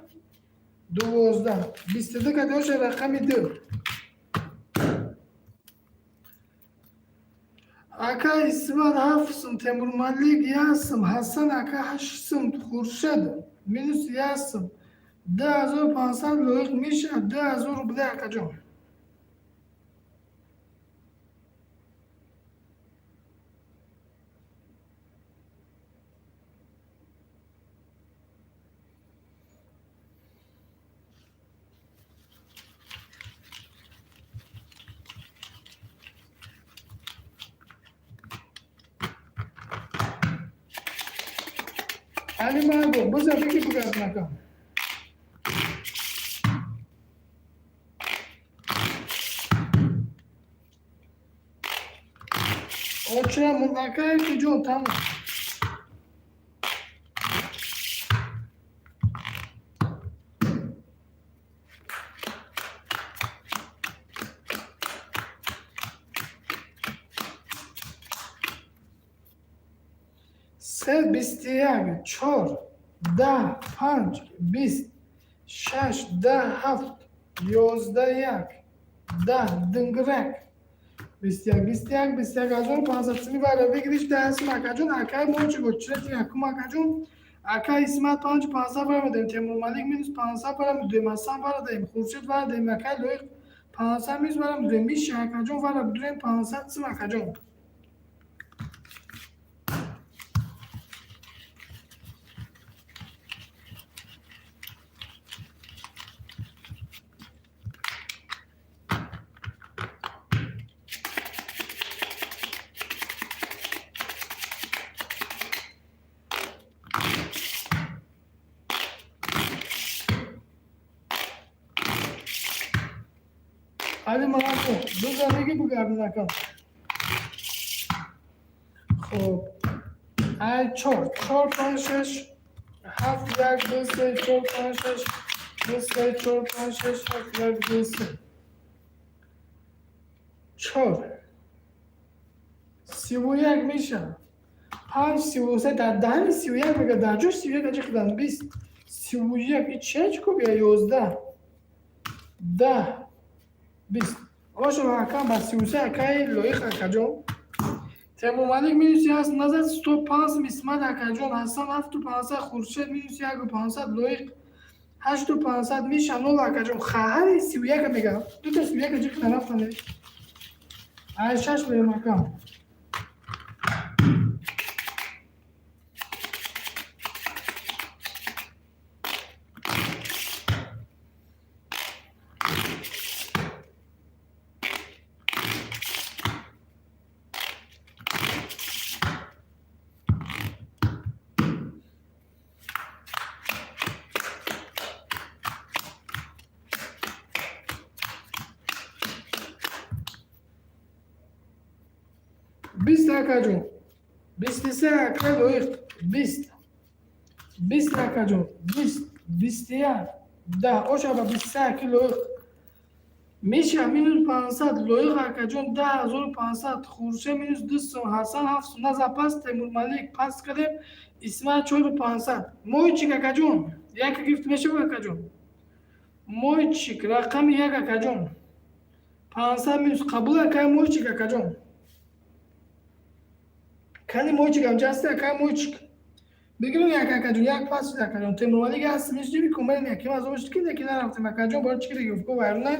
12. 22 кадоша рақами ду. Ака Исмат ҳафт сум, Темурмалик як сум, Ҳасан ака ҳашт сум, Хуршед минус як сум. 2500 Лоиқ Миша, 2000 рубля акаҷон. Али мардум, биза бигир бигардон ака. Очра мунакай ҷон тамом. Се, 21, чор, 10, панҷ, 20, шаш, 10, ҳафт, 11, як, 10, дынгирак. 21, 21, 21 500 сими вара бигириш 10 сум акаҷон. Акай мо чӣ гуфт? Чирети якум акаҷон. Акай Исмат панҷ пансад вара медаем. Темурмалик минус 500 вара медоем. Ҳасан вара даем. Хуршед вара даем. Акай Лоиқ 500 минус вара медоем. Миша акаҷон вара бидурем 500 сум акаҷон. Али Марако, бизан беги бугардин акам. Хуб. Ай чор, чор, панҷ, шаш, ҳафт, як, ду, се, чор, панҷ, шаш, ду, се, чор, панҷ, шаш, ҳафт, як, ду, се. Чор. 31 меша. Панҷ, 33, дар даҳани 31 мега, дар ҷош 31 аҷи қидан, 20, 31, и чия чӣ ко бия, 11, 10, 20. Ошо ҳакам ба 33 акаи лоиқ акаҷон. Темурмалик минус як назад 105 Исмат акаҷон, Ҳасан 7500, Хуршед минус 1500, Лоиқ 8500, Миша нол акаҷон. Хаҳари 31 мега. Дута 31 аҷи қидан рафтане. Ай шаш мерем акам. 20 акаҷон. 23 ака лоиқ. 20. 20 акаҷон. 20. 21. 10. Оша ба 23 аки лоиқ. Миша минус 500, лоиқ акаҷон 10 500, Хуршед минус 2 сум, Ҳасан 7 сум, наза пас Темурмалик пас кардем, Исмаил 4500. Мойчик акаҷон, як гирифт мешава акаҷон. Мойчик рақами як акаҷон. 500 минус қабул акай Мойчик акаҷон. Кани Мойчик ҳамҷа ҳасти акай Мойчик. Бигирем як акаҷон, як пас шуд акаҷон. Темурмалик ҳаст, мешудӣ кумаем яким аз он шуд ки неки нарафтем акаҷон, бояд чӣ гирифт ко вайрона.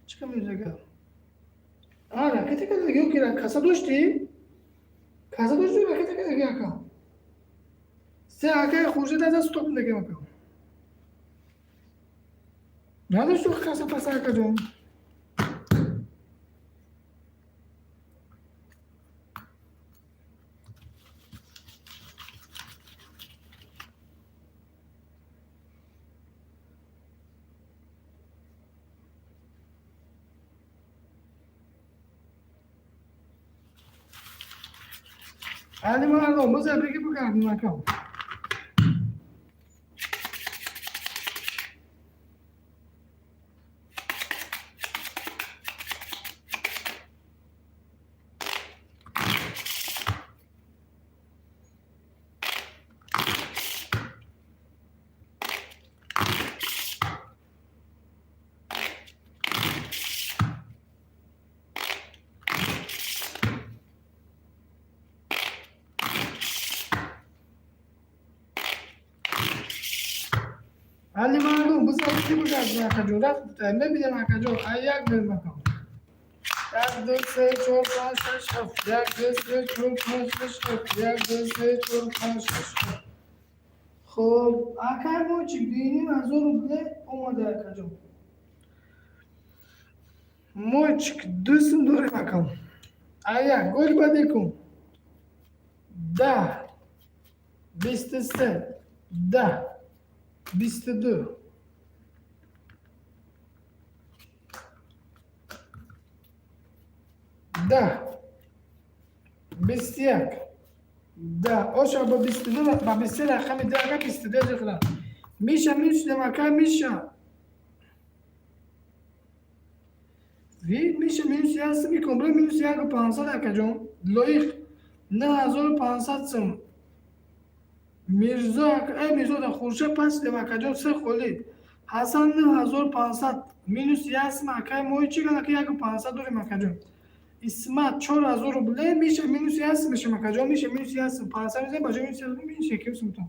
Чӣ кам мезага? А, ракета када ё ки каса доштӣ? Каса доштӣ ракета када ака. Се акай Хуршед аз стоп мегем ака. Надошт каса паса акаҷон. Али мардум, бизар беги бугардин акам. Али мардум, бизар беги бугардин акаҷон. Рафт мебинем акаҷон, ай як мерем акам. Як, ду, се, чор, панҷ, шаш, ҳафт. Як, ду, се, чор, панҷ, шаш, ҳафт. Як, ду, се, чор, панҷ, шаш, ҳафт. Хуб, акай Мойчик, 2,5 ҳазор рубле омада акаҷон. Мойчик, 2 сум дорем акам. Ай як, гол бадӣ кун. 10, 23, 10, 22. 10, 21, 10. Оша ба 22, ба 23 рақами ду ака 22 ҷиқра. Миша минус ака Миша. Ви Миша минус як сум икон, минус 1 500 акаҷон. Лоиқ 9500 сум. Мирзо э Мирзо да Хуршед пас дем акаҷон се холӣ. Ҳасан 9500 минус як сум акай Мойчик ака 1 500 дорем акаҷон. Исмат 4000 рубле, Миша минус як сум мешам акаҷон, Миша минус як сум, 500 мезанем, ба ҷои минус як сум минус як сум то.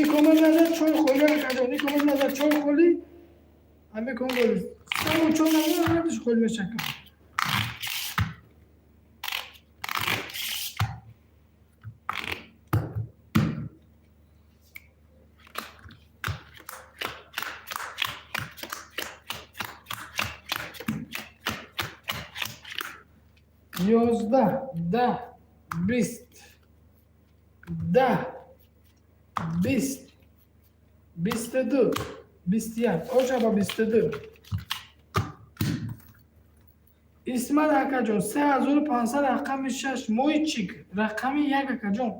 Икомон назар чор холӣ акаҷон, икомон назар чор холӣ, ҳаме кон голӣ. Саму чор назар ҳардуш холӣ мешака. 11, 10, 20, 10, 20, 22, 21. Оша ба 22. Исмат акаҷон, 3500, рақами 6. Мойчик, рақами 1, акаҷон.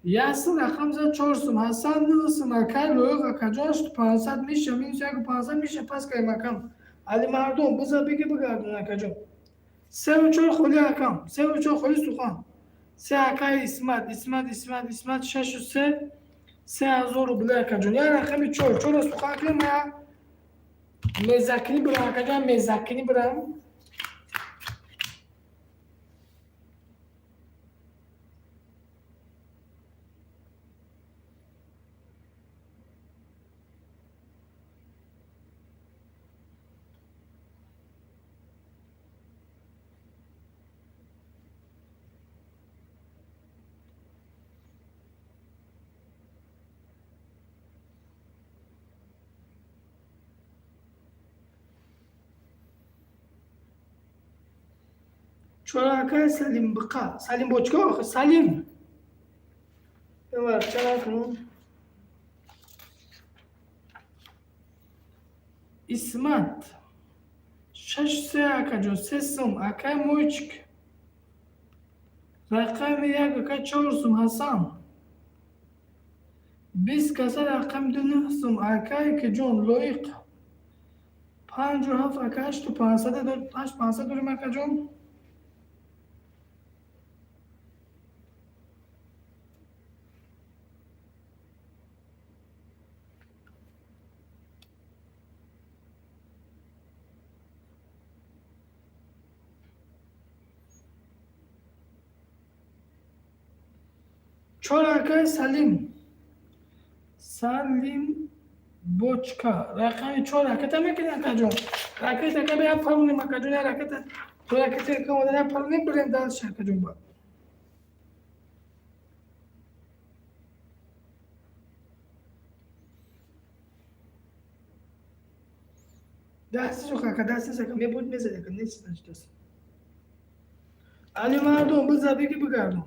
Ясин рақам зад, 4 сум. Ҳасан, 9 сум. Акай Лоиқ акаҷон, 500 миша, минус 1 500 миша, пас кай макам. Алимардон, биза биги бигардон, акаҷон. Севу чор холи, акам. Севу чор холи сухан. Се, акай Исмат, Исмат, Исмат, Исмат, шашу се, 3000 рубля, акаҷон. Як рақами чор. Чора сухан кунем, я мезакинӣ бирам, акаҷон, мезакинӣ бирам. Чора, акай Салим биқа. Салим бочка охи, Салим. Бевар, чара кунун. Исмат. Шаш се, акаҷон, 3 сум. Акай Мойчик. Рақами 1, ака, 4 сум. Ҳасан. 20 каса, рақами 2, 9 сум. Акай киҷон Лоиқ. Панҷу ҳафт, ака, ҳашту пансад, ҳашт пансад дорем, акаҷон. Чор, акай Салим. Салим бочка. Рақами чор ракета мекунӣ, акаҷон. Ракета, ака, бия паронем, акаҷон, я ракета. То ракета ака омада, я паронем, бирем дальше, акаҷон ба. Дастишо, ака, дастиш, ака, мебуд мезад, ака, нест, значит, даст. Али мардум, биза беги бигардон.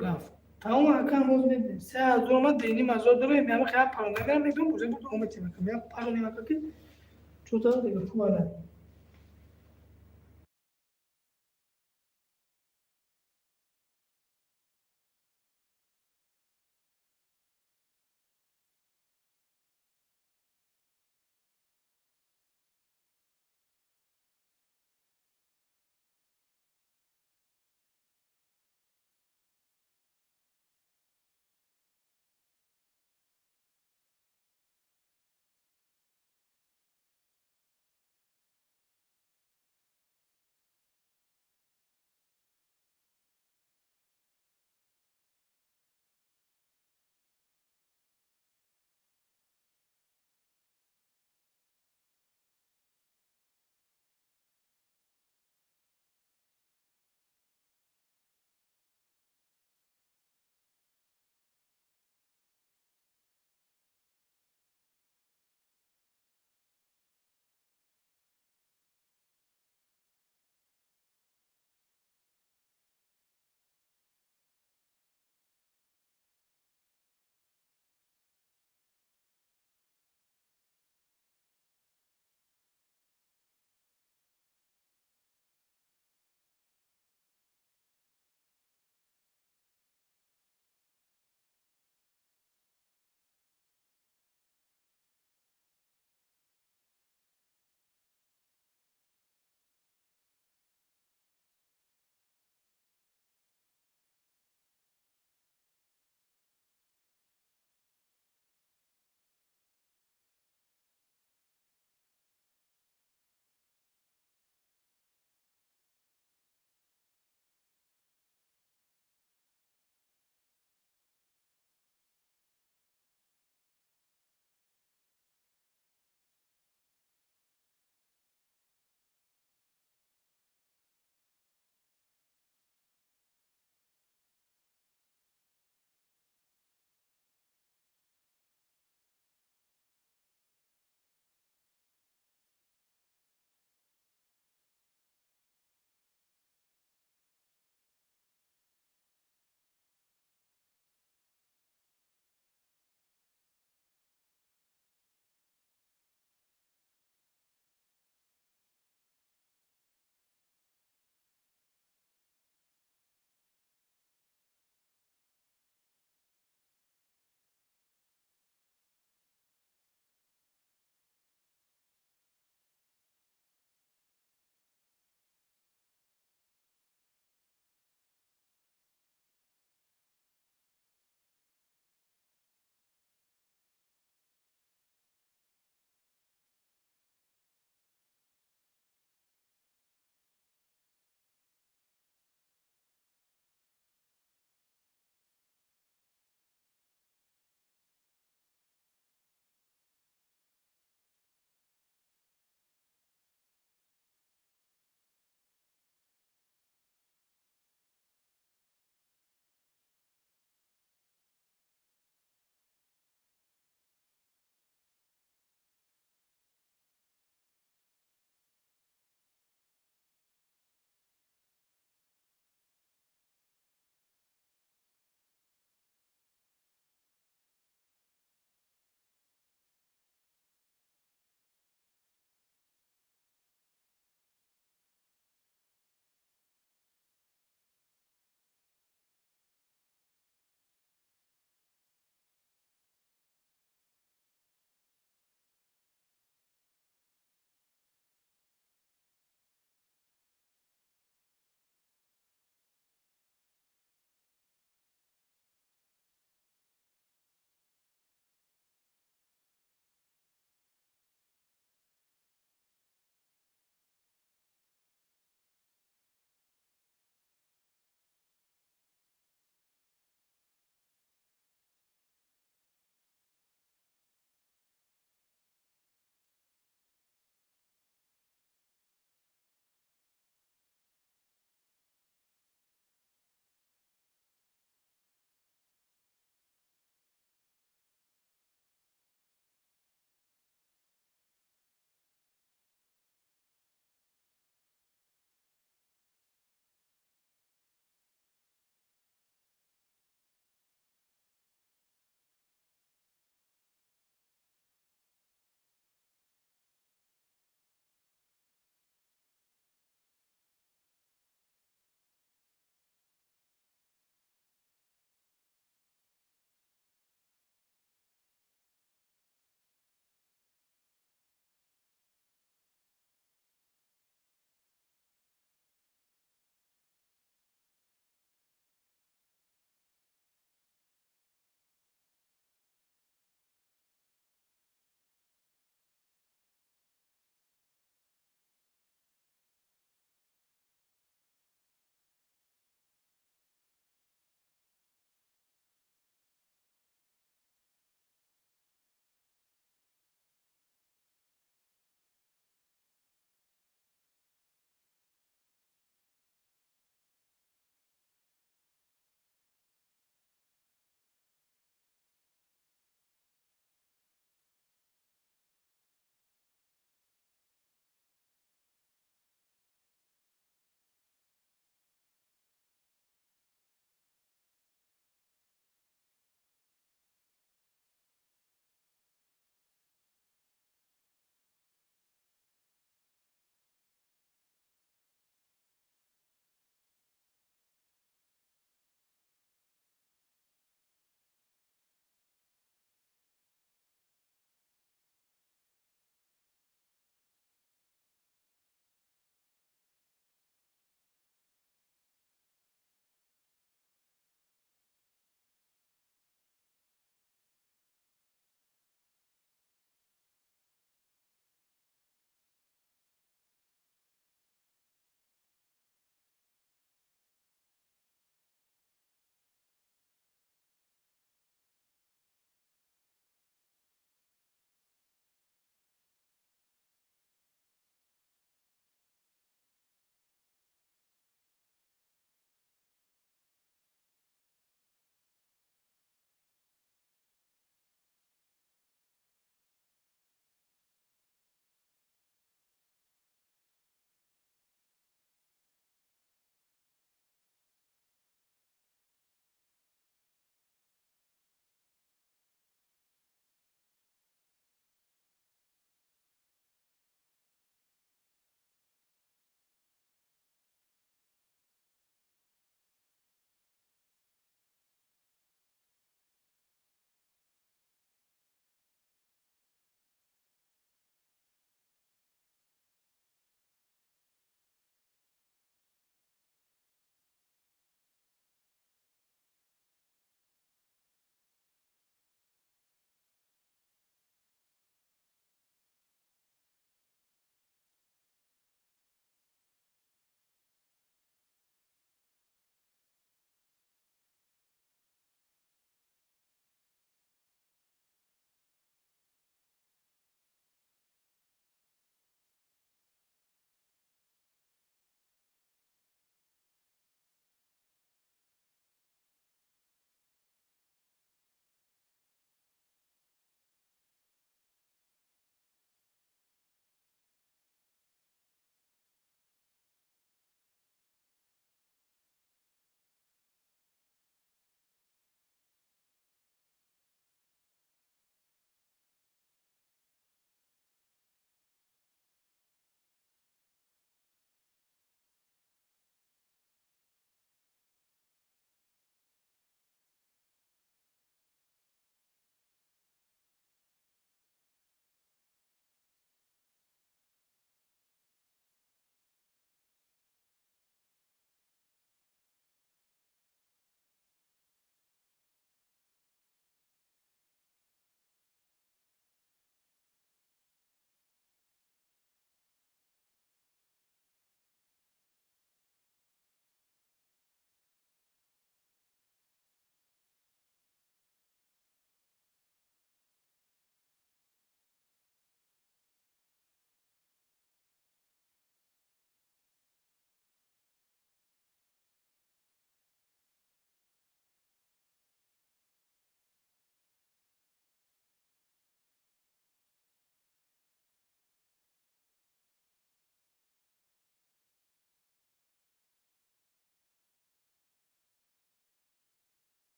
Рафт. Тамом, акам, боз мебинем. 3000 омад, 2,5 ҳазор дорем. Яма хеле парондагарам мебинем, бозем буд омадем, акам. Я паронем, ака, ки чӯта дига пул.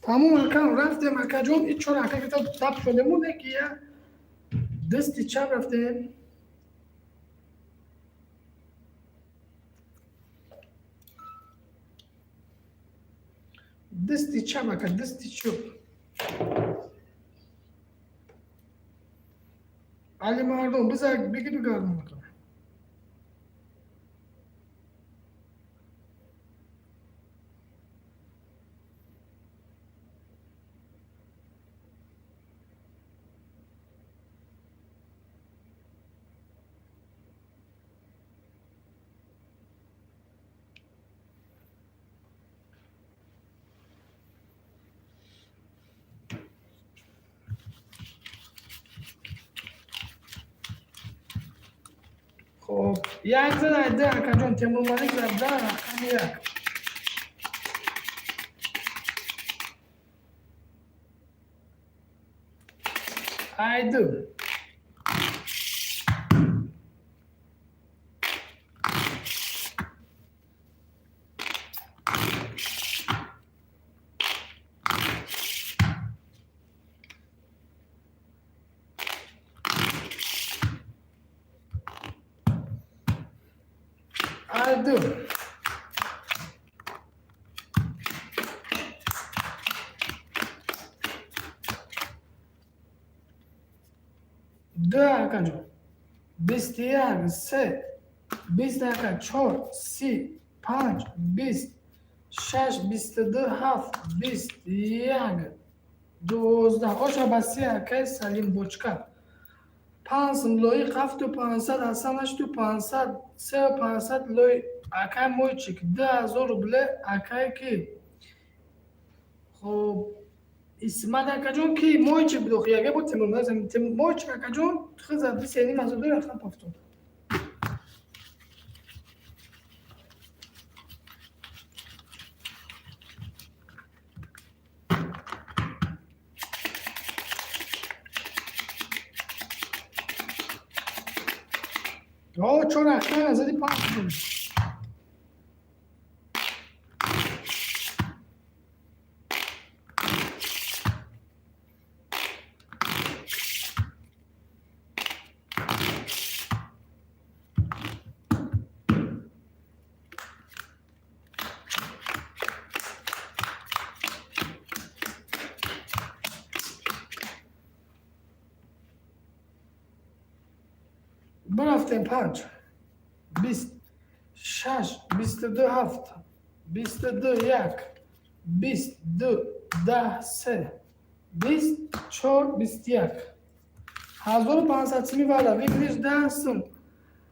Тамом акам, рафтем акаҷон, и чор ака кита тап шудему, неки я дасти чап рафтем. Дасти чап ака, дасти чуп. Али мардум, бизар беги бигардон ака. Хоб, як зада ду акаҷон, Темурмалик зад да рақами як. Ай ду. Ай ду. Ду акаҷон. 21, се, 20 ака, чор, 30, панҷ, 20, шаш, 22, ҳафт, 20, як, 12. Оша ба си акаи Салим бочка. Панҷ сум лоиқ, ҳафту 500, Ҳасан ҳашту 500, сеу 500 лои акаи Мойчик, 2000 рубле акаи ки? Хоб, Исмат акаҷон ки Мойчик буд охи, яга буд Темур, Мойчик акаҷон хиза 2,5 ҳазор доллар рафтан повтор. О, чор ахтан зади панҷ сум. Бирафтем панҷ, 20, шаш, 22, ҳафт, 22, як, 20, ду, 10, се, 20, чор, 21. 1500 сими вала, Вигниш 10 сум.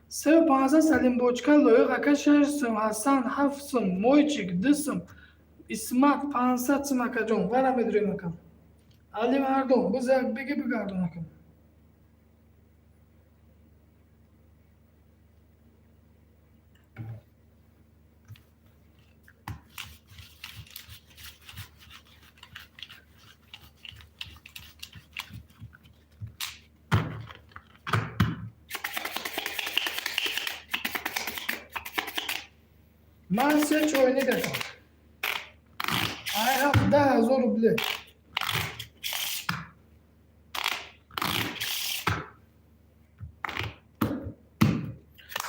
Сеу 500 Салим бочка, лоиқ ака шаш сум, Ҳасан ҳафт сум, Мойчик ду сум, Исмат 500 сум акаҷон. Вара медурем акам. Али мардум, бизар беги бигардон акам. Ман се чойник акам. Ай ҳафт 10 000 рубле.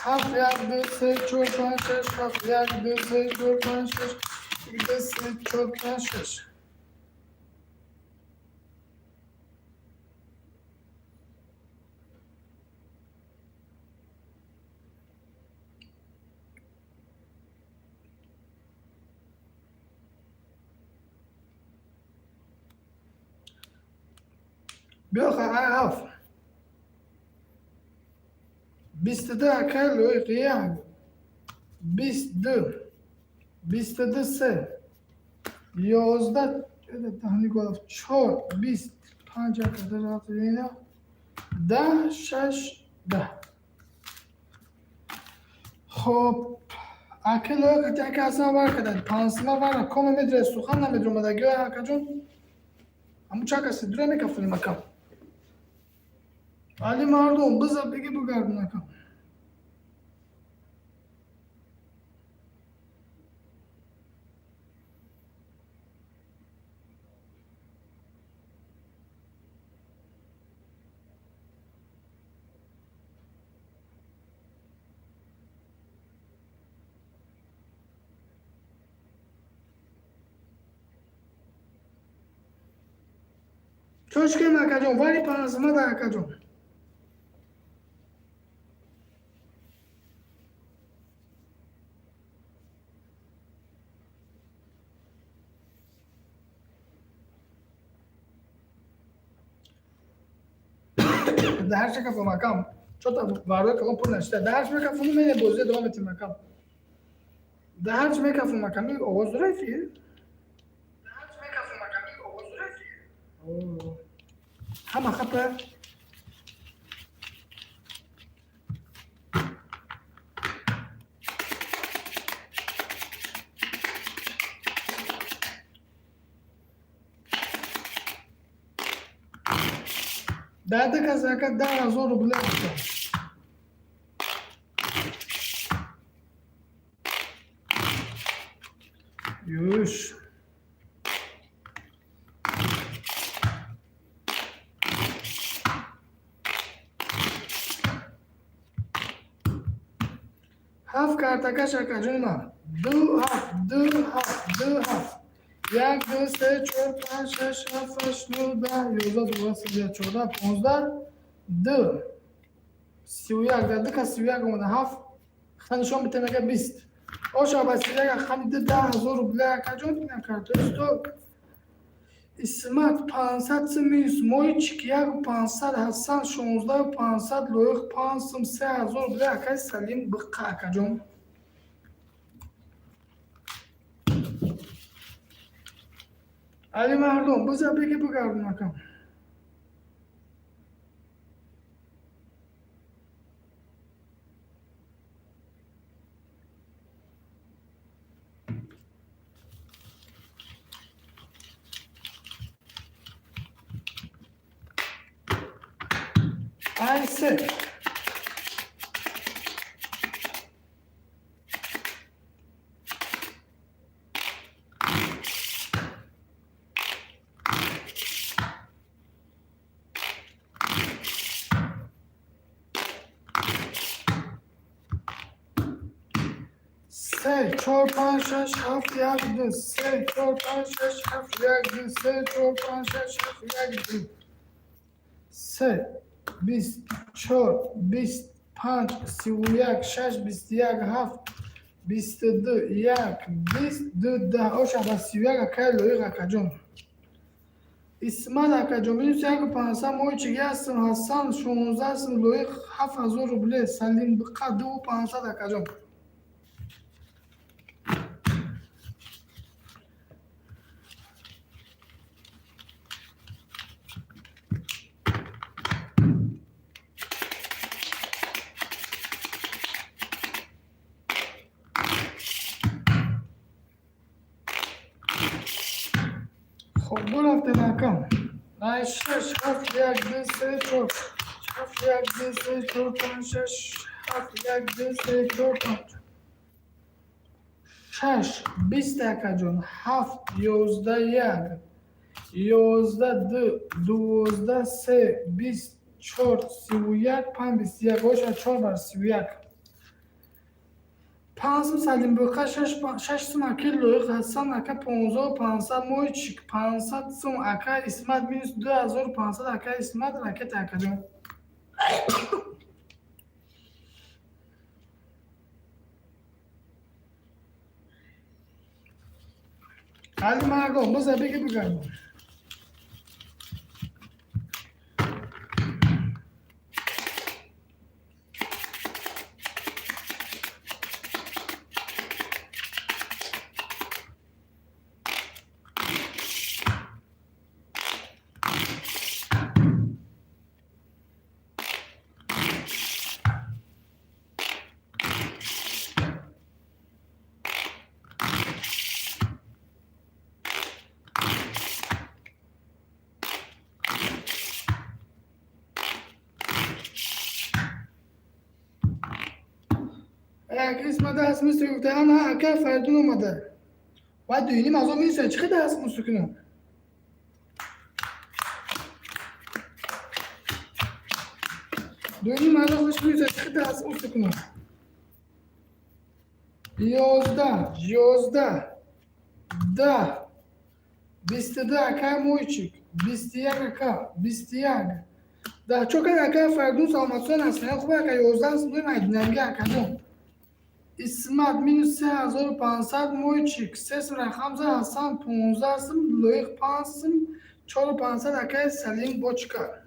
Ҳафт, як, ду, се, чор, панҷ, шаш, ҳафт, як, ду, се, чор, панҷ, шаш, ду, се, чор, панҷ, шаш. Биё ай ҳафт. 22 акай лоиқ як, 20 ду, 22 се, 11 таҳни чор, 20, панҷ, 10, шаш, 10. Хоб, ака лоиқ ака ҳасан вар кардад панҷсима вара кома медире сухан намедиромадагиё акаҷон. Ҳамун чанд каси дура мекафтонем акам. Али мардум, биза беги бигардон акам. Тошкент, акаҷон, вари панҷсумада, акаҷон. Дар ҳар шакафом, акам, чота варdoи калон пур нашида. Дар ҳар мекафону мене бозия давом метим, акам. Дар ҳарчи мекафом, акам, овоз дора эфир? Ҳама хапа. Даҳта кас, ака, 10 000 рубля гуфтам. Юш. Ҳафт картакаш, акаҷони ман. Ду, ҳафт, ду, ҳафт, ду, ҳафт. Як, ду, се, чор, панҷ, шаш, ҳафт, ҳашт, нӯ, 10, 11, 12, 13, 14, 15, ду. 31, дар ду кас 31 омада, ҳафт. Хата нишон битем, ака, 20. Оша ба 31 қами ду 10 000 рубля, акаҷон, ина картои сто. Исмат 500 сум минус, Моҳичик як 500, Ҳасан 16 500, Лоиқ 5 сум, 3000 рубля, акай Салим биққа, акаҷон. Али мардум, биза беги бигардон, акам. Ай се. Се, чор, панҷ, шаш, ҳафт, як, ду. Се, чор, панҷ, шаш, ҳафт, як, ду. Се, чор, панҷ, шаш, ҳафт, як, ду. Се, 20, чор, 20, панҷ, 31, шаш, 21, ҳафт, 22, як, 20, ду, 10. Оша ба 31, акай Лоиқ, акаҷон. Исмат, акаҷон, минус яку панҷсад, Моҳичик як сум, Ҳасан 16 сум, Лоиқ 7000 рубле, Салим биқа дуву панҷсад, акаҷон. Хоб, бурафтем, акам. Ай шаш, ҳафт, як, ду, се, чор. Ҳафт, як, ду, се, чор, панҷ, шаш, ҳафт, як, ду, се, чор, панҷ. Шаш, 20, акаҷон, ҳафт, 11, як. 11, ду, 12, се, 20, чор, 31, панҷ, 21. Оша чор бар 31. 5 сум Салим Буқа, шаш сум ака Лоиқ, Ҳасан ака 15 500, Моҳичик 500 сум, ака Исмат минус 2500, ака Исмат ракета, акаҷон. Али мардум, биза беги бигардон. Як исма даст мисли гуфта, ана ака Фаридун омада. Ва дуюним азо мисли чӣ даст мусу кунам? Дуюним азо хуш мисли чӣ даст мусу кунам? 11, 11, 10. 22, акай Мойчик, 21, ака, 21. Да, чо кад, акай Фаридун, саломатсон ҳастан, хуб, ака, 11 сум дорем, айдинамги, акаҷон. Исмат минус 3500, Мойчик се сум рақам за, Ҳасан 15 сум, Лоиқ 5 сум, 4500, акай Салим Бочка.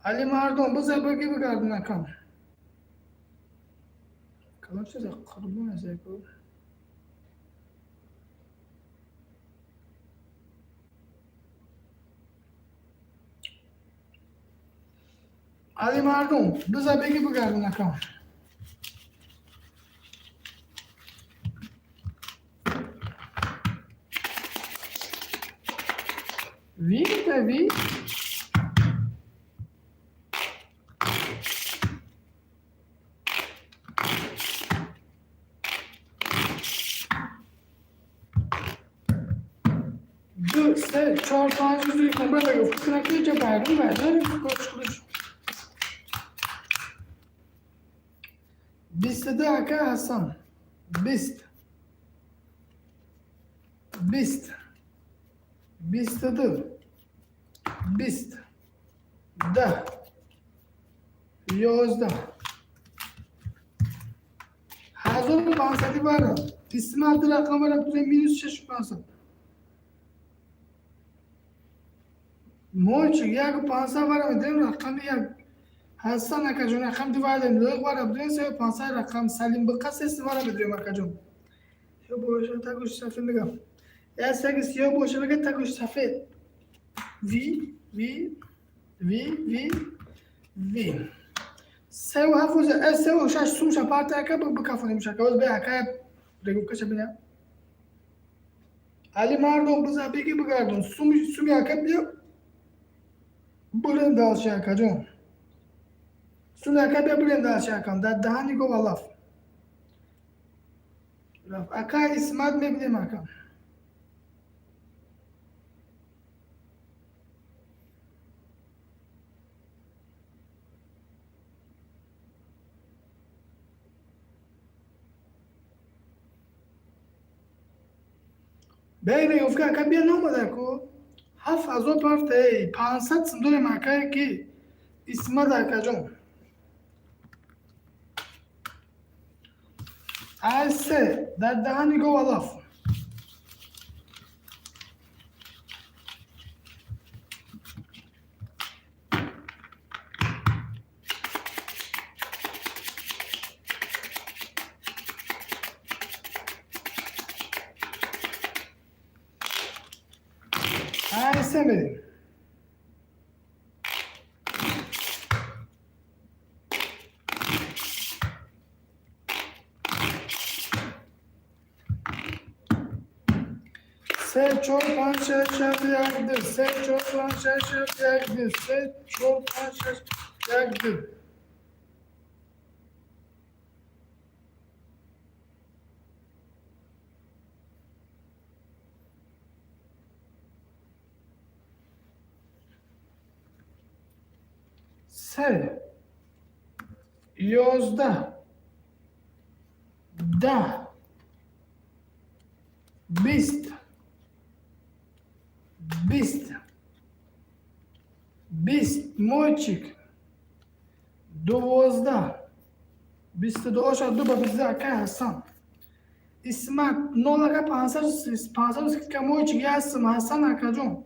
Али Мардон, биза бигӣ бигардон, акам. Кадом чиза қурбон аст яко? Али Мардон, биза бигӣ бигардон, акам. Ви, да ви. Ду, се, чор, панҷ, рӯзи кумбра гуфт, ки ҷа байрон байрон кош худаш. 22, ака Ҳасан. 20. 20. 22. 20. 10. 11. 1500 бара. Исмат рақам бара минус 6500. Мойчик 1500 бара медем рақами як. Ҳасан акаҷон, рақам ду вардем, Лоиқ бара бидем 3500 рақам, Салим биқа се сум бара медем, акаҷон. Ё боша тагуш сафед мегам. Я саги сиёҳ боша мега тагуш сафед. Ви, ви, ви, ви, ви. Севу ҳафт 3,6 сум шапарта, ака, бикафонем шака. Оз бе ака регувкаша бина. Али Мардон, биза беги бигардон. Суми суми ака биё. Бурем дальше, акаҷон. Суми ака биё бурем дальше, акам. Дар даҳани гов алаф. Ака Исмат мебинем, ака. Бейне гуфт, ака, бия наомада ку. 7000 парта, эй, 500 сум дорем, акае ки Исмат, акаҷон. Ай се дар даҳани гов алаф. Ай се мерем. Се, чор, панҷ, шаш, ҳафт, як, ду. Се, чор, панҷ, шаш, ҳафт, як, ду. Се, чор, панҷ, шаш, як, ду. Се, 11, 10, 20, 20, 20, Мойчик, 12, 22, оша ду ба 22, акай Ҳасан. Исмат нол, ака, 500 скидка, Мойчик як сум, Ҳасан акаҷон.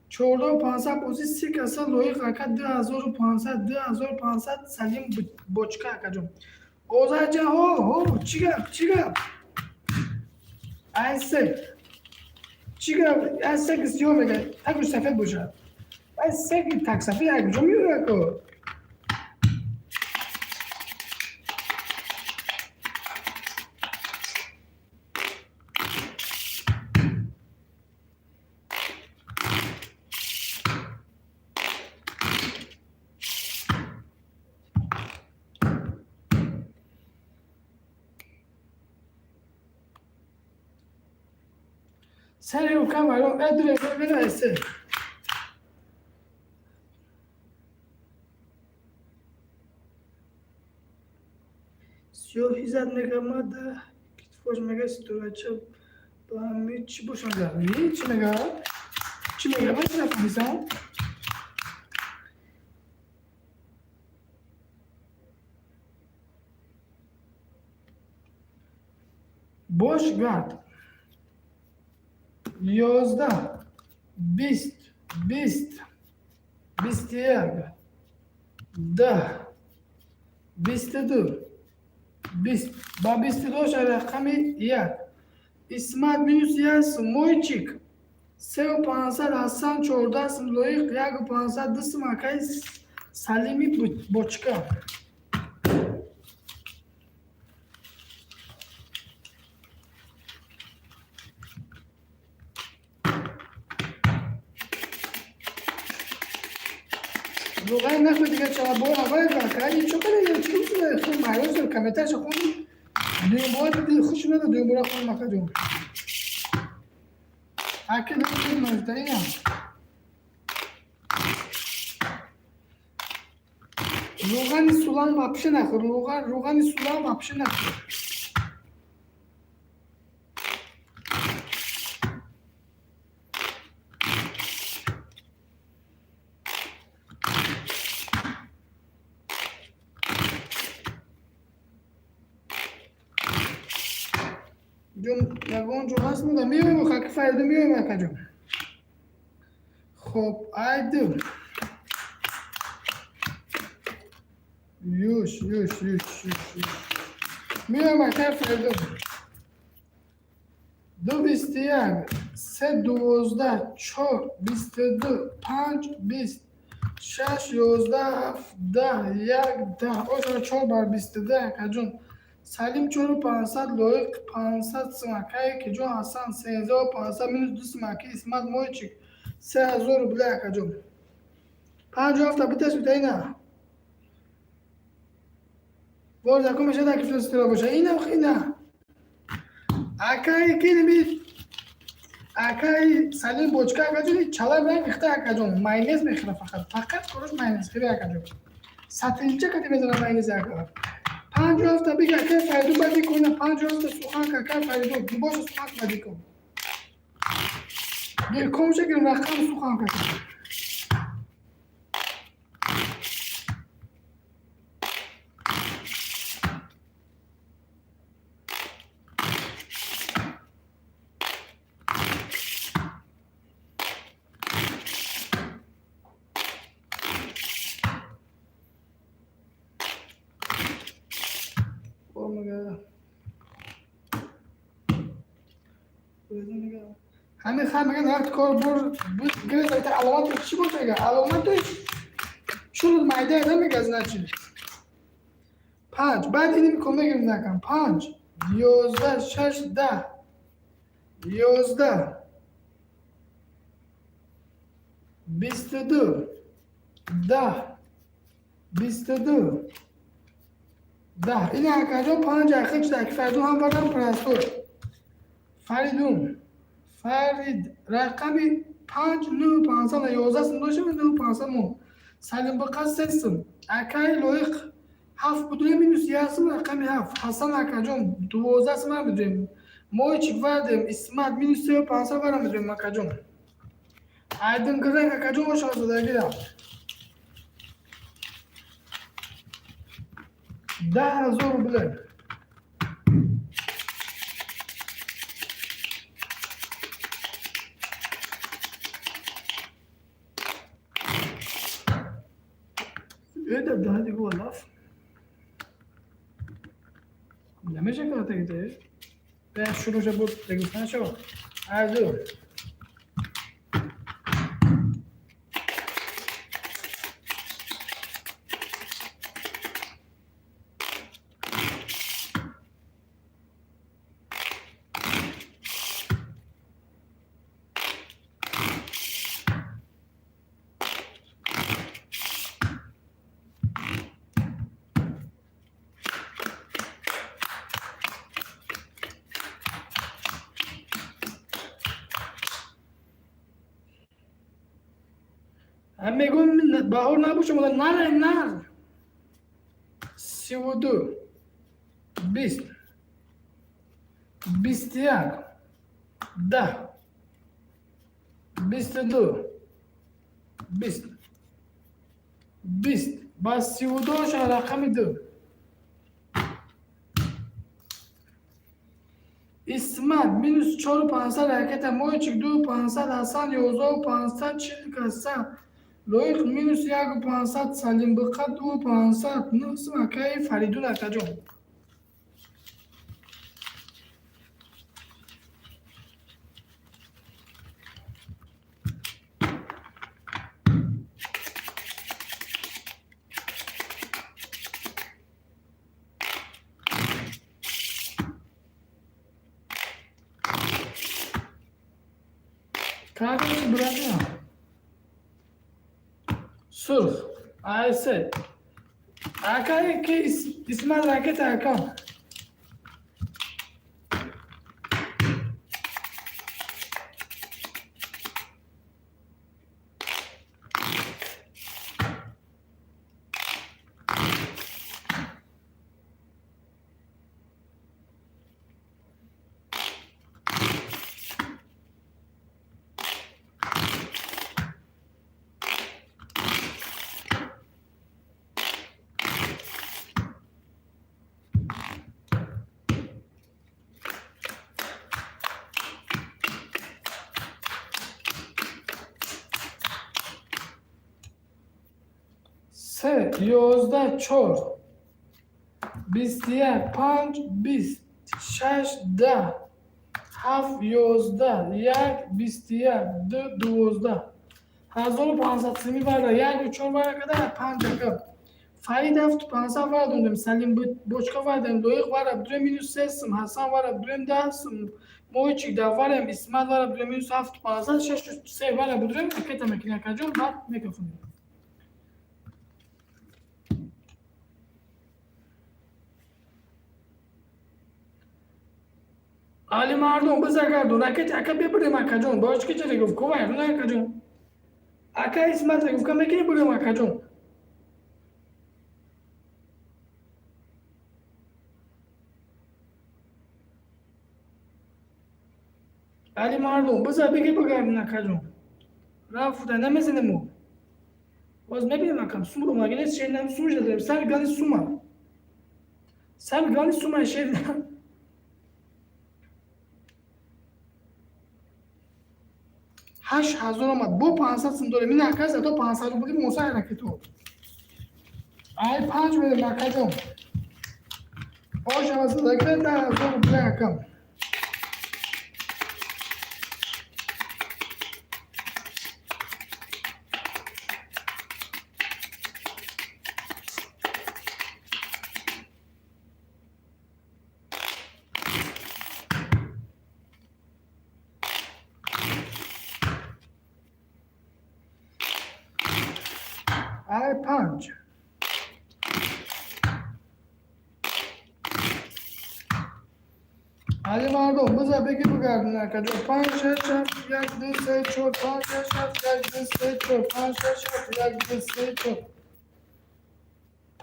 14,500 бози си каса, Лоиқ ака 2500, 2500, Салим Бочка, акаҷон. Озарҷан, ҳо, ҳо, чӣ гап, чӣ гап? Ай се. Чӣ гап? Ай се ки сиёҳ мега, тагуш сафед бошад. Ай се ки так сафед як ҷо меояд ко. Сари укам вайрон, эдре бина се. Сиёҳи зад мега, мада китфош мега ситорача. Чӣ бошам, чӣ мега, чӣ мега, ман нафаҳмисам. Бош, гард. 11, 20, 20, 21, 10, 22, 20 ба 22 рақами як. Исмат минус як сум, Мойчик 3 500, Ҳасан 14 сум, Лоиқ 1 502 сум, акаи Салими бочка. Луғаи нахӯ дига чара бо аввал акаи чо када, чӣ майрон, комментарияшо хондум, дуюм бора дили хуш надо, дуюм бора хондум, акаҷон. Аки нафтаринам. Рӯғани сулан вообще нахӯр, рӯғани сулан вообще нахӯр. Ҷон, ягон ҷо ҳаст буда, меоем, хаки Фариду, меоем, акаҷон. Хоб, айду. Юш, юш, юш, юш, юш. Меоем, акай Фариду. Ду, 21, се, 12, чор, 22, панҷ, 20, шаш, 11, ҳафт, 10, як, 10. Ошара чор бар 22, акаҷон. Салим 4 500, Лоиқ 500 сум, акае киҷон Ҳасан 13 500, минус ду сум, аки Исмат Мойчик 3000 рубля, акаҷон. Панҷу ҳафта биташ битаина. Бор якум мешад, аки филостира боша. Ина ина. Акаи киними, акаи Салим бочка, акаҷон, чала ранг рехта, акаҷон. Майонез мехӯра фақат. Фақат кораш майонез хӯри, акаҷон. Сатилча кати мезана майонез, ака. Панҷу ҳафта бига, акай Фаридун, баъди кун, панҷу ҳафта сухан, акай Фаридун, боша, сухан баъди кун. Гир комша, гир рақам, сухан кака. Мега. Ҳамин хай мега, вақт кор бур гирифта, аломат чӣ боша, мега, аломаташ чун майда намега, значит. Панҷ, баъд ини ком мегирем, накам. Панҷ, 11, шаш, 10, 11, 22, 10, 22, 10. Ин акаҷон панҷ ахир шуда, ки Фаридун ҳам бардам простой. Фаридун. Фарид рақами панҷ, нӯ 500, 11 сум дошта, нӯ 500 мо. Салим Бақа се сум. Акаи Лоиқ ҳафт будуем, минус як сум, рақами ҳафт. Ҳасан акаҷон 12 сум ҳам бидуем. Мойчик вардем, Исмат минус 3 500 варам бидуем, акаҷон. Айдин гирак, акаҷон, ошозодагира. 10 000 рубля. Это да, диго лаф. Намеша карта гите. Шурӯъ шуд, буд дегустан шо. Арзу. Мегӯм, баҳор набошам, наре нар. 32, 20, 21. 10, 22, 20, 20 ба 32 ша рақами ду. Исмат минус 4500 ракета, Мойчик 2500, Ҳасан 11500, чил каса, Лоиқ минус 1500, Салимбиқа 2500, нӯсм акаи Фаридун акаҷон. Короче, братья. Сурх. Айсе. Ака ки Исмаил ракета ака. Се, 11, чор, 21, панҷ, 20, шаш, 10, ҳафт, 11, як, 21, ду, 12. 1500 сими варда, яку чор вара када, панҷ ака. Фарид 7500 вардондем, Салим бочка вардем, Лоиқ вара дурем минус се сум, Ҳасан вара дурем 10 сум, Моҳичик да варем, Исмат вара дурем минус 7500, шашу се вара будурем, ракета мекунем, акаҷон, баъд мекафонем. Али мардум, бизагардон, ракета ака бибурем, акаҷон, бочки чаре гуфт, ковай, руна акаҷон. Ака Исмат гуфт, ка мекунӣ бурем, акаҷон. Али мардум, биза бигир бигардон, акаҷон. Рафта намезанем мо. Боз мебинем акам, сумро маги нест, шер нам сум дадем, сар гани сума. Сар гани сума шер. 8000 омад, бо 500 сум дорем. Ин ака зато 500 рубли муса ҳаракату. Ай панҷ медем, акаҷон. Ошава садака 10,000 рубли акам. Ай панҷ. Али мардум, биза беги бигардон, акаҷон. Панҷ, шаш, ҳафт, як, ду, се, чор, панҷ, шаш, ҳафт, як, ду, се, чор, панҷ, шаш, ҳафт, як, ду, се, чор.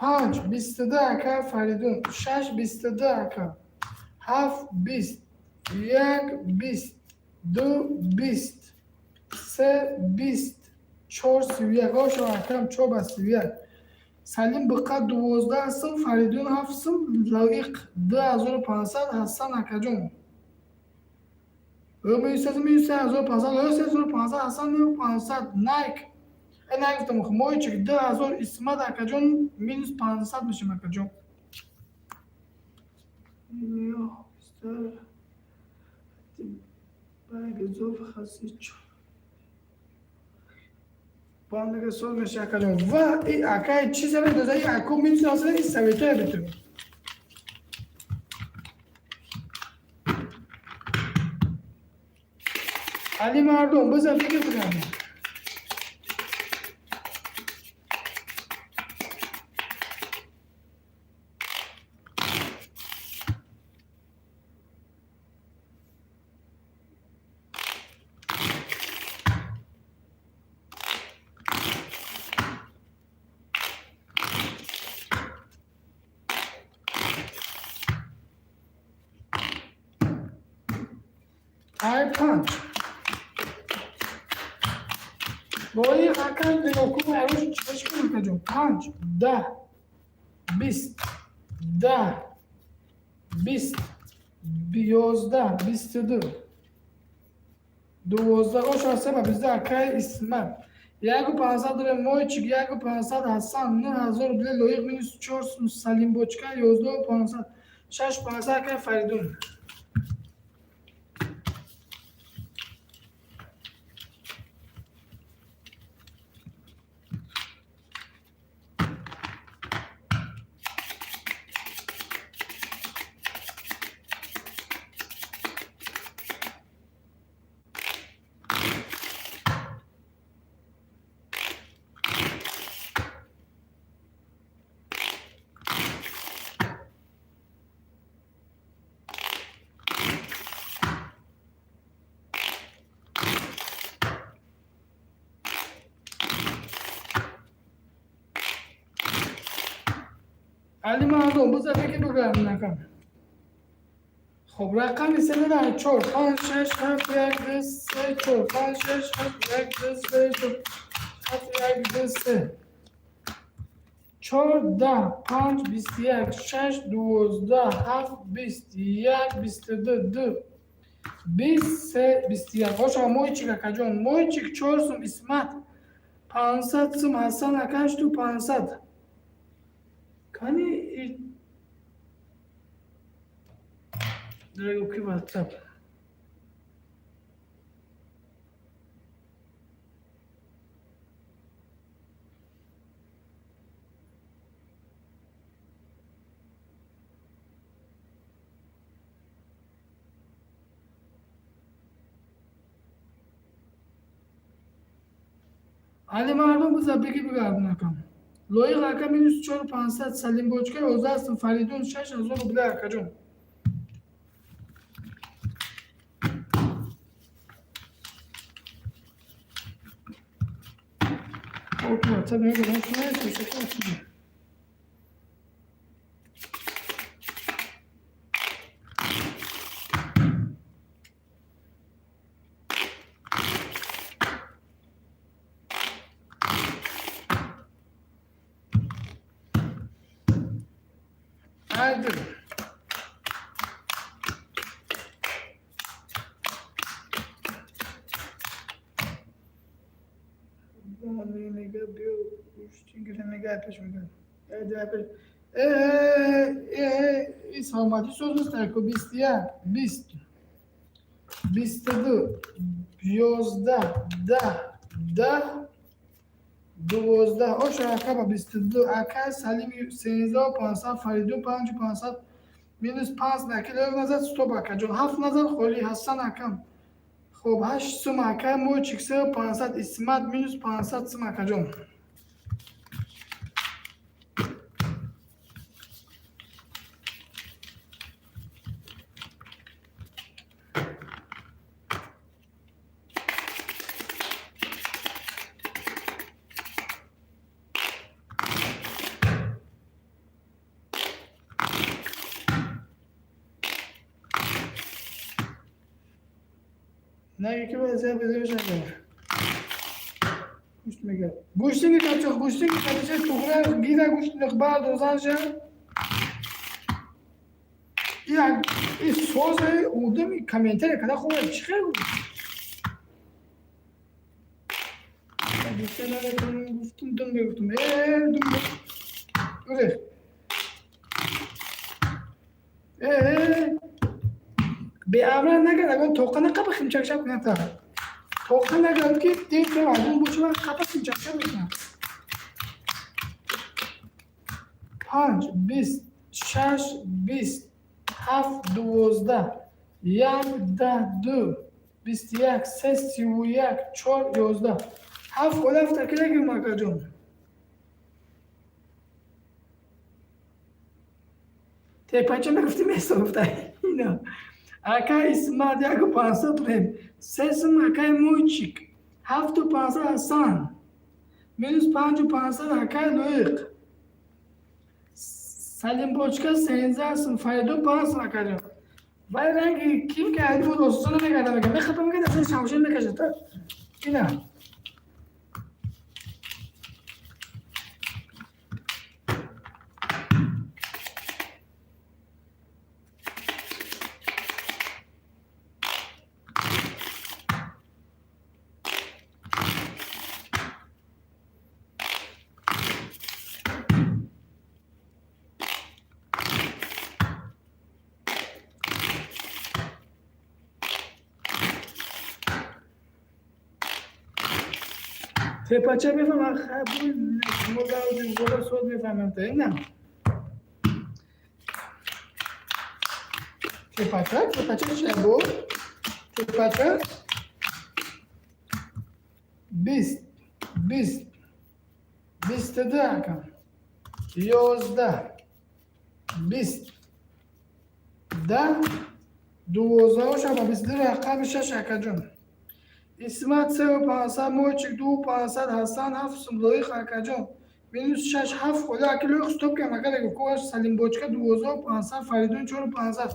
Панҷ, 22 ака Фаридун, шаш, 22 ака. Ҳафт, 20, як, 20, ду, 20, се, 20, чор, 31. Ошо акам чор ба 31. Салим биқа 12 сум, Фаридун ҳафт сум, Лоиқ 2500, Ҳасан акаҷон. Минус минус 3500, Лоиқ 3500, Ҳасан 500, Найк. Э найк гуфтам, Моҳичик 2000, Исмат акаҷон минус 500 мешем, акаҷон. Баргизов хасич. Бандага соз меша акаҷон. Ва и акай чи сабаб доза и аку минус асла и советоя биту. Али мардум, биза фикр кунам. Ай панҷ. Лоиқ ака нигоҳ кун, арӯш чӣ кун, акаҷон? Панҷ, 10, 20, 10, 20, 11, 22, 12. Оша се ба бизда акай Исмат. 1500 дорем Мойчик, 1500 Ҳасан, 9000 рубли Лоиқ, минус чор Салимбочка, 11 500, 6500 акай Фаридун. Али мардум, биза беки бигардем накам. Хоб, рақами се дар чор, панҷ, шаш, ҳафт, як, ду, се, чор, панҷ, шаш, ҳафт, як, ду, се, чор, ҳафт, як, ду, се, чор, 10, панҷ, 21, шаш, 12, ҳафт, 20, як, 22, ду, 20, се, 21. Боша, Мойчик акаҷон, Мойчик чор сум, Исмат 500 сум, Ҳасан акаш ту 500. Кани ки WhatsApp. Али мардум, биза беги бигардем акам. Лоиқ ака минус чору пансад, Салимбочка 11 сум, Фаридун 6000 рубля, акаҷон. WhatsApp мегӯям. Haydi. Саломатӣ соз нест, 21, 20, 22, 11, 10, 10, 12. Оша ака ба 22, ака Салим 13 500, Фаридун 5500, минус панҷ наки лоиқ назар, стоп, акаҷон, ҳафт назар холӣ, Ҳасан акам. Хоб, ҳашт сум ака Мойчик, 3500, Исмат минус 500 сум, акаҷон. Наги ки вазия безебешага. Гӯшт мега. Гӯштинги качо, гӯштинги качо, туғра гира гӯшт нақбар дозанша. Як и созе одами комментария када хуб чӣ хел. Гуфтум, дум бегуфтум. Э, дум. Уре. Э, беамра нагар, агон тоқа нақапа химчакшап кунад, тоқа нагард ки дед мардум бучува қапа химчакшап мекунад. Панҷ, 20, шаш, 20, ҳафт, 12, як, 10, ду, 21, се, 31, чор, 11, ҳафт холи, ҳафт таки нагирм, акаҷон. Тепача мегуфти, месофта ина. Ака Исмат 1500 рем, се сум акай Мойчик, 7500 Ҳасан, минус 5500 акай Лоиқ, Салимбочка 13 сум, Фаридун 5 сум, акаҷон. Вай ранги ким ки айди буд осуса намегардам, мега мехапа, мега дастани шамшир мекашад. Ина. Тепача мефаҳмам, шумо бола суд мефаҳмам, та ина. Тепача, тепача чи буд? Тепача 20, 20, 22 акам. 11, 20, 10, 12 шаба 22 рақами шаш акаҷон. Исмат 3 500, Мойчик 2 500, Ҳасан ҳафт сум, Лоиқ акаҷон. Минус шаш ҳафт холи аки Лоиқ стоп кам ака лего коаш Салимбочка 12 500, Фаридун 4 500.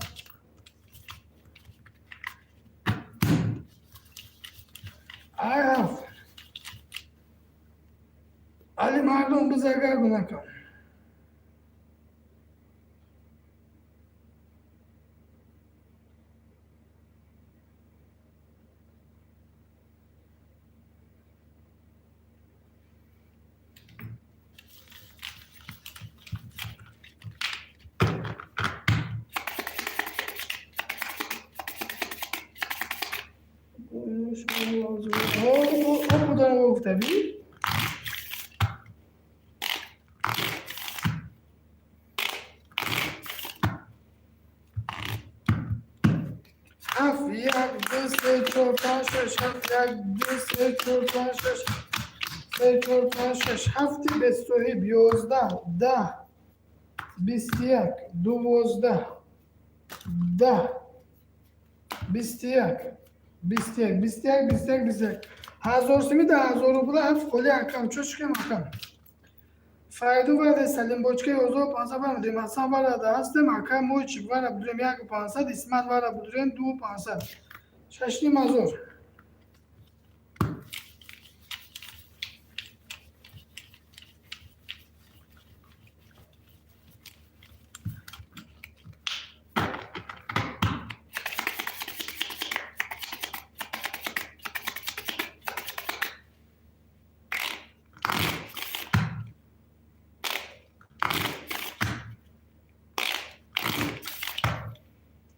Ай ҳафт. Али мардум бизагар гунакам. Гуфтаби ҳафт як ду се чор панҷ шаш ҳафт як ду се чор панҷ шаш се чор панҷ шаш ҳафти бесоҳиб 11 10 21 12 10 21 21 21 21 21 ҳазор суми да ҳазор рубла ҳафт холи акам чо шукем акам. Фаридун варде Салимбочка 11 500 бармедем, Ҳасан варада ҳастем, ака Мойчик вара будурем 1 500, Исмат вара будурем 2 500. 6,5 ҳазор.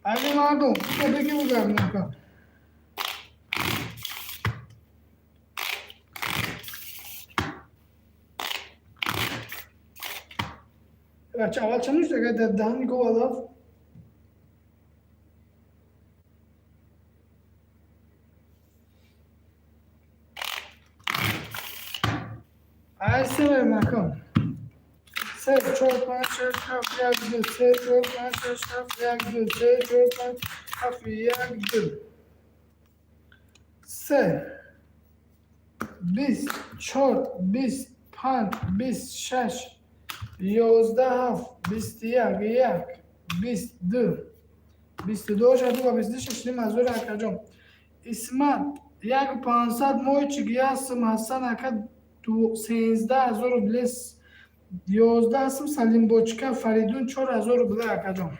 Али мардум, беги бугардем ака. Бача аввал чанд нушт агар дар даҳани гов алаф? Ай се макон. Се чор панҷ шаш ҳафт як ду се чор панҷ шаш ҳафт як ду се чор панҷ ҳафт як ду се 20 чор 20 панҷ 20 шаш 11 ҳафт 21 як 22 22 шаду ва 22 6,5 ҳазор акаҷон. Исмат 1 500, Мойчик як сум, Ҳасан ака 13 000 рубле 11 сум, Салимбочка Фаридун 4000 рубле акаҷон.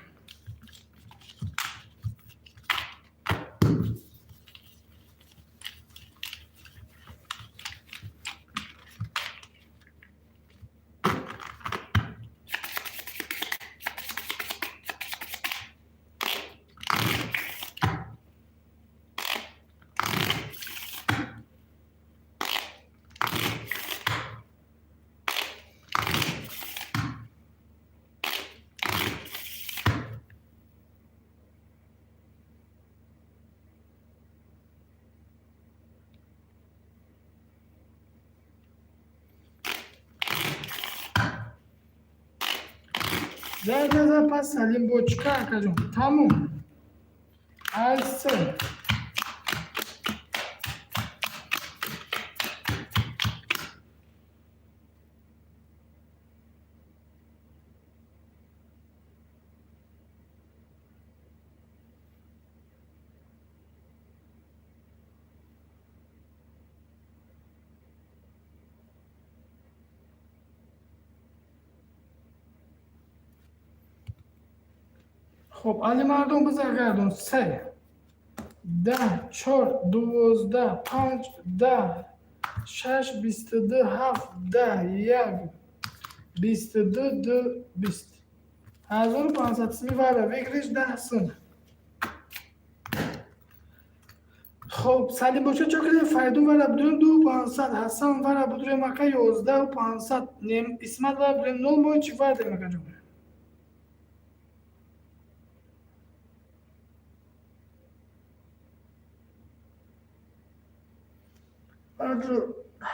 Зайдаза пас Салимбочка акаҷон. Тамом. Ай се. Хоб, Алимардон бизар гардон. Се, 10, чор, 12, панҷ, 10, шаш, 22, ҳафт, 10, як, 22, ду, 20. 1500 сими вара выигрыш 10 сум. Хоб, Салим боча чо кардем? Фаридун вара будурем ду 500, Ҳасан вара будурем ака 11 500, Исмат вара будурем нол мои чӣ вар дем акаҷон?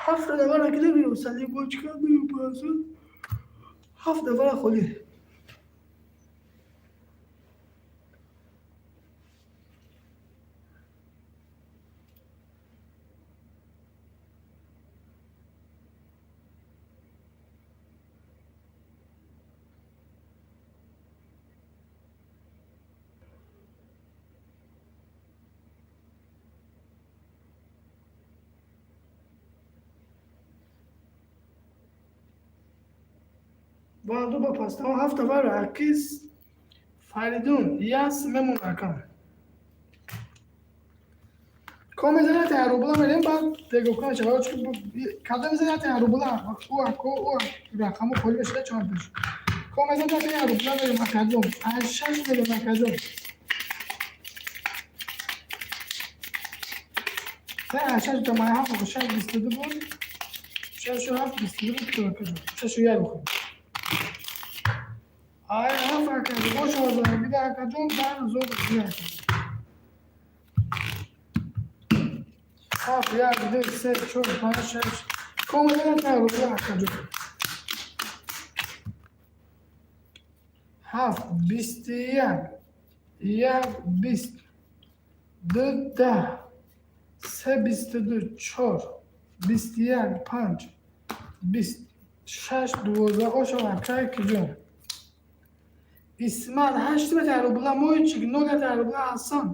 Ҳафт навара кида, Салим бочка ду 500, ҳафт навара холӣ. Ваъду ба пастаҳо ҳафт навара акис Фаридун яс мемон акам. Ко мезанад рубла мерем, баъд регофка мешавад. Када мезанад рубла, ӯ ако ӯ рақаму холӣ мешуда чор пеш. Ко мезанад рубла мерем акаҷон. Панҷ шаш мерем акаҷон. Се шаш ҷамъи ҳафт шаш 22 буд. Шашу ҳафт 22 буд акаҷон. Шашу як бихӯрем. Ай ҳафт акаҷон. Бош озаргида акаҷон дар зуд як. Ҳафт, як, ду, се, чор, панҷ, шаш. Ко мезанад рубла акаҷон. Ҳафт, 21, як, 20, ду, 10, се, 22, чор, 21, панҷ, 20, шаш, 12. Ошо акай киҷон. Исмат ҳашт метр рубла, моичик нол метр рубла, Ҳасан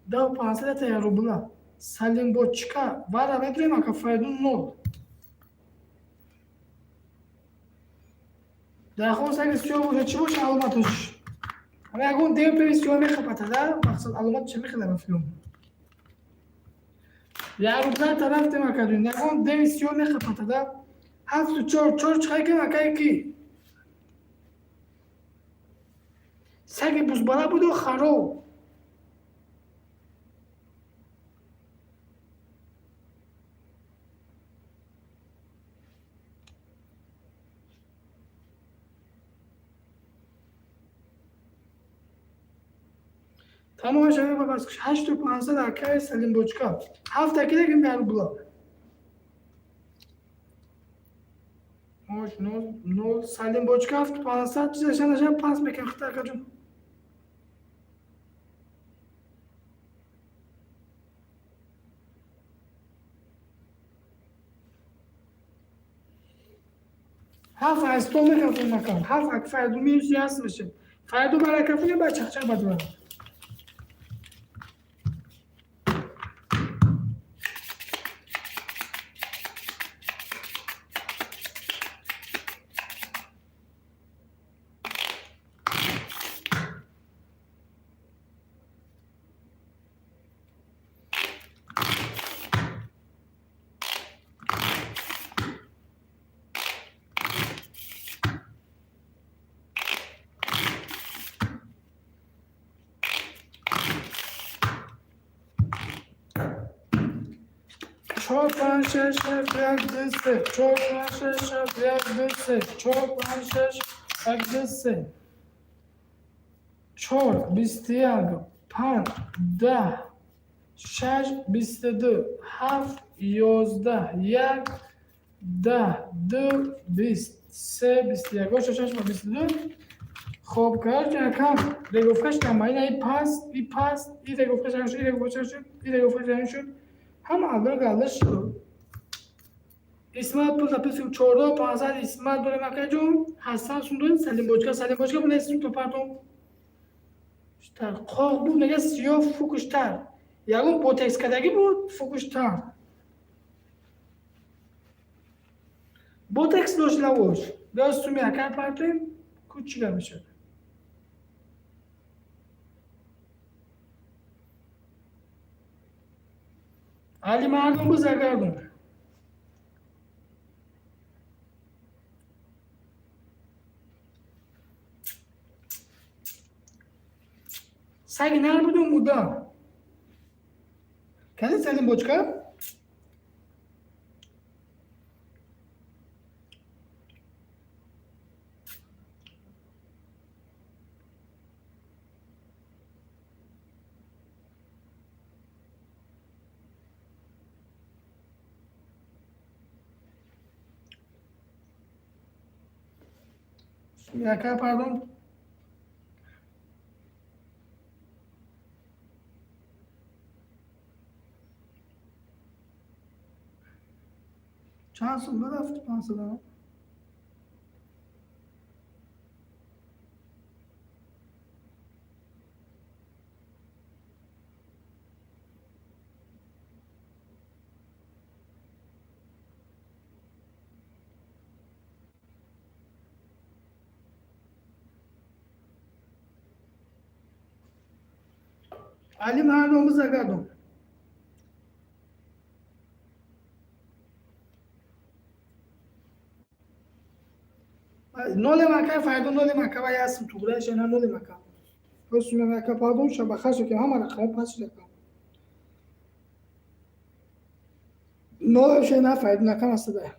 10 500 метр рубла. Салим бочка вара медурем ака Фаридун нол. Дар хон саги сиёҳ боша чӣ боша аломаташ? Ама ягон дев певи сиёҳ мехапатада, мақсад аломат чӣ мехелам филм. Як рубла тараф дем акаҷон, ягон деви сиёҳ мехапатада. Ҳафту чор, чор чиқай кем акай ки? Саги бузбала буду хароб. Тамом шава ба бас 8500 акай Салим бочка. Ҳафт акида ким дар рубла. Ош нол нол Салим бочка 7500 чизаша наша пас мекан хата акаҷон. Ҳафт аз сто мекафон макан. Ҳафт ак Фаридун минус яс меше. Фаридун баракафуни ба чақчақ бадвара. Чор, панҷ, шаш, ҳафт, як, ду, се, чор, панҷ, шаш, ҳафт, як, ду, се, чор, панҷ, шаш, як, ду, се, чор, 21, панҷ, 10, шаш, 22, ҳафт, 11, як, 10, ду, 20, се, 21. Оша шаш ба 22. Хоб, короче, акам регофкаш тамаина и паст, и паст, и регофкаш шуд, и регофкаш шуд, и регофкаш шуд. Ҳама алло галла шуд. Исмат пул записываем 14 500 Исмат дорем акаҷон. Ҳасан сум дорем, Салим бочка, Салим бочка бунай сум то партом. Штар қоқ буд, мега сиёҳ фукуштар. Ягон ботекс кардагӣ буд, фукуштар. Ботекс дошт лавош. Биё суми акай партоем, ку чӣ гап мешавад? Али мардум бизагардум. Саги нар будум муда. Кани Салим бочка? Яка пардон. Чанд сум рафт 500? Али мардум бизагардум. Ноле мака файдо ноле мака ва ясм туғра шена ноле мака. Росуме мака пардон шаба хашо ки ҳама рақам пас шака. Ноле шена файдо накам астада.